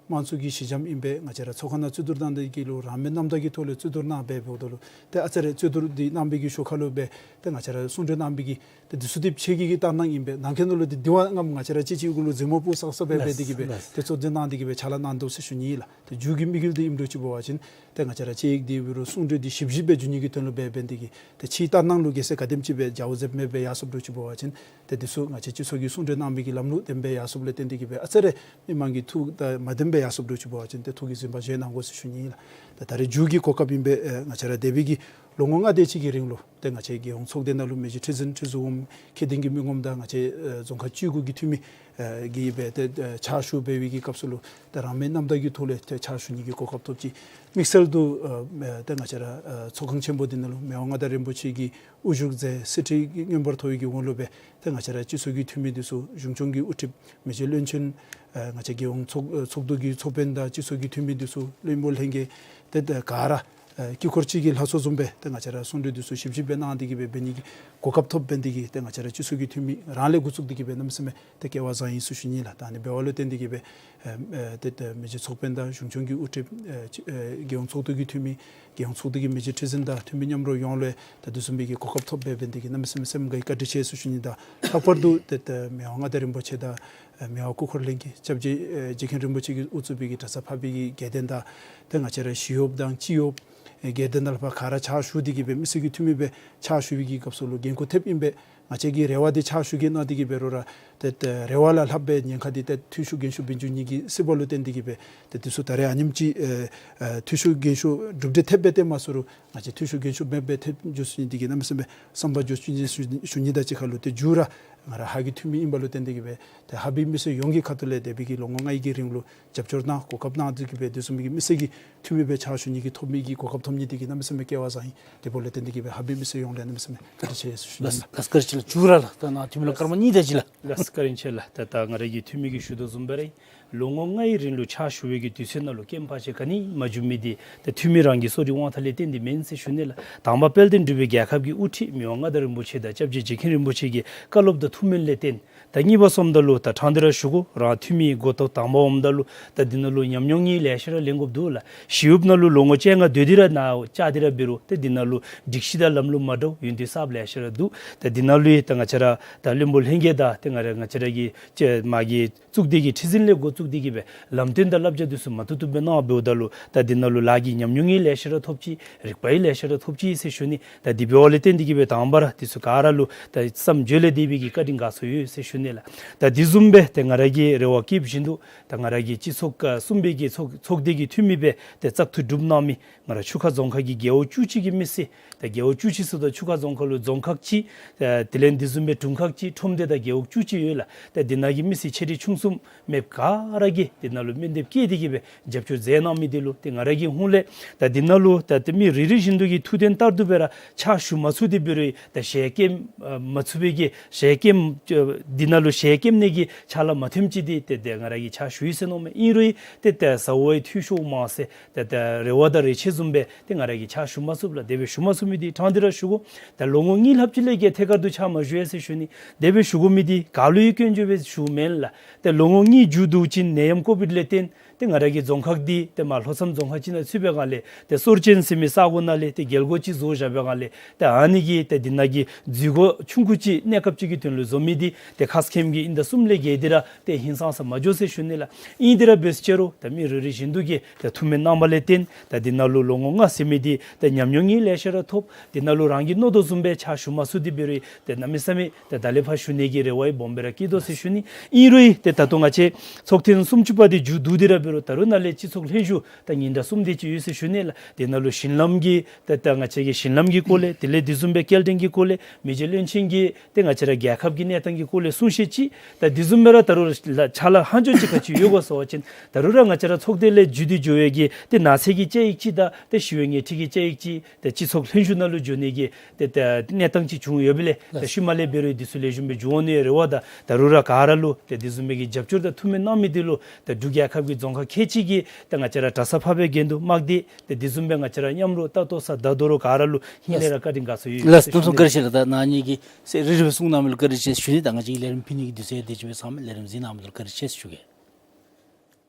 དམངས་གཙོ་གི་གཞི་འགྱམ་ཨིན་པས། ང་བཅས་ར་ཚོགས་ཁང་ནང་རྩོད་བསྡུར་གནང་སྟེ་གིས་ལུ་རང་མོས་རྣམ་དག་གི་ཐོག་ལས་རྩོད་བསྡུར་གནང་འབདཝ་ད་ལུ་ཏེ་ཨ་ཙི་རེ་རྩོད་བསྡུར་འདི་གནང་བའི་གི་ཤུལ་ཁ་ལུ་སྦེ་ཏེ་ང་བཅས་ར་གསུང་གྲོས་གནང་བའི་གི་ཏེ་འདི་ཚུ་འདི་ཕྱི་གི་གི་ལྟར་སྣང་ཨིན་པས། ནང་འཁོད་ནང་ལུ་འདི་འདི་བ་ངམ་ང་བཅས་ར་གཅིག་གཅིག་གུ་ལུ་མཛུབ་མོ་ཕུད་ས་ས་སྦེ་འབད་དེ་གིས་སྦེ་ལགས་སོ། ཏེ་རྩོད་འདི་གནང་སྟེ་གིས་སྦེ་ཕྱག་ལཱ་གནང་དོ་ཟེར་ཞུ་ནི་ལགས། ཏེ་མཇུག་གི་དམིགས་ཡུལ་འདི་ཨིནམ་འདྲཝ་ཅིག་འབད་བ་ཅིན་ཏེ་ང་བཅས་ར་གཅིག་འདི་འབད་རུང་གསུང་གྲོས་འདི་ཞིབ་ཞིབ་སྦེ་འགྱོ་ནི་གི་དོན་ལུ་འབད་འབད་དེ་གིས་ཏེ་ཕྱིའི་ལྟར་སྣང་ལུ་གེ་སར་ག་དེམ་ཅིག་སྦེ་འཇའ་བོ་ཟེར་མེད་པར་ཡར་སོངམ་འདྲཝ་ཅིག་འབད་བ་ཅིན་ཏེ་འདི་ཚུ་ང་བཅས་སྤྱི་ཚོགས་ཀྱི་གསུང་གྲོས་གནང་བའི་གི་ལམ་ལུགས་དེམ་སྦེ་ཡར་སོངམ་ལས་བརྟེན་ཏེ་གིས་སྦེ་ཨ་ཙི་རེ་མི་མང་གི་ཐུགས་དང་མ་བདེཝ་སྦེ་ཡར་སོངམ་འདྲཝ་ཅིག་འབད་བ་ཅིན་ཏེ་ཐུགས་ཀྱི་བཟོད་པ་བཞེས་གནང་དགོ་ཟེར་ཞུ་ནི་ལགས། ཏེ་ད་རེས་མཇུག་གི་གོ་སྐབས་ཨིན་པས། ཨེ་ང་བཅས་ར་འདས་པའི་གི་ལོ་ངོ་ལྔ་དེ་ཅིག་གི་རིང་ལུ་ཏེ་ང་བཅས་རྒྱལ་ཡོངས་ཚོགས་སྡེ་ནང་ལུ་མི་རྗེ་ཁྲི་འཛིན་ཁྲི་ཟུར་འོགམ་ཁྱེད་ཏིང་གི་མི་ངོམ་དང་ང་བཅས་ཨེ་རྫོང་ཁག་བཅུ་དགུ་གི་འཐུས་མི་ཨེ་གིས་སྦེ་ཏེ་ཨེ་ཕྱག་ཞུ་འབད་བའི་གི་སྐབས་སུ་ལུ་ཏེ་རང་མོས་རྣམ་དག་གི་ཐོག་ལས་ཏེ་ཕྱག་ཞུ་ནི་གི་གོ་སྐབས་ཐོབ་ཅི། དམིགས་བསལ་དུ་ཨེ་ཏེ་ང་བཅས་ར་ཨེ་ཚོགས་ཁང་ཆེན་པོ་འདི་ནང་ལུ་མི་དབང་མངའ་བདག་རིན་པོ་ཆེ་གི་དབུ་བཞུགས་མཛད་གསེར་ཁྲི་གི་མངོན་པར་མཐོ་བའི་གི་འོག་ལུ་སྦེ་ཏེ་ང་བཅས་ར་སྤྱི་ཚོགས་ཀྱི་འཐུས་མི་འདི་ཚུ་གཞུང་སྐྱོང་གི་དབུ་ཁྲིདཔ་མི་རྗེ་བློན་ཆེན་ཨེ་ང་བཅས་རྒྱལ་ཡོངས་ཚོགས་ཨེ་ཚོགས་འདུ་གི་ཚོགས་དཔོན་དང་སྤྱི་ཚོགས་ཀྱི་འཐུས་མི་འདི་ཚུ་བློན་པོ་ལྷན་རྒྱས་ཏེ་ཏེ་ག་ར་ཨེ་དཀྱིལ་འཁོར་གཅིག་གི་ལྷ་ཚོགས་བཟུམ་སྦེ་ཏེ་ང་བཅས་ར་གསུང་གྲོས་འདི་ཚུ་ཞིབ་ཞིབ་སྦེ་གནང་སྟེ་གིས་སྦེ་འབད་ནི་གི་གོ་སྐབས་ཐོབ་འབད་ནི་དེ་གིས་ཏེ་ང་བཅས་ར་སྤྱི་ཚོགས་ཀྱི་འཐུས་མི་རང་ལས་འགོ་བཙུགས་ཏེ་གིས་སྦེ་གནམ་མེད་ས་མེད་ཏེ་སྐལ་བ་བཟང་ཡི་ཟེར་ཞུ་ནི་ལགས། ད་ཨ་ནི་འབདཝ་ལུ་བརྟེན་ཏེ་གིས་སྦེ་ཨེ་ཨེ་ཏེ་ཏེ་མི་རྗེ་ཚོགས་དཔོན་དང་གཞུང་སྐྱོང་གི་དབུ་ཁྲིདཔ་ཨེ་ཅི་ཨེ་རྒྱལ་ཡོངས་ཚོགས་འདུ་གི་འཐུས་མི་རྒྱལ་ཡོངས་ཚོགས་འདུ་གི་མི་རྗེ་ཁྲི་འཛིན་དང་འཐུས་མི་མཉམ་རོགས་ཡོངས་ལུ་ད་དེ་བཟུམ་མའི་གི་གོ་སྐབས་ཐོབ་འབད་འབད་ནི་དེ་གིས་གནམ་མེད་ས་མེད་སེམས་གི་བཀའ་དྲིན་ཆེ་ཟེར་ཞུ་ནི་དང་ལྷག་པར་དུ་ཏེ་ཏེ་མི་དབང་མངའ་བདག་རིན་པོ་ཆེ་དང་ཨེ་མི་དབང་སྐུ་འཁོར་ལྷན་རྒྱས་སྐྱབས་རྗེ་ཨེ་རྗེ་མཁན་རིན་པོ་ཆེ་གིས་དབུ་གཙོས་པའི་གི་གྲྭ་ཚང་འཕགས་པའི་གི་དགེ་ལྡན་དང་ཏེ་ང་བཅས་ར་ཞི་གཡོགཔ་དང་སྤྱི་གཡོགཔ་ཨེ་དགེ་ལྡན་དང་ལྷག་པར་ག་ར་ཕྱག་ཞུ་སྟེ་གིས་སྦེ་མི་སེར་གྱི་འཐུས་མི་སྦེ་ཕྱག་ཞུ་བའི་གི་སྐབས་སུ་ལུ་འགན་ཁུར་ཐེབས་ཨིན་པས། ང་བཅས་ཀྱི་རེ་བ་འདི་ཕྱག་ཞུ་གེ་གནང་སྟེ་གིས་འབད་རུང་ར་ཏེ་ཏེ་རེ་བ་ལས་ལྷག་པའི་ཉེན་ཁ་འདི་ཏེ་འཐུས་ཤོར་འགན་ཤོར་འབད་འགྱོ་ནི་གི་སྲིད་པ་ལུ་བརྟེན་ཏེ་གིས་སྦེ་ཏེ་འདི་ཚུ་ད་རེས་ཨ་ནེམ་ཅིག་ཨེ་ཨེ་འཐུས་ཤོར་འགན་ཤོར་གྲུབ་འབྲས་ཐེབས་སྦེ་ཏེ་མ་ཚུགས་རུང་ང་བཅས་འཐུས་ཤོར་འགན་ཤོར་མེདཔ་སྦེ་ཐེབས་འགྱོ་ཚུགས་ནི་དེ་གིས་གནམ་མེད་ས་མེད་བསམ་པ་འགྱོ་ཚུགས་ནི་ཟེར་ཞུ་ནི་དང་གཅིག་ཁར་ལུ་ཏེ་མཇུག་ར་ང་ར་ཧཱ་གི་འཐུས་མི་ཨིནམ་ལུ་བརྟེན་ཏེ་གིས་སྦེ་ཏེ་ཧཱ་པའི་མི་སེར་ཡོངས་ཀྱི་ཁ་ཐུག་ལས་འདས་པའི་གི་ལོ་ངོ་ལྔའི་གི་རིང་ལུ་རྒྱབ་སྐྱོར་གནང་གོ་སྐབས་གནང་སྟེ་གིས་སྦེ་དེ་བཟུམ་མའི་གི་མི་སེར་གྱི་འཐུས་མི་སྦེ་ཕྱག་ཞུ་ནི་གི་ཐོབ་མི་གི་གོ་སྐབས་ཐོབ་ནི་དེ་གིས་གནམ་མེད་ས་མེད་སྐལ་བ་བཟང་ཡི། དེ་འབདཝ་ལས་བརྟེན་ཏེ་གིས་སྦེ་ཧཱ་པའི་མི་སེར་ཡོངས་ལས་གནམ་མེད་ས་མེད་བཀའ་དྲིན་ཆེ་ཟེར་ཞུ་ནི་ལགས། ལགས་བཀའ་དྲིན་ཆེ་ལགས། མཇུག་ར་ལགས་ད་ནཱ་འཐུས་མི་ལུ་སྐར་མ་གཉིས་དེ་ཅིག་ལགས། ལགས་བཀའ་དྲིན་ཆེ་ལགས། ད་ད་ང་ར་གི་འཐུས་མི་གིས་ཞུ་དོ་བཟུམ་སྦེ་ར་ ལོ་ངོ་ལྔའི་རིང་ལུ་ཕྱག་ཞུ་བའི་གི་དུས་ཚོད་ནང་ལུ་རྐྱེན་ཕར་ཕྱིན་ག་ནི་མ་བྱུང་མི་འདི་ཏེ་འཐུས་མི་རང་གི་གསོ་རིག་དབང་ཐང་ལས་བརྟེན་ཏེ་མེན་ཟེར་ཞུ་ནི་ལགས། དང་པ་དཔལ་ལྡན་འབྲུག་པའི་རྒྱལ་ཁབ་ཀྱི་དབུ་ཁྲིད་མི་དབང་མངའ་བདག་རིན་པོ་ཆེ་དང་སྐྱབས་རྗེ་རྗེ་མཁན་རིན་པོ་ཆེ་གི་བཀའ་སློབ་དང་ཐུགས་སྨོན་ལས་བརྟེན། ད་གཉིས་པ་སོངམ་ད་ལུ་ད་ཕྲང་སྟེ་ར་ཞུ་དགོ། རང་འཐུས་མི་འགོ་ཐོག་དང་པ་འོངམ་ད་ལུ་ད་འདི་ནང་ལུ་ཉམས་མྱོང་གཉིས་ལེ་ཤ་ར་ལེན་དགོཔ་འདུག་ལགས། ཞི་གཡོགཔ་ནང་ལུ་ལོ་ངོ་བཅོ་ལྔ་སྡོད་དེ་ར་ནཱ་བཅར་ཏེ་ར་འབད་རུང་ཏེ་འདི་ནང་ལུ་སྒྲིག་གཞི་དང་ལམ་ལུགས་མ་འདྲཝ་ཡོན་ཏན་གསརཔ་ལེ་ཤ་ར་འདུག། ད་འདི་ནང་ལུ་ཡང་ད་ང་བཅས་ར་ད་བློན་པོ་ལྷན་རྒྱས་དང་ཏེ་ང་ར་ང་བཅས་ར་གི་ཅེ་མ་གི་གཙུག་སྡེ་གི་ཁྲི་འཛིན་ལས་འགོ་བཙུགས་ཏེ་གིས་སྦེ་ལམ་སྟོན་དང་བསླབ་བྱ་འདི་ཚུ་མ་ཐུབ་ཐུབ་སྦེ་གནང་འབདཝ་ད་ལུ་ད་འདི་ནང་ལུ་ལཱ་གི་ཉམས་མྱོང་གཉིས་ལེ་ཤ་ར་ཐོབ་ཅི། རིག་པ་ཡང་ལེ་ཤ་ར་ཐོབ་ཅི་ཟེར་ཞུ་ནི། ད་འདི་འབདཝ་ལས་བརྟེན་ཏེ་གིས་སྦེ་དང་པ་ར་འདི་ཚུ་ག་ར་ལུ་ད་བསམ་བརྗོད་ལས་འདས་པའི་གི་བཀའ་དྲིན་དགའ་ཚོར་ཡོད་ཟེར་ཞུ་ནི་ལགས། ད་འདི་བཟུམ་སྦེ་ཏེ་ང་ར་གིས་རེ་བ་བསྐྱེདཔ་བཞིན་དུ་ད་ང་ར་གི་སྤྱི་ཚོགས་ཨ་གསུམ་པའི་གི་ཚོགས་ཚོགས་སྡེ་གི་འཐུས་མི་སྦེ་ཏེ་བཙག་འཐུ་གྲུབ་གནང་མི་ང་ར་ཆུ་ཁ་རྫོང་ཁག་གི་རྒེད་འོག་བཅུ་གཅིག་གི་མི་སེར། ད་རྒེད་འོག་བཅུ་གཅིག་ཟེརཝ་ད་ཆུ་ཁ་རྫོང་ཁག་ལུ་རྫོང་ཁག་གཅིག་ཨ་དེ་ལས་འདི་བཟུམ་སྦེ་དྲུང་ཁག་གཅིག་ཁྲོམ་སྡེ་དང་རྒེད་འོག་བཅུ་གཅིག་ཡོད་ལགས། ད་འདི་ནང་གི་མི་སེར་ཆེ་འབྲིང་ཆུང་གསུམ་མེདཔ་ག་ར་གིས་འདི་ནང་ལུ་སྨོན་འདེབས་བསྐྱེད་དེ་གིས་སྦེ་རྒྱབ་སྐྱོར་མཛད་གནང་མི་འདི་ལུ་ཏེ་ང་ར་གི་ཧོངས་ལས་ད་འདི་ནང་ལུ་ད་ཏེ་མི་རེ་རེ་བཞིན་དུ་གིས་ཐུགས་དོན་ལྟར་དུ་སྦེ་ར་ཕྱག་ཞུ་མ་ཚུགས་ཏེ་འབད་རུང་ད་ཞལ་སྐྱེམས་ཨ་མ་ཚུགས་པའི་གི་ཞལ་སྐྱེམས་ཨ་འདི་ནང་ལུ་ཞལ་སྐྱེམས་ནི་གི་ཕྱག་ལཱ་མ་ཐོནམ་ཅིག་འདི་ཏེ་ཏེ་ང་ར་གིས་ཕྱག་ཞུ་ཡི་ཟེར་མནོཝ་མས། ཨིན་རུང་ཏེ་ཏེ་ཟ་བའི་འཐུས་ཤོར་མ་ཟེར་ཏེ་ཏེ་རེ་བ་དང་རེ་ཆེ་བཟུམ་སྦེ་ཏེ་ང་ར་གིས་ཕྱག་ཞུ་མ་ཚུགས་ལགས། དེ་སྦེ་ཞུ་མ་ཚུགས་མི་འདི་ཕྲང་སྟེ་ར་ཞུ་དགོ། ད་ལོ་ངོ་གཉིས་ལྷགཔ་ཅིག་ལས་བརྒལ་ཐད་ཀར་དུ་ཕྱག་མ་ཞུ་ཡི་ཟེར་ཞུ་ནི། དེ་སྦེ་ཞུ་དགོ་མི་འདི་ག་ལུ་ཡང་སྐྱོན་བརྗོད་སྦེ་ཞུཝ་མེན་ལགས། ཏེ་ལོ་ངོ་གཉིས་མཇུག་བསྡུ་ཅིན་ནད་ཡམས་ཀོ་བིཌ་ལས་བརྟེན་ཏེ་ང་ར་གི་རྫོང་ཁག་འདི་ཏེ་མར་ལྷོ་མཚམས་རྫོང་ཁག་ཅིག་ནང་ཚུད་པའི་སྒང་ལས་ཏེ་སོར་ཆེན་ཟེར་མི་ས་གོ་ནང་ལས་ཏེ་རྒྱལ་སྒོ་ཅིག་བཟོ་བཞག་པའི་སྒང་ལས་ཏེ་ཨ་ནི་གིས་ཏེ་འདི་ནང་གི་འཛུལ་སྒོ་ཆུང་ཀུ་ཅིག་གནས་སྐབས་ཅིག་གི་དོན་ལུ་བཟོ་མི་འདི་ཏེ་ཁ་སྐོམ་གྱིས་ཨིན་ཟླ་གསུམ་ལས་བརྒལ་ཏེ་ར་ཏེ་ཧིང་སངས་ས་མ་འགྱོ་ཟེར་ཞུ་ནི་ལགས། ཨིན་ཏེ་ར་འབད་ཟེར་རུང་ད་མི་རེ་རེ་བཞིན་དུ་གིས་ད་ཐུགས་སྨོན་གནང་བ་ལས་བརྟེན་ད་འདི་ནང་ལུ་ལོ་ངོ་ལྔ་ཟེར་མི་འདི་ད་ཉམས་མྱོང་གཉིས་ལེ་ཤ་ར་ཐོབ། འདི་ནང་ལུ་རང་གིས་མནོ་དོ་བཟུམ་སྦེ་ཕྱག་ཞུ་མ་ཚུགས་ཏེ་འབད་རུང་ཏེ་གནམ་མེད་ས་མེད་ཏེ་ད་ལས་ཕར་ཞུ་ནི་གི་རེ་བ་ཡང་སྦོམ་སྦེ་ར་བསྐྱེད་དོ་ཟེར་ཞུ་ནི། ཨིན་རུང་ཏེ་ད་ལྟོ་ང་བཅས་ཚོགས་ཐེངས་སུམ་ཅུ་པ་འདི་མཇུག་བསྡུ་སྟེ་ར་འབད་རུང་ད་རུང་ནཱ་ལས་སྤྱི་ཚོགས་ལྷན་བཞུགས་ད་ཉིན་གྲངས་གསུམ་དེ་ཅིག་ཡོད་ཟེར་ཞུ་ནི་ལགས། དེ་ནང་ལུ་ཞིང་ལམ་གྱི་ཏེ་ད་ང་བཅས་ཀྱི་ཞིང་ལམ་གྱི་སྐོར་ལས་དེ་ལས་དེ་བཟུམ་སྦེ་སྐྱེལ་འདྲེན་གྱི་སྐོར་ལས་མི་རྗེ་བློན་ཆེན་གྱིས་ཏེ་ང་བཅས་ར་རྒྱལ་ཁབ་ཀྱི་གནས་སྟངས་ཀྱི་སྐོར་ལས་གསུང་བཤད་ཅིག་ད་དེ་བཟུམ་སྦེ་ར་ད་རུང་ལཱ་ཕྱག་ལཱ་ལྷག་འཕྲོ་ཅིག་ག་ཅི་ཡོད་ག་ཟེར་བ་ཅིན་ད་རུང་ར་ང་བཅས་ར་ཚོགས་སྡེ་ལས་བརྒྱུད་དེ་འགྱོ་བའི་གི་ཏེ་ནགས་ཚལ་གྱི་བཅའ་ཡིག་ཅིག་དང་ཏེ་ཞི་བའི་ཉེས་འཁྲི་གི་བཅའ་ཡིག་ཅིག་ཏེ་སྤྱི་ཚོགས་ལྷན་བཞུགས་ནང་ལུ་འགྱོ་ནི་གི་ཏེ་ཏེ་གནས་སྟངས་ཅིག་བྱུང་ཡོད་པས་ལགས། ཏེ་ཤུལ་མ་ལས་འབད་རུང་འདི་ཚུ་ལེགས་ཤོམ་སྦེ་འགྱོ་འོང་ནི་རེ་བ་དང་ད་རུང་ར་ག་ར་ལུ་ཏེ་དེ་བཟུམ་མའི་གི་རྒྱབ་སྐྱོར་དང་ཐུགས་སྨོན་གནང་མི་འདི་ལུ་ཏེ་འབྲུག་རྒྱལ་ཁབ་ཀྱི་རྫོང་ཁག་ཁལ་གཅིག་གི་ཏེ་ང་བཅས་ར་གྲྭ་ཚང་འཕགས་པའི་དགེ་འདུན་དམག་སྡེ་ཏེ་དེ་བཟུམ་སྦེ་ང་བཅས་ར་མཉམ་རོགས་ལྟ་རྟོག་ས་ད་རྡོ་རུ་ག་ར་ལུ་ཧིང་ལས་ར་བཀའ་དྲིན་དགའ་ཚོར་ཡོད། ལགས་སོ། དུམ་གྲ་ཤིས་ལགས། ད་ནཱ་ཉིད་ཀྱིས་ཟེར་རེ་རེ་སྦེ་གསུང་གནང་མི་ལུ་བཀའ་དྲིན་ཆེ་ཟེར་ཞུ་ནི། ད་ང་བཅས་ཀྱིས་ལས་རིམ་ཕུལ་ནི་གི་དུས་ཚོད་དེ་ཅིག་སྦེ་ཚང་མས་ལས་རིམ་གཟིགས་གནང་མི་ལུ་བཀའ་དྲིན་ཆེ་ཟེར་ཞུ་གེ།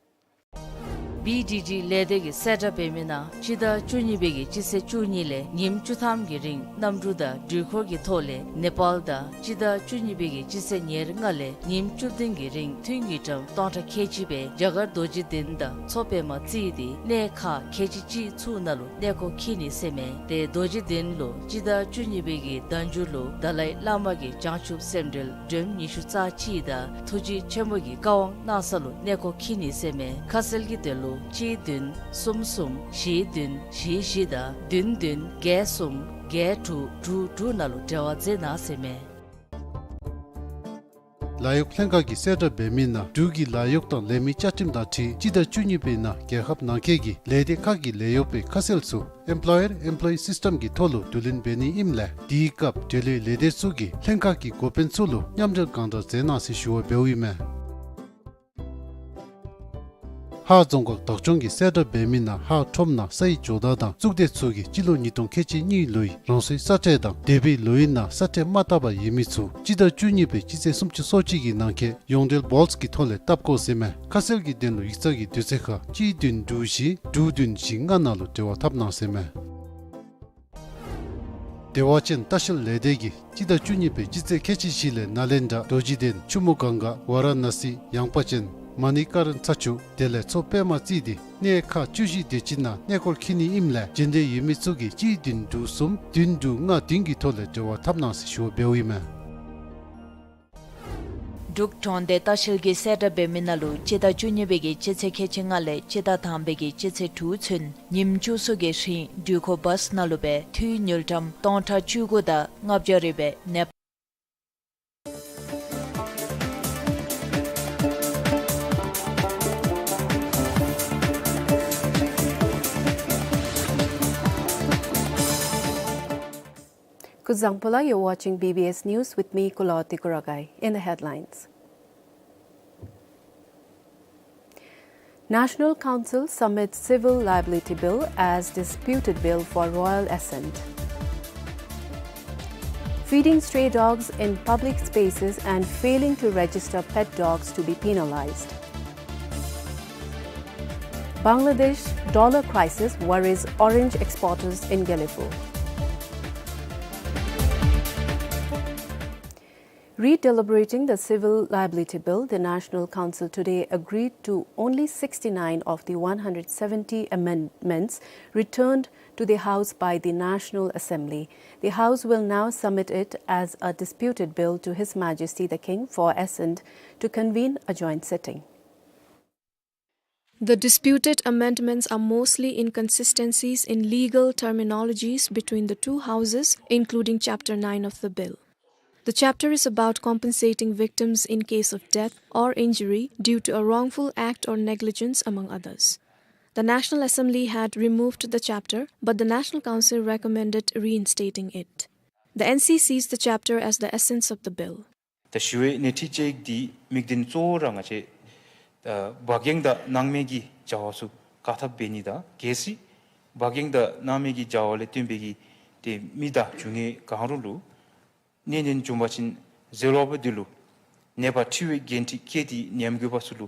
བི་ཌི་ཌི་ལས་སྡེ་གིས་གསལ་བསྒྲགས་འབད་མི་ནང་སྤྱི་ཟླ་བཅུ་གཉིས་པའི་གི་སྤྱི་ཚེས་བཅུ་གཉིས་ལས་ཉིནམ་བཅུ་ཐམ་གྱི་རིང་གནམ་གྲུ་དང་འགྲུལ་འཁོར་གྱི་ཐོག་ལས་ནེ་པཱལ་དང་སྤྱི་ཟླ་བཅུ་གཉིས་པའི་གི་སྤྱི་ཚེས་ཉེར་ལྔ་ལས་ཉིནམ་བཅུ་བདུན་གྱི་རིང་ཐུན་དངུལ་ཀྲམ་སྟོང་ཕྲག་ཁལ་གཅིག་སྦེ་རྒྱ་གར་རྡོ་རྗེ་གདན་དང་མཚོ་པདྨ་རྩེ་སྟེ་གནས་ཁག་ཁལ་གཅིག་གཅིག་ཚུ་ནང་ལུ་གནས་སྐོར་འཁྱིད་ནི་ཟེར་མས། ཏེ་རྡོ་རྗེ་གདན་ལུ་སྤྱི་ཟླ་བཅུ་གཉིས་པའི་གི་ཟླ་མཇུག་ལུ་ཏཱ་ལའི་བླ་མ་གི་བྱང་ཆུབ་སེམས་འགྲེལ་སྒྲོམ་ཉི་ཤུ་རྩ་གཅིག་དང་ཐུགས་རྗེ་ཆེན་པོ་གི་བཀའ་དབང་གནང་ས་ལུ་གནས་སྐོར་འཁྱིད་ནི་ཟེར་མས། ཁ་གསལ་གྱི་དོན་ལུ་གཅིག་བདུན་གསུམ་གསུམ་བཞི་བདུན་བཞི་བཞི་དང་བདུན་བདུན་བརྒྱད་གསུམ་བརྒྱད་དྲུག་དྲུག་དྲུག་ནང་ལུ་འབྲེལ་བ་མཛད་གནང་ཟེར་མས། ལཱ་གཡོག་ལྷན་ཁག་གིས་གསལ་བསྒྲགས་འབད་མི་ནང་འབྲུག་གི་ལཱ་གཡོག་དང་ལས་མི་བཅའ་ཁྲིམས་དང་འཁྲིལ་སྤྱི་ཟླ་བཅུ་གཉིས་པའི་ནང་རྒྱལ་ཁབ་ནང་འཁོད་ཀྱི་ལས་སྡེ་ཁག་གི་ལས་གཡོག་པའི་ཁ་གསལ་ཚུ་Employer Employee System གྱི་ཐོག་ལུ་བསྡུ་ལེན་འབད་ནི་ཨིནམ་ལས་དེའི་སྐབས་འབྲེལ་ཡོད་ལས་སྡེ་ཚུ་གིས་ལྷན་ཁག་གི་འགོ་དཔོན་ཚུ་ལུ་མཉམ་འབྲེལ་གང་དྲག་མཛད་གནང་ཟེར་ཞུ་བ་འབདཝ་ཨིན་མས། ཧཱ་རྫོང་ཁག་བདག་སྐྱོང་གིས་གསལ་བསྒྲགས་འབད་མི་ནང་ཧཱ་ཁྲོམ་ནང་སའི་ཇོ་བདག་དང་གཙུག་སྡེ་ཚུ་གིས་སྤྱི་ལོ་ཉིས་སྟོང་ཁལ་གཅིག་གཉིས་ལོའི་རང་སོའི་ས་ཁྲལ་དང་འདས་པའི་ལོའི་ནང་ས་ཁྲལ་མ་བཏབ་པར་ཡོད་མི་ཚུ་སྤྱི་ཟླ་བཅུ་གཉིས་པའི་སྤྱི་ཚེས་སུམ་ཅུ་སོ་གཅིག་གི་ནང་འཁོད་ཡོངས་འབྲེལ་བཱོལཊ་གི་ཐོག་ལས་བཏབ་དགོ་ཟེར་མས། ཁ་གསལ་གྱི་དོན་ལུ་ཡིག་ཚང་གི་དུས་ཚོད་ཁར་གཅིག་བདུན་དྲུག་བཞི་དྲུག་བདུན་བཞི་ལྔ་ནང་ལུ་འབྲེལ་བ་འཐབ་གནང་ཟེར་མས། བདེ་བ་ཅན་ལྟ་བཤལ་ལས་སྡེ་གིས་སྤྱི་ཟླ་བཅུ་གཉིས་པའི་སྤྱི་ཚེས་ཁལ་གཅིག་བཞི་ལས་ནཱ་ལེནྡྲ་རྡོ་རྗེ་གདན་ཆུ་མོ་གངྒཱ་ཝཱ་ར་ཎ་སི་ཡངས་པ་ཅན་མ་ཎི་ཀ་ར་ན་ཚ་ཆུ་དེ་ལས་མཚོ་པདྨ་རྩེ་སྟེ་གནས་ཁག་བཅུ་བཞི་དེ་ཅིག་ནང་གནས་སྐོར་འཁྱིད་ནི་ཨིནམ་ལས་རྗེས་འདེད་ཡོད་མི་ཚུ་གིས་གཅིག་བདུན་དྲུག་གསུམ་བདུན་དྲུག་ལྔ་བདུན་གྱི་ཐོག་ལས་འབྲེལ་བ་འཐབ་གནང་ཟེར་ཞུ་བ་འབདཝ་ཨིན་མས། འབྲུག་གྲོང་སྡེ་ལྟ་བཤལ་གྱིས་གསལ་བསྒྲགས་འབད་མི་ནང་ལུ་སྤྱི་ཟླ་བཅུ་གཉིས་པའི་གི་སྤྱི་ཚེས་ཁལ་གཅིག་ལྔ་ལས་སྤྱི་ཟླ་དང་པའི་གི་སྤྱི་ཚེས་དྲུག་ཚུན་ཉིནམ་བཅུ་གསུམ་གྱི་རིང་འགྲུལ་འཁོར་བཱསི་ནང་ལུ་སྦེ་ཐུན་དངུལ་ཀྲམ་སྟོང་ཕྲག་བཅུ་དགུ་དང་ལྔ་བརྒྱ་རེ་སྦེ་ནེ། Kuzuzangpo-la, you're watching B B S News with me, Kulawati Kuragai. In the headlines. National Council submits Civil Liability Bill as disputed bill for royal assent. Feeding stray dogs in public spaces and failing to register pet dogs to be penalized. Bangladesh dollar crisis worries orange exporters in Gelephu. Redeliberating the Civil Liability Bill, the National Council today agreed to only sixty-nine of the one hundred seventy amendments returned to the House by the National Assembly. The House will now submit it as a disputed bill to His Majesty the King for assent to convene a joint sitting. The disputed amendments are mostly inconsistencies in legal terminologies between the two houses, including Chapter nine of the bill. The chapter is about compensating victims in case of death or injury due to a wrongful act or negligence, among others. The National Assembly had removed the chapter, but the National Council recommended reinstating it. The N C sees the chapter as the essence of the bill. ད་ཞི་བའི་སྣེ་ཁྲིད་དཔྱད་ཡིག་འདི་དམིགས་དོན་གཙོ་བོ་ར་ང་བཅས་ཨ་བག་གཡེང་དང་སྣང་མེད་ཀྱི་བྱ་བ་ཚུ་བཀག་ཐབས་འབད་ནི་དང་། གལ་སྲིད་བག་གཡེང་དང་སྣང་མེད་ཀྱི་བྱ་བ་ལས་བརྟེན་པའི་གི་ཏེ་མི་དང་རྒྱུ་དངོས་གང་རུང་ལུ་གནོད་ཉེན་བྱུང་བ་ཅིན་ཟེར་བ་འདི་ལུ་ནད་པ་འཁྲི་བའི་འགན་འཁྲི་བཀལ་ཏེ་ཉེན་མཁོ་བ་ཚུ་ལུ་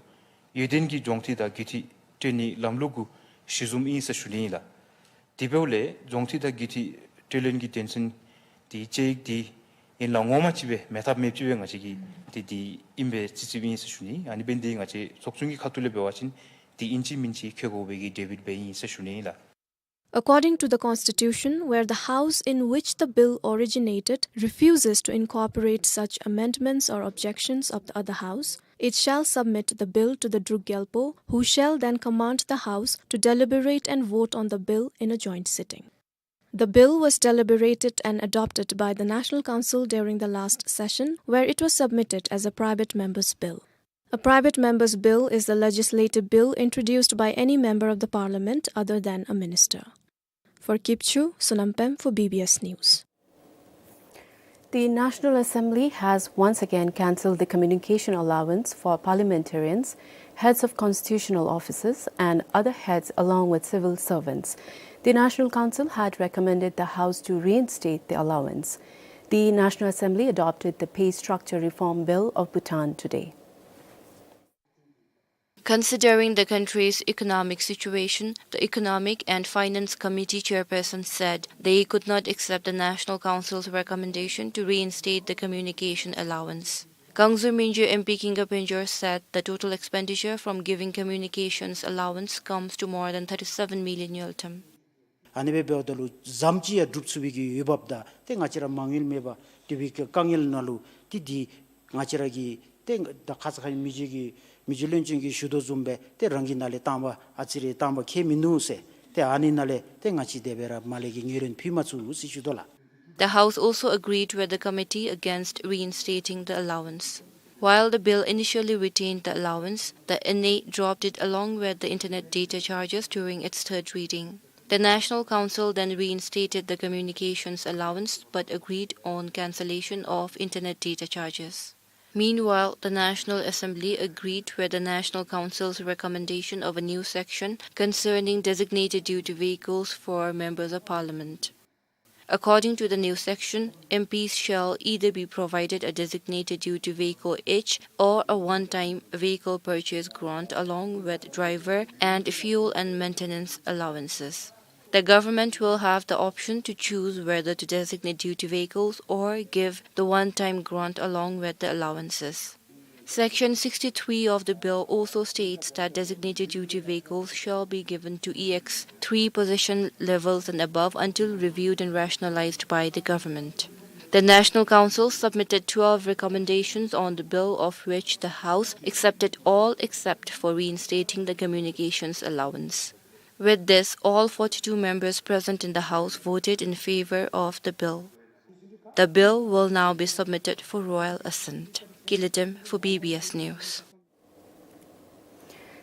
ཡོན་ཏན་གྱི་སྦྱོང་ཚིག་དང་བརྒྱུད་འཕྲིན་སྤྲོད་ནིའི་ལམ་ལུགས་གུ་གཞི་བཟུང་ཨིན་ཟེར་ཞུ་ནི་ཨིན་ལགས། དེ་འབདཝ་ལས་སྦྱོང་ཚིག་དང་བརྒྱུད་འཕྲིན་སྤྲོད་ལེན་གྱི་དོན་ཚན་དེ་དཔྱད་ཡིག་དེ་ཨིན་ལགས་ངོ་མ་ཅིག་སྦེ་མེད་ཐབས་མེདཔ་ཅིག་སྦེ་ང་བཅས་ཀྱིས་དེ་དེ་ཨིན་པས་ཅིག་ཅིག་ཨིན་ཟེར་ཞུ་ནི། ཨ་ནི་འབད་ནི་དེ་ང་བཅས་ཚོགས་ཆུང་གི་ཁ་ཐུག་ལས་འབད་བ་ཅིན་དེ་ཨིན་ཅི་མིན་ཅི་འཁྱོལ་དགོ་པའི་གི་དེ་སྦེ་འབད་ཨིན་ཟེར་ཞུ་ནི་ཨིན་ལགས། According to the Constitution, where the house in which the bill originated refuses to incorporate such amendments or objections of the other house, it shall submit the bill to the Druk Gyalpo, who shall then command the house to deliberate and vote on the bill in a joint sitting. The bill was deliberated and adopted by the National Council during the last session, where it was submitted as a private member's bill. A private member's bill is the legislative bill introduced by any member of the parliament other than a minister. For Kipchoo, Sonam Pem for B B S News. The National Assembly has once again cancelled the communication allowance for parliamentarians, heads of constitutional offices, and other heads, along with civil servants. The National Council had recommended the House to reinstate the allowance. The National Assembly adopted the pay structure reform bill of Bhutan today. Considering the country's economic situation, the Economic and Finance Committee chairperson said they could not accept the National Council's recommendation to reinstate the communication allowance. Kangzu Minju M P Kinga Penjor said the total expenditure from giving communications allowance comes to more than thirty-seven million ngultrum. ཨ་ནི་སྦེ་འབདཝ་ད་ལུ་ཟམ་ཅིག་ཡང་སྒྲུབ་ཚུགས་པའི་གི་འོས་འབབ་དང་ཏེ་ང་བཅས་ར་མ་དངུལ་མེད་པར་དེ་སྦེ་གི་དཀའ་ངལ་ནང་ལུ་ཏེ་འདི་ང་བཅས་ར་གི་ཏེ་ད་ཁ་ཙ་ཁ་ཉིནམ་མི་རྗེ་གི་མི་རྗེ་བློན་ཆེན་གྱིས་ཞུ་དོ་བཟུམ་སྦེ་ཏེ་རང་གི་ནང་ལས་བཏང་པ་ཨ་ཙི་རེ་བཏང་པ་ཁྱད་མིན་ནུག་ཟེར། ཏེ་ཨ་ནི་ནང་ལས་ཏེ་ང་བཅས་དེ་སྦེ་ར་མ་ལས་ཀྱི་ངོས་ལེན་ཕུལ་མ་ཚུགས་ཟེར་ཞུ་དོ་ལགས། The House also agreed with the committee against reinstating the allowance. While the bill initially retained the allowance, the N A dropped it along with the internet data charges during its third reading. The National Council then reinstated the communications allowance but agreed on cancellation of internet data charges. Meanwhile, the National Assembly agreed with the National Council's recommendation of a new section concerning designated duty vehicles for members of parliament. According to the new section, M Ps shall either be provided a designated duty vehicle each or a one-time vehicle purchase grant along with driver and fuel and maintenance allowances. The government will have the option to choose whether to designate duty vehicles or give the one-time grant along with the allowances. Section sixty-three of the bill also states that designated duty vehicles shall be given to E X three position levels and above until reviewed and rationalized by the government. The National Council submitted twelve recommendations on the bill, of which the House accepted all except for reinstating the communications allowance. With this, all forty-two members present in the House voted in favor of the bill. The bill will now be submitted for royal assent. Kilitem for B B S News.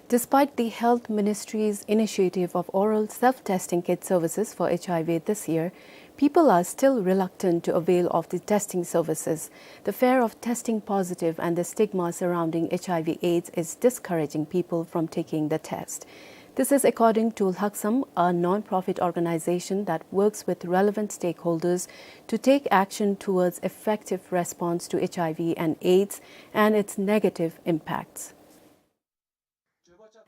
Despite the Health Ministry's initiative of oral self-testing kit services for H I V this year, People are still reluctant to avail of the testing services. The fear of testing positive and the stigma surrounding H I V AIDS is discouraging people from taking the test. This is according to Lhaksam, a non-profit organization that works with relevant stakeholders to take action towards effective response to H I V and AIDS and its negative impacts.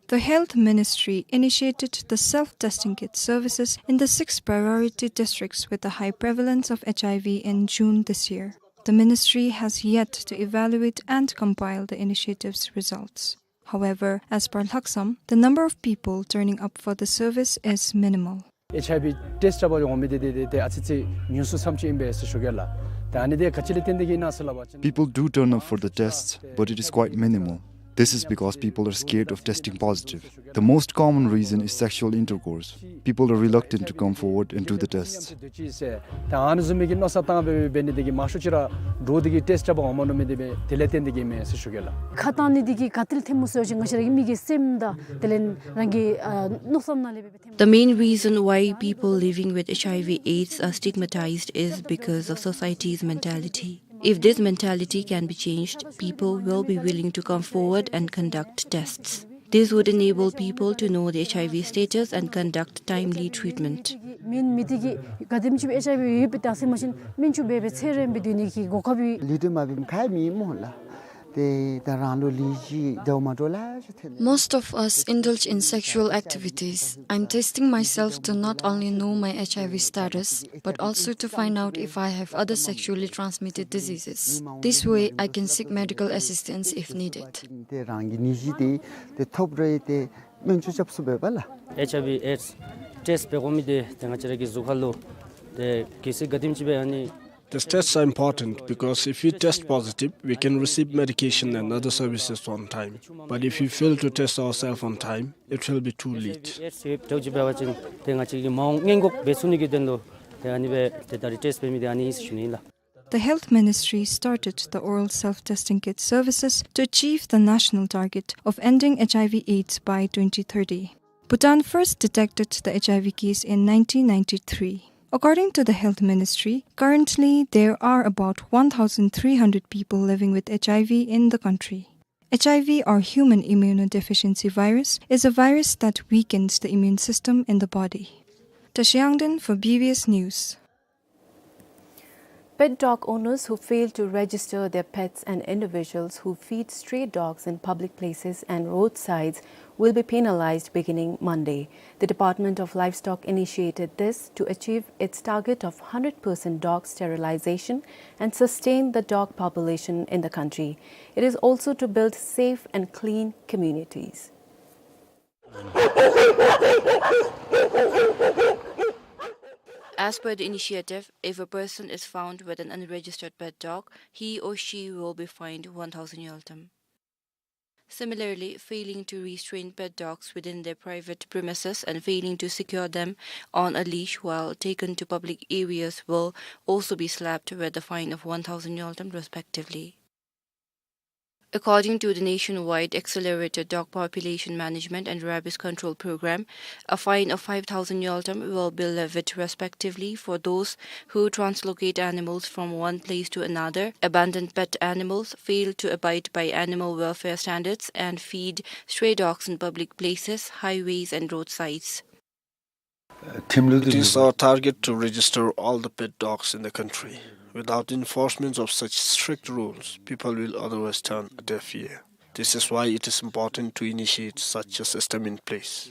The Health Ministry initiated the self-testing kit services in the six priority districts with a high prevalence of H I V in June this year. The ministry has yet to evaluate and compile the initiative's results. However, as per Lhaksam, the number of people turning up for the service is minimal. H I V test འདྲ་པོ་འོང་མི་འདི་འདི་འདི་ཨ་ཙི་ཙི་ཉུང་སུ་ཙམ་ཅིག་ཨིན་པས་ཟེར་ཞུ་གེ་ལགས། ད་ཨ་ནི་འདི་ག་ཅི་ལས་བརྟེན་ཏེ་གི་ཨིན་ན་ཟེར་སླབ་པ་ཅིན། People do turn up for the tests, but it is quite minimal. This is because people are scared of testing positive. The most common reason is sexual intercourse. People are reluctant to come forward and do the tests. ད་ཨ་ནི་བཟུམ་མའི་གི་མནོ་བསམ་བཏང་སྦེ་འབད་ནི་འདི་གིས་མང་ཤོས་ཅིག་ར་འདྲོག་སྟེ་གི་ཊེསཊ་འདྲ་པོ་འོང་མ་མནོ་མི་འདི་འབད་དེ་ལས་བརྟེན་ཏེ་གི་ཨིན་མས་ཟེར་ཞུ་གེ་ལགས། ཁ་གཏང་ནི་འདི་གིས་ག་ཏེ་ལས་ཐོནམ་སྨོ་ཟེར་བ་ཅིན་ང་བཅས་ར་གི་མི་གི་སེམས་དང་དེ་ལས་རང་གི་ཨ་མནོ་བསམ་ནང་ལས་འབད་འབད་The main reason why people living with H I V AIDS are stigmatized is because of society's mentality. If this mentality can be changed, people will be willing to come forward and conduct tests. This would enable people to know the H I V status and conduct timely treatment. མི་མི་འདི་གིས་ག་དེམ་ཅིག་སྦེ་ཨེཆ་ཨའི་ཝི་ཡོདཔ་སྦེ་བལྟ་ཟེར་མ་ཤེས་ན་སྨན་བཅོས་འབད་འབད་ཚེ་རིང་སྦེ་སྡོད་ནི་གི་གོ་སྐབས་ཡོད། ལུས་འདྲེན་མ་འབད་མི་ག་ཡང་མེད་སྨོ་ལགས། ཏེ་ད་རང་ལུ་ལུས་ཅིག་འདྲཝ་མ་འདྲཝ་ལེ་ཤ་ཐོན། Most of us indulge in sexual activities. I'm testing myself to not only know my H I V status, but also to find out if I have other sexually transmitted diseases. This way, I can seek medical assistance if needed. ཏེ་རང་གི་ནད་གཞི་འདི་ཏེ་ཐོབ་རུང་ཏེ་སྨན་བཅོས་རྐྱབ་ཚུགསཔ་འབདཝ་ལགས། H I V AIDS test འབད་དགོ་མི་འདི་ཏེ་ང་བཅས་ར་གི་གཟུགས་ཁ་ལུ་ཏེ་གལ་སྲིད་ག་དེམ་ཅིག་སྦེ་ཨ་ནི These tests are important because if we test positive, we can receive medication and other services on time. But if we fail to test ourselves on time, it will be too late. H I V AIDS འདྲཝ་ཅིག་འབད་བ་ཅིན་ཏེ་ང་བཅས་ཀྱིས་མ་འོངས་སྔོན་འགོག་འབད་ཚུགས་ནི་གི་དོན་ལུ་ཏེ་ཨ་ནི་སྦེ་ཏེ་ད་རིས་ཊེསཊ་འབད་མི་འདི་ཨ་ནི་ཨིན་ཟེར་ཞུ་ནི་ལགས། The Health Ministry started the oral self-testing kit services to achieve the national target of ending H I V AIDS by twenty thirty. Bhutan first detected the H I V case in nineteen ninety-three. According to the Health Ministry, currently there are about one thousand three hundred people living with H I V in the country. H I V, or human immunodeficiency virus, is a virus that weakens the immune system in the body. Tashi Yangden for B B S News. Pet dog owners who fail to register their pets and individuals who feed stray dogs in public places and roadsides will be penalized beginning Monday. The Department of Livestock initiated this to achieve its target of hundred percent dog sterilization and sustain the dog population in the country. It is also to build safe and clean communities. As per the initiative, if a person is found with an unregistered pet dog, he or she will be fined one thousand ngultrum. Similarly, failing to restrain pet dogs within their private premises and failing to secure them on a leash while taken to public areas will also be slapped with a fine of one thousand ngultrum respectively. According to the Nationwide Accelerated Dog Population Management and Rabies Control Program, a fine of five thousand ngultrum will be levied respectively for those who translocate animals from one place to another, abandon pet animals, fail to abide by animal welfare standards, and feed stray dogs in public places, highways, and roadsides. It is our target to register all the pet dogs in the country. Without enforcement of such strict rules, people will otherwise turn a deaf ear. This is why it is important to initiate such a system in place.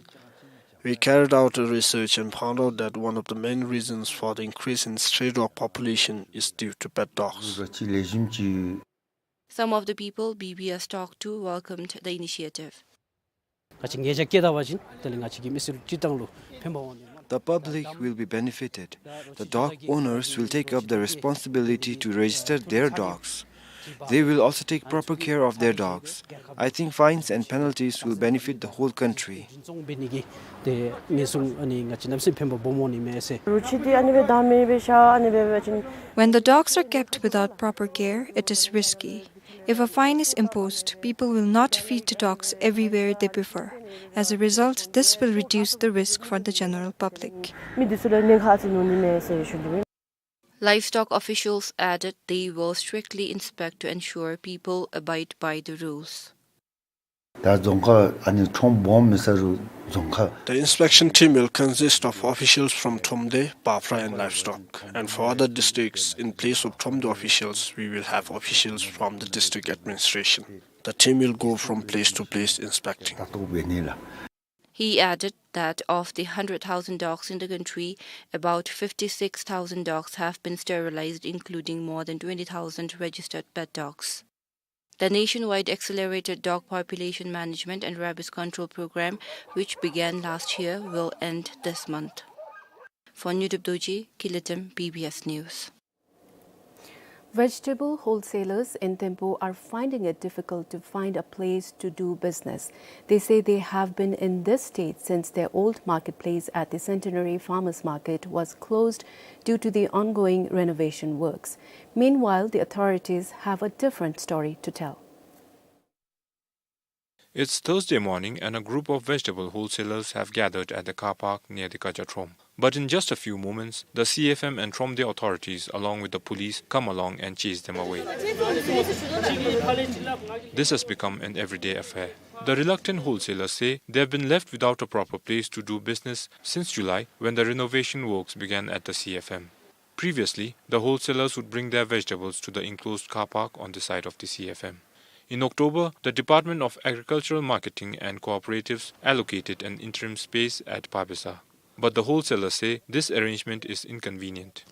We carried out a research and found out that one of the main reasons for the increase in stray dog population is due to pet dogs. Some of the people B B S talked to welcomed the initiative. ང་བཅས་ཉེས་ཆད་བཀལ་ད་པ་ཅིན་དེ་ལས་ང་བཅས་ཀྱི་མི་སེར་སྤྱིར་བཏང་ལུ་ཕན་པ་འོང་ནི། The public will be benefited. The dog owners will take up the responsibility to register their dogs. They will also take proper care of their dogs. I think fines and penalties will benefit the whole country. འཛིན་སྐྱོང་འབད་ནི་གི་ཏེ་ཉེན་སྲུང་ཨ་ནི་ང་བཅས་གནམ་མེད་ས་མེད་ཕན་པ་སྦོམ་འོང་ནི་མས་ཟེར། རོ་ཁྱི་འདི་ཨ་ནི་སྦེ་བདའ་མི་སྦེ་བཞག་ཨ་ནི་སྦེ་འབད་བ་ཅིན། When the dogs are kept without proper care, it is risky. If a fine is imposed, people will not feed the dogs everywhere they prefer. As a result, this will reduce the risk for the general public. མི་འདི་ཚུ་ལུ་ཉེན་ཁ་ཨ་ཙི་འོང་ནི་མས་ཟེར་ཞུ་ནི་སྦེ། Livestock officials added they will strictly inspect to ensure people abide by the rules. ད་རྫོང་ཁག་ཨ་ནི་ཁྲོམ་སྦོམ་མེད་ས་རུ་རྫོང་ཁག The inspection team will consist of officials from Thromde, Bapra and Livestock. And for other districts, in place of Thromde officials, we will have officials from the district administration. The team will go from place to place inspecting. ད་ལྟོ་བས་ནི་ལ། He added that of the hundred thousand dogs in the country, about fifty-six thousand dogs have been sterilized, including more than twenty thousand registered pet dogs. The nationwide accelerated dog population management and rabies control program, which began last year, will end this month. For Nyudip Dorji, Kilitim, B B S News. Vegetable wholesalers in Thimphu are finding it difficult to find a place to do business. They say they have been in this state since their old marketplace at the Centenary Farmers Market was closed due to the ongoing renovation works. Meanwhile, the authorities have a different story to tell. It's Thursday morning and a group of vegetable wholesalers have gathered at the car park near the Kaja Throm. But in just a few moments, the C F M and Thromde authorities, along with the police, come along and chase them away. This has become an everyday affair. The reluctant wholesalers say they have been left without a proper place to do business since July, when the renovation works began at the C F M. Previously, the wholesalers would bring their vegetables to the enclosed car park on the site of the C F M. In October, the Department of Agricultural Marketing and Cooperatives allocated an interim space at Babesa. But the wholesalers say this arrangement is inconvenient.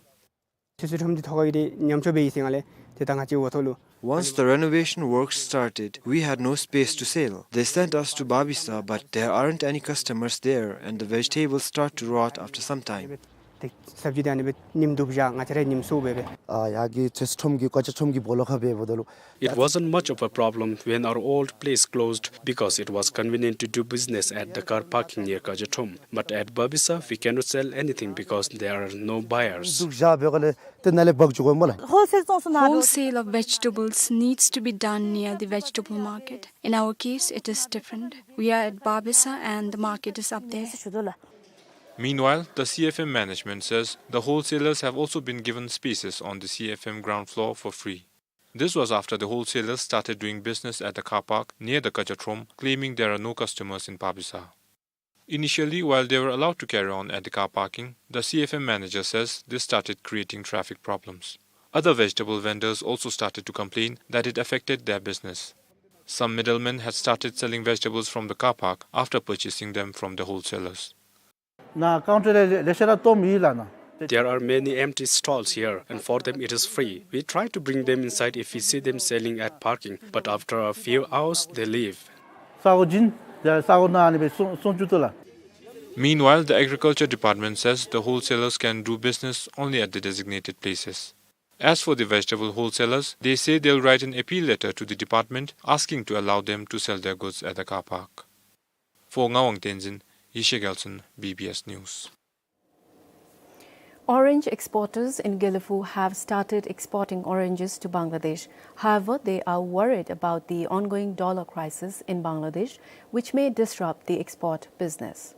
ཆུ་ཚོད་ཁྲོམ་འདི་ཐོག་ཁ་གི་དེ་ཉམས་ཆག་འབད་ཡི་ཟེར་ང་ལས་དེ་ད་ང་བཅས་འོ་ཐོག་ལུ། Once the renovation works started, we had no space to sell. They sent us to Babisa, but there aren't any customers there, and the vegetables start to rot after some time. ཏེ་སབ་ཇི་དེ་ཨ་ནི་སྦེ་ཉིནམ་དྲུག་བཞག་ང་བཅས་ར་ཉིནམ་གསུམ་སྦེ་སྦེ། ཨ་ཡར་གྱི་ཆུ་ཚོད་ཁྲོམ་གྱི་ཀ་ཅ་ཁྲོམ་གྱི་སྦོ་ལོགས་ཁར་སྦེ་འབདཝ་ད་ལུ། It wasn't much of a problem when our old place closed because it was convenient to do business at the car parking near Kajatrom. But at Babisa, we cannot sell anything because there are no buyers. དྲུག་བཞག་སྦེ་ག་ལས་ཏེ་ནཱ་ལས་འབག་འགྱོ་དགོ་སྨོ་ལགས། Wholesale of vegetables needs to be done near the vegetable market. In our case, it is different. We are at Babisa and the market is up there. Meanwhile, the C F M management says the wholesalers have also been given spaces on the C F M ground floor for free. This was after the wholesalers started doing business at the car park near the Kajatrom, claiming there are no customers in Babisa. Initially, while they were allowed to carry on at the car parking, the C F M manager says this started creating traffic problems. Other vegetable vendors also started to complain that it affected their business. Some middlemen had started selling vegetables from the car park after purchasing them from the wholesalers. ནཱ་ཀའུན་ཊར་ལེ་ཤ་ར་སྟོངམ་ཨིན་ལགས་ནཱ། There are many empty stalls here, and for them it is free. We try to bring them inside if we see them selling at parking, but after a few hours they leave. ས་གོ་བྱིན་ས་གོ་ནང་ཨ་ནི་སྦེ་སོང་སོང་བཅུག་ད་ལགས། Meanwhile, the Agriculture Department says the wholesalers can do business only at the designated places. As for the vegetable wholesalers, they say they'll write an appeal letter to the department asking to allow them to sell their goods at the car park. For Ngawang Tenzin, Yeshe Gelson, B B S News. Orange exporters in Gelephu have started exporting oranges to Bangladesh. However, they are worried about the ongoing dollar crisis in Bangladesh, which may disrupt the export business.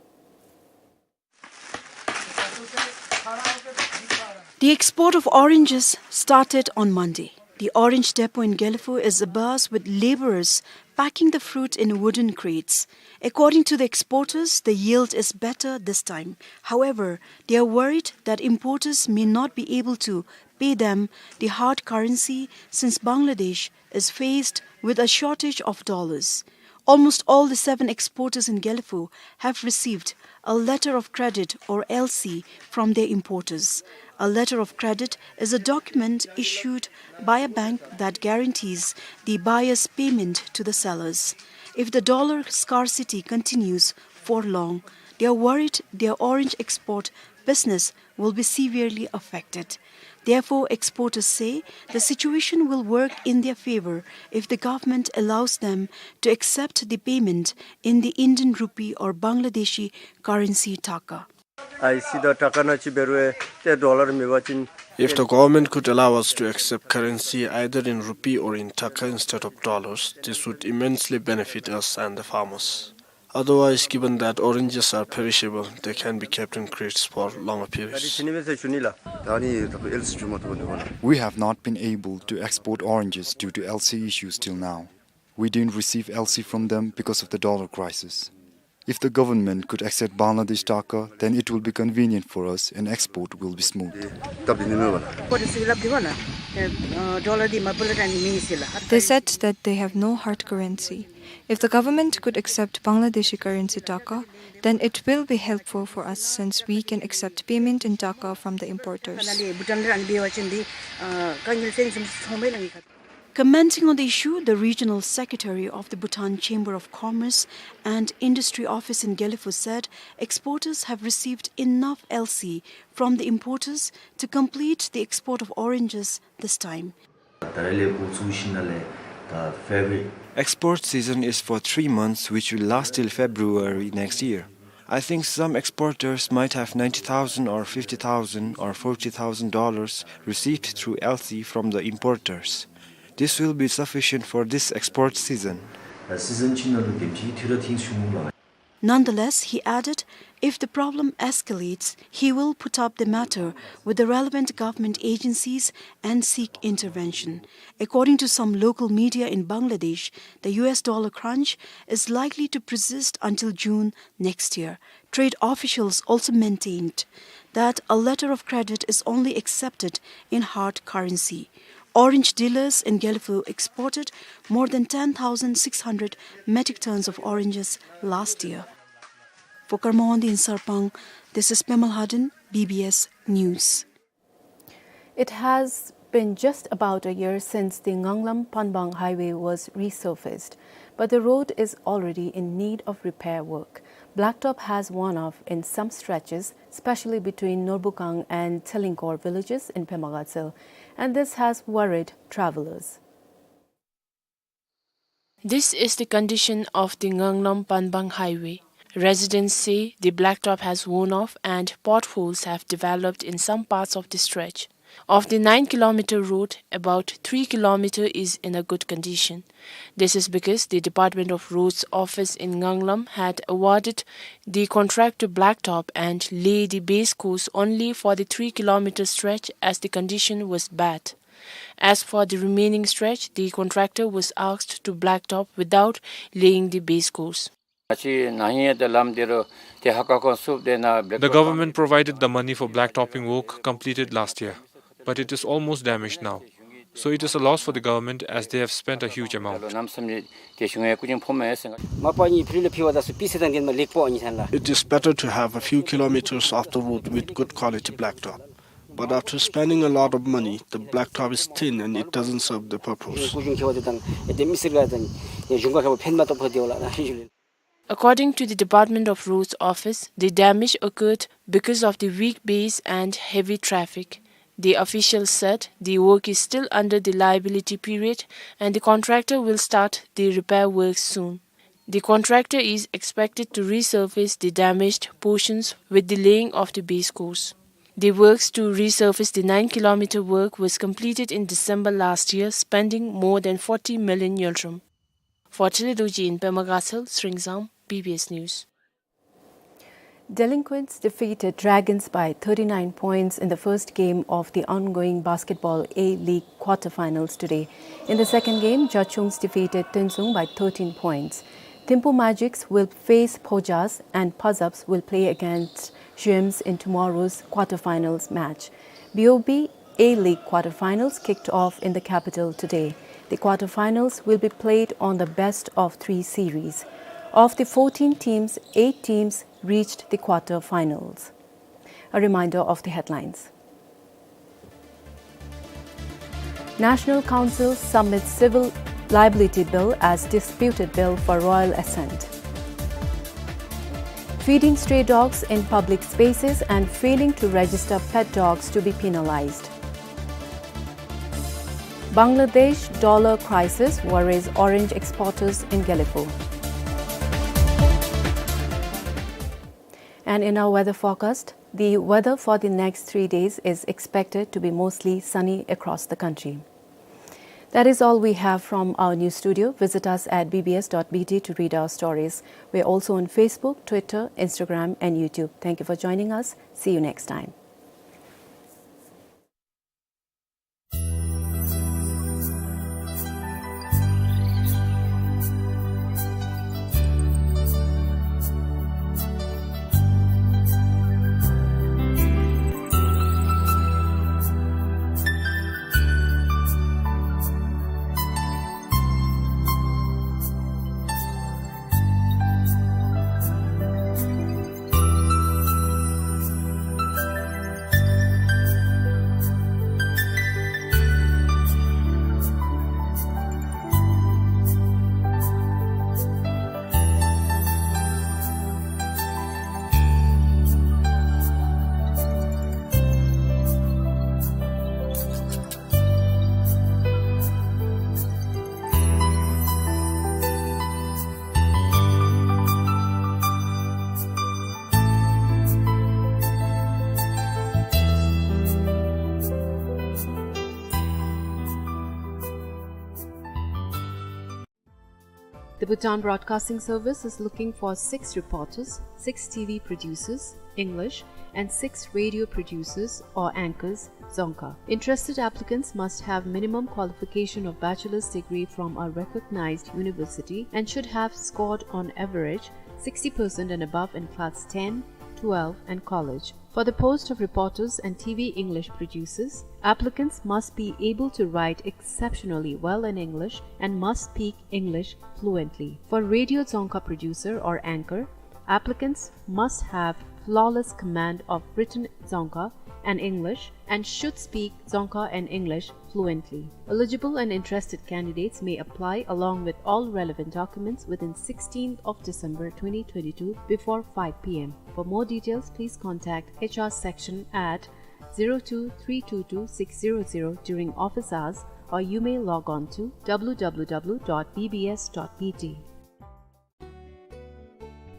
The export of oranges started on Monday. The orange depot in Gelephu is abuzz with laborers packing the fruit in wooden crates. According to the exporters, the yield is better this time. However, they are worried that importers may not be able to pay them the hard currency since Bangladesh is faced with a shortage of dollars. Almost all the seven exporters in Gelephu have received a letter of credit or L C from their importers. A letter of credit is a document issued by a bank that guarantees the buyer's payment to the sellers. If the dollar scarcity continues for long, they are worried their orange export business will be severely affected. Therefore, exporters say the situation will work in their favor if the government allows them to accept the payment in the Indian rupee or Bangladeshi currency taka. If the government could allow us to accept currency either in rupee or in taka instead of dollars, this would immensely benefit us and the farmers. Otherwise, given that oranges are perishable, they can be kept in crates for longer periods. ད་ནི་ད་ལྟོ་ཨེལ་སི་བྱུང་མ་ཐུབ་པ་འདུག་པ་ལགས། We have not been able to export oranges due to L C issues till now. We didn't receive L C from them because of the dollar crisis. If the government could accept Bangladesh taka, then it will be convenient for us and export will be smooth. སྟབས་བདེ་ནི་མེད་པ་ལགས། ཁོ་དེ་ཚུ་སླབ་དེ་པ་ལགས། ཨེ་ཌོ་ལར་འདི་མ་པ་ལས་ད་ནི་མེད་ཟེར་ལགས། They said that they have no hard currency. If the government could accept Bangladeshi currency taka, then it will be helpful for us since we can accept payment in taka from the importers. ད་ནི་བྷུ་ཊཱན་ར་ཨ་ནི་འབད་བ་ཅིན་འདི་ཨ་དཀའ་ངལ་སེལ་ནི་ཚུ་ཚང་མས་ལགས་ཨ་ནི་ཁ། Commenting on the issue, the regional secretary of the Bhutan Chamber of Commerce and Industry Office in Gelephu said exporters have received enough L C from the importers to complete the export of oranges this time. ད་རེས་ལས་འགོ་བཙུགས་ཞིནམ་ལས་ད་ཕེབ་རུ། Export season is for three months, which will last till February next year. I think some exporters might have ninety thousand or fifty thousand or forty thousand dollars received through L C from the importers. This will be sufficient for this export season. ད་སི་ཛན་ཅིག་ནང་ལུ་དེམ་ཅིག་འཐུས་ར་འཐུས་ཤོང་ལགས། Nonetheless, he added, if the problem escalates, he will put up the matter with the relevant government agencies and seek intervention. According to some local media in Bangladesh, the U S dollar crunch is likely to persist until June next year. Trade officials also maintained that a letter of credit is only accepted in hard currency. Orange dealers in Gelephu exported more than ten thousand six hundred metric tons of oranges last year. For Karma Wangdi in Sarpang, this is Pema Lhaden, B B S News. It has been just about a year since the Nganglam Panbang highway was resurfaced, but the road is already in need of repair work. Blacktop has worn off in some stretches, especially between Norbukang and Tselingkor villages in Pema Gatshel, and this has worried travelers. This is the condition of the Nganglam Panbang highway. Residents say the blacktop has worn off and potholes have developed in some parts of the stretch. Of the nine kilometer road, about three kilometer is in a good condition. This is because the Department of Roads office in Nganglam had awarded the contractor blacktop and lay the base course only for the three kilometer stretch as the condition was bad. As for the remaining stretch, the contractor was asked to blacktop without laying the base course. The government provided the money for blacktopping work completed last year, but it is almost damaged now. So it is a loss for the government as they have spent a huge amount. It is better to have a few kilometers of the road with good quality blacktop. But after spending a lot of money, the blacktop is thin and it doesn't serve the purpose. According to the Department of Roads office, the damage occurred because of the weak base and heavy traffic. The official said the work is still under the liability period and the contractor will start the repair work soon. The contractor is expected to resurface the damaged portions with the laying of the base course. The works to resurface the nine kilometer work was completed in December last year, spending more than forty million ngultrum. For Tele Dorji in Pema Gatshel, Sringzang, B B S News. Delinquents defeated Dragons by thirty-nine points in the first game of the ongoing Basketball A-League quarterfinals today. In the second game, Jachungs defeated Tensung by thirteen points. Thimphu Magics will face Phojas and Pazaps will play against Gems in tomorrow's quarterfinals match. B O B A-League quarterfinals kicked off in the capital today. The quarterfinals will be played on the best of three series. Of the fourteen teams, eight teams reached the quarterfinals. A reminder of the headlines. National Council submits civil liability bill as disputed bill for royal assent. Feeding stray dogs in public spaces and failing to register pet dogs to be penalized. Bangladesh dollar crisis worries orange exporters in Gelephu. And in our weather forecast, the weather for the next three days is expected to be mostly sunny across the country. That is all we have from our news studio. Visit us at B B S dot B T to read our stories. We're also on Facebook, Twitter, Instagram, and YouTube. Thank you for joining us. See you next time. The Bhutan Broadcasting Service is looking for six reporters, six T V producers, English, and six radio producers or anchors, Dzongkha. Interested applicants must have minimum qualification of bachelor's degree from a recognized university and should have scored on average sixty percent and above in class ten, twelve, and college. For the post of reporters and T V English producers, applicants must be able to write exceptionally well in English and must speak English fluently. For radio Dzongkha producer or anchor, applicants must have flawless command of written Dzongkha and English and should speak Dzongkha and English fluently. Eligible and interested candidates may apply along with all relevant documents within sixteenth of December twenty twenty-two before five P M. For more details, please contact H R section at zero two three two two six zero zero during office hours, or you may log on to W W W dot B B S dot B T.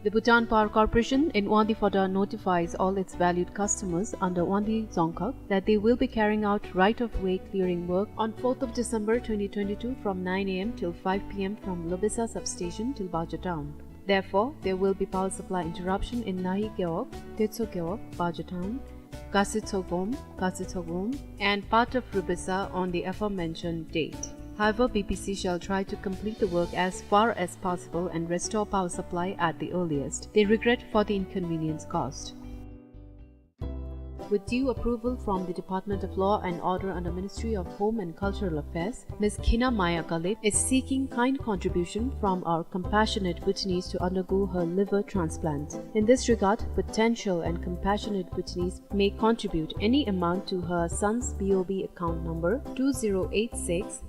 The Bhutan Power Corporation in Wangdi Phodrang notifies all its valued customers under Wangdi Dzongkhag that they will be carrying out right-of-way clearing work on fourth of December twenty twenty-two from nine A M till five P M from Lobesa substation till Bajo town. Therefore, there will be power supply interruption in Nahi Gewog, Tetso Gewog, Bajo town, Gasi Tsogom, Gasi Tsogom, and part of Rubesa on the aforementioned date. However, B P C shall try to complete the work as far as possible and restore power supply at the earliest. They regret for the inconvenience caused. With due approval from the Department of Law and Order under Ministry of Home and Cultural Affairs, Miss Khina Maya Galip is seeking kind contribution from our compassionate Bhutanese to undergo her liver transplant. In this regard, potential and compassionate Bhutanese may contribute any amount to her son's B O B account number two zero eight six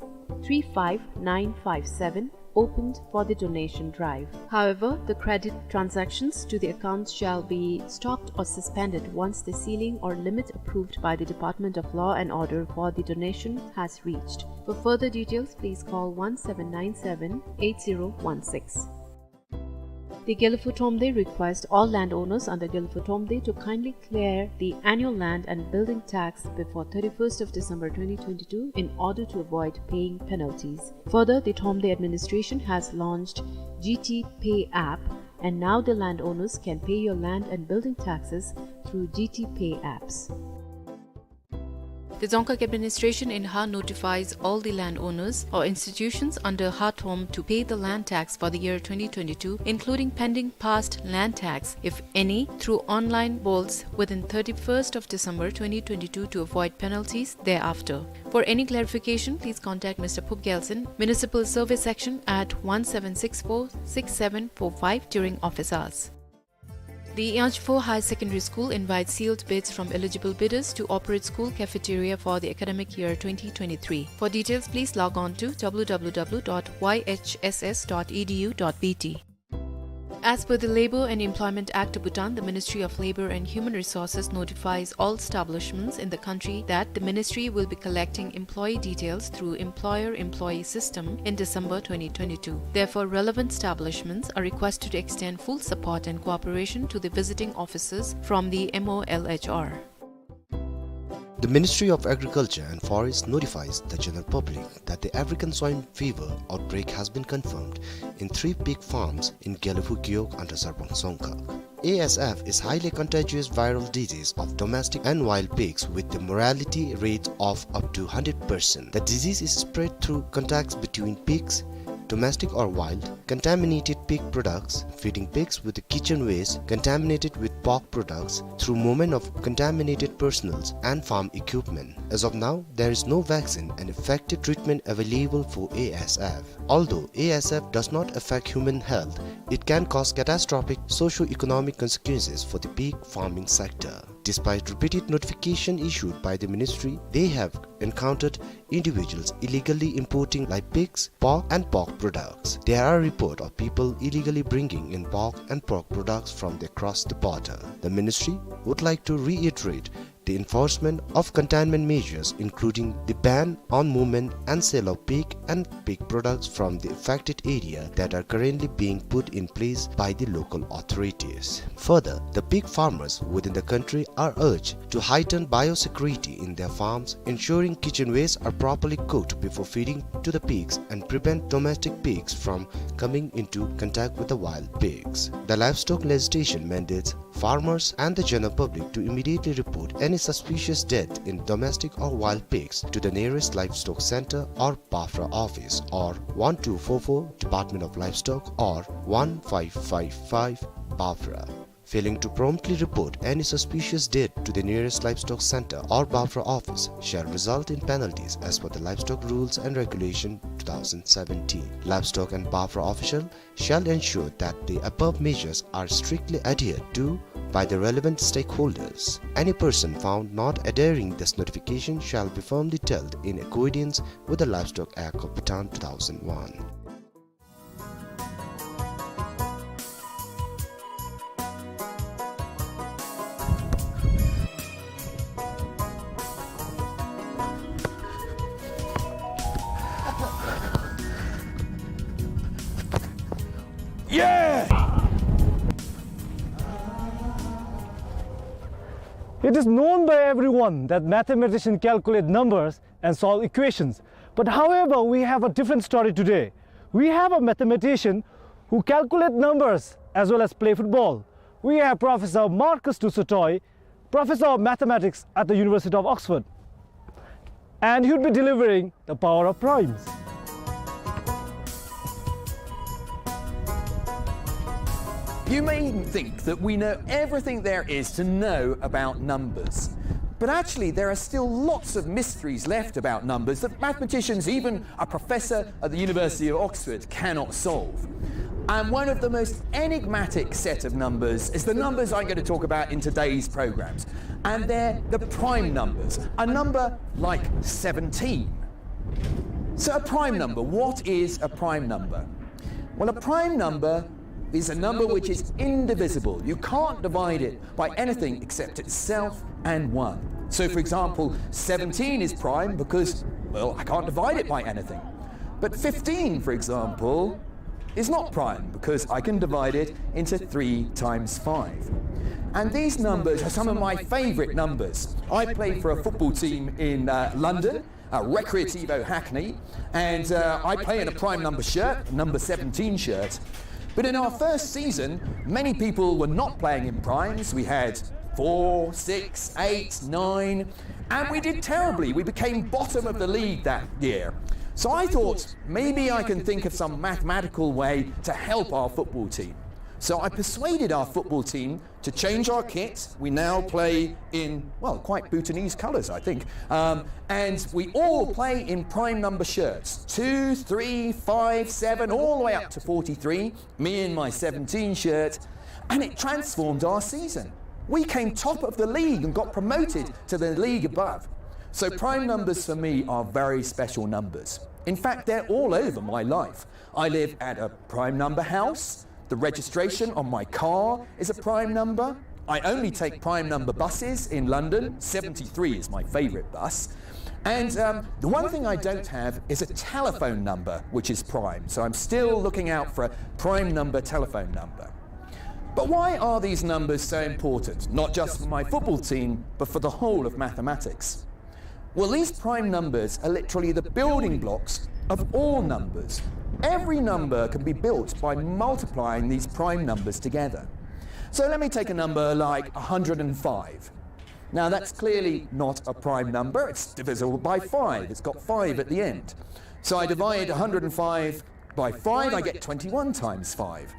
three five nine five seven, opened for the donation drive. However, the credit transactions to the accounts shall be stopped or suspended once the ceiling or limit approved by the Department of Law and Order for the donation has reached. For further details, please call one seven nine seven eight zero one six. The Gelephu Thromde requests all landowners under Gelephu Thromde to kindly clear the annual land and building tax before thirty-first of December twenty twenty-two in order to avoid paying penalties. Further, the Thromde administration has launched G T Pay app, and now the landowners can pay your land and building taxes through G T Pay apps. The Dzongkhag administration in Ha notifies all the landowners or institutions under Ha Throm to pay the land tax for the year twenty twenty-two, including pending past land tax, if any, through online boards within thirty-first of December twenty twenty-two to avoid penalties thereafter. For any clarification, please contact Mister Phup Gyaltshen, Municipal Survey Section at one seven six four six seven four five during office hours. The Yangchpho High Secondary School invites sealed bids from eligible bidders to operate school cafeteria for the academic year twenty twenty-three. For details, please log on to W W W dot Y H S S dot E D U dot B T. As per the Labour and Employment Act of Bhutan, the Ministry of Labour and Human Resources notifies all establishments in the country that the ministry will be collecting employee details through employer-employee system in December twenty twenty-two. Therefore, relevant establishments are requested to extend full support and cooperation to the visiting officers from the M O L H R. The Ministry of Agriculture and Forest notifies the general public that the African swine fever outbreak has been confirmed in three pig farms in Gelephu Gewog under Sarpang Dzongkhag. A S F is highly contagious viral disease of domestic and wild pigs with the mortality rate of up to hundred percent. The disease is spread through contacts between pigs, domestic or wild, contaminated pig products, feeding pigs with the kitchen waste contaminated with pork products through movement of contaminated personnels and farm equipment. As of now, there is no vaccine and effective treatment available for A S F. Although A S F does not affect human health, it can cause catastrophic socio-economic consequences for the pig farming sector. Despite repeated notification issued by the ministry, they have encountered individuals illegally importing live pigs, pork and pork products. There are reports of people illegally bringing in pork and pork products from across the border. The ministry would like to reiterate the enforcement of containment measures, including the ban on movement and sale of pig and pig products from the affected area, that are currently being put in place by the local authorities. Further, the pig farmers within the country are urged to heighten biosecurity in their farms, ensuring kitchen waste are properly cooked before feeding to the pigs and prevent domestic pigs from coming into contact with the wild pigs. The livestock legislation mandates farmers and the general public to immediately report any suspicious death in domestic or wild pigs to the nearest livestock center or BAFRA office, or one two four four Department of Livestock or one five five five BAFRA. Failing to promptly report any suspicious death to the nearest livestock center or BAFRA office shall result in penalties as per the Livestock Rules and Regulation two thousand seventeen. Livestock and BAFRA official shall ensure that the above measures are strictly adhered to by the relevant stakeholders. Any person found not adhering this notification shall be firmly dealt in accordance with the Livestock Act of Bhutan two thousand one. Yeah! It is known by everyone that mathematicians calculate numbers and solve equations. But however, we have a different story today. We have a mathematician who calculates numbers as well as play football. We have Professor Marcus du Sautoy, Professor of Mathematics at the University of Oxford. And he would be delivering the power of primes. You may think that we know everything there is to know about numbers, but actually there are still lots of mysteries left about numbers that mathematicians, even a professor at the University of Oxford, cannot solve. And one of the most enigmatic set of numbers is the numbers I'm going to talk about in today's programs. And they're the prime numbers, a number like seventeen. So a prime number, what is a prime number? Well, a prime number is a number which is indivisible. You can't divide it by anything except itself and one. So, for example, seventeen is prime because, well, I can't divide it by anything. But fifteen, for example, is not prime because I can divide it into three times five. And these numbers are some of my favorite numbers. I play for a football team in, uh, London, uh, Recreativo Hackney, and, uh, I play in a prime number shirt, number seventeen shirt. But in our first season, many people were not playing in primes. We had four, six, eight, nine, and we did terribly. We became bottom of the league that year. So I thought, maybe I can think of some mathematical way to help our football team. So I persuaded our football team to change our kit. We now play in, well, quite Bhutanese colours, I think. Um, and we all play in prime number shirts. Two, three, five, seven, all the way up to forty-three. Me in my seventeen shirt. And it transformed our season. We came top of the league and got promoted to the league above. So prime numbers for me are very special numbers. In fact, they're all over my life. I live at a prime number house. The registration on my car is a prime number. I only take prime number buses in London. Seventy-three is my favourite bus. And, um, the one thing I don't have is a telephone number which is prime. So I'm still looking out for a prime number telephone number. But why are these numbers so important, not just for my football team, but for the whole of mathematics? Well, these prime numbers are literally the building blocks of all numbers. Every number can be built by multiplying these prime numbers together. So let me take a number like a hundred and five. Now, that's clearly not a prime number. It's divisible by five. It's got five at the end. So I divide a hundred and five by five, I get twenty-one times five.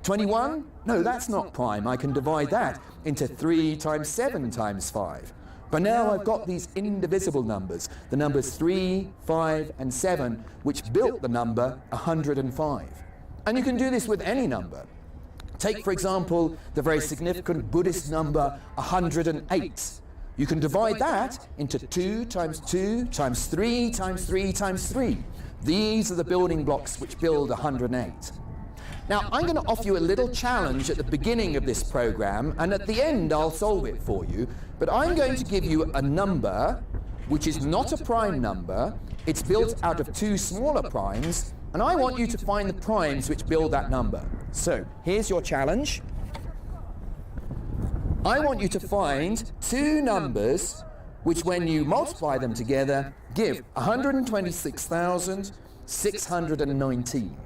Twenty-one? No, that's not prime. I can divide that into three times seven times five. But now I've got these indivisible numbers, the numbers three, five, and seven, which built the number a hundred and five. And you can do this with any number. Take, for example, the very significant Buddhist number a hundred and eight. You can divide that into two times two times three times three times three. These are the building blocks which build a hundred and eight. Now, I'm gonna offer you a little challenge at the beginning of this program, and at the end I'll solve it for you. But I'm going to give you a number which is not a prime number. It's built out of two smaller primes, and I want you to find the primes which build that number. So, here's your challenge. I want you to find two numbers which, when you multiply them together, give a hundred and twenty-six thousand six hundred and nineteen.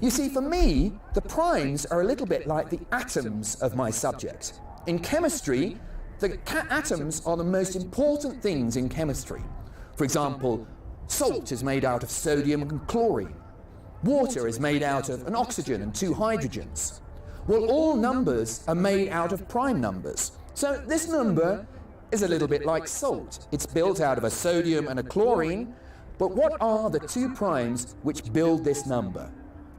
You see, for me, the primes are a little bit like the atoms of my subject. In chemistry, the ca-, atoms are the most important things in chemistry. For example, salt is made out of sodium and chlorine. Water is made out of an oxygen and two hydrogens. Well, all numbers are made out of prime numbers. So this number is a little bit like salt. It's built out of a sodium and a chlorine, but what are the two primes which build this number?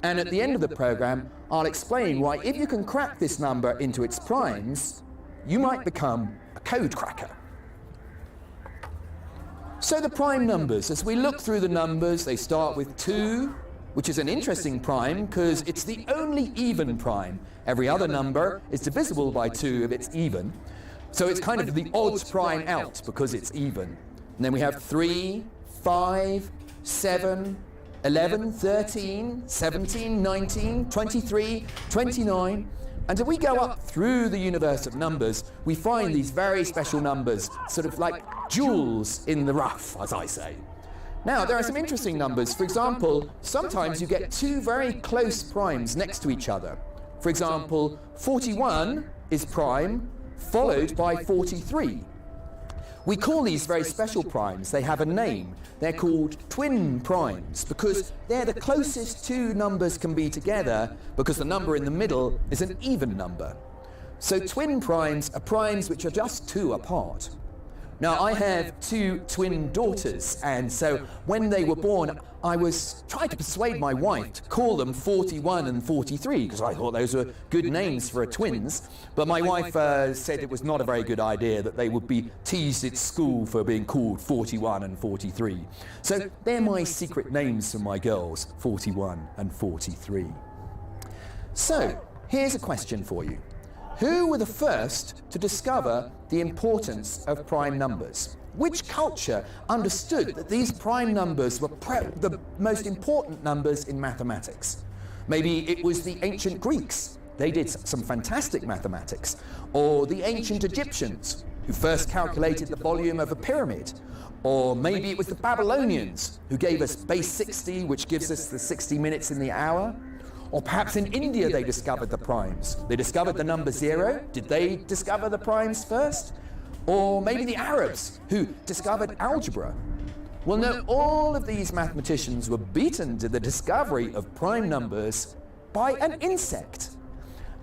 And at the end of the program, I'll explain why, if you can crack this number into its primes, you might become a code cracker. So the prime numbers, as we look through the numbers, they start with two, which is an interesting prime 'cause it's the only even prime. Every other number is divisible by two if it's even. So it's kind of the odd prime out because it's even. And then we have three, five, seven, eleven, thirteen, seventeen, nineteen, twenty-three, twenty-nine. And if we go up through the universe of numbers, we find these very special numbers, sort of like jewels in the rough, as I say. Now, there are some interesting numbers. For example, sometimes you get two very close primes next to each other. For example, forty-one is prime, followed by forty-three. We call these very special primes. They have a name. They're called twin primes because they're the closest two numbers can be together, because the number in the middle is an even number. So twin primes are primes which are just two apart. Now, I have two twin daughters, and so when they were born, I was trying to persuade my wife to call them forty-one and forty-three, 'cause I thought those were good names for a twins. But my wife, uh, said it was not a very good idea, that they would be teased at school for being called forty-one and forty-three. So they're my secret names for my girls, forty-one and forty-three. So, here's a question for you. Who were the first to discover the importance of prime numbers? Which culture understood that these prime numbers were pre-, the most important numbers in mathematics? Maybe it was the ancient Greeks. They did s-, some fantastic mathematics. Or the ancient Egyptians, who first calculated the volume of a pyramid. Or maybe it was the Babylonians who gave us base sixty, which gives us the sixty minutes in the hour. Or perhaps in India they discovered the primes. They discovered the number zero. Did they discover the primes first? Or maybe the Arabs who discovered algebra. Well, no, all of these mathematicians were beaten to the discovery of prime numbers by an insect.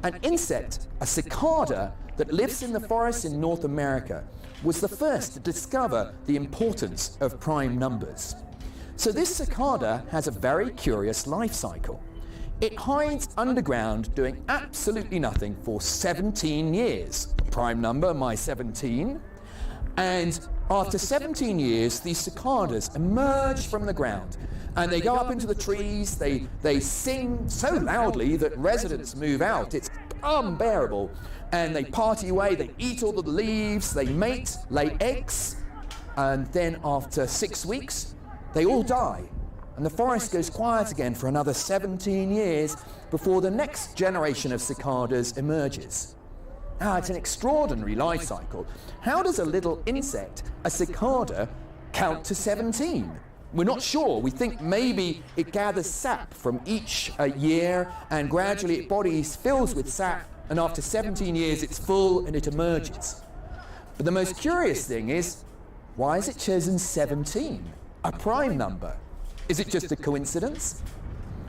An insect, a cicada that lives in the forest in North America, was the first to discover the importance of prime numbers. So this cicada has a very curious life cycle. It hides underground doing absolutely nothing for seventeen years. Prime number, my seventeen. And after seventeen years, these cicadas emerge from the ground. And they go up into the trees, they, they sing so loudly that residents move out. It's unbearable. And they party away, they eat all of the leaves, they mate, lay eggs. And then after six weeks, they all die. And the forest goes quiet again for another seventeen years before the next generation of cicadas emerges. Ah, it's an extraordinary life cycle. How does a little insect, a cicada, count to seventeen? We're not sure. We think maybe it gathers sap from each, uh, year, and gradually its body fills with sap, and after seventeen years it's full and it emerges. But the most curious thing is, why has it chosen seventeen, a prime number? Is it just a coincidence?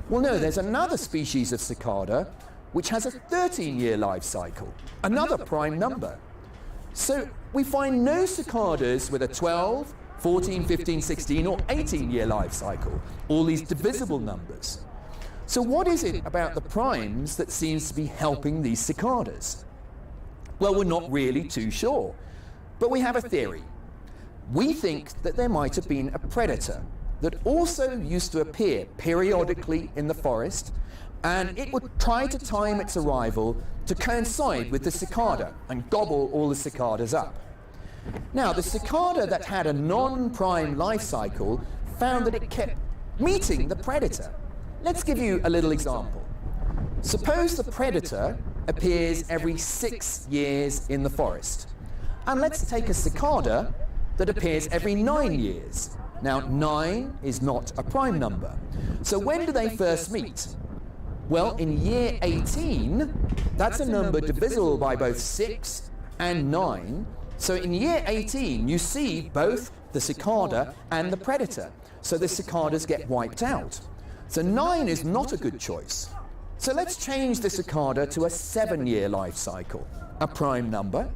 Well, no, there's another species of cicada which has a thirteen-year life cycle, another prime number. So we find no cicadas with a twelve, fourteen, fifteen, sixteen, or eighteen-year life cycle, all these divisible numbers. So what is it about the primes that seems to be helping these cicadas? Well, we're not really too sure, but we have a theory. We think that there might have been a predator that also used to appear periodically in the forest, And it would try to time its arrival to coincide with the cicada and gobble all the cicadas up. Now, the cicada that had a non-prime life cycle found that it kept meeting the predator. Let's give you a little example. Suppose the predator appears every six years in the forest. And let's take a cicada that appears every nine years. Now, nine is not a prime number. So when do they first meet? Well, in year eighteen, that's a number divisible by both six and nine. So in year eighteen, you see both the cicada and the predator. So the cicadas get wiped out. So nine is not a good choice. So let's change the cicada to a seven-year life cycle, a prime number.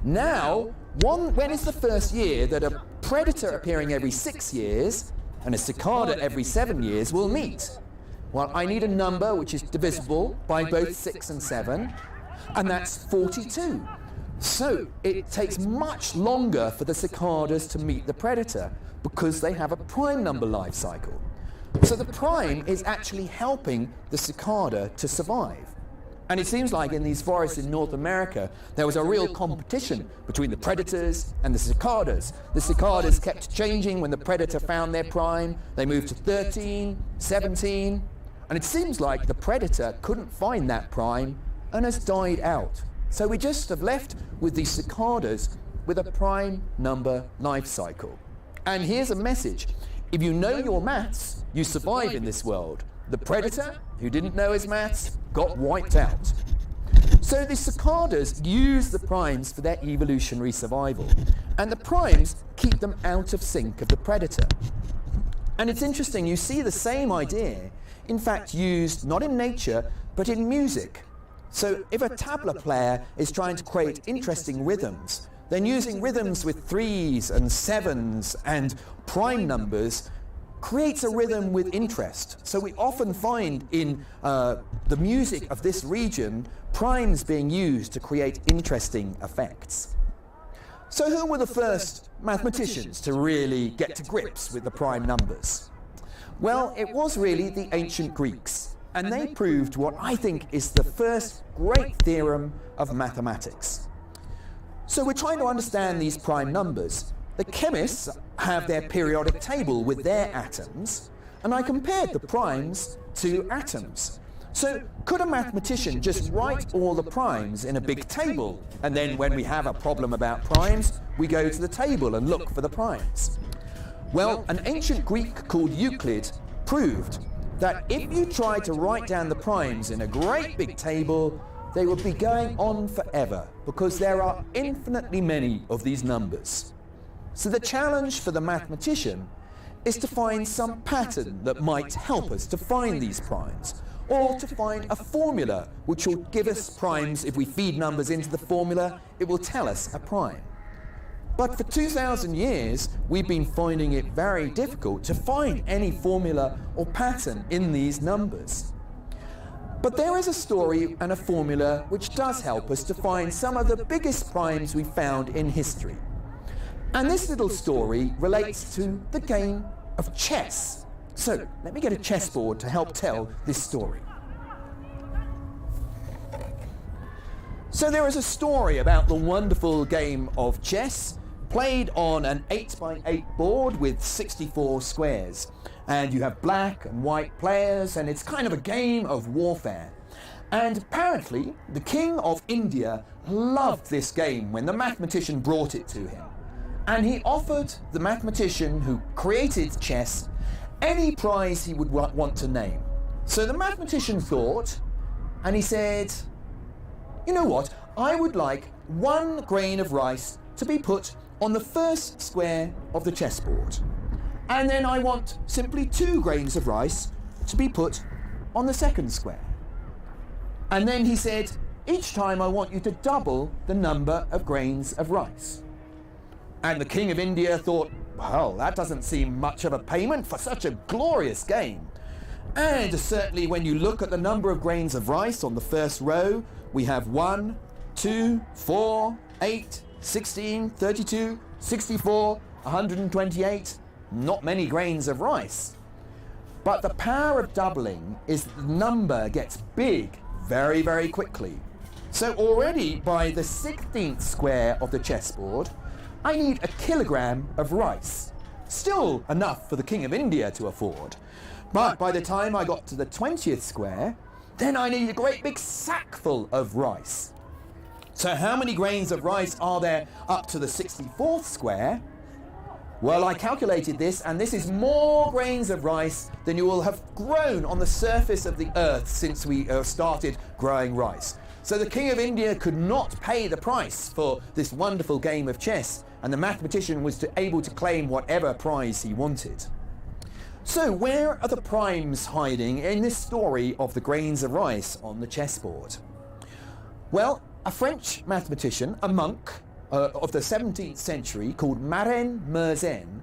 Now, one, when is the first year that a predator appearing every six years and a cicada every seven years will meet? Well, I need a number which is divisible by both six and seven, and that's forty-two. So it takes much longer for the cicadas to meet the predator because they have a prime number life cycle. So the prime is actually helping the cicada to survive. And it seems like in these forests in North America, there was a real competition between the predators and the cicadas. The cicadas kept changing. When the predator found their prime, they moved to thirteen, seventeen, and it seems like the predator couldn't find that prime and has died out. So we just have left with the cicadas with a prime number life cycle. And here's a message. If you know your maths, you survive in this world. The predator, who didn't know his maths, got wiped out. So the cicadas use the primes for their evolutionary survival, and the primes keep them out of sync of the predator. And it's interesting, you see the same idea, in fact, used not in nature, but in music. So if a tabla player is trying to create interesting rhythms, then using rhythms with threes and sevens and prime numbers creates a rhythm with interest. So we often find in, uh, the music of this region, primes being used to create interesting effects. So who were the first mathematicians to really get to grips with the prime numbers? Well, it was really the ancient Greeks, and they proved what I think is the first great theorem of mathematics. So we're trying to understand these prime numbers. The chemists have their periodic table with their atoms, and I compared the primes to atoms. So could a mathematician just write all the primes in a big table, and then when we have a problem about primes, we go to the table and look for the primes? Well, an ancient Greek called Euclid proved that if you try to write down the primes in a great big table, they would be going on forever because there are infinitely many of these numbers. So the challenge for the mathematician is to find some pattern that might help us to find these primes, or to find a formula which will give us primes. If we feed numbers into the formula, it will tell us a prime. But for two thousand years, we've been finding it very difficult to find any formula or pattern in these numbers. But there is a story and a formula which does help us to find some of the biggest primes we found in history. And this little story relates to the game of chess. So let me get a chessboard to help tell this story. So there is a story about the wonderful game of chess played on an eight by eight board with sixty-four squares. And you have black and white players, and it's kind of a game of warfare. And apparently, the king of India loved this game when the mathematician brought it to him. And he offered the mathematician who created chess any prize he would wa-, want to name. So the mathematician thought, and he said, "You know what? I would like one grain of rice to be put on the first square of the chessboard. And then I want simply two grains of rice to be put on the second square." And then he said, "Each time I want you to double the number of grains of rice." And the king of India thought, "Well, that doesn't seem much of a payment for such a glorious game." And certainly when you look at the number of grains of rice on the first row, we have one, two, four, eight, sixteen, thirty-two, sixty-four, a hundred and twenty-eight, not many grains of rice. But the power of doubling is that the number gets big very, very quickly. So already by the sixteenth square of the chessboard, I need a kilogram of rice. Still enough for the King of India to afford. But by the time I got to the twentieth square, then I need a great big sackful of rice. So how many grains of rice are there up to the sixty-fourth square? Well, I calculated this, and this is more grains of rice than you will have grown on the surface of the earth since we, uh, started growing rice. So the King of India could not pay the price for this wonderful game of chess, and the mathematician was to, able to claim whatever prize he wanted. So where are the primes hiding in this story of the grains of rice on the chessboard? Well, a French mathematician, a monk, uh, of the seventeenth century called Marin Mersenne,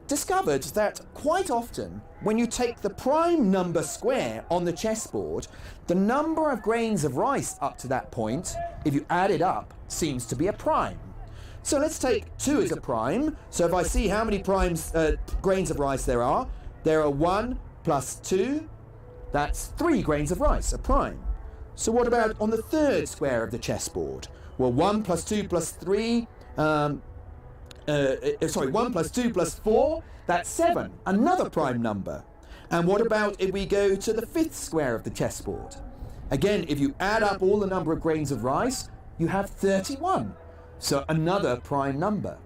discovered that quite often when you take the prime number square on the chessboard, the number of grains of rice up to that point, if you add it up, seems to be a prime. So let's take two as a prime. So if I see how many primes, uh, grains of rice there are, there are one plus two, that's three grains of rice, a prime. So what about on the third square of the chessboard? Well, one plus two plus three, um, uh, uh, sorry, one plus two plus four, that's seven, another prime number. And what about if we go to the fifth square of the chessboard? Again, if you add up all the number of grains of rice, you have thirty-one. So another prime number.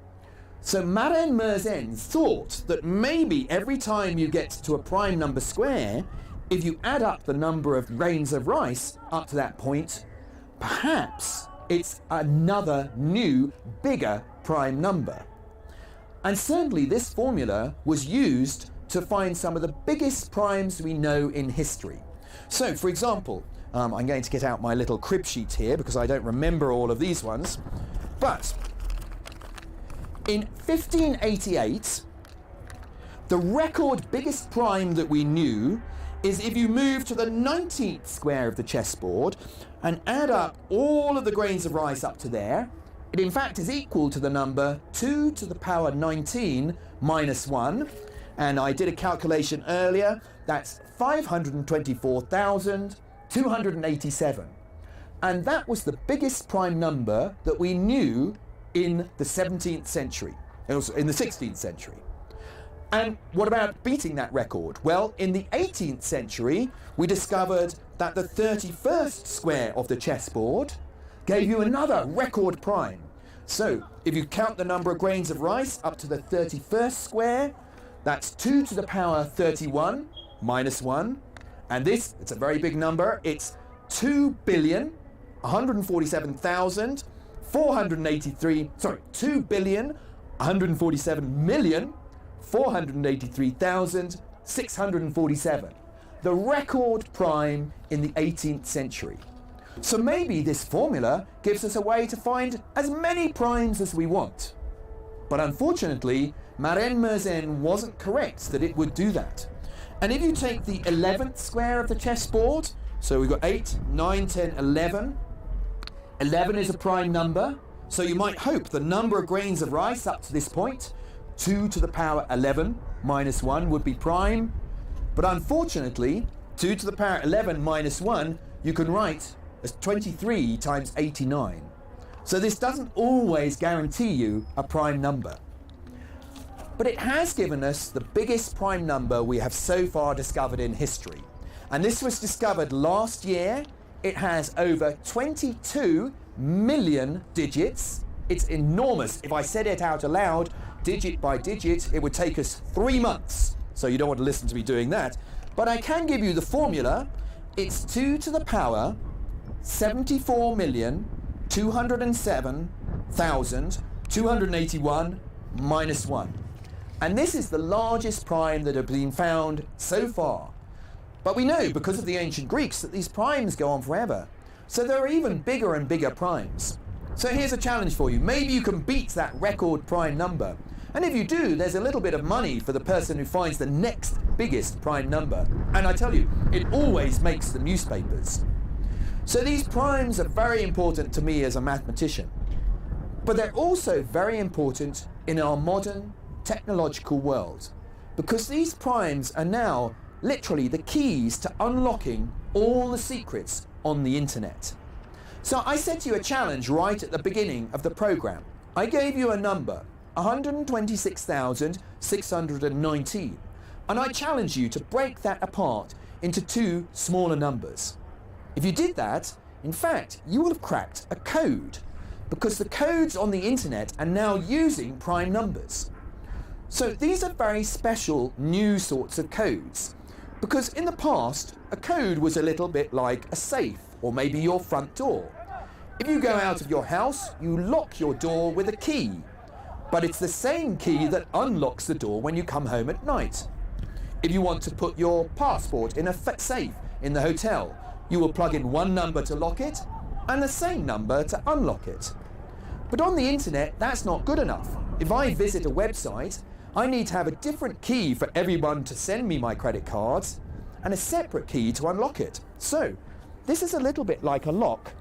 So Marin Mersenne thought that maybe every time you get to a prime number square, if you add up the number of grains of rice up to that point, perhaps it's another new, bigger prime number. And certainly this formula was used to find some of the biggest primes we know in history. So, for example, um, I'm going to get out my little crib sheet here because I don't remember all of these ones. But in fifteen eighty-eight, the record biggest prime that we knew is if you move to the nineteenth square of the chessboard and add up all of the grains of rice up to there, it in fact is equal to the number two to the power nineteen minus one. And I did a calculation earlier, that's five hundred twenty-four thousand two hundred eighty-seven. And that was the biggest prime number that we knew in the seventeenth century. It was in the sixteenth century. And what about beating that record? Well, in the eighteenth century, we discovered that the thirty-first square of the chessboard gave you another record prime. So, if you count the number of grains of rice up to the thirty-first square, that's two to the power thirty-one minus one. And this, it's a very big number, it's two billion, one hundred forty-seven thousand, four hundred eighty-three, sorry, two billion, one hundred forty-seven million, four hundred eighty-three thousand, six hundred forty-seven. The record prime in the eighteenth century. So maybe this formula gives us a way to find as many primes as we want. But unfortunately, Marin Mersenne wasn't correct that it would do that. And if you take the eleventh square of the chessboard, so we've got eight, nine, ten, eleven. Eleven is a prime number, so you might hope the number of grains of rice up to this point, two to the power eleven minus one, would be prime. But unfortunately, two to the power eleven minus one, you can write as twenty-three times eighty-nine. So this doesn't always guarantee you a prime number. But it has given us the biggest prime number we have so far discovered in history. And this was discovered last year. It has over twenty-two million digits. It's enormous. If I said it out aloud, digit by digit, it would take us three months. So you don't want to listen to me doing that. But I can give you the formula. It's two to the power seventy-four million two hundred seven thousand two hundred eighty-one minus one. And this is the largest prime that have been found so far. But we know, because of the ancient Greeks, that these primes go on forever. So there are even bigger and bigger primes. So here's a challenge for you. Maybe you can beat that record prime number. And if you do, there's a little bit of money for the person who finds the next biggest prime number. And I tell you, it always makes the newspapers. So these primes are very important to me as a mathematician. But they're also very important in our modern technological world, because these primes are now literally the keys to unlocking all the secrets on the internet. So I set you a challenge right at the beginning of the program. I gave you a number, one hundred twenty-six thousand six hundred nineteen, and I challenge you to break that apart into two smaller numbers. If you did that, in fact, you will have cracked a code, because the codes on the internet are now using prime numbers. So these are very special new sorts of codes, because in the past, a code was a little bit like a safe or maybe your front door. If you go out of your house, you lock your door with a key. But it's the same key that unlocks the door when you come home at night. If you want to put your passport in a fa-, safe in the hotel, you will plug in one number to lock it and the same number to unlock it. But on the internet, that's not good enough. If I visit a website, I need to have a different key for everyone to send me my credit cards and a separate key to unlock it. So, this is a little bit like a lock.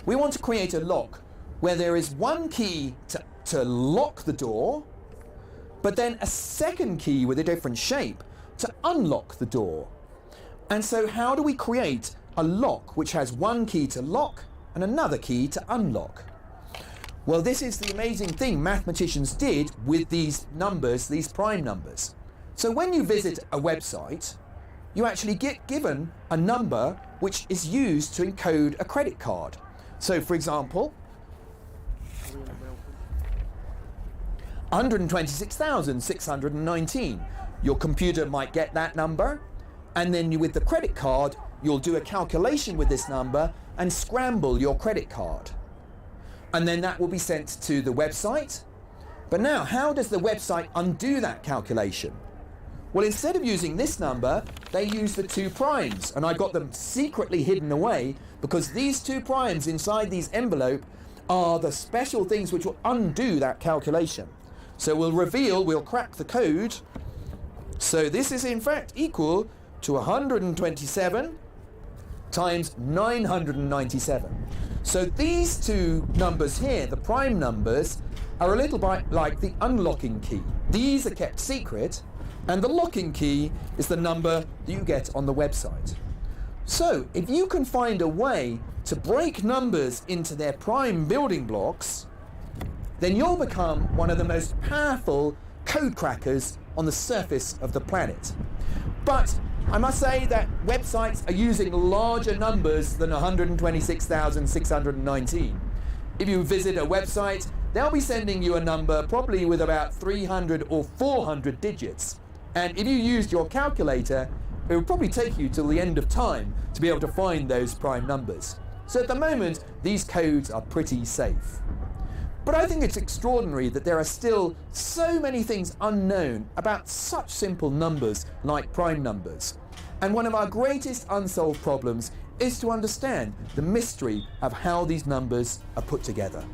We want to create a lock where there is one key to, to lock the door, but then a second key with a different shape to unlock the door. And so how do we create a lock which has one key to lock and another key to unlock? Well, this is the amazing thing mathematicians did with these numbers, these prime numbers. So when you visit a website, you actually get given a number which is used to encode a credit card. So, for example, one hundred twenty-six thousand six hundred nineteen. Your computer might get that number, and then you, with the credit card, you'll do a calculation with this number and scramble your credit card. And then that will be sent to the website. But now, how does the website undo that calculation? Well, instead of using this number, they use the two primes, and I got them secretly hidden away because these two primes inside these envelope are the special things which will undo that calculation. So we'll reveal, we'll crack the code. So this is in fact equal to one hundred twenty-seven times nine hundred ninety-seven. So these two numbers here, the prime numbers, are a little bit like the unlocking key. These are kept secret, and the locking key is the number that you get on the website. So if you can find a way to break numbers into their prime building blocks, then you'll become one of the most powerful code crackers on the surface of the planet. But I must say that websites are using larger numbers than one hundred twenty-six thousand six hundred nineteen. If you visit a website, they'll be sending you a number probably with about three hundred or four hundred digits. And if you used your calculator, it would probably take you till the end of time to be able to find those prime numbers. So at the moment, these codes are pretty safe. But I think it's extraordinary that there are still so many things unknown about such simple numbers like prime numbers. And one of our greatest unsolved problems is to understand the mystery of how these numbers are put together.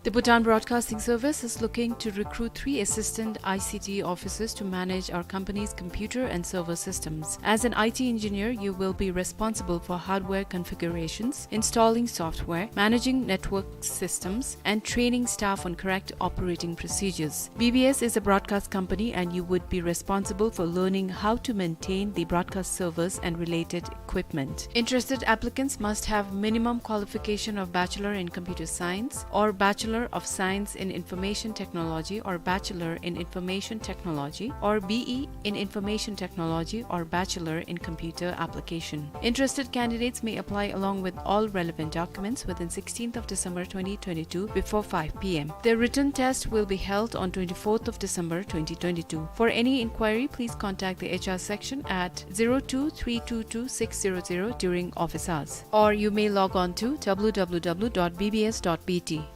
The Bhutan Broadcasting Service is looking to recruit three assistant I C T officers to manage our company's computer and server systems. As an I T engineer, you will be responsible for hardware configurations, installing software, managing network systems, and training staff on correct operating procedures. B B S is a broadcast company and you would be responsible for learning how to maintain the broadcast servers and related equipment. Interested applicants must have minimum qualification of Bachelor in Computer Science or Bachelor of Science in Information Technology or Bachelor in Information Technology or B E in Information Technology or Bachelor in Computer Application. Interested candidates may apply along with all relevant documents within sixteenth of December twenty twenty-two before five P M. The written test will be held on twenty-fourth of December twenty twenty-two. For any inquiry, please contact the H R section at zero two three two two six zero zero during office hours, or you may log on to W W W dot B B S dot B T.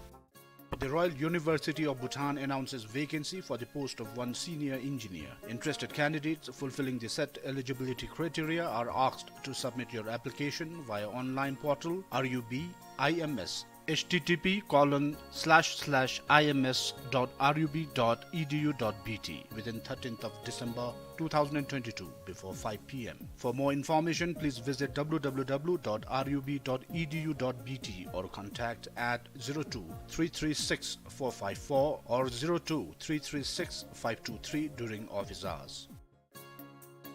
The Royal University of Bhutan announces vacancy for the post of one senior engineer. Interested candidates fulfilling the set eligibility criteria are asked to submit your application via online portal R U B I M S, H T T P colon slash slash I M S dot R U B dot E D U dot B T, within thirteenth of December two thousand and twenty-two before five P M. For more information, please visit W W W dot R U B dot E D U dot B T or contact at zero two three three six four five four or zero two three three six five two three during office hours.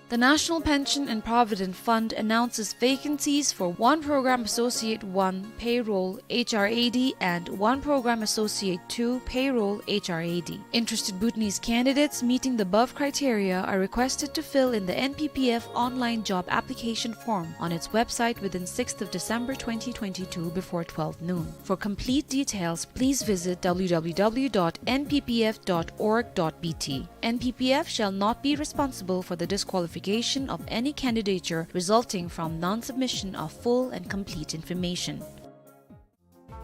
The National Pension and Provident Fund announces vacancies for one Program Associate one Payroll H R A D and one Program Associate two Payroll H R A D. Interested Bhutanese candidates meeting the above criteria are requested to fill in the N P P F online job application form on its website within sixth of December twenty twenty-two before twelve noon. For complete details, please visit W W W dot N P P F dot org dot B T. N P P F shall not be responsible for the disqualification of any candidature resulting from non-submission of full and complete information.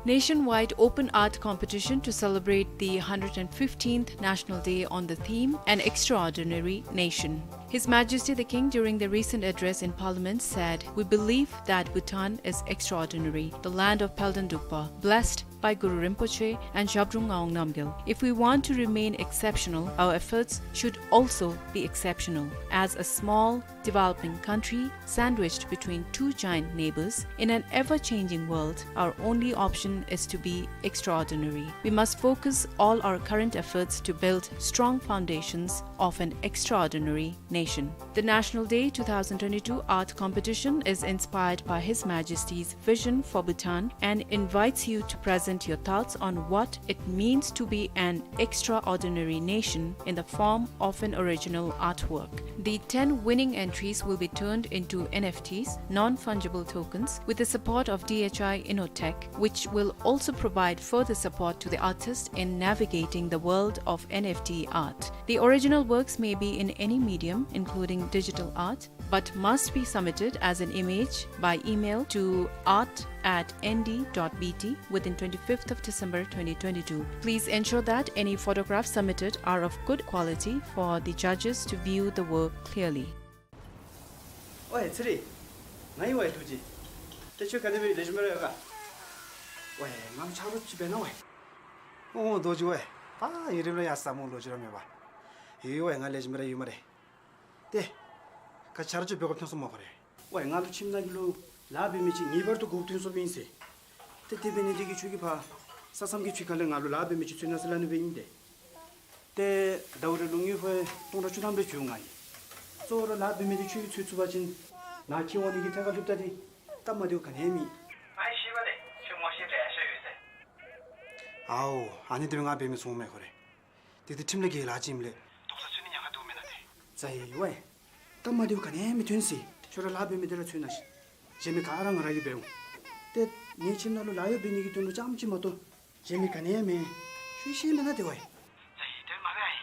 Nationwide open art competition to celebrate the hundred and fifteenth National Day on the theme An Extraordinary Nation. His Majesty the King, during the recent address in Parliament, said, "We believe that Bhutan is extraordinary, the land of Palden Drukpa, blessed by Guru Rinpoche and Zhabdrung Ngawang Namgyal. If we want to remain exceptional, our efforts should also be exceptional. As a small, developing country sandwiched between two giant neighbors in an ever-changing world, our only option is to be extraordinary. We must focus all our current efforts to build strong foundations of an extraordinary nation." The National Day two thousand twenty-two art competition is inspired by His Majesty's vision for Bhutan and invites you to present your thoughts on what it means to be an extraordinary nation in the form of an original artwork. The ten winning entries will be turned into N F Ts, non-fungible tokens, with the support of D H I Innotech, which will also provide further support to the artist in navigating the world of N F T art. The original works may be in any medium, including digital art, but must be submitted as an image by email to art at N D dot B T within twenty-fifth of December twenty twenty-two. Please ensure that any photographs submitted are of good quality for the judges to view the work clearly. ཝའེ་ཚེ་རིང་། ང་ཨིན་ཝའེ་རྡོ་རྗེ། ཏེ་ཁྱོད་ག་དེ་སྦེ་ལེགས་ཤོམ་ར་ཡོད་ག། ཝའེ་ང་ཆ་རོགས་ཅིག་འབད་གནང་ཝའེ། ཨོ་རྡོ་རྗེ་ཝའེ། ད་ཡུན་རིངམོ་ལས་ཡར་ས་མོ་ལོ་རྒྱུས་ར་མེད་པ། ཡོད་ཝའེ་ང་ལེགས་ཤོམ་ར་ཡོད་སྨ་རེ། ཏེ་ག་ཆ་རོགས་ཅིག་འབད་དགོཔ་ཐོན་སོང་སྨ་ཁོ་རེ། ཝའེ་ང་ལུ་ཁྱིམ་ནང་གི་ལུ་ལཱ་འབད་མི་ཅིག་ངེས་པར་དུ་དགོཔ་ཐོན་སོངམ་ཨིན་ཟེར། ཏེ་དེ་འབད་ནི་དེ་གིས་ཁྱོད་ཀྱིས་ཕར་ས་མཚམས་ཀྱི་ཕྱི་ཁ་ལས་ང་ལུ་ལཱ་འབད་མི་ཅིག་འཚོལ་གནང་ཟེར་སླབ་ནི་སྦེ་ཨིན་ཏེ། ཏེ་ཟླཝ་རེ་ལུ་དངུལ་ཕོན་སྟོང་ཕྲག་བཅུ་ཐམ་སྦེ་བྱིན་འོང་ང་གིས། གཙོ་བོ་ར་ལཱ་འབད་མི་འདི་ཁྱོད་ཀྱིས་འཚོལ་ཚུགས་པ་ཅིན་ནཱ་འཁྱིད་འོང་ནི་གི་ཐད་ཁར་ལྷོདཔ་ད་འདི་སྟབས་མ་བདེཝ་ག་ནི་ཡང་མེད། ཨའི་ཤེས་པ་ལས་ཁྱོད་ངོ་ཤེས་འདྲ་ཡང་ཤེས་ཡོད་ཟེར། ཨའོ་ཨ་ནི་དེ་སྦེ་ང་འབད་མི་ཚུགས་སྨ་ཁོ་རེ། དེ་དེ་ཁྲིམས་ལས་འགལ་ལཱ་ཅིག་ཨིནམ་ལས། དོགས་ས་ཚུད་ནི་ཉེན་ཁ་འདུག་མེན་ན་ཏེ། ཙ་ཡི་ཝའེ། སྟབས་མ་བདེཝ་ག་ནི་ཡང་མི་ཐོན་ཟེར། ཁྱོད་ར་ལཱ་འབད་མི་འདི་ར་འཚོལ་གནང་ཤིག། གཞན་མི་ག་ར་ང་ར་གིས་འབད་འོང་། ཏེ་ངེའི་ཁྱིམ་ནང་ལུ་ལཱ་གཡོག་འབད་ནི་གི་དོན་ལུ་རྐྱངམ་ཅིག་མ་གཏོགས་གཞན་མི་ག་ནི་ཡང་མེད། ཁྱོད་ཤེས་མེན་ན་ཏེ་ཝའེ། ཙ་ཡི་དོན་མ་འབད་ཨའི།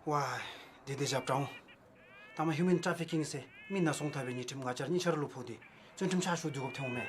ཝའེ། དེ་དེ་རྒྱབ་དྲངས་འོང་། ད་མ་ཧིའུ་མེན་ཊ་ཕི་ཀིང་ཟེར་མི་ནང་སོང་ཐབས་པའི་ཉེས་ཁྲིམས་ང་བཅས་ར་གཉིས་ཆ་ར་ལུ་ཕོག་སྟེ་བཙོན་ཁྲིམས་ཕྱག་ཞུ་སྡོད་དགོཔ་ཐོན་འོང་མས།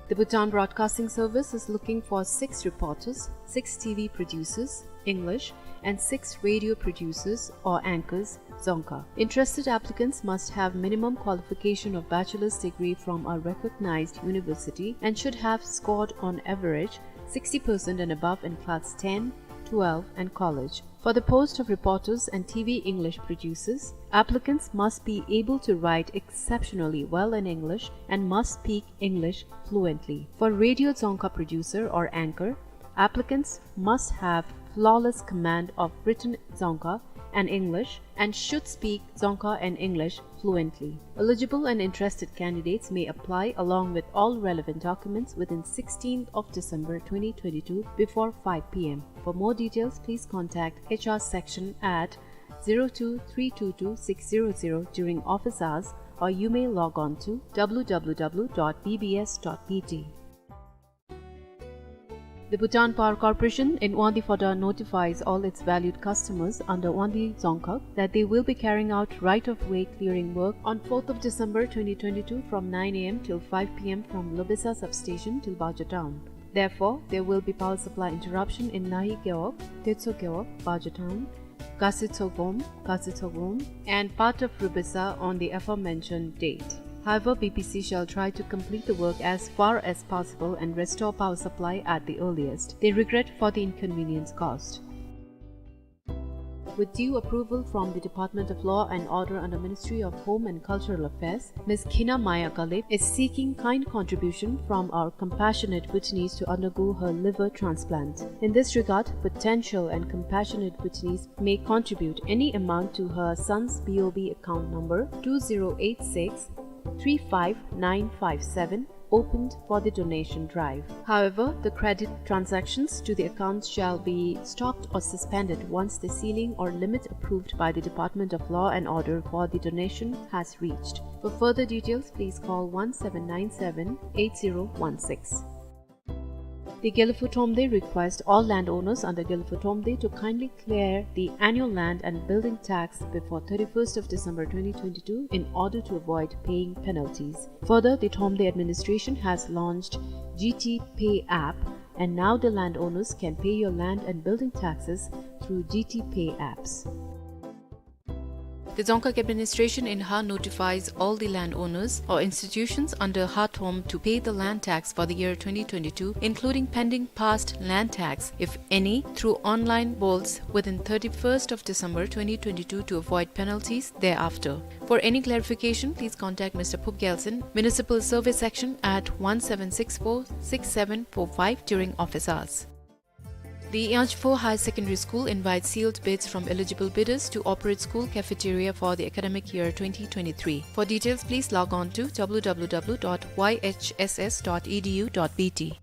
The Bhutan Broadcasting Service is looking for six reporters, six T V producers, English, and six radio producers or anchors, Dzongkha. Interested applicants must have minimum qualification of bachelor's degree from a recognized university and should have scored on average sixty percent and above in class ten, twelve, and college. For the post of reporters and T V English producers, applicants must be able to write exceptionally well in English and must speak English fluently. For radio Dzongkha producer or anchor, applicants must have flawless command of written Dzongkha and English and should speak Dzongkha and English fluently. Eligible and interested candidates may apply along with all relevant documents within sixteenth of December twenty twenty-two before five P M. For more details, please contact H R section at zero two three two two six zero zero during office hours, or you may log on to W W W dot B B S dot B T. The Bhutan Power Corporation in Wangdue Phodrang notifies all its valued customers under Wangdue Dzongkhag that they will be carrying out right-of-way clearing work on fourth of December twenty twenty-two from nine A M till five P M from Lobesa substation till Bajo town. Therefore, there will be power supply interruption in Nahi Gewog, Tetso Gewog, Bajo town, Gasi Tsogom, Gasi Tsogom, and part of Rubesa on the aforementioned date. However, B P C shall try to complete the work as far as possible and restore power supply at the earliest. They regret for the inconvenience caused. With due approval from the Department of Law and Order under Ministry of Home and Cultural Affairs, Miss Khinamaya Galip is seeking kind contribution from our compassionate Bhutanese to undergo her liver transplant. In this regard, potential and compassionate Bhutanese may contribute any amount to her son's B O B account number two zero eight six three five nine five seven, opened for the donation drive. However, the credit transactions to the accounts shall be stopped or suspended once the ceiling or limit approved by the Department of Law and Order for the donation has reached. For further details, please call one seven nine seven eight zero one six. The Gelephu Thromde requests all landowners under Gelephu Thromde to kindly clear the annual land and building tax before thirty-first of December twenty twenty-two in order to avoid paying penalties. Further, the Thromde administration has launched G T Pay app, and now the landowners can pay your land and building taxes through G T Pay apps. The Dzongkhag administration in Ha notifies all the landowners or institutions under Ha Throm to pay the land tax for the year twenty twenty-two, including pending past land tax, if any, through online bolts within thirty-first of December twenty twenty-two to avoid penalties thereafter. For any clarification, please contact Mister Phub Gyalsang, Municipal Service Section, at one seven six four six seven four five during office hours. The Yangchpho Higher Secondary School invites sealed bids from eligible bidders to operate school cafeteria for the academic year twenty twenty-three. For details, please log on to W W W dot Y H S S dot E D U dot B T.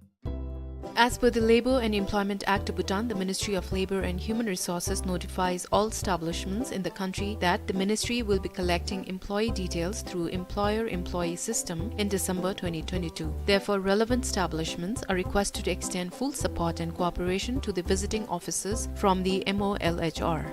As per the Labour and Employment Act of Bhutan, the Ministry of Labour and Human Resources notifies all establishments in the country that the ministry will be collecting employee details through employer-employee system in December twenty twenty-two. Therefore, relevant establishments are requested to extend full support and cooperation to the visiting officers from the M O L H R.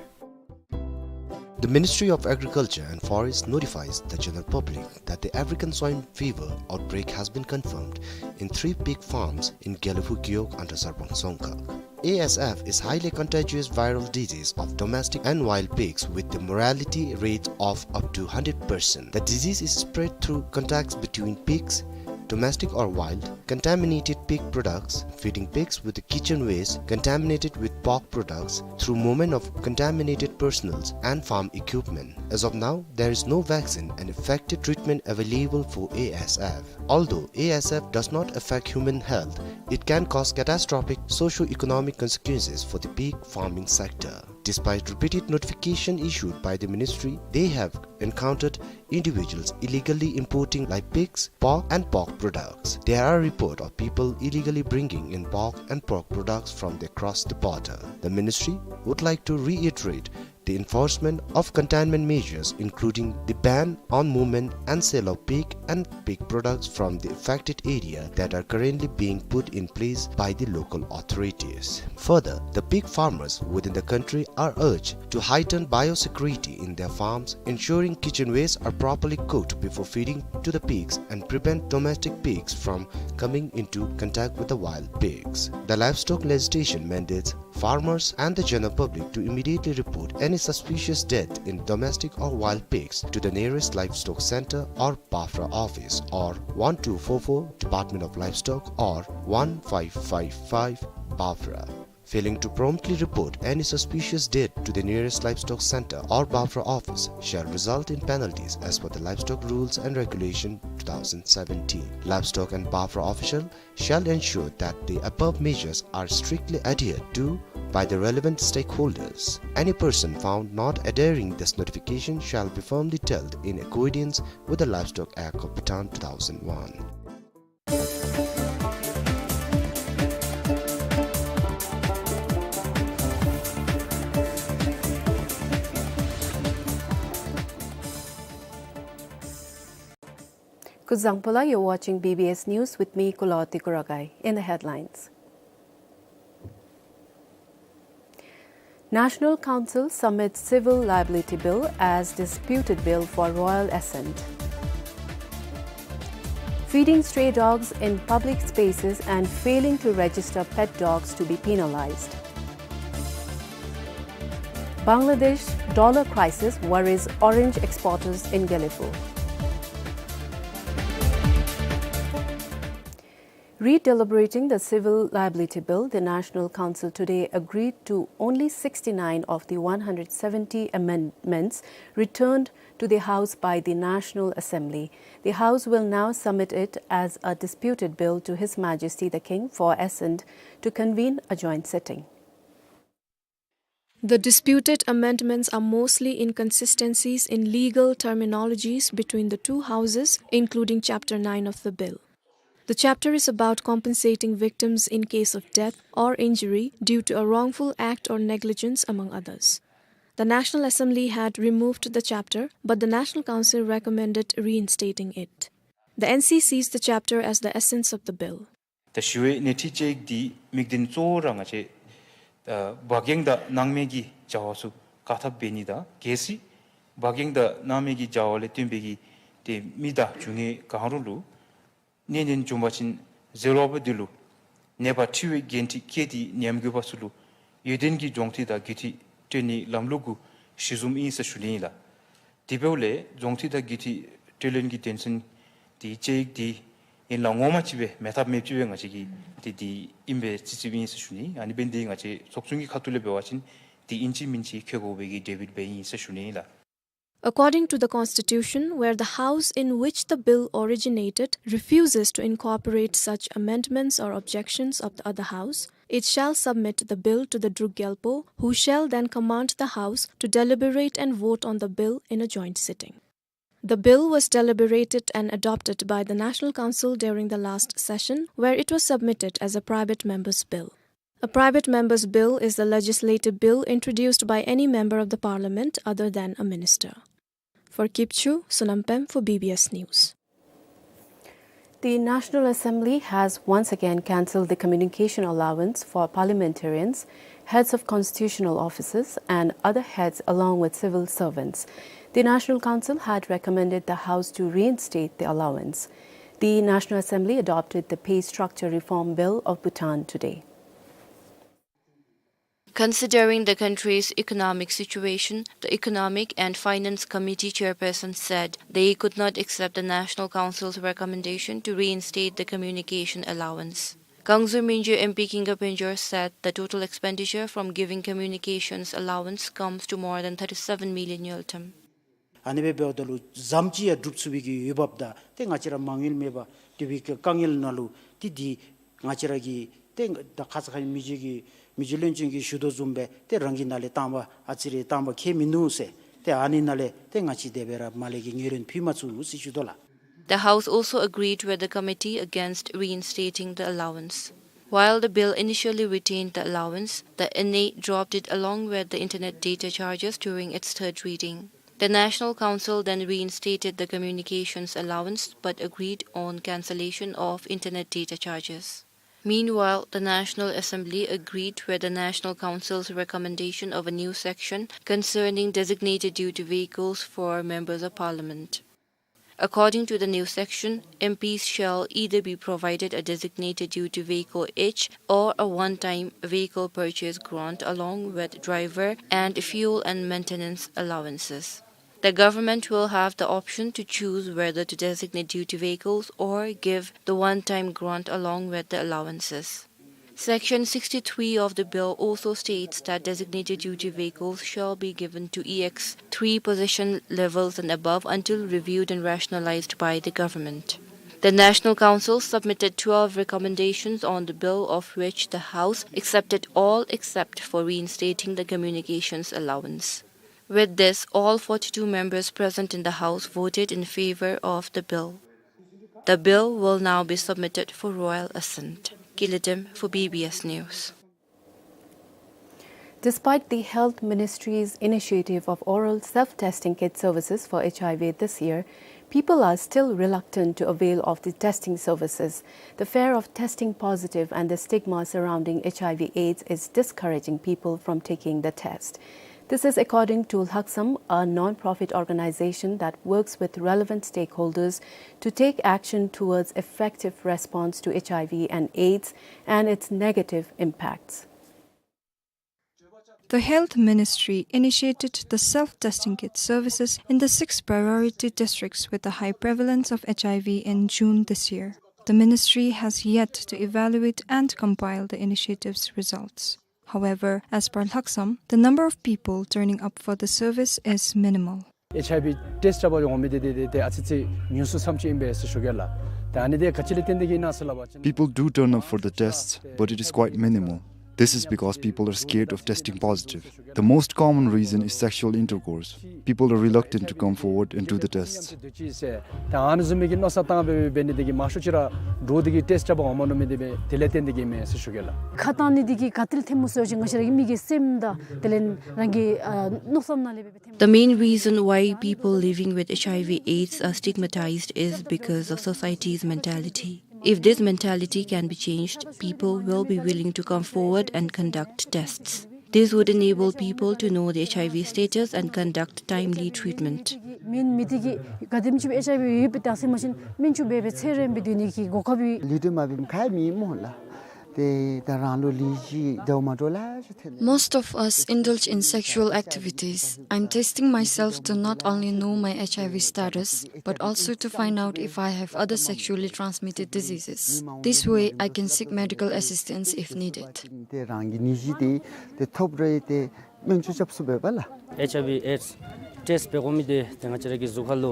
The Ministry of Agriculture and Forest notifies the general public that the African swine fever outbreak has been confirmed in three pig farms in Gelephu Gewog under Sarbang Dzongkhag. A S F is highly contagious viral disease of domestic and wild pigs with the mortality rate of up to hundred percent. The disease is spread through contacts between pigs, domestic or wild, contaminated pig products, feeding pigs with the kitchen waste contaminated with pork products through movement of contaminated personnels and farm equipment. As of now, there is no vaccine and effective treatment available for A S F. Although A S F does not affect human health, it can cause catastrophic socio-economic consequences for the pig farming sector. Despite repeated notification issued by the ministry, they have encountered individuals illegally importing live pigs, pork and pork products. There are reports of people illegally bringing in pork and pork products from the, across the border. The ministry would like to reiterate the enforcement of containment measures, including the ban on movement and sale of pig and pig products from the affected area that are currently being put in place by the local authorities. Further, the pig farmers within the country are urged to heighten biosecurity in their farms, ensuring kitchen waste are properly cooked before feeding to the pigs and prevent domestic pigs from coming into contact with the wild pigs. The livestock legislation mandates farmers and the general public to immediately report any suspicious death in domestic or wild pigs to the nearest livestock center or BAFRA office, or one two four four Department of Livestock, or one five five five BAFRA. Failing to promptly report any suspicious death to the nearest livestock center or BAFRA office shall result in penalties as per the Livestock Rules and Regulation two thousand seventeen. Livestock and BAFRA official shall ensure that the above measures are strictly adhered to by the relevant stakeholders. Any person found not adhering this notification shall be firmly dealt in accordance with the Livestock Act of Bhutan two thousand one. Kuzuzangpo la, you're watching B B S News with me, Kulawati Kuragai. In the headlines. National Council submits Civil Liability Bill as disputed bill for royal assent. Feeding stray dogs in public spaces and failing to register pet dogs to be penalized. Bangladesh dollar crisis worries orange exporters in Gelephu. Redeliberating the Civil Liability Bill, the National Council today agreed to only sixty-nine of the one hundred seventy amendments returned to the House by the National Assembly. The House will now submit it as a disputed bill to His Majesty the King for assent to convene a joint sitting. The disputed amendments are mostly inconsistencies in legal terminologies between the two houses, including Chapter nine of the bill. The chapter is about compensating victims in case of death or injury due to a wrongful act or negligence, among others. The National Assembly had removed the chapter, but the National Council recommended reinstating it. The N C sees the chapter as the essence of the bill. ད་ཞི་བའི་སྣེ་ཁྲིད་དཔྱད་ཡིག་འདི་དམིགས་དོན་གཙོ་བོ་ར་ང་བཅས་ཨ་འབག་འགེངས་དང་སྣང་མེད་ཀྱི་བྱ་བ་ཚུ་བཀག་ཐབས་འབད་ནི་དང་། གལ་སྲིད་འབག་འགེངས་དང་སྣང་མེད་ཀྱི་བྱ་བ་ལས་བརྟེན་པའི་གི་ཏེ་མི་དང་རྒྱུ་དངོས་གང་རུང་ལུ་གནོད་ཉེན་བྱུང་བ་ཅིན་ཟེར་བ་འདི་ལུ་ནད་པ་འཁྲུལ་བའི་འགན་འཁྲི་བཀལ་ཏེ་ཉེན་མཁོ་བ་ཚུ་ལུ་ཡོན་ཏན་གྱི་སྦྱོང་ཐོ་དང་རྒུད་འཐུས་སྤྲོད་ནིའི་ལམ་ལུགས་གུ་གཞི་བཟུང་ཨིན་ཟེར་ཞུ་ནི་ཨིན་ལགས། དེ་འབདཝ་ལས་སྦྱོང་ཐོ་དང་རྒུད་འཐུས་སྤྲོད་ལེན་གྱི་དོན་ཚན་འདི་དཔྱད་ཡིག་འདི་ཨིན་ལགས་ངོ་མ་ཅིག་སྦེ་མེད་ཐབས་མེདཔ་ཅིག་སྦེ་ང་བཅས་ཀྱིས་འདི་འདི་ཨིནམ་སྦེ་བརྩི་བརྩིཝ་ཨིན་ཟེར་ཞུ་ནི། ཨ་ནི་འབད་ནི་འདི་ང་བཅས་ཚོགས་ཆུང་གི་ཁ་ཐུག་ལས་འབད་བ་ཅིན་འདི་ཨིན་ཅི་མིན་ཅི་འཁྱོལ་དགོ་པའི་གི་དེ་སྦེ་འབད་ཨིན་ཟེར་ཞུ་ནི་ཨིན་ལགས། According to the Constitution, where the House in which the bill originated refuses to incorporate such amendments or objections of the other House, it shall submit the bill to the Druk Gyalpo, who shall then command the House to deliberate and vote on the bill in a joint sitting. The bill was deliberated and adopted by the National Council during the last session, where it was submitted as a private member's bill. A private member's bill is the legislative bill introduced by any member of the parliament other than a minister. For Kipchoo, Sonam Pem for B B S News. The National Assembly has once again cancelled the communication allowance for parliamentarians, heads of constitutional offices, and other heads, along with civil servants. The National Council had recommended the House to reinstate the allowance. The National Assembly adopted the pay structure reform bill of Bhutan today. Considering the country's economic situation, the Economic and Finance Committee chairperson said they could not accept the National Council's recommendation to reinstate the communication allowance. Kangzur Mingjur M P Kinga Penjor said the total expenditure from giving communications allowance comes to more than thirty-seven million ngultrum. ཨ་ནི་སྦེ་འབདཝ་ད་ལུ་ཟམ་ཅིག་ཡང་སྒྲུབ་ཚུགས་པའི་གི་འོས་འབབ་དང་ཏེ་ང་བཅས་ར་མ་དངུལ་མེད་པར་སྡོད་པའི་གི་དཀའ་ངལ་ནང་ལུ་ཏེ་འདི་ང་བཅས་ར་གི་ཏེ་ད་ཁ་ཙ་ཁ་ཉིནམ་མི་རྗེ་གི་མི་རྗེ་བློན་ཆེན་གྱིས་ཞུ་དོ་བཟུམ་སྦེ་ཏེ་རང་གི་ནང་ལས་བཏང་བ་ཨ་ཙི་རེ་བཏང་བ་ཁྱད་མིན་ནུག་ཟེར། ཏེ་ཨ་ནི་ནང་ལས་ཏེ་ང་བཅས་དེ་སྦེ་ར་མ་ལས་ཀྱི་ངོས་ལེན་ཕུལ་མ་ཚུགས་ཟེར་ཞུ་དོ་ལགས། The House also agreed with the committee against reinstating the allowance. While the bill initially retained the allowance, the N A dropped it along with the internet data charges during its third reading. The National Council then reinstated the communications allowance but agreed on cancellation of internet data charges. Meanwhile, the National Assembly agreed with the National Council's recommendation of a new section concerning designated duty vehicles for members of parliament. According to the new section, M Ps shall either be provided a designated duty vehicle each or a one-time vehicle purchase grant along with driver and fuel and maintenance allowances. The government will have the option to choose whether to designate duty vehicles or give the one-time grant along with the allowances. Section sixty-three of the bill also states that designated duty vehicles shall be given to E X three position levels and above until reviewed and rationalized by the government. The National Council submitted twelve recommendations on the bill, of which the House accepted all except for reinstating the communications allowance. With this, all forty-two members present in the House voted in favor of the bill. The bill will now be submitted for royal assent. Kilidim for B B S News. Despite the Health Ministry's initiative of oral self-testing kit services for H I V this year, people are still reluctant to avail of the testing services. The fear of testing positive and the stigma surrounding H I V AIDS is discouraging people from taking the test. This is according to Lhaksam, a non-profit organization that works with relevant stakeholders to take action towards effective response to H I V and AIDS and its negative impacts. The Health Ministry initiated the self-testing kit services in the six priority districts with a high prevalence of H I V in June this year. The ministry has yet to evaluate and compile the initiative's results. However, as per Lhaksam, the number of people turning up for the service is minimal. H I V test རྐྱབ་པར་འོང་མི་དེ་དེ་དེ་དེ་ཨ་ཙི་ཅིག་ཉུང་སུ་ཙམ་ཅིག་ཨིན་པས་ཟེར་ཞུ་གེ་ལགས། ད་ཨ་ནི་དེ་ག་ཅི་ལས་བརྟེན་ཏེ་གི་ཨིན་ན་ཟེར་སླབ་པ་ཅིན། People do turn up for the tests, but it is quite minimal. This is because people are scared of testing positive. The most common reason is sexual intercourse. People are reluctant to come forward and do the tests. ད་ཨ་ནི་བཟུམ་མའི་གི་མནོ་བསམ་བཏང་སྦེ་འབད་ནི་དེ་གིས་མང་ཤོས་ཅིག་ར་འདྲོག་སྟེ་གི་ཊེསཊ་རྐྱབ་པར་འོང་མ་མནོ་མི་དེ་སྦེ་དེ་ལས་བརྟེན་ཏེ་གི་ཨིན་མས་ཟེར་ཞུ་གེ་ལགས། ཁ་གཏང་ནི་དེ་གིས་ག་ཏེ་ལས་ཐོནམ་སྨོ་ཟེར་བ་ཅིན་ང་བཅས་ར་གི་མི་གི་སེམས་དང་དེ་ལས་རང་གི་ཨ་མནོ་བསམ་ནང་ལས་འབད་འབད་ཐོནམ། The main reason why people living with H I V AIDS are stigmatized is because of society's mentality. If this mentality can be changed, people will be willing to come forward and conduct tests. This would enable people to know the H I V status and conduct timely treatment. མི་མི་དེ་གིས་ག་དེམ་ཅིག་སྦེ་ཨེཆ་ཨའི་ཝི་ཡོད་པའི་ད་ཟེར་མ་ཤེས་མིན་ཅུ་སྦེ་སྦེ་ཚེ་རིངམོ་སྦེ་སྡོད་ནི་གི་གོ་སྐབས་ཡོད། ལུས་སྟོབས་མ་འབད་མི་ག་ཡང་མེད་སྨོ་ལགས། ཏེ་ད་རང་ལུ་ལུས་ཅིག་འདྲཝ་མ་འདྲཝ་ལེ་ཤ་ཐོན། Most of us indulge in sexual activities. I'm testing myself to not only know my H I V status, but also to find out if I have other sexually transmitted diseases. This way, I can seek medical assistance if needed. ཏེ་རང་གི་ནད་གཞི་དེ་ཏེ་ཐོབ་རེ་ཏེ་སྨན་བཅོས་རྐྱབ་ཚུགས་པས་པ་ལགས། ཨེཆ་ཨའི་ཝི་ཨེཌསི་ཊེསཊ་འབད་དགོ་མི་དེ་ཏེ་ང་བཅས་ར་གི་གཟུགས་ཁར་ལུ་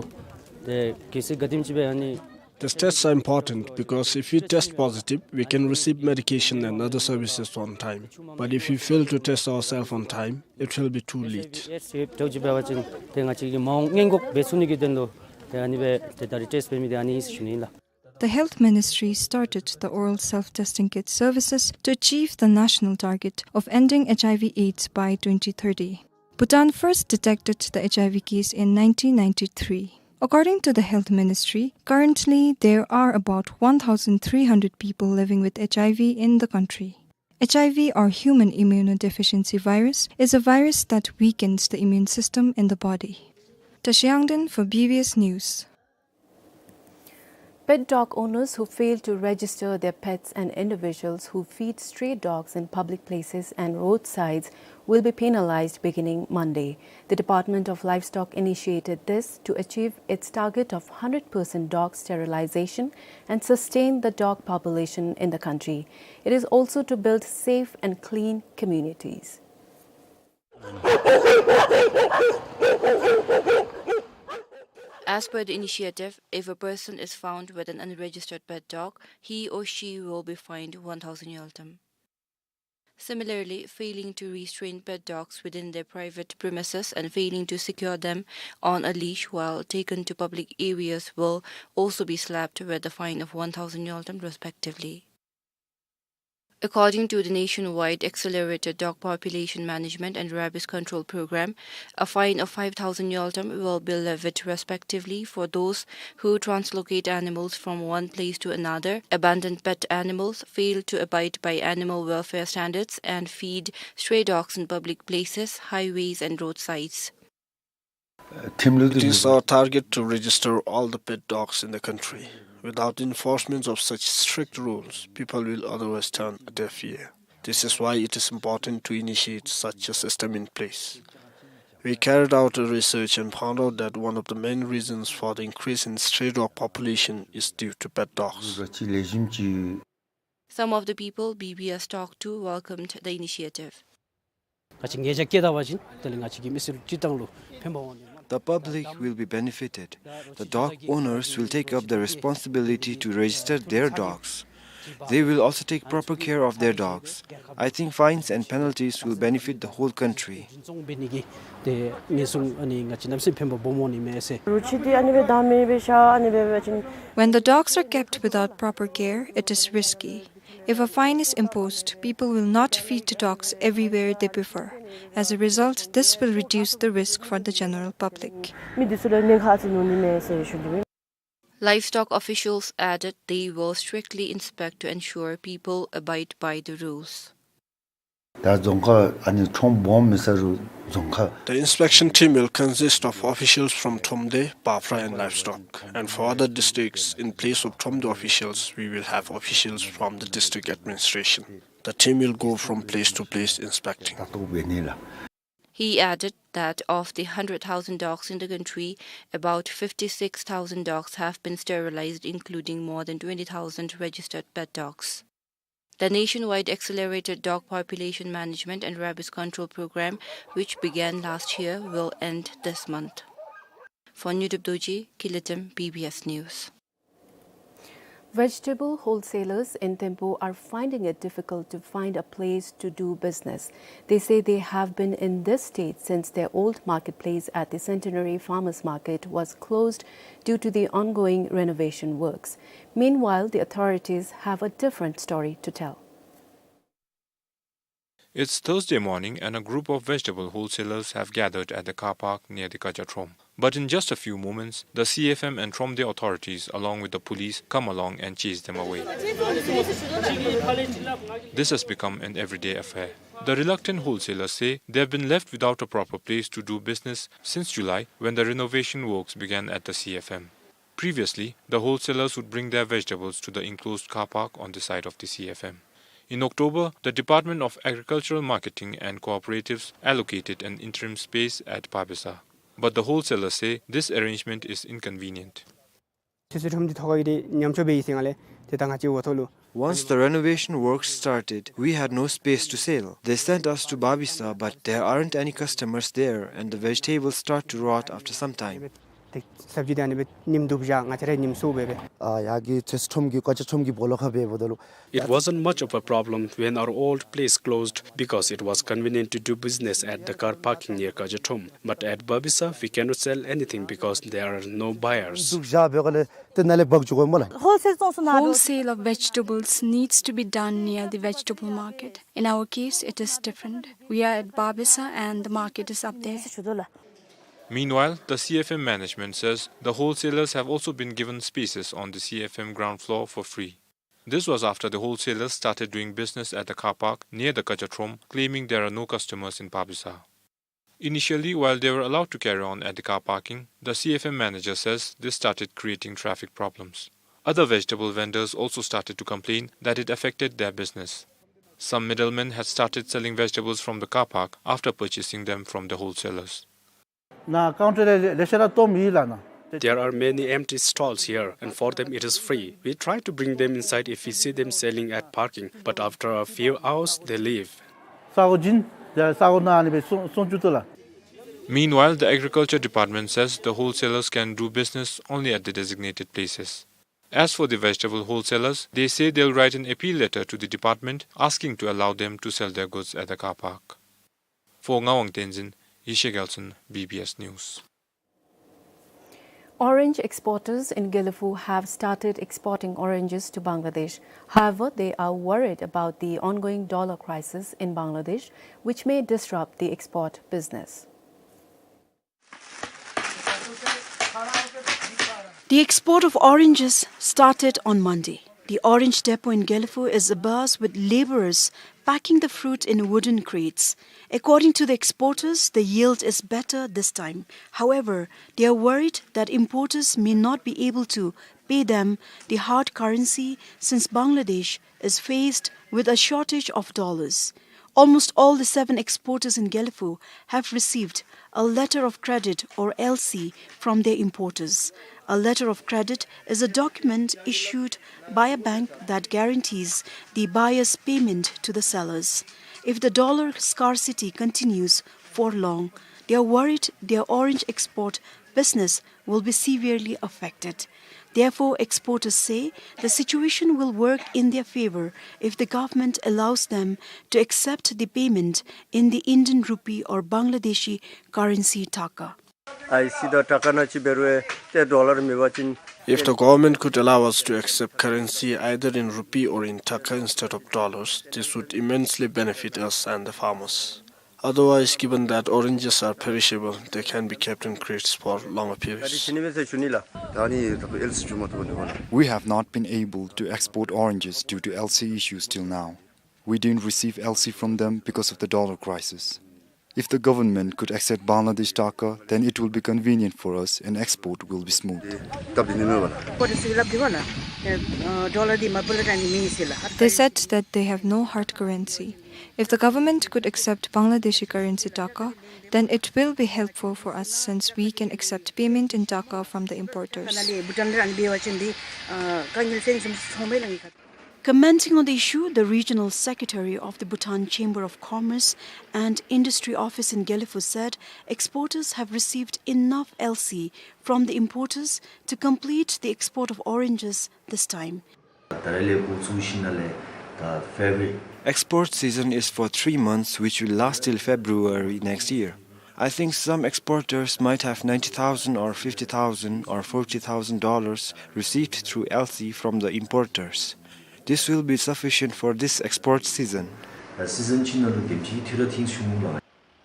ཏེ་གལ་སྲིད་ག་དེམ་ཅིག་སྦེ་ཨ་ནི། These tests are important because if we test positive, we can receive medication and other services on time. But if we fail to test ourselves on time, it will be too late. ཨེཆ་ཨའི་ཝི་ཨེཌསི་ཡོདཔ་འདྲཝ་ཅིག་འབད་བ་ཅིན་ཏེ་ང་བཅས་ཀྱིས་མ་འོངས་སྔོན་འགོག་འབད་ཚུགས་ནི་གི་དོན་ལུ་ཏེ་ཨ་ནི་སྦེ་ཏེ་ད་རིས་ཊེསཊ་འབད་མི་དེ་ཨ་ནི་ཨིན་ཟེར་ཞུ་ནི་ཨིན་ལགས། The Health Ministry started the oral self-testing kit services to achieve the national target of ending H I V AIDS by twenty thirty. Bhutan first detected the H I V case in nineteen ninety-three. According to the Health Ministry, currently there are about one thousand three hundred people living with H I V in the country. H I V, or human immunodeficiency virus, is a virus that weakens the immune system in the body. Tashi Yangden for B B S News. Pet dog owners who fail to register their pets and individuals who feed stray dogs in public places and roadsides will be penalized beginning Monday. The Department of Livestock initiated this to achieve its target of hundred percent dog sterilization and sustain the dog population in the country. It is also to build safe and clean communities. As per the initiative, if a person is found with an unregistered pet dog, he or she will be fined one thousand ngultrum. Similarly, failing to restrain pet dogs within their private premises and failing to secure them on a leash while taken to public areas will also be slapped with a fine of one thousand ngultrum respectively. According to the Nationwide Accelerated Dog Population Management and Rabies Control Program, a fine of five thousand ngultrum will be levied respectively for those who translocate animals from one place to another, abandon pet animals, fail to abide by animal welfare standards, and feed stray dogs in public places, highways, and roadsides. It is our target to register all the pet dogs in the country. Without enforcement of such strict rules, people will otherwise turn a deaf ear. This is why it is important to initiate such a system in place. We carried out a research and found out that one of the main reasons for the increase in stray dog population is due to pet dogs. Some of the people B B S talked to welcomed the initiative. ང་བཅས་ཉེས་ཆད་བཀལ་ད་པ་ཅིན་དེ་ལས་ང་བཅས་ཀྱི་མི་སེར་སྤྱིར་བཏང་ལུ་ཕན་པ་འོང་ནི། The public will be benefited. The dog owners will take up the responsibility to register their dogs. They will also take proper care of their dogs. I think fines and penalties will benefit the whole country. འཛིན་སྐྱོང་འབད་ནི་གི་ཏེ་ཉེན་སྲུང་ཨ་ནི་ང་བཅས་གནམ་མེད་ས་མེད་ཕན་པ་སྦོམ་འོང་ནི་མས་ཟེར། རུ་ཆི་འདི་ཨ་ནི་སྦེ་བདའ་མི་སྦེ་ཤ་ཨ་ནི་སྦེ་འབད་བ་ཅིན། When the dogs are kept without proper care, it is risky. If a fine is imposed, people will not feed the dogs everywhere they prefer. As a result, this will reduce the risk for the general public. མི་འདི་ཚུ་ལུ་ཉེན་ཁ་ཨ་ཙི་ནུག་ནི་མས་ཟེར་ཞུ་ནི་ཨིན། Livestock officials added they will strictly inspect to ensure people abide by the rules. ད་རྫོང་ཁག་ཨ་ནི་ཁྲོམ་སྦོམ་མི་ས་རུ་རྫོང་ཁག The inspection team will consist of officials from Thromde, Bafra and Livestock. And for other districts, in place of Thromde officials, we will have officials from the district administration. The team will go from place to place inspecting. ད་ལྟོ་བའི་ནི་ལ། He added that of the hundred thousand dogs in the country, about fifty-six thousand dogs have been sterilized, including more than twenty thousand registered pet dogs. The nationwide accelerated dog population management and rabies control program, which began last year, will end this month. For Nyudip Dorji, Kilitim, B B S News. Vegetable wholesalers in Thimphu are finding it difficult to find a place to do business. They say they have been in this state since their old marketplace at the Centenary Farmers Market was closed due to the ongoing renovation works. Meanwhile, the authorities have a different story to tell. It's Thursday morning and a group of vegetable wholesalers have gathered at the car park near the Kaja Throm. But in just a few moments, the C F M and Thromde authorities, along with the police, come along and chase them away. This has become an everyday affair. The reluctant wholesalers say they have been left without a proper place to do business since July, when the renovation works began at the C F M. Previously, the wholesalers would bring their vegetables to the enclosed car park on the site of the C F M. In October, the Department of Agricultural Marketing and Cooperatives allocated an interim space at Babesa. But the wholesalers say this arrangement is inconvenient. ཁྱེད་ཚོ་ཁྲོམ་འདི་ཐོག་ཁར་ཡོད་དེ་ཉམས་ཆག་འབད་ཡི་ཟེར་ང་ལས་དེ་ད་ང་བཅས་འོག་ཐོག་ལུ། Once the renovation works started, we had no space to sell. They sent us to Babisa, but there aren't any customers there, and the vegetables start to rot after some time. ཏེ་སབ་ཇི་འདི་ཨ་ནི་སྦེ་ཉིམ་འདུག་བཞག། ང་བཅས་ར་ཉིམ་སོ་སྦེ་སྦེ། ཨ་ཡར་གྱི་ཁྱེད་ཚོ་ཁྲོམ་གྱི་ཀ་ཅ་ཁྲོམ་གྱི་སྦོ་ལོགས་ཁར་འབདཝ་ད་ལུ། It wasn't much of a problem when our old place closed because it was convenient to do business at the car parking near Kaja Throm. But at Babisa, we cannot sell anything because there are no buyers. འདུག་བཞག་འབད་ག་ལས་ཏེ་ནཱ་ལས་འབག་འགྱོ་དགོ་སྨོ་ལགས། Wholesale of vegetables needs to be done near the vegetable market. In our case, it is different. We are at Babisa and the market is up there. Meanwhile, the C F M management says the wholesalers have also been given spaces on the C F M ground floor for free. This was after the wholesalers started doing business at the car park near the Kaja Throm, claiming there are no customers in Babisa. Initially, while they were allowed to carry on at the car parking, the C F M manager says this started creating traffic problems. Other vegetable vendors also started to complain that it affected their business. Some middlemen had started selling vegetables from the car park after purchasing them from the wholesalers. ནཱ་ཀའུན་ཊར་ལས་ལེ་ཤ་ར་སྟོངམ་ཨིན་ལགས་ནཱ། There are many empty stalls here, and for them it is free. We try to bring them inside if we see them selling at parking, but after a few hours they leave. ས་གོ་བྱིན་ས་གོ་ནང་ཨ་ནི་སྦེ་སོང་སོང་བཅུག་ད་ལགས། Meanwhile, the Agriculture Department says the wholesalers can do business only at the designated places. As for the vegetable wholesalers, they say they'll write an appeal letter to the department asking to allow them to sell their goods at the car park. For Ngawang Tenzin, Yeshe Gyaltsen, B B S News. Orange exporters in Gelephu have started exporting oranges to Bangladesh. However, they are worried about the ongoing dollar crisis in Bangladesh, which may disrupt the export business. The export of oranges started on Monday. The orange depot in Gelephu is abuzz with laborers packing the fruit in wooden crates. According to the exporters, the yield is better this time. However, they are worried that importers may not be able to pay them the hard currency since Bangladesh is faced with a shortage of dollars. Almost all the seven exporters in Gelephu have received a letter of credit or L C from their importers. A letter of credit is a document issued by a bank that guarantees the buyer's payment to the sellers. If the dollar scarcity continues for long, they are worried their orange export business will be severely affected. Therefore, exporters say the situation will work in their favor if the government allows them to accept the payment in the Indian rupee or Bangladeshi currency taka. ཨའི་སི་དང་ཊ་ཀ་ནང་ཅིག་འབད་རུང་ཏེ་ཌོ་ལར་མེད་པ་ཅིན། If the government could allow us to accept currency either in rupee or in taka instead of dollars, this would immensely benefit us and the farmers. Otherwise, given that oranges are perishable, they can be kept in crates for longer periods. We have not been able to export oranges due to L C issues till now. We didn't receive L C from them because of the dollar crisis. If the government could accept Bangladesh taka, then it will be convenient for us and export will be smooth. They said that they have no hard currency. If the government could accept Bangladeshi currency taka, then it will be helpful for us since we can accept payment in taka from the importers. Commenting on the issue, the regional secretary of the Bhutan Chamber of Commerce and Industry office in Gelephu said exporters have received enough L C from the importers to complete the export of oranges this time. Export season is for three months, which will last till February next year. I think some exporters might have ninety thousand or fifty thousand or forty thousand dollars received through L C from the importers. This will be sufficient for this export season.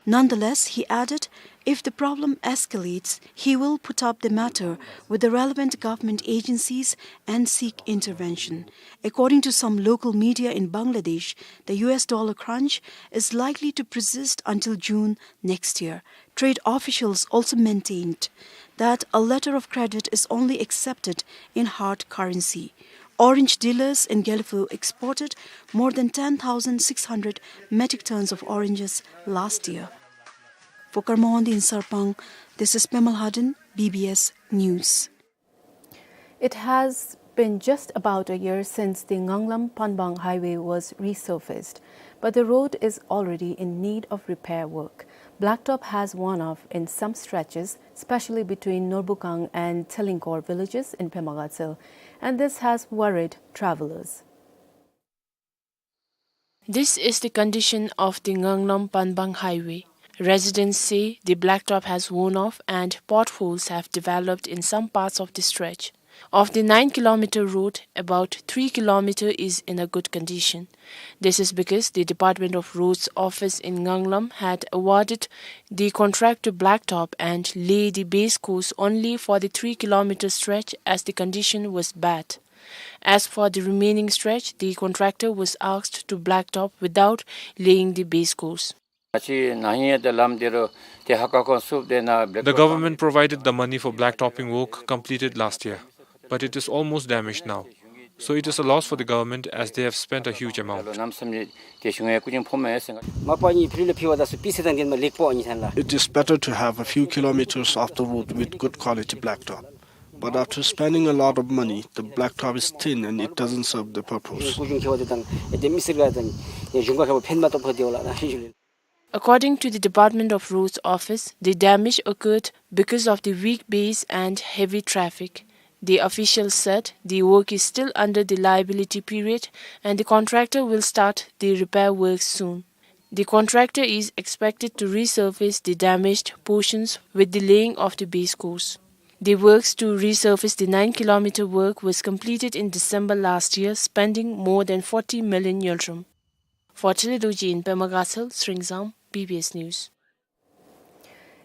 Nonetheless, he added, if the problem escalates, he will put up the matter with the relevant government agencies and seek intervention. According to some local media in Bangladesh, the U S dollar crunch is likely to persist until June next year. Trade officials also maintained that a letter of credit is only accepted in hard currency. Orange dealers in Gelephu exported more than ten thousand six hundred metric tons of oranges last year. For Karma Wangdi in Sarpang, this is Pema Lhaden, B B S News. It has been just about a year since the Nganglam-Panbang highway was resurfaced, but the road is already in need of repair work. Blacktop has worn off in some stretches, especially between Norbukang and Tselingkhor villages in Pema Gatshel, and this has worried travelers. This is the condition of the Nganglam-Panbang highway. Residents say the blacktop has worn off and potholes have developed in some parts of the stretch. Of the nine kilometer road, about three kilometer is in a good condition. This is because the Department of Roads office in Nganglam had awarded the contractor blacktop and lay the base course only for the three kilometer stretch as the condition was bad. As for the remaining stretch, the contractor was asked to blacktop without laying the base course. The government provided the money for blacktopping work completed last year, but it is almost damaged now. So it is a loss for the government as they have spent a huge amount. It is better to have a few kilometers of the road with good quality blacktop. But after spending a lot of money, the blacktop is thin and it doesn't serve the purpose. According to the Department of Roads office, the damage occurred because of the weak base and heavy traffic. The official said the work is still under the liability period and the contractor will start the repair work soon. The contractor is expected to resurface the damaged portions with the laying of the base course. The works to resurface the nine kilometer work was completed in December last year, spending more than forty million ngultrum. For Tshilidorji in Pema Gatshel, Sringsang, B B S News.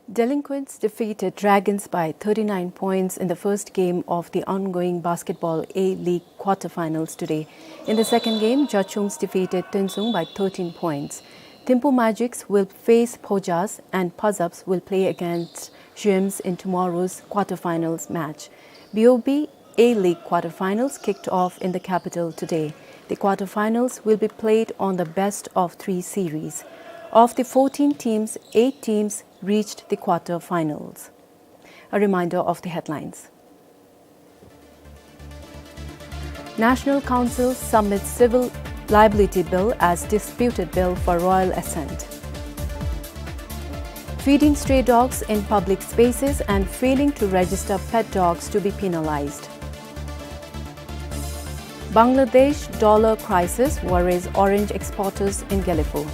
Delinquents defeated Dragons by thirty-nine points in the first game of the ongoing Basketball A-League quarterfinals today. In the second game, Jachungs defeated Tensung by thirteen points. Thimphu Magics will face Phojas and Pazaps will play against Gems in tomorrow's quarterfinals match. B O B A-League quarterfinals kicked off in the capital today. The quarterfinals will be played on the best of three series. Of the fourteen teams, eight teams reached the quarterfinals. A reminder of the headlines. National Council submits Civil Liability Bill as disputed bill for royal assent. Feeding stray dogs in public spaces and failing to register pet dogs to be penalized. Bangladesh dollar crisis worries orange exporters in Gelephu.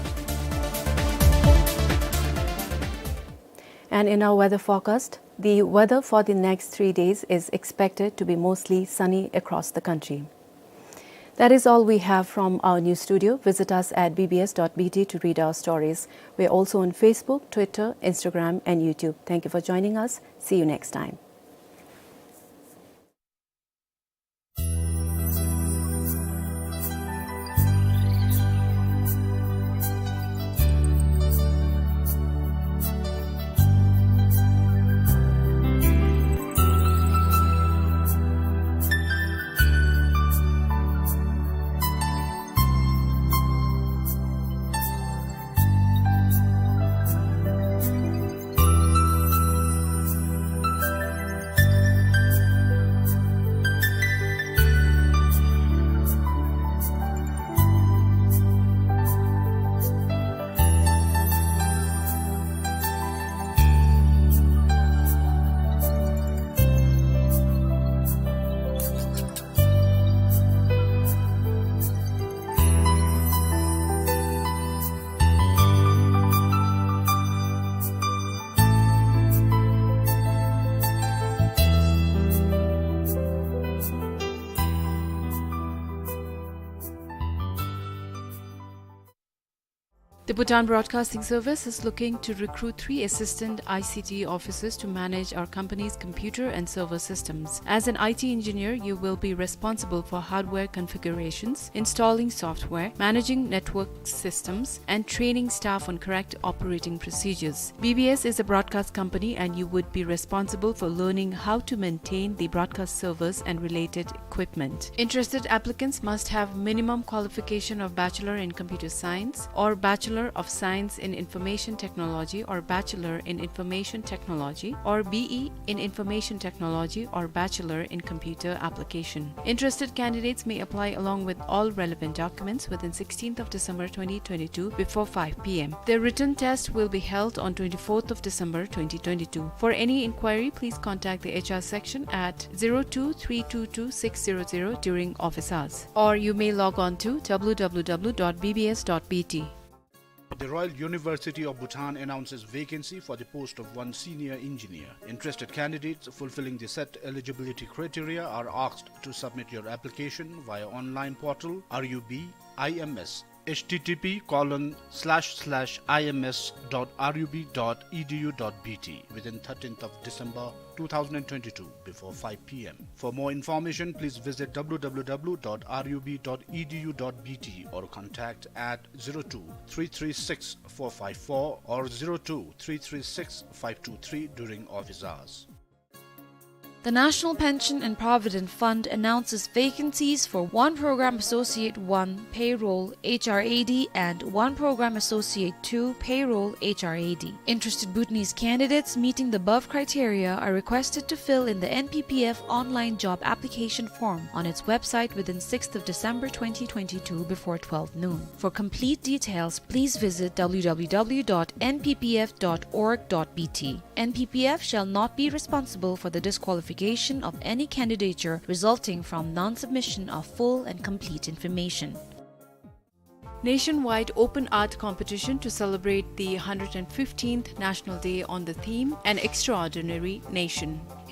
And in our weather forecast, the weather for the next three days is expected to be mostly sunny across the country. That is all we have from our news studio. Visit us at B B S dot B T to read our stories. We're also on Facebook, Twitter, Instagram, and YouTube. Thank you for joining us. See you next time. The Bhutan Broadcasting Service is looking to recruit three assistant I C T officers to manage our company's computer and server systems. As an I T engineer, you will be responsible for hardware configurations, installing software, managing network systems, and training staff on correct operating procedures. B B S is a broadcast company and you would be responsible for learning how to maintain the broadcast servers and related equipment. Interested applicants must have minimum qualification of Bachelor in Computer Science or Bachelor of Science in Information Technology or Bachelor in Information Technology or B E in Information Technology or Bachelor in Computer Application. Interested candidates may apply along with all relevant documents within sixteenth of December twenty twenty-two before five P M. The written test will be held on twenty-fourth of December twenty twenty-two. For any inquiry, please contact the H R section at zero two three two two six zero zero during office hours, or you may log on to W W W dot B B S dot B T. The Royal University of Bhutan announces vacancy for the post of one senior engineer. Interested candidates fulfilling the set eligibility criteria are asked to submit your application via online portal R U B I M S, H T T P colon slash slash I M S dot R U B dot E D U dot B T, within thirteenth of December two thousand and twenty-two before five P M. For more information, please visit W W W dot R U B dot E D U dot B T or contact at zero two three three six four five four or zero two three three six five two three during office hours. The National Pension and Provident Fund announces vacancies for one Program Associate one Payroll H R A D and one Program Associate two Payroll H R A D. Interested Bhutanese candidates meeting the above criteria are requested to fill in the N P P F online job application form on its website within sixth of December twenty twenty-two before twelve noon. For complete details, please visit W W W dot N P P F dot org dot B T. N P P F shall not be responsible for the disqualification of any candidature resulting from non-submission of full and complete information. Nationwide open art competition to celebrate the hundred and fifteenth National Day on the theme, An Extraordinary Nation. His